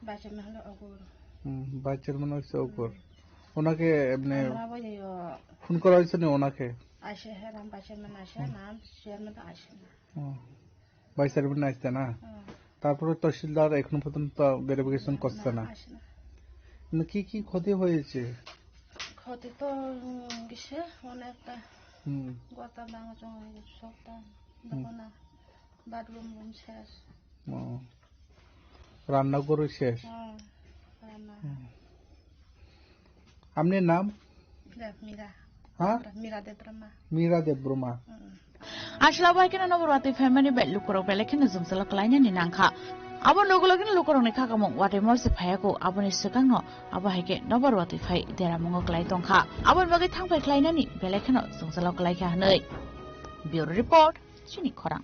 ভাইস চেয়ারম্যান হলো অগুর। হুম, ভাইস চেয়ারম্যান হচ্ছে অগুর। হুম। ওনাকে এমনি আমরা ওই, ও, ফোন করা হয়েছে না ওনাকে? আসে, হ্যাঁ, রাম ভাইস চেয়ারম্যান আসে, হুম। নাম চেয়ারম্যান তো আসে না। হুম। ভাইস চেয়ারম্যান আসছে না? হুম। তারপরে তহসিলদার এখনো পর্যন্ত ভেরিফিকেশন না, করছে না, না? আসে না। মানে কি কি ক্ষতি হয়েছে? ক্ষতি তো, উম, গেছে অনেকটা। হুম। গতা ভাঙা চোঙা হয়ে গেছে সবটা। হুম। দেখো না, বাথরুম রুম শেষ। ও। রান্নাঘরও শেষ? হ্যাঁ, রান্না। হুম। আপনার নাম? দেব, মীরা। হ্যাঁ? মীরা দেববর্মা। মীরা দেববর্মা। হুম। Asla bai kheno nobor watwi phaimani bai lukurok belai kheno jwngjalo klainani nangkha. Abo logi logino lukurokni khakamung watwi morsi phaiyaku, aboni swkangno abo hai khe nobor watwi phai deramungo klai tongkha. Aboni bagwi thangphai khlainani belai kheno jwngjalo klaikha hwnwi. Bureau Report, chini khorang.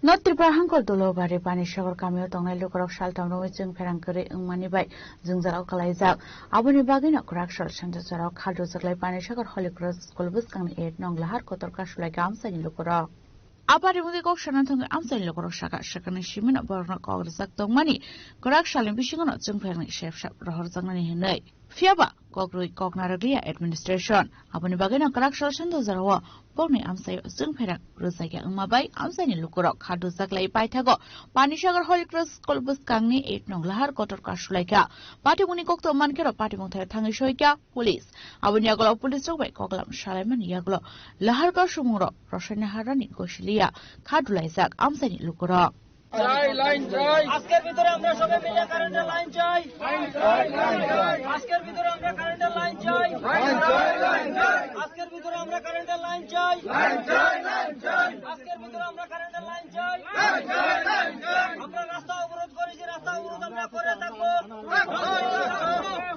North Tripura hangkor Dulobari Panisagar kamio tongnai lukurok saltam romwi chwng pherang kwrwi wngmani bai jwngjalo kwlaijak. Aboni bagwino kwrak sal sanjajorao khal rwjaklai Panisagar Holy Cross School bwskangni eight nong Lahar Kotor Kasulai amchaini lukurok. A patimungni kok sana thangwi amchaini lukurok saka, sakani simino borokno kok rwjak tongmani kwrak salni bisingono chwng pherangni sepsap rohorjaknani hwnwi. Phiyaba kok rwi kok narwkliya administration. Aboni bagwino kwrak sal sanjajorao bokni amchaio chwng pherang rwjakya wngma bai amchaini lukurok khal rwjaklai paithago Panisagar Holy Cross School bwskangni eight nong Lahar Kotor Kasulaikha. Patimungni kokto mankhero patimung thai thangwi soikha police. Aboni yagulo police rok bai koklam salaimani yagulo Lahar Kasumungrok Rosaina Harani Gosiliya khadulaijak amchaini lukurok. চাই, লাইন চাই। আজকের ভিতরে আমরা সবাই মিলে কারেন্টের লাইন চাই। লাইন চাই, লাইন চাই। আজকের ভিতরে আমরা কারেন্টের লাইন চাই। লাইন চাই, লাইন চাই। আজকের ভিতরে আমরা কারেন্টের লাইন চাই। লাইন চাই, লাইন চাই। আজকের ভিতরে আমরা কারেন্টের লাইন চাই। লাইন চাই, লাইন চাই। আমরা রাস্তা অবরোধ করেছি, রাস্তা অবরোধ আমরা করে থাকবো।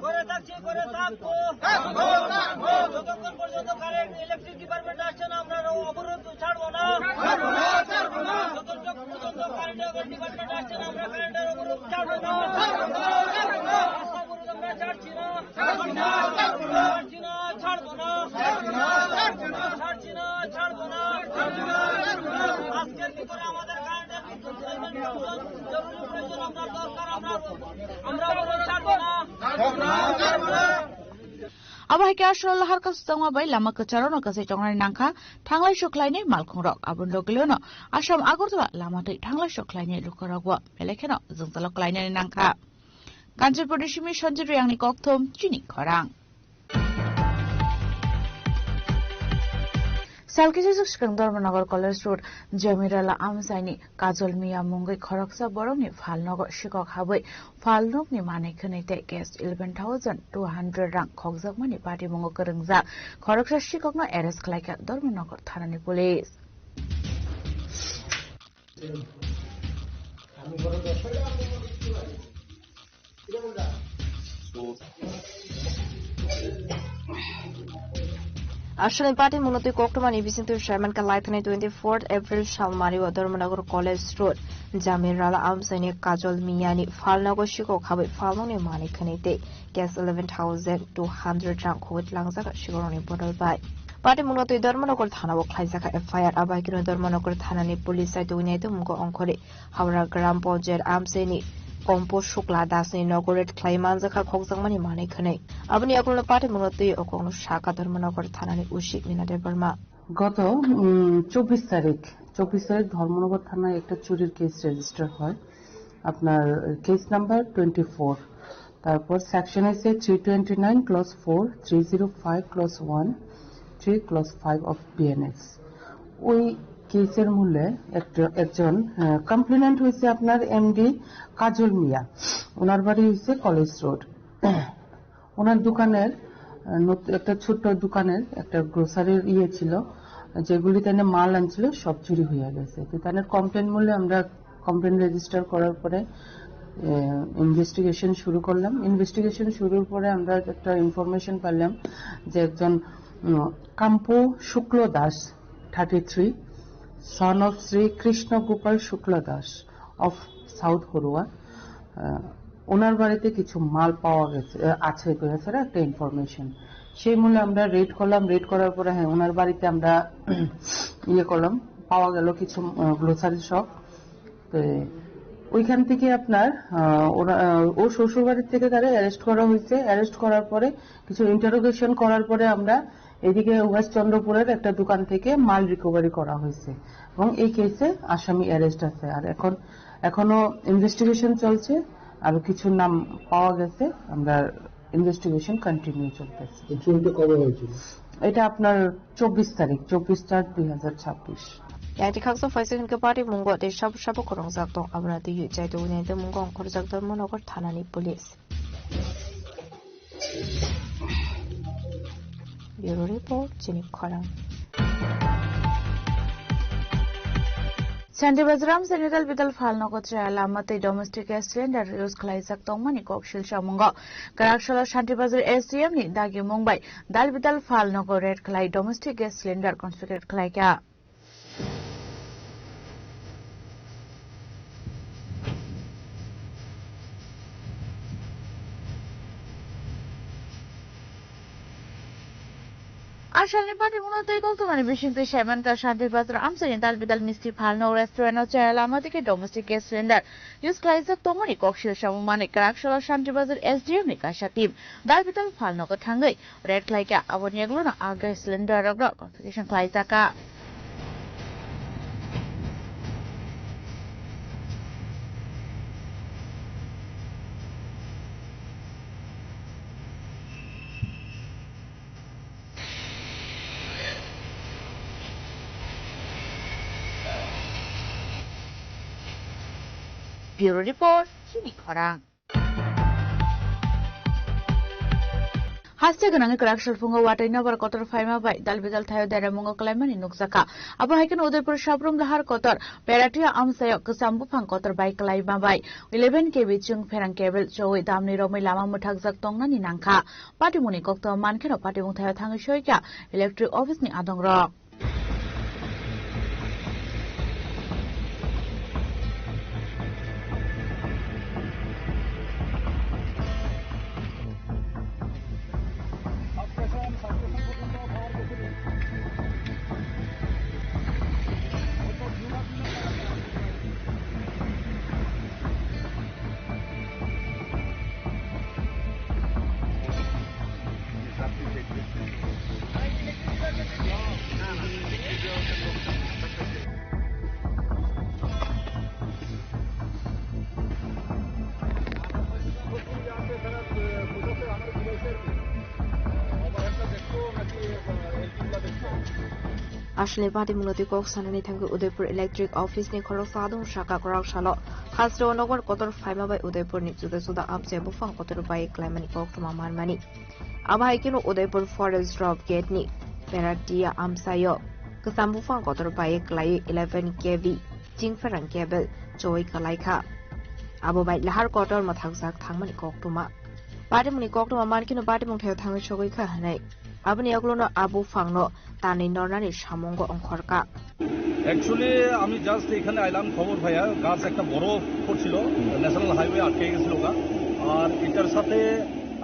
করে থাকছি, করে থাকবো। যতক্ষণ পর্যন্ত কারেন্ট, ইলেকট্রিক ডিপার্টমেন্ট আসছে না, আমরা অবরোধ ছাড়বো না। যতক্ষণ পর্যন্ত কারেন্ট ডিপার্টমেন্ট আসছে না, আমরা কারেন্টের অবরোধ ছাড়বো না। রাস্তা অবরোধ আমরা ছাড়ছি না। ছাড়ছি না, ছাড়ছি না, ছাড়বো না। ছাড়ছি না, ছাড়বো না। আজকের ভিতরে আমাদের কারেন্টের বিদ্যুৎ জরুরি প্রয়োজন, আমরা দরকার, আমরা, আমরা অবরোধ ছাড়বো না। Abo hai khe aswk Lahar Kasulaikha bai lama kwcharo no kwchai tongnani nangkha thanglai sokhlaini malkhungrok. Aboni logilogino Assam Agartala lama twi thanglai sokhlaini lukurokbo belai kheno jwngjalo khlainani nangkha. Kanchanpurni simi Sanjib Riyangni kokthum chini khorang. Salkisa swkang Dharmanagar College Road Jamirala amchaini Kajol Miya mungwi khoroksa borokni phalnogo sikok habwi phalnokni manwi khwnwi tei cash eleven thousand two hundred rang khokjakmani patimungo kwrwngjak khoroksa sikokno arrest khlaikha Dharmanagar thanani police. Aswkni patimungno twi koktwmani bisingtwi saimankha laithani twenty fourth April salmario Dharmanagar College Road Jamirala amchaini Kajol Miyani phalnogo sikok habwi phalnokni manwi khwnwi tei cash eleven thousand two hundred rang khogwi tlangjak sikorokni bodol bai. Patimungno twi Dharmanagar thanao khlaijakha F I R. Abaikeno Dharmanagar thanani police sai tongwi naitukmungo ongkhorwi Howrah Gram Panchayat amchaini Kompo Shukla Dasni nogo raid khlai manjakha khokjakmani manwi khwnwi. Aboni yagulo patimungno twi o kokno sakha Dharmanagar thanani O C Mina Debbarma. গত, উম, চব্বিশ তারিখ, চব্বিশ তারিখ ধর্মনগর থানায় একটা চুরির case register হয়। আপনার কেস নাম্বার টোয়েন্টি ফোর, তারপর সেকশন হচ্ছে three twenty nine clause four, three zero five clause one, three clause five of BNS. ওই কেসের মূলে একটা, একজন, আহ, কমপ্লেনেন্ট হয়েছে আপনার এমডি কাজল মিয়া, ওনার বাড়ি হয়েছে কলেজ রোড। ওনার দোকানের, আহ, নত-, একটা ছোট্ট দোকানের একটা গ্রোসারির ইয়ে ছিল, যেগুলি তানে মাল আনছিল, সব চুরি হয়ে গেছে। তো তাদের কমপ্লেন মূলে আমরা কমপ্লেন রেজিস্টার করার পরে, আহ, ইনভেস্টিগেশন শুরু করলাম। ইনভেস্টিগেশন শুরুর পরে আমরা একটা ইনফরমেশন পেলাম যে একজন, উম, Kampu Shukla Das, thirty three, son of Shri Krishna Gopal Shukla Das of south Harua, আহ, ওনার বাড়িতে কিছু মাল পাওয়া গেছে, আহ, আছে, তো এছাড়া একটা ইনফরমেশন। সেই মূলে আমরা রেড করলাম, রেড করার পরে, হ্যাঁ, ওনার বাড়িতে আমরা ইয়ে করলাম, পাওয়া গেল কিছু, আহ, গ্রোসারি শপ। তো ওইখান থেকে আপনার, আহ, ওরা, আহ, ও শ্বশুর বাড়ির থেকে তারা অ্যারেস্ট করা হয়েছে। অ্যারেস্ট করার পরে কিছু ইন্টারোগেশন করার পরে আমরা এদিকে ওয়েস্ট চন্দ্রপুরের একটা দোকান থেকে মাল রিকভারি করা হয়েছে এবং এই কেসে আসামি অ্যারেস্ট আছে। আর এখন, এখনো ইনভেস্টিগেশন চলছে, আরো কিছু নাম পাওয়া গেছে, আমরা ইনভেস্টিগেশন কন্টিনিউ চলতেছে। এই চুরিটা কবে হয়েছিল? এটা আপনার চব্বিশ তারিখ, চব্বিশ চার দুই হাজার ছাব্বিশ। Yang tikhaksong phaising hwnkhe patimungno tei sabo sabo kwrwngjak tong, abono twiwi chaitu nai tongmungo ongkhorjak Dharmanagar thanani police. Bureau report, chini khorang. Shanti Bazar amchaini Dalbidal phalnogo chaya lama tei domestic gas cylinder use khlaijak tongmani kok silsamungo. Kwrak salo Shanti Bazar S D M ni dagimung bai Dalbidal phalnogo raid khlai domestic gas cylinder confiscate khlaikha. Asalni patimungno tei koktwmani bisingtwi Saimankha Shanti Bazar amchaini dal bidal misti phalno restaurant o chaya lama tei domestic gas cylinder use khlaijak tongmani koksil samung manwi kwrak salo Shanti Bazar S D M ni kaisa team dal bidal phalno kwthangwi raid khlaikha, aboni yaglono a gas cylinder rokno confiscation khlaijakha. Bureau Report, Chini Khorang. Haste gwnangwi kwrak salphungo watwi nobar kotor phaima bai dal bidal thaio deramungo kwlaimani nukjakha. Abo hai kheno Udaipur Sabrum Lahar kotor Peratia amsaio kwcham buphang kotor bai kwlaima bai eleven K V chwng pherang cable chowi damni romwi lama mwthakjak tongnani nangkha. Patimungni koktwma mankheno patimung thaio thangwi soikha electric office ni adongrok. Aswlni patimungno twi kok sanani thangwi Udaipur Electric Office ni khoroksa adong saka kwrak salo hasteo nokbar kotor phaima bai Udaipur ni juda juda amchai buphang kotor bai kwlaimani koktwma manmani. Abo hai kheno Udaipur Forest Drop Gate ni Peratia amsaio kwcham buphang kotor bai kwlaiwi eleven K V chwng pherang cable chowui kwlaikha. Abo bai lahar kotor mwthakjak thangmani koktwma. Patimungni koktwma mankheno patimung thaio thangwi sogwi kha hwnwi. Aboni yagulono a buphangno tanwi nornani samungo ongkhorkha. Actually, আমি জাস্ট এখানে আইলাম খবর পাইয়া, গাছ একটা বড় পড়ছিল, হুম। National highway আটকে গেছিল ওটা। আর এটার সাথে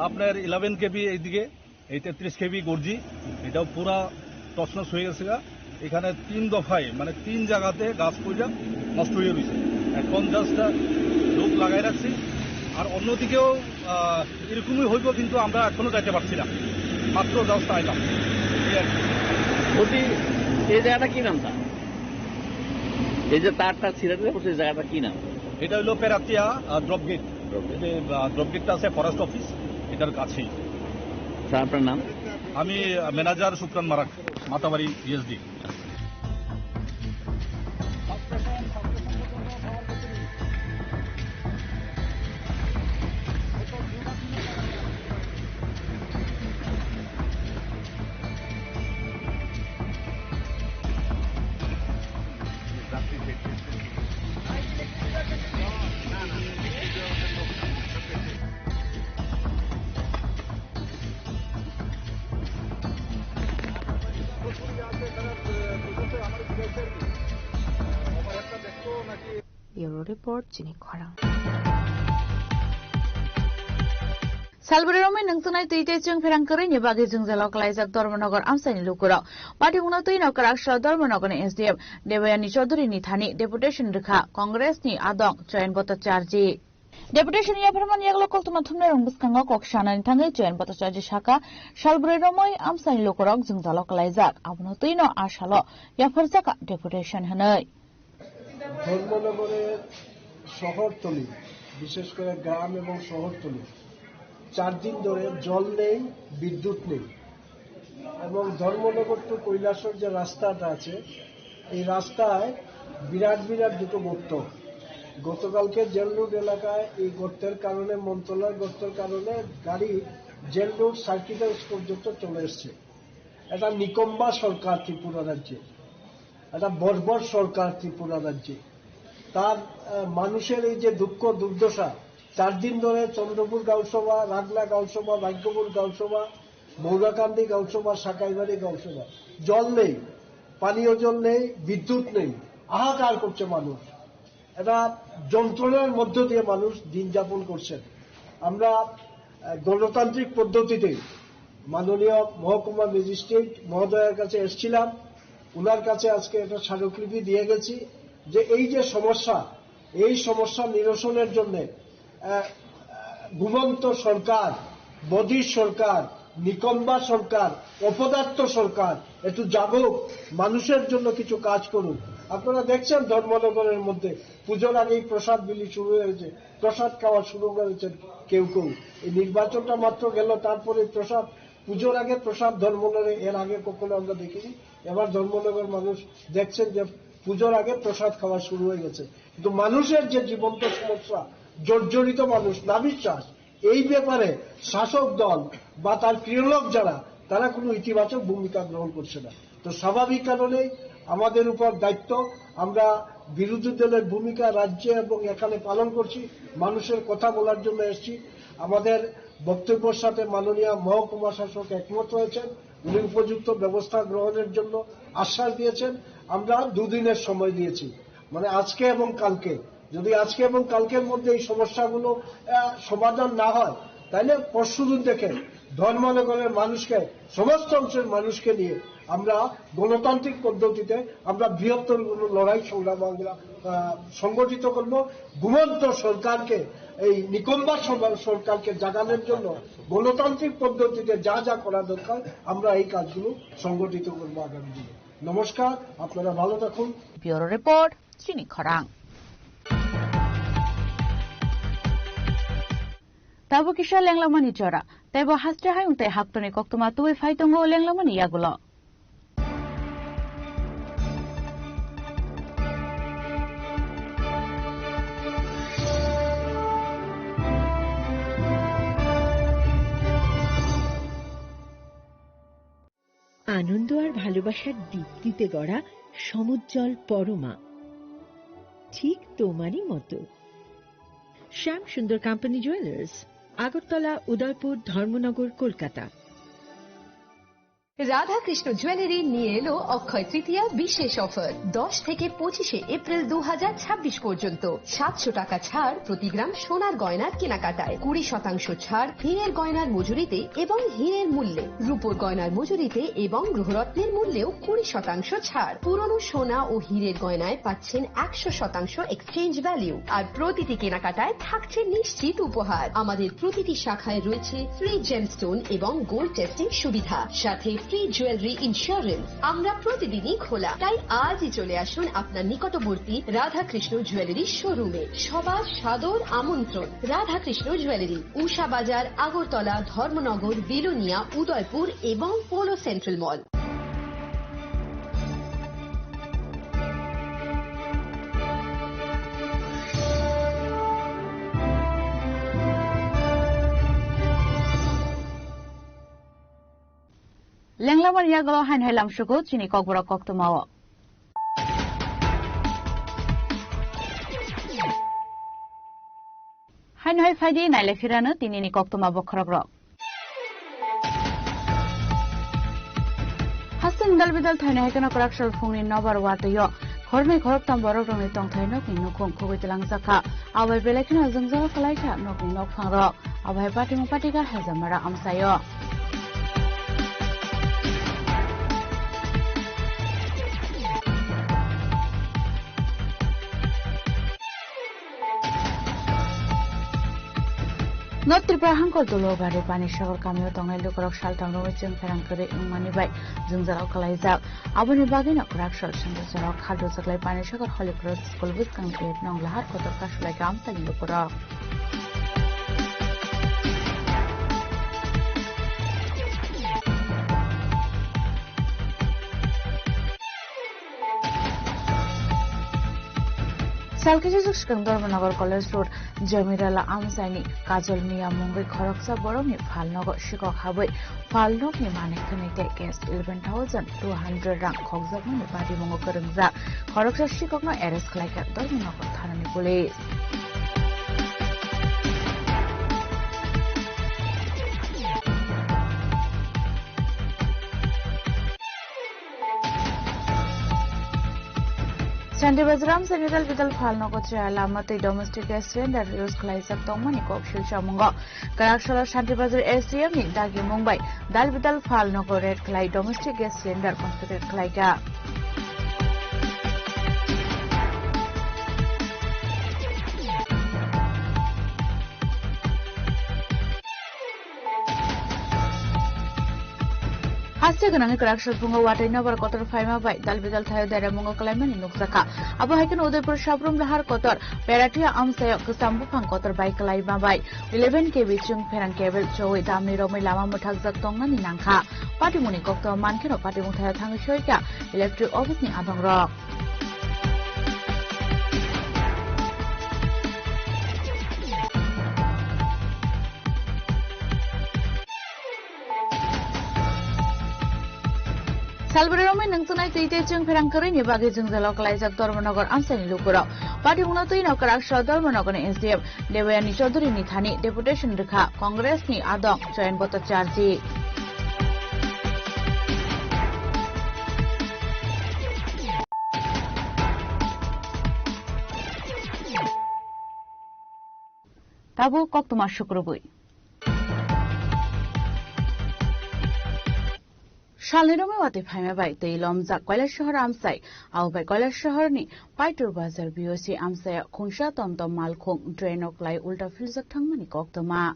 আপনার ইলেভেন কেভি এইদিকে, এই তেত্রিশ কেভি গর্জি, এটাও পুরা তছনছ হয়ে গেছে গা। এখানে তিন দফায়, মানে তিন জায়গাতে গাছ পড়ে নষ্ট হয়ে রয়েছে। এখন জাস্ট লোক লাগাই রাখছি। আর অন্যদিকেও, আহ, এরকমই হইব, কিন্তু আমরা এখনো যাইতে পারছি না, মাত্র জাস্ট আইলাম, এই আর কি। বলছি, এই জায়গাটা কি নাম, স্যার? এই যে তারটা ছিঁড়ে দিলে, বলছি, এই জায়গাটা কি নাম? এটা হলো পেরাতিয়া, আহ, ড্রপ গেট। Drop gate. এই যে, আহ, ড্রপ গেটটা আছে ফরেস্ট অফিস, এটার কাছেই। স্যার, আপনার নাম? আমি, আহ, manager Supran Marak, Matabari ESD. Bureau Report, Chini Khorang. Salbwrwi romwi nungchunai twi tei chwng pherang kwrwini bagwi jwngjalo kwlaijak Dharmanagar amchaini lukurok. Patimungno twino kwrak salo Dharmanagarni S D M Debayani Chaudhuryni thani deputation rwkha Congressni adong Chayan Bhattacharjee. Deputation yapharmani yagulo koktwma thumnairok bwskango kok sanani thangwi Chayan Bhattacharjee sakha, salbwrwi romwi amchaini lukurok jwngjalo kwlaijak, abono twino a salo yapharjakha deputation hwnwi. ধর্মনগরের শহরতলি, বিশেষ করে গ্রাম এবং শহরতলি, চার দিন ধরে জল নেই, বিদ্যুৎ নেই। এবং ধর্মনগর টু কৈলাসহর যে রাস্তাটা আছে, এই রাস্তায় বিরাট বিরাট দুটো গর্ত। গতকালকে জেল রোড এলাকায় এই গর্তের কারণে, মনতলার গর্তের কারণে গাড়ি জেল রোড সার্কিট হাউস পর্যন্ত চলে এসছে। এটা নিকম্বা সরকার ত্রিপুরা রাজ্যে, এটা বর্বর সরকার ত্রিপুরা রাজ্যে। তার, আহ, মানুষের এই যে দুঃখ দুর্দশা, চার দিন ধরে চন্দ্রপুর গাঁওসভা, রাগলা গাঁওসভা, ভাগ্যপুর গাঁওসভা, মৌরাকান্দি গাঁওসভা, সাকাইবাড়ি গাঁওসভা, জল নেই, পানীয় জল নেই, বিদ্যুৎ নেই, হাহাকার করছে মানুষ। এটা যন্ত্রণার মধ্য দিয়ে মানুষ দিন যাপন করছেন। আমরা, আহ, গণতান্ত্রিক পদ্ধতিতে মাননীয় মহকুমা ম্যাজিস্ট্রেট মহোদয়ের কাছে এসেছিলাম, ওনার কাছে আজকে একটা স্মারকলিপি দিয়ে গেছি যে এই যে সমস্যা, এই সমস্যা নিরসনের জন্য, আহ, ঘুমন্ত সরকার, বধির সরকার, নিকম্বা সরকার, অপদার্থ সরকার একটু জাগুক, মানুষের জন্য কিছু কাজ করুক। আপনারা দেখছেন ধর্মনগরের মধ্যে পুজোর আগেই প্রসাদ বিলি শুরু হয়েছে, প্রসাদ খাওয়া শুরু করেছেন কেউ কেউ। এই নির্বাচনটা মাত্র গেল, তারপরে প্রসাদ, পুজোর আগে প্রসাদ ধর্মনগরে এর আগে কখনো আমরা দেখিনি। এবার ধর্মনগর মানুষ দেখছেন যে পুজোর আগে প্রসাদ খাওয়া শুরু হয়ে গেছে। কিন্তু মানুষের যে জীবন্ত সমস্যা, জর্জরিত মানুষ, নাভিশ্বাস, এই ব্যাপারে শাসক দল বা তার প্রিয়লোক যারা, তারা কোনো ইতিবাচক ভূমিকা গ্রহণ করছে না। তো স্বাভাবিক কারণেই আমাদের উপর দায়িত্ব, আমরা বিরোধী দলের ভূমিকা রাজ্যে এবং এখানে পালন করছি, মানুষের কথা বলার জন্য এসেছি। আমাদের বক্তব্যের সাথে মাননীয় মহকুমা শাসক একমত হয়েছেন, উনি উপযুক্ত ব্যবস্থা গ্রহণের জন্য আশ্বাস দিয়েছেন। আমরা দুদিনের সময় দিয়েছি, মানে আজকে এবং কালকে। যদি আজকে এবং কালকের মধ্যে এই সমস্যাগুলো, আহ, সমাধান না হয়, তাহলে পরশুদিন থেকে ধর্মনগরের মানুষকে, সমস্ত অংশের মানুষকে নিয়ে আমরা গণতান্ত্রিক পদ্ধতিতে আমরা বৃহত্তর কোনো লড়াই সংগ্রাম আমরা, আহ, সংগঠিত করব। ঘুমন্ত সরকারকে, এই নিকম্বা সর-, সরকারকে জাগানোর জন্য গণতান্ত্রিক পদ্ধতিতে যা যা করা দরকার আমরা এই কাজগুলো সংগঠিত করব আগামী দিনে। নমস্কার, আপনারা ভালো থাকুন। Bureau report, Chini Khorang. Tabuk kisa lenglamani jora, teibo haste hayung tei haktorni koktwma tubui phai tongo lenglamani yagulo. আনন্দ আর ভালোবাসার দীপ্তিতে গড়া সমুজ্জ্বল পরমা, ঠিক তোমারই মতো। শ্যাম সুন্দর কোম্পানি জুয়েলার্স, আগরতলা, উদয়পুর, ধর্মনগর, কলকাতা। রাধাকৃষ্ণ জুয়েলারি নিয়ে এলো অক্ষয় তৃতীয়া বিশেষ অফার। দশ থেকে পঁচিশে এপ্রিল দু হাজার ছাব্বিশ পর্যন্ত সাতশো টাকা ছাড় প্রতি গ্রাম সোনার গয়নার কেনাকাটায়, কুড়ি শতাংশ ছাড় হীরের গয়নার মজুরিতে এবং হীরের মূল্যে, রূপোর গয়নার মজুরিতে এবং গ্রহরত্নের মূল্যেও কুড়ি শতাংশ ছাড়। পুরনো সোনা ও হীরের গয়নায় পাচ্ছেন একশো শতাংশ এক্সচেঞ্জ ভ্যালু, আর প্রতিটি কেনাকাটায় থাকছে নিশ্চিত উপহার। আমাদের প্রতিটি শাখায় রয়েছে ফ্রি জেমস্টোন এবং গোল্ড টেস্টিং সুবিধা, সাথে ফ্রি জুয়েলারি ইন্স্যুরেন্স। আমরা প্রতিদিনই খোলা, তাই আজই চলে আসুন আপনার নিকটবর্তী রাধাকৃষ্ণ জুয়েলারি শোরুমে। সবার সাদর আমন্ত্রণ। রাধাকৃষ্ণ জুয়েলারি, উষা বাজার, আগরতলা, ধর্মনগর, বিলোনিয়া, উদয়পুর এবং পোলো সেন্ট্রাল মল। Lenglamani yagulo haino hai lamsugo chini kokborok koktwmao. Haino hai phaidi naile phirano tinini koktwma bokhorokrok. Hasteni dal bidal thaino hai kheno kwrak sal phungni nobar watwi-o khoroknwi khoroktham borokrokni tongthai nokni nukhung khugwi twlangjakha. Abai belai kheno jwngjal kwlaikha nokni nokphangrok. Abai patimung patika hejamara amsaio. North Tripura hangkor Dulogari Panisagar kamio tongnai lukurok saltham romwi chwng pherang kwrwi wngmani bai jwngjal kwlaijak. Aboni bagwino kwrak sal sanjasarok khaldojaklai Panisagar Holy Cross School bwskangni gate nong lahar kotor kasulai kha amchaini lukurok. Salkisa swkang Dharmanagar College Road Jamirala amchaini Kajol Miya mungwi khoroksa borokni phalnogo sikok habwi phalnokni manwi khwnwi tei cash eleven thousand two hundred rang khokjakmani patimungo kwrwngjak. Khoroksa sikokno arrest khlaikha Dharmanagar thanani police. Shanti Bazar amchaini Dalbidal Phalnogo chaya lama tei domestic gas cylinder use khlaijak tongmani kok silchamungo. Kwraksalo Shanti Bazar S D M ni dagimung bai Dalbidal Phalnogo raid khlai domestic gas cylinder confiscate khlaijak. Haste gwnangwi kwrak sal phungo watwi nobar kotor phaima bai dalbidal thaio deramungo kwlaimani nukjakha. Abo hai kheno Udaipur Sabrum Lahar kotor Peratia amchaio kwcham buphang kotor bai kwlaima bai eleven K V chwng pherang cable chowi damni romwi lama mwthakjak tongnani nangkha. Patimungni koktwma mankheno patimung thaio thangwi soikha electric office ni adongrok. Salbwrwi romwi nungchunai twi tei chwng pherang kwrwini bagwi jwngjalo kwlaijak Dharmanagar amchaini lukurok. Patimungno twino kwraksao Dharmanagarni S D M Debayani Chaudhuryni thani deputation rwkha Congressni adong Jayant Bhattacharjee. Tabuk koktwma sukrubwi. Salni romwi watwi phaima bai twi lomjak Kailasahar amchai, abo bai Kailasaharni Paitur Bazar B O C amchaio khungsa tomtom malkhung draino kwlai ulta philjak thangmani koktwma.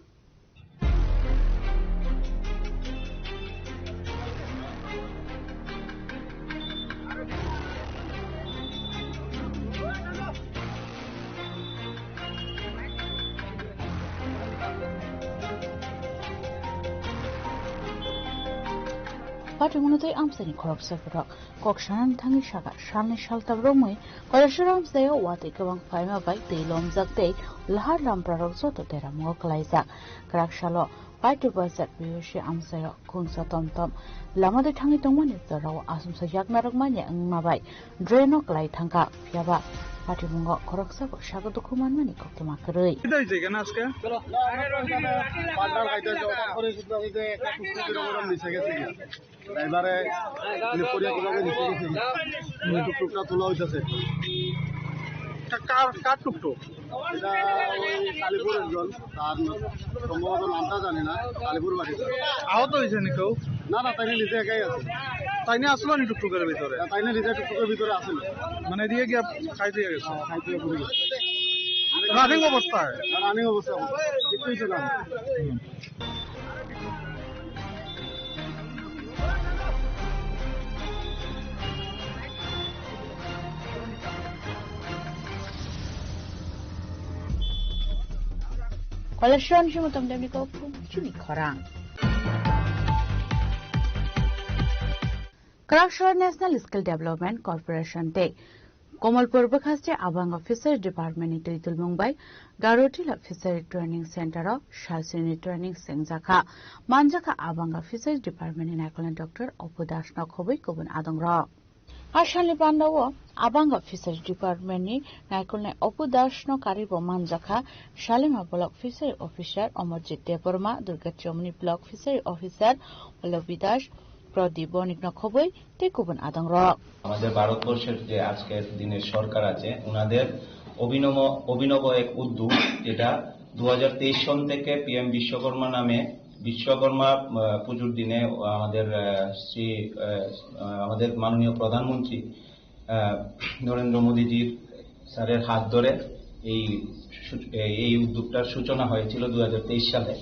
Patimungno tei amchaini khoroksa borok kok sanani thangwi sakha, salni saltab romwi Kailasahar amchaio watwi kwbang phaima bai twi lomjak tei lahar lamprarok joto deramungo kwlaijak. Kwraksalo Paitur Bazar B O C amchaio khungsa tomtom lama de thangwi tongmani jorao asomsa yaknarok manya wngma bai draino kwlai thangkha, phiyaba patimungo khoroksabo sago dukhu manmani koktwma kwrwi. এটা হয়েছে কেন আজকে? পাল্টার খাইতে হচ্ছে, হঠাৎ করে শুধু আমি যে একটা টুকরো কিরকম নিচে গেছে গিয়া। এবারে মানে পরিয়া কিভাবে নিচে গেছে গিয়া। মানে টুকটুকটা তোলা হইতেছে। এটা কার, কার টুকটুক? এটা ওই কালীপুর একজন, তার সম্ভবত নামটা জানি না, কালীপুর বাড়ি। আহত হয়েছে নি কেউ? না, না, তাইনে নিজে একাই আছে। তাইনে আসলো নি টুকটুকের ভিতরে? না, তাইনে নিজে টুকটুকের ভিতরে আসলো। মানে দিয়ে গিয়া খাই দিয়ে গেছে? হ্যাঁ, খাই দিয়ে ঘুরে গেছে। রানিং অবস্থায়? রানিং অবস্থা, কিচ্ছু হয়েছে না। হুম। Kailasahar ni simi tongdemni kok chini khorang. Kwraksalo National Skill Development Corporation tei Kamalpur bwkhaste abango Fishery Department ni twi tulmung bai Garotila Fishery Training Center o salsini training sengjakha. Manjakha abango Fishery Department ni naikolnai Doctor Apu Das no khobwi kubun adongrok. A salni pandao abango Fishery Department ni naikolnai Apu Das no karibo manjakha Salima Block Fishery Officer Amarjit Debbarma, Durgachomoni Block Fishery Officer Pallabhi Das, Pradip Bonik no khobwi tei kubun adongrok. আমাদের ভারতবর্ষের যে আজকের দিনের সরকার আছে, ওনাদের অভিনব, অভিনব এক উদ্যোগ, যেটা দু হাজার তেইশ সন থেকে পিএম বিশ্বকর্মা নামে, বিশ্বকর্মা, আহ, পুজোর দিনে আমাদের, আহ, শ্রী, আহ, আহ, আমাদের মাননীয় প্রধানমন্ত্রী, আহ, নরেন্দ্র মোদীজির স্যারের হাত ধরে এই সূচ-, এই, এই উদ্যোগটার সূচনা হয়েছিল দুই হাজার তেইশ সালে।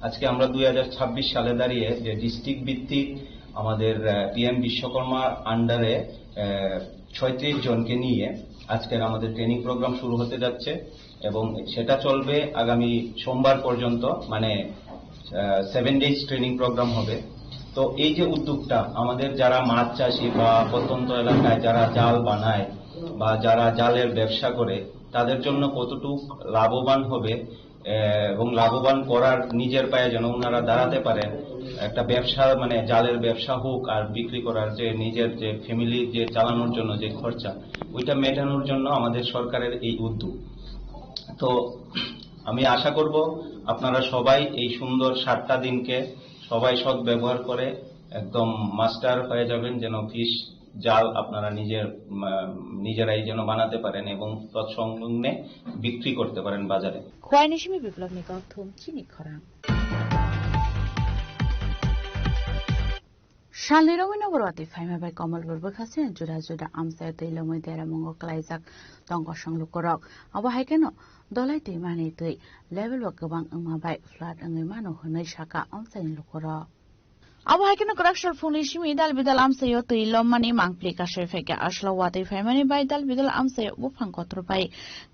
আজকে আমরা দুই হাজার ছাব্বিশ সালে দাঁড়িয়ে যে ডিস্ট্রিক্ট ভিত্তিক আমাদের, আহ, পিএম বিশ্বকর্মার আন্ডারে, আহ, ছয়ত্রিশ জনকে নিয়ে আজকের আমাদের ট্রেনিং প্রোগ্রাম শুরু হতে যাচ্ছে এবং সেটা চলবে আগামী সোমবার পর্যন্ত, মানে, আহ, সেভেন ডেজ ট্রেনিং প্রোগ্রাম হবে। তো এই যে উদ্যোগটা, আমাদের যারা মাছ চাষি বা প্রত্যন্ত এলাকায় যারা জাল বানায় বা যারা জালের ব্যবসা করে, তাদের জন্য কতটুক লাভবান হবে, আহ, এবং লাভবান করার নিজের পায়ে যেন ওনারা দাঁড়াতে পারেন, একটা ব্যবসা, মানে জালের ব্যবসা হোক আর বিক্রি করার যে নিজের যে ফ্যামিলির যে চালানোর জন্য যে খরচা, ওইটা মেটানোর জন্য আমাদের সরকারের এই উদ্যোগ। তো আমি আশা করব আপনারা সবাই এই সুন্দর সাতটা দিনকে সবাই সদ্ব্যবহার করে একদম মাস্টার হয়ে যাবেন, যেন ফিশ জাল আপনারা নিজের, উম, নিজেরাই যেন বানাতে পারেন এবং তৎসংলগ্নে বিক্রি করতে পারেন বাজারে। Khwaini simi Biplobni kokthum chini khorang. Salni romwi no borwati phaima bai Kamalpur bwkhasini juda juda amchai twi lomwi deramungo klaijak tongkosong lukurok. Abo hai kheno Dolai twimani twi level bo kwbang wngma bai flood wngwi mano hwnwi saka amchaini lukurok. Abo hai kheno kwrak sal phungni simi dal bidal amchaio twi lommani mangpli kasui phaikha. Aswlao watwi phaimani bai dal bidal amchaio buphang kotor bai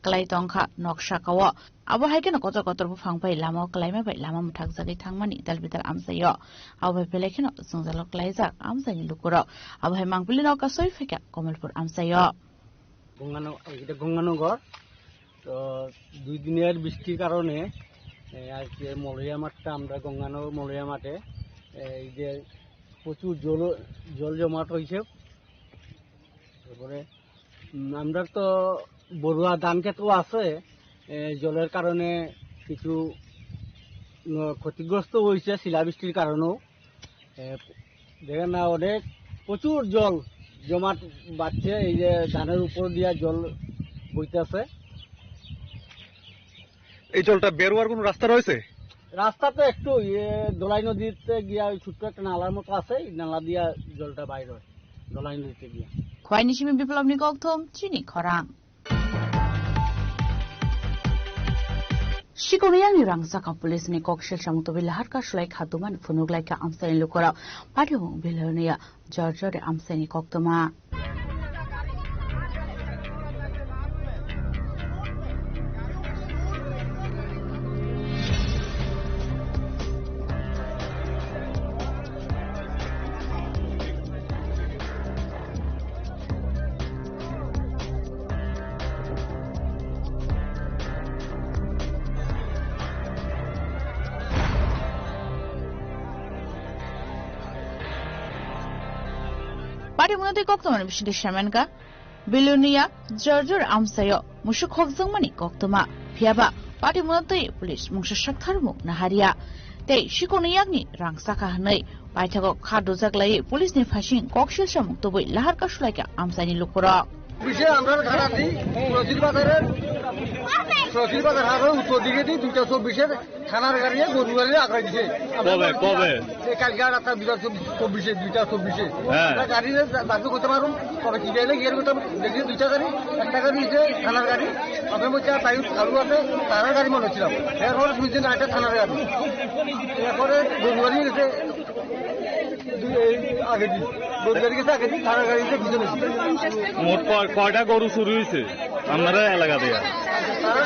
klai tongkha nok sakao. Abo hai kheno kotor kotor buphang bai lama o klaima bai lama mwthakjagwi thangmani dal bidal amchaio. Abo bai belai kheno jwngjalo klaijak amchaini lukurok. Abo hai mangpili no kasui phaikha Kamalpur amchaio. গঙ্গান-, এটা গঙ্গানগর। তো দুই দিনের বৃষ্টির কারণে, এ, আজকে মলয়া মাঠটা, আমরা গঙ্গানগর মলয়া মাঠে, এ, এই যে প্রচুর জল, জল জমাট হয়েছে। তারপরে, উম, আমরা তো বড়ুয়া ধান ক্ষেতও আছে, এ, জলের কারণে কিছু, উম, ক্ষতিগ্রস্ত হয়েছে শিলাবৃষ্টির কারণেও। এ, দেখেন না, অনেক প্রচুর জল জমাট বাঁধছে, এই যে ধানের উপর দিয়া জল বইতেছে। এই জলটা বেরোয়ার কোনো রাস্তা রয়েছে? রাস্তা তো একটু, ইয়ে, দোলাই নদীতে গিয়া ওই ছোট্ট একটা নালার মতো আছে, এই নালা দিয়া জলটা বাইর হয় দোলাই নদীতে গিয়া। Khwaini simi Biplobni kokthum chini khorang. Sikoniyangni rang saka police ni kok sil samung tubui lahar ka sulai kha tumani phunuk lai kha amsani lukurok. Patibung Bilonia jor jor amsani koktwma. Party mwnatwi koktwmani bisingtwi semenkha, Bilonia jor jor amsaio musuk khokjakmani koktwma. Phiyaba party mwnatwi police mungsa saktharmung naharya. Tei sikhokni yakni rang sakha hwnwi paithago kha dujak laiwi police ni phaising koksil samung tubui lahar ka sulaikha amsaini lukurok. বিশে আমরা থানার দিই, তহসিল বাজারের, তহসিল বাজার হারো উত্তর দিকে দিই, দুইটা চব্বিশের থানার গাড়ি গরু গাড়ি আঁকড়াই দিছে। কবে, কবে? এই কালকে আর একটা বিকাল চব্বিশ, চব্বিশে, দুইটা চব্বিশে। হ্যাঁ। আমরা গাড়ি দাবি করতে পারুন, তবে কি গেলে গিয়ে করতাম, দেখি দুইটা গাড়ি, একটা গাড়ি হচ্ছে থানার গাড়ি, আপনার মধ্যে আর বাইক চালু আছে, থানার গাড়ি মনে হচ্ছিলাম। এরপরে শুনছেন একটা থানার গাড়ি, এরপরে গরু গাড়ি গেছে। দুই, এই আগের দিন। গরু গাড়ি গেছে আগের দিন, থানার গাড়ি গেছে পিছনে ছিল। মোট কয়-, কয়টা গরু চুরি হয়েছে আপনারা এলাকা থেকে? তারা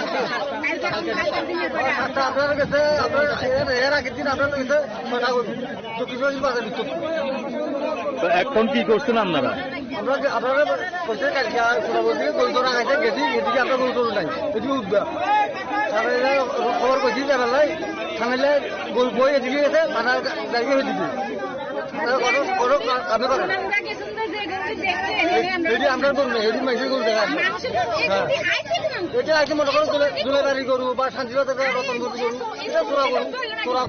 আচ্ছা, আপনার গেছে, আপনার এর, এর আগের দিন আপনার গেছে ছয়টা গরু। চব্বিশ পঁচিশ বাজার ভিতর। তো এখন কি করছেন আপনারা? আমরা যে, আপনারা কইছে কালকে আর কোনো বলতে গরু ধরা খাইছে, গেছি, এদিকে আপনার গরু টরু নাই। এদিকে উঠবে। আর এরা খবর কইছি যে, বেলায় থানায় গরু বই এদিকে গেছে, থানার গাড়ি এদিকে। এটি আমরা গরু না, এটি মাইসের গরু দেখা যায়। হ্যাঁ। এটা আছে মনে করো দুলে-, দুলেবাড়ি গরু বা শান্তিবাজার রতন গরু, গরু। এটা চোরা গরু, চোরা।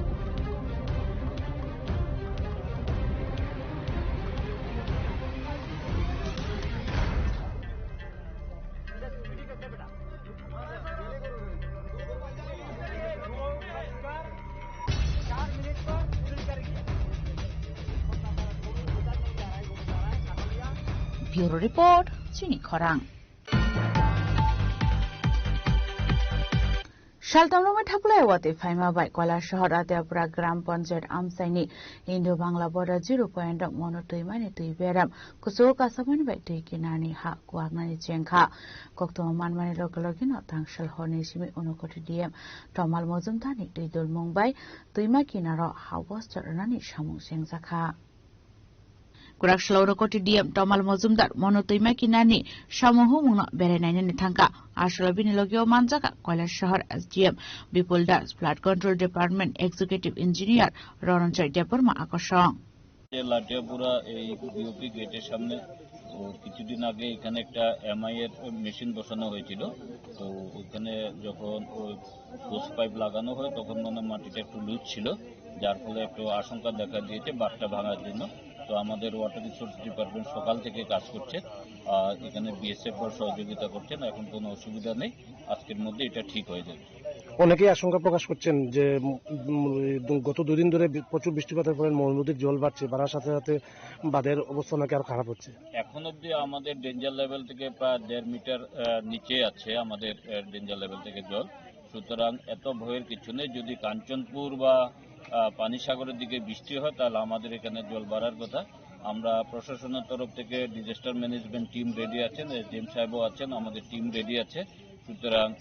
Bureau Report, Chini Khorang. Saltam romwi thaplai watwi phaima bai Koilasahar Adiyapura Gram Panchayat amchaini Indo Bangla border zero point o mono twimani twi beram kuchugo kasamani bai twi kinani ha kuwaknani chengkha. Koktwma manmani loge loge no tangsal horni simi Unakoti D M Tomal Mojumdarni twi dulmung bai twima kinaro ha bostor rwnani samung chengjakha. Kwrak salo Unakoti D M Tomal Mojumdar mono twima kinani samung humungno berai nainani thangkha. Aswkno bini logeo manjakha Koilasahar S D M Bipul Das, Flood Control Department Executive Engineer Ronanjoy Debbarma akosong. Latiapura এই বিওপি গেটের সামনে, ও, কিছুদিন আগে এখানে একটা এমআই এর মেশিন বসানো হয়েছিল। তো ওখানে যখন ওই হোস পাইপ লাগানো হয়, তখন মানে মাটিটা একটু লুজ ছিল, যার ফলে একটু আশঙ্কা দেখা দিয়েছে বাঁধটা ভাঙার জন্য। তো আমাদের ওয়াটার রিসোর্স ডিপার্টমেন্ট সকাল থেকে কাজ করছে, আর এখানে বিএসএফ সহযোগিতা করছেন, এখন কোনো অসুবিধা নেই, আজকের মধ্যে এটা ঠিক হয়ে যাবে। অনেকেই আশঙ্কা প্রকাশ করছেন যে, উম, উম, গত দুদিন ধরে বি-, প্রচুর বৃষ্টিপাতের ফলে ময়ূর নদীর জল বাড়ছে, বাড়ার সাথে সাথে বাঁধের অবস্থা নাকি আরো খারাপ হচ্ছে। এখন অবধি আমাদের ডেঞ্জার লেভেল থেকে প্রায় দেড় মিটার, আহ, নিচে আছে আমাদের, আহ, ডেঞ্জার লেভেল থেকে জল। সুতরাং এত ভয়ের কিছু নেই। যদি কাঞ্চনপুর বা, আহ, পানিসাগরের দিকে বৃষ্টি হয়, তাহলে আমাদের এখানে জল বাড়ার কথা। আমরা প্রশাসনের তরফ থেকে ডিজাস্টার ম্যানেজমেন্ট টিম রেডি আছেন, এসডিএম সাহেবও আছেন, আমাদের টিম রেডি আছে। সুতরাং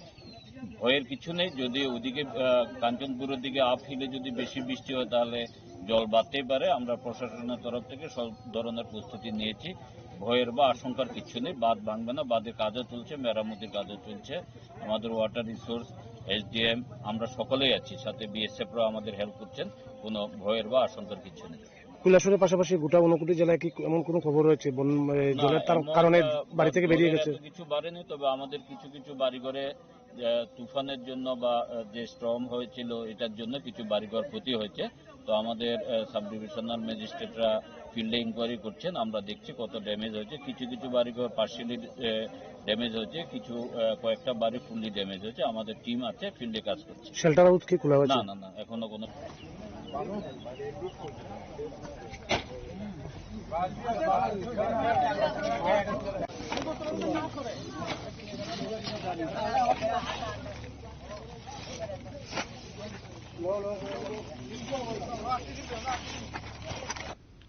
ভয়ের কিছু নেই। যদি ওদিকে, আহ, কাঞ্চনপুরের দিকে আপ হিলে যদি বেশি বৃষ্টি হয়, তাহলে জল বাড়তেই পারে। আমরা প্রশাসনের তরফ থেকে সব ধরনের প্রস্তুতি নিয়েছি। ভয়ের বা আশঙ্কার কিছু নেই। বাঁধ ভাঙবে না, বাঁধের কাজও চলছে, মেরামতির কাজও চলছে। আমাদের ওয়াটার রিসোর্স, এসডিএম, আমরা সকলেই আছি, সাথে বিএসএফরাও আমাদের হেল্প করছেন। কোনো ভয়ের বা আশঙ্কার কিছু নেই। কৈলাসহরের পাশাপাশি গোটা ঊনকোটি জেলায় কি এমন কোনো খবর রয়েছে বন-, এ, না, জলের তার এমন, কারণে আহ, বাড়ি থেকে বেরিয়ে জলের গেছে? এত কিছু বাড়েনি, তবে আমাদের কিছু কিছু বাড়িঘরে, আহ, তুফানের জন্য বা, আহ, যে স্টর্ম হয়েছিল, এটার জন্য কিছু বাড়িঘর ক্ষতি হয়েছে। তো আমাদের, আহ, সাব ডিভিশনাল ম্যাজিস্ট্রেটরা ফিল্ডে ইনকোয়ারি করছেন, আমরা দেখছি কত ড্যামেজ হয়েছে। কিছু কিছু বাড়িঘর পার্শিয়ালি, আহ, ড্যামেজ হয়েছে, কিছু, আহ, কয়েকটা বাড়ি ফুললি ড্যামেজ হয়েছে। আমাদের টিম আছে, ফিল্ডে কাজ করছে। শেল্টার হাউস কি খোলা হয়েছে? না, না, না, এখনো কোনো।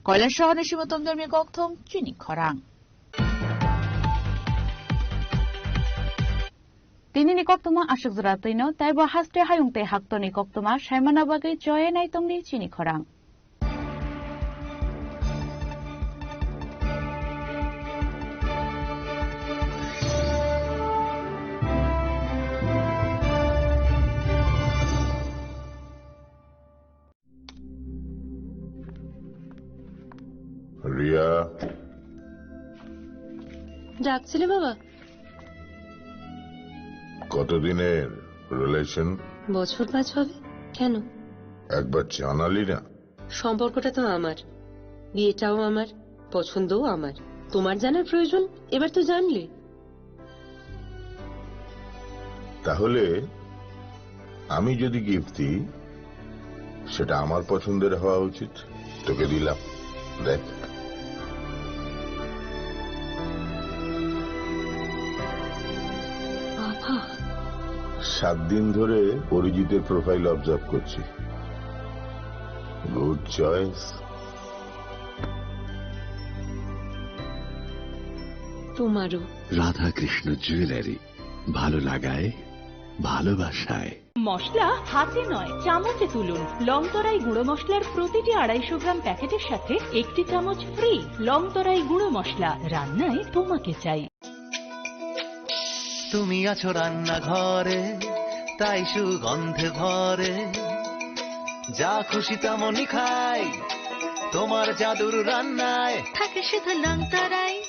Koilashahar ni Simotom Dormi Kokthong, Chini Khorang. Tini ni koktwma aswk jora twino, tei bo haste hayung tei hakto ni koktwma saimana bagwi choye nai tongdi chini khorang. Riya. ডাকছিলে বাবা? কতদিনের রিলেশন? বছর পাঁচ হবে। কেন? একবার জানালি না। সম্পর্কটা তো আমার, বিয়েটাও আমার, পছন্দও আমার। তোমার জানার প্রয়োজন, এবার তো জানলে। তাহলে আমি যদি গিফট দিই, সেটা আমার পছন্দের হওয়া উচিত। তোকে দিলাম, দেখ। বাবা। সাত দিন ধরে অরিজিতের প্রোফাইল অবজার্ভ করছি। Good choice. তোমারও। রাধাকৃষ্ণ জুয়েলারি, ভালো লাগায়, ভালোবাসায়। মশলা হাতে নয়, চামচে তুলুন। লং তরাই গুঁড়ো মশলার প্রতিটি আড়াইশো গ্রাম প্যাকেটের সাথে একটি চামচ ফ্রি। লং তরাই গুঁড়ো মশলা, রান্নায় তোমাকে চাই। তুমি আছো রান্নাঘরে, তাই সুগন্ধে ভরে। যা খুশি তেমনই খাই, তোমার জাদুর রান্নায়। থাকে শুধু লং তরাই,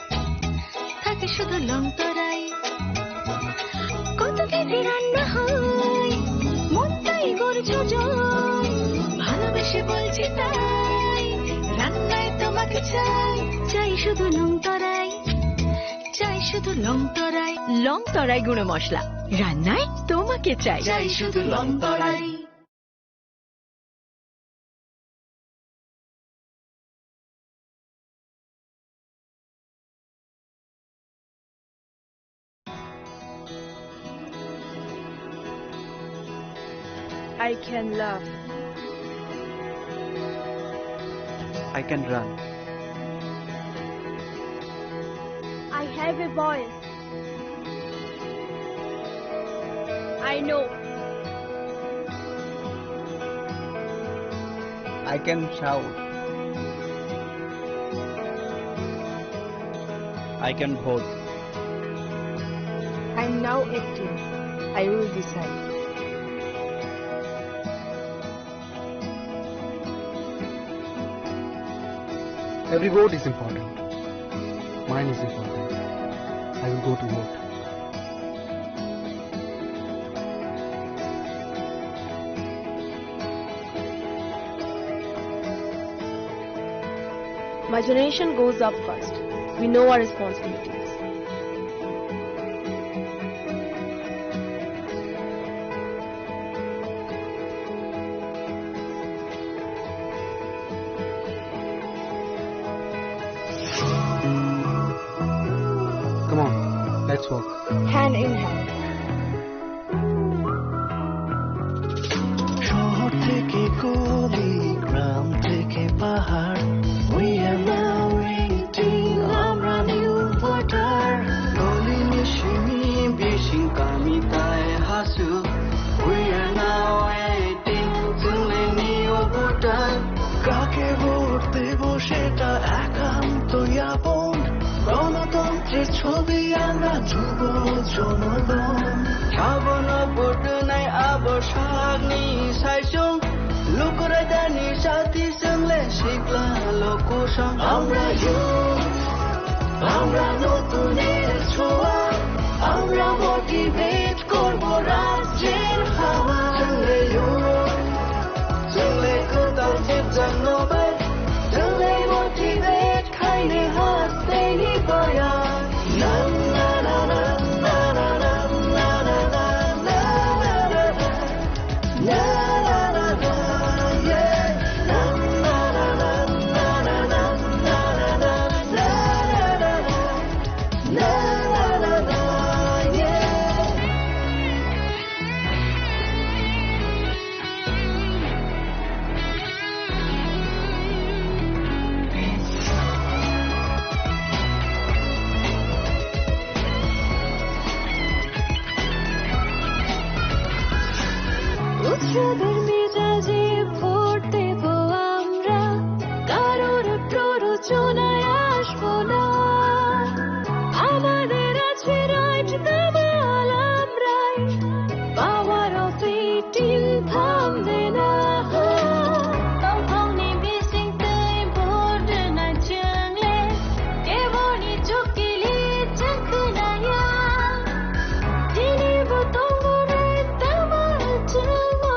থাকে শুধু লং তরাই। কত বিধি রান্না হয়, মন তাই করছো জয়। ভালোবেসে বলছি তাই, রান্নায় তোমাকে চাই, চাই শুধু লং তরাই। চাই শুধু লং তরাই, লং তরাই গুঁড়ো মশলা। রান্নায় তোমাকে চাই। চাই শুধু লং তরাই। I can laugh. I can run. I have a voice. I know. I can shout. I can vote. I'm now acting. I will decide. Every vote is important. Mine is important. I will go to vote. My generation goes up first. We know our responsibilities. Come on, let's walk. Hand in hand. শহর থেকে গলি, গ্রাম থেকে পাহাড়, we are now eighteen, আমরা new voter. Goli ni simi bising kami tai hasu, we are now eighteen, chwng le new voter. কাকে ভোট দেব সেটা একান্ত আপন, গণতন্ত্রের ছবি আমরা যুব জনগণ। Abono vote nai abo sakni saisung, lukurai dani sati chwng le sikla lokusong. আমরা youth, আমরা নতুনের ছোঁয়া, আমরা motivate করব রাজ্যের হাওয়া। চলে youth, চলে কোথাও চিপচাপ নবাই, চলে motivate খাইনি হাসতেনি বয়া। উৎসবের মেজাজে ভোট দেব আমরা, কারোর প্ররোচনায় আসবো না। আমাদের আছে right, দামাল আমরাই, power of eighteen থামবে না। Tongthokni bisingtwi vote rwna chwngle, keboni chukili chwng khwnaya. Tini bo tongo right, damal chwngno,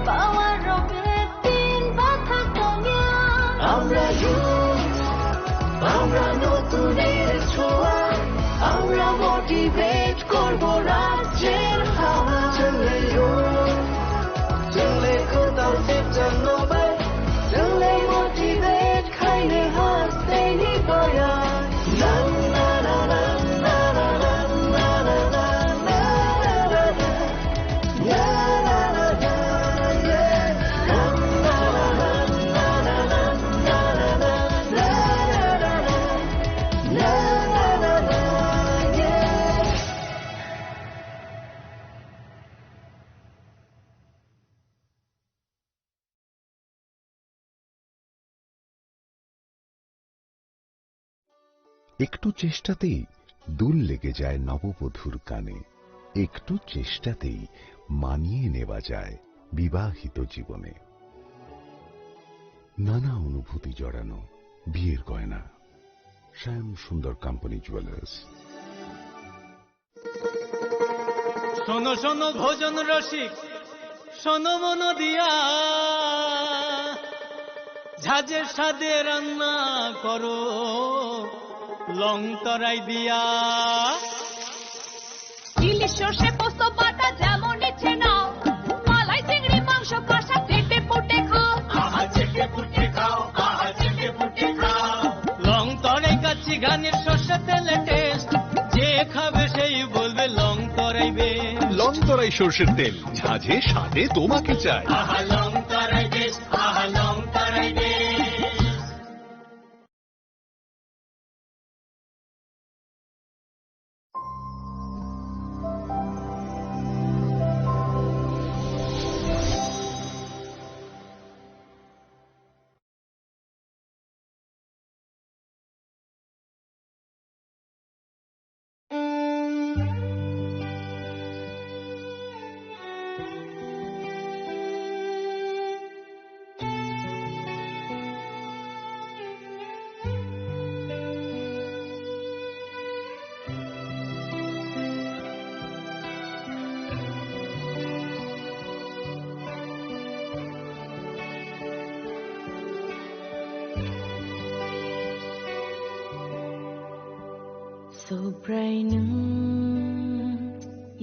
power of eighteen bathak tongya. আমরা youth, আমরা নতুনের ছোঁয়া, আমরা motivate করব রাজ্যের হাওয়া। চলে youth, চলে কোথাও চিপচাপ নবাই, চলে motivate খাইনি হাসতেনি বয়া। একটু চেষ্টাতেই দোল লেগে যায় নববধূর কানে। একটু চেষ্টাতেই মানিয়ে নেওয়া যায় বিবাহিত জীবনে। নানা অনুভূতি জড়ানো বিয়ের গয়না। শ্যাম সুন্দর কোম্পানি জুয়েলার্স। শোনো শোনো ভোজন রসিক, শোনো মন দিয়া, ঝাঁঝে স্বাদে রান্না করো লং তরাই দিয়া। ইলিশ সর্ষে পোস্ত বাটা যেমন ইচ্ছে নাও, মালাই চিংড়ি মাংস কষা চেটে পুটে খাও। আহা চেটে পুটে খাও, আহা চেটে পুটে খাও। লং তরাই কাচ্চি ঘানির সর্ষে তেলে টেস্ট, যে খাবে সেই বলবে লং তরাই বেশ। লং তরাই সর্ষের তেল, ঝাঁঝে স্বাদে তোমাকে চাই। আহা লং তরাই বেশ, আহা লং তরাই বেশ। Subrai nwng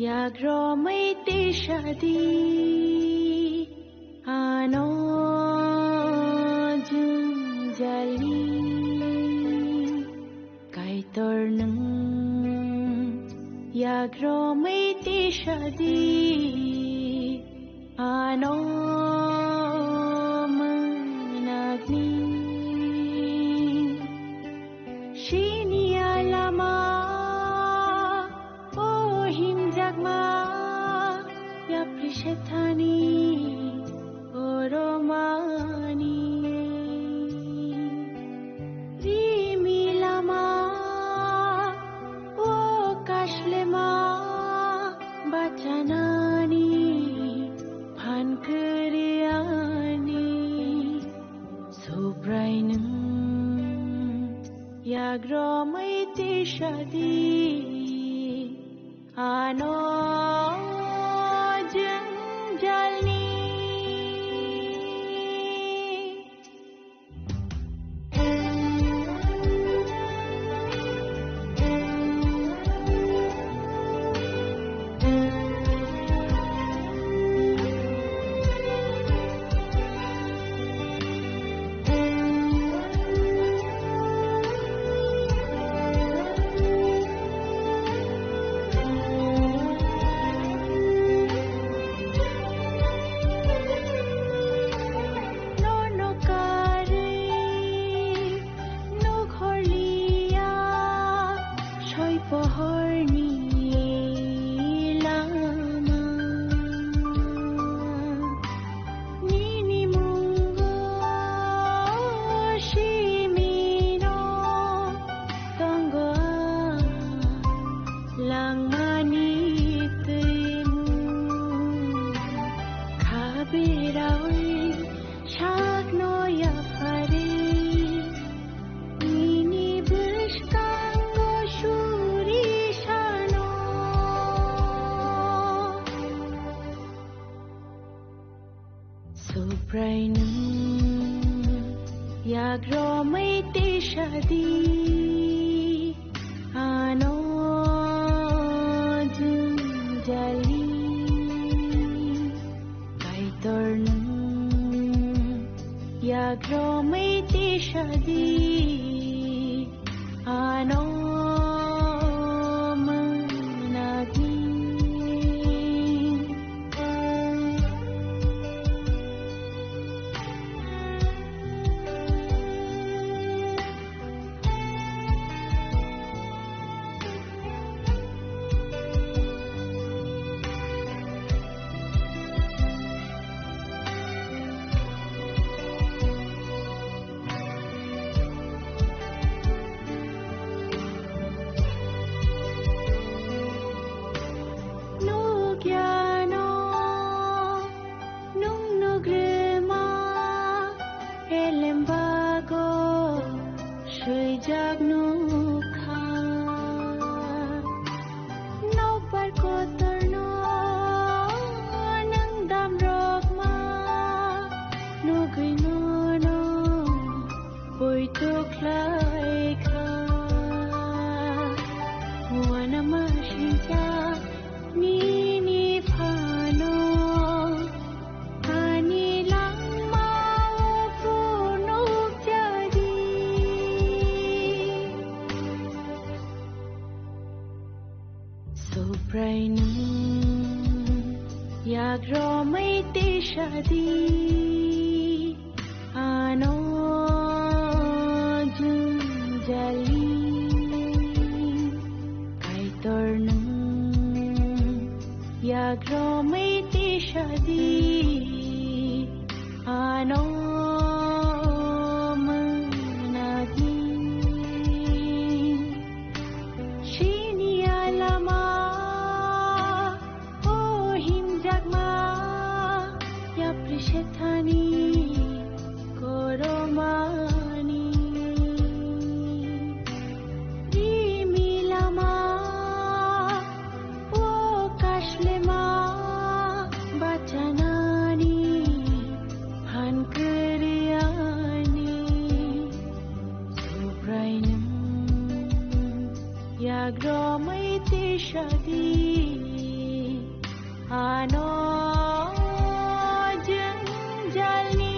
yakromwi tisadi ano jwngjali. Kaitor nwng yakromwi tisadi ano mwnakni. Sini alama o himjakma yapri sethani oromani. Rimi lama o kashlema bachanani phan kwrwani. Subrai nwng yakromwi tisadi ano jwngjalni. Nono karwi nukhorliya soi pohorni lama. Nini mungo simino tongo langmani twimu. Khabirawi sakno yaphari nini bwskango suri sano. Subrai nwng yakromwi tisadi ano jwngjali. Kaitor nwng yakromwi tisadi ano mwnakni. Nukyano nwng nugrwma elembago swijak nukha. Nokbar kotorno nwng damrokma nugwi nono poito khlaikha. Uanama swijak nini phano ani langmao phunukjadi. Subrai nwng yakromwi tisadi ano jwngjali. Kaitor nwng yakromwi tisadi ano mwnakni. Sini alama o himjakma yapri sethani koromani. Rimi lama o kashlema bachanani phan kwrwani. Subrai nwng Yagromwi tisadi ano jengjalni.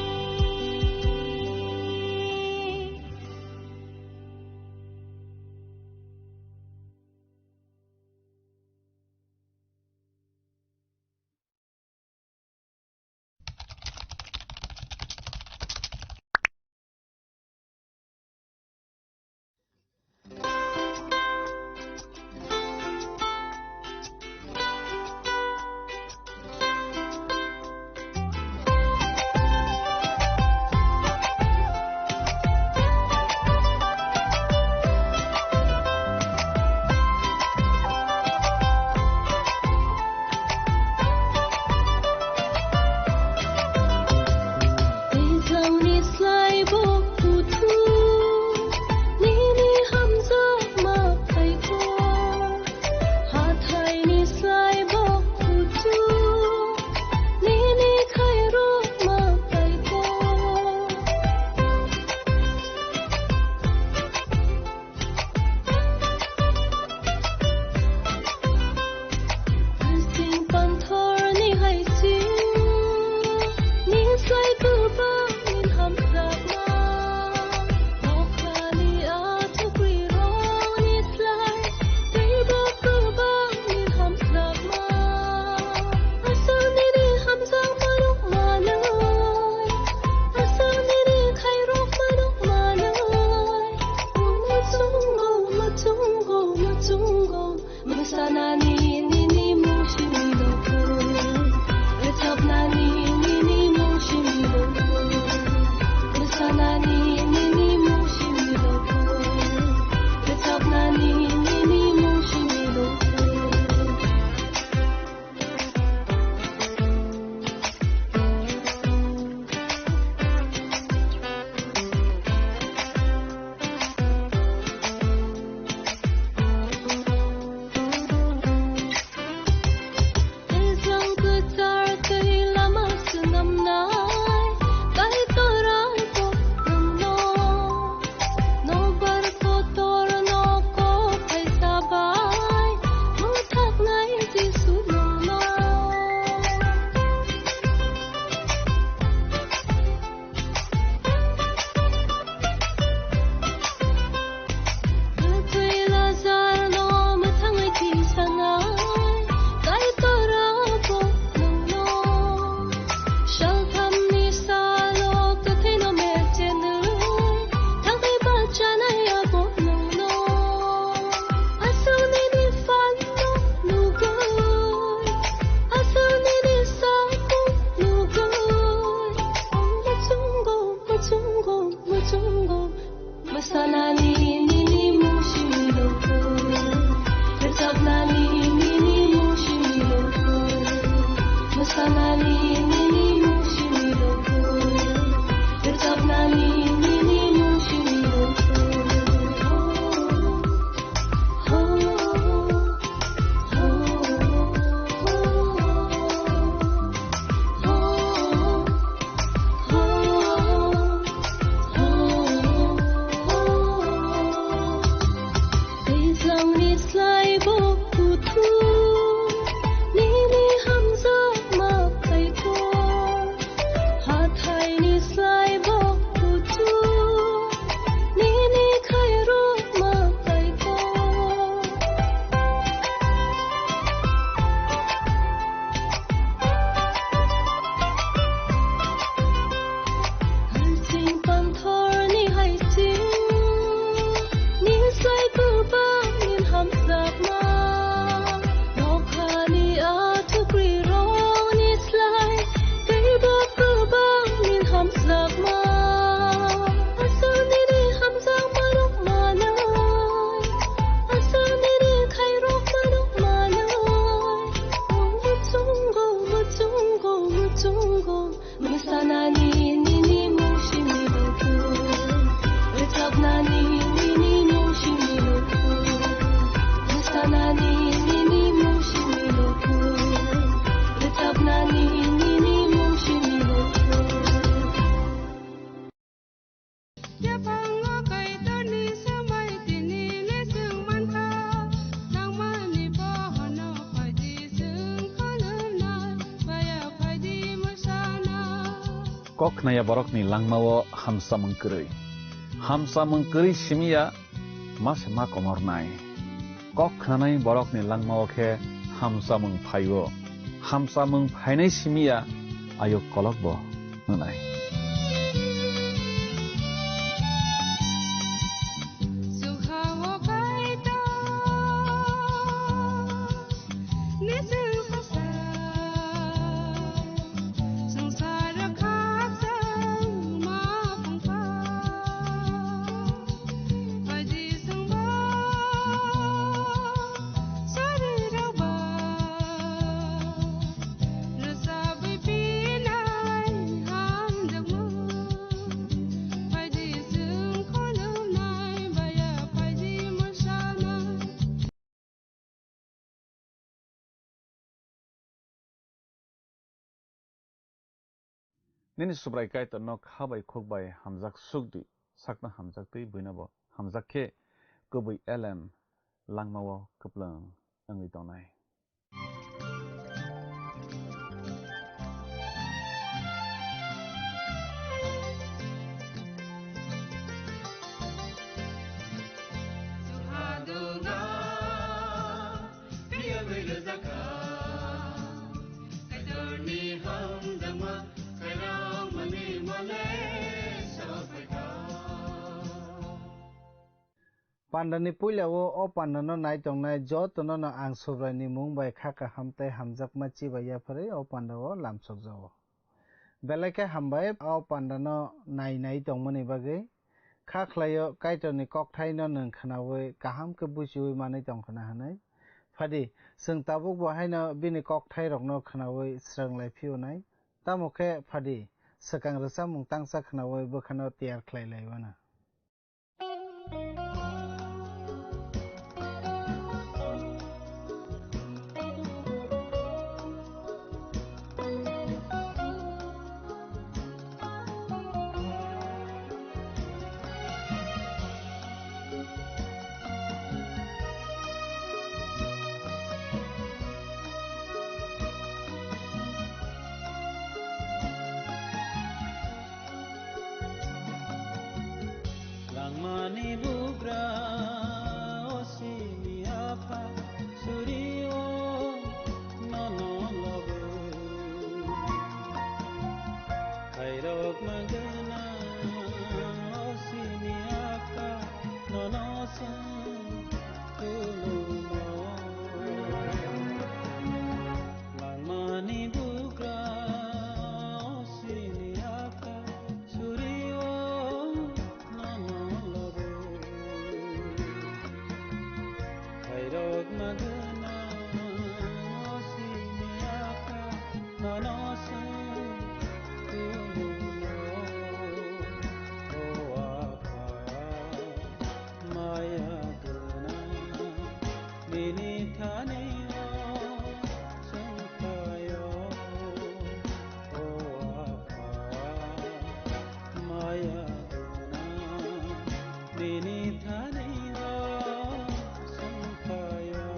Kok khnaya borokni langmao hamsamung kwrwi. Hamsamung kwrwi simiya ma se ma komornai. Kok khnanai borokni langmao khe hamsamung phaio. Hamsamung phainai simiya ayuk kolokbo wngnai. Nini Subrai Kaitorno kha bai khuk bai hamjak suk di, sakno hamjak twi buino bo hamjak khe kubui elem langmao kwplwng wngwi tongnai. Pandani puila o, o pandano nai tongnai jotono no ang Subraini mung bai kha kaham tei hamjakma chibai yapharwi o pandao lamsokjago. Belai khe hambai o pandano nai nai tongmani bagwi. Kha khlaio Kaitorni kokthaino nwng khnaui kaham khe buchiui manwi tongkhna hwnwi. Phadi, chwng tabukbo haino bini kokthairokno khnaui srwnglai phiyunai. Tamo khe phadi, swkang rwchapmung tangsa khnaui bwkhano tiyar khlai lai mano. Langmani bugra o sini apha suri o nono logo. Khairok magana o sini apha nono sang tulumo. Langmani bugra o sini apha suri o nono logo. Khairok magana o sini apha nono sang tulumo. O apha maya gwnang nini thani o chwng phaio. O apha maya gwnang nini thani o chwng phaio.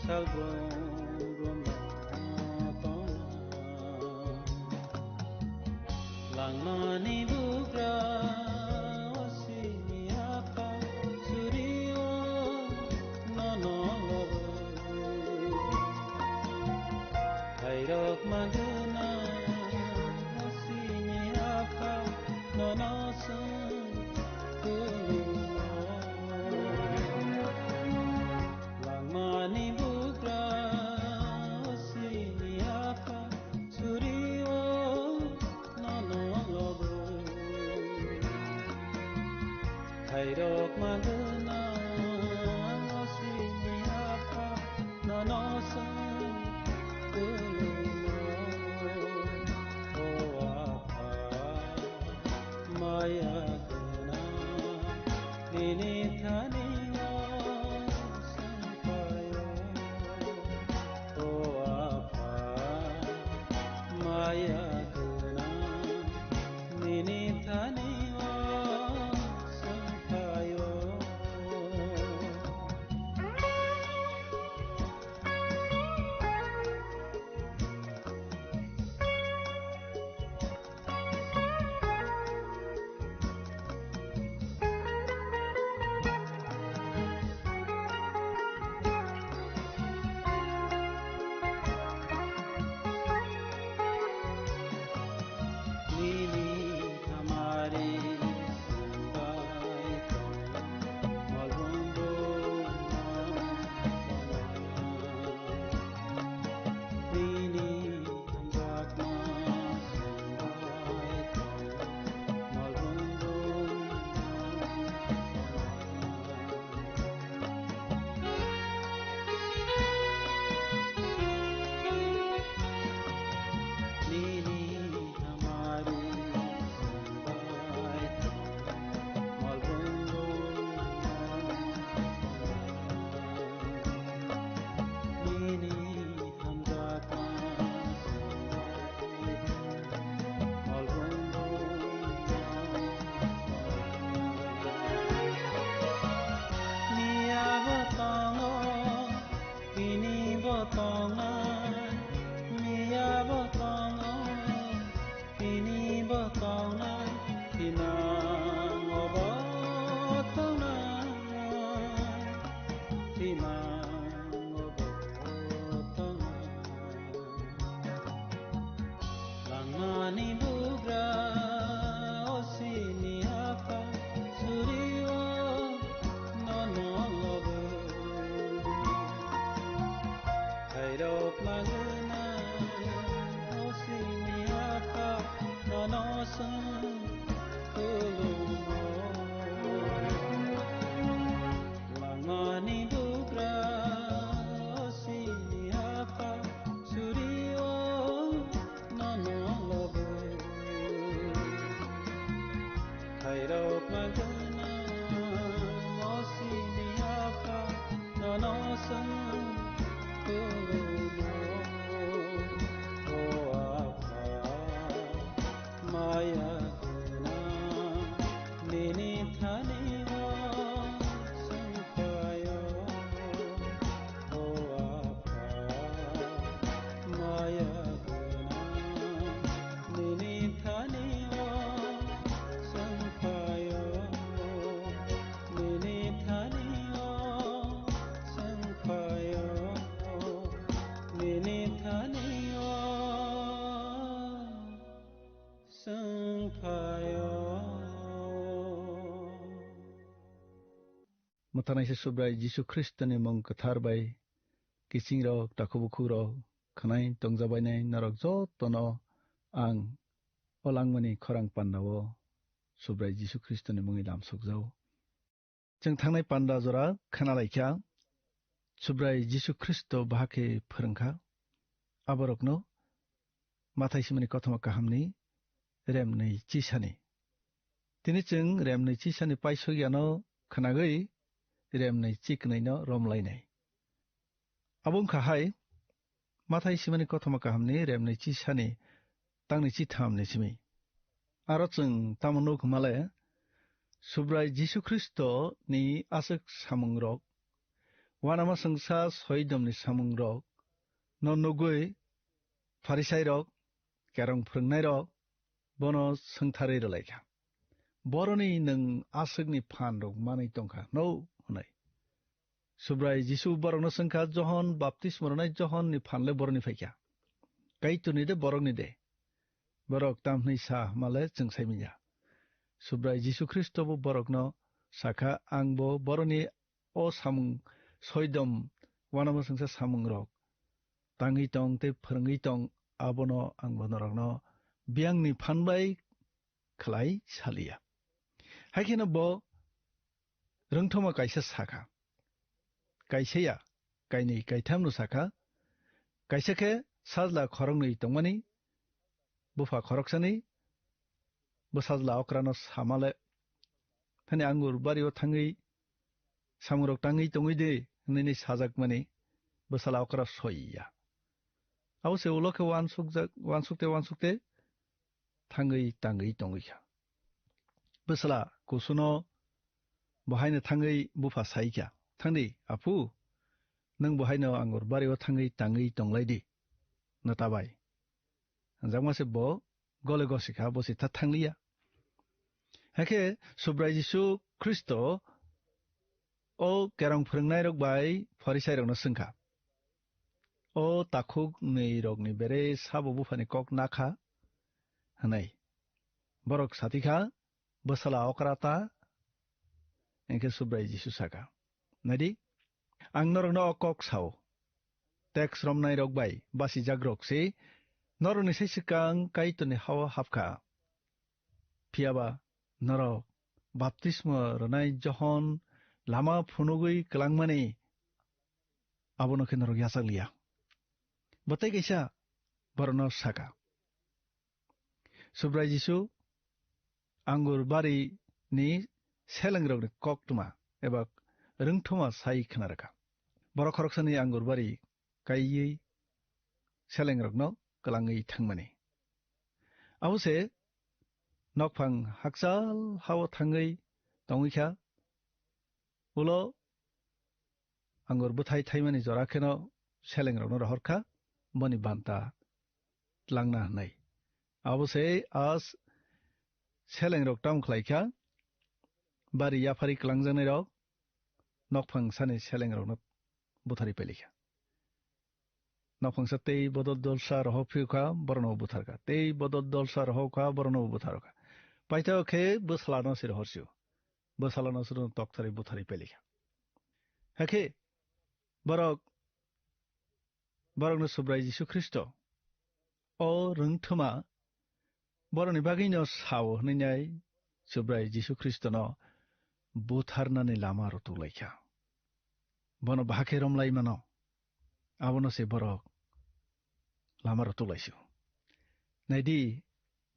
Salbrum rwna tongna. Langmani bugra osini apha surio nono lobo. Khairok magwna osini apha nono swng khulumo. Langmani bugra osini apha surio nono lobo. Khairok magwna osini apha nono swng khulumo. O apha maya gwnang, nini thani o swngphaio. O apha maya gwnang, nini thani o swngphaio. Nini hamari sungbai tong, malbumbo nini hamjakma sungbai tong, malbumbo. Nini hamari sungbai tong, malbumbo. Nini hamjakma sungbai tong, malbumbo. Miya bo tongo, tini bo tongnai, miya bo tongo, tini bo tongnai, thinang obo tongnai, thinang obo tongnai. Langmani bugra osini apha surio nono lobo. Khairok magwna osini apha nono swng khulumo. Langmani bugra osini apha surio nono lobo. Khairok magwna osini apha nono swng khulumo. O apha maya gwnang, nini thani o swngphaio. O apha maya gwnang, nini thani o swngphaio, nini thani o swngphaio, nini thani o swngphaio. Mwthanaisa Subrai Jisu Khristoni mung kwthar bai kiching rok, takhuk bukhuk rok, khwnai tongjabainai norok jotono ang o langmani khorang pandao Subrai Jisu Khristoni mungwi lamsokjao. Chwng thangnai panda jora khwnalaikha, Subrai Jisu Khristo bahai khe phwrwngkha aborokno Mathai simani kothoma kahamni remnwi chisani. Tini chwng remnwi chisani paisok yano khwnagwi remnwi chiknwino romlainai. Abo wngkha hai Mathai simani kothoma kahamni remnwi chisani tangni chithamni simi. Aro chwng tamo nuk hwnmale, Subrai Jisu Khristo ni aswk samungrok, uanama swngsa soidomni samungrok no nugwi Pharisairok, kerong phwrwngnairok bono swngtharwi rwlaikha, "Boroni nwng aswkni phanrok manwi tongkha hwno?" hwnwi. Subrai Jisu borokno swngkha, "Johon baptisma rwnai Johonni phanle boroni phaikha, Kaitorni de borokni de?" Borok tamhwnwi sa hwnmale chwng saimanya. Subrai Jisu Khristo bo borokno sakha, "Ang bo boroni o samung soidom uanama swngsa samungrok tangwi tong tei phwrwngwi tong, abono ang bo norokno biyangni phan bai khlai saliya." Hai kheno bo rwngthoma kaisa sakha, kaisa ya, kainwi kaithamno sakha, kaisa khe sajla khoroknwi tongmani, bupha khoroksani, bo sajla okrano samale, "Thani angur bario thangwi samungrok tangwi tongwi di," hwnwi sajakmani bwsala okra soi ya. Abo se ulo khe uansukjak, uansukte uansukte thangwi tangwi tongwi kha. Bwsala kusuno bo haino thangwi bupha sai kha, "Thangdi, aphu, nwng bo haino angur bario thangwi tangwi tonglai di, nata bai." Hwnjakma se bo gole gosi kha, bo se tha thangliya. Hakhe Subrai Jisu Khristo o kerong phwrwngnairok bai Pharisairokno swngkha, "O takhuk nwi rokni bere sabo buphani kok nakha?" hwnwi. Borok satikha, "Bwsala okra ta?" Hinkhe Subrai Jisu saka, "Naidi, ang norokno o kok sao, teks romnairok bai basijakrok se norokni sai swkang Kaitorni ha-o hapkha. Phiya ba norok baptisma rwnai Johon lama phunugwi kwlangmani, abono khe norok yachak liya." Bo tei kaisa borokno saka, Subrai Jisu angur bari ni selengrokni koktwma eba rwngthoma sai khna rwkha. Borok khoroksani angur bari kaiwi selengrokno kwlangwi thangmani. Abo se nokphang hakchal hao thangwi tongwi kha. Ulo angur bwthai thaimani jora kheno selengrokno rohor kha, boni banta tlangna hwnwi. Abo se as selengrok tamo khlai kha, bari yaphari kwlangjaknairok nokphang sani selengrokno butharwi paili kha. Nokphangsa tei bodol dolsa rohor phiyok kha, borokno buthar kha. Tei bodol dolsa rohor kha, borokno buthar kha. Paitao khe bwsalano se rohor sio. Bwsalano se tokthari butharwi paili kha. Hakhe borok, borokno Subrai Jisu Khristo o rwngthoma borokni bagwino sao hwnwi nai Subrai Jisu Khristono butharnani lama rwtuklaikha. Bono bahai khe romlai mano, abono se borok lama rwtuklaisio. Naidi,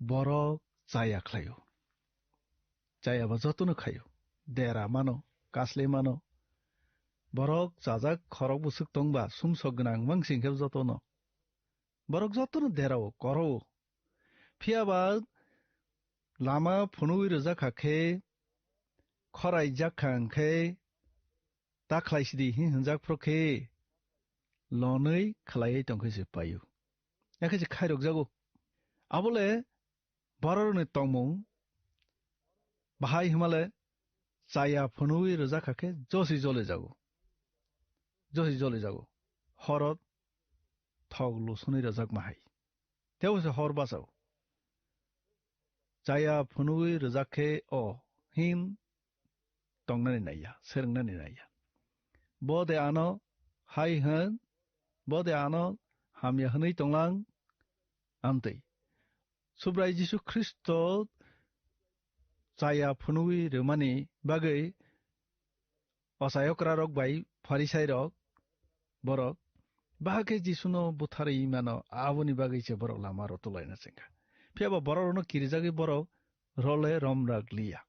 borok chaya khlaio. Chaya ba jotono khaio. Dera mano, kasle mano. Borok chajak khorok bwswk tongba sumsok gwnang mangsing khe jotono. Borok jotono derao, korao. Phiya ba lama phunugwi rwjak kha khe, khorai jak kha hwn khe, ta khlai sidi hi hwnjak phro khe, lonwi khlaiwi tong khe se paio. Yakhe se khairok jago. Abole bororokni tongmung bahai hwnmale chaya phunugwi rwjak kha khe josi joli jago. Josi joli jago. Horo thok lusuni rwjakma hai. Tebo se hor bachao. Chaya phunugwi rwjak khe o hin tongnani naiya, swrwngnani naiya. Bo de ano hai hwn, bo de ano hamya hwnwi tonglang, amtwi. Subrai Jisu Khristo chaya phunugwi rwmani bagwi ochayokrarok bai Pharisairok borok bahai khe Jisuno butharwi mano, aboni bagwi se borok lama rwtulaina chengkha. Phiya ba bororokno kirijagwi borok role romrak liya.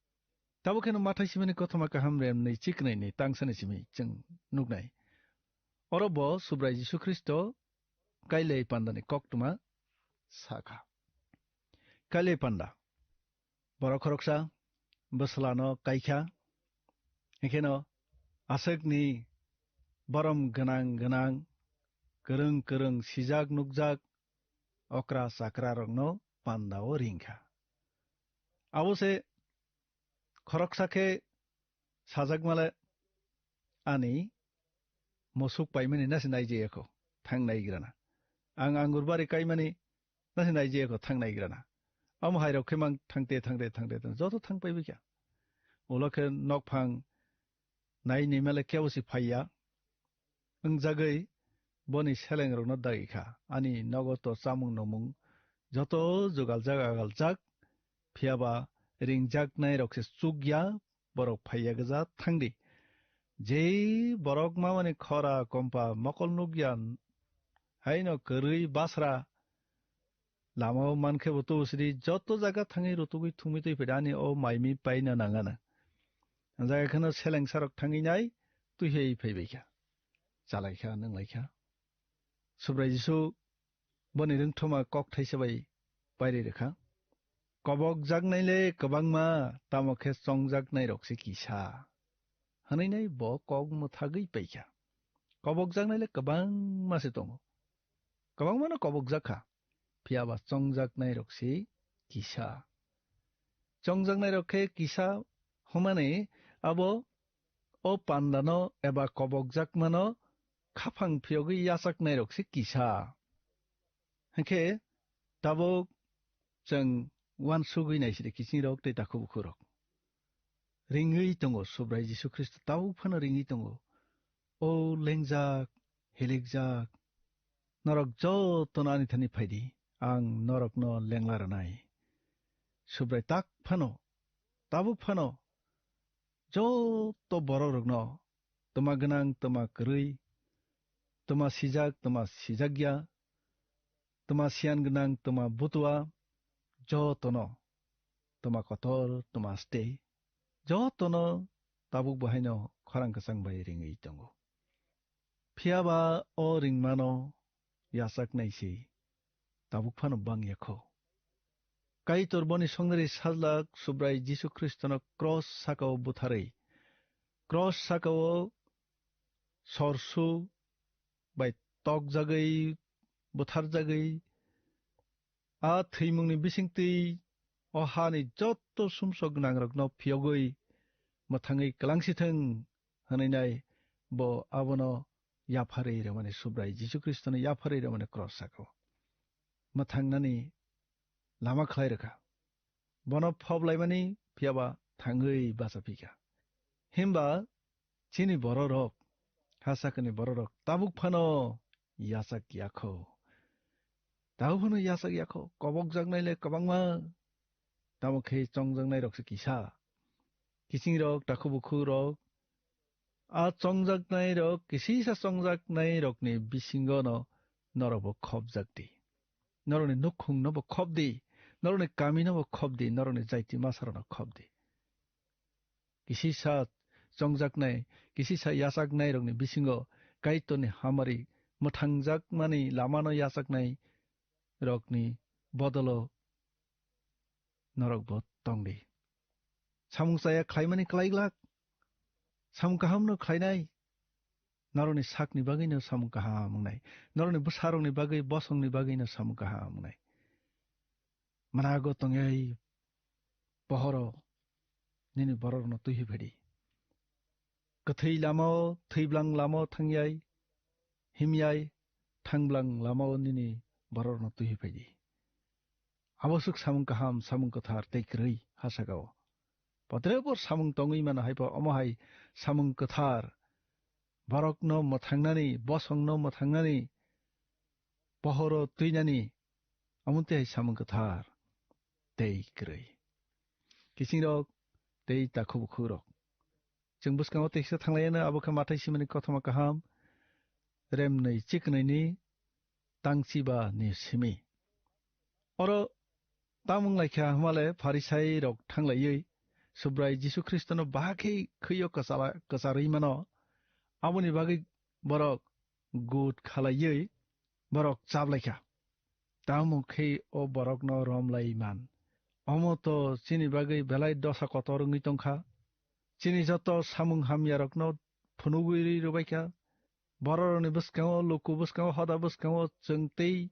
Tabuk kheno Mathai simani kothoma kaham remnwi chiknwini tangsani simi chwng nuknai. Oro bo Subrai Jisu Khristo Kailai pandani koktwma sakha. Kailai panda. Borok khoroksa bwslano kaikha. Hikheno aswkni borom gwnang gwnang, kwrwng kwrwng sijak nukjak okra chakrarokno pandao ringkha. Abo se khoroksa khe sajakmale ani mosuk paimani nasi naijayakho, thang naigrana. Ang angur bari kaimani nasi naijayakho, thang naigrana. Amo hairok khe mang thangte thangte thangte thang joto thang paibikha. Ulo khe nokphang nai nimale kebo si phaiya. Wngjagwi boni selengrokno dagi kha. Ani nogo to chamung nomung joto jugaljak agaljak, phiyaba ringjaknairok se chukya, borok phaiya gwja thangdi. Je borok mamani khora kompa mokol nukya, haino kwrwi basra lama o mankhe bo tubusidi joto jaga thangwi rutugwi thumwi twi phaidi ani o maimi paina nangana. Jaga kheno selengsarok thangwi nai twi hai phaibaikha. Chalaikha, nwnglaikha. Subrai Jisu boni rwngthoma kok thaisa bai pairi rwkha. Kobokjaknai le kwbangma, tamo khe chongjaknairok se kisa. Hwnwi nai bo kok mwthagwi paikha. Kobokjaknai le kwbangma se tongo. Kwbangmano kobokjak kha. Phiya ba chongjaknairok se kisa. Chongjaknairok khe kisa hwnmani abo o pandano eba kobokjakmano khaphang phiyogwi yachaknairok se kisa. Hinkhe tabuk chwng uansugwi naisidi kiching rok tei takhuk bukhuk rok. Ringwi tongo Subrai Jisu Khristo, tabuk phano ringwi tongo. O lengjak, hilikjak, norok jotono ani thani phaidi, ang norokno lengla rwnai. Subrai tak phano, tabuk phano, joto borok rokno, twma gwnang, twma kwrwi, twma sijak, twma sijakya, twma siyan gwnang, twma butua, jotono, twma kotor, twma stei, jotono tabuk bo haino khorang kwchang bai ringwi tongo. Phiya ba o ringmano yachaknai se tabuk phano bang ya kho. Kaitor boni songnari sajlak Subrai Jisu Khristono cross saka-o butharwi, cross saka-o sorsu bai tokjagwi, butharjagwi, a thwimungni bisingtwi o hani jotto sumsok gwnangrokno phiyogwi mwthangwi kwlangsithwng hwnwi nai bo abono yapharwi rwmani, Subrai Jisu Khristono yapharwi rwmani cross saka-o mwthangnani lama khlai rwkha. Bono phoblaimani phiyaba thangwi bacha phikha. Himba chini bororok, ha sakani bororok tabuk phano yachak yakho. Tabuk phano yachak yakho. Kobokjaknai le kwbangma. Tamo khe chongjaknairok se kisa. Kichingrok, takhuk bukhukrok, a chongjaknairok, kisisa chongjaknairokni bisingono norokbo khopjak di. Norokni nukhungnobo khop di, norokni kaminobo khop di, norokni jaiti masarokno khop di. Kisisa chongjaknai, kisisa yachaknairokni bisingo Kaitorni hamari mwthangjakmani lamano yachaknairokni bodolo norokbo tongdi. Samung chaya khlaimani klai glak, samung kahamno khlainai, norokni sakni bagwino samung kaham wngnai, norokni bwsarokni bagwi, bosongni bagwino samung kaham wngnai. Mwnago tongwi pohoro nini bororokno twihi phedi. Kwthwi lamao, thwiblang lamao thangyai, himyai, thangblang lamao nini bororokno twihi phedi. Abo swk samung kaham, samung kwthar tei kwrwi ha saka-o. Podrepor samung tongwi mano hai pho, omo hai samung kwthar, borokno mwthangnani, bosongno mwthangnani, pohoro twinani, omo tei hai samung kwthar tei kwrwi. Kichingrok tei takhuk bukhukrok. Chwng bwskango teisa thanglaiyano, abo khe Mathai simani kothoma kaham, remnwi chiknwini tangchiba ni simi. Oro tamung laikha hwnmale Pharisai rok thanglaiwi Subrai Jisu Khristono bahai khe khwiyo kwchala-, kwcharwi mano. Aboni bagwi borok gut khalaiwi borok chaplaikha. Tamo khe o borokno romlai man. Omo to chini bagwi belai dosa kotor wngwi tongkha. Chini joto samung hamyarokno phunugwi rwi rwbaikha. Bororokni bwskango, luku bwskango, hoda bwskango chwng tei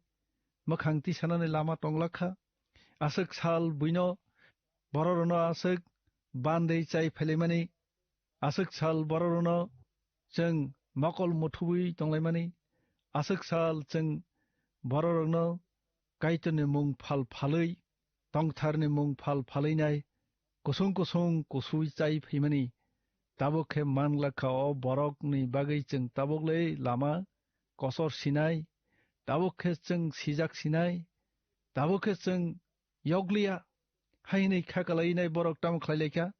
mwkhang tisanani lama tonglakha. Aswk sal buino bororokno aswk bandwi chai phailaimani, aswk sal bororokno chwng mokol muthubwi tonglaimani, aswk sal chwng bororokno Kaitorni mung phal phalwi, tongtharni mung phal phalwi nai, kusung kusung kusui chai phaimani. Tabuk khe manglakha o borokni bagwi chwng tabuk le lama kosor sinai, tabuk khe chwng sijak sinai, tabuk khe chwng yokliya, hai hwnwi kha kalainai borok tamo khlai laikha?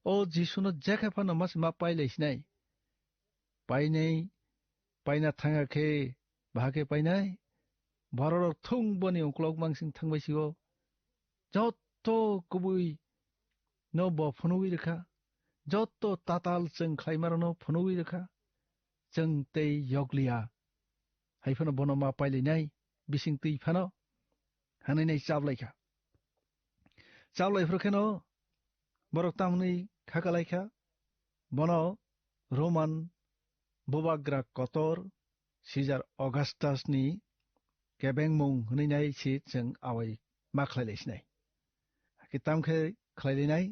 O Jisuno jekhe phano masi ma pai lai sinai. Painai, paina thangya khe, baha khe painai? Bororok thung boni uklok mangsing thangbai sio. Jotto kubui no bo phunugwi rwkha. Jotto tatal chwng khlaimarokno phunugwi rwkha. Chwng tei yokliya. Hai phano bono ma pailainai, bising twi phano. Hanwi nai chaplaikha. Chaplai phuru kheno borok tamni kha kalaikha. Bono Roman bubagra kotor Caesar Augustus ni kebengmung hwnwi nai se chwng awai ma khlai lai sinai. Hakhe tam khe khlai lai nai,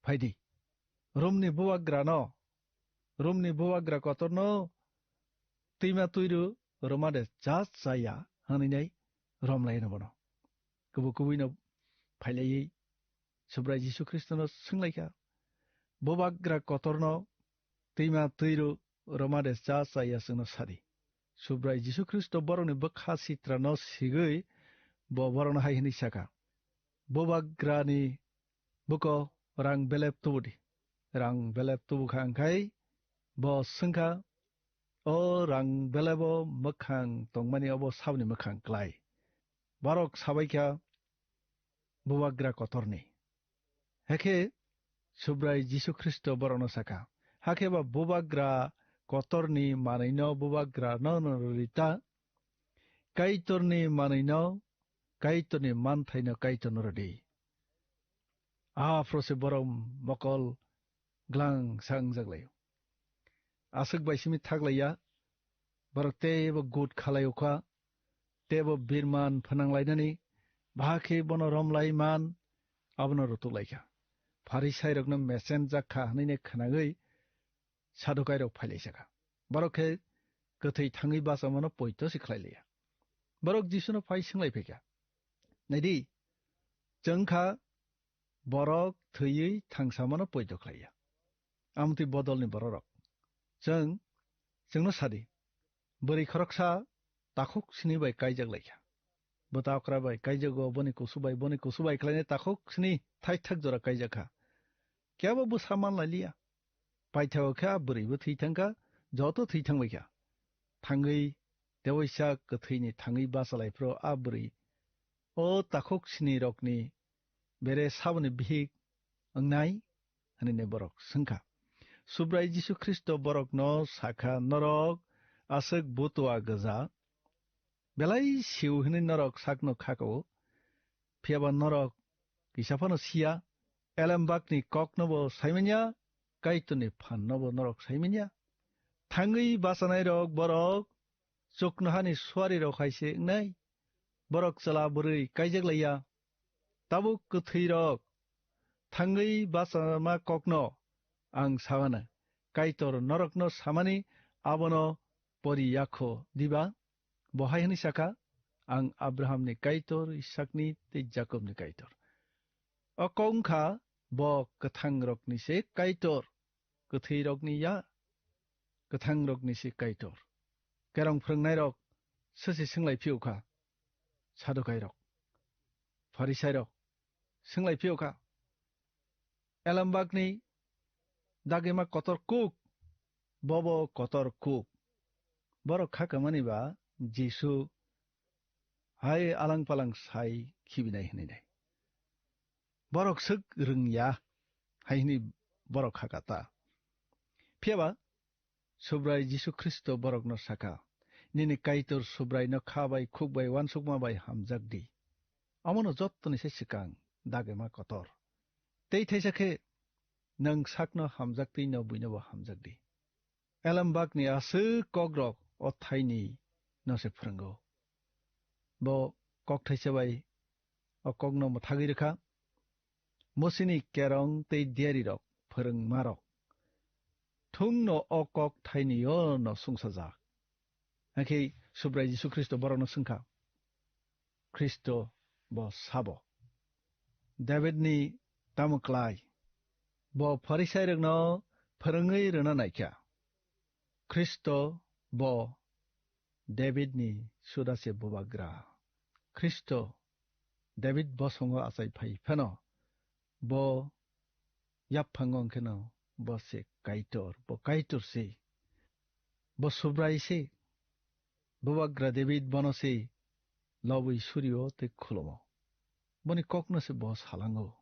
phaidi. Romni bubagra no, Romni bubagra kotor no twima twiru rwma de cha chaya hwnwi nai rom lai no bono. Kubu kubui no phai laiwi Subrai Jisu Khristo no swng lai kha, bubagra kotor no twima twiru rwma de cha chaya chwngno sadi. Subrai Jisu Khristo borokni bwkha sitra no sigwi bo borokno hai hwnwi sakha, bubagrani buko rang belep tubudi. Rang belep tubukha hwnkhe bo swngkha, o rang belebo mwkhang tongmani obo saboni mwkhang klai. Borok sabaikha bubagra kotorni. Hakhe Subrai Jisu Khristo borokno sakha, hakhe ba bubagra kotorni manwino bubagrano rwrita, Kaitorni manwino, Kaitorni manthaino Kaitorno rwdi. Aphro se borok mokol glang sa wngjak laio. Aswk bai simi thak laiya, borok teibo gut khalai ukha, teibo birman phnang lainani, bahai khe bono rom lai man, abono rutuk lai kha. Pharisairokno mesen jak kha hwnwi khwnagwi Sadukairok phai lai sakha. Borok khe kwthwi thangwi bachamano poito se khlai liya. Borok Jisuno phai swng lai phai kha, "Naidi, chwng kha borok thwiwi thangsamano poito khlai ya. Amtwi bodolni bororok. Chwng, chwngno sadi, bwrwi khoroksa takhuk sini bai kaijak lai kha. Bwta okra bai kaijago, boni kusu bai, boni kusu bai khlainai takhuk sini thaithak jora kaijak kha. Kebo bwsa man lai liya. Paithago khe a bwrwibo thwi thang kha, joto thwi thang bai kha. Thangwi tewaisa kwthwini thangwi bachalai phro a bwrwi o takhuk sini rokni bere saboni bihik wngnai?" hwnwi borok swngkha. Subrai Jisu Khristo borokno sakha, "Norok aswk butua gwja, belai siu hwnwi norok sakno khakao, phiyaba norok kisa phano siya, elembakni koknobo saimanya, Kaitorni phannobo norok saimanya. Thangwi bachanairok borok chuknohani suarirok hai se wngnai. Borok chwla bwrwi kaijak laiya. Tabuk kwthwirok thangwi bachama kokno ang sa mano. Kaitor norokno samani abono pori yakho diba?" Bo hai hwnwi sakha, "Ang Abrahamni Kaitor, Isakni tei Jakobni Kaitor." O kok wngkha bo kwthangrokni se Kaitor, kwthwirokni ya, kwthangrokni se Kaitor. Kerong phrwngnairok swse swng lai phiyok kha, Sadukairok, Pharisairok swng lai phiyok kha, "Elembakni dagima kotor kuk, bobo kotor kuk." Borok kha kamani ba Jisu hai alang palang sai khibinai hwnwi nai. Borok swk rwngya hai hwnwi borok kha kata. Phiyaba Subrai Jisu Khristo borokno sakha, "Nini Kaitor Subraino kha bai, khuk bai, uansukma bai hamjak di. Omono jottoni se swkang dagima kotor. Tei thaisa khe nwng sakno hamjak tei no buino bo hamjak di. Elembakni aswk kokrok o thaini no se phwrwngo. Bo kok thaisa bai o kokno mwthagwi rwkha. Mosini kerong tei diarirok phwrwngmarok thungno o kok thainio no sungsajak. Hakhe Subrai Jisu Khristo borokno swngkha, Khristo bo sabo? Davidni tamo klai? Bo Pharisairokno phwrwngwi rwna naikha. Khristo bo Davidni suda se bubagra. Khristo David bosongo achai phai phano bo yaphango hwnkhe no bo se Kaitor, bo Kaitor se, bo Subrai se, bubagra David bono se lobwi surio tei khulumo. Boni kokno se bo salango,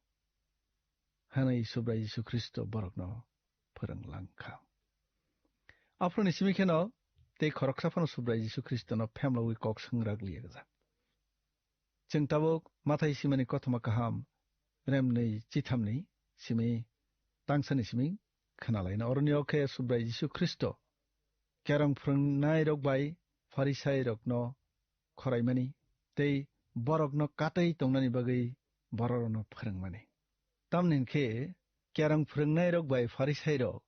hwnwi Subrai Jisu Khristo borokno phwrwng langkha. Aphuruni simi kheno tei khoroksa phano Subrai Jisu Khristono phemlogwi kok swngrak liya gwja. Chwng tabuk Mathai simani kothoma kaham remnwi chithamni simi tangsani simi khnalaina. Oroni o khe Subrai Jisu Khristo kerong phwrwngnairok bai Pharisairokno khoraimani tei borokno katwi tongnani bagwi bororokno phwrwngmani. Tamni hwn khe kerong phwrwngnairok bai Pharisairok,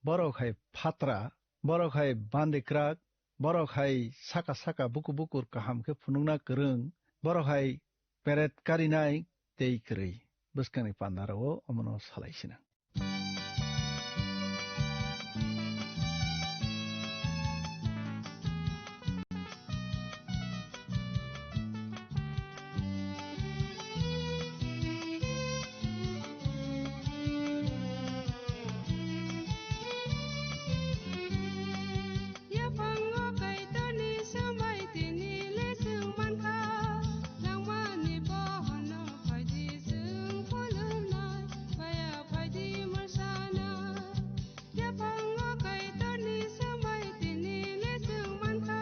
borok hai phatra, borok hai bandikrak, borok hai saka saka buku bukur kaham khe phunukna kwrwng, borok hai peret karinai tei kwrwi. Bwskangni pandarao omono salai sinang. Yaphango Kaitorni swmai tini le chwng mankha, nangmani bohono phaidi chwng khulumnai, phaya phaidi mwsanai. Yaphango Kaitorni swmai tini le chwng mankha,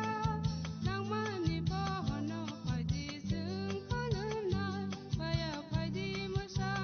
nangmani bohono phaidi chwng khulumnai, phaya phaidi mwsanai.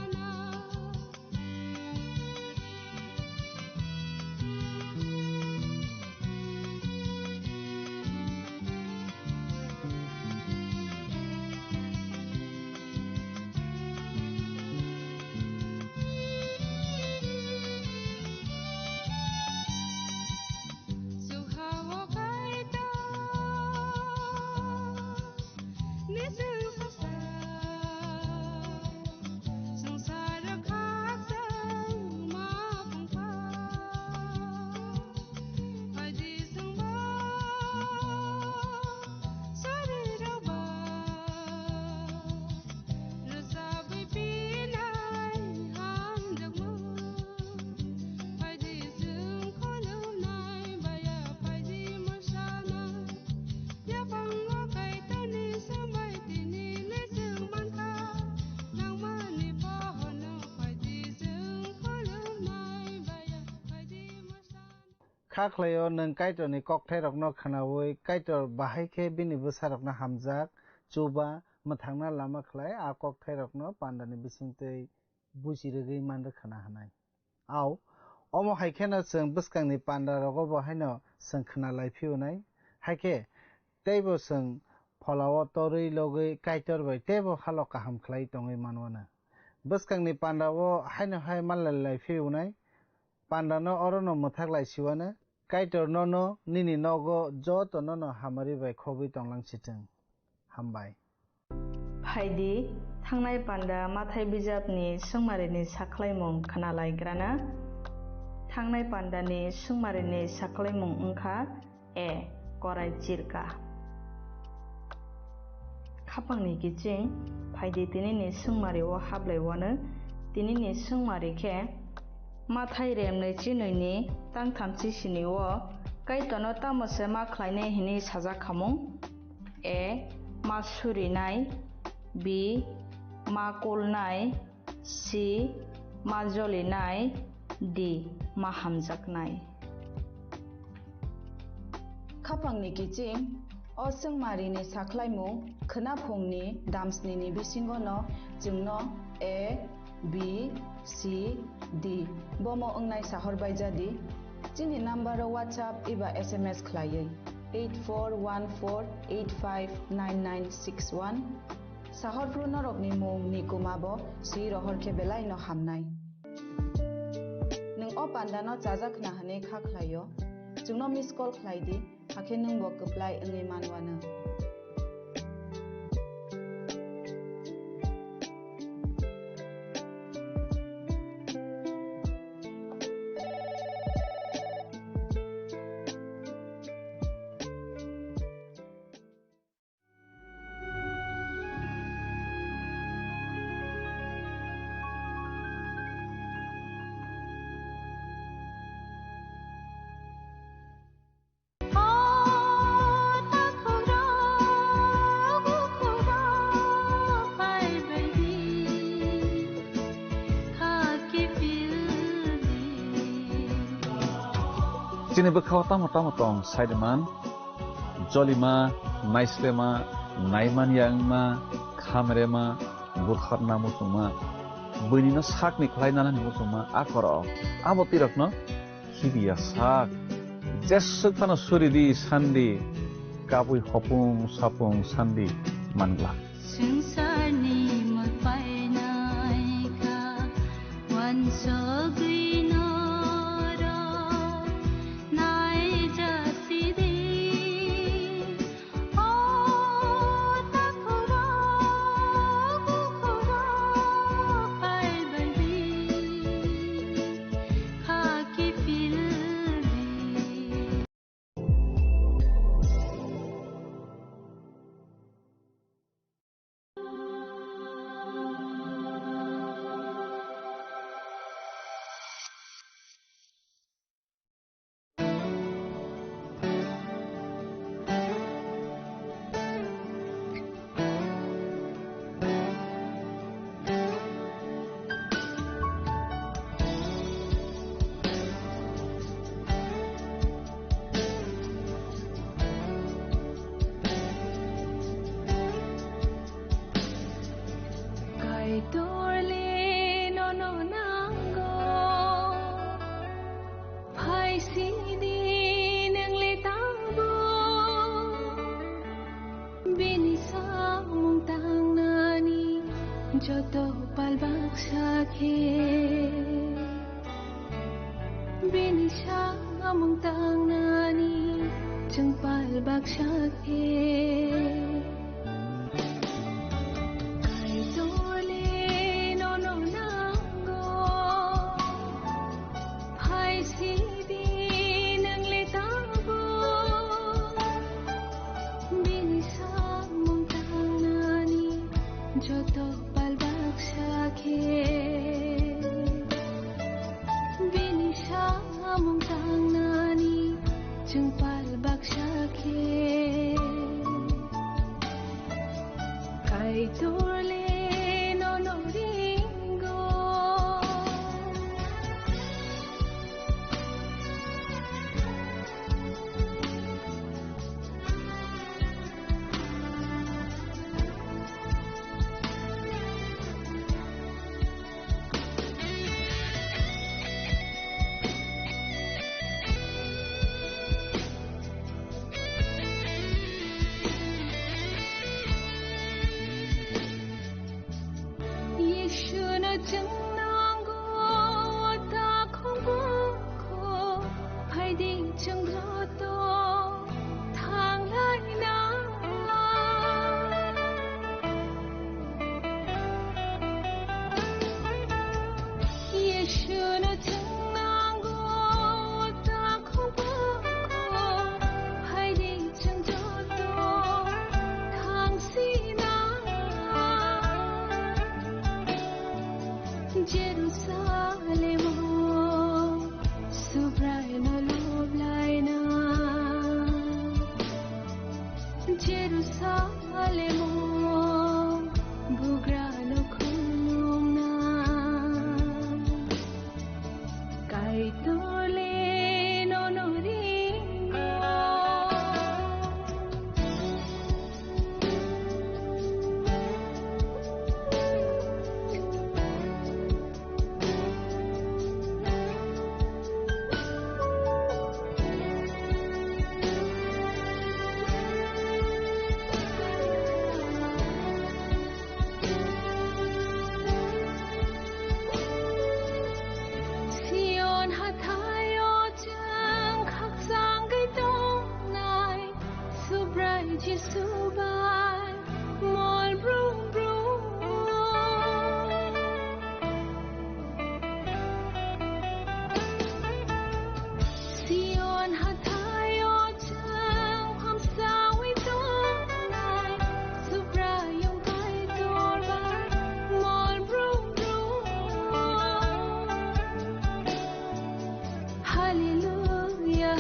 Kha khlaio nwng Kaitorni kokthairokno khnaui Kaitor bahai khe bini bwsarokno hamjak, chuba, mwthangna lama khlai a kokthairokno pandani bisingtwi buji rwgwi man rwkhana hwnwi. Au, omo hai kheno chwng bwskangni pandarogo bo haino chwng khna lai phiyunai. Hai khe teibo chwng pholao torwi logwi Kaitor bai teibo halo kaham khlai tongwi manwano. Bwskangni pandao haino hai manlai lai phiyunai. Pandano orono mwthak lai siwano. Kaitor nono nini nogo joto nono hamari bai khobwi tonglang sitwng. Hambai. Phaidi, thangnai panda Mathai bijapni swngmarini sakhlaimung khna lai grana. Thangnai pandani swngmarini sakhlaimung wngkha A. Korai chirka. Khapangni kiching, phaidi tinini swngmari o hablai wano, tinini swngmari khe Mathai remnwi chinwini tangtham chisini o Kaitorno tamo se ma khlainai hwnwi sajak khamung? A. Ma surinai. B. Ma kulnai. C. Ma jolinai. D. Ma hamjaknai. Khapangni kiching, o swngmarini sakhlaimung khwnaphungni damsnini bisingono chwngno A, B, C, D. Bomo wngnai sahor bai jadi. Chini number o WhatsApp eba S M S khlaiwi eight four one four eight five nine nine six one. Sahor phru norokni mung ni kuma bo si rohor khe belai no hamnai. Nwng o panda no chajak khna hwnwi kha khlaio. Chwngno miss call khlai di. Hakhe nwng bo kwplai wngwi manwano. Chini bwkhao tamo tamo tong saidiman, jolima, naislema, naimanya wngma, khamrema, bukharna muchungma, buinino sakni khlai nanani muchungma, a korok, abo tirokno khibiya sak. Jeswk phano suridi sandi, kabui hopung sapung sandi mangla. Swngcharni mol painai kha, uansugwi norok naijasidi. Kaitorle nono nango, phai sidi nwngle tangbo. Bini samung tangnani joto pal baksa khe. Bini samung tangnani chwng pal baksa khe. Kaitorle nono nango, phai sidi nwngle tangbo. Bini samung tangnani joto pal baksa khe. Bini samung tangnani chwng pal baksa khe. Kaitorle nono ringo. Yeshuno chwng nango, o takhuk bukhu, phaidi chwng joto thanglai nangla. Yeshuno chwng nango, o takhuk bukhu, phaidi chwng joto thangsina. Jerusalemo Subraino loblaina.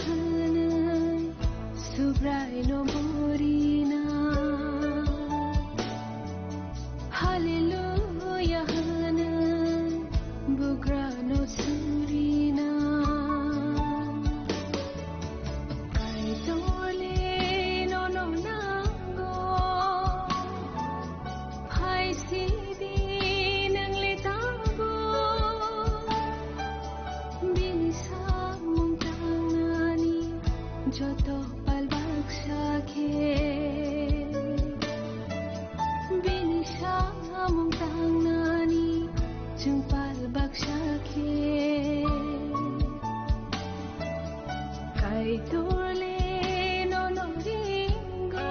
Hwnwi Subraino burina, Haleluya hwnwi bugrano surina. Kaitorle nono nango, hai sidi nwngle tabuk. Bini samung tangnani joto pal baksa khe. Bini samung tangnani chwng pal baksa khe. Kaitorle nono ringo.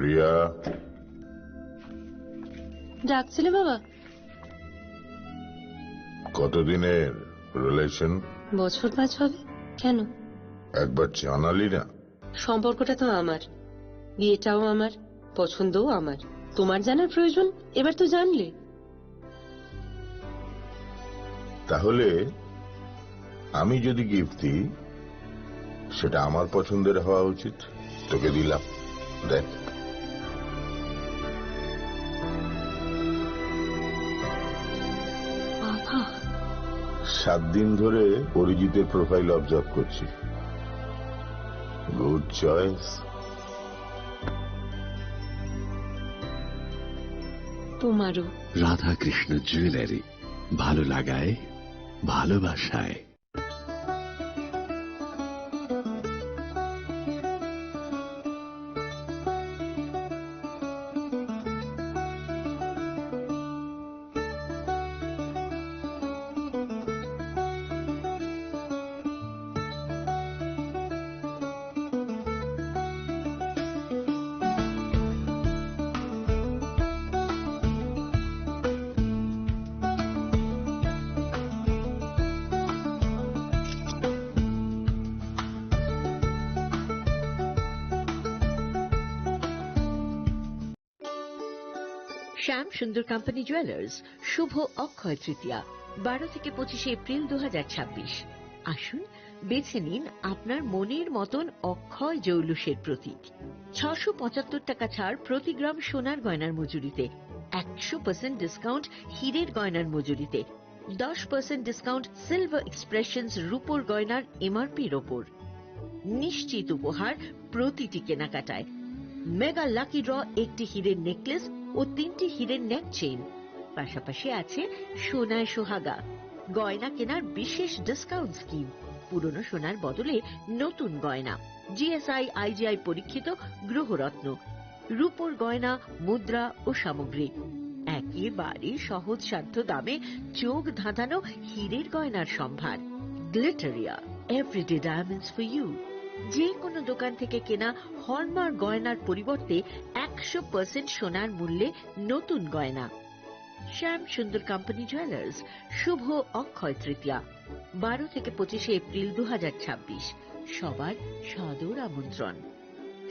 Riya. ডাকছিলে বাবা? কতদিনের রিলেশন? বছর পাঁচ হবে। কেন? একবার জানালি না। সম্পর্কটা তো আমার, বিয়েটাও আমার, পছন্দও আমার। তোমার জানার প্রয়োজন? এবার তো জানলে। তাহলে আমি যদি গিফট দিই, সেটা আমার পছন্দের হওয়া উচিত। তোকে দিলাম, দেখ। বাবা। সাত দিন ধরে অরিজিতের প্রোফাইল অবজার্ভ করছি। Good choice. তোমারও। রাধাকৃষ্ণ জুয়েলারি, ভালো লাগায়, ভালোবাসায়। শ্যাম সুন্দর কোম্পানি জুয়েলার্স, শুভ অক্ষয় তৃতীয়া, বারো থেকে পঁচিশে এপ্রিল দু হাজার ছাব্বিশ। আসুন, বেছে নিন আপনার মনের মতন অক্ষয় জৌলুসের প্রতীক। ছশো পঁচাত্তর টাকা ছাড় প্রতি গ্রাম সোনার গয়নার মজুরিতে, একশো পার্সেন্ট ডিসকাউন্ট হীরের গয়নার মজুরিতে, দশ পার্সেন্ট ডিসকাউন্ট সিলভার এক্সপ্রেশনস রূপোর গয়নার এমআরপির ওপর। নিশ্চিত উপহার প্রতিটি কেনাকাটায়। মেগা লাকি ড্র, একটি হীরের নেকলেস ও তিনটি হীরের নেক চেইন। পাশাপাশি আছে সোনায় সোহাগা, গয়না কেনার বিশেষ ডিসকাউন্ট স্কিম, পুরনো সোনার বদলে নতুন গয়না, জিএসআই আইজিআই পরীক্ষিত গ্রহরত্ন, রূপোর গয়না, মুদ্রা ও সামগ্রী। একেবারে সহজসাধ্য দামে চোখ ধাঁধানো হীরের গয়নার সম্ভার। Glitteria, everyday diamonds for you. যে কোনো দোকান থেকে কেনা হলমার্ক গয়নার পরিবর্তে একশো পার্সেন্ট সোনার মূল্যে নতুন গয়না। শ্যাম সুন্দর কোম্পানি জুয়েলার্স, শুভ অক্ষয় তৃতীয়া, বারো থেকে পঁচিশে এপ্রিল দু হাজার ছাব্বিশ। সবার সাদর আমন্ত্রণ।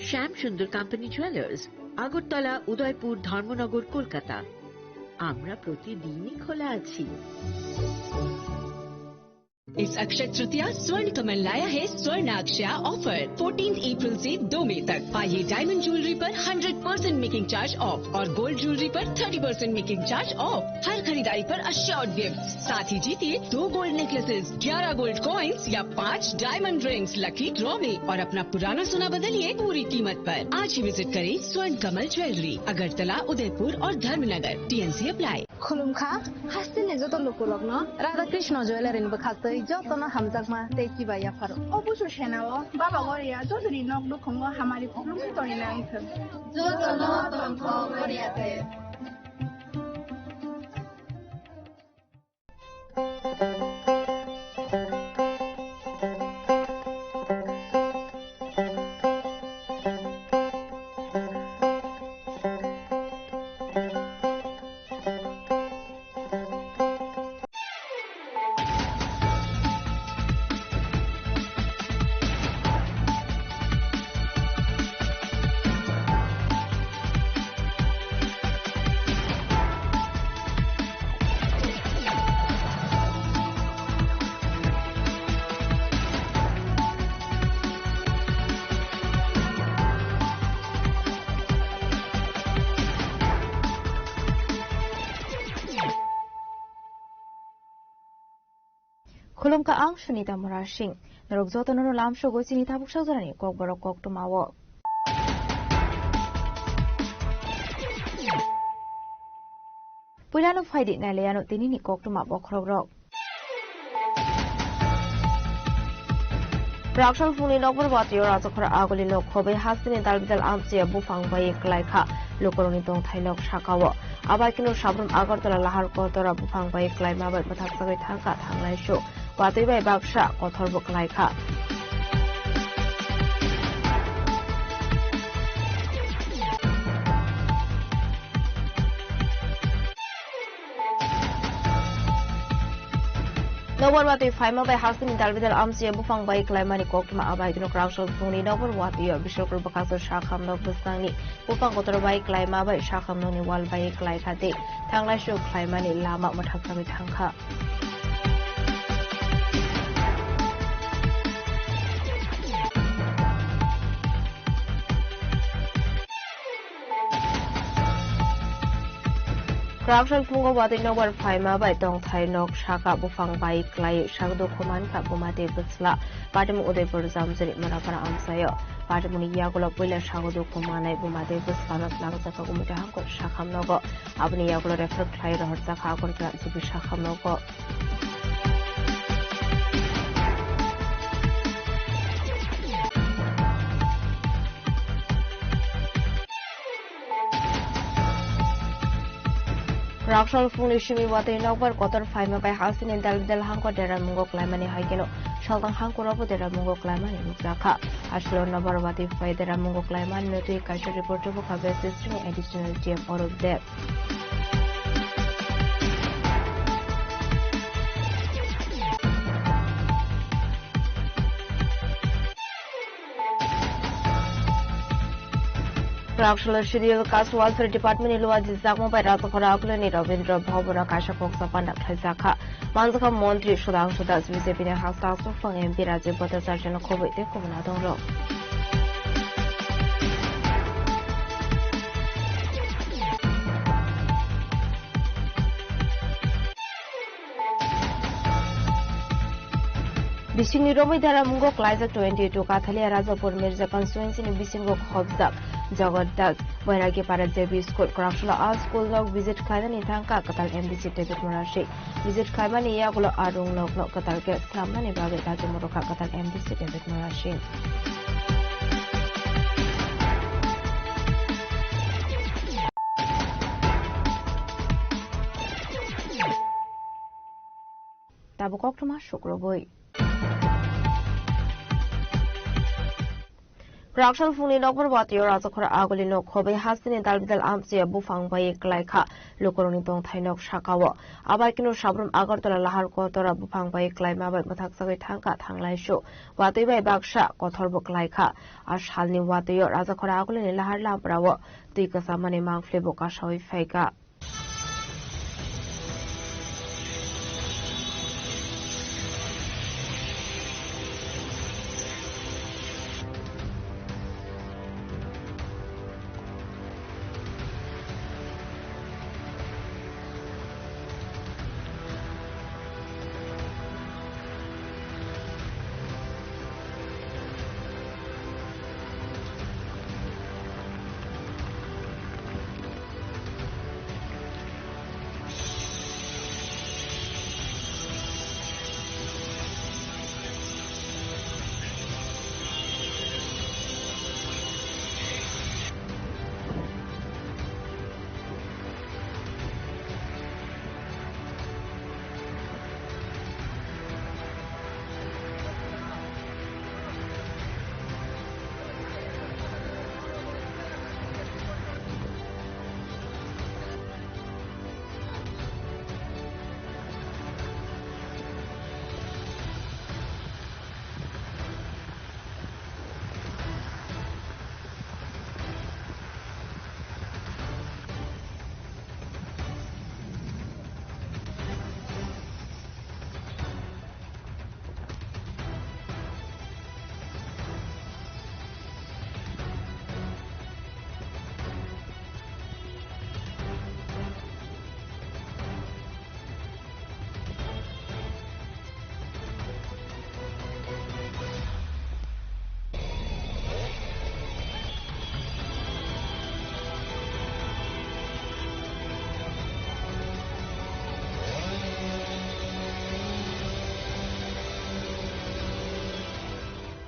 শ্যাম সুন্দর কোম্পানি জুয়েলার্স, আগরতলা, উদয়পুর, ধর্মনগর, কলকাতা। আমরা প্রতিদিনই খোলা আছি। इस अक्षय तृतीया स्वर्ण कमल लाया है स्वर्णाक्षया ऑफर। फोर्टीन अप्रैल से दो मई तक पाइए डायमंड ज्वेलरी पर hundred percent making charge off और गोल्ड ज्वेलरी पर thirty percent making charge off. हर खरीदारी पर अश्योर्ड गिफ्ट, साथ ही जीतिए दो गोल्ड नेकलेसेस, ग्यारह गोल्ड कॉइन्स या पाँच डायमंड रिंग्स लकी ड्रॉ में और अपना पुराना सोना बदलिए पूरी कीमत पर। आज ही विजिट करें स्वर्ण कमल ज्वेलरी, अगरतला, उदयपुर और Dharmanagar. T and C apply. Khulumkha, hasteni joto lukurokno Radha Krishna Jewellery ni bwkhaktwi jotono hamjakma tei chibai yapharo. O busu senao Baba Goria jotoni nok nukhungo hamari khulumwi tongwi nangthwng. Jotono tongthok Goria tei. Khulumkha, ang Sunita Murasing. Norok jotono no lamsogo chini tabuk sajorani kokborok koktwmao. Puilano phaidi nailaiano tinini koktwma bokhorokrok. Rakshal phungni nokbar watio rajakhor aguli nok khobai hasteni dalbidal amchia buphang bai klaikha lukurokni tongthai nok sakao. Abai kheno sabrum Agartala Lahar Kotora buphang bai klaima bai bwthaksagwi thangkha thanglaisu. Watwi bai baksa kothorbo klaikha. Nokbar watwi phaima bai hasteni dalbidal amchia buphang bai klaimani koktwma abai kheno Rakshal phungni nokbar watwi Biswakarma bwkhaksa sakham nok bwskango. Buphang kotor bai klaima bai sakham nokni wall bai klaikha tei thanglaisu khlaimani lama mwthaksagwi thangkha. Kwraksal phungo watwi nokbar phaima bai tongthai nok saka buphang bai klai sak dukhu mankha buma tei bwsla. Patimung Udaipur Jamjari Manapara amchaio. Patimungni yagulo puila sago dukhu manai buma tei bwslano tlangjak kha Umita Hangkor sakham nogo. Aboni yagulo refer khlai rohorjak kha Agartala G B sakham nogo. Rakshal phungni simi watwi nokbar kotor phaima bai hasteni dalbidal hangkor deramungo klaimani hai kheno saltang hangkorobo deramungo klaimani nukjakha. Aswkno nokbar watwi phai deramungo klaimani nutwi kaisa report tubu kha West District ni Additional D M Arup Deb. Kwraksalo Scheduled Caste Welfare Department ni luwa dijakma bai Rajakhora Akulani Rabindra Bhavan o kaisa koksa panda khlaijakha. Manjakha Montri Sudhangshu Das, B J P ni hasta aswk phang M P Rajiv Bhattacharya no khobwi tei kubun adongrok. Bisingni romwi deramungo klaijak twenty two Kathalia Rajapur Mirza constituency ni bisingo khobjak Jagat Das Bairagi Para J B School, Kwraksalo a school rok visit khlainani thangkha kwtal M D C David Murasing. Visit khlaimani yagulo a rung nokno kwtal khe slamnani bagwi rajamung rwkha kwtal M D C David Murasing. Tabuk koktwma sukrubui. Kwraksal phungni nokbar watio Rajakhor Aguli nok khobai hasteni dalbidal amchia buphang bai klaikha lukurokni tongthai nok sakao. Abai kheno sabrum Agartala Lahar Kotora buphang bai klaima bai mwthaksagwi thangkha thanglaisu. Watwi bai baksa kothorbo klaikha. A salni watwio Rajakhor Agulini Lahar Lamprao twi kwchamani mangphlebo kasawi phaikha.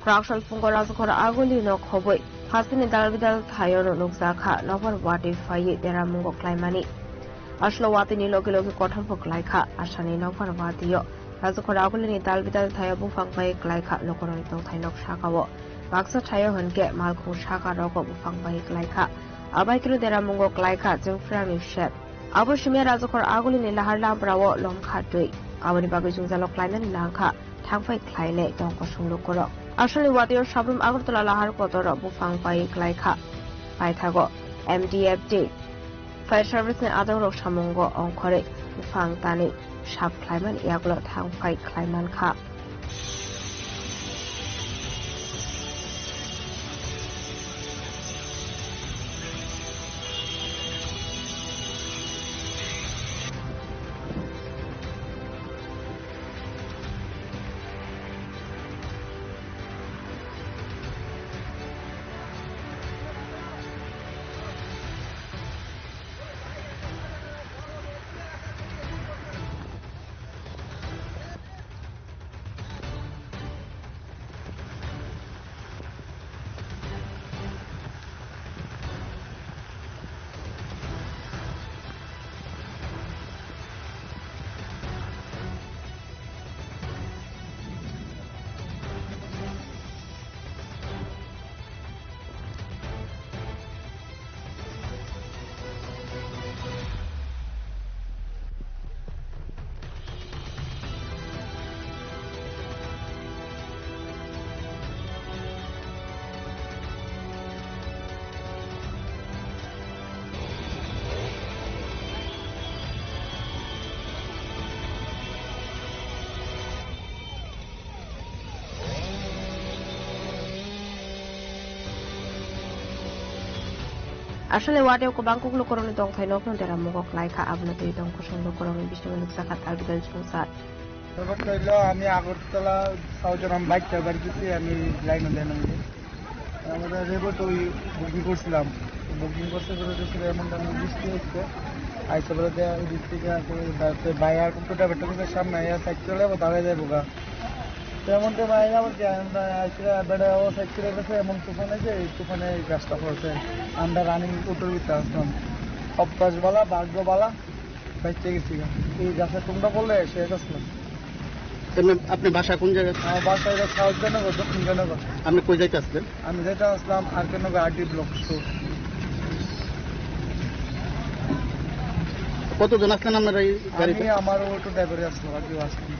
Rakshal phungo Rajakhor Aguli no khobwi hasteni dalbidal thaio no nukjakha, nokbar watwi phaiwi deramungo klaimani. Aslo watwini logi logi kothorbo klaikha, asani nokbar watwio Rajakhor Agulini dalbidal thaio buphang bai klaikha, lokorokni tongthai nok sakao baksa thaio hwnkhe malkhung saka rogo buphang bai klaikha. Abai kheno deramungo klaikha Jwngphrangni sep. Abo simi Rajakhor Agulini lahar lambrao lomkha twi. Aboni bagwi jwngjalo klainani langkha thangphai khlainai tong kosong lukurok. Aswlni watio Sabrum Agartala lahar kotoro buphang pai klaikha. Paithago M D F T fire service ni adongrok samungo ongkhorwi buphang tanwi sap khlaimani yagulo thangphai khlaimankha. Aswlni watio kwbang kuk lukurokni tongthai nokno deramungo klaikha, abono twi tong kosong lukurokni bisingo nukjakha dalbidal swngchar. ব্যাপারটা হইলো, আমি Agartala south zone, আমি bike driver গেছি, আমি লাইনে দেন আমাদের রেবট ওই বুকিং করছিলাম। বুকিং করতে করে দেখছি এমন তেমন বৃষ্টি হচ্ছে। আইসা বলে যে ওই দিক থেকে আসলে বাইয়ার টোটো ড্রাইভারটা কিন্তু সামনে আইয়া সাইড চলে যাবো, দাঁড়ায় যাবো গা। তেমন তো বাইরে আবার কি, আমরা আইসা বেড়ে ও সাইড চলে গেছে, এমন তুফান আছে, এই তুফানে এই গাছটা পড়ছে। আমরা রানিং টোটোর ভিতরে আসলাম, অভ্যাস বালা, ভাগ্য বালা। বাইচে গেছি গা। এই গাছে কোনটা বললে শেষ আসলাম। এমনি আপনি বাসা কোন জায়গায়? আমার বাসা এটা সাউথ জয়নগর, দক্ষিণ জয়নগর। আপনি কই যাইতে আসলেন? আমি যেটা আসলাম আর কে নগর আরডি ব্লক স্টোর। কতজন আসলেন আপনারা এই আমি গাড়িতে? আমার অটো ড্রাইভারে আসলাম, আর কেউ আসলাম।